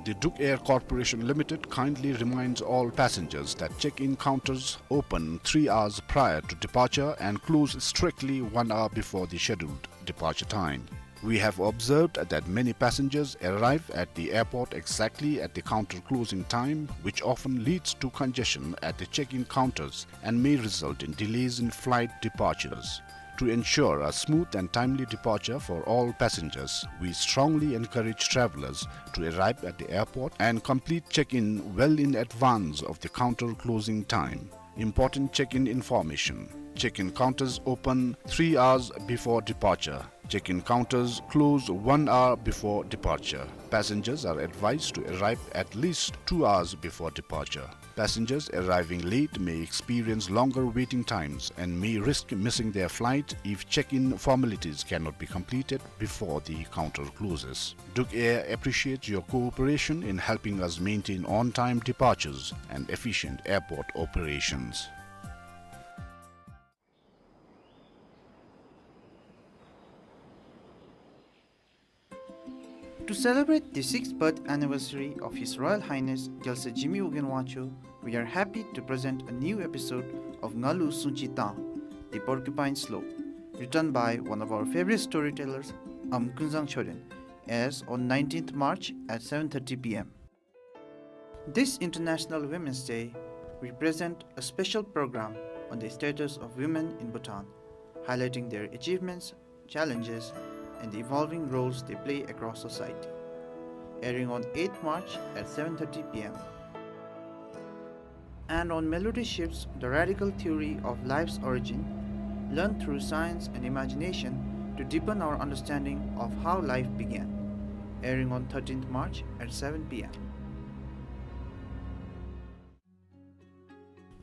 The Druk Air Corporation Limited kindly reminds all passengers that check-in counters open three hours prior to departure and close strictly one hour before the scheduled departure time. We have observed that many passengers arrive at the airport exactly at the counter closing time, which often leads to congestion at the check-in counters and may result in delays in flight departures. To ensure a smooth and timely departure for all passengers, we strongly encourage travelers to arrive at the airport and complete check-in well in advance of the counter closing time. Important check-in information. Check-in counters open three hours before departure. Check-in counters close one hour before departure. Passengers are advised to arrive at least two hours before departure. Passengers arriving late may experience longer waiting times and may risk missing their flight if check-in formalities cannot be completed before the counter closes. Druk Air appreciates your cooperation in helping us maintain on-time departures and efficient airport operations. To celebrate the sixth birth anniversary of His Royal Highness Gyaltswer Jigme Ugyen Wangchuck, we are happy to present a new episode of Ngalu Sungchi Tang, The Porcupine Slope, written by one of our favorite storytellers, Amkunzang Choden, airs on nineteenth March at seven thirty P M. This International Women's Day, we present a special program on the status of women in Bhutan, highlighting their achievements, challenges, and the evolving roles they play across society. Airing on eighth March at seven thirty P M. And on Melody Shifts, the radical theory of life's origin, learned through science and imagination to deepen our understanding of how life began. Airing on thirteenth March at seven P M.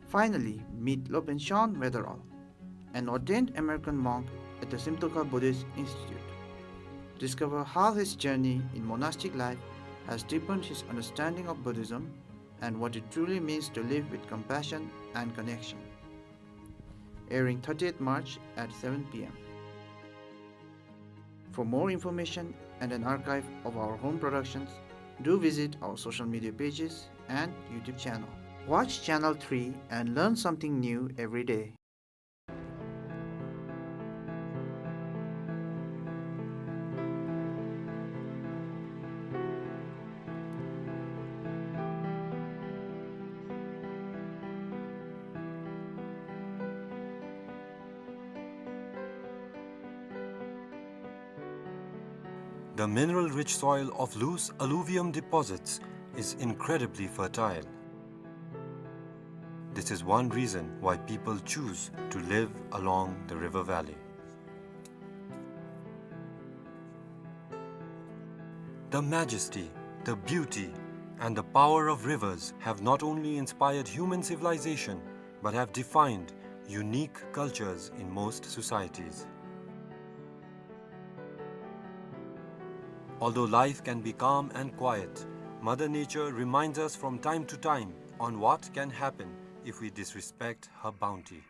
Finally, meet Lopen Shan Weatherall, an ordained American monk at the Simtokha Buddhist Institute. Discover how his journey in monastic life has deepened his understanding of Buddhism and what it truly means to live with compassion and connection. Airing thirtieth March at seven P M. For more information and an archive of our home productions, do visit our social media pages and YouTube channel. Watch Channel three and learn something new every day. The mineral-rich soil of loose alluvium deposits is incredibly fertile. This is one reason why people choose to live along the river valley. The majesty, the beauty, and the power of rivers have not only inspired human civilization, but have defined unique cultures in most societies. Although life can be calm and quiet, Mother Nature reminds us from time to time on what can happen if we disrespect her bounty.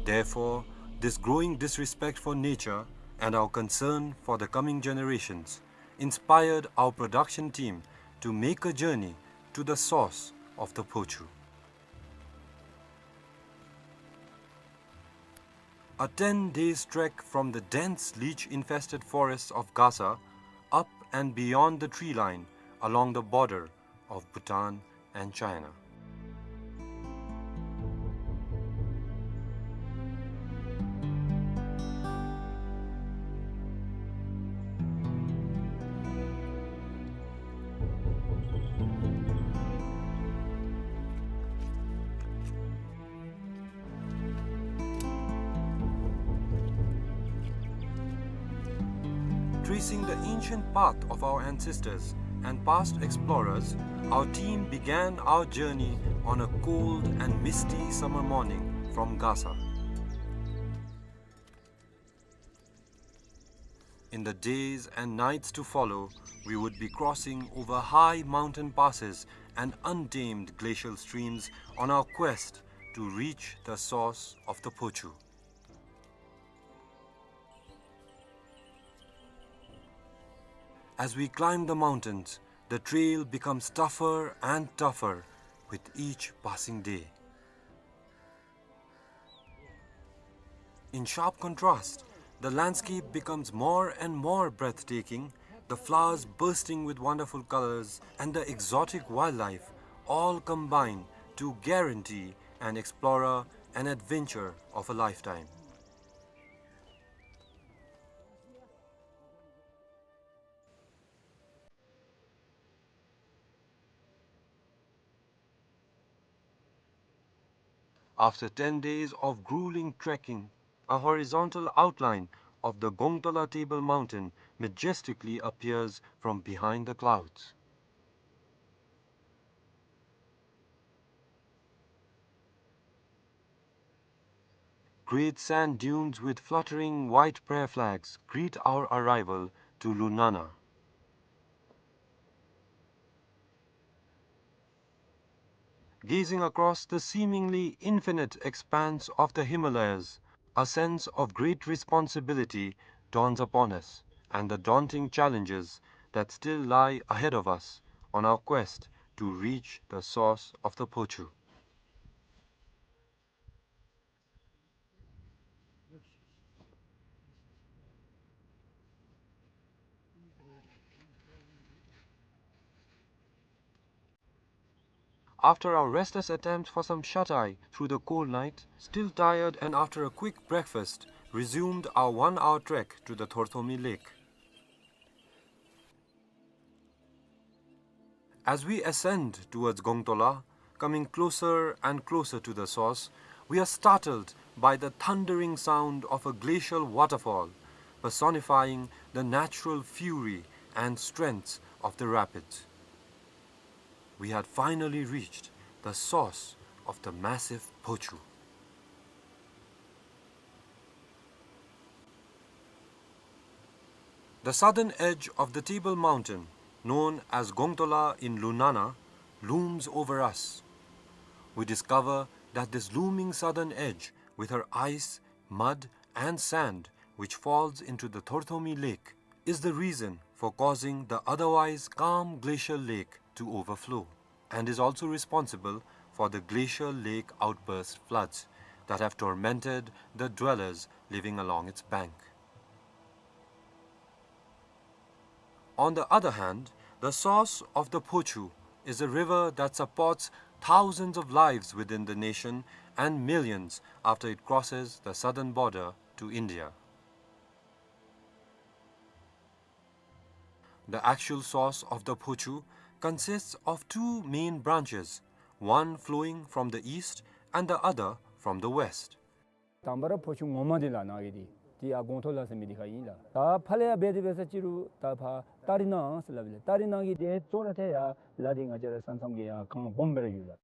Therefore, this growing disrespect for nature and our concern for the coming generations inspired our production team to make a journey to the source of the Phochu. A ten days trek from the dense leech-infested forests of Gasa, up and beyond the tree line along the border of Bhutan and China. Tracing the ancient path of our ancestors and past explorers, our team began our journey on a cold and misty summer morning from Gasa. In the days and nights to follow, we would be crossing over high mountain passes and untamed glacial streams on our quest to reach the source of the Phochu. As we climb the mountains, the trail becomes tougher and tougher with each passing day. In sharp contrast, the landscape becomes more and more breathtaking, the flowers bursting with wonderful colors and the exotic wildlife all combine to guarantee an explorer an adventure of a lifetime. After ten days of grueling trekking, a horizontal outline of the Gongtola Table Mountain majestically appears from behind the clouds. Great sand dunes with fluttering white prayer flags greet our arrival to Lunana. Gazing across the seemingly infinite expanse of the Himalayas, a sense of great responsibility dawns upon us, and the daunting challenges that still lie ahead of us on our quest to reach the source of the Phochu. After our restless attempt for some shut-eye through the cold night, still tired and after a quick breakfast, resumed our one-hour trek to the Thorthomi Lake. As we ascend towards Gongtola, coming closer and closer to the source, we are startled by the thundering sound of a glacial waterfall, personifying the natural fury and strength of the rapids. We had finally reached the source of the massive Phochu. The southern edge of the Table Mountain, known as Gongtola in Lunana, looms over us. We discover that this looming southern edge, with her ice, mud, and sand, which falls into the Thorthomi Lake, is the reason for causing the otherwise calm glacial lake to overflow, and is also responsible for the glacial lake outburst floods that have tormented the dwellers living along its bank. On the other hand, the source of the Phochu is a river that supports thousands of lives within the nation and millions after it crosses the southern border to India. The actual source of the Phochu consists of two main branches, one flowing from the east and the other from the west. དང་པ་ར་ཕོ་ཆུ་ངོ་མ་འདི་ལགས་ནཱ་གི་འདི་འདི་ཡར་གོང་ཐོག་ལ་ཟེར་མི་འདི་ཁར་ཨིན་ལགས། ད་ཕར་ལས་ཡར་འབད་དེ་འབད་ས་ཅི་རུང་ད་ཕར་ཏ་རི་ན་ཟེར་སླབ་ཨིན་ལགས། ཏ་རི་ན་གི་འདི་གཙོ་བོ་ར་ཏེ་ཡར་ལ་འདི་ང་བཅས་ར་ས་མཚམས་ཀྱི་ཡར་གངས་སྦོམ་སྦེ་ར་ཡོད་ལགས།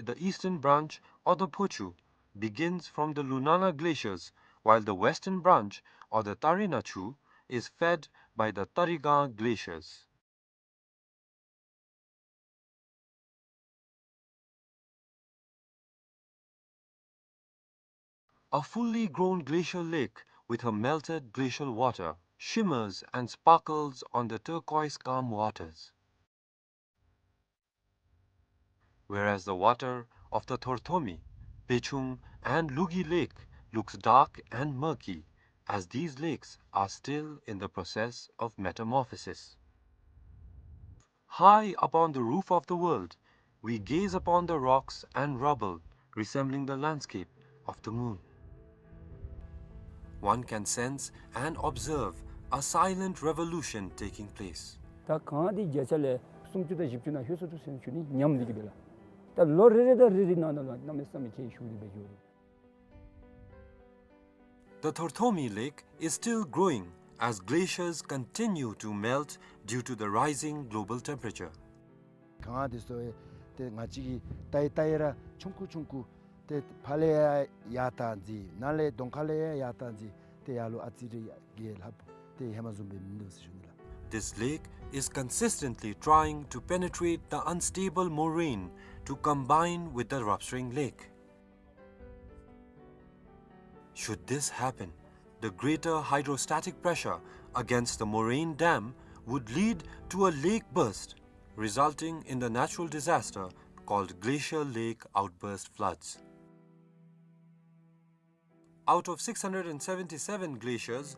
The eastern branch, or the Phochu, begins from the Lunana glaciers, while the western branch, or the Tarina Chu, is fed by the Tarigang glaciers. A fully grown glacial lake with her melted glacial water shimmers and sparkles on the turquoise calm waters. Whereas the water of the Thorthomi, Pechung, and Lugi Lake looks dark and murky, as these lakes are still in the process of metamorphosis. High upon the roof of the world, we gaze upon the rocks and rubble resembling the landscape of the moon. One can sense and observe a silent revolution taking place. ད་གངས་འདི་བརྒྱ་ཆ་ལས་སུམ་ཅུ་དང་བཞི་བཅུ་ནང་ལྷོད་སོང་འདུག་ཟེར་ཞུ་ནི། ཉམས་འདི་གི་སྦེ་ལགས། ད་ལོ་རེ་རེ་དང་རེ་རེ་ནང་ན་ལུ་གནམ་མེད་ས་མེད་ཁྱད་ཞུགས་ཏེ་སྦེ་འགྱོ་རུང་། The Thorthomi Lake is still growing as glaciers continue to melt due to the rising global temperature. གངས་འདི་ཚུ་ཏེ་ང་བཅས་ཀྱིས་བལྟ་ཡི་བལྟ་ཡི་ར་ཆུང་ཀུ་ཆུང་ཀུ། ཏེ་ཕར་ལས་ཡར་ཡར་བཏང་ཅི། ནཱ་ལས་གདོང་ཁ་ལས་ཡར་ཡར་བཏང་ཅི། ཏེ་ཡར་ལུ་ཨ་ཙི་རེ་ཡར་རྒྱས་ལྷགཔ་ཏེ་ཧེ་མ་བཟུམ་སྦེ་མིན་འདུག་ཟེར་ཞུ་ནི་ལགས། This lake is consistently trying to penetrate the unstable moraine to combine with the Rapsreing Lake. Should this happen, the greater hydrostatic pressure against the moraine dam would lead to a lake burst, resulting in the natural disaster called glacial lake outburst floods. Out of six hundred and seventy-seven glaciers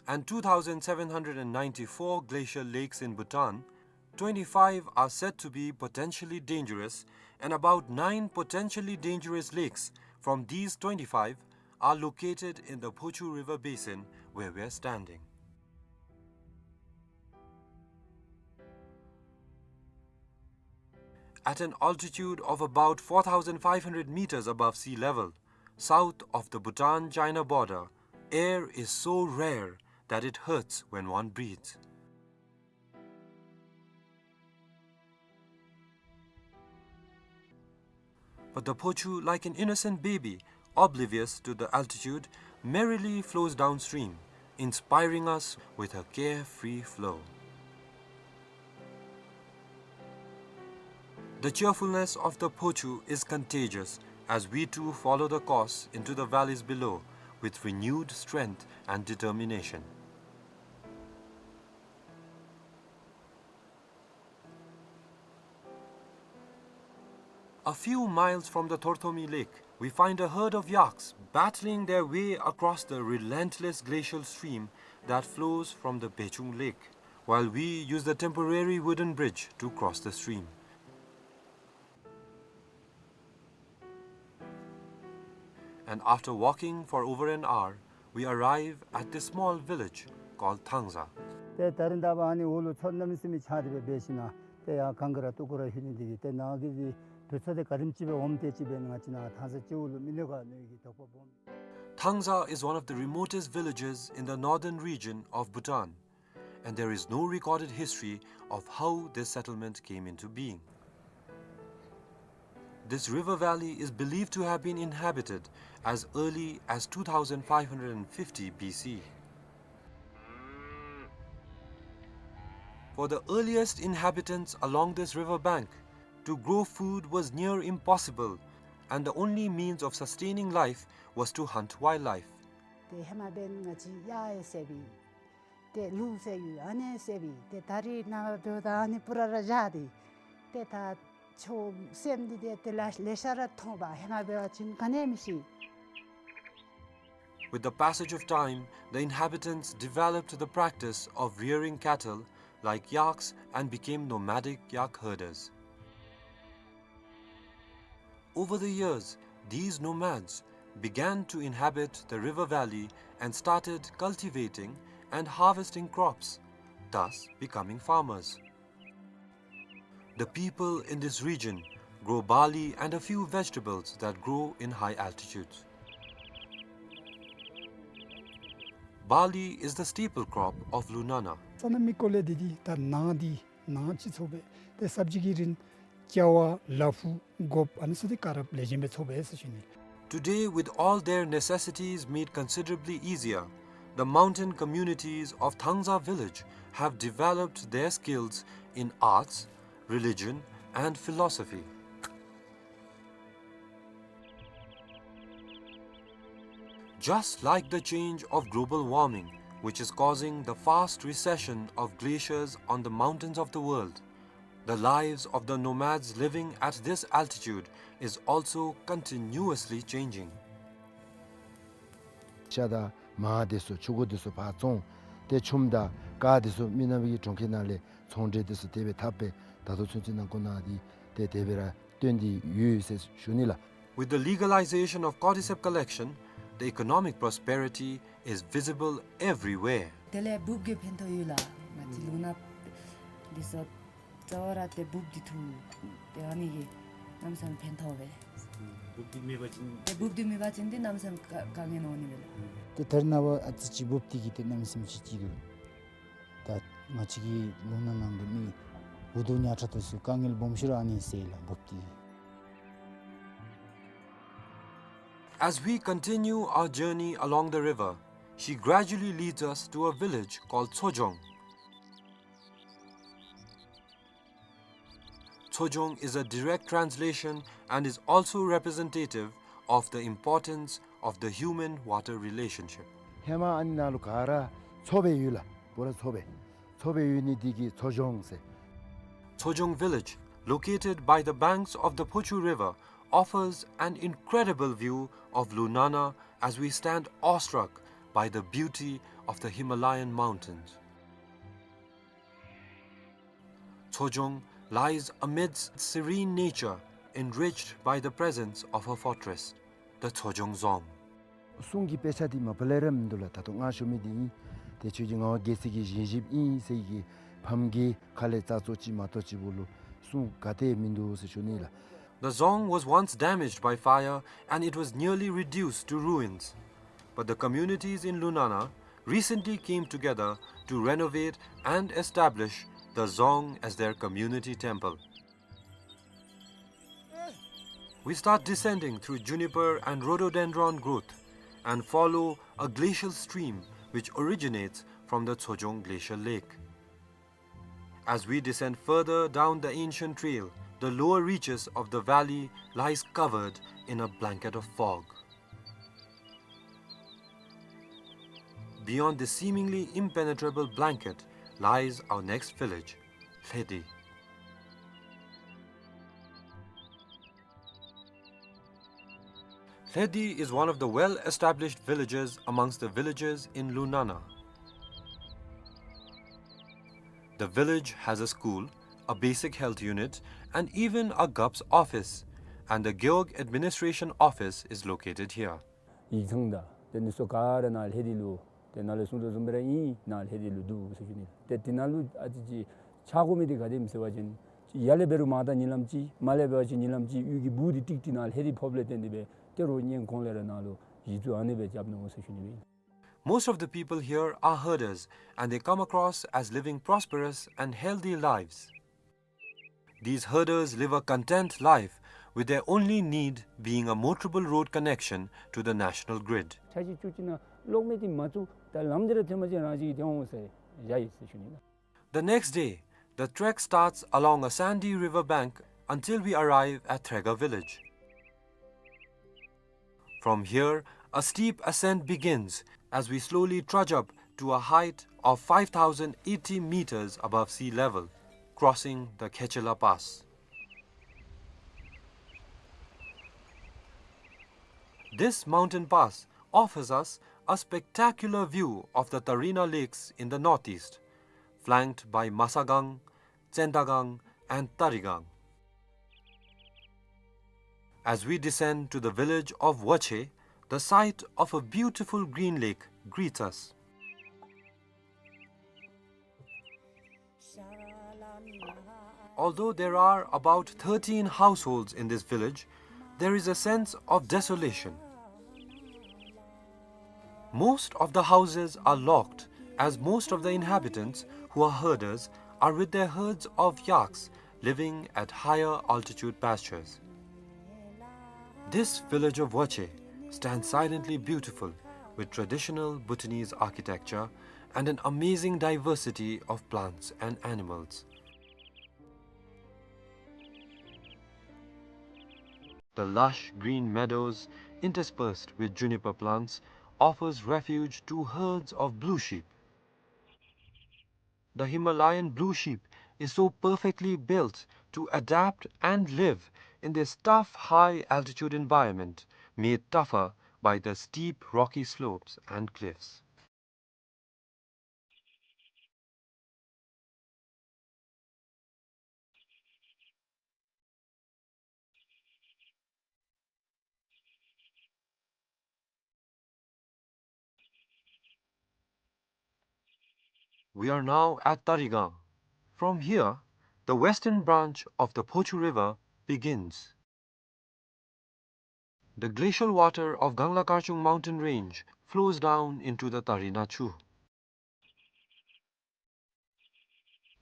and two thousand seven hundred and ninety-four glacial lakes in Bhutan, twenty-five are said to be potentially dangerous, and about nine potentially dangerous lakes from these twenty-five are located in the Phochu River basin where we are standing. At an altitude of about four thousand five hundred meters above sea level, south of the Bhutan-China border, air is so rare that it hurts when one breathes. But the Phochu, like an innocent baby, oblivious to the altitude, merrily flows downstream, inspiring us with her carefree flow. The cheerfulness of the Phochu is contagious as we too follow the course into the valleys below with renewed strength and determination. A few miles from the Thorthomi Lake, we find a herd of yaks battling their way across the relentless glacial stream that flows from the Pechung Lake, while we use the temporary wooden bridge to cross the stream. And after walking for over an hour, we arrive at this small village called Thangza. ཏེ་ད་རིས་ད་ཨ་ནི་འོག་ལུ་མཚོ་གནམ་མེད་ས་མེད་ཆགས་ཏེ་སྦེ་འབད་ཞིནམ་ལས་ཏེ་ཡར་གངས་ཀྱི་ར་སྟོད་ཀྱི་ར་ལྷོད་ནི་འདི་གིས་ཏེ་ནཱ་གི་འདི་བུ་ཚ་དེ་ག་དེམ་ཅིག་སྦེ་འོངམ་དེ་ཅིག་སྦེ་ང་བཅས་ནཱ་ཐང་ས་སྤྱི་འོག་ལུ་མི་ལུས་ག་ནི་གི་དོགས་པ་སྦོམ། Thangza is one of the remotest villages in the northern region of Bhutan, and there is no recorded history of how this settlement came into being. This river valley is believed to have been inhabited as early as two thousand five hundred fifty B C. For the earliest inhabitants along this river bank, to grow food was near impossible, and the only means of sustaining life was to hunt wildlife. ཏེ་ཧེ་མ་འབདན་ང་བཅས་གཡག་ཡང་བསད་པས། ཏེ་ལུག་བསད་ཡོད། ཨ་ནི་བསད་པས། ཏེ་ད་རིས་ནངས་པ་འབདཝ་ད་ཨ་ནི་པུ་ར་ར་བཞག་སྟེ། ཏེ་ད་ཆོས་སེམས་འདི་ཏེ་ཏེ་ལ་ལེ་ཤ་ར་མཐོང་པས། ཧེ་མ་འབད་བ་ཅིན་ག་ནི་ཡང་མི་ཤེས། With the passage of time, the inhabitants developed the practice of rearing cattle like yaks and became nomadic yak herders. Over the years, these nomads began to inhabit the river valley and started cultivating and harvesting crops, thus becoming farmers. The people in this region grow barley and a few vegetables that grow in high altitudes. Barley is the staple crop of Lunana. ས་གནམ་གྱི་སྐོར་ལས་འདི་འདི་ད་ནཱ་འདི་ནཱ་ཅིག་ཚུ་སྦེ་ཏེ་སབ་ཇི་གི་རིན་ཅ་བ་ལ་ཕུག་སྒོགཔ་ཨ་ནི་ཚུ་འདི་ག་ར་ལེགས་ཤོམ་སྦེ་ཚུ་སྦེ་ཟེར་ཞུ་ནི། Today, with all their necessities made considerably easier, the mountain communities of Thangza village have developed their skills in arts, religion, and philosophy. Just like the change of global warming, which is causing the fast recession of glaciers on the mountains of the world, the lives of the nomads living at this altitude is also continuously changing. ཤ་དང་མར་དེ་ཚུ་ཕྱུར་དེ་ཚུ་ཕར་བཙོང་། ཏེ་ཆུམ་དང་ཀར་དེ་ཚུ་མི་ནག་པའི་གྲོང་ཁྱེར་ནང་ལས་ཚོང་འབྲེལ་དེ་ཚུ་དེ་སྦེ་འཐབ་སྦེ་ད་ལྟོ་ཚུན་ཚོད་ནང་འཁོད་ནང་འདི་ཏེ་དེ་སྦེ་ར་སྟོན་ཏེ་ཡོད་ཟེར་ཞུ་ནི་ལགས། With the legalization of cordyceps collection, the economic prosperity is visible everywhere. དེ་ལས་འབུཔ་གི་ཕན་ཐོགས་ཡོད་ལགས། ང་བཅས་ལུང་ནག་འདི་ཚུ་རྩ་བ་ར་ཏེ་འབུཔ་འདི་འཐུ་ཏེ་ཨ་ནི་གིས་གནམ་མེད་ས་མེད་ཕན་ཐོགས་པས། འབུཔ་འདི་མེད་པ་ཅིན་ཏེ་འབུཔ་འདི་མེད་པ་ཅིན་ཏེ་གནམ་མེད་ས་མེད་དཀའ་དཀའ་ངལ་འོང་ནི་མས་ལགས། ཏེ་ད་རེས་ནངས་པ་ཨ་ཙི་ཅིག་འབུཔ་འདི་གིས་ཏེ་གནམ་མེད་ས་མེད་ཅིག་སྐྱིད་འདུག། ད་ང་བཅས་ཀྱི་ལུང་ནག་ནང་གི་མི་འུ་སྡུག་ཉག་ཕྲ་དེ་ཚུ་དཀའ་ངལ་སྦོམ་ཤོས་ར་ཨ་ནི་ཟེར་ལགས་འབུཔ་འདི། As we continue our journey along the river, she gradually leads us to a village called Tsojong. Tsojong is a direct translation and is also representative of the importance of the human-water relationship. ཧེ་མ་ཨ་ནི་ནང་ལུ་ག་ར་མཚོ་སྦེ་ཡོད་ལགས། བོད་ར་མཚོ་སྦེ། མཚོ་སྦེ་ཡོད་ནི་འདི་གིས་མཚོ་ལྗོངས་ཟེར། Tsojong village, located by the banks of the Phochu River, offers an incredible view of Lunana as we stand awestruck by the beauty of the Himalayan mountains. Tsojong lies amidst serene nature, enriched by the presence of her fortress, the Tsojong Dzong. གསུང་གི་དཔེ་ཆ་འདི་མ་པ་ལས་ར་མིན་འདུག་ལགས། ད་ལྟོ་ང་ཞུ་མི་འདི་ཨིན། ཏེ་ཁྱོད་ཀྱི་ངག་དབང་རྒྱལ་སྲས་ཀྱི་བཞེངས་གཞིཔ་ཨིན་ཟེར་གྱི་ཕམ་གྱི་ཁ་ལས་རྩ་ཚོ་ཅིག་མ་གཏོགས་ཅིག་བོ་ལུ་གསུང་ག་ཏེ་མིན་འདུག་ཟེར་ཞུ་ནི་ལགས། The dzong was once damaged by fire and it was nearly reduced to ruins. But the communities in Lunana recently came together to renovate and establish the dzong as their community temple. We start descending through juniper and rhododendron growth and follow a glacial stream which originates from the Tsojong Glacial Lake. As we descend further down the ancient trail, the lower reaches of the valley lies covered in a blanket of fog. Beyond this seemingly impenetrable blanket lies our next village, Lhedi. Lhedi is one of the well-established villages amongst the villages in Lunana. The village has a school, a basic health unit, and even a G U P's office, and the Gewog Administration Office is located here. ཡིག་ཚང་དང་དེ་ནི་སོ་ག་ར་ནཱ་ལྷེ་དི་ལུ་དེ་ནཱ་ལས་གསུང་དོ་བཟུམ་སྦེ་ར་ཨིན། ནཱ་ལྷེ་དི་ལུ་འདུག་ཟེར་ཞུ་ནི། ཏེ་དེ་ནང་ལུ་ཨ་ཙི་ཅིག་ཆགས་དགོ་མི་འདི་ག་དེམ་ཟེར་བ་ཅིན་ཡར་ལས་འབད་རུང་མར་ད་ཉིན་ལམ་ཅིག་མར་ལས་འབད་བ་ཅིན་ཉིན་ལམ་ཅིག་གཡུས་ཀྱི་སྦུག་འདི་ཀྲིག་ཀྲི་ནཱ་ལྷེ་དི་ཕོགཔ་ལས་བརྟེན་ཏེ་སྦེ་ཏེ་རོགས་ཉིན་གུང་ལས་ར་ནཱ་ལུ་ཡིག་ཚང་ཨ་ནི་སྦེ་རྐྱབ་ནུག་ཟེར་ཞུ་ནི་ཨིན། Most of the people here are herders and they come across as living prosperous and healthy lives. These herders live a content life, with their only need being a motorable road connection to the national grid. ཆ་ཤས་བཅུ་གཅིག་ནང་གློག་མེ་འདི་མ་བཙུགས་ད་ལམ་འདི་ར་ཐོན་པ་ཅིན་རང་བཞིན་གྱིས་ཐོན་འོང་ཟེར་བཞག་ཡི་ཟེར་ཞུ་ནི་ལགས། The next day, the trek starts along a sandy river bank until we arrive at Threga village. From here, a steep ascent begins as we slowly trudge up to a height of five thousand eighty meters above sea level, crossing the Khechela Pass. This mountain pass offers us a spectacular view of the Tarina Lakes in the northeast, flanked by Masagang, Tsendagang, and Tarigang. As we descend to the village of Wache, the sight of a beautiful green lake greets us. Although there are about thirteen households in this village, there is a sense of desolation. Most of the houses are locked, as most of the inhabitants, who are herders, are with their herds of yaks living at higher altitude pastures. This village of Wache stands silently beautiful, with traditional Bhutanese architecture and an amazing diversity of plants and animals. The lush green meadows, interspersed with juniper plants, offers refuge to herds of blue sheep. The Himalayan blue sheep is so perfectly built to adapt and live in this tough high-altitude environment, made tougher by the steep rocky slopes and cliffs. We are now at Tarigang. From here, the western branch of the Phochu River begins. The glacial water of Gangla Karchung mountain range flows down into the Tarinachu.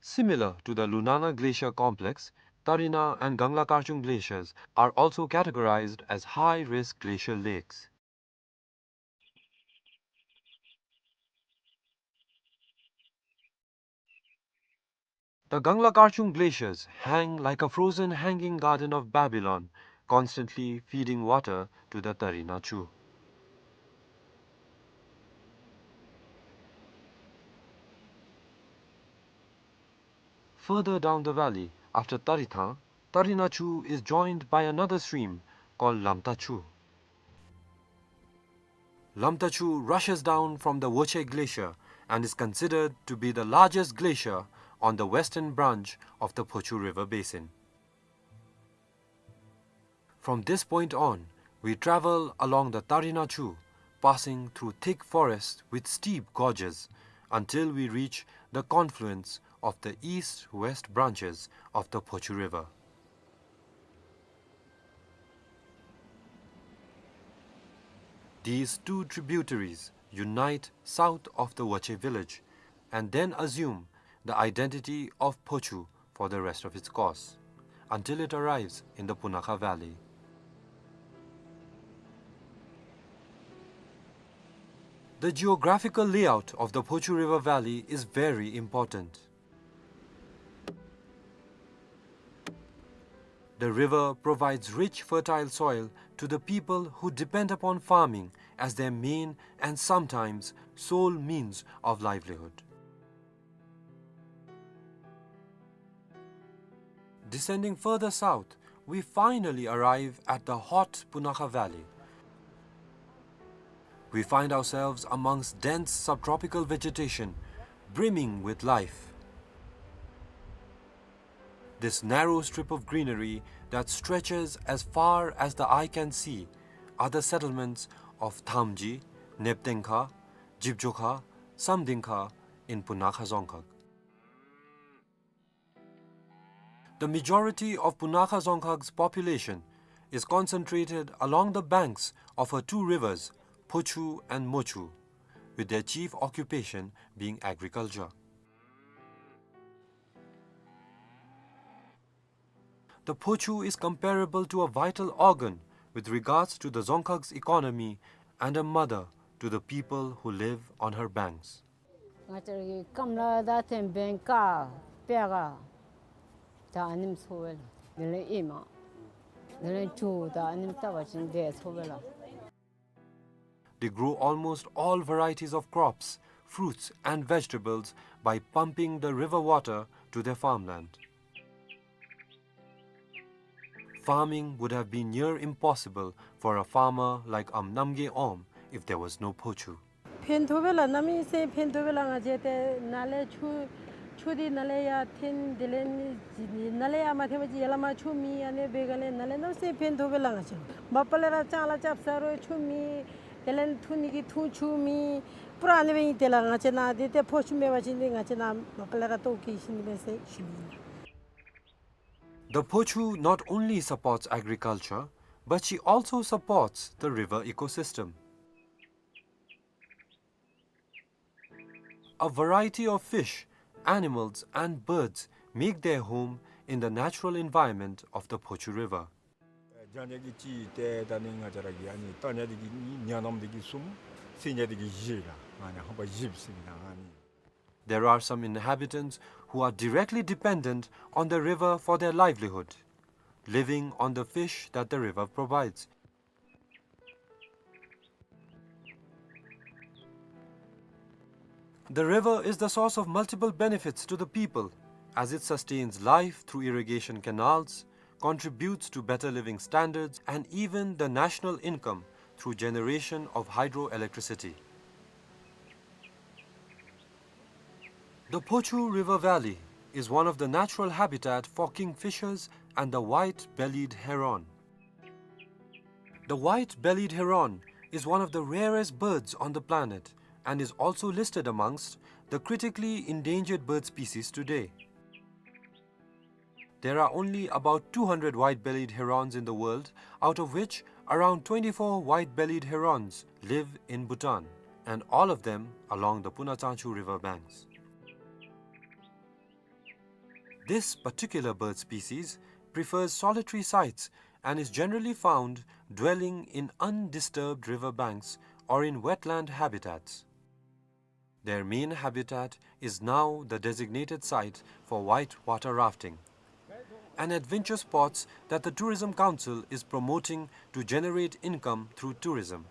Similar to the Lunana Glacier complex, Tarina and Gangla Karchung glaciers are also categorized as high-risk glacial lakes. The Gangla Karchung glaciers hang like a frozen hanging garden of Babylon, constantly feeding water to the Tarinachu. Further down the valley, after Tarithang, Tarinachu is joined by another stream called Lamtachu. Lamtachu rushes down from the Woche Glacier and is considered to be the largest glacier on the western branch of the Phochu River basin. From this point on, we travel along the Tarinachu, passing through thick forests with steep gorges, until we reach the confluence of the east-west branches of the Phochu River. These two tributaries unite south of the Woche village and then assume the identity of Phochu for the rest of its course, until it arrives in the Punakha Valley. The geographical layout of the Phochu River Valley is very important. The river provides rich, fertile soil to the people who depend upon farming as their main and sometimes sole means of livelihood. Descending further south, we finally arrive at the hot Punakha Valley. We find ourselves amongst dense subtropical vegetation, brimming with life. This narrow strip of greenery that stretches as far as the eye can see are the settlements of Thamji, Neptengkha, Jibjokha, Samdingkha in Punakha Dzongkhag. The majority of Punakha Dzongkhag's population is concentrated along the banks of her two rivers, Phochu and Mochu, with their chief occupation being agriculture. The Phochu is comparable to a vital organ with regards to the Dzongkhag's economy and a mother to the people who live on her banks. ང་བཅས་ར་གི་སྐམ་ལ་ད་ཐེམ་བེང་ཀ་པེ་ག་ད་ཨ་ནེམ་ཚོ་བེ་ལ། དེ་ལས་ཨེ་མ་དེ་ལས་ཇོ་ད་ཨ་ནེམ་ལྟ་བ་ཅིན་དེ་ཚོ་བེ་ལ། They grow almost all varieties of crops, fruits and vegetables by pumping the river water to their farmland. Farming would have been near impossible for a farmer like Am Namgay Om if there was no Phochu. ཕན་ཐོགས་པས་ལགས། གནམ་མེད་ས་མེད་ཕན་ཐོགས་པས་ལགས། ང་བཅས་ཏེ་ནཱ་ལས་ཆུ་ཆུ་འདི་ནཱ་ལས་ཡར་འཐེན། དེ་ལས་ནི་ནཱ་ལས་ཡར་མ་འཐེན་པ་ཅིན་ཡར་ལས་མར་ཆུ་མེད། ཨ་ནི་འབད་ག་ལས་ནཱ་ལས་གནམ་མེད་ས་མེད་ཕན་ཐོགས་པས་ལགས། ང་བཅས་མ་པ་ལས་ར་ལྕང་ལ་རྐྱབ་ཟ་རུང་ཆུ་མེད། དེ་ལས་འཐུང་ནི་གི་འཐུང་ཆུ་མེད། པུ་ར་ཨ་ནི་སྦེ་ཨིན། དེ་ལས་ང་བཅས་ནཱ་འདི་ཏེ་ཕོ་ཆུ་མེད་པ་ཅིན་འདི་ང་བཅས་ནཱ་མ་པ་ལས་ར་ལྟོཝ་བཀྱེས་ཤི་ནི་མས་ཟེར་ཞུ་ནི་ཨིན། The Phochu not only supports agriculture, but she also supports the river ecosystem. A variety of fish, animals and birds make their home in the natural environment of the Phochu River. རྒྱ་ཉ་གི་གཅིག་ཏེ་ད་ནི་ང་བཅས་ར་གི་ཨ་ནི་རྟ་ཉ་འདི་གིས་གཉིས། ཉ་ནམ་འདི་གིས་གསུམ། སྲིན་ཉ་འདི་གིས་བཞི་ལགས། ཨ་ནི་ཧམ་པ་བཞི་ཟེར་ཨིན་ན་ཨ་ནི། There are some inhabitants who are directly dependent on the river for their livelihood, living on the fish that the river provides. The river is the source of multiple benefits to the people, as it sustains life through irrigation canals, contributes to better living standards, and even the national income through generation of hydroelectricity. The Phochu River Valley is one of the natural habitat for kingfishers and the white-bellied heron. The white-bellied heron is one of the rarest birds on the planet and is also listed amongst the critically endangered bird species today. There are only about two hundred white-bellied herons in the world, out of which around twenty-four white-bellied herons live in Bhutan, and all of them along the Punatsangchu river banks. This particular bird species prefers solitary sites and is generally found dwelling in undisturbed river banks or in wetland habitats. Their main habitat is now the designated site for white water rafting, an adventure sports that the Tourism Council is promoting to generate income through tourism.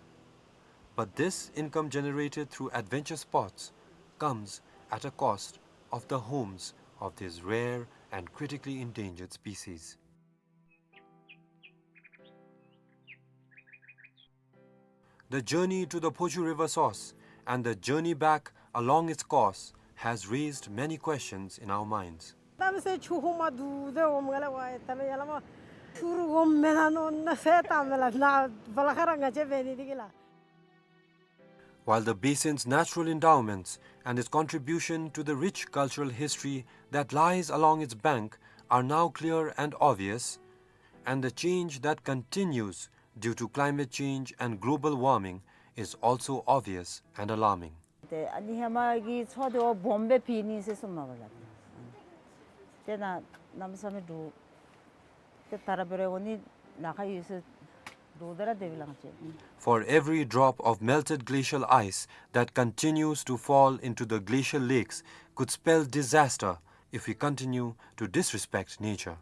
But this income generated through adventure sports comes at a cost of the homes of these rare and critically endangered species. The journey to the Phochu River source and the journey back along its course has raised many questions in our minds. ད་མི་སེར་ཆུ་ཧོ་མ་དུ་དེ་འོམ་ག་ལ་བ་ད་མི་ཡ་ལ་མ་ཆུ་རུ་འོམ་མེ་ན་ནོ་ན་སེ་ད་མེ་ལ་ན་བ་ལ་ཁ་ར་ང་ཅེ་བེ་ནི་དི་གི་ལ། While the basin's natural endowments and its contribution to the rich cultural history that lies along its bank are now clear and obvious, and the change that continues due to climate change and global warming is also obvious and alarming. ཏེ་ཨ་ནི་ཧེ་མ་གི་མཚོ་དེ་བ་སྦོམ་སྦེ་ཕི་ནི་ཟེར་གསུངམ་མས་པ་ལགས། ཏེ་ན་གནམ་མེད་ས་མེད་འདྲོག། ཏེ་ད་ར་འབད་རུང་ཨ་ནི་ལ་ཁ་ཡོད་ས་འདྲོག་ད་ར་དེ་སྦེ་ལང་ཅི། For every drop of melted glacial ice that continues to fall into the glacial lakes could spell disaster if we continue to disrespect nature.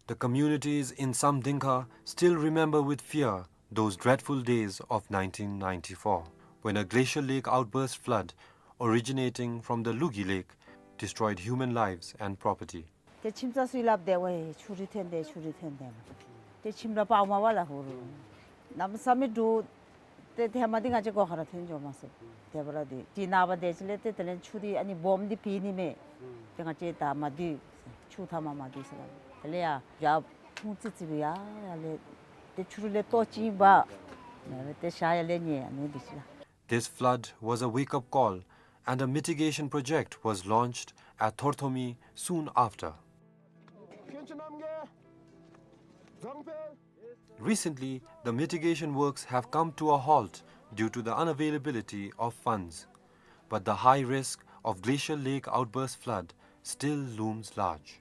The communities in Samdingkha still remember with fear those dreadful days of nineteen ninety-four, when a glacial lake outburst flood originating from the Lugi Lake destroyed human lives and property. ཏེ་ཁྱིམ་ཚང་ཚུ་སླབ་དེ་བ་ཆུ་རུད་ཐོན་དེ་ཆུ་རུད་ཐོན་དེ། ཏེ་ཁྱིམ་ར་པར་མ་བ་ལ་ཧུ་རུ། གནམ་མེད་ས་མེད་འདྲོག། ཏེ་ཧེ་མ་འདི་ང་བཅས་སྒོ་ཁར་ཐོན་འགྱོ་མ་ཚུགས། དེ་སྦེ་ར་འདི་ཏེ་ནངས་པ་དེ་ཅིག་ལས་ཏེ་དེ་ལས་ཆུ་འདི་ཨ་ནི་སྦོམ་འདི་ཕི་ནི་མས། ཏེ་ང་བཅས་ད་མ་འདུས། ཆུ་ཐ་མ་མ་འདུས་ཟེར་ལ། དེ་ལས་ཡར་ཡར་ཕུང་ཙི་ཙི་སྦེ་ཡར་ཡར་ལས་ཏེ་ཆུ་རུད་ལས་ལྟོ་ཅིག་འབག། ཏེ་ཤར་ཡར་ལས་ཉལ་ཨ་ནི་འདི་ཅིག་ལགས། This flood was a wake-up call, and a mitigation project was launched at Thorthomi soon after. Recently, the mitigation works have come to a halt due to the unavailability of funds. But the high risk of glacial lake outburst flood still looms large.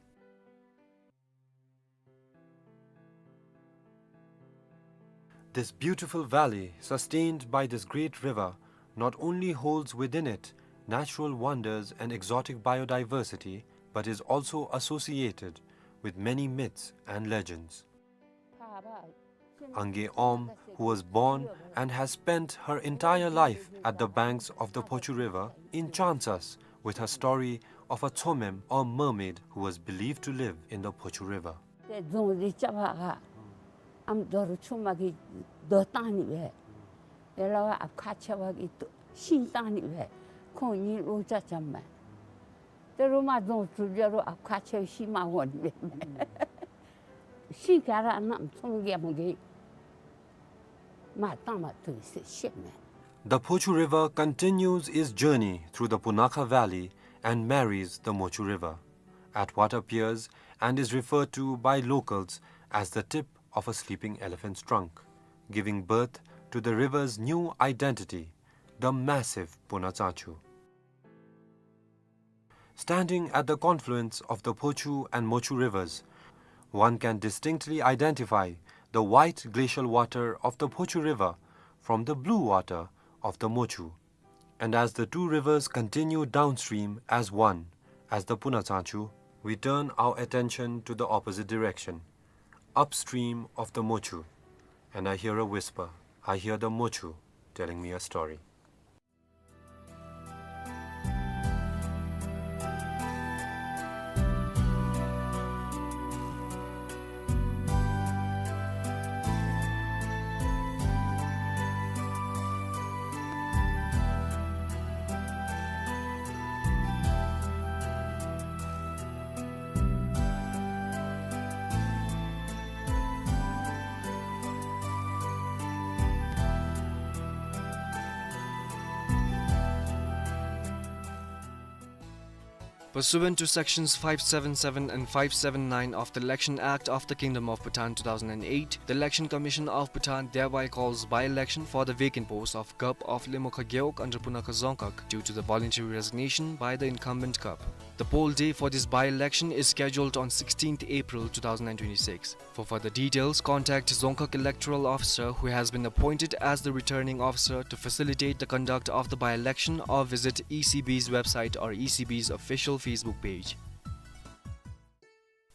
This beautiful valley, sustained by this great river, not only holds within it natural wonders and exotic biodiversity, but is also associated with many myths and legends. Angay Om, who was born and has spent her entire life at the banks of the Phochu River, enchants us with her story of a Tsomem, or mermaid, who was believed to live in the Phochu River. ཏེ་རྫོང་འདི་རྐྱབ་པ་ག་ཨམ་རྡོ་རུ་ཆུ་མ་གིས་རྡོ་བཏང་ནི་སྦེ། ཡ་ལ་བ་ཨཔ་ཁ་ཆེ་བ་གིས་རྡོ་ཤིང་བཏང་ནི་སྦེ། ཁོང་གཉིས་ལོ་ཅ་ཅམ་མས། ཏེ་རུ་མ་རྫོང་གྲུབ་ཅ་རུ་ཨཔ་ཁ་ཆེ་བ་ཤིང་མ་འོང་ནི་སྦེ། ཤིང་ག་ར་གནམ་ཚོང་རྒྱལ་མོ་གིས་མར་བཏང་མ་བཏུབ་ཟེར་བཤད་མས། The Phochu River continues its journey through the Punakha Valley and marries the Mochu River at what appears and is referred to by locals as the tip of a sleeping elephant's trunk, giving birth to the river's new identity, the massive Punatsachu. Standing at the confluence of the Phochu and Mochu rivers, one can distinctly identify the white glacial water of the Phochu River from the blue water of the Mochu. And as the two rivers continue downstream as one, as the Punatsachu, we turn our attention to the opposite direction, upstream of the Mochu, and I hear a whisper. I hear the Mochu telling me a story. Pursuant to Sections five seven seven and five seven nine of the Election Act of the Kingdom of Bhutan two thousand and eight, the Election Commission of Bhutan thereby calls by-election for the vacant post of Gup of Lemokha Gewog under Punakha Dzongkhag due to the voluntary resignation by the incumbent Gup. The poll day for this by-election is scheduled on sixteenth April two thousand and twenty-six. For further details, contact Dzongkhag Electoral Officer, who has been appointed as the returning officer to facilitate the conduct of the by-election, or visit E C B's website or E C B's official Facebook page.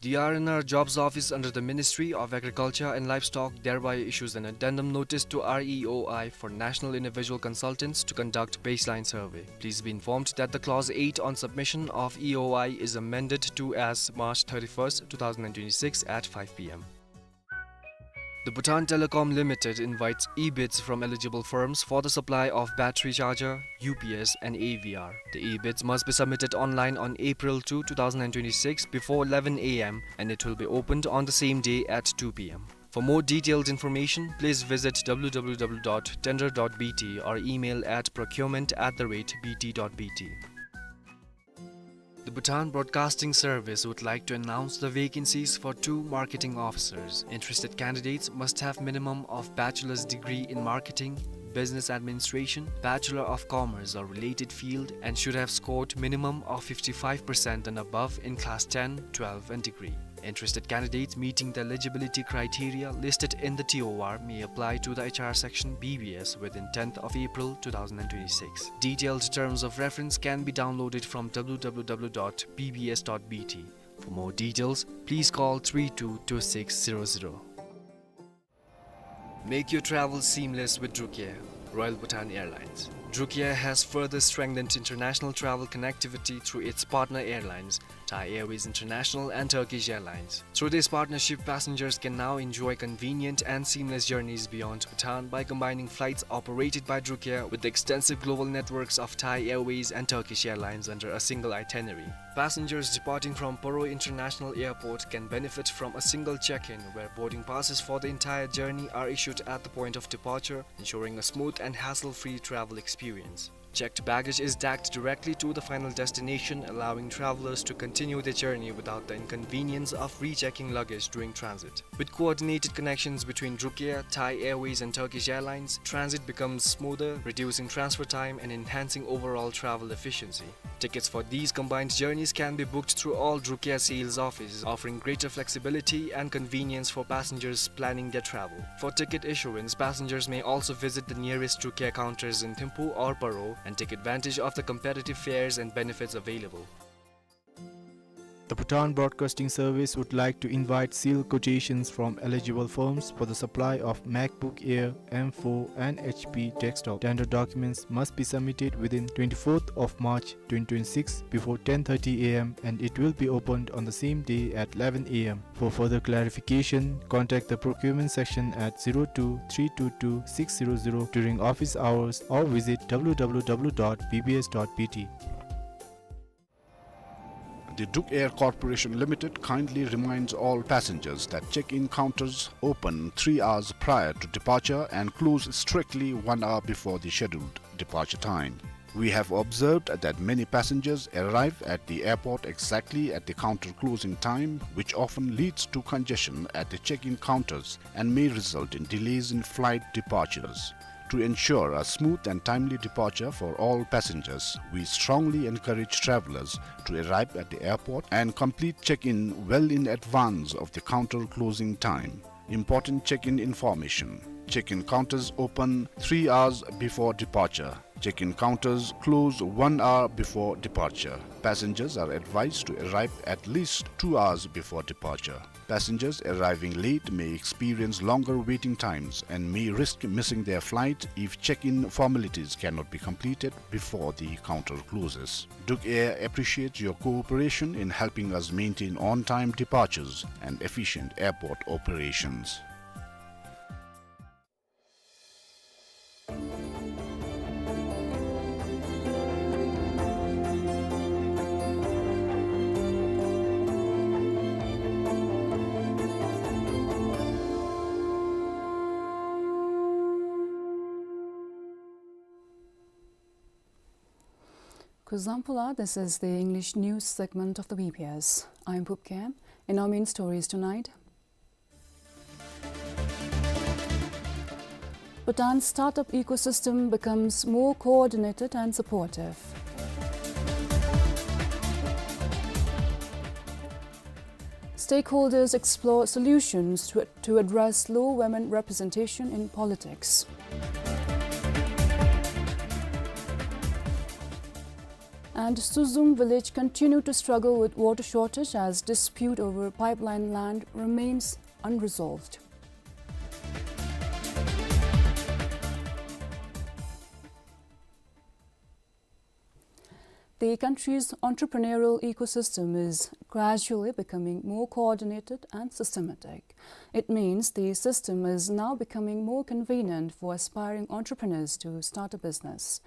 The R and R Jobs Office under the Ministry of Agriculture and Livestock thereby issues an addendum notice to R E O I for National Individual Consultants to conduct baseline survey. Please be informed that the Clause eight on submission of E O I is amended to as March thirty-first, two thousand and twenty-six at five P M. The Bhutan Telecom Limited invites e-bids from eligible firms for the supply of battery charger, U P S and A V R. The e-bids must be submitted online on April two, two thousand and twenty-six before eleven A M and it will be opened on the same day at two P M. For more detailed information, please visit W W W dot tender dot B T or email at procurement at the rate B T dot B T. The Bhutan Broadcasting Service would like to announce the vacancies for two marketing officers. Interested candidates must have minimum of bachelor's degree in marketing, business administration, Bachelor of Commerce or related field, and should have scored minimum of fifty-five percent and above in class ten, twelve and degree. Interested candidates meeting the eligibility criteria listed in the T O R may apply to the H R section B B S within tenth of April two thousand and twenty-six. Detailed terms of reference can be downloaded from W W W dot B B S dot B T. For more details, please call three two two six zero zero. Make your travel seamless with Druk Air, Royal Bhutan Airlines. Druk Air has further strengthened international travel connectivity through its partner airlines, Thai Airways International and Turkish Airlines. Through this partnership, passengers can now enjoy convenient and seamless journeys beyond Bhutan by combining flights operated by Druk Air with the extensive global networks of Thai Airways and Turkish Airlines under a single itinerary. Passengers departing from Paro International Airport can benefit from a single check-in, where boarding passes for the entire journey are issued at the point of departure, ensuring a smooth and hassle-free travel experience. Checked baggage is tagged directly to the final destination, allowing travelers to continue their journey without the inconvenience of rechecking luggage during transit. With coordinated connections between Druk Air, Thai Airways, and Turkish Airlines, transit becomes smoother, reducing transfer time and enhancing overall travel efficiency. Tickets for these combined journeys can be booked through all Druk Air sales offices, offering greater flexibility and convenience for passengers planning their travel. For ticket issuance, passengers may also visit the nearest Druk Air counters in Thimphu or Paro and take advantage of the competitive fares and benefits available. The Bhutan Broadcasting Service would like to invite sealed quotations from eligible firms for the supply of MacBook Air M four and H P desktop. Tender documents must be submitted within twenty-fourth of March twenty twenty-six before ten thirty A M and it will be opened on the same day at eleven A M. For further clarification, contact the procurement section at zero two three two two six zero zero during office hours or visit W W W dot B B S dot B T. The Druk Air Corporation Limited kindly reminds all passengers that check-in counters open three hours prior to departure and close strictly one hour before the scheduled departure time. We have observed that many passengers arrive at the airport exactly at the counter closing time, which often leads to congestion at the check-in counters and may result in delays in flight departures. To ensure a smooth and timely departure for all passengers, we strongly encourage travelers to arrive at the airport and complete check-in well in advance of the counter closing time. Important check-in information. Check-in counters open three hours before departure. Check-in counters close one hour before departure. Passengers are advised to arrive at least two hours before departure. Passengers arriving late may experience longer waiting times and may risk missing their flight if check-in formalities cannot be completed before the counter closes. Druk Air appreciates your cooperation in helping us maintain on-time departures and efficient airport operations. Kuzuzangpo laa, this is the English news segment of the B B S. I'm Pupkem. In our main stories tonight, Bhutan's startup ecosystem becomes more coordinated and supportive. Stakeholders explore solutions to, to address low women representation in politics. And Suzung village continue to struggle with water shortage as dispute over pipeline land remains unresolved. The country's entrepreneurial ecosystem is gradually becoming more coordinated and systematic. It means the system is now becoming more convenient for aspiring entrepreneurs to start a business.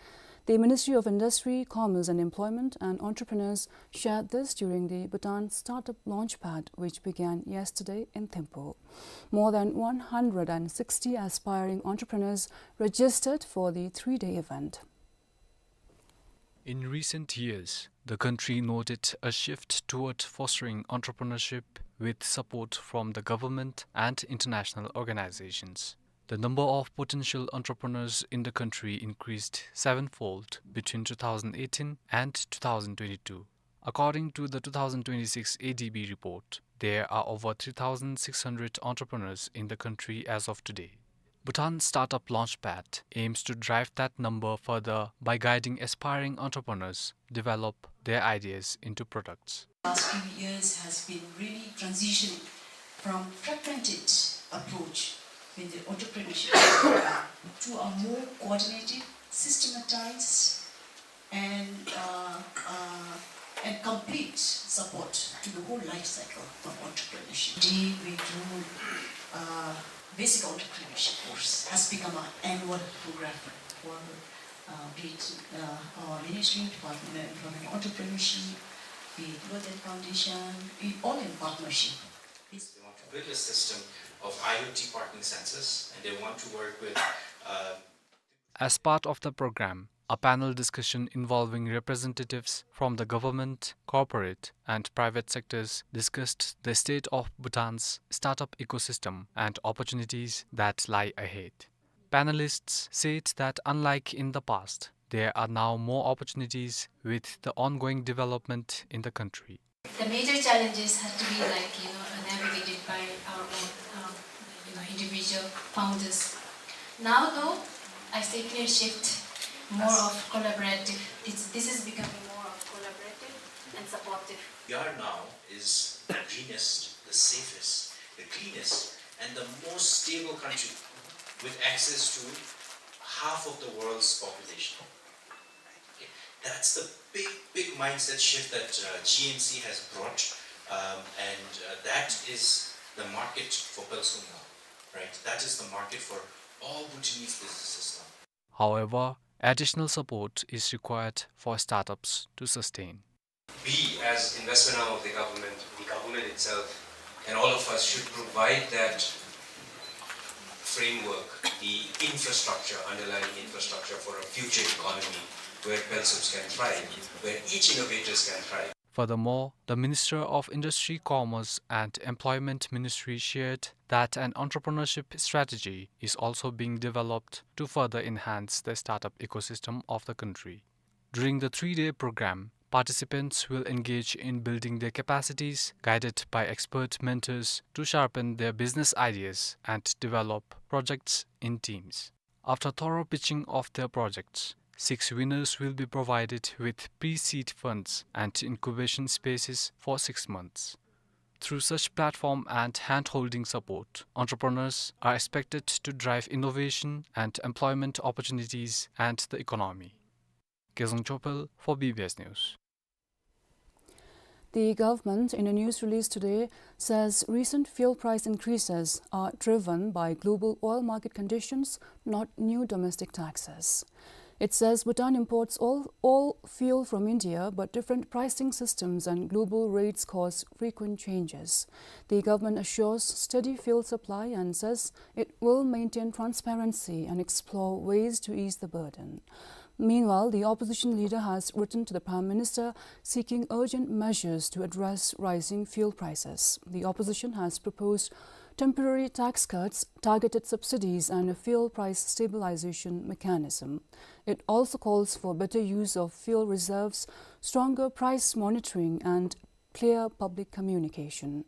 The Ministry of Industry, Commerce and Employment and entrepreneurs shared this during the Bhutan Startup Launchpad, which began yesterday in Thimphu. More than one hundred and sixty aspiring entrepreneurs registered for the three-day event. In recent years, the country noted a shift toward fostering entrepreneurship with support from the government and international organizations. The number of potential entrepreneurs in the country increased sevenfold between two thousand eighteen and two thousand twenty-two. According to the two thousand twenty-six A D B report, there are over three thousand six hundred entrepreneurs in the country as of today. Bhutan Startup Launchpad aims to drive that number further by guiding aspiring entrepreneurs develop their ideas into products. Last few years has been really transitioning from fragmented approach in the entrepreneurship to a more coordinated, systematized, and, uh, uh, and complete support to the whole life cycle of entrepreneurship. Today we do, uh, basic entrepreneurship course has become an annual program for, uh, be it, uh, our ministry, Department of Employment and Entrepreneurship, be it Northern Foundation, be it all in partnership. They want to build a system of I O T partner census, and they want to work with, uh, As part of the program, a panel discussion involving representatives from the government, corporate, and private sectors discussed the state of Bhutan's startup ecosystem and opportunities that lie ahead. Panelists said that unlike in the past, there are now more opportunities with the ongoing development in the country. The major challenges had to be like, you know, navigated by our own, um, you know, individual founders. Now though, I see a clear shift, more of collaborative. It's, this is becoming more of collaborative and supportive. We are now is the greenest, the safest, the cleanest, and the most stable country with access to half of the world's population. Okay. That's the big, big mindset shift that, uh, G M C has brought, um, and, uh, that is the market for Pelsong now, right? That is the market for all Bhutanese businesses now. However, additional support is required for startups to sustain. We, as investment arm of the government, the government itself, and all of us should provide that framework, the infrastructure, underlying infrastructure for a future economy where Pelsongs can thrive, where each innovators can thrive. Furthermore, the Minister of Industry, Commerce and Employment Ministry shared that an entrepreneurship strategy is also being developed to further enhance the startup ecosystem of the country. During the three-day program, participants will engage in building their capacities, guided by expert mentors to sharpen their business ideas and develop projects in teams. After thorough pitching of their projects, six winners will be provided with pre-seed funds and incubation spaces for six months. Through such platform and hand-holding support, entrepreneurs are expected to drive innovation and employment opportunities and the economy. Kezang Chopel for B B S News. The government, in a news release today, says recent fuel price increases are driven by global oil market conditions, not new domestic taxes. It says Bhutan imports all, all fuel from India, but different pricing systems and global rates cause frequent changes. The government assures steady fuel supply and says it will maintain transparency and explore ways to ease the burden. Meanwhile, the opposition leader has written to the Prime Minister seeking urgent measures to address rising fuel prices. The opposition has proposed temporary tax cuts, targeted subsidies, and a fuel price stabilization mechanism. It also calls for better use of fuel reserves, stronger price monitoring, and clear public communication.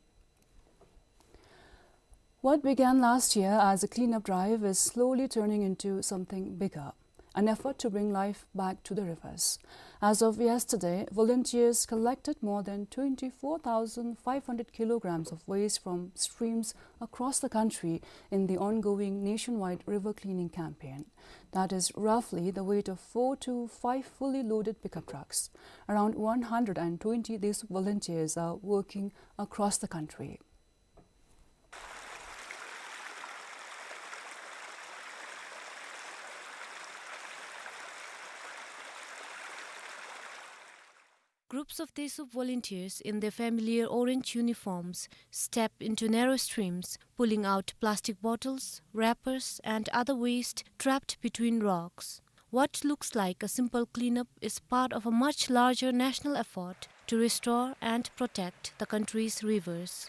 What began last year as a cleanup drive is slowly turning into something bigger, an effort to bring life back to the rivers. As of yesterday, volunteers collected more than twenty-four thousand five hundred kilograms of waste from streams across the country in the ongoing nationwide river cleaning campaign. That is roughly the weight of four to five fully loaded pickup trucks. Around one hundred and twenty Desup volunteers are working across the country. Groups of Desup volunteers in their familiar orange uniforms step into narrow streams, pulling out plastic bottles, wrappers, and other waste trapped between rocks. What looks like a simple cleanup is part of a much larger national effort to restore and protect the country's rivers.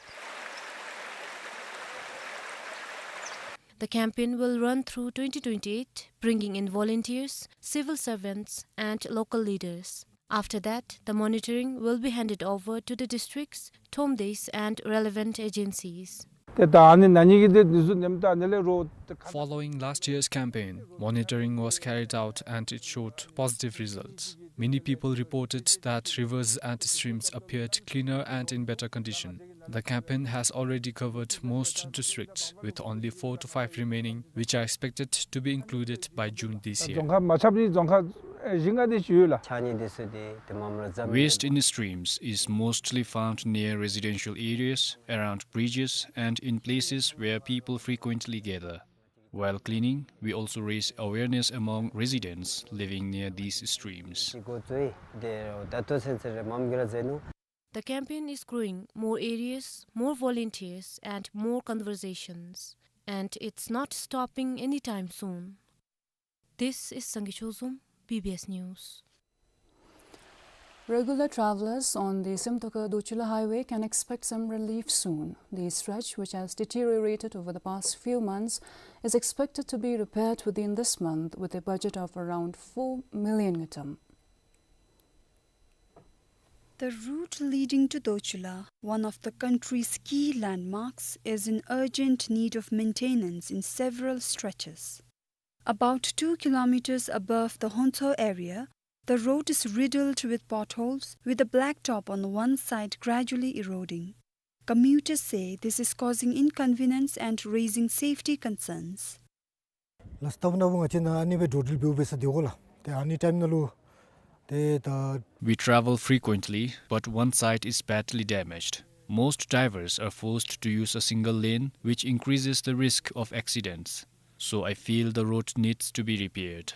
The campaign will run through twenty twenty-eight, bringing in volunteers, civil servants, and local leaders. After that, the monitoring will be handed over to the districts, TOMDES, and relevant agencies. ཏེ་ད་ཨ་ནི་ན་ནིང་གི་དེ་འདི་ཚུ་ནེམ་ད་ཨ་ནི་ལས་རོགས་ཏེ་ཁ། Following last year's campaign, monitoring was carried out and it showed positive results. Many people reported that rivers and streams appeared cleaner and in better condition. The campaign has already covered most districts, with only four to five remaining, which are expected to be included by June this year. རྫོང་ཁག་མ་ཁྱབ་རི་རྫོང་ཁག་ཨེ་བཞི་ལྔ་དེ་ཅིག་ཡོད་ལགས། ཆ་གཉིས་དེ་ཚུ་དེ་དེ་མམ་ར་ཛམ། Waste in streams is mostly found near residential areas, around bridges, and in places where people frequently gather. While cleaning, we also raise awareness among residents living near these streams. འགོ་བཙུགས་ཡི། དེ་ད་ལྟོ་ཚུན་ཚོད་རེ་མམ་གི་ར་ཟེར་ནུག། The campaign is growing, more areas, more volunteers, and more conversations. And it's not stopping anytime soon. This is Sangay Chozom, B B S News. Regular travelers on the Simtoka-Dochula highway can expect some relief soon. The stretch, which has deteriorated over the past few months, is expected to be repaired within this month with a budget of around four million ngultrum. The route leading to Dochula, one of the country's key landmarks, is in urgent need of maintenance in several stretches. About two kilometers above the Hontho area, the road is riddled with potholes, with the blacktop on one side gradually eroding. Commuters say this is causing inconvenience and raising safety concerns. ལགས་སོ། ད་ལྟོ་ནཱ་ང་བཅས་ནཱ་ཨ་ནི་སྦེ་འགྲོ་འགྲུལ་འབདཝ་འབད་ས་དེ་གོ་ལགས། ཏེ་ཨ་ནི་ཊའིམ་ནང་ལུ་ཏེ་ད། We travel frequently, but one side is badly damaged. Most drivers are forced to use a single lane, which increases the risk of accidents. So I feel the road needs to be repaired.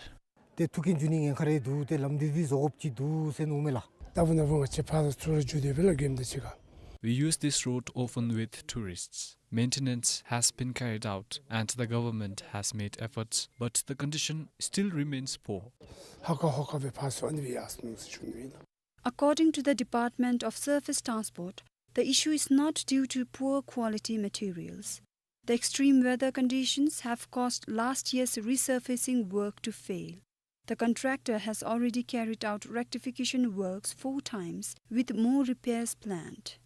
ཏེ་ཐུག་རྐྱེན་འགྱོ་ནི་ཉེན་ཁ་རེ་འདུག། ཏེ་ལམ་འདི་བཟོ་དགོཔ་ཅིག་འདུག་ཟེར་མནོཝ་མས་ལགས། ད་ལྟོ་ནཱ་ང་བཅས་ཕར་ཚུར་འགྱོ་སྟེ་སྦེ་ལགས་དགོནམ་དང་གཅིག་ཁར། We use this road often with tourists. Maintenance has been carried out and the government has made efforts, but the condition still remains poor. ཧ་ཀ་ཧོ་ཀ་སྦེ་ཕར་ཚུར་ཨ་ནི་སྦེ་ཡར་སོང་ནུག་ཟེར་ཞུ་ནི་ཨིན་ལགས། According to the Department of Surface Transport, the issue is not due to poor quality materials. The extreme weather conditions have caused last year's resurfacing work to fail. The contractor has already carried out rectification works four times, with more repairs planned.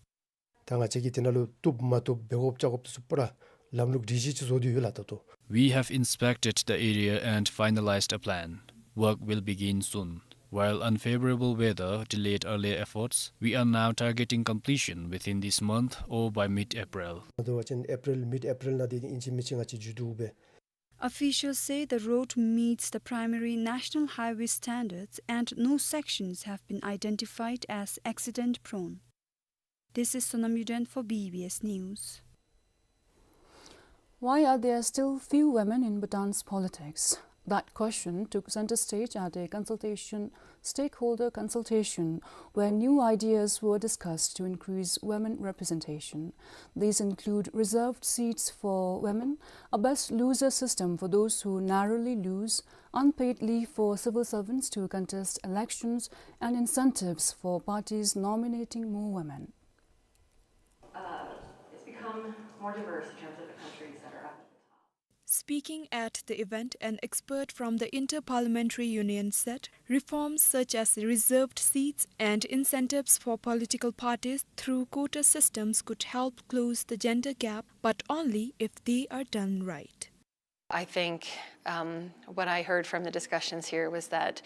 ད་ང་བཅས་ཀྱིས་དེ་ནང་ལུ་བཏུབ་མ་བཏུབ་འབད་དགོཔ་བཅའ་དགོཔ་དེ་ཚུ་པུ་ར་ལམ་ལུགས་སྒྲིག་གཞི་ཅིག་བཟོ་སྟེ་ཡོད་ལགས་ད་ལྟོ། We have inspected the area and finalized a plan. Work will begin soon. While unfavorable weather delayed earlier efforts, we are now targeting completion within this month or by mid-April. ད་ལྟོ་ང་བཅས་ཨེ་པི་རིལ་མིཌ་ཨེ་པི་རིལ་ནང་དེ་ཨིན་ཅི་མིན་ཅི་ང་བཅས་མཇུག་བསྡུ་སྦེ། Officials say the road meets the primary national highway standards and no sections have been identified as accident prone. This is Sonam Yuden for B B S News. Why are there still few women in Bhutan's politics? That question took center stage at a consultation, stakeholder consultation, where new ideas were discussed to increase women representation. These include reserved seats for women, a best loser system for those who narrowly lose, unpaid leave for civil servants to contest elections, and incentives for parties nominating more women. Uh, it's become more diverse in terms of the countries that are up at the top. Speaking at the event, an expert from the Inter-Parliamentary Union said reforms such as reserved seats and incentives for political parties through quota systems could help close the gender gap, but only if they are done right. I think, um, what I heard from the discussions here was that,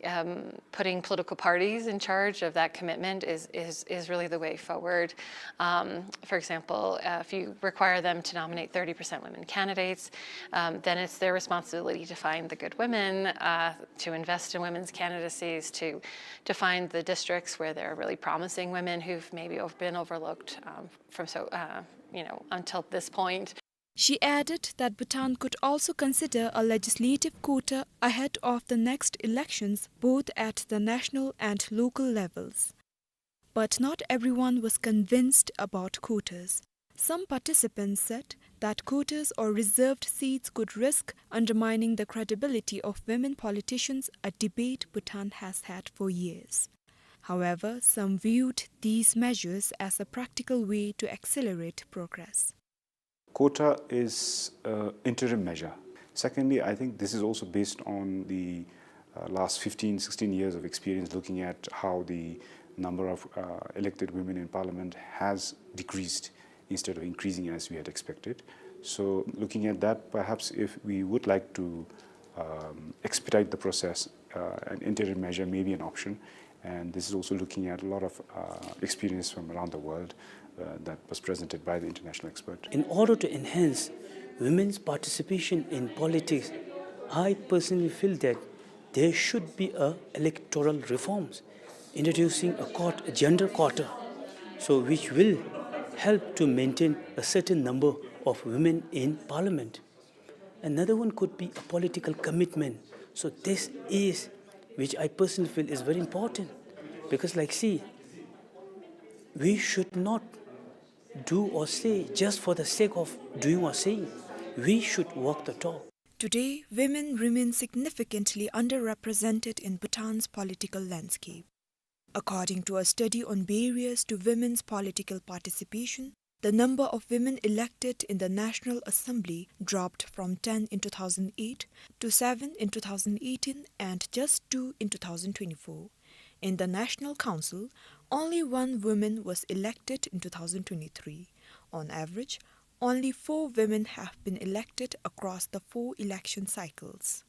um, putting political parties in charge of that commitment is, is, is really the way forward. Um, for example, uh, if you require them to nominate thirty percent women candidates, um, then it's their responsibility to find the good women, uh, to invest in women's candidacies, to, to find the districts where there are really promising women who've maybe ov-, been overlooked, um, from so, uh, you know, until this point. She added that Bhutan could also consider a legislative quota ahead of the next elections, both at the national and local levels. But not everyone was convinced about quotas. Some participants said that quotas or reserved seats could risk undermining the credibility of women politicians, a debate Bhutan has had for years. However, some viewed these measures as a practical way to accelerate progress. Quota is an interim measure. Secondly, I think this is also based on the, uh, last fifteen, sixteen years of experience looking at how the number of, uh, elected women in parliament has decreased instead of increasing as we had expected. So looking at that, perhaps if we would like to, um, expedite the process, uh, an interim measure may be an option. And this is also looking at a lot of, uh, experience from around the world, uh, that was presented by the international expert. In order to enhance women's participation in politics, I personally feel that there should be a electoral reforms, introducing a quot-, a gender quota, so which will help to maintain a certain number of women in parliament. Another one could be a political commitment. So this is, which I personally feel is very important, because, like, see, we should not do or say just for the sake of doing or saying. We should walk the talk. Today, women remain significantly underrepresented in Bhutan's political landscape. According to a study on barriers to women's political participation, the number of women elected in the National Assembly dropped from ten in two thousand eight to seven in two thousand eighteen and just two in two thousand twenty-four. In the National Council, only one woman was elected in two thousand twenty-three. On average, only four women have been elected across the four election cycles.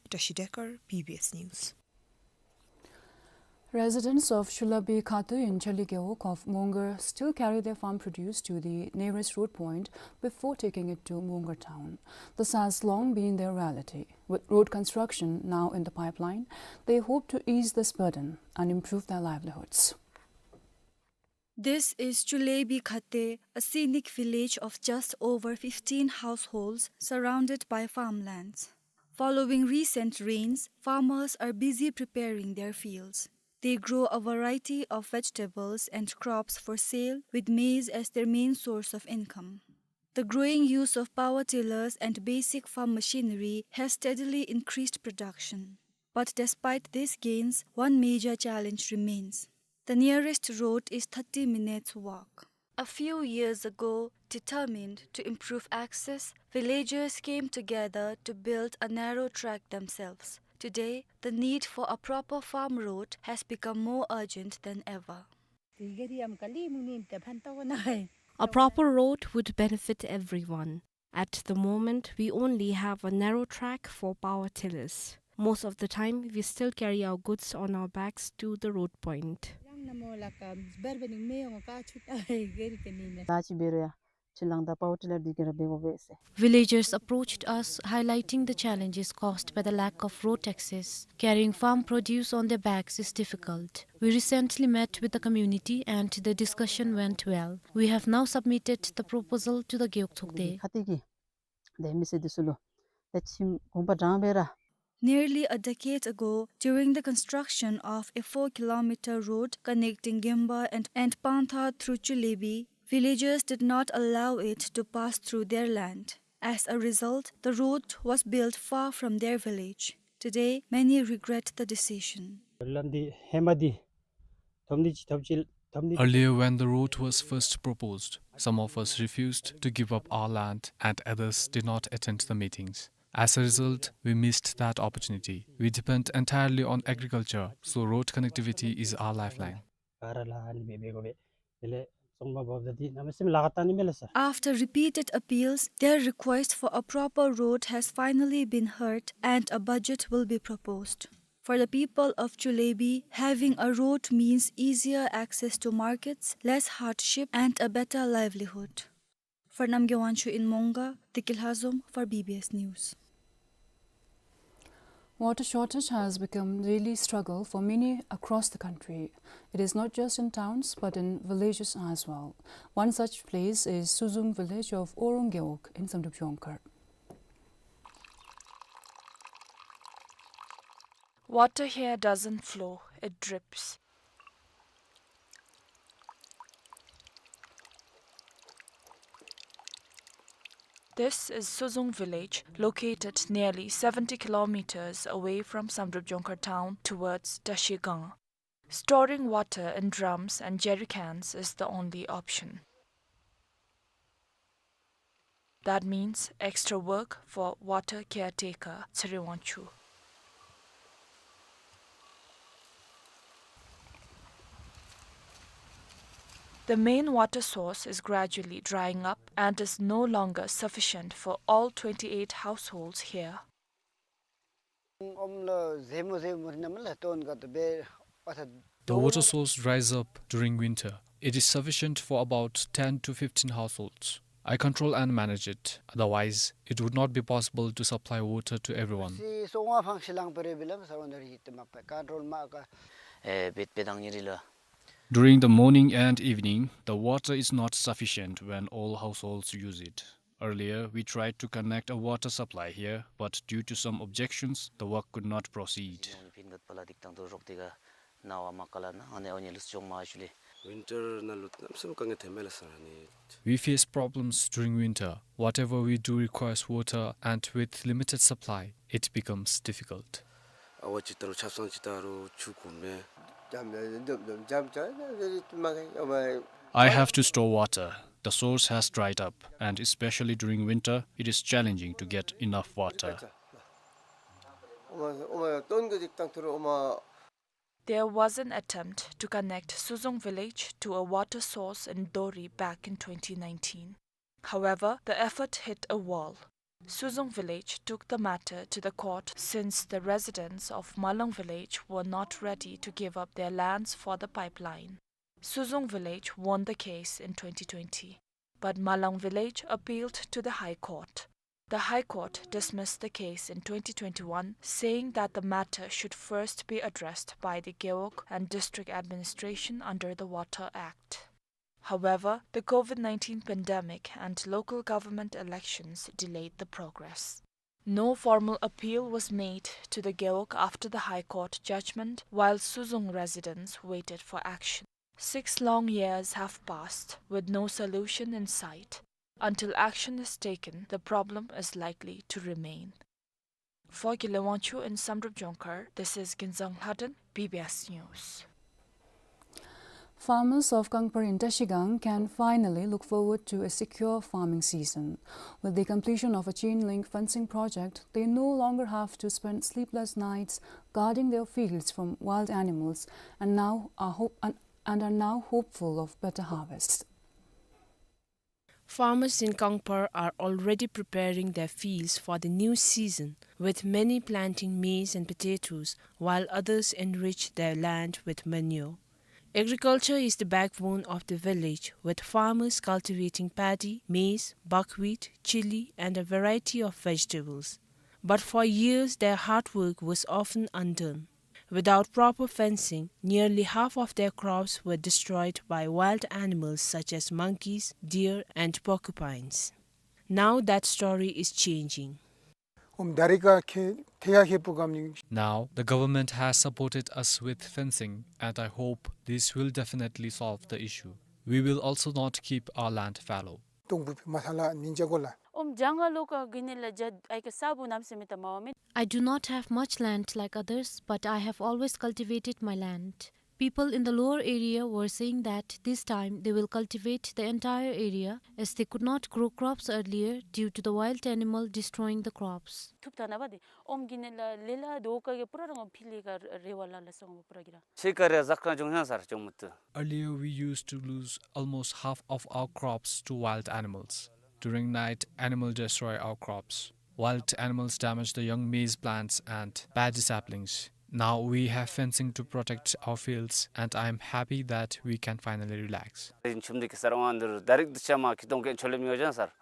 Tashi Dekar, B B S News. Residents of Chulabey Khate in Chali Gewog of Mongar still carry their farm produce to the nearest road point before taking it to Mongar town. This has long been their reality. With road construction now in the pipeline, they hope to ease this burden and improve their livelihoods. This is Chulabey Khate, a scenic village of just over fifteen households surrounded by farmlands. Following recent rains, farmers are busy preparing their fields. They grow a variety of vegetables and crops for sale, with maize as their main source of income. The growing use of power tillers and basic farm machinery has steadily increased production. But despite these gains, one major challenge remains. The nearest road is thirty minutes walk. A few years ago, determined to improve access, villagers came together to build a narrow track themselves. Today, the need for a proper farm road has become more urgent than ever. A proper road would benefit everyone. At the moment, we only have a narrow track for power tillers. Most of the time, we still carry our goods on our backs to the road point. Villagers approached us, highlighting the challenges caused by the lack of road access. Carrying farm produce on their backs is difficult. We recently met with the community and the discussion went well. We have now submitted the proposal to the Gewog Thokde. ད་ཁྱིམ་གུང་པ་འགྲངས་པས་ར། Nearly a decade ago, during the construction of a four kilometer road connecting Gemba and, and Pantha through Chulebi, villagers did not allow it to pass through their land. As a result, the road was built far from their village. Today, many regret the decision. ལམ་འདི་ཧེ་མ་འདི་ཐོབ་ནི་ཅིག་ཐོབ་ཅི་ཐོབ་ནི། Earlier, when the road was first proposed, some of us refused to give up our land and others did not attend the meetings. As a result, we missed that opportunity. We depend entirely on agriculture, so road connectivity is our lifeline. ག་ར་ལ་ཨ་ནི་སྦེ་འབད་དགོ་པས། དེ་ལས་ཚོང་པ་འབགཔ་ད་འདི་གནམ་མེད་ས་མེད་ལཱ་ཁག་བཏང་ནི་མས་ལགས་སོ། After repeated appeals, their request for a proper road has finally been heard and a budget will be proposed. For the people of Chulebi, having a road means easier access to markets, less hardship, and a better livelihood. For Namgay Wangchuk in Monga, Deki Lhazom for B B S News. Water shortage has become daily struggle for many across the country. It is not just in towns, but in villages as well. One such place is Suzung village of Orung Gewog in Samdrup Jongkhar. Water here doesn't flow, it drips. This is Suzung village, located nearly seventy kilometers away from Samdrup Jongkhar town towards Tashigang. Storing water in drums and jerry cans is the only option. That means extra work for water caretaker Tsere Wangchuk. The main water source is gradually drying up and is no longer sufficient for all twenty-eight households here. The water source dries up during winter. It is sufficient for about ten to fifteen households. I control and manage it. Otherwise, it would not be possible to supply water to everyone. During the morning and evening, the water is not sufficient when all households use it. Earlier, we tried to connect a water supply here, but due to some objections, the work could not proceed. We face problems during winter. Whatever we do requires water, and with limited supply, it becomes difficult. I have to store water. The source has dried up, and especially during winter, it is challenging to get enough water. There was an attempt to connect Suzung village to a water source in Dori back in twenty nineteen. However, the effort hit a wall. Suzung village took the matter to the court since the residents of Malang village were not ready to give up their lands for the pipeline. Suzung village won the case in twenty twenty, but Malang village appealed to the High Court. The High Court dismissed the case in twenty twenty-one, saying that the matter should first be addressed by the Gewog and district administration under the Water Act. However, the COVID nineteen pandemic and local government elections delayed the progress. No formal appeal was made to the Gewog after the High Court judgment, while Suzung residents waited for action. Six long years have passed with no solution in sight. Until action is taken, the problem is likely to remain. For Gile Wangchuk in Samdrup Jongkhar, this is Ginzang Lhaden, B B S News. Farmers of Kangpar in Trashigang can finally look forward to a secure farming season. With the completion of a chain link fencing project, they no longer have to spend sleepless nights guarding their fields from wild animals and now are hope-, and, and are now hopeful of better harvests. Farmers in Kangpar are already preparing their fields for the new season, with many planting maize and potatoes, while others enrich their land with manure. Agriculture is the backbone of the village, with farmers cultivating paddy, maize, buckwheat, chilli, and a variety of vegetables. But for years, their hard work was often undone. Without proper fencing, nearly half of their crops were destroyed by wild animals such as monkeys, deer, and porcupines. Now that story is changing. ཨོམ་ད་རེས་ཀ་ཁེ་ཐེ་ཡ་ཁེ་པུ་གམ་ནི། Now, the government has supported us with fencing, and I hope this will definitely solve the issue. We will also not keep our land fallow. ཏོང་བུ་མ་ས་ལ་ནིན་ཇ་གོ་ལ། ཨོམ་ཇང་ང་ལོ་ཀ་གི་ནི་ལ་ཇ་ཨའི་ཀ་ས་བུ་ནམ་སེ་མེ་ཏ་མ་བ་མེ། I do not have much land like others, but I have always cultivated my land. People in the lower area were saying that this time they will cultivate the entire area as they could not grow crops earlier due to the wild animal destroying the crops. ཐུབ་ཐ་ན་བ་དེ་ཨོམ་གི་ནི་ལ་ལེ་ལ་དོ་ཀ་གི་པུ་ར་རང་ཕི་ལི་ཀ་རེ་བ་ལ་ལ་སོང་པུ་ར་གི་ར། ཤེ་ཀ་རེ་ཟག་ཀ་ཇོང་ཡང་སར་ཅོང་མུ་ཏུ། Earlier, we used to lose almost half of our crops to wild animals. During night, animals destroy our crops. Wild animals damage the young maize plants and paddy saplings. Now we have fencing to protect our fields, and I am happy that we can finally relax. ཨིན་ཆུམ་དེ་ཀི་སར་ཝང་དུར་ད་རིག་དུ་ཆ་མ་ཀི་ཏོང་ཀེན་ཆོ་ལེ་མི་ཡོ་ཇང་སར།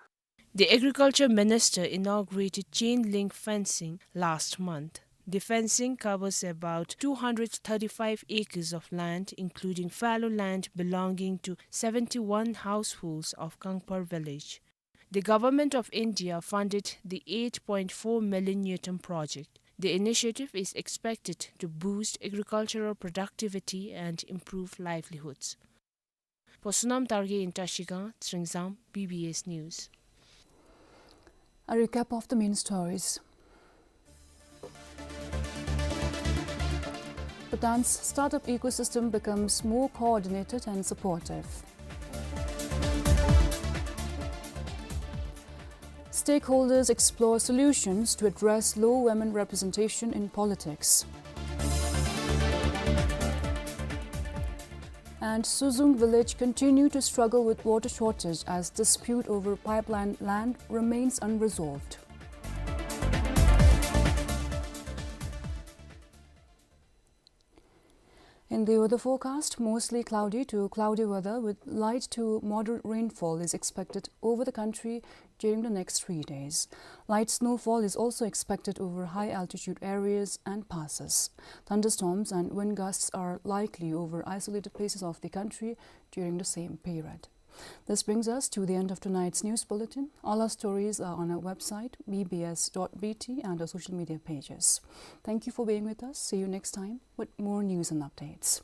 The agriculture minister inaugurated chain link fencing last month. The fencing covers about two hundred thirty-five acres of land, including fallow land belonging to seventy-one households of Kangpar village. The Government of India funded the eight point four million ngultrum project. The initiative is expected to boost agricultural productivity and improve livelihoods. Posunam Targe in Trashigang, Tsringzam, B B S News. A recap of the main stories. Bhutan's startup ecosystem becomes more coordinated and supportive. Stakeholders explore solutions to address low women representation in politics. And Suzung village continue to struggle with water shortage as dispute over pipeline land remains unresolved. In the weather forecast, mostly cloudy to cloudy weather with light to moderate rainfall is expected over the country during the next three days. Light snowfall is also expected over high altitude areas and passes. Thunderstorms and wind gusts are likely over isolated places of the country during the same period. This brings us to the end of tonight's news bulletin. All our stories are on our website, B B S dot B T, and our social media pages. Thank you for being with us. See you next time with more news and updates.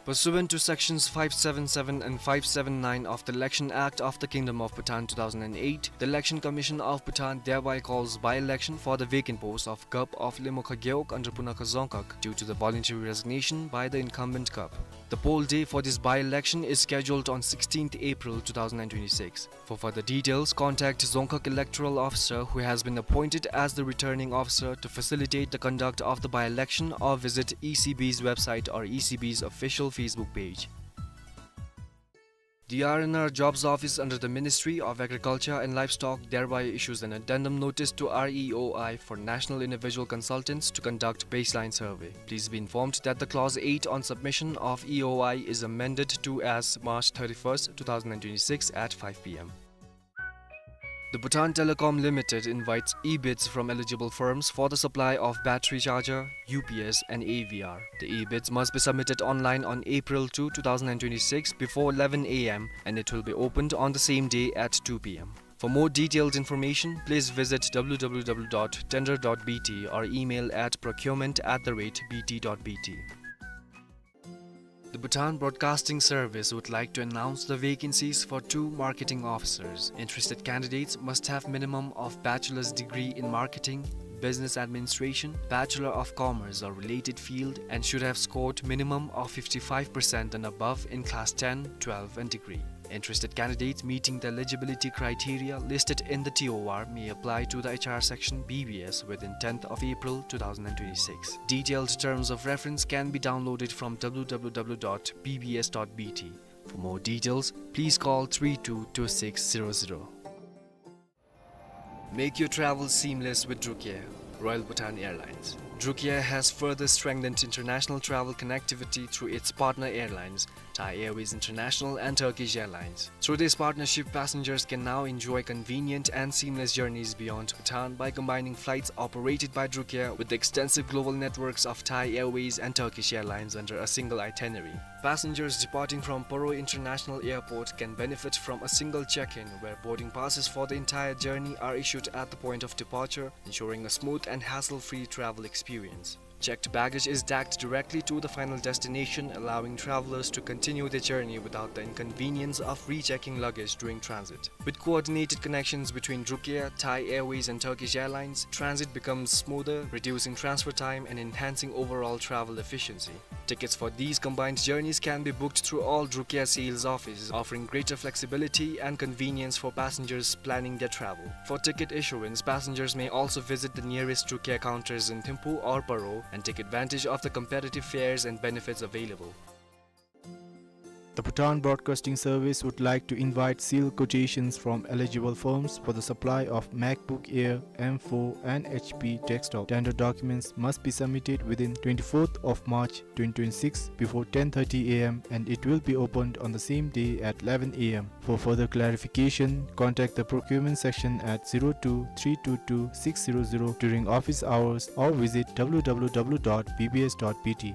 Pursuant to Sections five seven seven and five seven nine of the Election Act of the Kingdom of Bhutan two thousand and eight, the Election Commission of Bhutan thereby calls by-election for the vacant post of Gup of Lemokha Gewog under Punakha Dzongkhag due to the voluntary resignation by the incumbent Gup. The poll day for this by-election is scheduled on sixteenth April two thousand and twenty-six. For further details, contact Dzongkhag Electoral Officer, who has been appointed as the returning officer, to facilitate the conduct of the by-election, or visit E C B's website or E C B's official Facebook page. The R and R Jobs Office under the Ministry of Agriculture and Livestock thereby issues an addendum notice to R E O I for National Individual Consultants to conduct baseline survey. Please be informed that the clause eight on submission of E O I is amended to as March thirty-first, two thousand and twenty-six at five P M. The Bhutan Telecom Limited invites e-bids from eligible firms for the supply of battery charger, U P S and A V R. The e-bids must be submitted online on April two, two thousand and twenty-six before eleven A M and it will be opened on the same day at two P M. For more detailed information, please visit W W W dot tender dot B T or email at procurement at the rate B T dot B T. The Bhutan Broadcasting Service would like to announce the vacancies for two marketing officers. Interested candidates must have minimum of bachelor's degree in marketing, business administration, Bachelor of Commerce or related field, and should have scored minimum of fifty-five percent and above in class ten, twelve and degree. Interested candidates meeting the eligibility criteria listed in the T O R may apply to the H R section B B S within tenth of April two thousand and twenty-six. Detailed terms of reference can be downloaded from W W W dot B B S dot B T. For more details, please call three two two six zero zero. Make your travel seamless with Drukair, Royal Bhutan Airlines. Druk Air has further strengthened international travel connectivity through its partner airlines, Thai Airways International and Turkish Airlines. Through this partnership, passengers can now enjoy convenient and seamless journeys beyond Bhutan by combining flights operated by Druk Air with the extensive global networks of Thai Airways and Turkish Airlines under a single itinerary. Passengers departing from Paro International Airport can benefit from a single check-in, where boarding passes for the entire journey are issued at the point of departure, ensuring a smooth and hassle-free travel experience. Checked baggage is tagged directly to the final destination, allowing travelers to continue their journey without the inconvenience of rechecking luggage during transit. With coordinated connections between Druk Air, Thai Airways, and Turkish Airlines, transit becomes smoother, reducing transfer time and enhancing overall travel efficiency. Tickets for these combined journeys can be booked through all Druk Air sales offices, offering greater flexibility and convenience for passengers planning their travel. For ticket issuance, passengers may also visit the nearest Druk Air counters in Thimphu or Paro and take advantage of the competitive fares and benefits available. The Bhutan Broadcasting Service would like to invite sealed quotations from eligible firms for the supply of MacBook Air M four and H P desktop. Tender documents must be submitted within twenty-fourth of March twenty twenty-six before ten thirty A M and it will be opened on the same day at eleven A M. For further clarification, contact the procurement section at zero two three two two six zero zero during office hours or visit W W W dot B B S dot B T.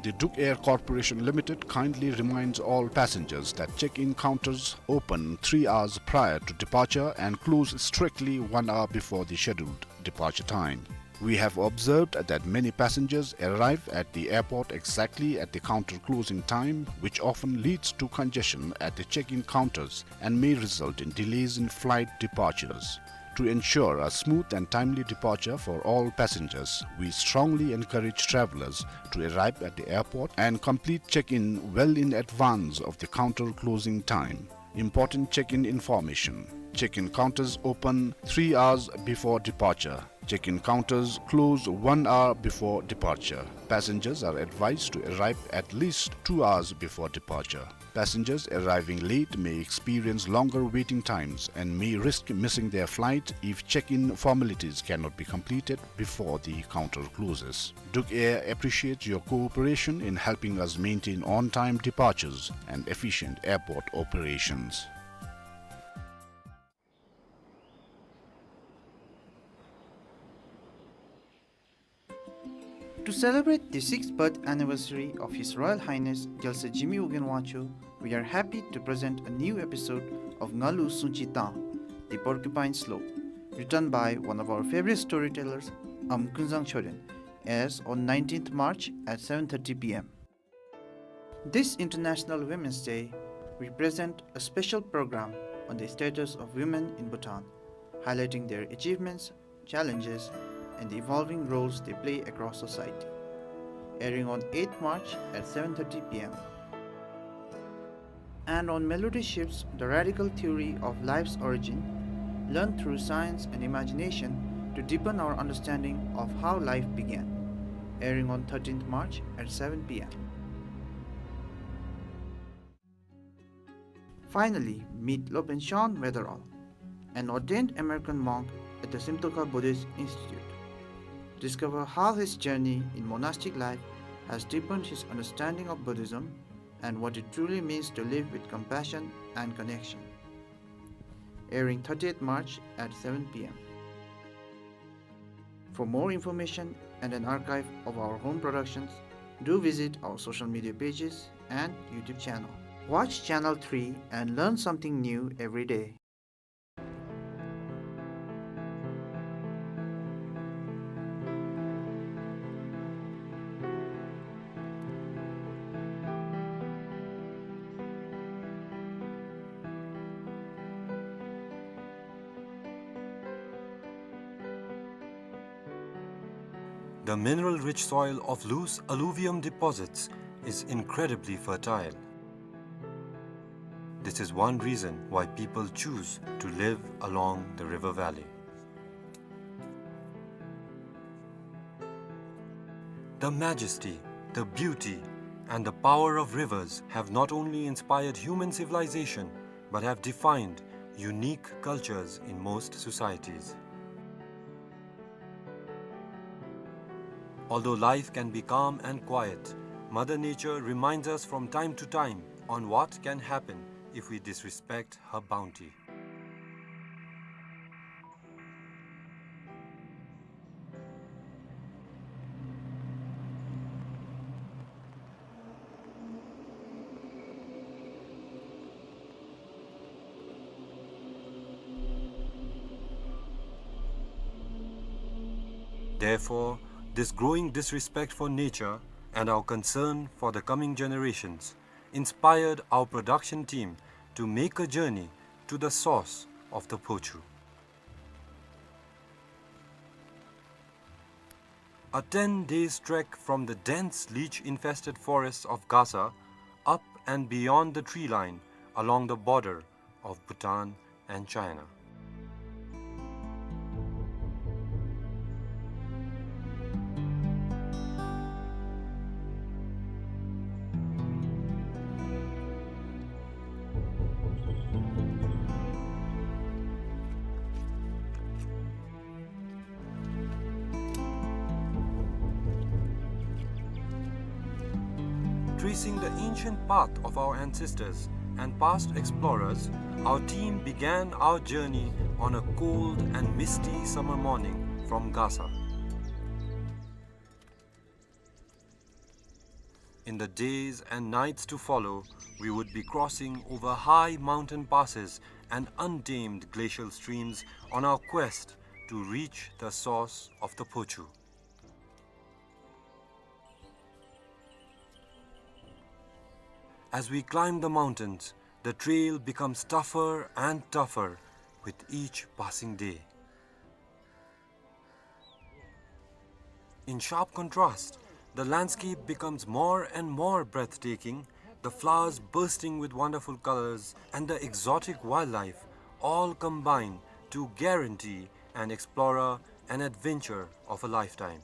The Druk Air Corporation Limited kindly reminds all passengers that check-in counters open three hours prior to departure and close strictly one hour before the scheduled departure time. We have observed that many passengers arrive at the airport exactly at the counter closing time, which often leads to congestion at the check-in counters and may result in delays in flight departures. To ensure a smooth and timely departure for all passengers, we strongly encourage travelers to arrive at the airport and complete check-in well in advance of the counter closing time. Important check-in information. Check-in counters open three hours before departure. Check-in counters close one hour before departure. Passengers are advised to arrive at least two hours before departure. Passengers arriving late may experience longer waiting times and may risk missing their flight if check-in formalities cannot be completed before the counter closes. Druk Air appreciates your cooperation in helping us maintain on-time departures and efficient airport operations. To celebrate the sixth birth anniversary of His Royal Highness Gyaltswer Jigme Wogyen Wangchuck, we are happy to present a new episode of Ngalu Sungchi Tang, The Porcupine Slope, written by one of our favorite storytellers, Amkunzang Chorten, airs on nineteenth March at seven thirty P M. This International Women's Day, we present a special program on the status of women in Bhutan, highlighting their achievements, challenges, and the evolving roles they play across society. Airing on eighth March at seven thirty P M. And on Melody Shifts, the radical theory of life's origin, learned through science and imagination to deepen our understanding of how life began. Airing on thirteenth March at seven P M. Finally, meet Lopen Shan Weatherall, an ordained American monk at the Simtokha Buddhist Institute. Discover how his journey in monastic life has deepened his understanding of Buddhism and what it truly means to live with compassion and connection. Airing thirtieth March at seven P M. For more information and an archive of our home productions, do visit our social media pages and YouTube channel. Watch Channel three and learn something new every day. The mineral-rich soil of loose alluvium deposits is incredibly fertile. This is one reason why people choose to live along the river valley. The majesty, the beauty, and the power of rivers have not only inspired human civilization, but have defined unique cultures in most societies. Although life can be calm and quiet, Mother Nature reminds us from time to time on what can happen if we disrespect her bounty. Therefore, this growing disrespect for nature and our concern for the coming generations inspired our production team to make a journey to the source of the Phochu. A ten days trek from the dense leech-infested forests of Gasa, up and beyond the tree line, along the border of Bhutan and China. Tracing the ancient path of our ancestors and past explorers, our team began our journey on a cold and misty summer morning from Gasa. In the days and nights to follow, we would be crossing over high mountain passes and untamed glacial streams on our quest to reach the source of the Phochu. As we climb the mountains, the trail becomes tougher and tougher with each passing day. In sharp contrast, the landscape becomes more and more breathtaking, the flowers bursting with wonderful colors and the exotic wildlife all combine to guarantee an explorer an adventure of a lifetime.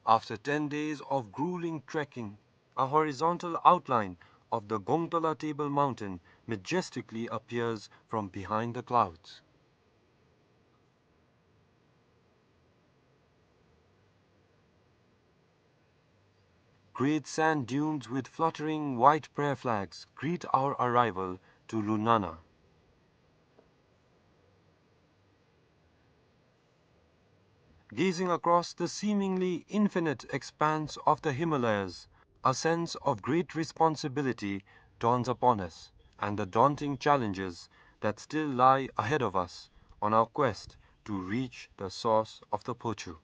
After ten days of grueling trekking, a horizontal outline of the Gongtola Table Mountain majestically appears from behind the clouds. Great sand dunes with fluttering white prayer flags greet our arrival to Lunana. Gazing across the seemingly infinite expanse of the Himalayas, a sense of great responsibility dawns upon us, and the daunting challenges that still lie ahead of us on our quest to reach the source of the Phochu.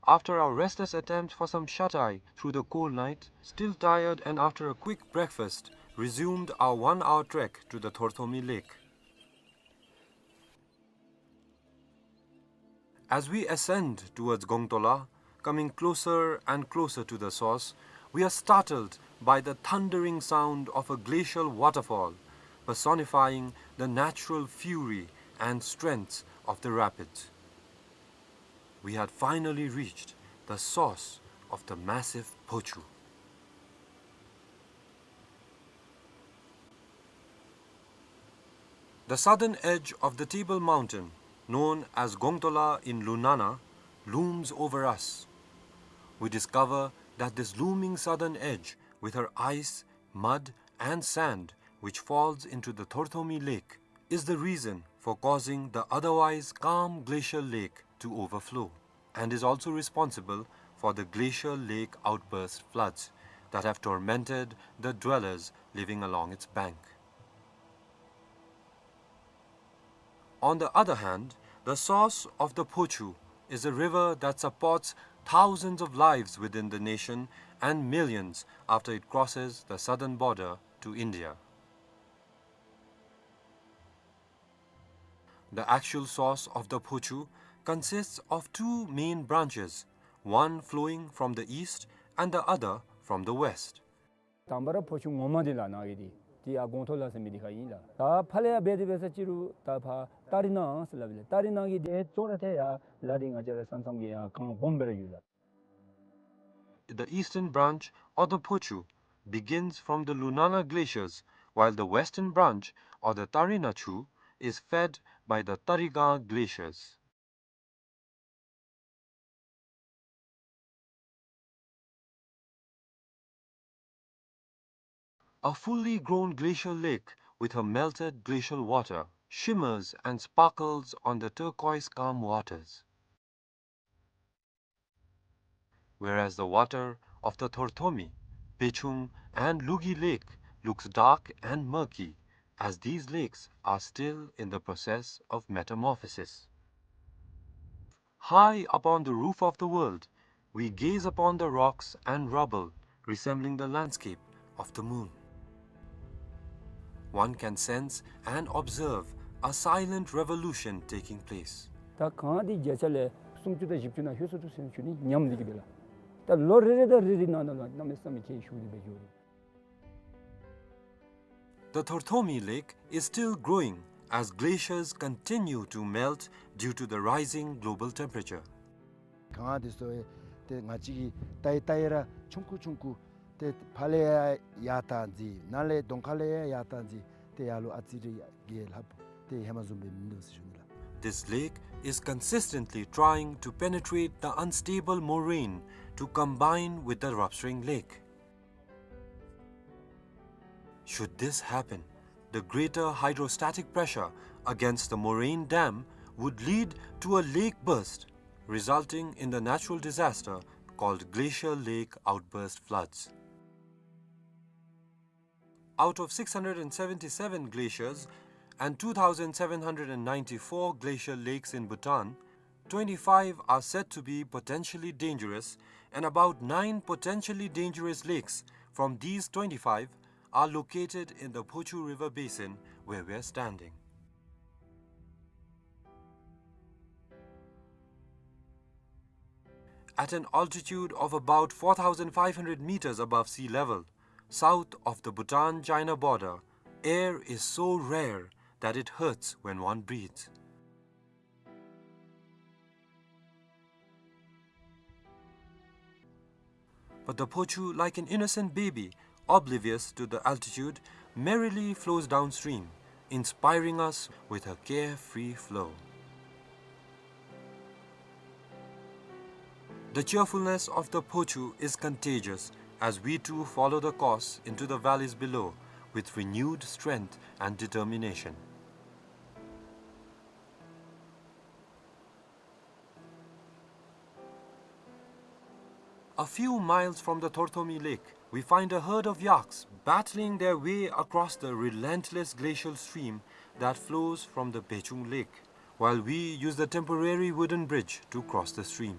After our restless attempt for some shut-eye through the cold night, still tired and after a quick breakfast, resumed our one-hour trek to the Thorthomi Lake. As we ascend towards Gongtola, coming closer and closer to the source, we are startled by the thundering sound of a glacial waterfall, personifying the natural fury and strength of the rapids. We had finally reached the source of the massive Phochu. The southern edge of the Table Mountain, known as Gongtola in Lunana, looms over us. We discover that this looming southern edge, with her ice, mud, and sand, which falls into the Thorthomi Lake, is the reason for causing the otherwise calm glacial lake to overflow, and is also responsible for the glacial lake outburst floods that have tormented the dwellers living along its bank. On the other hand, the source of the Phochu is a river that supports thousands of lives within the nation and millions after it crosses the southern border to India. The actual source of the Phochu consists of two main branches, one flowing from the east and the other from the west. དང་པ་ར་ཕོ་ཆུ་ངོ་མ་འདི་ལགས་ནཱ་གི་འདི་ཏེ་ཡར་སྒོང་རྡོ་ལ་ཟེར་མི་འདི་ཁར་ཨིན་ལགས། ད་ཕར་ལས་ཡར་འབད་དེ་འབད་ས་ཅིག་རུང་ད་ཕར་ཏ་རི་ན་ཟེར་སླབ་ཨིན་ལགས། ཏ་རི་ན་གི་འདི་ཅོག་ར་ཏེ་ཡར་ལ་འདི་ང་བཅས་ར་ས་མཚམས་ཀྱི་ཡར་གངས་སྦོམ་སྦེ་ར་ཡོད་ལགས། The eastern branch, or the Phochu, begins from the Lunana glaciers, while the western branch, or the Tarina Chu, is fed by the Tariga glaciers. A fully grown glacial lake with her melted glacial water shimmers and sparkles on the turquoise calm waters. Whereas the water of the Thorthomi, Bechung, and Lugi Lake looks dark and murky, as these lakes are still in the process of metamorphosis. High upon the roof of the world, we gaze upon the rocks and rubble resembling the landscape of the moon. One can sense and observe a silent revolution taking place. ད་གངས་འདི་བརྒྱ་ཆ་ལས་སུམ་ཅུ་དང་བཞི་བཅུ་ནང་ལྷོད་སོང་འདུག་ཟེར་ཞུ་ནི་ཉམས་འདི་གིས་འབད་ལགས། ད་ལོ་རེ་རེ་དང་རེ་རེ་ནང་ན་ལུ་གནམ་མེད་ས་མེད་ཁྱད་ཤུགས་འདི་འབད་འགྱོ་རུང་། The Thorthomi Lake is still growing as glaciers continue to melt due to the rising global temperature. གངས་འདི་ཚུ་ཏེ་ང་བཅས་ཀྱིས་བལྟ་ཡི་བལྟ་ཡི་ར་ཆུང་ཀུ་ཆུང་ཀུ་ཏེ་ཕར་ལས་ཡར་ཡར་བཏང་ཅི་ནཱ་ལས་གདོང་ཁ་ལས་ཡར་ཡར་བཏང་ཅི་ཏེ་ཡར་ལུ་ཨ་ཙི་རེ་ཡར་རྒྱས་ལྷགཔ་ཏེ་ཧེ་མ་བཟུམ་སྦེ་མིན་འདུག་ཟེར་ཞུ་ནི་ལགས། This lake is consistently trying to penetrate the unstable moraine to combine with the Rapsring Lake. Should this happen, the greater hydrostatic pressure against the moraine dam would lead to a lake burst, resulting in the natural disaster called glacial lake outburst floods. Out of six hundred and seventy-seven glaciers and two thousand seven hundred and ninety-four glacial lakes in Bhutan, twenty-five are said to be potentially dangerous, and about nine potentially dangerous lakes from these twenty-five are located in the Phochu River basin where we are standing. At an altitude of about four thousand five hundred meters above sea level, south of the Bhutan-China border, air is so rare that it hurts when one breathes. But the Phochu, like an innocent baby, oblivious to the altitude, merrily flows downstream, inspiring us with her carefree flow. The cheerfulness of the Phochu is contagious as we too follow the course into the valleys below with renewed strength and determination. A few miles from the Thorthomi Lake, we find a herd of yaks battling their way across the relentless glacial stream that flows from the Bechung Lake, while we use the temporary wooden bridge to cross the stream.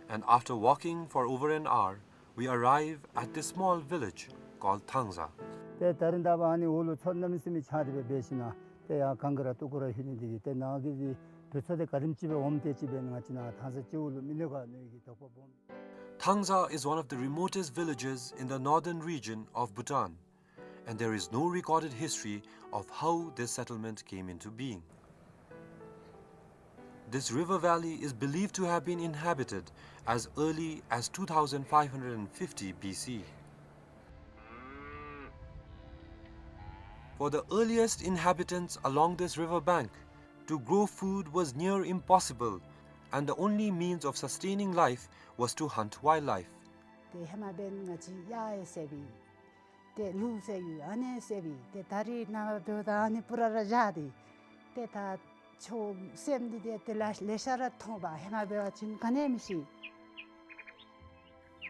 And after walking for over an hour, we arrive at this small village called Thangza. ཏེ་ད་རིས་ད་ཕར་ཨ་ནི་འོག་ལུ་མཚོ་གནམ་མེད་ས་མེད་ཆགས་ཏེ་སྦེ་འབད་ཞིན་ན་ཏེ་ཡར་གངས་ཀྱི་ར་སྟུག་པོ་ར་ལྷོད་ནི་འདི་གིས་ཏེ་ནཱ་གི་འདི་བུ་ཚ་འདི་ག་དེམ་ཅིག་སྦེ་འོངམ་དེ་ཅིག་སྦེ་ང་བཅས་ནཱ་ཐང་ས་སྤྱི་འོག་ལུ་མི་ལུས་ག་ནི་གི་དོགས་པ་སྦོམ། Thangza is one of the remotest villages in the northern region of Bhutan, and there is no recorded history of how this settlement came into being. This river valley is believed to have been inhabited as early as two thousand five hundred fifty B C. For the earliest inhabitants along this river bank, to grow food was near impossible, and the only means of sustaining life was to hunt wildlife. ཏེ་ཧེ་མ་འབདན་ང་བཅས་གཡག་ཡང་བསད་པས། ཏེ་ལུག་བསད་ཡོད། ཨ་ནི་བསད་པས། ཏེ་ད་རིས་ནངས་པ་འབདཝ་ད་ཨ་ནི་སྤུ་ར་ར་བཞག་སྟེ། ཏེ་ད་ཆོས་སེམས་འདི་ཏེ་དེ་ལས་ལེ་ཤ་ར་མཐོང་པས། ཧེ་མ་འབད་བ་ཅིན་ག་ནི་མི་ཤེས།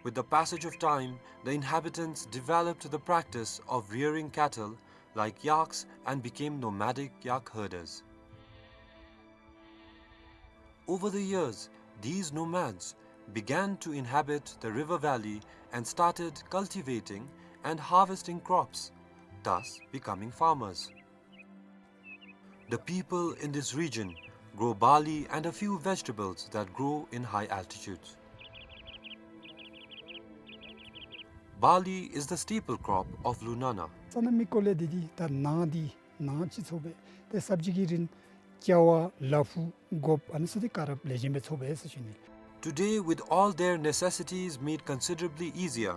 With the passage of time, the inhabitants developed the practice of rearing cattle like yaks and became nomadic yak herders. Over the years, these nomads began to inhabit the river valley and started cultivating and harvesting crops, thus becoming farmers. The people in this region grow barley and a few vegetables that grow in high altitudes. Barley is the staple crop of Lunana. ས་གནས་མི་སྐོར་ལས་འདི་འདི་ད་ནཱ་འདི་ནཱ་ཅིག་འཚོ་སྦེ་ཏེ་སབ་ཇི་གི་རིན་ཀ་བ་ལ་ཕུག་སྒོགཔ་ཨ་ནི་ཚུ་འདི་ག་ར་ལེགས་ཤོམ་སྦེ་འཚོ་སྦེ་ཟེར་ཞུ་ནི། Today, with all their necessities made considerably easier,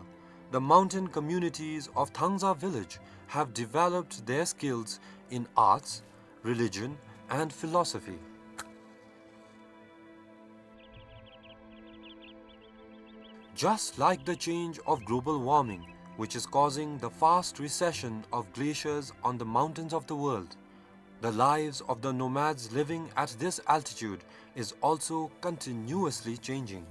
the mountain communities of Thangza village have developed their skills in arts, religion, and philosophy. Just like the change of global warming, which is causing the fast recession of glaciers on the mountains of the world, the lives of the nomads living at this altitude is also continuously changing.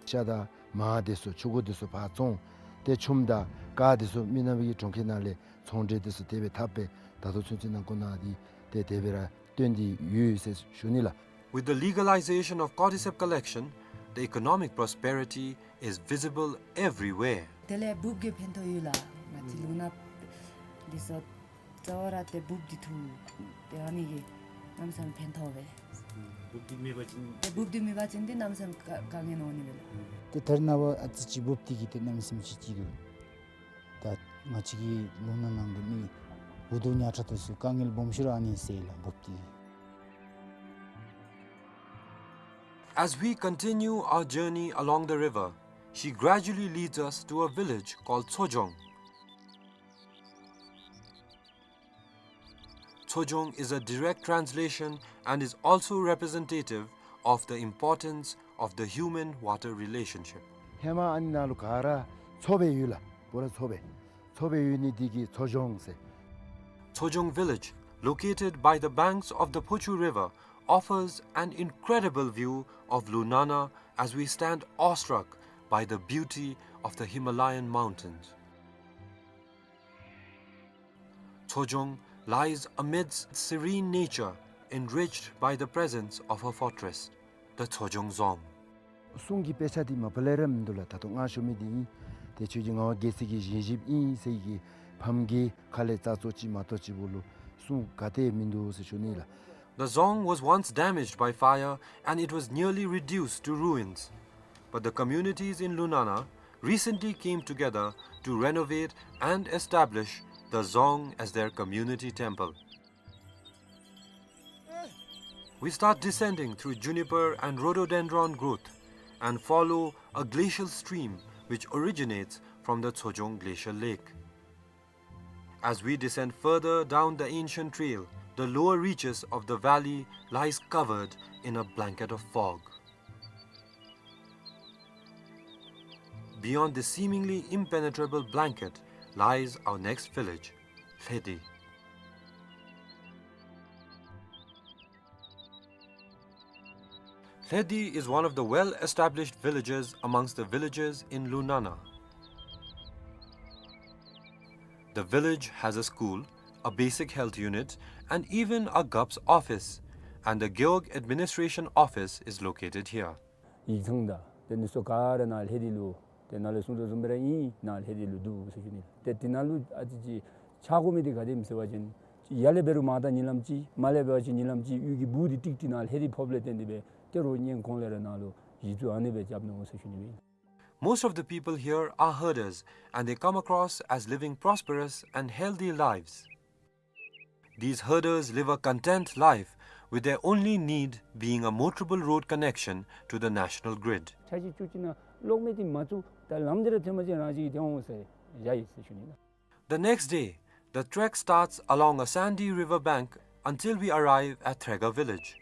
ཤ་དང་མར་དེ་ཚུ་ཕྱུར་འགུ་དེ་ཚུ་ཕར་བཙོང་། ཏེ་ཆུམ་དང་ཀར་དེ་ཚུ་མི་ནག་པའི་གྲོང་ཁྱེར་ནང་ལས་ཚོང་འབྲེལ་དེ་ཚུ་དེ་སྦེ་འཐབ་སྦེ་ད་ལྟོ་ཚུན་ཚོད་ནང་འཁོད་ནང་འདི་ཏེ་དེ་སྦེ་ར་སྟོན་ཏེ་ཡོད་ཟེར་ཞུ་ནི་ལགས། With the legalization of cordyceps collection, the economic prosperity is visible everywhere. དེ་ལས་འབུཔ་གིས་ཕན་ཐོགས་ཡོད་ལགས། ང་བཅས་ལུང་ནག་འདི་ཚུ་རྩ་བ་ར་ཏེ་འབུཔ་འདི་འཐུ་སྟེ་ཨ་ནི་གིས་གནམ་མེད་ས་མེད་ཕན་ཐོགས་པས། འབུཔ་འདི་མེད་པ་ཅིན་ཏེ་འབུཔ་འདི་མེད་པ་ཅིན་ཏེ་གནམ་མེད་ས་མེད་དཀའ་དཀའ་ངལ་འོང་ནི་མས་ལགས། ཏེ་ད་རེས་ནངས་པ་ཨ་ཙི་ཅིག་འབུཔ་འདི་གིས་ཏེ་གནམ་མེད་ས་མེད་ཅིག་ཅིག་འདུག། ད་ང་བཅས་ཀྱི་ལུང་ནག་ནང་གི་མི་འུ་སྡུག་ཉག་ཕྲ་དེ་ཚུ་དཀའ་ངལ་སྦོམ་ཤོས་ར་ཨ་ནི་སེལ་ལགས་འབུཔ་འདི་གིས། As we continue our journey along the river, she gradually leads us to a village called Tsojong. Tsojong is a direct translation and is also representative of the importance of the human-water relationship. ཧེ་མ་ཨ་ནི་ནང་ལུ་ག་ར་མཚོ་སྦེ་ཡོད་ལགས། པུ་ར་མཚོ་སྦེ། མཚོ་སྦེ་ཡོད་ནི་འདི་གིས་མཚོ་ལྗོངས་ཟེར། Tsojong village, located by the banks of the Phochu River, offers an incredible view of Lunana as we stand awestruck by the beauty of the Himalayan mountains. Tsojong lies amidst serene nature, enriched by the presence of her fortress, the Tsojong Dzong. གསུང་གི་དཔེ་ཆ་འདི་མ་པ་ལས་ར་མིན་འདུག་ལགས། ད་ལྟོ་ང་ཞུ་མི་འདི་ཨིན། ཏེ་ཁྱོད་ཀྱི་ངག་དབང་རྒྱལ་སྲས་ཀྱི་བཞེངས་གཞིཔ་ཨིན་ཟེར་གྱི་ཕམ་གྱི་ཁ་ལས་རྩ་ཚོ་ཅིག་མ་གཏོགས་ཅིག་བུ་ལུ་གསུང་ག་ཏེ་མིན་འདུག་ཟེར་ཞུ་ནི་ལགས། The dzong was once damaged by fire and it was nearly reduced to ruins. But the communities in Lunana recently came together to renovate and establish the dzong as their community temple. We start descending through juniper and rhododendron growth and follow a glacial stream which originates from the Tsojong Glacial Lake. As we descend further down the ancient trail, the lower reaches of the valley lies covered in a blanket of fog. Beyond this seemingly impenetrable blanket lies our next village, Lhedi. Lhedi is one of the well-established villages amongst the villages in Lunana. The village has a school, a basic health unit, and even a Gap's office, and the Gewog administration office is located here. ཡིག་ཚང་དང་དེ་ནི་སོ་ག་ར་ནཱ་ལྷེ་དི་ལུ་ཏེ་ནཱ་ལས་གསུང་དོ་བཟུམ་སྦེ་ར་ཨིན། ནཱ་ལྷེ་དི་ལུ་འདུག་ཟེར་ཞུ་ནི། ཏེ་དེ་ནང་ལུ་ཨ་ཙི་ཅིག་ཆགས་དགོ་མི་འདི་ག་དེམ་ཟེར་བ་ཅིན་ཡར་ལས་འབད་རུང་མར་ད་ཉིན་ལམ་ཅིག་མར་ལས་འབད་བ་ཅིན་ཉིན་ལམ་ཅིག་གཡུས་ཀྱི་སྦུག་འདི་ཏིག་ཏི་ནཱ་ལྷེ་དི་ཕོགཔ་ལས་བརྟེན་ཏེ་སྦེ་ཏེ་རོགས་ཉན་གོང་ལས་ར་ནཱ་ལུ་གཞི་བཙུགས་ཨ་ནི་སྦེ་རྐྱབ་ནུག་ཟེར་ཞུ་ནི་སྦེ་ཨིན། Most of the people here are herders, and they come across as living prosperous and healthy lives. These herders live a content life, with their only need being a motorable road connection to the national grid. ཆ་ཅིག་ཅུ་ཅིག་ནང་གློག་མེ་འདི་མ་བཙུགས་ད་ལམ་འདི་ར་ཐོན་མ་ཅིག་རང་ཅིག་གིས་ཐོན་འོང་ཟེར་བཞག་ཡི་ཟེར་ཞུ་ནི་ལགས། The next day, the trek starts along a sandy river bank until we arrive at Threga village.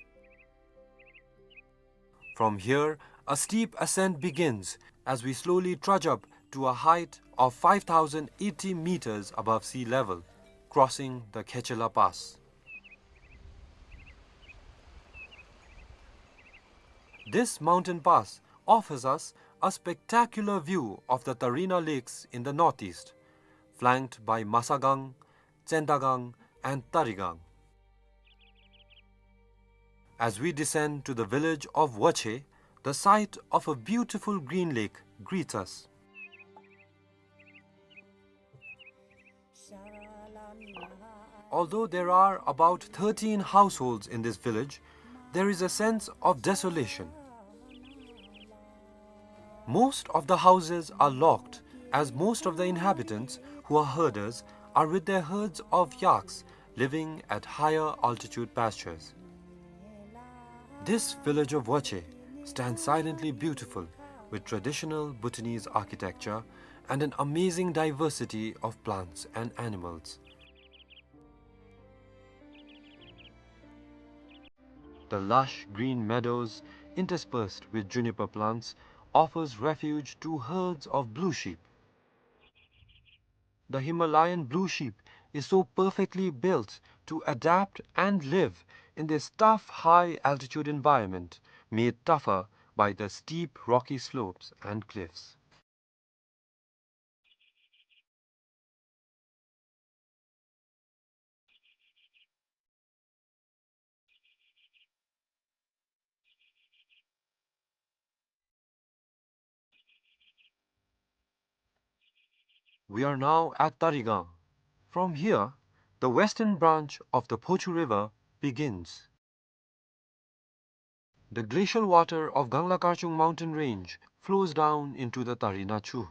From here, a steep ascent begins as we slowly trudge up to a height of five thousand eighty meters above sea level, crossing the Khechela Pass. This mountain pass offers us a spectacular view of the Tarina Lakes in the northeast, flanked by Masagang, Tsendagang, and Tarigang. As we descend to the village of Wache, the sight of a beautiful green lake greets us. Although there are about thirteen households in this village, there is a sense of desolation. Most of the houses are locked, as most of the inhabitants, who are herders, are with their herds of yaks living at higher altitude pastures. This village of Wache stands silently beautiful, with traditional Bhutanese architecture and an amazing diversity of plants and animals. The lush green meadows, interspersed with juniper plants, offers refuge to herds of blue sheep. The Himalayan blue sheep is so perfectly built to adapt and live in this tough high-altitude environment, made tougher by the steep rocky slopes and cliffs. We are now at Tarigang. From here, the western branch of the Phochu River begins. The glacial water of Gangla Karchung mountain range flows down into the Tari Nachu.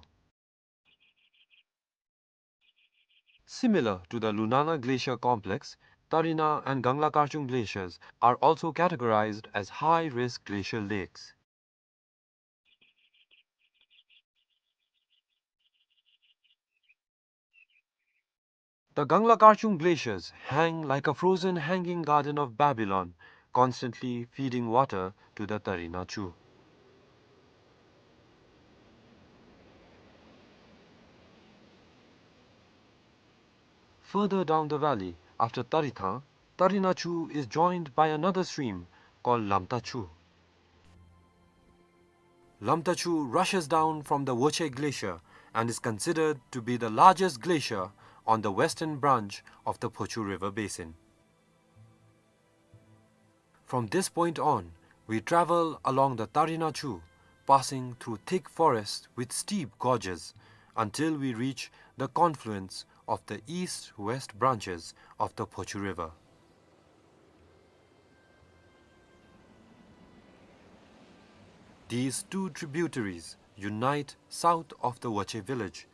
Similar to the Lunana Glacier Complex, Tarina and Gangla Karchung glaciers are also categorized as high-risk glacial lakes. The Gangla Karchung glaciers hang like a frozen hanging garden of Babylon, constantly feeding water to the Tari Nachu. Further down the valley, after Tarithang, Tari Nachu is joined by another stream called Lamtachu. Lamtachu rushes down from the Woche Glacier and is considered to be the largest glacier on the western branch of the Phochu River basin. From this point on, we travel along the Tari Nachu, passing through thick forests with steep gorges, until we reach the confluence of the east-west branches of the Phochu River. These two tributaries unite south of the Woche village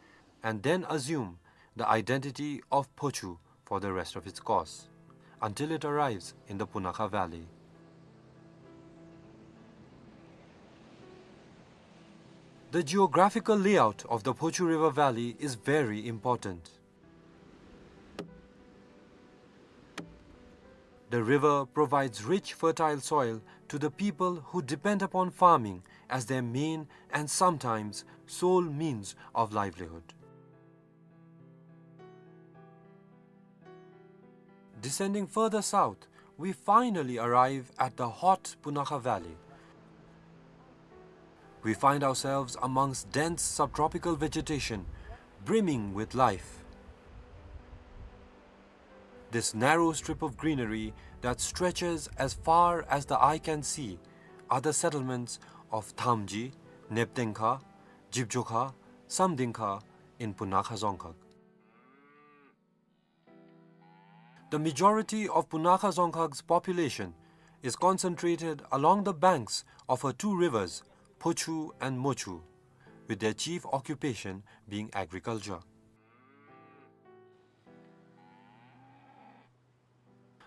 and then assume the identity of Phochu for the rest of its course, until it arrives in the Punakha Valley. The geographical layout of the Phochu River Valley is very important. The river provides rich, fertile soil to the people who depend upon farming as their main and sometimes sole means of livelihood. Descending further south, we finally arrive at the hot Punakha Valley. We find ourselves amongst dense subtropical vegetation, brimming with life. This narrow strip of greenery that stretches as far as the eye can see are the settlements of Thamji, Neptengkha, Jibjokha, Samdingkha in Punakha Dzongkhag. The majority of Punakha Dzongkhag's population is concentrated along the banks of her two rivers, Phochu and Mochu, with their chief occupation being agriculture.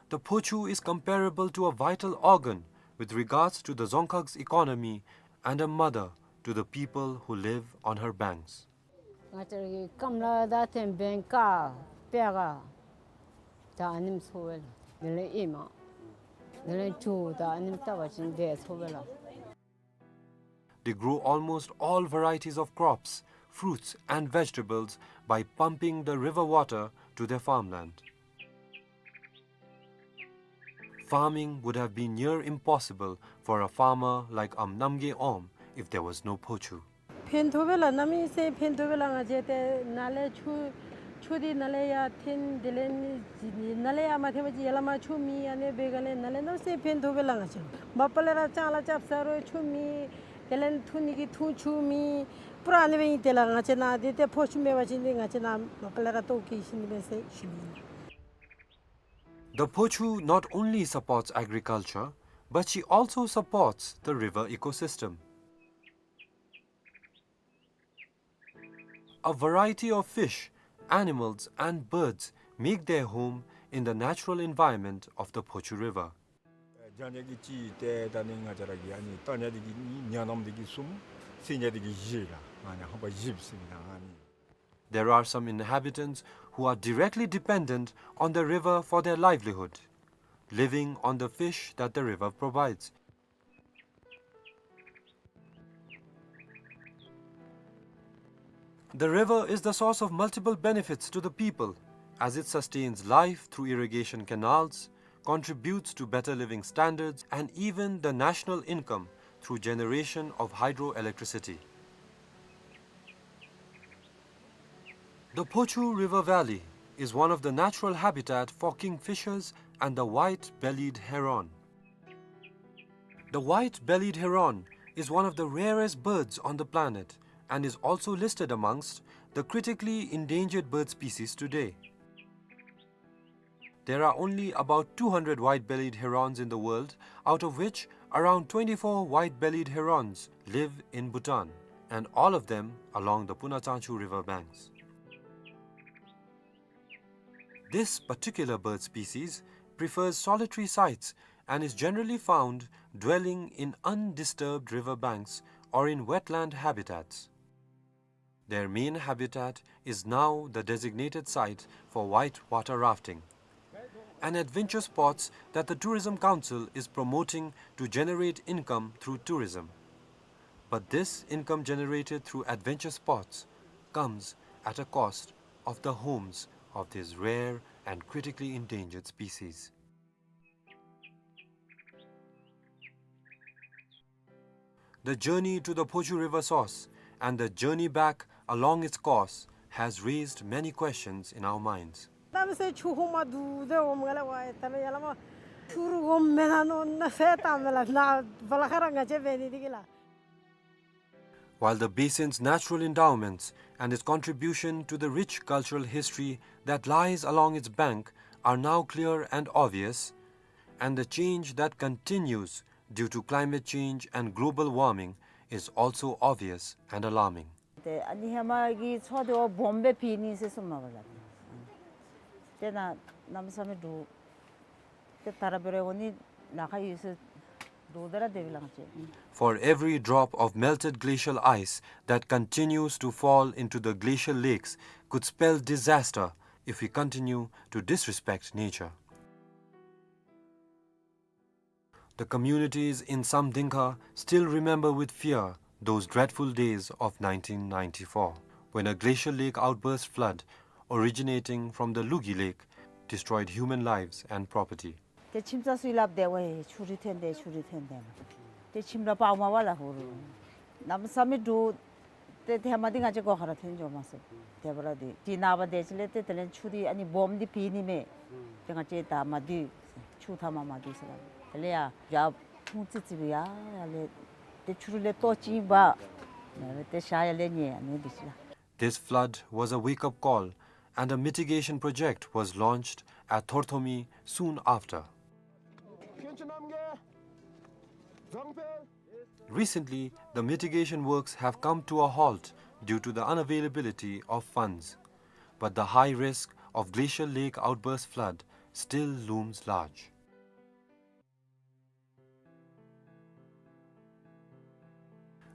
The Phochu is comparable to a vital organ with regards to the Dzongkhag's economy and a mother to the people who live on her banks. ང་བཅས་ར་གི་སྐམ་ལ་ད་ཐེམ་བེན་ཀ་པེ་ག་ད་ཨ་ནེམ་སོ་བེ་ལ། དེ་ལས་ཨེ་མ་དེ་ལས་ཇོ་ད་ཨ་ནེམ་ལྟ་བ་ཅིན་དེ་སོ་བེ་ལ། They grow almost all varieties of crops, fruits and vegetables by pumping the river water to their farmland. Farming would have been near impossible for a farmer like Am Namgay Om if there was no Phochu. ཕན་ཐོགས་པས་ལགས། གནམ་མེད་ས་མེད་ཕན་ཐོགས་པས་ལགས། ང་བཅས་ཏེ་ནཱ་ལས་ཆུ་ཆུ་འདི་ནཱ་ལས་ཡར་འཐེན། དེ་ལས་ནཱ་ལས་ཡར་མ་འཐེན་པ་ཅིན་ཡར་ལས་མར་ཆུ་མེད། ཨ་ནི་འབད་ག་ལས་ནཱ་ལས་གནམ་མེད་ས་མེད་ཕན་ཐོགས་པས་ལགས། ང་བཅས་མ་པ་ལས་ར་ལྕང་ལཱ་རྐྱབ་ས་རུང་ཆུ་མེད། དེ་ལས་འཐུང་ནི་གི་འཐུང་ཆུ་མེད། པུ་ར་ཨ་ནི་སྦེ་ཨིན། དེ་ལས་ང་བཅས་ནཱ་འདི་ཏེ་ཕོ་ཆུ་མེད་པ་ཅིན་འདི་ང་བཅས་ནཱ་མ་པ་ལས་ར་ལྟོཝ་བཀྱེས་ཤི་ནི་མས་ཟེར་ཞུ་ནི་ཨིན། The Phochu not only supports agriculture, but she also supports the river ecosystem. A variety of fish, animals and birds make their home in the natural environment of the Phochu River. རྒྱང་བསྒྲགས་ཀྱི་ཅིག་ཏེ་ད་ནི་ང་བཅས་ར་གི་ཨ་ནི་ལྟ་ཉག་འདི་གིས་གཉིས། ཉ་ནམ་འདི་གིས་གསུམ། སེང་ཉ་འདི་གིས་བཞི་ལགས། ཨ་ནི་ཧམ་པ་བཞི་ཟེར་ཨིན་ན་ཨ་ནི། There are some inhabitants who are directly dependent on the river for their livelihood, living on the fish that the river provides. The river is the source of multiple benefits to the people, as it sustains life through irrigation canals, contributes to better living standards, and even the national income through generation of hydroelectricity. The Phochu River Valley is one of the natural habitat for kingfishers and the white-bellied heron. The white-bellied heron is one of the rarest birds on the planet and is also listed amongst the critically endangered bird species today. There are only about two hundred white-bellied herons in the world, out of which around twenty-four white-bellied herons live in Bhutan, and all of them along the Punachangchu river banks. This particular bird species prefers solitary sites and is generally found dwelling in undisturbed river banks or in wetland habitats. Their main habitat is now the designated site for white water rafting, an adventure sports that the Tourism Council is promoting to generate income through tourism. But this income generated through adventure sports comes at a cost of the homes of these rare and critically endangered species. The journey to the Phochu River source and the journey back along its course has raised many questions in our minds. གནམ་མེད་ས་མེད་ཆུ་ཧོང་མ་འདུག་དེ་འོང་མ་ག་ལས་ཝའི་ད་ལས་ཡ་ལ་མ་ཆུ་རུ་འོང་མེད་ན་ནོ་ན་ཧེ་ད་མེད་ལ་ན་བ་ལ་ཁ་ར་ང་བཅས་འབད་ནི་འདི་གི་ལ། While the basin's natural endowments and its contribution to the rich cultural history that lies along its bank are now clear and obvious, and the change that continues due to climate change and global warming is also obvious and alarming. ཏེ་ཨ་ནི་ཧེ་མ་གི་མཚོ་འདི་འོ་སྦོམ་སྦེ་ཕྱེ་ནི་ཟེར་གསུངམ་མས་པ་ལགས། ཏེ་ན་གནམ་མེད་ས་མེད་འདུག། ཏེ་ད་ར་འབད་རུང་འོ་ནི་ལཱ་ཁག་ཡོད་ཟེར་འདུག། ད་ར་དེ་སྦེ་ལགས་ཅིག། For every drop of melted glacial ice that continues to fall into the glacial lakes could spell disaster if we continue to disrespect nature. The communities in Samdingkha still remember with fear those dreadful days of nineteen ninety-four, when a glacial lake outburst flood originating from the Lugi Lake destroyed human lives and property. ཏེ་ཁྱིམ་ཚང་ཚུ་གིས་སླབ་དེས་ཝའི་ཆུ་རུད་ཐོན་དེས་ཆུ་རུད་ཐོན་དེས་ལགས། ཏེ་ཁྱིམ་ར་ཕར་མ་པ་ལ་ཧུ་རུ་གནམ་མེད་ས་མེད་འདུག། ཏེ་ཧེ་མ་འདི་ང་བཅས་སྒོ་ཁར་ཐོན་འགྱོ་མ་ཚུགས། དེ་འབདཝ་ད་འདི་ནངས་པ་དེ་ཅིག་ལས་ཏེ་དེ་ལས་ཆུ་འདི་ཨ་ནི་སྦོམ་འདི་ཕྱེ་ནི་མས། ཏེ་ང་བཅས་ད་མ་སྡོད། ཆུ་མཐའ་མ་མ་སྡོད་ཟེར་ལགས། དེ་ལས་ཡར་ཡར་ཕུང་ཙི་ཙི་སྦེ་ཡར་ཡར་ལས་ཏེ་ཆུ་རུད་ལས་ལྟོ་ཅིག་འབག། ཏེ་ཞག་ཡར་ལས་ཉལ་ཨ་ནི་འདི་ཅིག་ལགས། This flood was a wake-up call, and a mitigation project was launched at Thorthomi soon after. Recently, the mitigation works have come to a halt due to the unavailability of funds, but the high risk of glacial lake outburst flood still looms large.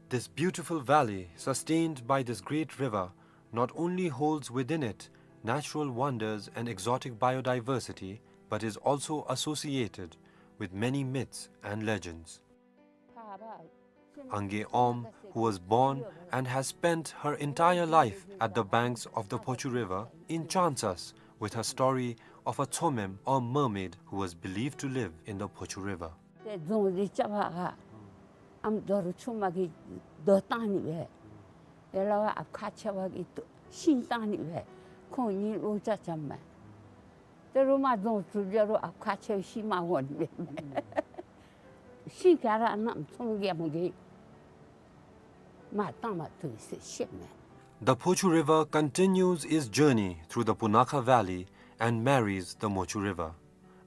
This beautiful valley, sustained by this great river, not only holds within it natural wonders and exotic biodiversity, but is also associated with many myths and legends. Ange Om, who was born and has spent her entire life at the banks of the Phochu River, enchants us with her story of a Tsomem or mermaid who was believed to live in the Phochu River. ཏེ་རྫོང་འདི་རྐྱབ་པར་ཨམ་རྡོ་རུ་ཆུ་མ་གིས་རྡོ་བཏང་ནི་སྦེ། ཡ་ལ་བ་ཨཔ་ཁ་ཆེ་བ་གིས་ཤིང་བཏང་ནི་སྦེ། ཁོང་གཉིས་ལོ་ཅིག་འཁྱམས་མས། ཏེ་རུང་མ་རྫོང་གྲུབ་རྒྱུ་རུང་ཨཔ་ཁ་ཆེ་བའི་ཤིང་མ་འོང་ནི་སྦེ། ཤིང་ག་ར་གནམ་ཚོང་རྒྱལ་མོ་གིས་མར་བཏང་མ་བཏུབ་ཟེར་བཤད་མས། The Phochu River continues its journey through the Punakha Valley and marries the Mochu River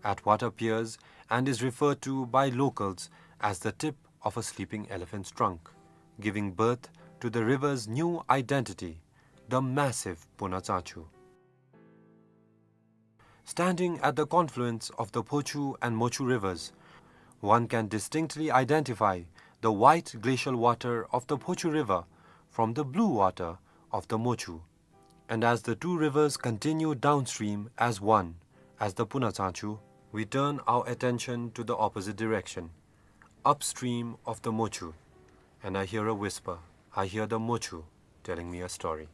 at what appears and is referred to by locals as the tip of a sleeping elephant's trunk, giving birth to the river's new identity, the massive Puna Tsangchu. Standing at the confluence of the Phochu and Mochu rivers, one can distinctly identify the white glacial water of the Phochu River from the blue water of the Mochu. And as the two rivers continue downstream as one, as the Puna Tsangchu, we turn our attention to the opposite direction, upstream of the Mochu. And I hear a whisper. I hear the Mochu telling me a story.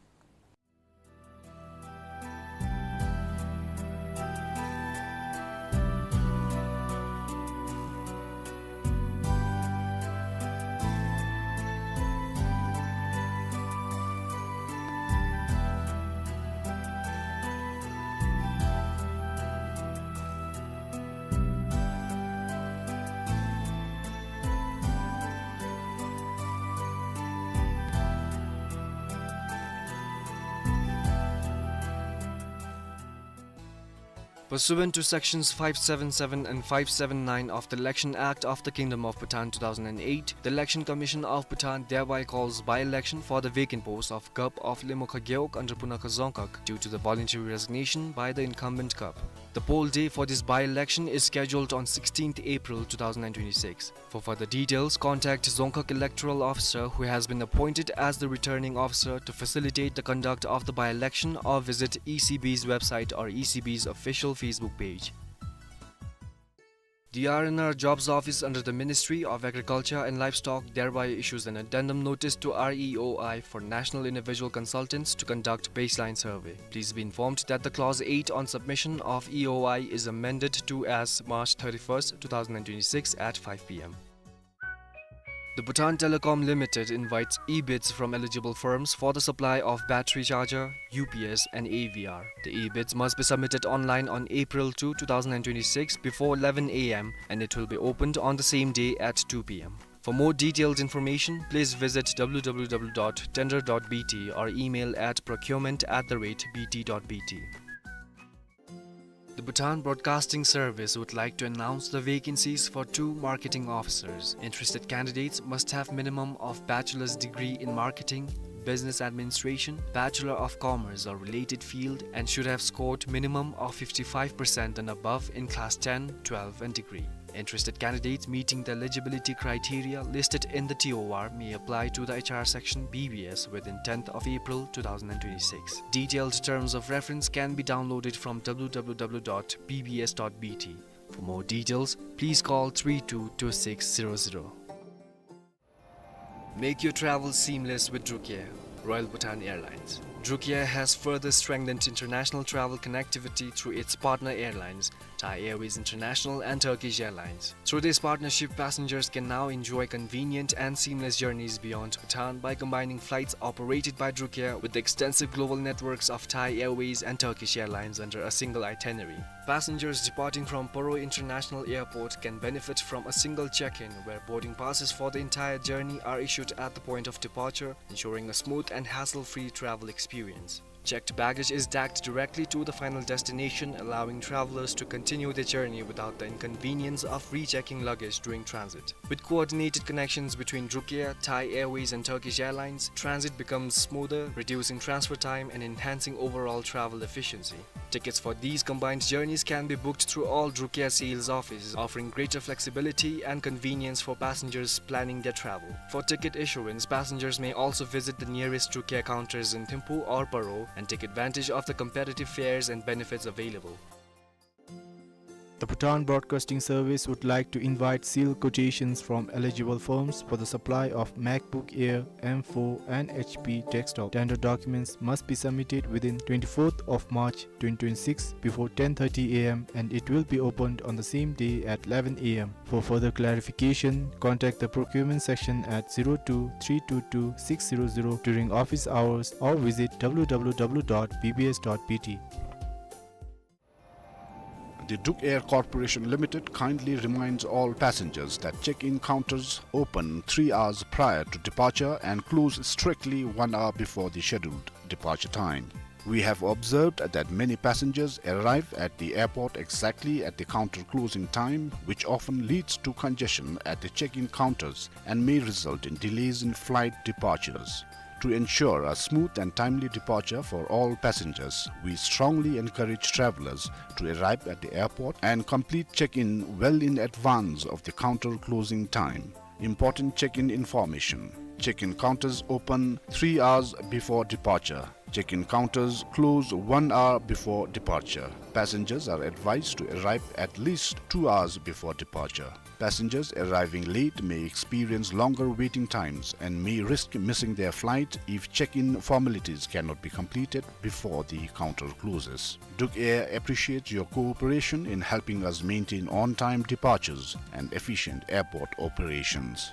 Pursuant to Sections five seven seven and five seven nine of the Election Act of the Kingdom of Bhutan two thousand and eight, the Election Commission of Bhutan thereby calls by-election for the vacant post of Gup of Lemokha Gewog under Punakha Dzongkhag due to the voluntary resignation by the incumbent Gup. The poll day for this by-election is scheduled on sixteenth April two thousand and twenty-six. For further details, contact Dzongkhag Electoral Officer, who has been appointed as the returning officer to facilitate the conduct of the by-election, or visit E C B's website or E C B's official Facebook page. The R and R Jobs Office under the Ministry of Agriculture and Livestock thereby issues an addendum notice to R E O I for National Individual Consultants to conduct baseline survey. Please be informed that the clause eight on submission of E O I is amended to as March thirty-first, two thousand and twenty-six at five P M. The Bhutan Telecom Limited invites e-bids from eligible firms for the supply of battery charger, U P S and A V R. The e-bids must be submitted online on April two, two thousand and twenty-six before eleven A M and it will be opened on the same day at two P M. For more detailed information, please visit W W W dot tender dot B T or email at procurement at the rate B T dot B T. The Bhutan Broadcasting Service would like to announce the vacancies for two marketing officers. Interested candidates must have minimum of bachelor's degree in marketing, business administration, Bachelor of Commerce or related field, and should have scored minimum of fifty-five percent and above in class ten, twelve and degree. Interested candidates meeting the eligibility criteria listed in the T O R may apply to the H R section B B S within tenth of April two thousand and twenty-six. Detailed terms of reference can be downloaded from W W W dot B B S dot B T. For more details, please call three two two six zero zero. Make your travel seamless with Drukair, Royal Bhutan Airlines. Drukair has further strengthened international travel connectivity through its partner airlines, Thai Airways International and Turkish Airlines. Through this partnership, passengers can now enjoy convenient and seamless journeys beyond Bhutan by combining flights operated by Drukair with the extensive global networks of Thai Airways and Turkish Airlines under a single itinerary. Passengers departing from Paro International Airport can benefit from a single check-in, where boarding passes for the entire journey are issued at the point of departure, ensuring a smooth and hassle-free travel experience. Checked baggage is tagged directly to the final destination, allowing travelers to continue their journey without the inconvenience of rechecking luggage during transit. With coordinated connections between Drukair, Thai Airways and Turkish Airlines, transit becomes smoother, reducing transfer time and enhancing overall travel efficiency. Tickets for these combined journeys can be booked through all Drukair sales offices, offering greater flexibility and convenience for passengers planning their travel. For ticket issuance, passengers may also visit the nearest Drukair counters in Thimphu or Paro and take advantage of the competitive fares and benefits available. The Bhutan Broadcasting Service would like to invite sealed quotations from eligible firms for the supply of MacBook Air M four and H P desktop. Tender documents must be submitted within twenty-fourth of March twenty twenty-six before ten thirty A M and it will be opened on the same day at eleven A M. For further clarification, contact the procurement section at zero two three two two six zero zero during office hours or visit W W W dot B B S dot B T. The Drukair Corporation Limited kindly reminds all passengers that check-in counters open three hours prior to departure and close strictly one hour before the scheduled departure time. We have observed that many passengers arrive at the airport exactly at the counter closing time, which often leads to congestion at the check-in counters and may result in delays in flight departures. To ensure a smooth and timely departure for all passengers, we strongly encourage travelers to arrive at the airport and complete check-in well in advance of the counter closing time. Important check-in information. Check-in counters open three hours before departure. Check-in counters close one hour before departure. Passengers are advised to arrive at least two hours before departure. Passengers arriving late may experience longer waiting times and may risk missing their flight if check-in formalities cannot be completed before the counter closes. Druk Air appreciates your cooperation in helping us maintain on-time departures and efficient airport operations.